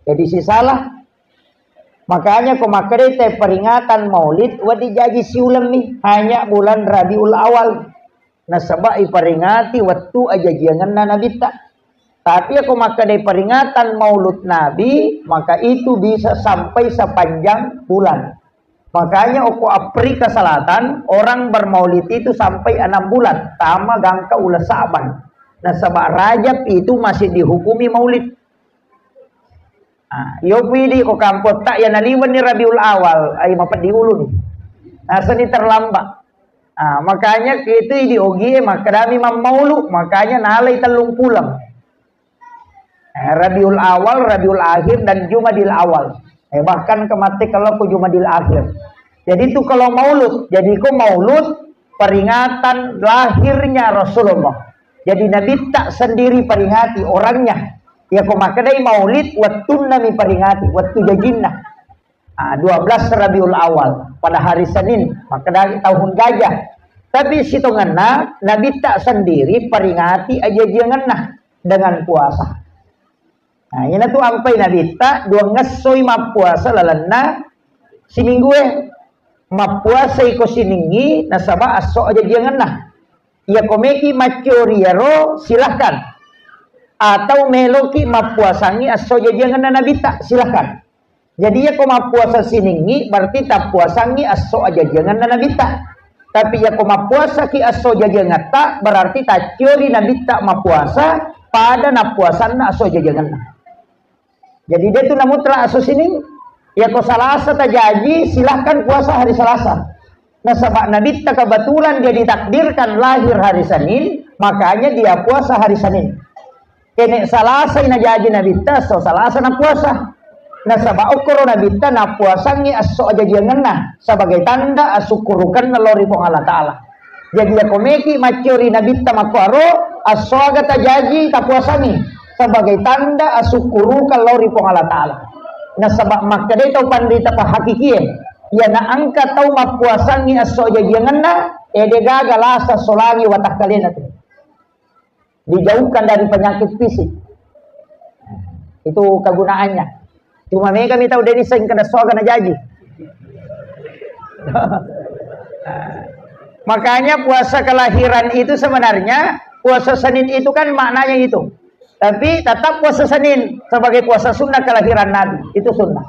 Jadi sisalah. Makanya ko makkedai te peringatan maulid, wedding jaji siulemmi, hanya bulan Rabiul Awal. Nasaba iperingati wettu ajajiangenna nabitta. Tapi ako makkedai peringatan maulud Nabi, maka itu bisa sampai sepanjang bulan. Makanya oko Afrika Selatan, orang bermaulid itu sampai enam bulan, tama gangka uleng Sa'ban. Nasaba Rajab itu masih dihukumi maulid. Ah, iyo pidi ko kampotta ya naliwenni Rabiul Awal, ai mapeddi uluni. Nasani terlambat. Ah, makanya itu idi ogie makkedami mammaulu, makanya nalai tellung puleng. Eh, Rabiul Awal, Rabiul Akhir, dan Jumadil Awal. Eh, bahkan kemati kalau ke Jumadil Akhir. Jadi itu kalau maulud, jadi ko maulud peringatan lahirnya Rasulullah. Jadi Nabitta sendiri peringati orangnya. Ya ko makkedai maulid, wettunna mi peringati, wettu jajinna. Ah, dua belas Rabiul Awal pada hari Senin, makkedai tahun gajah. Tapi sitongenna Nabitta sendiri peringati ajajiangenna dengan puasa. Nah, ina tu ampai Nabitta dua ngessoi mappuasa lalenna siminggue. Mappuasa iko siningi nasaba esso ajajiangenna. Iya ko meki macciori iyaro, silahkan. Atau meloki mappuasangi esso ajajiangenna Nabitta, silahkan. Jadi iya ko mappuasa siningi berarti tappuasangi esso ajajiangenna Nabitta. Tapi iya ko mappuasaki esso ajajiangetta berarti tacciori Nabitta mappuasa pada nappuasanna esso ajajiangenna. Jadi dia tu namutlak esso sining. Iya ko Salasa tajaji, silahkan puasa hari Salasa. Nasaba Nabitta kebetulan dia ditakdirkan lahir hari Senin, makanya dia puasa hari Senin. Kene Salasa najaji Nabitta, esso Salasa napuasa. Nasaba okkoro Nabitta napuasangi esso ajajiangenna sebagai tanda asukkurukenna lao ri Puang Allah Ta'ala. Jadi iya ko meki macciori Nabitta makkuaro, esso aga tajaji tapuasangi sebagai tanda asukkurukeng lao ri Puang Allah Ta'ala. Nasaba makkedai tau panrita pahakikie, iya naengka tau mappuasangi esso ajajiangenna, eh, de gaga lasa solangi watakkalena tu. Dijauhkan dari penyakit fisik. Itu kegunaannya. Cuma mega mi tau deni seng kena soga na jaji. Makanya puasa kelahiran itu sebenarnya puasa Senin itu kan maknanya itu. Tapi tetap puasa Senin sebagai puasa sunnah kelahiran Nabi. Itu sunnah.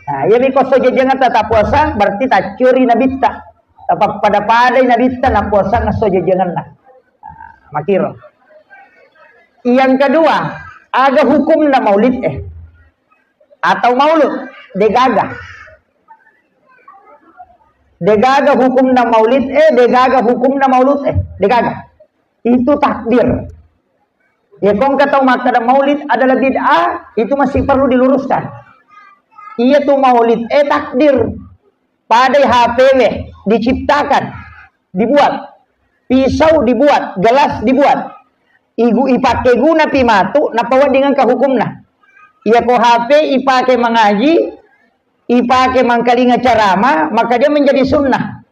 Nah, iya mi ko esso ajajiangenna tetap puasa berarti tacciori Nabitta. Tapappada-padai Nabitta napuasang esso ajajiangenna. Nah, makiro. Yang kedua, Aga hukumna maulid e? Atau maulud? Degaga. Degaga hukumna maulid e, degaga hukumna maulud e. Degaga. Itu takdir. Ya, kongka tau makkada maulid adalah bid'ah, itu masih perlu diluruskan. Iya tu maulid e takdir. Padai H P we diciptakan, dibuat. Pisau dibuat, gelas dibuat. Igu ipake guna pi matu, nappa wedding engka hukumna. Iya ko H P ipake mangaji, ipake mangkalinga carama, maka dia menjadi sunnah.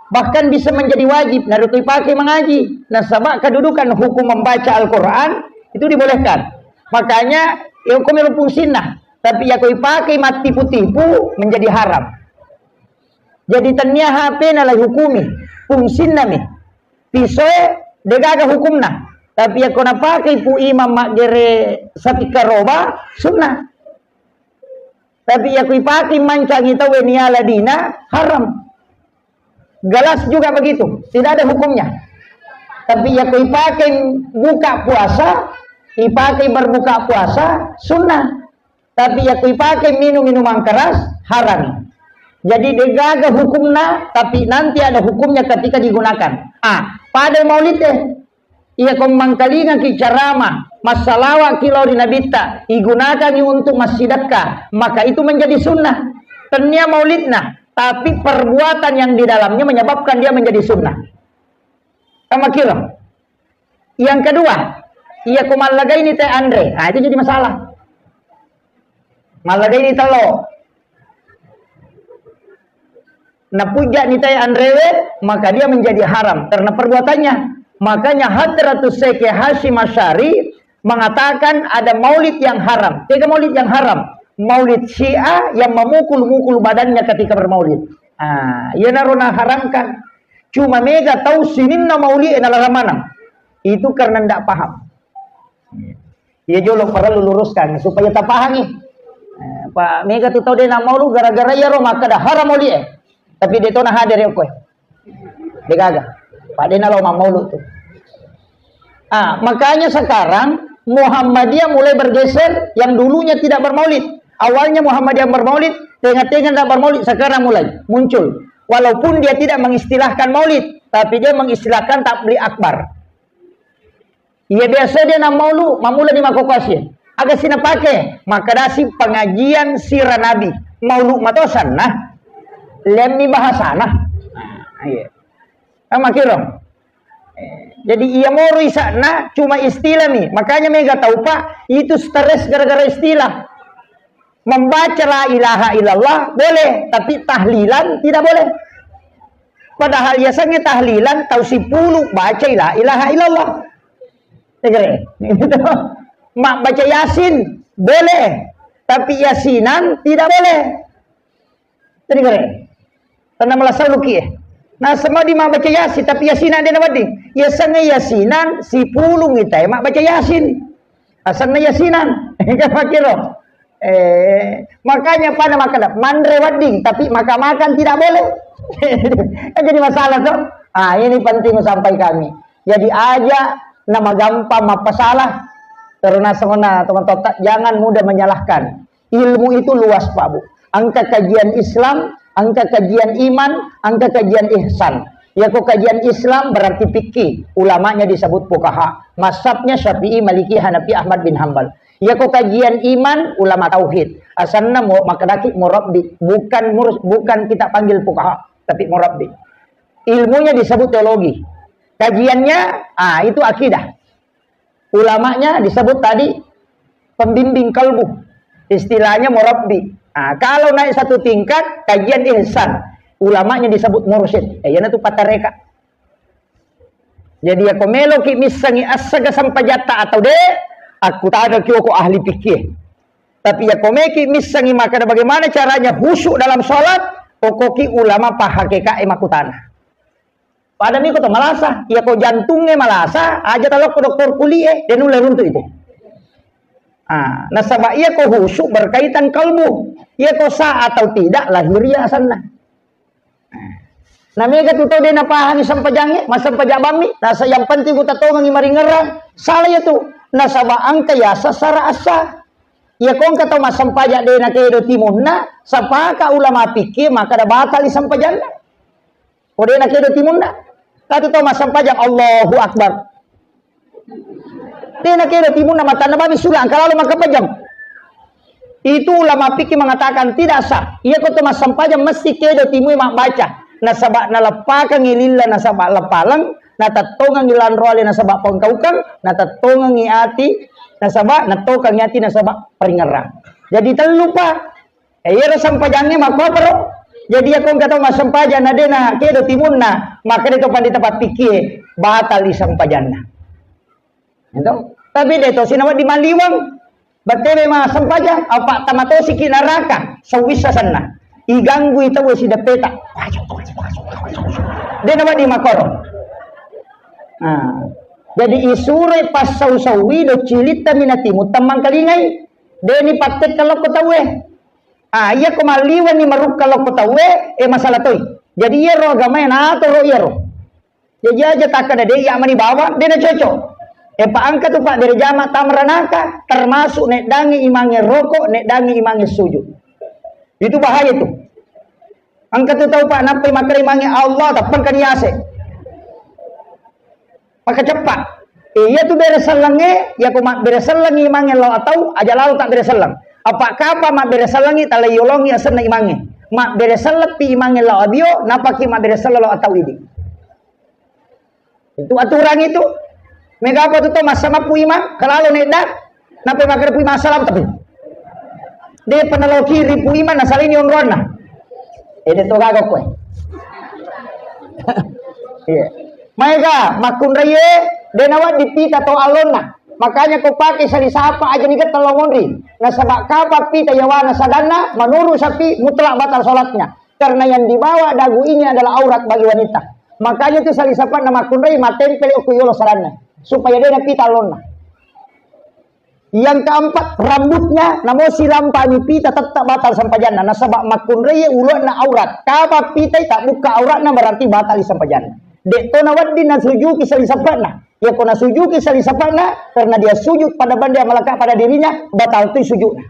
Bahkan bisa menjadi wajib, narekko ipake mangaji. Nasaba kedudukan hukum membaca Al-Quran itu dibolehkan. Makanya, ya, hukumnya fungsinna. Tapi ya ko ipake mattipu-tipu, menjadi haram. Jadi tennia H P nalai hukumi, fungsinna mi. Pisoe degaga hukumna. Tapi yakko napakai pu imam maggere sapi karoba, sunnah. Tapi yakko ipakai mancangi tau niala dina, haram. Gelas juga begitu, tidak ada hukumnya. Tapi yakko ipakai buka puasa, ipakai berbuka puasa, sunnah. Tapi yakko ipakai minum minuman keras, haram. Jadi degaga hukumna, tapi nanti ada hukumnya ketika digunakan. Ah, pada maulid deh. Iya ko mangkalingaki carama, massalawaki lao ri nabitta, igunakangi untuk massidekka, maka itu menjadi sunnah. Tennia maulidna, tapi perbuatan yang di dalamnya menyebabkan dia menjadi sunnah. Sama kira. Yang kedua, iya ko mallagaini te anre, nah, itu jadi masalah. Mallagaini tello, napujani te anrewe, maka dia menjadi haram karena perbuatannya. Makanya Hadratus Syekh Hasyim Asy'ari mengatakan ada maulid yang haram. Tega maulid yang haram? Maulid Syiah yang memukul-mukul badannya ketika bermaulid. Ah, iyanaro naharamkan. Cuma mega tau sininna maulid e nalarang maneng. Itu karena ndak paham. Iya jolo perlu luruskan supaya tapahangi. Eh, Pak, mega tu tau de na maulud gara-gara iyaro makkada haram maulid e. Tapi de tona hadir ya koe. Degaga. Pak de na lo maulud tu. Ah, makanya sekarang Muhammadiyah mulai bergeser, yang dulunya tidak bermaulid. Awalnya Muhammadiyah bermaulid, tengah-tengah tidak bermaulid, sekarang mulai muncul. Walaupun dia tidak mengistilahkan maulid, tapi dia mengistilahkan tabligh akbar. Iya biasa dia na maulu, mamula di makokosi. Aga sina pake, makadasi pengajian sirah Nabi. Maulu matosan nah. Lemmi bahasana. Nah, iya. Sama kiro. Eh, jadi iya moro isa'na cuma istilah mi. Makanya mega tau, Pak, itu stres gara-gara istilah. Membaca la ilaha illallah boleh, tapi tahlilan tidak boleh. Padahal yasengnge tahlilan tau sipulu baca la ilaha illallah. Tegere. Mak baca Yasin boleh, tapi yasinan tidak boleh. Tegere. Tenna malasau luki e. Nasaba di mabbaca Yasin, tapi Yasin de nawedding. Yasengnge Yasinan, sipulung ita e mabbaca Yasin. Asenna Yasinan. Kan makkiro. Eh, makanya pada makan manre wedding, tapi makan-makan tidak boleh. Kan jadi masalah tuh. Ah, ini penting sampai kami. Jadi aja nama gampang mapasalah. Karena semena teman-teman jangan mudah menyalahkan. Ilmu itu luas, Pak Bu. Engka kajian Islam, engka kajian iman, engka kajian ihsan. Yako kajian Islam berarti fikih, ulamanya disebut fuqaha. Mazhabnya Syafi'i, Maliki, Hanafi, Ahmad bin Hambal. Yako kajian iman, ulama tauhid. Asanna mu-, makkedaki murabbi, bukan mur-, bukan kita panggil fuqaha, tapi murabbi. Ilmunya disebut teologi. Kajiannya, ah, itu akidah. Ulamanya disebut tadi pembimbing kalbu. Istilahnya murabbi. Nah, kalau naik satu tingkat, kajian ihsan. Ulamanya disebut mursyid. Eh, yana tu patareka. Jadi, yako meloki missengi assaga sampajatta atau de, aku tadaki oko ahli fikih. Tapi yako meki missengi makkada bagaimana caranya khusyuk dalam sholat, okoki ulama pahakeka e makutana. Pada miko to malasa, iya ko jantungnge malasa, aja talokko dokter kulie, de nulle runtu itu. Ah, nasaba iya ko khusyuk berkaitan kalbu. Iya ko sah atau tidak lahiriah asanna. Nah, mega tu tau de napahangi sempajangnge, massempajang bammi, nasa yang penting ku tatongengi maringerang, salah iya tu. Nasaba engka yaseng sara asa. Iya ko engka tau massempajang de nakedo timunna, sapaka ulama fikih maka da batali sempajanna. Ko de nakedo timunna. Katu tau massempajang Allahu Akbar. De nakedo timunna matanna babi sula engka lalo maka pejam. Itu ulama fikih mengatakan tidak sah. Iya ko to massempajang mesti kedo timue mabbaca. Nasaba naleppakangngi lilla nasaba leppaleng, natettongengngi lanroale nasaba pongkaukang, natettongengngi ati nasaba nettokangngi ati nasaba paringerrang. Jadi tellu pa. Eh, iyaro sempajangnge makkoparo. Jadi iya ko engka tau massempajang na de nakedo timunna, maka de to pandita pappikie batali sempajanna. Gitu. Tapi de to sinawa di maliwang. Batebe massempajang, apa tamatosiki neraka, sawissa senna. Iganggui tau sideppeta. De nawedding makoro. Nah, jadi isure passau-saui do cilitta minatimu temmang kalingai. Deni pattekka lokko tauwe. Ah, iya ko malliwani marukka lokko tauwe, eh, masalah toi. Jadi iyaro agamae natoro iyaro. Jaji aja takkeda de iya mani bawang, de na cocok. Epa engka tu pabbere jama tamranaka, termasuk neddangi imangnge rokok, neddangi imangnge sujud. Itu bahaya tu. Engka tu tau pa nappai makkeda imangnge Allah, tappengkani ase. Maka ceppa. Eh, iya tu bere sellengnge, iya ko mabbere sellengngi imangnge lao atau, aja lalo tabbere selleng. Apa kapa mabbere sellengngi, tala yolongi asenna imangnge. Mabbere selleppi imangnge lao abio, napaki mabbere selleng lao atau idi. Itu aturan itu. Mega apa tu to massa mappu imang, kalalo nedda, nape makkeda pu imang salam tapi. De panalo kiri pu imang nasalini onronna. Ede to gaga koe. Iya. Maega makkunraie de nawedding pita to allonna. Makanya ko pake sali sapa aja ni gettel lo monri. Nasaba kapa pita yawana sadanna menurut sapi mutlak batal sholatnya. Karena yang dibawa dagu ini adalah aurat bagi wanita. Makanya tu sali sapa'na makkunrai matempel okko yolo saranna supaya de napita allonna. Yang keempat, rambutnya namo silampani pita tetap batal sempajanna. Nasaba makkunrai ulonna aurat. Kapa pitai tak buka auratna berarti batal sempajanna. Dek to nawedding nasujuki sali sapa'na. Ya ko nasujuki sali sapa'na karena dia sujud pada benda yang melekat pada dirinya, batal tu sujudnya.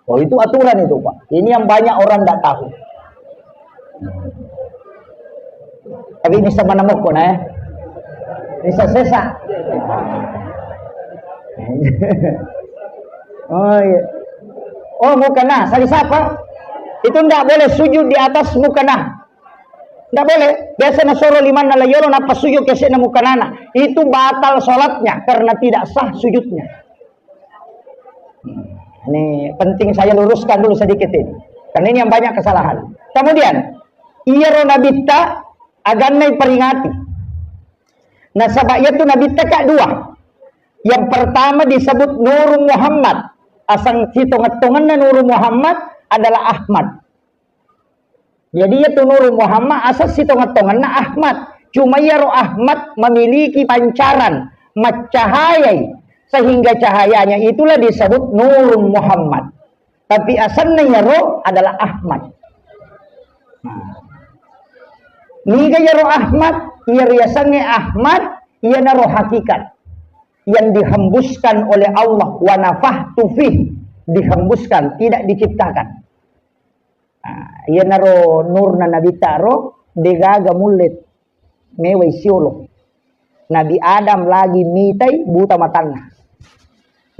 Oh, itu aturan itu, Pak. Ini yang banyak orang nggak tahu. Tapi ini sama namoko nah, ya. Ini sesa. Oh, iya. Oh, mukana, sali sapa? Itu ndak boleh sujud di atas mukana. Ndak boleh. Biasa nasoro limanna layolo, napa sujud kesena mukanana. Itu batal sholatnya karena tidak sah sujudnya. Ini penting saya luruskan dulu sedikit ini. Karena ini yang banyak kesalahan. Kemudian, iyaro nabitta agannai peringati. Nasaba iyatu nabitta ka dua. Yang pertama disebut Nurung Muhammad. Asang sitonget-tongenna Nurung Muhammad adalah Ahmad. Jadi iyatu Nurung Muhammad asal sitonget-tongenna Ahmad. Cuma iyaro Ahmad memiliki pancaran, maccahayai, sehingga cahayanya itulah disebut Nurung Muhammad. Tapi asalnya iyaro adalah Ahmad. Nah. Niga iyaro Ahmad, iyaro yasengnge Ahmad, iyanaro hakikat yang dihembuskan oleh Allah, wa nafakhtu fih, dihembuskan, tidak diciptakan. Ah, iyanaro nurna Nabitta ro, degaga mulle mewai siolo. Nabi Adam lagi mitai buta matanna.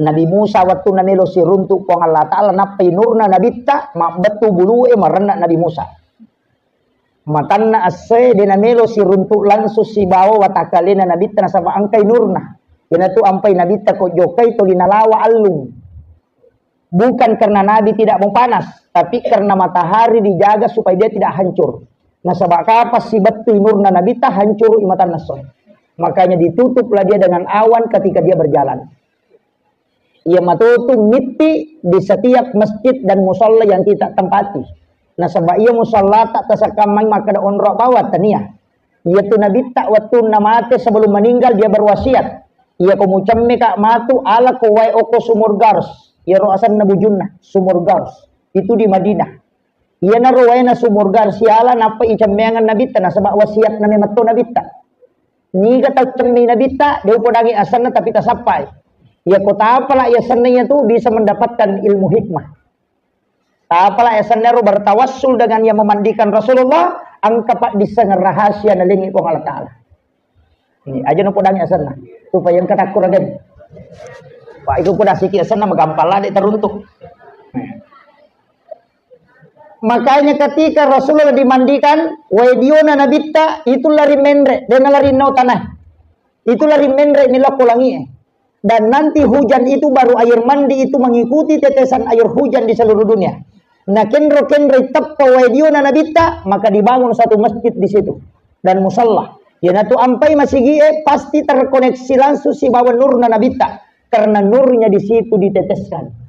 Nabi Musa wettunna melo siruntu Puang Allah Ta'ala, nappai nurna Nabitta, mabbettu bulue marenna Nabi Musa. Matanna essoe de namelo siruntu langsung sibawa watakkalena Nabitta nasaba engkai nurna. Iyanatu ampai Nabitta ko jokkai toli nalawa allung. Bukan karena Nabi tidak mau panas, tapi karena matahari dijaga supaya dia tidak hancur. Nasaba kapas sibettui nurna Nabitta, hancur i matanna essoe. Makanya ditutuplah dia dengan awan ketika dia berjalan. Iya matotu mitti di setiap masjid dan musalla yang kita tempati. Nasaba iya musalla tak tasakamai makkeda onro bawah tania. Iyatu Nabitta wettunna mate sebelum meninggal dia berwasiat. Iya ko mucemme ka matu ala ko wae oko Sumur Gars. Iyaro asenna bujunna Sumur Gars. Itu di Madinah. Iyanaro waena Sumur Gars siala nappa icemmeangan Nabitta nasaba wasiatna memetto Nabitta. Niga tau cemmi Nabitta, de upodangi asenna tapi tasappai. Iya ko tapala iya senna iya tu bisa mendapatkan ilmu hikmah. Tapala iya senna ro bertawassul dengan yang memandikan Rasulullah, engka paddisseng rahasia nalengi Puang Allah Ta'ala. Ini aja no podang iya senna. Supaya engka takku ragen. Pak, itu pun asiki iya senna magampang lah dek teruntuk. Makanya ketika Rasulullah dimandikan, wae diona nabitta, itu lari menre, dena lari no tanah. Itu lari menre ni lokko langi. Dan nanti hujan itu baru air mandi itu mengikuti tetesan air hujan di seluruh dunia. Nah, kenro-kenro teppa wae diona nabitta, maka dibangun satu masjid di situ dan musalla. Iyanatu ampai masigie pasti terkoneksi langsung sibawa nurna nabitta karena nurnya di situ diteteskan.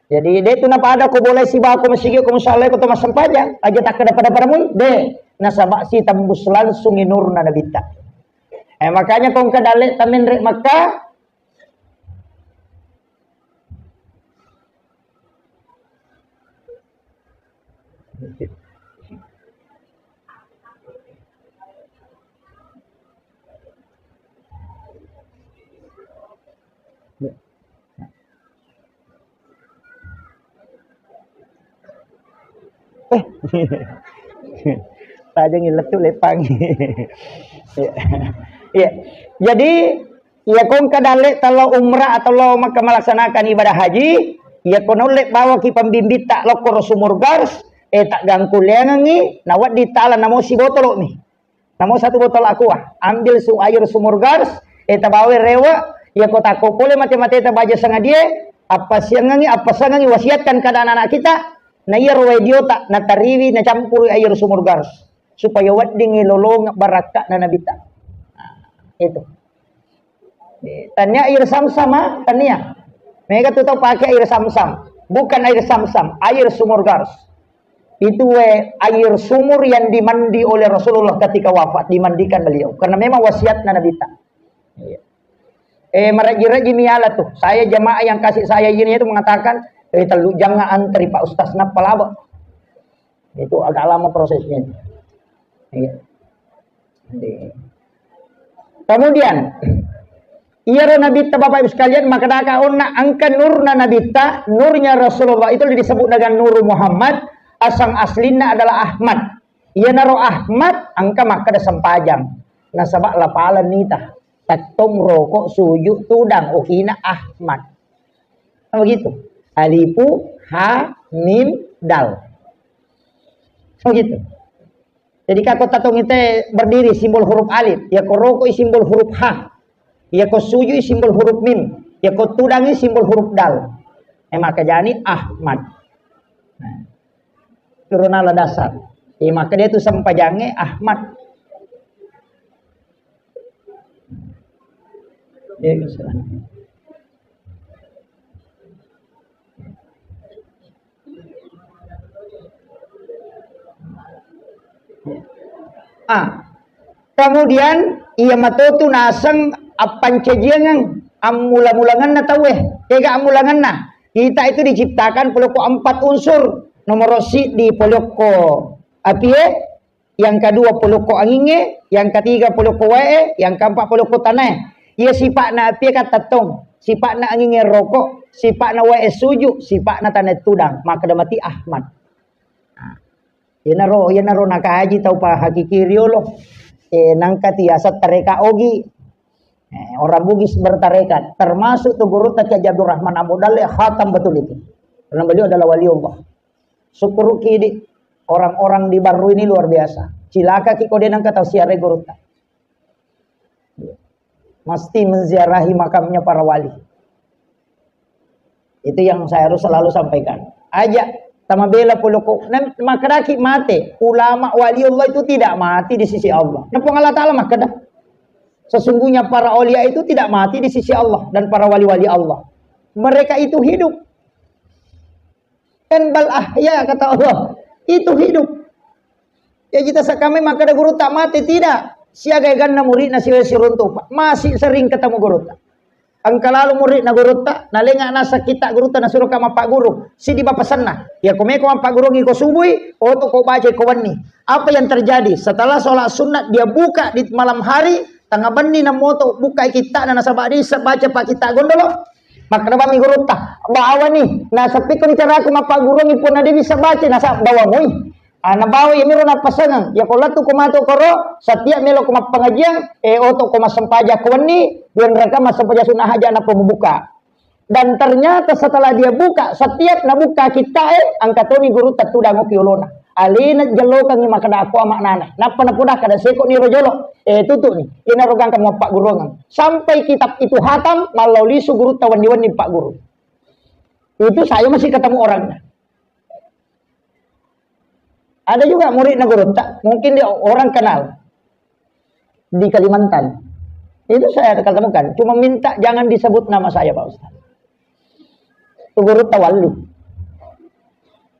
Jadi de tu napada ko boleh sibawa ko masigi ko musalla ko to massempajang, aja takkeda pada-pada mui, de, nasaba sitembus langsung nurna nabitta. Eh, makanya ko engka dalle tamenre Makkah, Eh. Tajengi lettu lepang. Iya. Iya. Jadi, iya ko engka dalle talo umrah atau lo Makkah melaksanakan ibadah haji, iya ko naulle bawaki pembimbitta lokkoro sumur Gars, eh, tak gangkuleangengi, nawaddi tala namo sibotolo mi. Namo satu botol aqua, ambil su-, air sumur Gars, eh, tabawe rewe, iya ko takko pole mate-mate ta baja sangadie, appasiangengi, appasangengi, wasiatkan kepada anak-anak kita, na iya ro wae diota, natariwi, nacampuri air sumur Gars, supaya weddingi lolonga barakka'na nabitta. Nah, itu. Eh, tania air Zamzam, ah, tania. Mega tu tau pakai air Zamzam. Bukan air Zamzam, air sumur Gars. Itu, eh, air sumur yang dimandi oleh Rasulullah ketika wafat, dimandikan beliau. Karena memang wasiatnya Nabi ta. Iya. Eh, meraji-raji miala tuh. Saya jamaah yang kasih saya ini itu mengatakan, eh, telu jangan antri Pak Ustaz, napa laba? Itu agak lama prosesnya. Iya. Kemudian, iyaro nabitta, Bapak Ibu sekalian, makkedaka onna engka nurna nabitta, nurnya Rasulullah itu disebut dengan Nur Muhammad, asang aslinna adalah Ahmad. Iyanaro Ahmad engka makkeda sempajang. Nasaba lapaleng nita. Tettong rokok sujud tudang, ohina Ahmad. Kan begitu. Alifu, ha, mim, dal. Kan begitu. Jadi, kako tatong ite berdiri simbol huruf alif, ya ko rokok simbol huruf ha, ya ko sujud simbol huruf mim, ya ko tudangi simbol huruf dal. Eh, maka jani Ahmad. Nah, turun ala dasar. Eh, maka dia tu sempajange Ahmad. Ya, gitu. Ah, kemudian iya matotu naseng appancajiangeng ammula-mulangenna tauwe. Kega ammulangenna? Kita itu diciptakan polokko empat unsur. Nomor si di polokko apie, yang kedua polokko angingnge, yang ketiga polokko wae, yang keempat polokko tanae. Iya sipa'na apie kan tettong, sipa'na angingnge rokok, sipa'na wae suju, sipa'na tanae tudang. Makkeda mati Ahmad. Nah, iyanaro, iyanaro nakaji tau pa hakiki riolo. Eh, nangka tiasa tareka ogi. Eh, orang Bugis bertarekat, termasuk tu gurutta Kiai Haji Abdurrahman Ambo Dalle, khatam betul itu. Karena beliau adalah wali Allah. Syukur kidi, orang-orang di Barru ini luar biasa. Cilaka ki kode nangka tau siare gurutta. Mesti menziarahi makamnya para wali. Itu yang saya harus selalu sampaikan. Aja tamabela poloko. Nah, makkedaki mate. Ulama wali Allah itu tidak mati di sisi Allah. Nah, Puang Allah Ta'ala makkeda, sesungguhnya para aulia itu tidak mati di sisi Allah dan para wali-wali Allah. Mereka itu hidup. Kan bal ahya, kata Allah. Itu hidup. Ya, kita sakame makkeda gurutta mate, tidak. Siaga eganna muridna siwe siruntu, Pak. Masih sering ketemu gurutta. Engka lalo muridna gurutta, nalenga nasa kita gurutta, nasuroka mappaguru. Sidi bapasenna. Ya, komeko mappagurungi ko subui, oto ko baca ko wenni. Apa yang terjadi? Setelah sholat sunat, dia buka di malam hari, Tengnga benni na moto bukkai kitta'na nasaba de' isseng baca pa kitta' gondolo. Makkeda bammi gurutta, "Bawani, naseppikko ni caraku mappagguruangngi punna de' isseng baca, nasaba bawa moi." Ah, nabawa iyamiro nappasengeng. Iyako lettu ko matu koro, setiap melo ko mappengajian, eh, oto ko massempajang ko wenni, dua rakang massempajang sunnah hajat nappa mubuka. Dan ternyata setelah dia buka, setiap nabuka kitta'e, engka toni gurutta tudang okki olona. Alena jellokangngi makkeda, "Ko amaknana." Nappa napoda kada seko ni ro jolo. Eh, tutu ni. Ina ro gangka mappagguruangeng. Sampai kitab itu hatam, mallau lisu gurutta wenni-wenni pagguru. Itu saya masih ketemu orangnya. Ada juga muridna gurutta, mungkin dia orang kenal di Kalimantan. Itu saya ketemukan, cuma minta jangan disebut nama saya, Pak Ustaz. Itu gurutta Walli.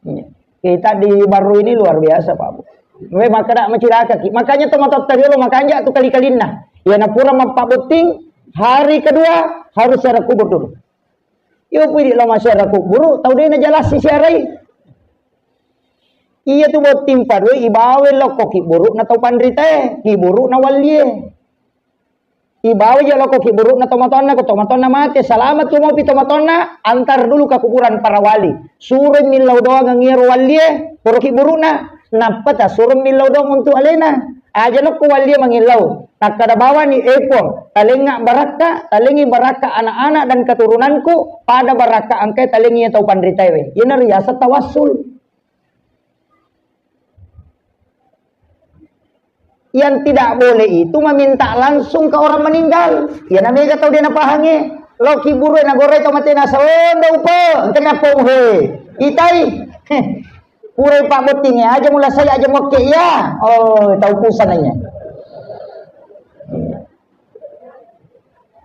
Iya. Kita di Barru ini luar biasa, Pak Bu. We, maka tidak mencilaka ki. Makanya tomatoatta riolo makanja tu kali-kalinna. Ya, napura mappabotting, hari kedua harus ziarah kubur dulu. Iyo pui di lao massiara kuburu, tau de' najalasi siarai. Iya tu botting padue ibawa lokko kiburu'na tau panritae, kiburu'na wallie. Ibawa je lokko kiburu'na tomatoanna, ko tomatoanna mate, salama tu mopi tomatoanna, antar dulu ke kuburan para wali. Suro millau doang ngiro wallie, poro kiburu'na. Nappa tasuro millau doang untuk alena. Aja lokko wallie mangillau. Nakkeda bawani, "Eh Puang, talengnga barakka, talengngi barakka anak-anak dan keturunanku, pada barakka engkai talengngi tau panritaewe." Iyana riaseng tawassul. Yang tidak boleh itu meminta langsung ke orang meninggal. Iyana mega tau de' napahangnge. Lao kiburu nagorai tau mate nasa, "Oh, nda upa, engka napong he." Itai. Purai pabbottingnge, aja mulasai, aja mokke iya. Oh, tau pusang nanya.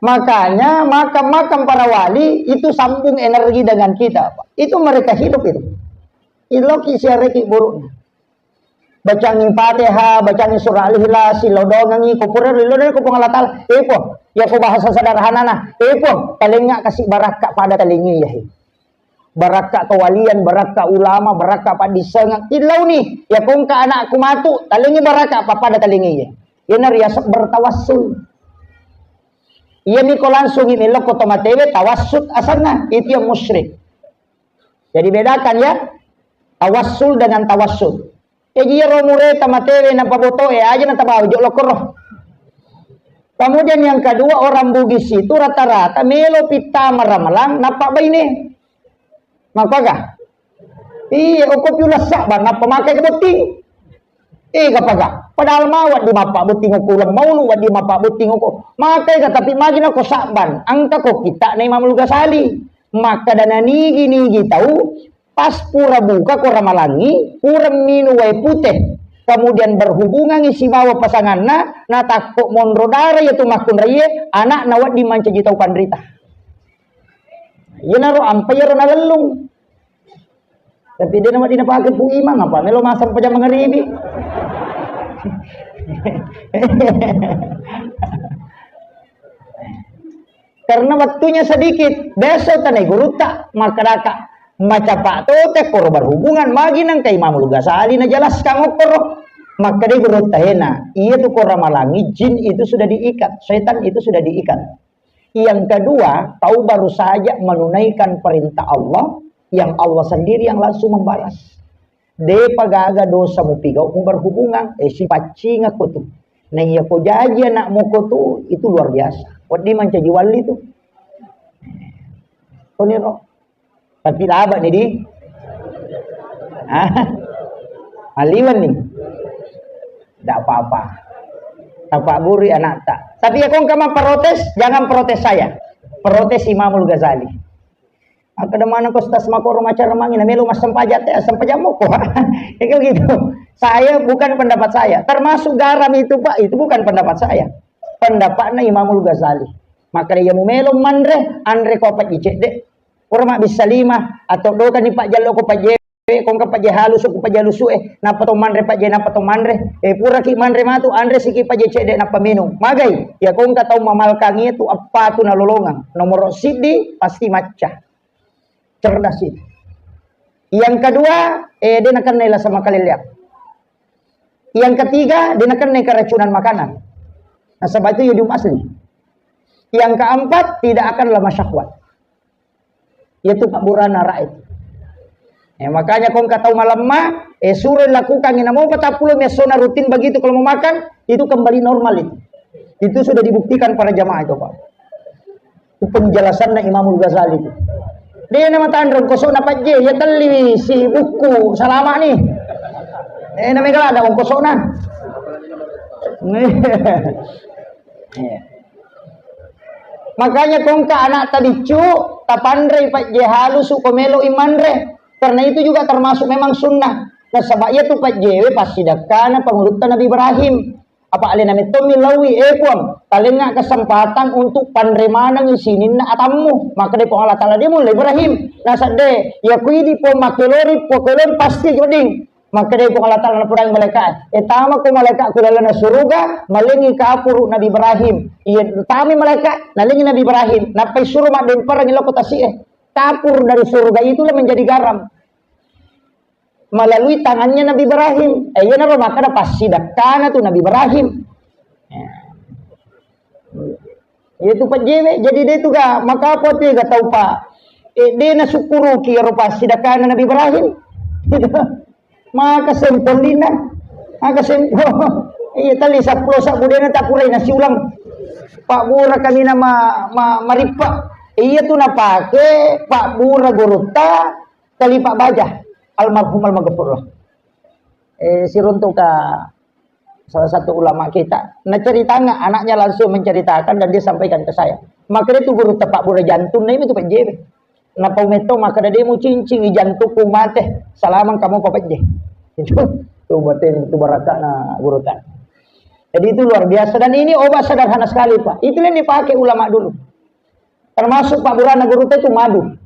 Makanya makam-makam para wali itu sambung energi dengan kita, Pak. Itu mereka hidup itu. Iloki siareki buruknya. Bacangi Fatihah, bacangi surah Al-Ikhlas, silodongangi, ko pura lilodongangi ko Puang Allah Taala. Eh, Puang, ya ko bahasa sederhanana. Eh, Puang, palengnga kasi barakka pada talengngi ya. Barakka kewalian, barakka ulama, barakka paddissengeng. Illauni, ya ko engka anakku matu, talengngi barakka apa pada talengngi ya. Iyana riaseng bertawassul. Iyami ko langsungi melokko tomatewe, tawassut asanna. Itu yang musyrik. Jadi bedakan ya, tawassul dengan tawassul. Jaji iyaro mureta matewe napabotoe aja natabawa jolo koro. Kemudian yang kedua, orang Bugis itu rata-rata melo pittama ramalang nappa baine. Makkuaga? Iya, okko piula sabban nappa makai ke botting. Eh, kapaga? Padahal mau waddi mappa botting okko uleng maulu, waddi mappa botting okko. Makai ka, tapi magi nako sabban, engka ko kitta na Imamul Ghazali. Makkeda nanigi-nigi tau, pas pura buka ko ramalangi, pura minung wae pute, kemudian berhubungangi sibawa pasanganna, natakko monro dara iya tu makkunraie, anakna wedding mancaji tau panrita. Iyanaro ampai iyaro nalellung. Tapi de' nawedding napake Pu Imang, apa melo massempajang mangaribi. Karena waktunya sedikit. Besok tanai gurutta, makkedaka, "Macapa' tote koro berhubungan, magi nengka Imamul Ghazali najelaskan okkoro." Makkedai gurutta, "Hena, iya tu ko ramalangi, jin itu sudah diikat, setan itu sudah diikat." Yang kedua, kau baru saja menunaikan perintah Allah, yang Allah sendiri yang langsung membalas. Depa gaga dosa mupigau mu berhubungan, eh, sipaccingakko tu. Nah, iya ko jaji anakmu ko tu, itu luar biasa. Wedding mancaji wali tu. Koniro. Tapi laba ni di. Hah? Maliwan ni. Tidak apa-apa. Tapak guru anakta. Tapi ya kong kama protes, jangan protes saya. Protes Imamul Ghazali. Makkeda maneng ko stas makoro macara mangi na melo massempajang te, assempajang moko. Itu gitu. Saya, bukan pendapat saya. Termasuk garam itu, Pak, itu bukan pendapat saya. Pendapatnya Imamul Ghazali. Makkeda iya mu melo manre, anre ko pajji cedde. Ora mabbissa lima, atau doka ni pajjallo ko pajje, ko engka pajje halusu, ko pajje halusu e, nappa to manre pajje, nappa to manre. Eh, puraki manre matu, anre siki pajje cedde, nappa minung. Magai, ya ko engka tau mamalkangi tu appatu nalolongang. Nomoro siddi, pasti macca. Cerdas itu. Yang kedua, eh, de nakennai lasa makalelleang. Yang ketiga, de nakennai keracunan makanan. Nasaba itu yodium asli. Yang keempat, tidak akan lemah syahwat. Yaitu pabburana ra'i. Eh, makanya ko engka tau malemma, eh, suro lakukan ini, mau patappulo mi essona rutin begitu kalau mau makan, itu kembali normal itu. Itu sudah dibuktikan para jamaah itu, Pak. Itu penjelasannya Imamul Ghazali itu. Dia nama tanrung kosok na pajje, ya telli si buku salama nih. Eh, namanya kalau ada kosok na. Iya. Makanya ko engka ana'ta biccu, tapanrei pajje halusu ko melo i manre. Karena itu juga termasuk memang sunnah. Nasaba iya tu pajjewe passidakkana pangulutta Nabi Ibrahim. Apa alena mettommi lawi, eh Puang, talengnga kesempatan untuk panre manengi sininna atammu. Maka dé Puang Allah Taala dé mulla Ibrahim. Nasadde, ya ku idi Puang makkelori, Puang kelori pasti wedding. Makkedai Puang Allah Taala napodangi malaika, "Eh, tama ko malaika ku lalana suruga, malengi kapuru Nabi Ibrahim." Iya, tami malaika, nalengi Nabi Ibrahim, nappai suro maddemperangi loko tasi'e. Kapur dari surga itulah menjadi garam. Melalui tangannya Nabi Ibrahim. Eh, iya napa makkeda passidakkana tu Nabi Ibrahim. Iya tu pajjewe, jadi dé tu ga maka apa tu ga tau pa. Eh, dé nasukkuruki ero passidakkana Nabi Ibrahim. Maka sempollina, maka sempo. Iya tali seppulo sabbu dé na tapurai nasi ulang. Pabbura kami nama ma, marippa. Iya tu napake pabbura gurutta Khalifah Bajah almarhum almaghfurlah. Eh, siruntuka salah satu ulama kita. Nah, ceritanya anaknya langsung menceritakan dan dia sampaikan ke saya. Maka itu guru tepak bura jantung, nah, itu Pak J B. Nah, pau metto, maka dia mau cincin, jantungku mate. Salamang kamu Pak J. Itu, tuh, berarti itu barakana guru tak. Jadi itu luar biasa. Dan ini obat sederhana sekali, Pak. Itu yang dipakai ulama dulu. Termasuk Pak Burana guru itu madu.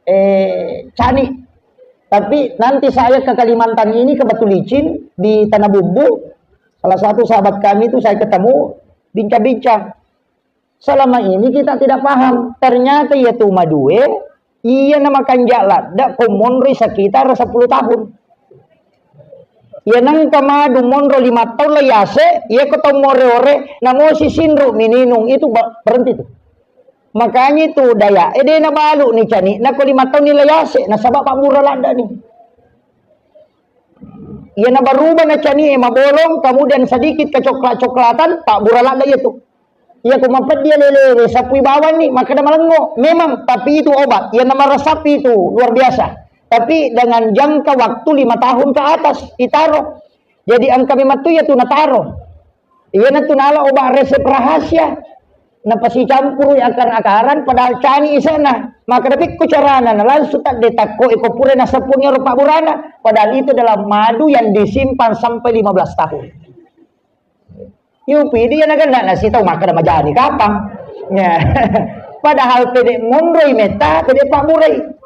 Eh, cani. Tapi nanti saya ke Kalimantan ini ke Batu Licin di Tanah Bumbu. Salah satu sahabat kami itu saya ketemu, bincang-bincang. Selama ini kita tidak paham. Ternyata iya tu madue, iya nama kanjak ladda ko monroi sekitar sepuluh tahun. Iya nengka madu monro lima tahun la yase, iya ko tau more-ore, namosi sinru mininung, itu ba-, berhenti tu. Makanya itu daya, eh, dé nabalu ni cani, nako lima tahun ni la yase, nasaba pabbura ladda ni. Iya nabaruba na cani, eh, mabolong, kemudian sedikit kecoklat-coklatan, pabbura ladda iya tu. Iya ko mapeddi lele, sapui bawang ni, maka ada malengo. Memang, tapi itu obat. Iya namarasapi itu luar biasa. Tapi dengan jangka waktu lima tahun ke atas, itaro. Jadi engka memang tu iya tu nataro. Iya na tu nala obat resep rahasia. Napasicampurui akar-akaran padahal cani isana. Maka dapikku carana na langsung tak detakko iko pura nasepungi ro paburana. Padahal itu dalam madu yang disimpan sampai lima belas tahun. Yupi dia naganna nasi tau makkeda majani kapang. Ya. Padahal pede monroi metta, pede pabburai.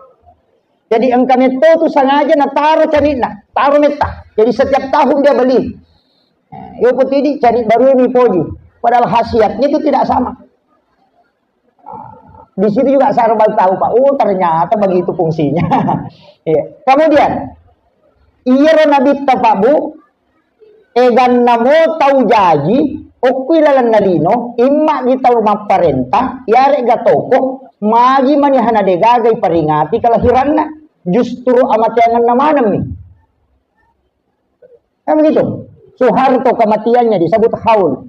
Jadi engka metto tu sengaja nataro cani'na, taro metta. Jadi setiap tahun dia beli. Yo potidi cani baru mi poji. Padahal khasiatnya itu tidak sama. Di situ juga saya baru tahu, Pak. Oh, ternyata begitu fungsinya. Iya. Kemudian, iyaro Nabitta, Pak Bu, eganna mo tau jaji, okkui lalenna lino, imma gi tau mapparenta, yarega toko, magi manihana degaga iperingati kelahiranna, justru amateangenna manemmi. Kan begitu. Soeharto kematiannya disebut haul.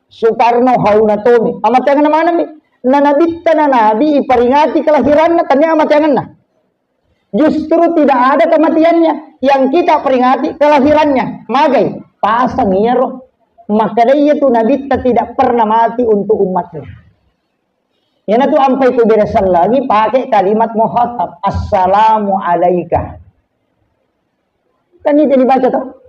Soekarno haul natomi. Amateangenna manemmi. Na nabitta na nabi iperingati kelahiranna, tania amateangenna. Justru tidak ada kematiannya. Yang kita peringati kelahirannya. Magai, pasang iyaro. Makkedai iya tu nabitta tidak pernah mati untuk umatnya. Iyanatu ampai tu bere sellengi pakai kalimat muhatab, "Assalamu alaika." Kan itu dibaca toh?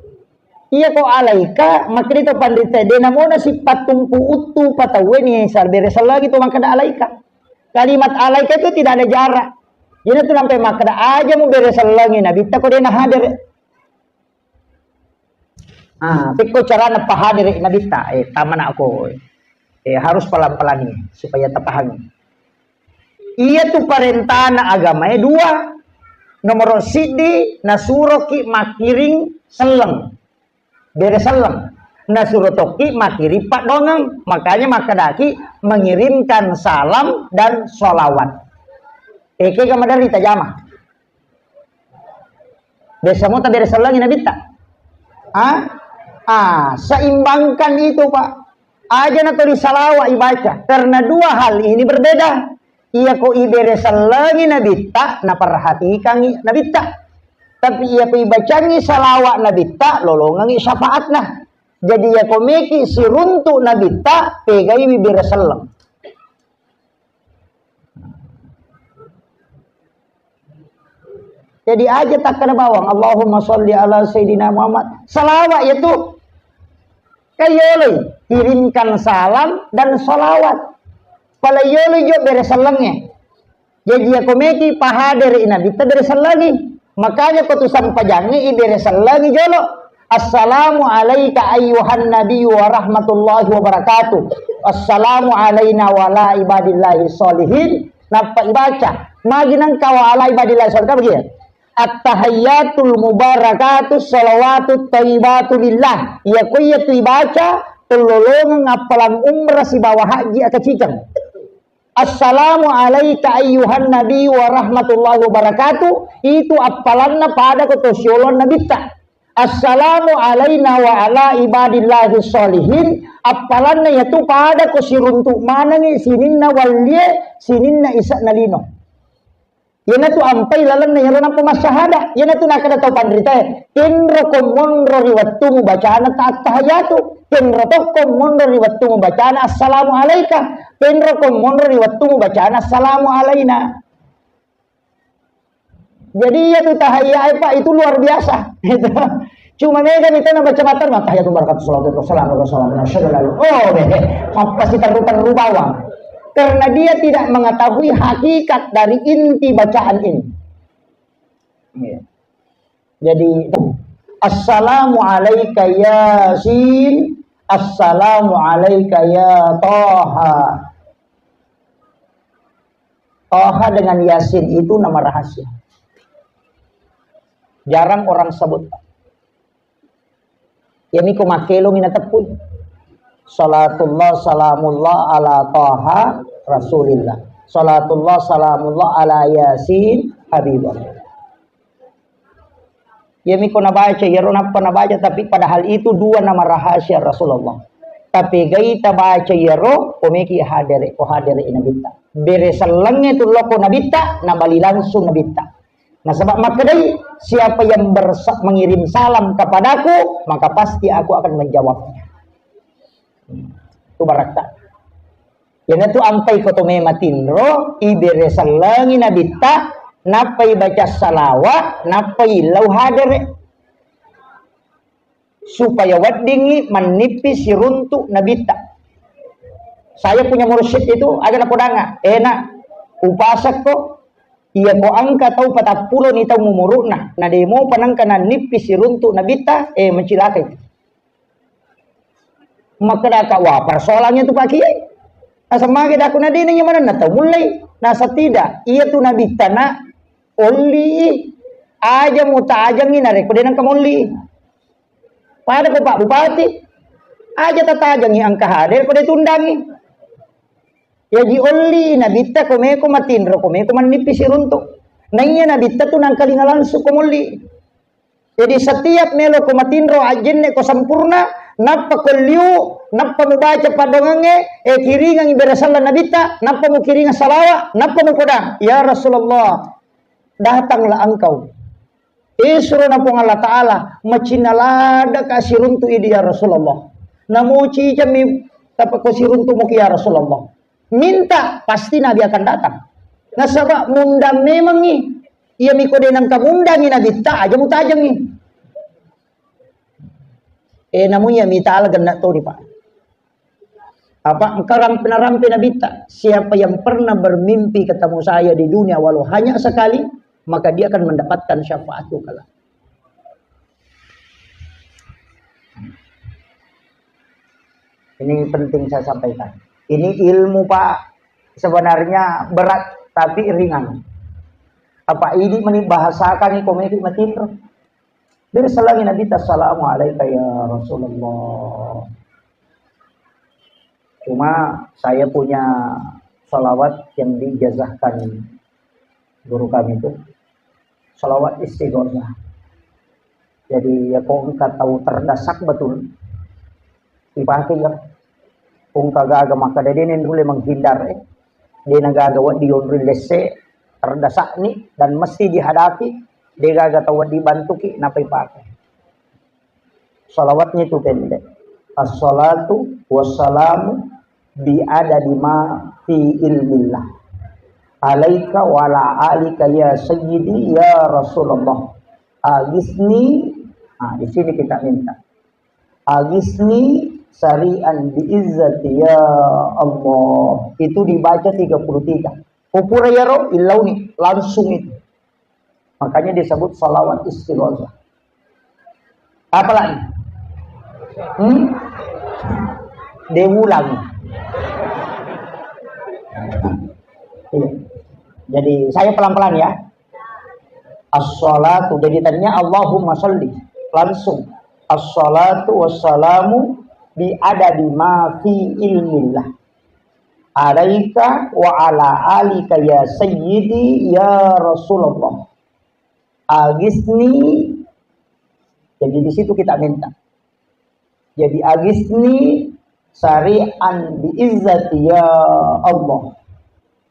Iya ko alaika, makkedai to panrita, de namona sipattumpu uttu pataue ni sal bere sellengi tu makkeda alaika. Kalimat alaika itu tidak ada jarak. Iyanatu nampai makkeda aja mu bere sellengi nabitta ko de na hadir. Ah, pekko carana pahadere nabitta, eh, tamana ko, eh, harus pelan-pelani supaya tapahami. Iya tu parentana agamae dua. Nomoro siddi, nasuroki makkiring selleng. Bere selleng. Nasuro tokki makirim paddoangeng. Makanya makkedaki mengirimkan salam dan sholawat. Eke ga maderri tajama. Biasa mo tabere sellengi nabitta. Ah? Ah, seimbangkan itu, Pak. Aja na tuli salawa ibaca. Karena dua hal ini berbeda. Iya ko ibere sellengi nabitta, naperhatikangi nabitta. Tapi iya ko ibacangi salawa nabitta, lolongangi syafaatna. Jadi iya ko meki siruntu nabitta, pegai bibere selleng. Jadi aja takkada bawang, Allahumma sholli ala Sayyidina Muhammad. Salawat ya tu. Kayoloi, kirimkan salam dan salawat. Pala yoloi jo bere sellengnge. Jadi ya komeki pahadere nabitta bere sellengi. Makanya ko tu sampajangnge ibere sellengi jolo. Assalamu alaika ayyuhan nabiyyu wa rahmatullahi wa barakatuh. Assalamu alaina wa ala ibadillahi sholihin. Nappa ibaca. Magi nangka wa ala ibadillahi sholihin. Apa dia? At-tahiyyatul mubarakatus shalawatut thayyibatu lillah. Iya ko iya tu ibaca, tellolongeng appalang umrah sibawa haji akaciceng. Assalamu alaika ayyuhan nabi wa rahmatullahi wa barakatuh. Itu appalanna pada ko to sioloang nabitta. Assalamu alaina wa ala ibadillahi sholihin. Appalanna yatu pada ko siruntu manengi sininna wallie, sininna isa'na lino. Iyanatu ampai lalenna iyaro nappa massahada. Iyanatu nakkeda tau panritae, kenro ko monro ri wettu mubacana ta-, attahiyatu, kenro tokko monro ri wettu mubacana assalamu alaika, kenro ko monro ri wettu mubacana assalamu alaina. Jadi iyatu tahiyyae, Pak, itu luar biasa. Gitu. Cuma mega mita nabaca matan, "Attahiyatu barakatuh, salawatu wassalamu ala rasulillah." Oh, deh. Apa sih terru-terru bawang? Karena dia tidak mengetahui hakikat dari inti bacaan ini. Iya. Jadi, "Assalamu alaika Yasin, assalamu alaika ya Taha." Taha dengan Yasin itu nama rahasia. Jarang orang sebut. Iyami ko makkelongi nateppui. Salatullah salamullah ala Taha Rasulillah. Salatullah salamullah ala Yasin Habibullah. Iyami ko nabaca, iyaro nappa nabaca, tapi padahal itu dua nama rahasia Rasulullah. Tapi gai tabaca iyaro, komeki hadere, ko hadere nabitta. Bere sellengnge tu loko nabitta, nabali langsung nabitta. Nasaba makkedai, "Siapa yang bersa-, mengirim salam kepadaku, maka pasti aku akan menjawabnya." Itu barakka. Iyanatu ampai ko to mema tinro, ibere sellengi nabitta, nappa ibaca salawa, nappa illau hadere. Supaya weddingngi mannippi siruntu nabitta. Saya punya mursyid itu, aga napodanga, "Eh, Nak, upasakko, iya ko engka tau patappulo ni taung umuru'na, na demopa nengka nannippi siruntu nabitta, eh, mencilakai." Makkedaka, "Wah, persoalannya tu Pak Kiai." Nasa mage daku, "Na dena iya manenna tau mullei." Nasa, "Tidak, iya tu nabitta na olli. Aja mutajangi narekko de nengka molli." Pada ko Pak Bupati, aja tatajangi engka hadere pada tundangi. Jaji olli nabitta ko meko matinro, ko meko mannippi siruntu. Naiya nabitta tu nangkalinga langsung ko molli. Jadi setiap melo ko matinro ajenne ko sempurna, nappa ko liu, nappa mubaca padongangnge, eh, kiringangi bere sella nabitta, nappa mukiringa salawa, nappa mupodang, "Ya Rasulullah, datanglah engkau." Isrona Puang Allah Ta'ala, macinna ladaka siruntu idi ya Rasulullah. Namuci jammi tapako siruntu muki ya Rasulullah. Minta, pasti Nabi akan datang. Nasaba mundang memangi. Iya miko de nangka mundangi Nabitta, aja mutajangi. Eh, namu iya mita ala genna toni, Pak. Apa engka rampe-, narampe Nabitta, "Siapa yang pernah bermimpi ketemu saya di dunia walau hanya sekali, maka dia akan mendapatkan syafaatku kelak." Ini penting saya sampaikan. Ini ilmu, Pak, sebenarnya berat tapi ringan. Apa ini meni bahasakan iko meki matinro. Beri salam Nabi, "Assalamu alaika ya Rasulullah." Cuma saya punya salawat yang diijazahkan guru kami itu, salawat istighosah. Jadi, ya, ko engka tau terdesak betul, dipakai, ya. Ko engka gaga maka dede nenrule menghindar, eh. Dena gaga wedding yonri lesse, terdesak ni dan mesti dihadapi, de gaga tau wedding bantuki, napai pakai. Salawatnya itu pendek. "Assalatu wassalamu bi adadi ma fi ilmillah. Alaika wa ala alika ya sayyidi ya Rasulullah. Agisni." Nah, di sini kita minta. "Agisni sari'an bi izzati ya Allah." Itu dibaca tiga puluh tiga. Pupura yaro, illauni, langsung itu. Makanya disebut salawat istighosah. Apa lagi? Hmm? Dewulang. Iya. Jadi saya pelan-pelan ya. As-salatu. Jadi tadinya Allahumma salli. Langsung. As-salatu wassalamu bi adadi ma fi ilmillah. Alaika wa ala alika ya sayyidi ya Rasulullah. Agisni. Jadi di situ kita minta. Jadi, "Agisni sari'an bi izzati ya Allah."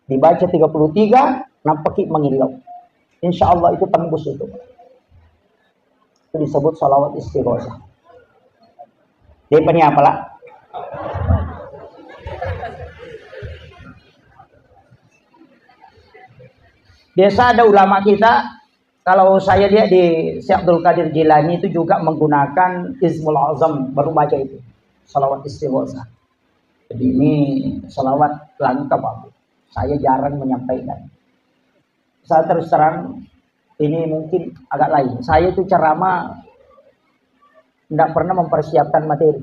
Dibaca tiga puluh tiga, nampaki mangillau. Insya Allah itu tembus itu. Itu disebut salawat istighosah. Dia apa nih, apalah? Biasa ada ulama kita, kalau saya lihat di Syekh Abdul Qadir Jilani itu juga menggunakan Ismul Azam, baru baca itu. Salawat istighosah. Jadi ini salawat langka, Pak. Saya jarang menyampaikan. Saya terus terang, ini mungkin agak lain. Saya itu ceramah nggak pernah mempersiapkan materi.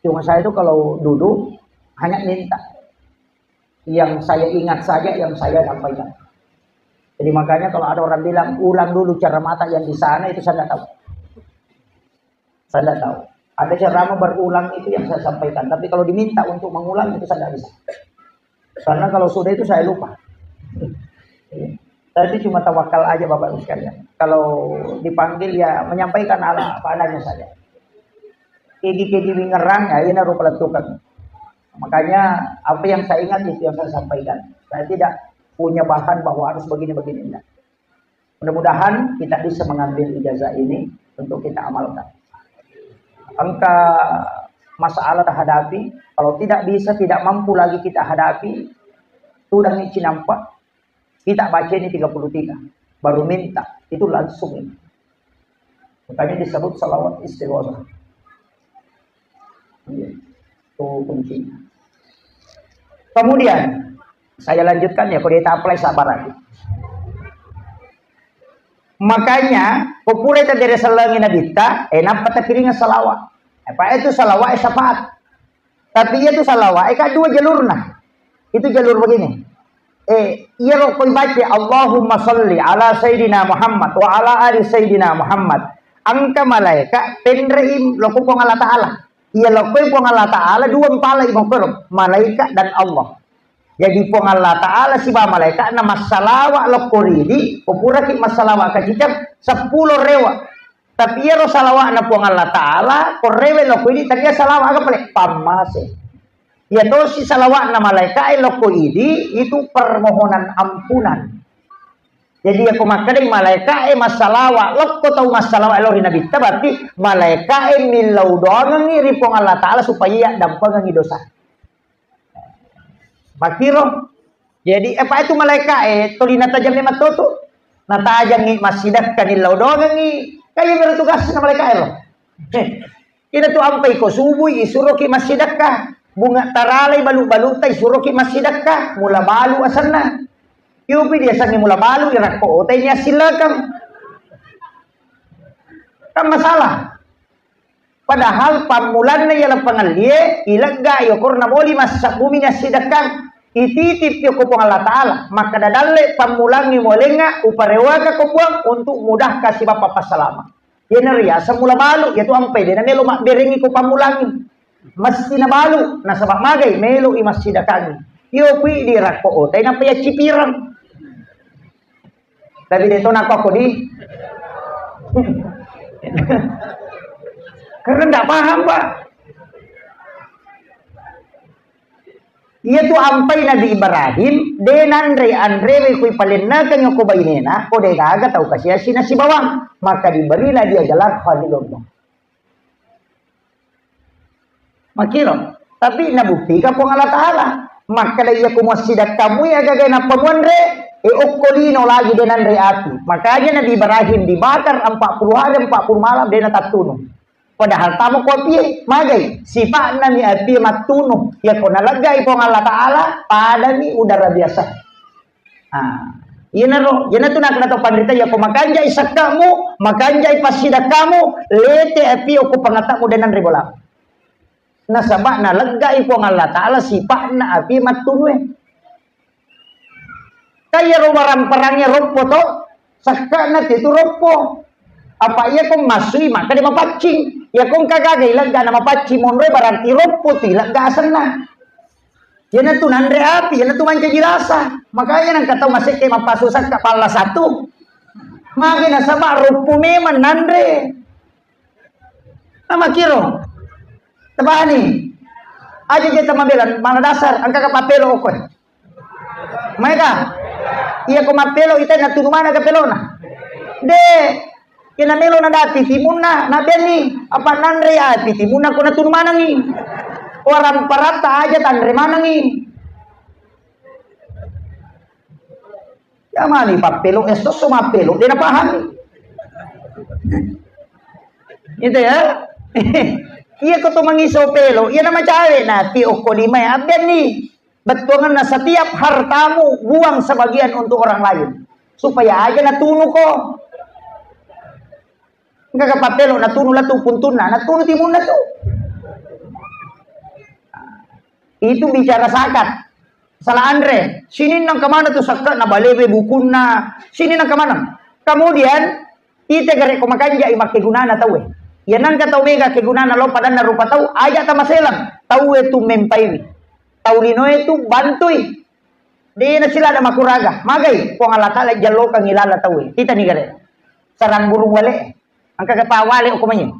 Cuma saya itu kalau duduk, hanya minta. Yang saya ingat saja, yang saya sampaikan. Jadi makanya kalau ada orang bilang, "Ulang dulu ceramah yang di sana," itu saya nggak tahu. Saya nggak tahu. Ada ceramah berulang itu yang saya sampaikan. Tapi kalau diminta untuk mengulang, itu saya nggak bisa. Karena kalau sudah itu saya lupa. Saya itu cuma tawakal aja, Bapak Ibu sekalian. Kalau dipanggil, ya menyampaikan ala apa adanya saja. Kegi-kegi wingerang, ya ini rupa letukan. Makanya apa yang saya ingat itu yang saya sampaikan. Saya tidak punya bahan bahwa harus begini-begini, enggak. Mudah-mudahan kita bisa mengambil ijazah ini untuk kita amalkan. Engka masalah terhadapi, kalau tidak bisa, tidak mampu lagi kita hadapi, tudangi cinampa, kita baca ini tiga puluh tiga, baru minta, itu langsung ini. Makanya disebut salawat istighosah. Iya. Itu kuncinya. Kemudian, saya lanjutkan ya, kalau kita apply sabar aja. Makanya, ko pura tadere sellengi nabitta, eh, nappa takiringa salawat. Eh, apa itu salawat, eh, syafaat. Tapi iya tu salawat, eh, kan dua jalurna. Itu jalur begini. Eh, iya ro koi baca, "Allahumma salli ala Sayyidina Muhammad wa ala ali Sayyidina Muhammad." Engka malaika penrei lokko Puang Allah Ta'ala. Iya lokkoi Puang Allah Ta'ala dua mpala i mokkoro, malaikat dan Allah. Jadi Puang Allah Ta'ala siba malaikat na massalawa lokko ridi, ko puraki massalawa kaciceng seppulo rewa. Tapi iyaro salawa'na Puang Allah Ta'ala, ko rewe lokko idi, tania salawa aga pale? Pammase. Iya tosi salawa'na malaika'e lokko idi, itu permohonan ampunan. Jadi, iya ko makkedai malaika'e massalawa, lokko tau massalawa lao ri Nabitta, berarti malaika'e millau doangengngi ri Puang Allah Ta'ala supaya iya dampengengngi dosa. Makkiro. Jadi, apa itu malaika'e tuli natajang memang toto. Natajangngi massidakka nillau doangengngi. Kaya mero tugasna malaika'e lo. Ina tu ampai ko subui, isuroki massidakka. Bunga taralai balu-baluta, isuroki massidakka. Mula balu asenna. Yupi diasengngi mula balu, irakko otai ni assilekeng. Kan masalah. Padahal pammulanna iyala pangellie, ilegga yokorna moli massabbumi nassidekka. Ititippi okko Puang Allah Ta'ala, makkeda dalle pammulangngi mualengnga, uparewaka ko Puang untuk mudahkan sibawa pappasalama. Iyana riaseng mula balu, iyatu ampai de namelo mabberengngi ko pammulangngi. Mesti nabalu, nasaba magai melo i massidakangngi. Iyo kui di rakko otai nappa yaccipireng. Tapi de to nakko di. Karena ndak paham, Pak. Iyatu ampai Nabi Ibrahim, de nanre anrewe kui palennakeng ko bainena, ko de gaga tau kasiasi nasibawang, maka diberilah dia gelar Khalilullah. Makiro, tapi nabuktika Puang Allah Ta'ala. Makkeda iya ku massidakkamu iya gaga nappa muanre, e okko lino lagi de nanre api. Makanya Nabi Ibrahim dibakar empat puluh hari, empat puluh malam, de natattunu. Padahal tamo ko apie, magai, sipa'na mi apie mattunu. Iya ko naleggai Puang Allah Ta'ala, padami udara biasa. Ah, iyanaro, iyanatu nakkeda to panrita, iya ko makanjai sakkamu, makanjai passidakkamu, lete apie okko pangattamu de nanre bola. Nasaba naleggai Puang Allah Ta'ala sipa'na apie mattunue. Kan iyaro waramparangnya roppo to, sakka'na titu roppo. Apa iya ko massui maka de mapaccing. Iya ko engka gaga ilegga na mapaccing monroe berarti roppo tu ilegga asenna. Iyanatu nanre api, iyanatu mancaji rasa. Makanya nangka tau masekke mappasu sakka palla satu. Magi nasaba roppo memang nanre. Nama kiro. Tebani. Aja je tamabela, mana dasar, engka ka papelo okko. Maega? Iya ko mappelo ita natunu mana ka pelona? De. Kena melo na dati timunna, na benni. Apa nanre ya timunna ko natunu manangi. Waramparatta aja tanre manangi. Ya mani pappelo, eh, sosso mappelo, de napahami. Itu ya. Iya ko to mangiso pelo, iya nama cawe na ti okko lima ya, abbenni. Bettuanganna setiap hartamu buang sebagian untuk orang lain. Supaya aja natunu ko. Engka ka pappelo natunu latu puntunna, natunu timunna tu. Itu bicara zakat. Salah anre. Sini nang kemana tu sakka na balewe bukunna. Sini nang kemana? Kemudian ite gare ko makanjai makkegunana tauwe. Ya nangka tau mega kegunana lo padanna rupa tau, aja tamaselang. Tauwe tu mempaiwi. Tau linoe tu bantui. De nasilada makuraga. Magai Puang Allah Ta'ala jallokangi lala tauwe. Titani gare. Sarang burung wale. Engka kata wale okko manye.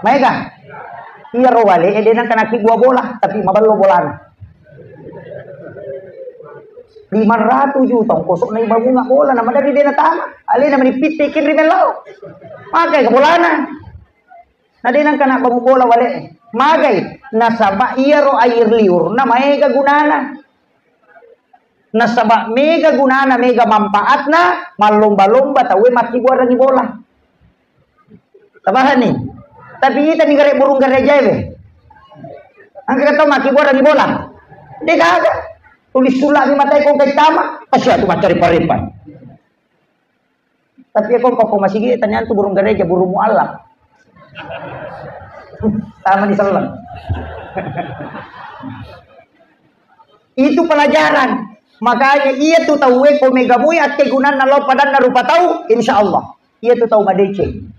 Maega? Iyaro wale e de nangka nakki buah bola, tapi maballo bolana. Lima ratus juta ongkosok na iba bunga bola na madari de natama. Alena mani pitte kiri mellau. Magai ka bolana. Na de nangka na bangu bola wale. Magai? Nasaba iyaro air liurna maega gunana. Nasaba mega gunana, mega manfaatna, mallomba-lomba tauwe makkibuarangi bola. Tabahanni. Tapi ita ni gare burung gereja we. Engka tau makkibuarangi bola. De gaga. Tulis sulat ni matai kong kaitama. Asyik tu macari parepan. Tapi ya kong koko masigi tanya tu burung gereja, burung mualaf. Tama di seleng. Itu pelajaran. Makanya iya tu tauwe ko mega mui akkegunanna lao padanna rupa tau, insya Allah. Iya tu tau madeceng.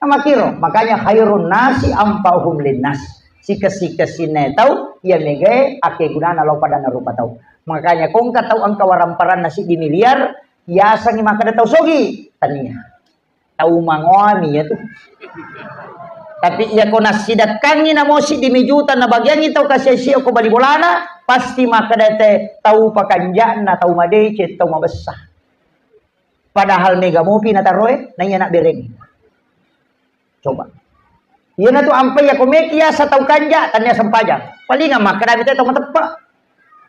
Namakiro, makanya khairun nasi anfa'uhum linnas. Sikesi-kesinna tau, iya megae akkegunanna lao padanna rupa tau. Makanya kongka tau engka waramparanna siddi miliar, yasengi makkeda tau sogi, tania. Tau mangoami ya tu. Tapi iya ko nassidekkangi namo siddi mi juta nabagiangi tau kasiasi ko bali bolana, pasti makkeda te tau pakanja'na, tau madeceng, tau mabessa. Padahal mega mopi nataroe, naiya nabbereng. Coba. Iyana tu ampai ya ko meki yasa tau kanja, tania sempajang. Palinga makkeda mi te tau mateppe.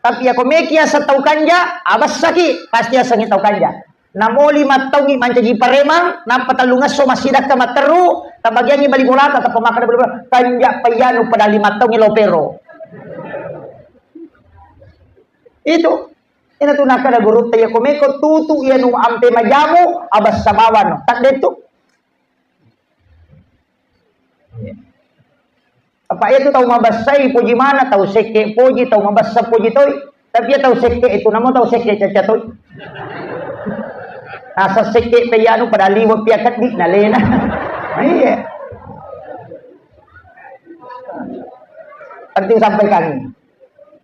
Tapi ya ko meki yasa tau kanja, abessaki, pasti yasengi tau kanja. Namo lima taungi mancaji paremang, nappa tellungesso massidakka matteru, tabagiangi bali bolata, tappa makkeda bali bola, kanja payyanu pada lima taungi lopero. Itu. Ina tu nakkeda gurutta, iya ko meko tutu iya nu ampe majamu, abessa bawang. Tadde tu. Apa iya tu tau mabessai poji mana, tau sekke poji, tau mabessa poji toi. Tapi iya tau sekke itu namo tau sekke caca toi. Asa sekke pe anu pada liwe' pia keddi nalena. Iya. Penting sampaikan.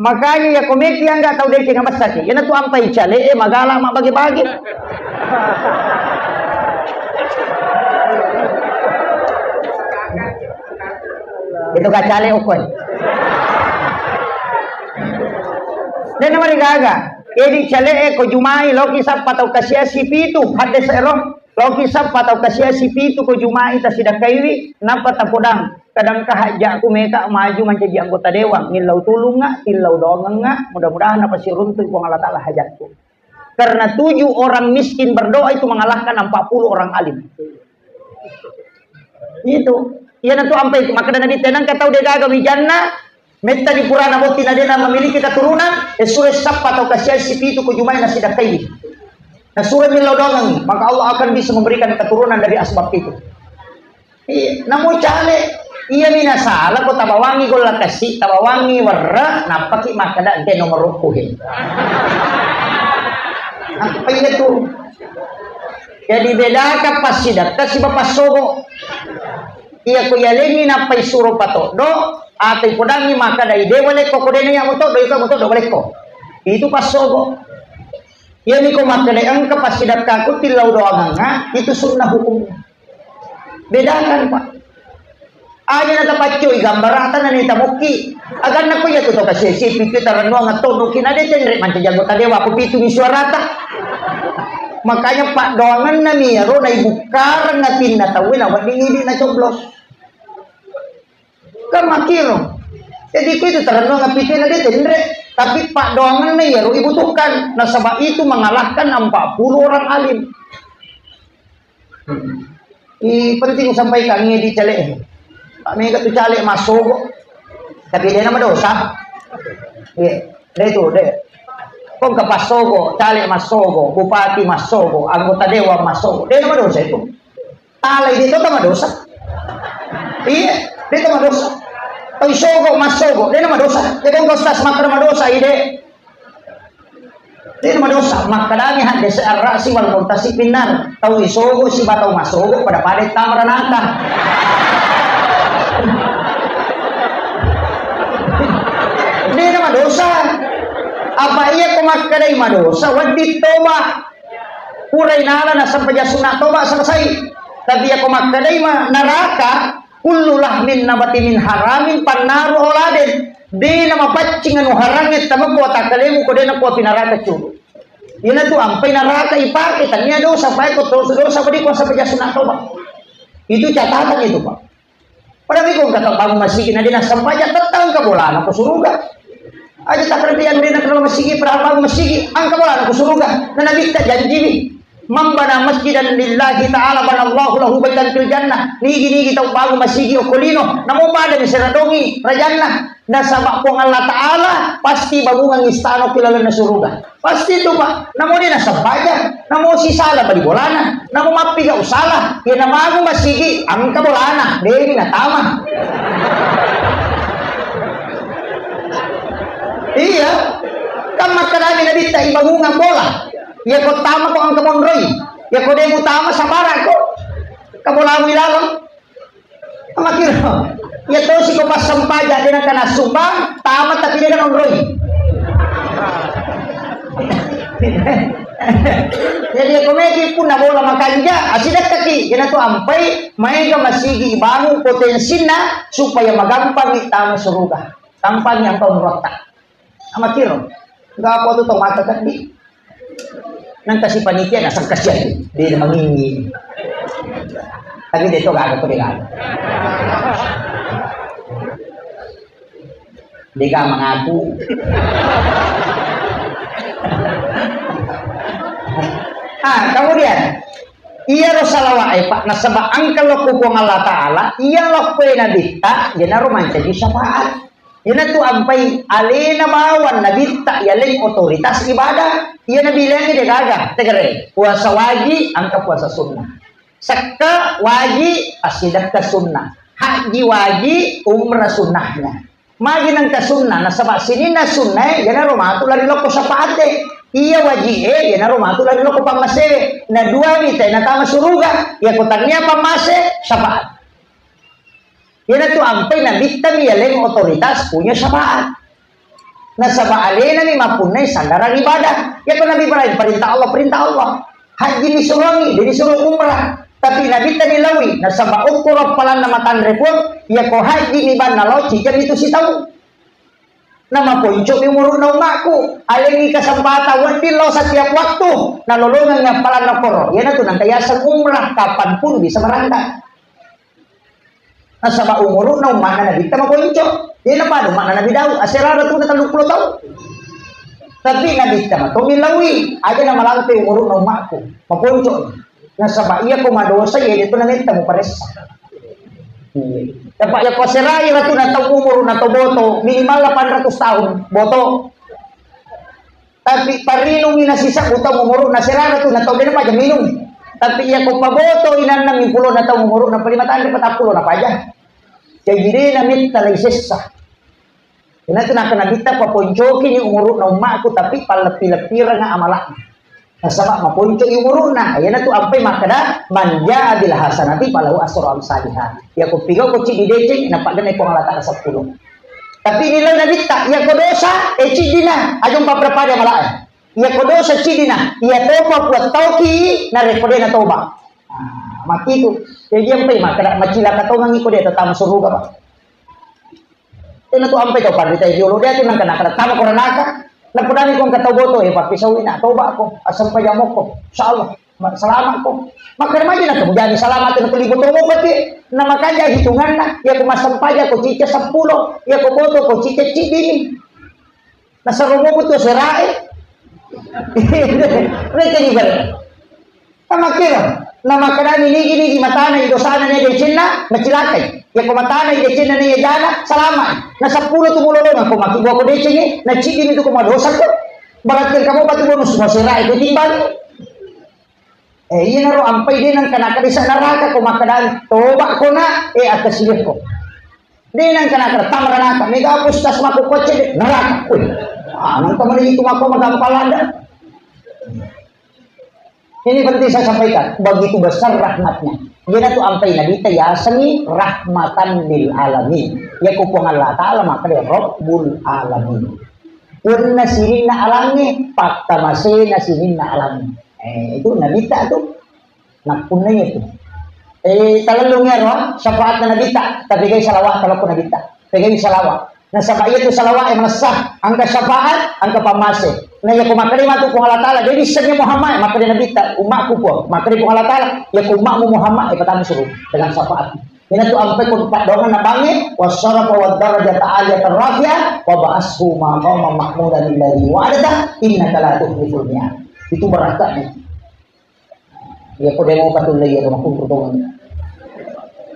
Makanya iya komeki enggak tau deceng mabessaki. Iyana tu ampai cale e magala mabbage-bage. Itu ka cale okkoe. De' namarigaga. Jadi cale e ko jumai loki sappa tau kasiasi pitu hadde se'ro. Loki sappa tau kasiasi pitu ko jumai tasidakkaiwi nappa tapodang. Kadangka hajjakku meka maju mancaji anggota dewan, millau tulungnga, tillau doangengnga, mudah-mudahan napasiruntu Puang Allah Ta'ala hajatku. Karena tujuh orang miskin berdoa itu mengalahkan empat puluh orang alim. Itu. Iyana tu ampai makkeda Nabi, tenang kau de' gaga wijanna, metta di purana botting na de' na memiliki keturunan, e sure sappa tau kasiasi pitu ko jumai nasidakkai. Nasure millau doangeng, maka Allah akan bisa memberikan keturunan dari asbab itu. Iya, namo cale, iyami nasala ko tabawangi golla kasi, tabawangi werre, nappaki makkeda engke nomor ruku he. Apa iya tu? Jadi bedaka passidakka siba passogo. Iya ko yalengi nappai suro patoddo, atau podangi makkeda de' walekko ko de' na iya mutoddo, iko mutoddo walekko. Itu passogo. Iyami ko makkeda engka passidakkaku tillau doangengnga, itu sunnah hukumnya. Bedakan, Pak. Aja na tapaccoi gambarata na nita mokki. Aganna ko iya tu to kasesi pitu tarennuang attonuki na de' tenre mancaji anggota dewan ko pitu mi suarata. Makanya paddoangenna mi iyaro na ibukkareng atinna tauwe na wedding idi na coblos. Kan makkiro. Jadi ko itu tarennuang apitu na de' tenre. Tapi paddoangenna iyaro ibutuhkan. Nasaba itu mengalahkan empat puluh orang alim. I penting sampaikan ini di caleg. Pak mega tu caleg massogo. Tapi de' na madosa. Iya, de' tu de'. Kong ke passogo, caleg massogo, bupati massogo, anggota dewan massogo. De' na madosa itu. Talai de' to madosa. Iya, de' to madosa. Tau isogo massogo, de' na madosa. Jadi kong ke ustaz makkeda madosa ide. De' madosa, makkedami hadis ar-ra'si wal muntasi finnar. Tau isogo siba tau massogo pada-pada tama ranaka. De' madosa. Apa iya ko makkedai madosa, wedding toba. Purai nala nasempajang sunna toba selesai. Tapi iya ko makkedai ma naraka, kullu lahmin nabati min haramin pannaru auladen. De' na mapaccing anu harangnge tamako watakkalemu ko de' na kuapi naraka culu. Iyana tu ampai naraka ipake, tania dosa, pae ko to dosa padi ko sampai jasunna toba. Itu catatan itu, Pak. Padahal ko engka tau bangun masigi na de' na sempajang, tetap engka bolana ko suruga. Aja takkan dia de' na kenal masigi, padahal bangun masigi, engka bolana ko suruga. Na Nabi ta janji ni. Man bana masjidan lillahi ta'ala banallahu lahu baitan fil jannah. Nigi-nigi tau bangun masigi okko lino, namo pada miseradongi rajanna. Nasaba Puang Allah Ta'ala pasti bangungang istana ki lalenna suruga. Pasti tu, Pak. Namo de' na sempajang, namo sisala bali bolana, namo mappiga usala, iya na bangun masigi, engka bolana, de' ni natama. Iya. Kan makkedami Nabitta ibangungang bola. Iya ko tama ko engka monroi. Iya ko de' mutama sabara ko. Ka bolamu ilaleng. Makkiro, iya tosi ko passempajang de' nengka nassumbang, tama tapi de' naonroi. Jadi iya ko meki punna bola makanja, asidekkaki, iyana tu ampai maega masigi ibangung potensinna supaya magampangi tama suruga. Tampangi engka onrotta. Amakkiro, engka apa tu tau mata tadi? Nang kasi panitia nasang kasihan, de' mangingi. Tapi de' to gaga ko de' gaga. De' gaga mangaku. Ah, kemudian iyaro salawat e, Pak, nasaba engka lokko Puang Allah Ta'ala, iya lokko e Nabitta, iyanaro mancaji syafaat. Iyanatu ampai alena bawang nabitta yaleng otoritas ibadah. Iya nabi laingnge de' gaga, tegere. Puasa waji, engka puasa sunnah. Sekka waji, assidekka sunnah. Haji wajib, umrah sunnahnya. Magi nengka sunnah, nasaba sininna sunnae, iyanaro matu lari lokko syafaate. Iya waji'e, iyanaro matu lari lokko pammasewe. Na dua mita natama suruga, iyako tania pammase, syafaat. Iyanatu ampai nabitta mi yaleng otoritas punya syafaat. Nasaba alena mi mappunnai sandarang ibadah. Iyako Nabi Ibrahim, perintah Allah, perintah Allah. Haji disuruhi, de disuruh umrah. Tapi Nabitta nilaui, nasaba ukkuro palanna matanre Puang, iyako haji mi banna lao cijang itu sitaung. Namaponco'mi umuru'na ummakku, alengngi kesempatan wedding lao setiap waktu, nalolongengngi appalanna koro. Iyanatu nengka yaseng umrah, kapanpun bisa berangkat. Nasaba umuru'na umma'na Nabitta maponco. Dena pada umma'na Nabi Daud, aserara tu na telluppulo taung. Tapi Nabitta matomi laui, aja namalampe umuru'na ummakku, maponco. Nasaba iyako madosa, iya itu nametta muparessa. Iya. Tapi iyako aserai ratu na tau umuru na tau boto, minimal delapan ratus tahun, boto. Tapi parinungi nasisebbu tau umuru na serara tu na tau dena paja minung. Tapi iyako paboto inanna mimpulo na tau umuru na palima tande patappulo na paja. Jadi dena metta lai sessa. Iyanatu nakkeda Nabitta, paponcokini umuru'na ummakku, tapi palleppi-leppiranga amala'na. Nasaba maponco'i umuru'na. Iyanatu ampai makkeda, "Man jaa bil hasanati falahu asru amsaliha." Iyako pigauko ciddi deceng, napagenne Puang Allah Taala seppulo. Tapi nilai Nabitta, iyako dosa, eh, ciddina, aja umpapada amala'e. Iyako dosa ciddina, iya topa puattauki, narekko dena toba. Ah, makitu. Jadi ampai makkeda, macilaka tongangi ko de tama suruga, Pak. Tena tu ampai tau panrita jolo, de tu nengka nakala tama ko ranaka. Napodani ko engka tau boto, eh, pappisaui na, toba ko, asempajang moko. Insyaallah, ma-, selamat ko. Makkeda maja na tu, jadi selamat na tuli boto mo pati. Na makanja hitunganna, iyako massempajang ko cica seppulo, iyako boto ko cica ciddini. Nasaro mo tu serae. Mereka juga. Namakkeda, namakkedami nigi-nigi matana i dosana ne decenna, nacilakai. Iyako matana i decenna ne jana, salama. Na seppulo tu mulolonga ko maki buako decengi, na ciddini tu ko madosa ko. Berarti kamu patu bonus masera itu timbang. Eh, iyanaro ampai de nengka nakkeda sa neraka ko makkedami, toba ko na, eh, akkasilekko. De nengka nakkeda tama neraka, mega apa ustaz mako kocce de neraka. Wih, ah, nengka mani itu mako magampalanda. Ini penting saya sampaikan, begitu besar rahmatnya. Iyanatu ampai Nabitta yasengngi rahmatan lil alamin. Iyako Puang Allah Taala makkeda Rabbul alamin. Punna sininna alangnge, pakkamasena sininna alangnge. Eh, itu Nabitta tu. Nappunnai itu. Eh, talellung ero, syafaatna Nabitta, tapi gai salawat talokko Nabitta. Pegai salawat. Nasaba iyatu salawat e manessa, engka syafaat, engka pammase. Na iyako makkeda matu Puang Allah Taala, de dissengngi Muhammad, makkeda Nabitta, ummakku Puang, makkeda Puang Allah Taala, iyako ummakmu Muhammad, eh, patama suruga dengan syafaat. Inatu ampe ko paddoangenna bangnge, wasyarafa wad darajata aliyatan rafi'ah, wa ba'ashu maqaman mahmudan alladzi wa'adtah, innaka la tukhliful mi'ad. Itu berkatnya. Iya, ko demo patulle iya, ko makkumpul tongeng.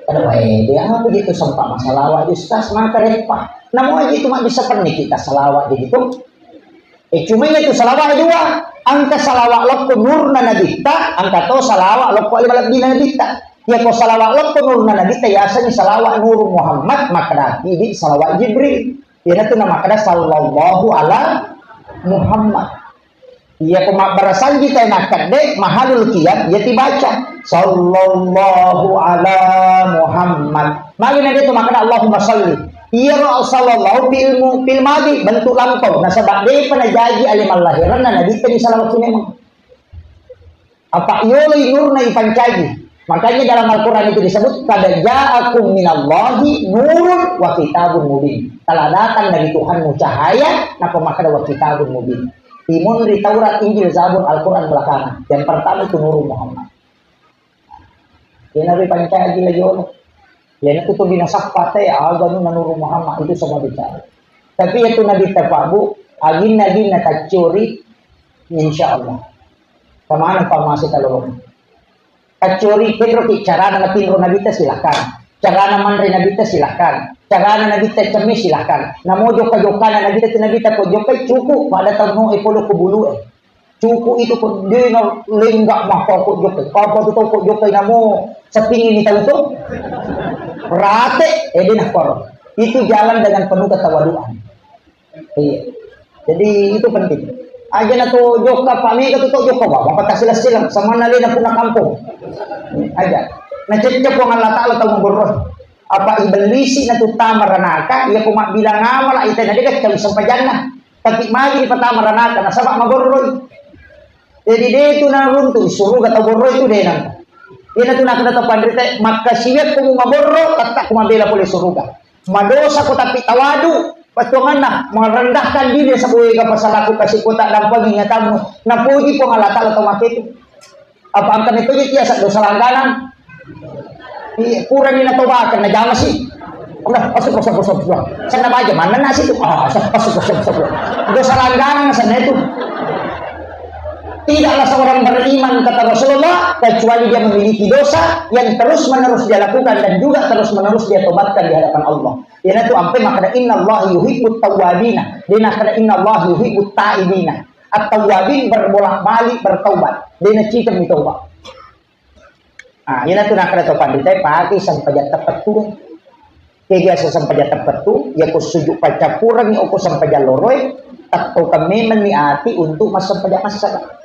Kada wae, de apa gitu sempat masalawat, Ustaz, maka repah. Namu aja itu mak bisa pernah kita salawat gitu. Eh, cuma itu salawat dua. Engka salawat lokko nurna Nabitta, engka to salawat lokko ale malebbina Nabitta. Ya ko salawat lokko nurna Nabitta, yaseng salawat Nur Muhammad, maka dati di salawat Jibril. Iyanatu namakkeda sallallahu ala Muhammad. Iya, ko mabbarasanji tae nakkedde, mahalul qiyam, iya tibaca, "Sallallahu ala Muhammad." Magi na de tu makkeda, "Allahumma salli." Iyaro sallallahu fil mu-, fil madi, bentuk lampau. Nasaba depa najaji ale mallahiranna Nabitta ni salawat memang. Apa yoloi nurna ipancaji. Makanya dalam Al-Quran itu disebut, "Qad ja'akum minallahi nurun wa kitabun mubin." Telah datang dari Tuhanmu cahaya, napa makkeda wa kitabun mubin. Timun ri Taurat, Injil, Zabur, Al-Quran belakangan. Yang pertama itu Nurul Muhammad. Yang Nabi pancaji lagi Allah. Yang itu tuh binasa patai, aganu Nurul Muhammad. Itu semua bicara. Tapi itu Nabi tapabu, agin-agin na kacuri, insya Allah. Kemana Pak masih kalau Kacori, kedroki carana natinro Nabitta, silahkan. Carana manre Nabitta, silahkan. Carana Nabitta cemme, silahkan. Namo jokka-jokkana Nabitta, tu Nabitta ko jokkai, cukup pada tano e polo ko bulu e. Cukup itu kok dia na lengga mah kok jokkai. Apa tu tau kok jokkai namo setinggi ni tau tu? Rate, eh, dia nak kor. Itu jalan dengan penuh ketawaduan. Iya. Jadi itu penting. Aja na tu jokka, Pak Mega tu tau jokka, Bapak, Bapak kasih silang sama nalena pulang kampung. Aja. Na cecce Puang Allah Ta'ala tau magorroi. Apa ibellisi na tu tama ranaka, iya ko mabbilang amala ita na dega tau sempajanna. Tapi magi di patama ranaka, nasaba magorroi. Jadi de tu naruntu suruga tau gorroi tu de nang. Iya na tu nakada tau panrita, makkasiwiakko mu magorro, tetta ko mabela pole suruga. Madosa ko tapi tawadu, pattuanganna, merendahkan diri sabuega pasalaku kasi kota dampang ingatanmu. Napuji Puang Allah Ta'ala tau mate tu. Apa engka metto je tiasa dosa langganang? Iya, kurang ni natobakan, najama sih. Udah, masuk, masuk, masuk, masuk. Sana baja, mana nasi tu? Ah, masuk, masuk, masuk, masuk. Dosa langganang sana itu. Tidaklah seorang beriman, kata Rasulullah, kecuali dia memiliki dosa yang terus-menerus dia lakukan dan juga terus-menerus dia tobatkan di hadapan Allah. Iyanatu ampe makkeda, "Innallaha yuhibbut tawwabina." De nakkeda, "Innallaha yuhibbut taibina." At-tawwabin berbolak-balik bertaubat. De nacikeng mi taubat. Ah, iyanatu nakkeda to panritae, pake sempajang teppettu. Kega sempajang teppettu, yako sujud paccappurengngi oko sempajang loroe, tettokeng memeng ni ati untuk massempajang massagga.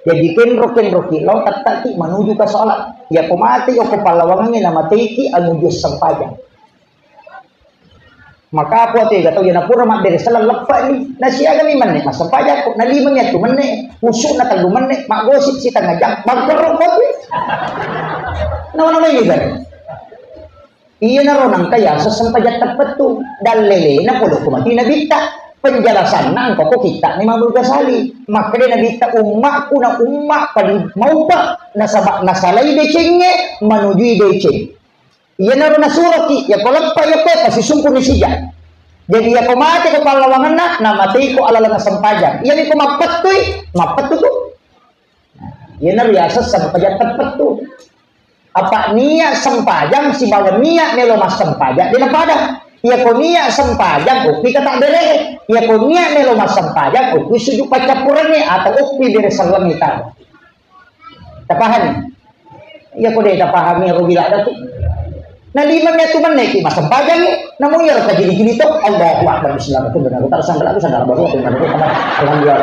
Jadi kenro-kenroki lao tettaki menuju ke sholat. Yako mate oko pallawangengnge namateki anuju sempajang. Maka apa tu ega tau, iya napura mabbere selleng leppa ni. Nasiagami menne massempajakko. Nalimami atu menne, usukna tellu menne, maggosip sitengnga jam, bangkero kopi. Nawa-nawa ini kan. Iya naro nangka yaseng sempajang teppettu. Dallelena pole ko mati nabitta. Penjelasanna engka ko kitta Imam Ghazali. Makkeda nabitta, ummakku na umma paling maupa nasaba nasalai decengnge manujui deceng. Iyanaro nasuroki, yako leppa, yako pasisungkuni sija. Jadi yako mate ko pallawangenna, namatei ko alalanna sempajang. Iyami ko mappettui, mappettu tu. Iyanaro yaseng sempajang teppettu. Apa niat sempajang sibawa niat melo massempajang de napada. Yako niat sempajang, okki kata bere. Yako niat melo massempajang, okki sujud paccappurengnge atau okki bere sellengnge tau. Tapahami? Iya ko de tapahami ro bila datu. Na lima mi atu menne ki massempajang, namu iya ro kajili-jili to, Allahu Akbar, bismillah, betul benar, tak sangka aku sangka baru aku benar, betul benar, alhamdulillah.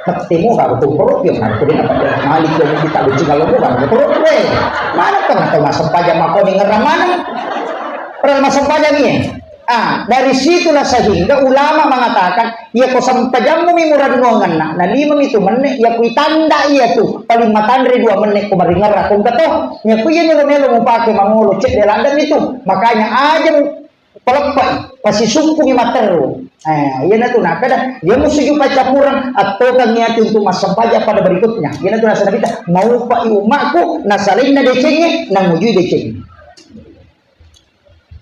Ketemu baru tumpur, ya benar, aku dia dapat malik yang kita lucu kalau bukan, betul, weh. Mana pernah tahu massempajang mako ni ngerang mana? Pernah massempajang ni? Ah, dari situlah sehingga ulama mengatakan, iya ko sempajammu mi murennuangenna, na lima mi tu menne, iya ku itanda iya tu, paling matanre dua menne ko maringerra ko engka to. Iya ku iya melo-melo mupake mangolo cedde ladang itu. Makanya aja mu paleppai, pasisukkungi matteru. Eh, iya natu nakada, iya musuju paccapureng, attokan niati untuk massempajang pada berikutnya. Iya natu nasa Nabi ta, maupai ummaku, nasalainna decengnge, namujui decengnge.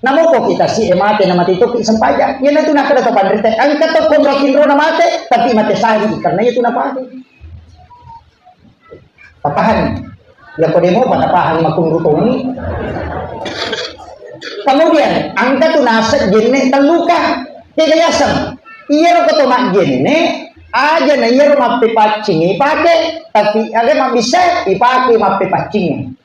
Namoko kita si e mate na mate topi sempajang. Iyanatu nakkeda to panrita, engka to konro kinrona mate, tapi mate sahi karena itu napake. Tapahang? Ya kode mo patapahang makunru toni. Kemudian, engka tu naseng jenne telluka. Kega yaseng. Iyaro ko to majjenne, aja na iyaro mappepaccingi ipake, tapi aga mabbissa ipake mappepaccingi.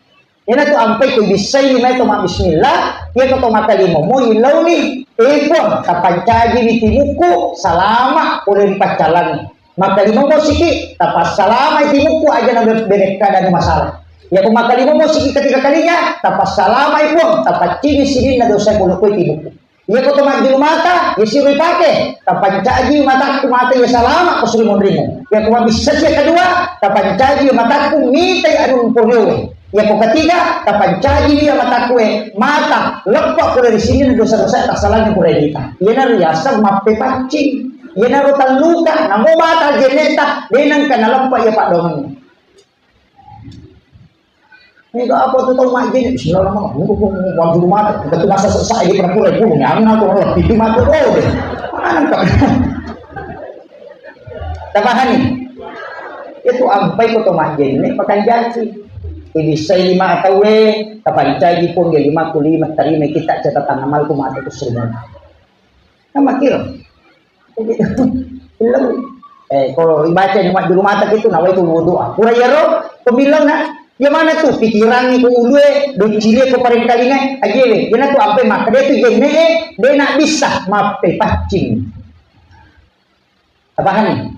Iyanatu ampai ku ibissai limae to mabbismillah, iya ko to makalimomo ilauni, eh Puang, tapancajiwi timukku salama pole ri paccalangi. Makalimomo siki, tapassalamai timukku aja na be-, berekkadani masalah. Iya ko makalimomo siki ketiga kalinya, tapassalamai Puang, tapaccini sininna dosa pole ko timukku. Iya ko to majjulu mata, iya siro ipake, tapancaji matakku mata iya salama ko suri monrimu. Iya ko mabbissa sia kedua, tapancaji matakku mitai anu puriowe. Iya ko ketiga, tapancaji iya matakku e, mata leppa pole ri sini dosa-dosa tasalangi pole rita. Iyanaro yaseng mappepaccing. Iyanaro telluka, namo mata jenneta, denangka naleppa iya paddoangengnge. Mega apa tu tau majjenne? Bismillahirrahmanirrahim. Wajulu mata. Kita tu masa sesak ini pura-pura pulung. Yang nak orang lebih mata oh deh. Mana kau? Tapahani? Itu ampai ko to majjenne pakanjaci. Ibissai lima tauwe, tapancaji Puang, ya lima ku lima, tarima kita catatan amalku mate ku surga. Namakiro. Belum. Eh, kalau dibaca ni majjulu mata itu, nawaitu wudu'a. Pura iyaro, pemilaunya, ya mana tuh pikirannya ku ulue, docilie ku parengkalingai, ajewe. Yana tu ampe makkeda tu jenne, de nak bisa, mappe paccing. Apa hani?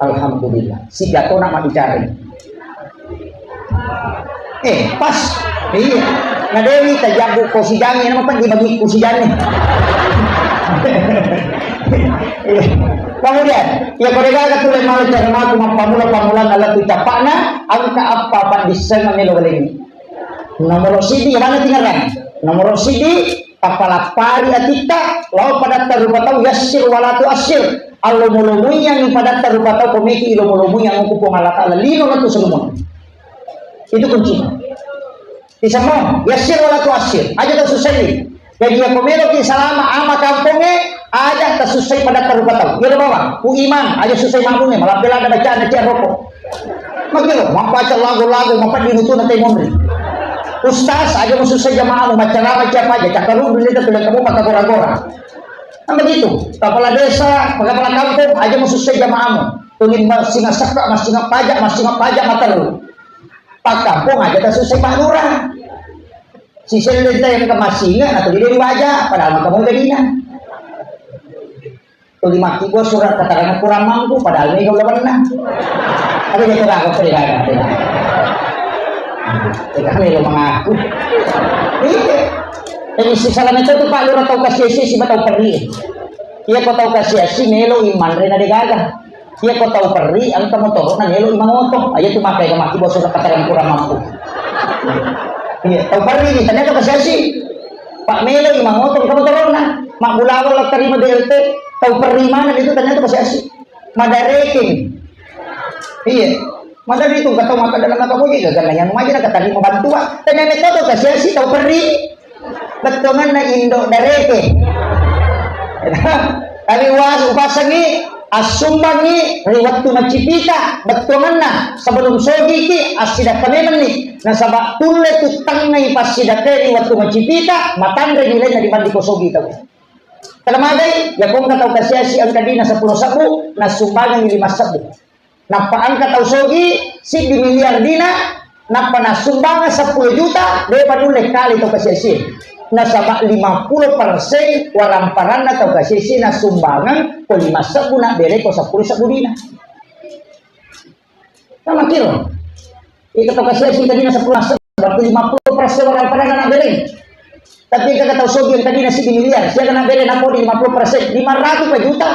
Alhamdulillah. Si gato nak bicara. Eh, pas. Iya. Nah, Dewi, tajabu ko si Jani, nama pen dibagi ku si Jani. Iya. Kemudian, ya, kau dengar kata oleh malu cara maku mampamula-pamula ngala tu capakna, angka apa apa di sana melo lagi. Nomor sidi, mana tinggalan? Nomor sidi, tapalappari atitta, lao padatta rupa tau, yassir wala tuassir. Allomo-lomoi yang padatta rupa tau, komeki ilomo-lomoi yang ku Puang Allah Ta'ala, lino na tu semua. Itu kuncinya. Di semua, yassir wala tuassir. Aja tau susah ni. Jadi, ya, ko melo ki salama ama kampongnge, aja tasussai padatta rupa tau. Iya, lo bawang, ku imam, aja susai makmungnge, malampe lada bacaan, cia rokok. Makiro, mappaca lagu-lagu, mapaddi nutuna te monri. Ustaz, aja musussai jamaamu, macarama cia paja, cakkaruddu ni te tulang kamu maka gora-gora. Kan begitu, kepala desa, kepala kampung, aja musussai jamaamu. Tuli massinga sekka, massinga paja, massinga paja, mataru. Pak kampung aja tasussai Pak Lurah. Si Sellen teh yang kemasinga, atau dia diwaja, padahal maka mau jadinya. Tuli maki gua surat keterangan kurang mampu, padahal ini gua pernah. Tapi dia kira aku tidak ada, tidak. Tidak ada yang mengaku. Iya. Jadi si salah itu tuh Pak Lurah tau kasih si, si tau perli. Iya, kau tau kasih si, melo iman rena degaga. Iya, kau tau perri, engka motoro na melo imang oto. Aja tu makai ke maki bosok katakan kurang mampu. Iya, tau perri ni, ternyata kasih si. Pak melo imang oto, engka motorona. Mak bulawa lo terima B L T, tau perri mana itu ternyata kasih si. Madareking. Iya. Madareking itu kata maka dalam apa boleh gagal yang maju kata lima bantuan. Ternyata kau tau kasih si, tau perri. Bettuanganna indo dareke. Tapi was upasangi, assumbangi ri wettu macipita, bettuanganna sebelum sogiki assidakka memenni, nasaba tulle tuttangngai passidakkae ri wettu macipita, matanre nilainna dibanding ko sogi tau. Telemagai, ya kongka tau kasiasi engka dina seppulo sebbu, nassumbangangi lima sebbu. Nappa engka tau sogi siddi miliar dina, nappa nassumbangeng seppulo juta, depa nulle kale to kasiasi. Nasaba lima puluh persen waramparanna tau kasiasi nassumbangeng ko lima sebbu, nabbere ko seppulo sebbu dina. Sama kiro. Iko to kasiasi tadina seppulo sebbu, berarti lima puluh persen waramparanna nabbere. Tapi engka tau sogi engka dina siddi miliar, siaga nabbere napodi lima puluh persen, lima ratus juta.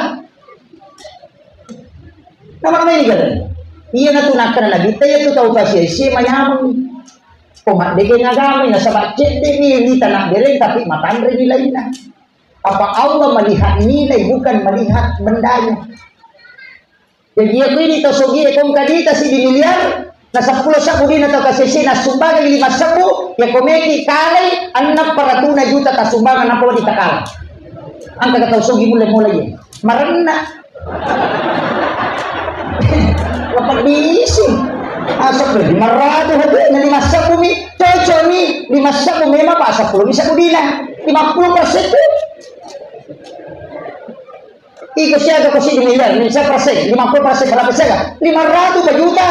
Nama-nama ini kan? Iya na tu nakkana Nabitta, iya tu tau kasiasi manyameng. Ko maddeke agama, nasaba cedde ni lita nabbereng tapi matanre ni lainna. Apa Allah melihat nilai bukan melihat bendanya. Jadi iya kuini to sogi e kongka dita siddi miliar, na seppulo sebbu dina to kasiasi nassumbangeng lima sebbu, ya komeki kalai enneng paratuna juta tassumbangeng nappa wedding takala. Engka tau sogi mulle mulai. Marenna. Apa bisi? Asap lima ratus hati na lima sebbu mi, cocok mi lima sebbu memang pak seppulo mi sebbu dina. Lima puluh persen tu. Iko siaga ko siddi miliar, ini saya persen, lima puluh persen, berapa siaga? Lima ratus juta.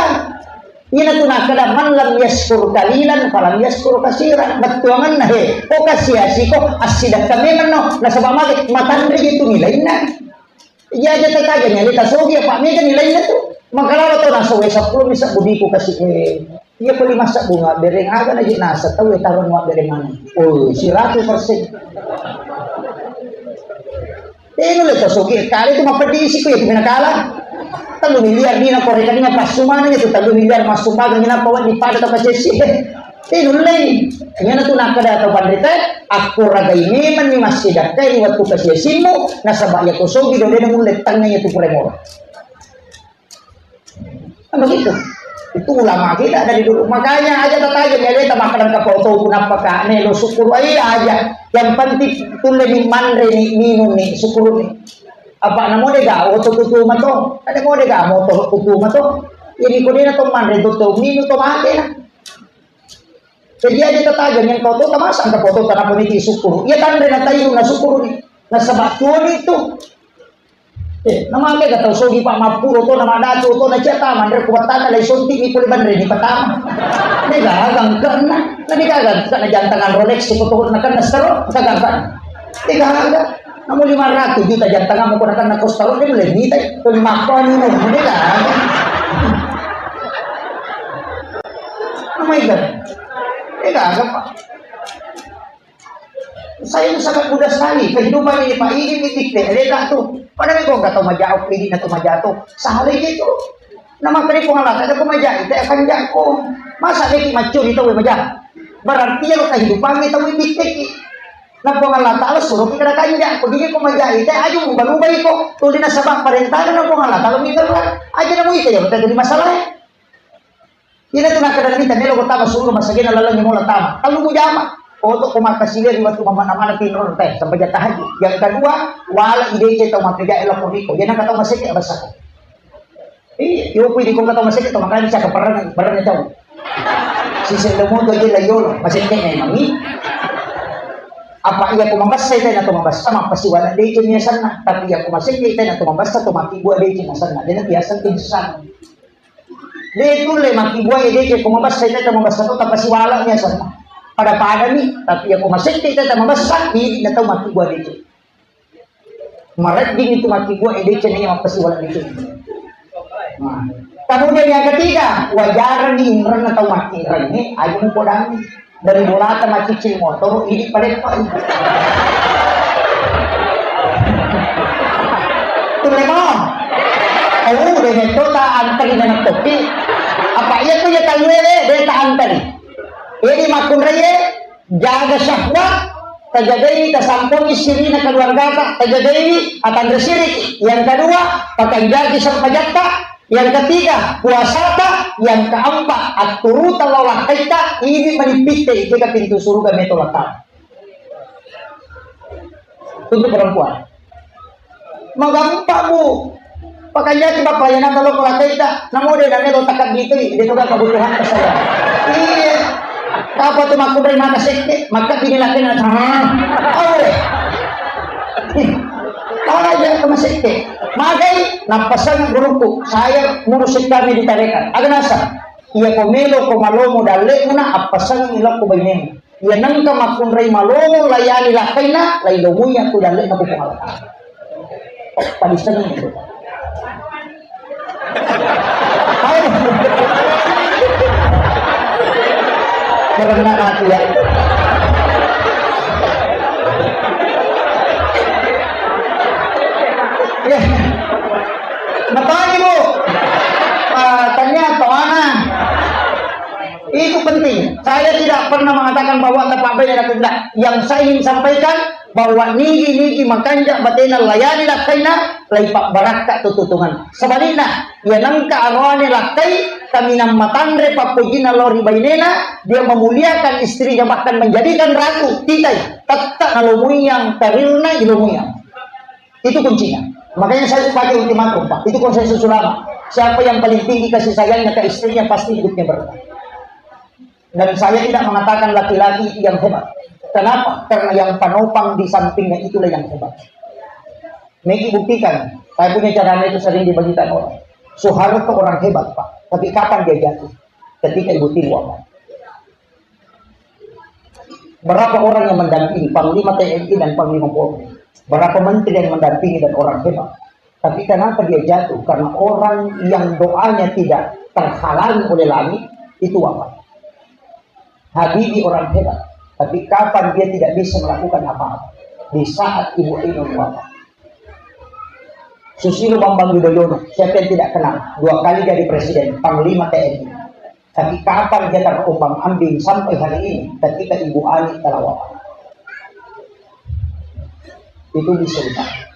Ina tu nakkeda, "Man lam yaskur kalilan, falam yaskur kasiran." Bettuanganna, he, ko kasiasi ko, assidakka memang no, nasaba mage, matanre itu nilainna. Iya aja tataga, nyali tasogi, apa mega nilainna tu. Maka lalo tau nasowe seppulo mi sebbu diku kasih, eh. Iya ko lima sebbu nggak bereng, aga na je nasa, tau ya taruh nggak bereng mana. Oh, seratus persen. Eh, nulle to sogi kali tu mapedisi ko ya tu menakala. Tellu miliar dina ko rekening passumbangeng tu tellu miliar massumbangeng ni nappa wedding pada to kasiasi. Eh, nulle. Iyana tu nakkeda tau panrita, akkuragai memang ni massidakkai ri wettu kasiasimmu, nasaba iya ko sogi do de na mulle tangnga iya tu pura moro. Kan begitu. Itu ulama kita dari dulu. Makanya aja tataja ni aleta makkeda engka foto ku nappa ka melo syukur ai aja. Yang penting tulle ni manre ni minum ni syukur ni. Apa namo de ga oto tutu mato? Ada mo de ga moto tutu mato? Jadi ko de na to manre tutu minum to mate na. Jadi aja tataja ni engka foto tamasa engka foto tanapa miti syukur. Iya tanre na tayu na syukur ni. Nasaba tuo ni tu. Eh, namanya gak tau sogi pak mapuro to nama datu to na cia tama andre ku batana lai sonti ni pole banre ni patama. Ini gagang kena, tadi gagang kena jantangan Rolex ko to na kena sero, gagang kena. Ini gagang. Namu lima ratus juta jantangan mau kena kena kos taro dia boleh ni tai. Pun makan minum, ini gagang. Nama itu? Ini gagang pak. Saya itu sangat mudah sekali. Kehidupan ini, Pak, ini titik deh. Ada tak tuh? Padahal kok nggak tahu majau, ini nggak tahu majau tuh. Salah gitu. Nama tadi pengalaman ada kok majau, itu akan jago. Masa dia macuri tahu majau? Berarti ya lo kehidupan itu titik. Nah, Puang Allah Ta'ala suruh kita kanjak. Kok dia kok majau, itu aja mau berubah kok. Tuh dia nasabak perintah, nah, Puang Allah Ta'ala minta aja namu itu ya, kita jadi masalah ya. Ina tu nakkeda mita melo ko tama suruga masagena laleng mola tama. Tellu mujama. Oto ko makkasilia ri wettu mamana-mana tinro teh sampai jatah haji. Yang kedua, wala idece tau mappeja ela koriko. Jena ka tau maseke abasako. Iya, yo pui di ko ka tau maseke tau makanya bisa keperang perang tau. Si sendo moto aja la yolo, maseke memang ni. Apa iya ko mabassa tena to mabassa mappasi wala dece miasanna. Tapi iya ko maseke tena to mabassa to mati buat dece masanna. Dena biasa pingsan. De tulle makkibua edece ko mabessa teta mabessa to tapasiwala biasa. Pada-pada mi, tapi ya ko masette teta mabessa, ini na tau makkibua edece. Maredding itu makkibua edece ni mappasiwala edece. Nah, kemudian yang ketiga, wajarni inrenna tau makkirengnge, ayo mupodangi. Dari bolata maccicil motor, ini paleppa. Tulle mo. Oh, de metto ta antari na topi. Apa iya tu ya tallue de, de ta antari. Jadi makkunraie, jaga syahwat, tajagai, tasampongi sirina keluargata, tajagai, atanre siriki. Yang kedua, pakanjaki sempajatta, yang ketiga, puasata, yang keempat, atturuta lao lakkaitta, idi manippitte, ikega pintu suruga meto lattama. Untuk perempuan. Magampa, Bu. Pakanjaki bappa yana talo ko lakkaitta, namo de na melo takabitui, de toga kebutuhan saya. Iya. Apa tu makkunrai maka sekke, maka bini lakkena, ah, aure. Aja ke masette. Magai, napasang guruku, saya ngurus kami di tarekat. Aga nasa, iya ko melo ko malomo dalle'na, appasang ilakku bainemu. Iya nengka makkunrai malomo layani lakkaina, lai lomuya tu dalle'na ku Puang Allah Ta'ala. Padissengi itu. Karena aku ya. Ya. Matanya, Bu. Ah, tanya atau mana? Itu penting. Saya tidak pernah mengatakan bahwa tapak bayi dan tidak. Yang saya ingin sampaikan, bahwa nigi-nigi makanja batena layani lakkaina, lai pabbarakka tu tutungan. Sebaliknya, iya nengka aroane lakkai, kaminang matanre pappojinna lao ri bainena, dia memuliakan istrinya, bahkan menjadikan ratu, titai, tetta nalomuyang karirna ilomuyang. Itu kuncinya. Makanya saya pakai ultimatum, Pak. Itu konsensus ulama. Siapa yang paling tinggi kasih sayangnya ke istrinya, pasti hidupnya berkah. Dan saya tidak mengatakan laki-laki itu yang hebat. Kenapa? Karena yang penopang di sampingnya itulah yang hebat. Megi buktikan, saya punya caranya itu sering dibagikan orang. Soeharto orang hebat, Pak. Tapi kapan dia jatuh? Ketika Ibu Tini wafat. Berapa orang yang mendampingi Panglima T N I dan Panglima Polri? Berapa menteri yang mendampingi dan orang hebat? Tapi kenapa dia jatuh? Karena orang yang doanya tidak terhalangi oleh langit, itu wafat. Habibie orang hebat, tapi kapan dia tidak bisa melakukan apa-apa? Di saat Ibu Ainun wafat. Susilo Bambang Yudhoyono, siapa yang tidak kenal? Dua kali jadi presiden, panglima T N I. Tapi kapan dia terombang-ambing sampai hari ini ketika Ibu Ani telah wafat? Itu bisa ditanya.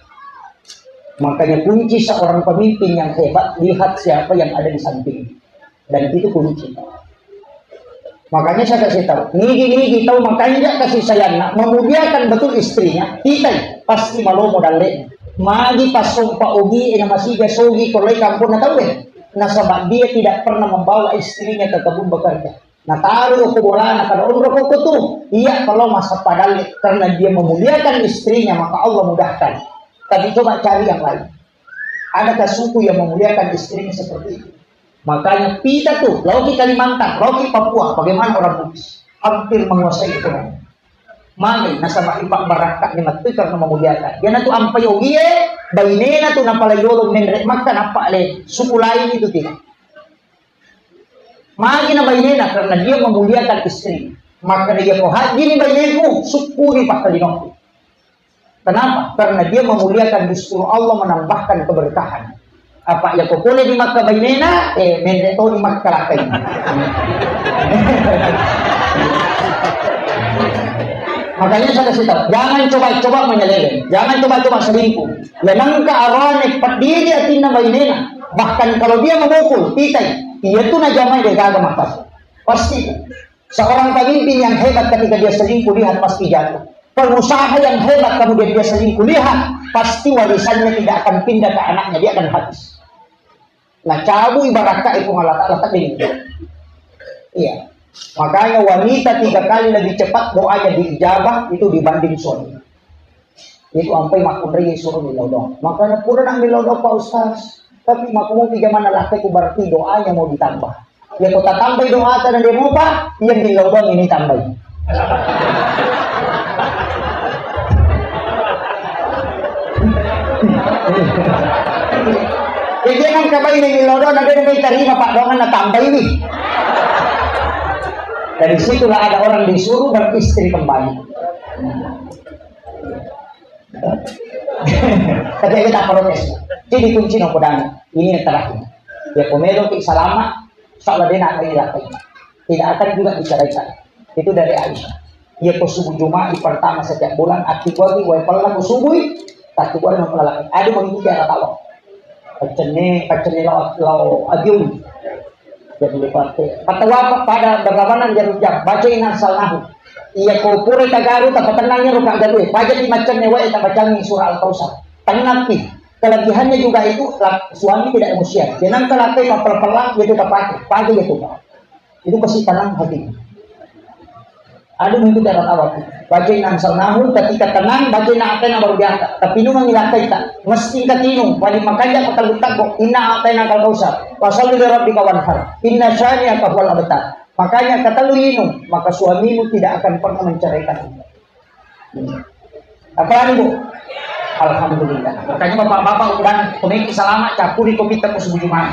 Makanya kunci seorang pemimpin yang hebat, lihat siapa yang ada di samping. Dan itu kunci. Makanya saya kasih tahu, nigi-nigi tahu makanya kasih sayangnya, memuliakan betul istrinya, kita pasti malomo dalle. Magi pasompa ogi, ena masih sogi, kalau kampung tahu eh. Nasaba dia tidak pernah membawa istrinya ke kebun bekerja. Nah, taruh ke bolana, pada umroh kok tuh, iya kalau masa padahal karena dia memuliakan istrinya, maka Allah mudahkan. Tapi coba cari yang lain. Adakah suku yang memuliakan istrinya seperti itu? Makanya kita tuh, laoki Kalimantan, laoki Papua, bagaimana orang Bugis? Hampir menguasai ekonomi. Magi nasaba ipabbarakka ni matu karena memuliakan. Iyanatu ampai ogie, bainena tu napalai yolo menre makka nappa le suku lain itu tidak. Magi na bainena karena dia memuliakan istri. Maka dia ko haji ni baineku, suku ni pakkalinoku. Kenapa? Karena dia memuliakan, justru Allah menambahkan keberkahan. Apa ya ko pole di Makkah bainena, eh, menre to di Makkah lakai. Makanya saya kasih tahu, jangan coba-coba menyeleweng, jangan coba-coba selingkuh. Ya nangka arane pedidi atinna bainena. Bahkan kalau dia memukul, titai, iya tu najamai de gaga Makkah. Pasti. Seorang pemimpin yang hebat ketika dia selingkuh, lihat pasti jatuh. Pengusaha yang hebat kemudian dia selingkuh, lihat pasti warisannya tidak akan pindah ke anaknya, dia akan habis. Nah, cabu ibarakka Puang Allah Ta'ala tadi. Iya. Makanya wanita tiga kali lebih cepat doanya diijabah itu dibanding suami. Itu ampai makkunrai suruh millau doang. Makanya pura nang millau doang, Pak Ustaz. Tapi makkumu pi jamana lakkai ku berarti doanya mau ditambah. Ya kau tambahi doa tadi dia mau, Pak, yang millau doang ini tambahi. Jadi jangan kabai ini millau doang, nanti dia terima Pak doang na tambahi nih. Dari situlah ada orang disuruh beristri kembali. Tapi kita protes. Jadi kunci no kodana. Ini yang terakhir. Ya, pemelo ki salama, salah dena apa ini lakukan. Tidak akan juga diceraikan. Itu dari Aisyah. Ya, ko subuh Jumat di pertama setiap bulan, aku gua di wae pella ko subuh, aku gua no pella. Ada mengikuti arah tawa. Pacenne, pacenne lo, lo abiung. Jadi, pada, pada berlawanan jarum jam, baca inna anzalnahu. Iya, ko pura tagaru, tapatennang ro kagaru, baca di macam nyawa, tak bacangi surah Al-Kausar. Tenang pi. Kelebihannya juga itu, la-, suami tidak emosian. Jangan kelakai mapel-pelang, itu tak pakai. Pakai itu, Pak. Itu pasti tenang hati. Aduh, itu cara tawa. Baca inna anzalnahu, ketika tenang, baca inna a'taina baru diangkat. Tapi nu mengilakaita. Mesti katinu, paling makanya kata lutak kok. Inna a'taina kal kausar. Fasalli li rabbika wanhar. Inna syani'aka huwal abtar. Makanya kata lu inu, maka suamimu tidak akan pernah menceraikan. Apa lagi, Bu? Alhamdulillah. Makanya bapak-bapak udah komiki salama, capuri kopi tepus bujuman.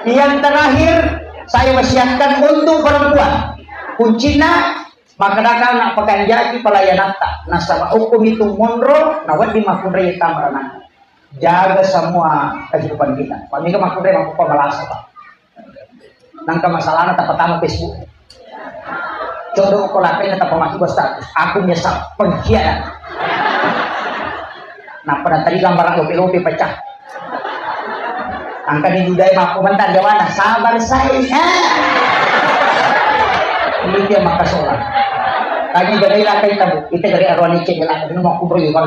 Yang terakhir, saya wasiatkan untuk perempuan. Kuncina, maka dakal nak pekanjaki pelayanan tak. Nasaba hukum itu monro, na wedding makunrai tamaranang. Jaga semua kehidupan kita. Pak Mega makunrai mampu pemelasa, Pak. Nangka masalahna tapatama Facebook. Codo ko lapenna tapamaki bos status. Aku nyesal pengkhianat. Nah, pernah tadi gambar lope-lope pecah. Angka di budaya mako bentar jawana sabar saya. Ah. Ini dia maka sholat. Tadi gak ada lakai tabu. Kita dari arwani cek lah. Ini mau kubur juga.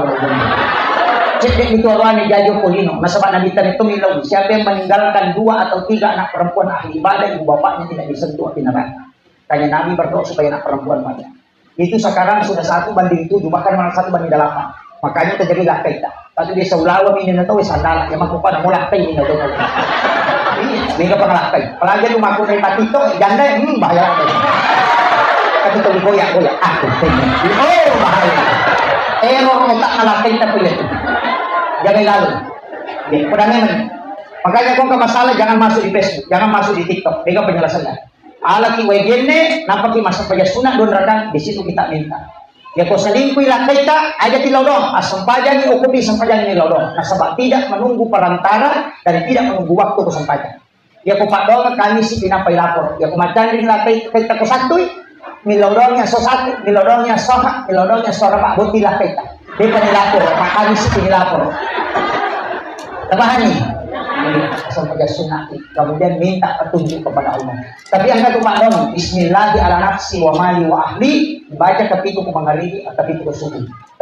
Cek itu arwani jajo polino. Nasaba Nabi tadi itu milau. Siapa yang meninggalkan dua atau tiga anak perempuan ahli ibadah, ibu bapaknya tidak disentuh api neraka. Tanya Nabi berdoa supaya anak perempuan banyak. Itu sekarang sudah satu banding tujuh, bahkan malah satu banding delapan. Makanya terjadi lakaita. Tapi dia seulawa ini na tahu sandala, yang aku pada mulai ini na tahu. Ini nggak pernah lakai. Apalagi lu maku dari mati tuh, janda, hmm, bahaya lagi. Tapi tuh goyak-goyak, aku tanya. Oh, bahaya. Error otak lakaita punya itu. Jangan lalu. Ya, udah memang. Makanya kok nggak masalah, jangan masuk di Facebook, jangan masuk di TikTok. Bega penjelasannya. Alaki wae genne, napaki massempajang sunat dua rakaat, di situ kita minta. Ya ko selingkuh lakaita, aja tilodong, assempajangi, okupi sempajangi lodong. Nasaba tidak menunggu perantara dan tidak menunggu waktu ko sempajang. Ya ko paddoang kami si pinapa lapor. Ya ko macanring lakai kita ko sattui, milodong ya so satu, milodong ya so ha, milodong ya so rapa, boti lakaita. Dia kan lapor, Pak Kamis ini lapor. Terpahami? Sampai sunnah. Kemudian minta petunjuk kepada Allah. Tapi yang satu Pak Doni, Bismillahi ala nafsi wa mali wa ahli, baca kepitu ku mangaribi, kepitu ku subuh.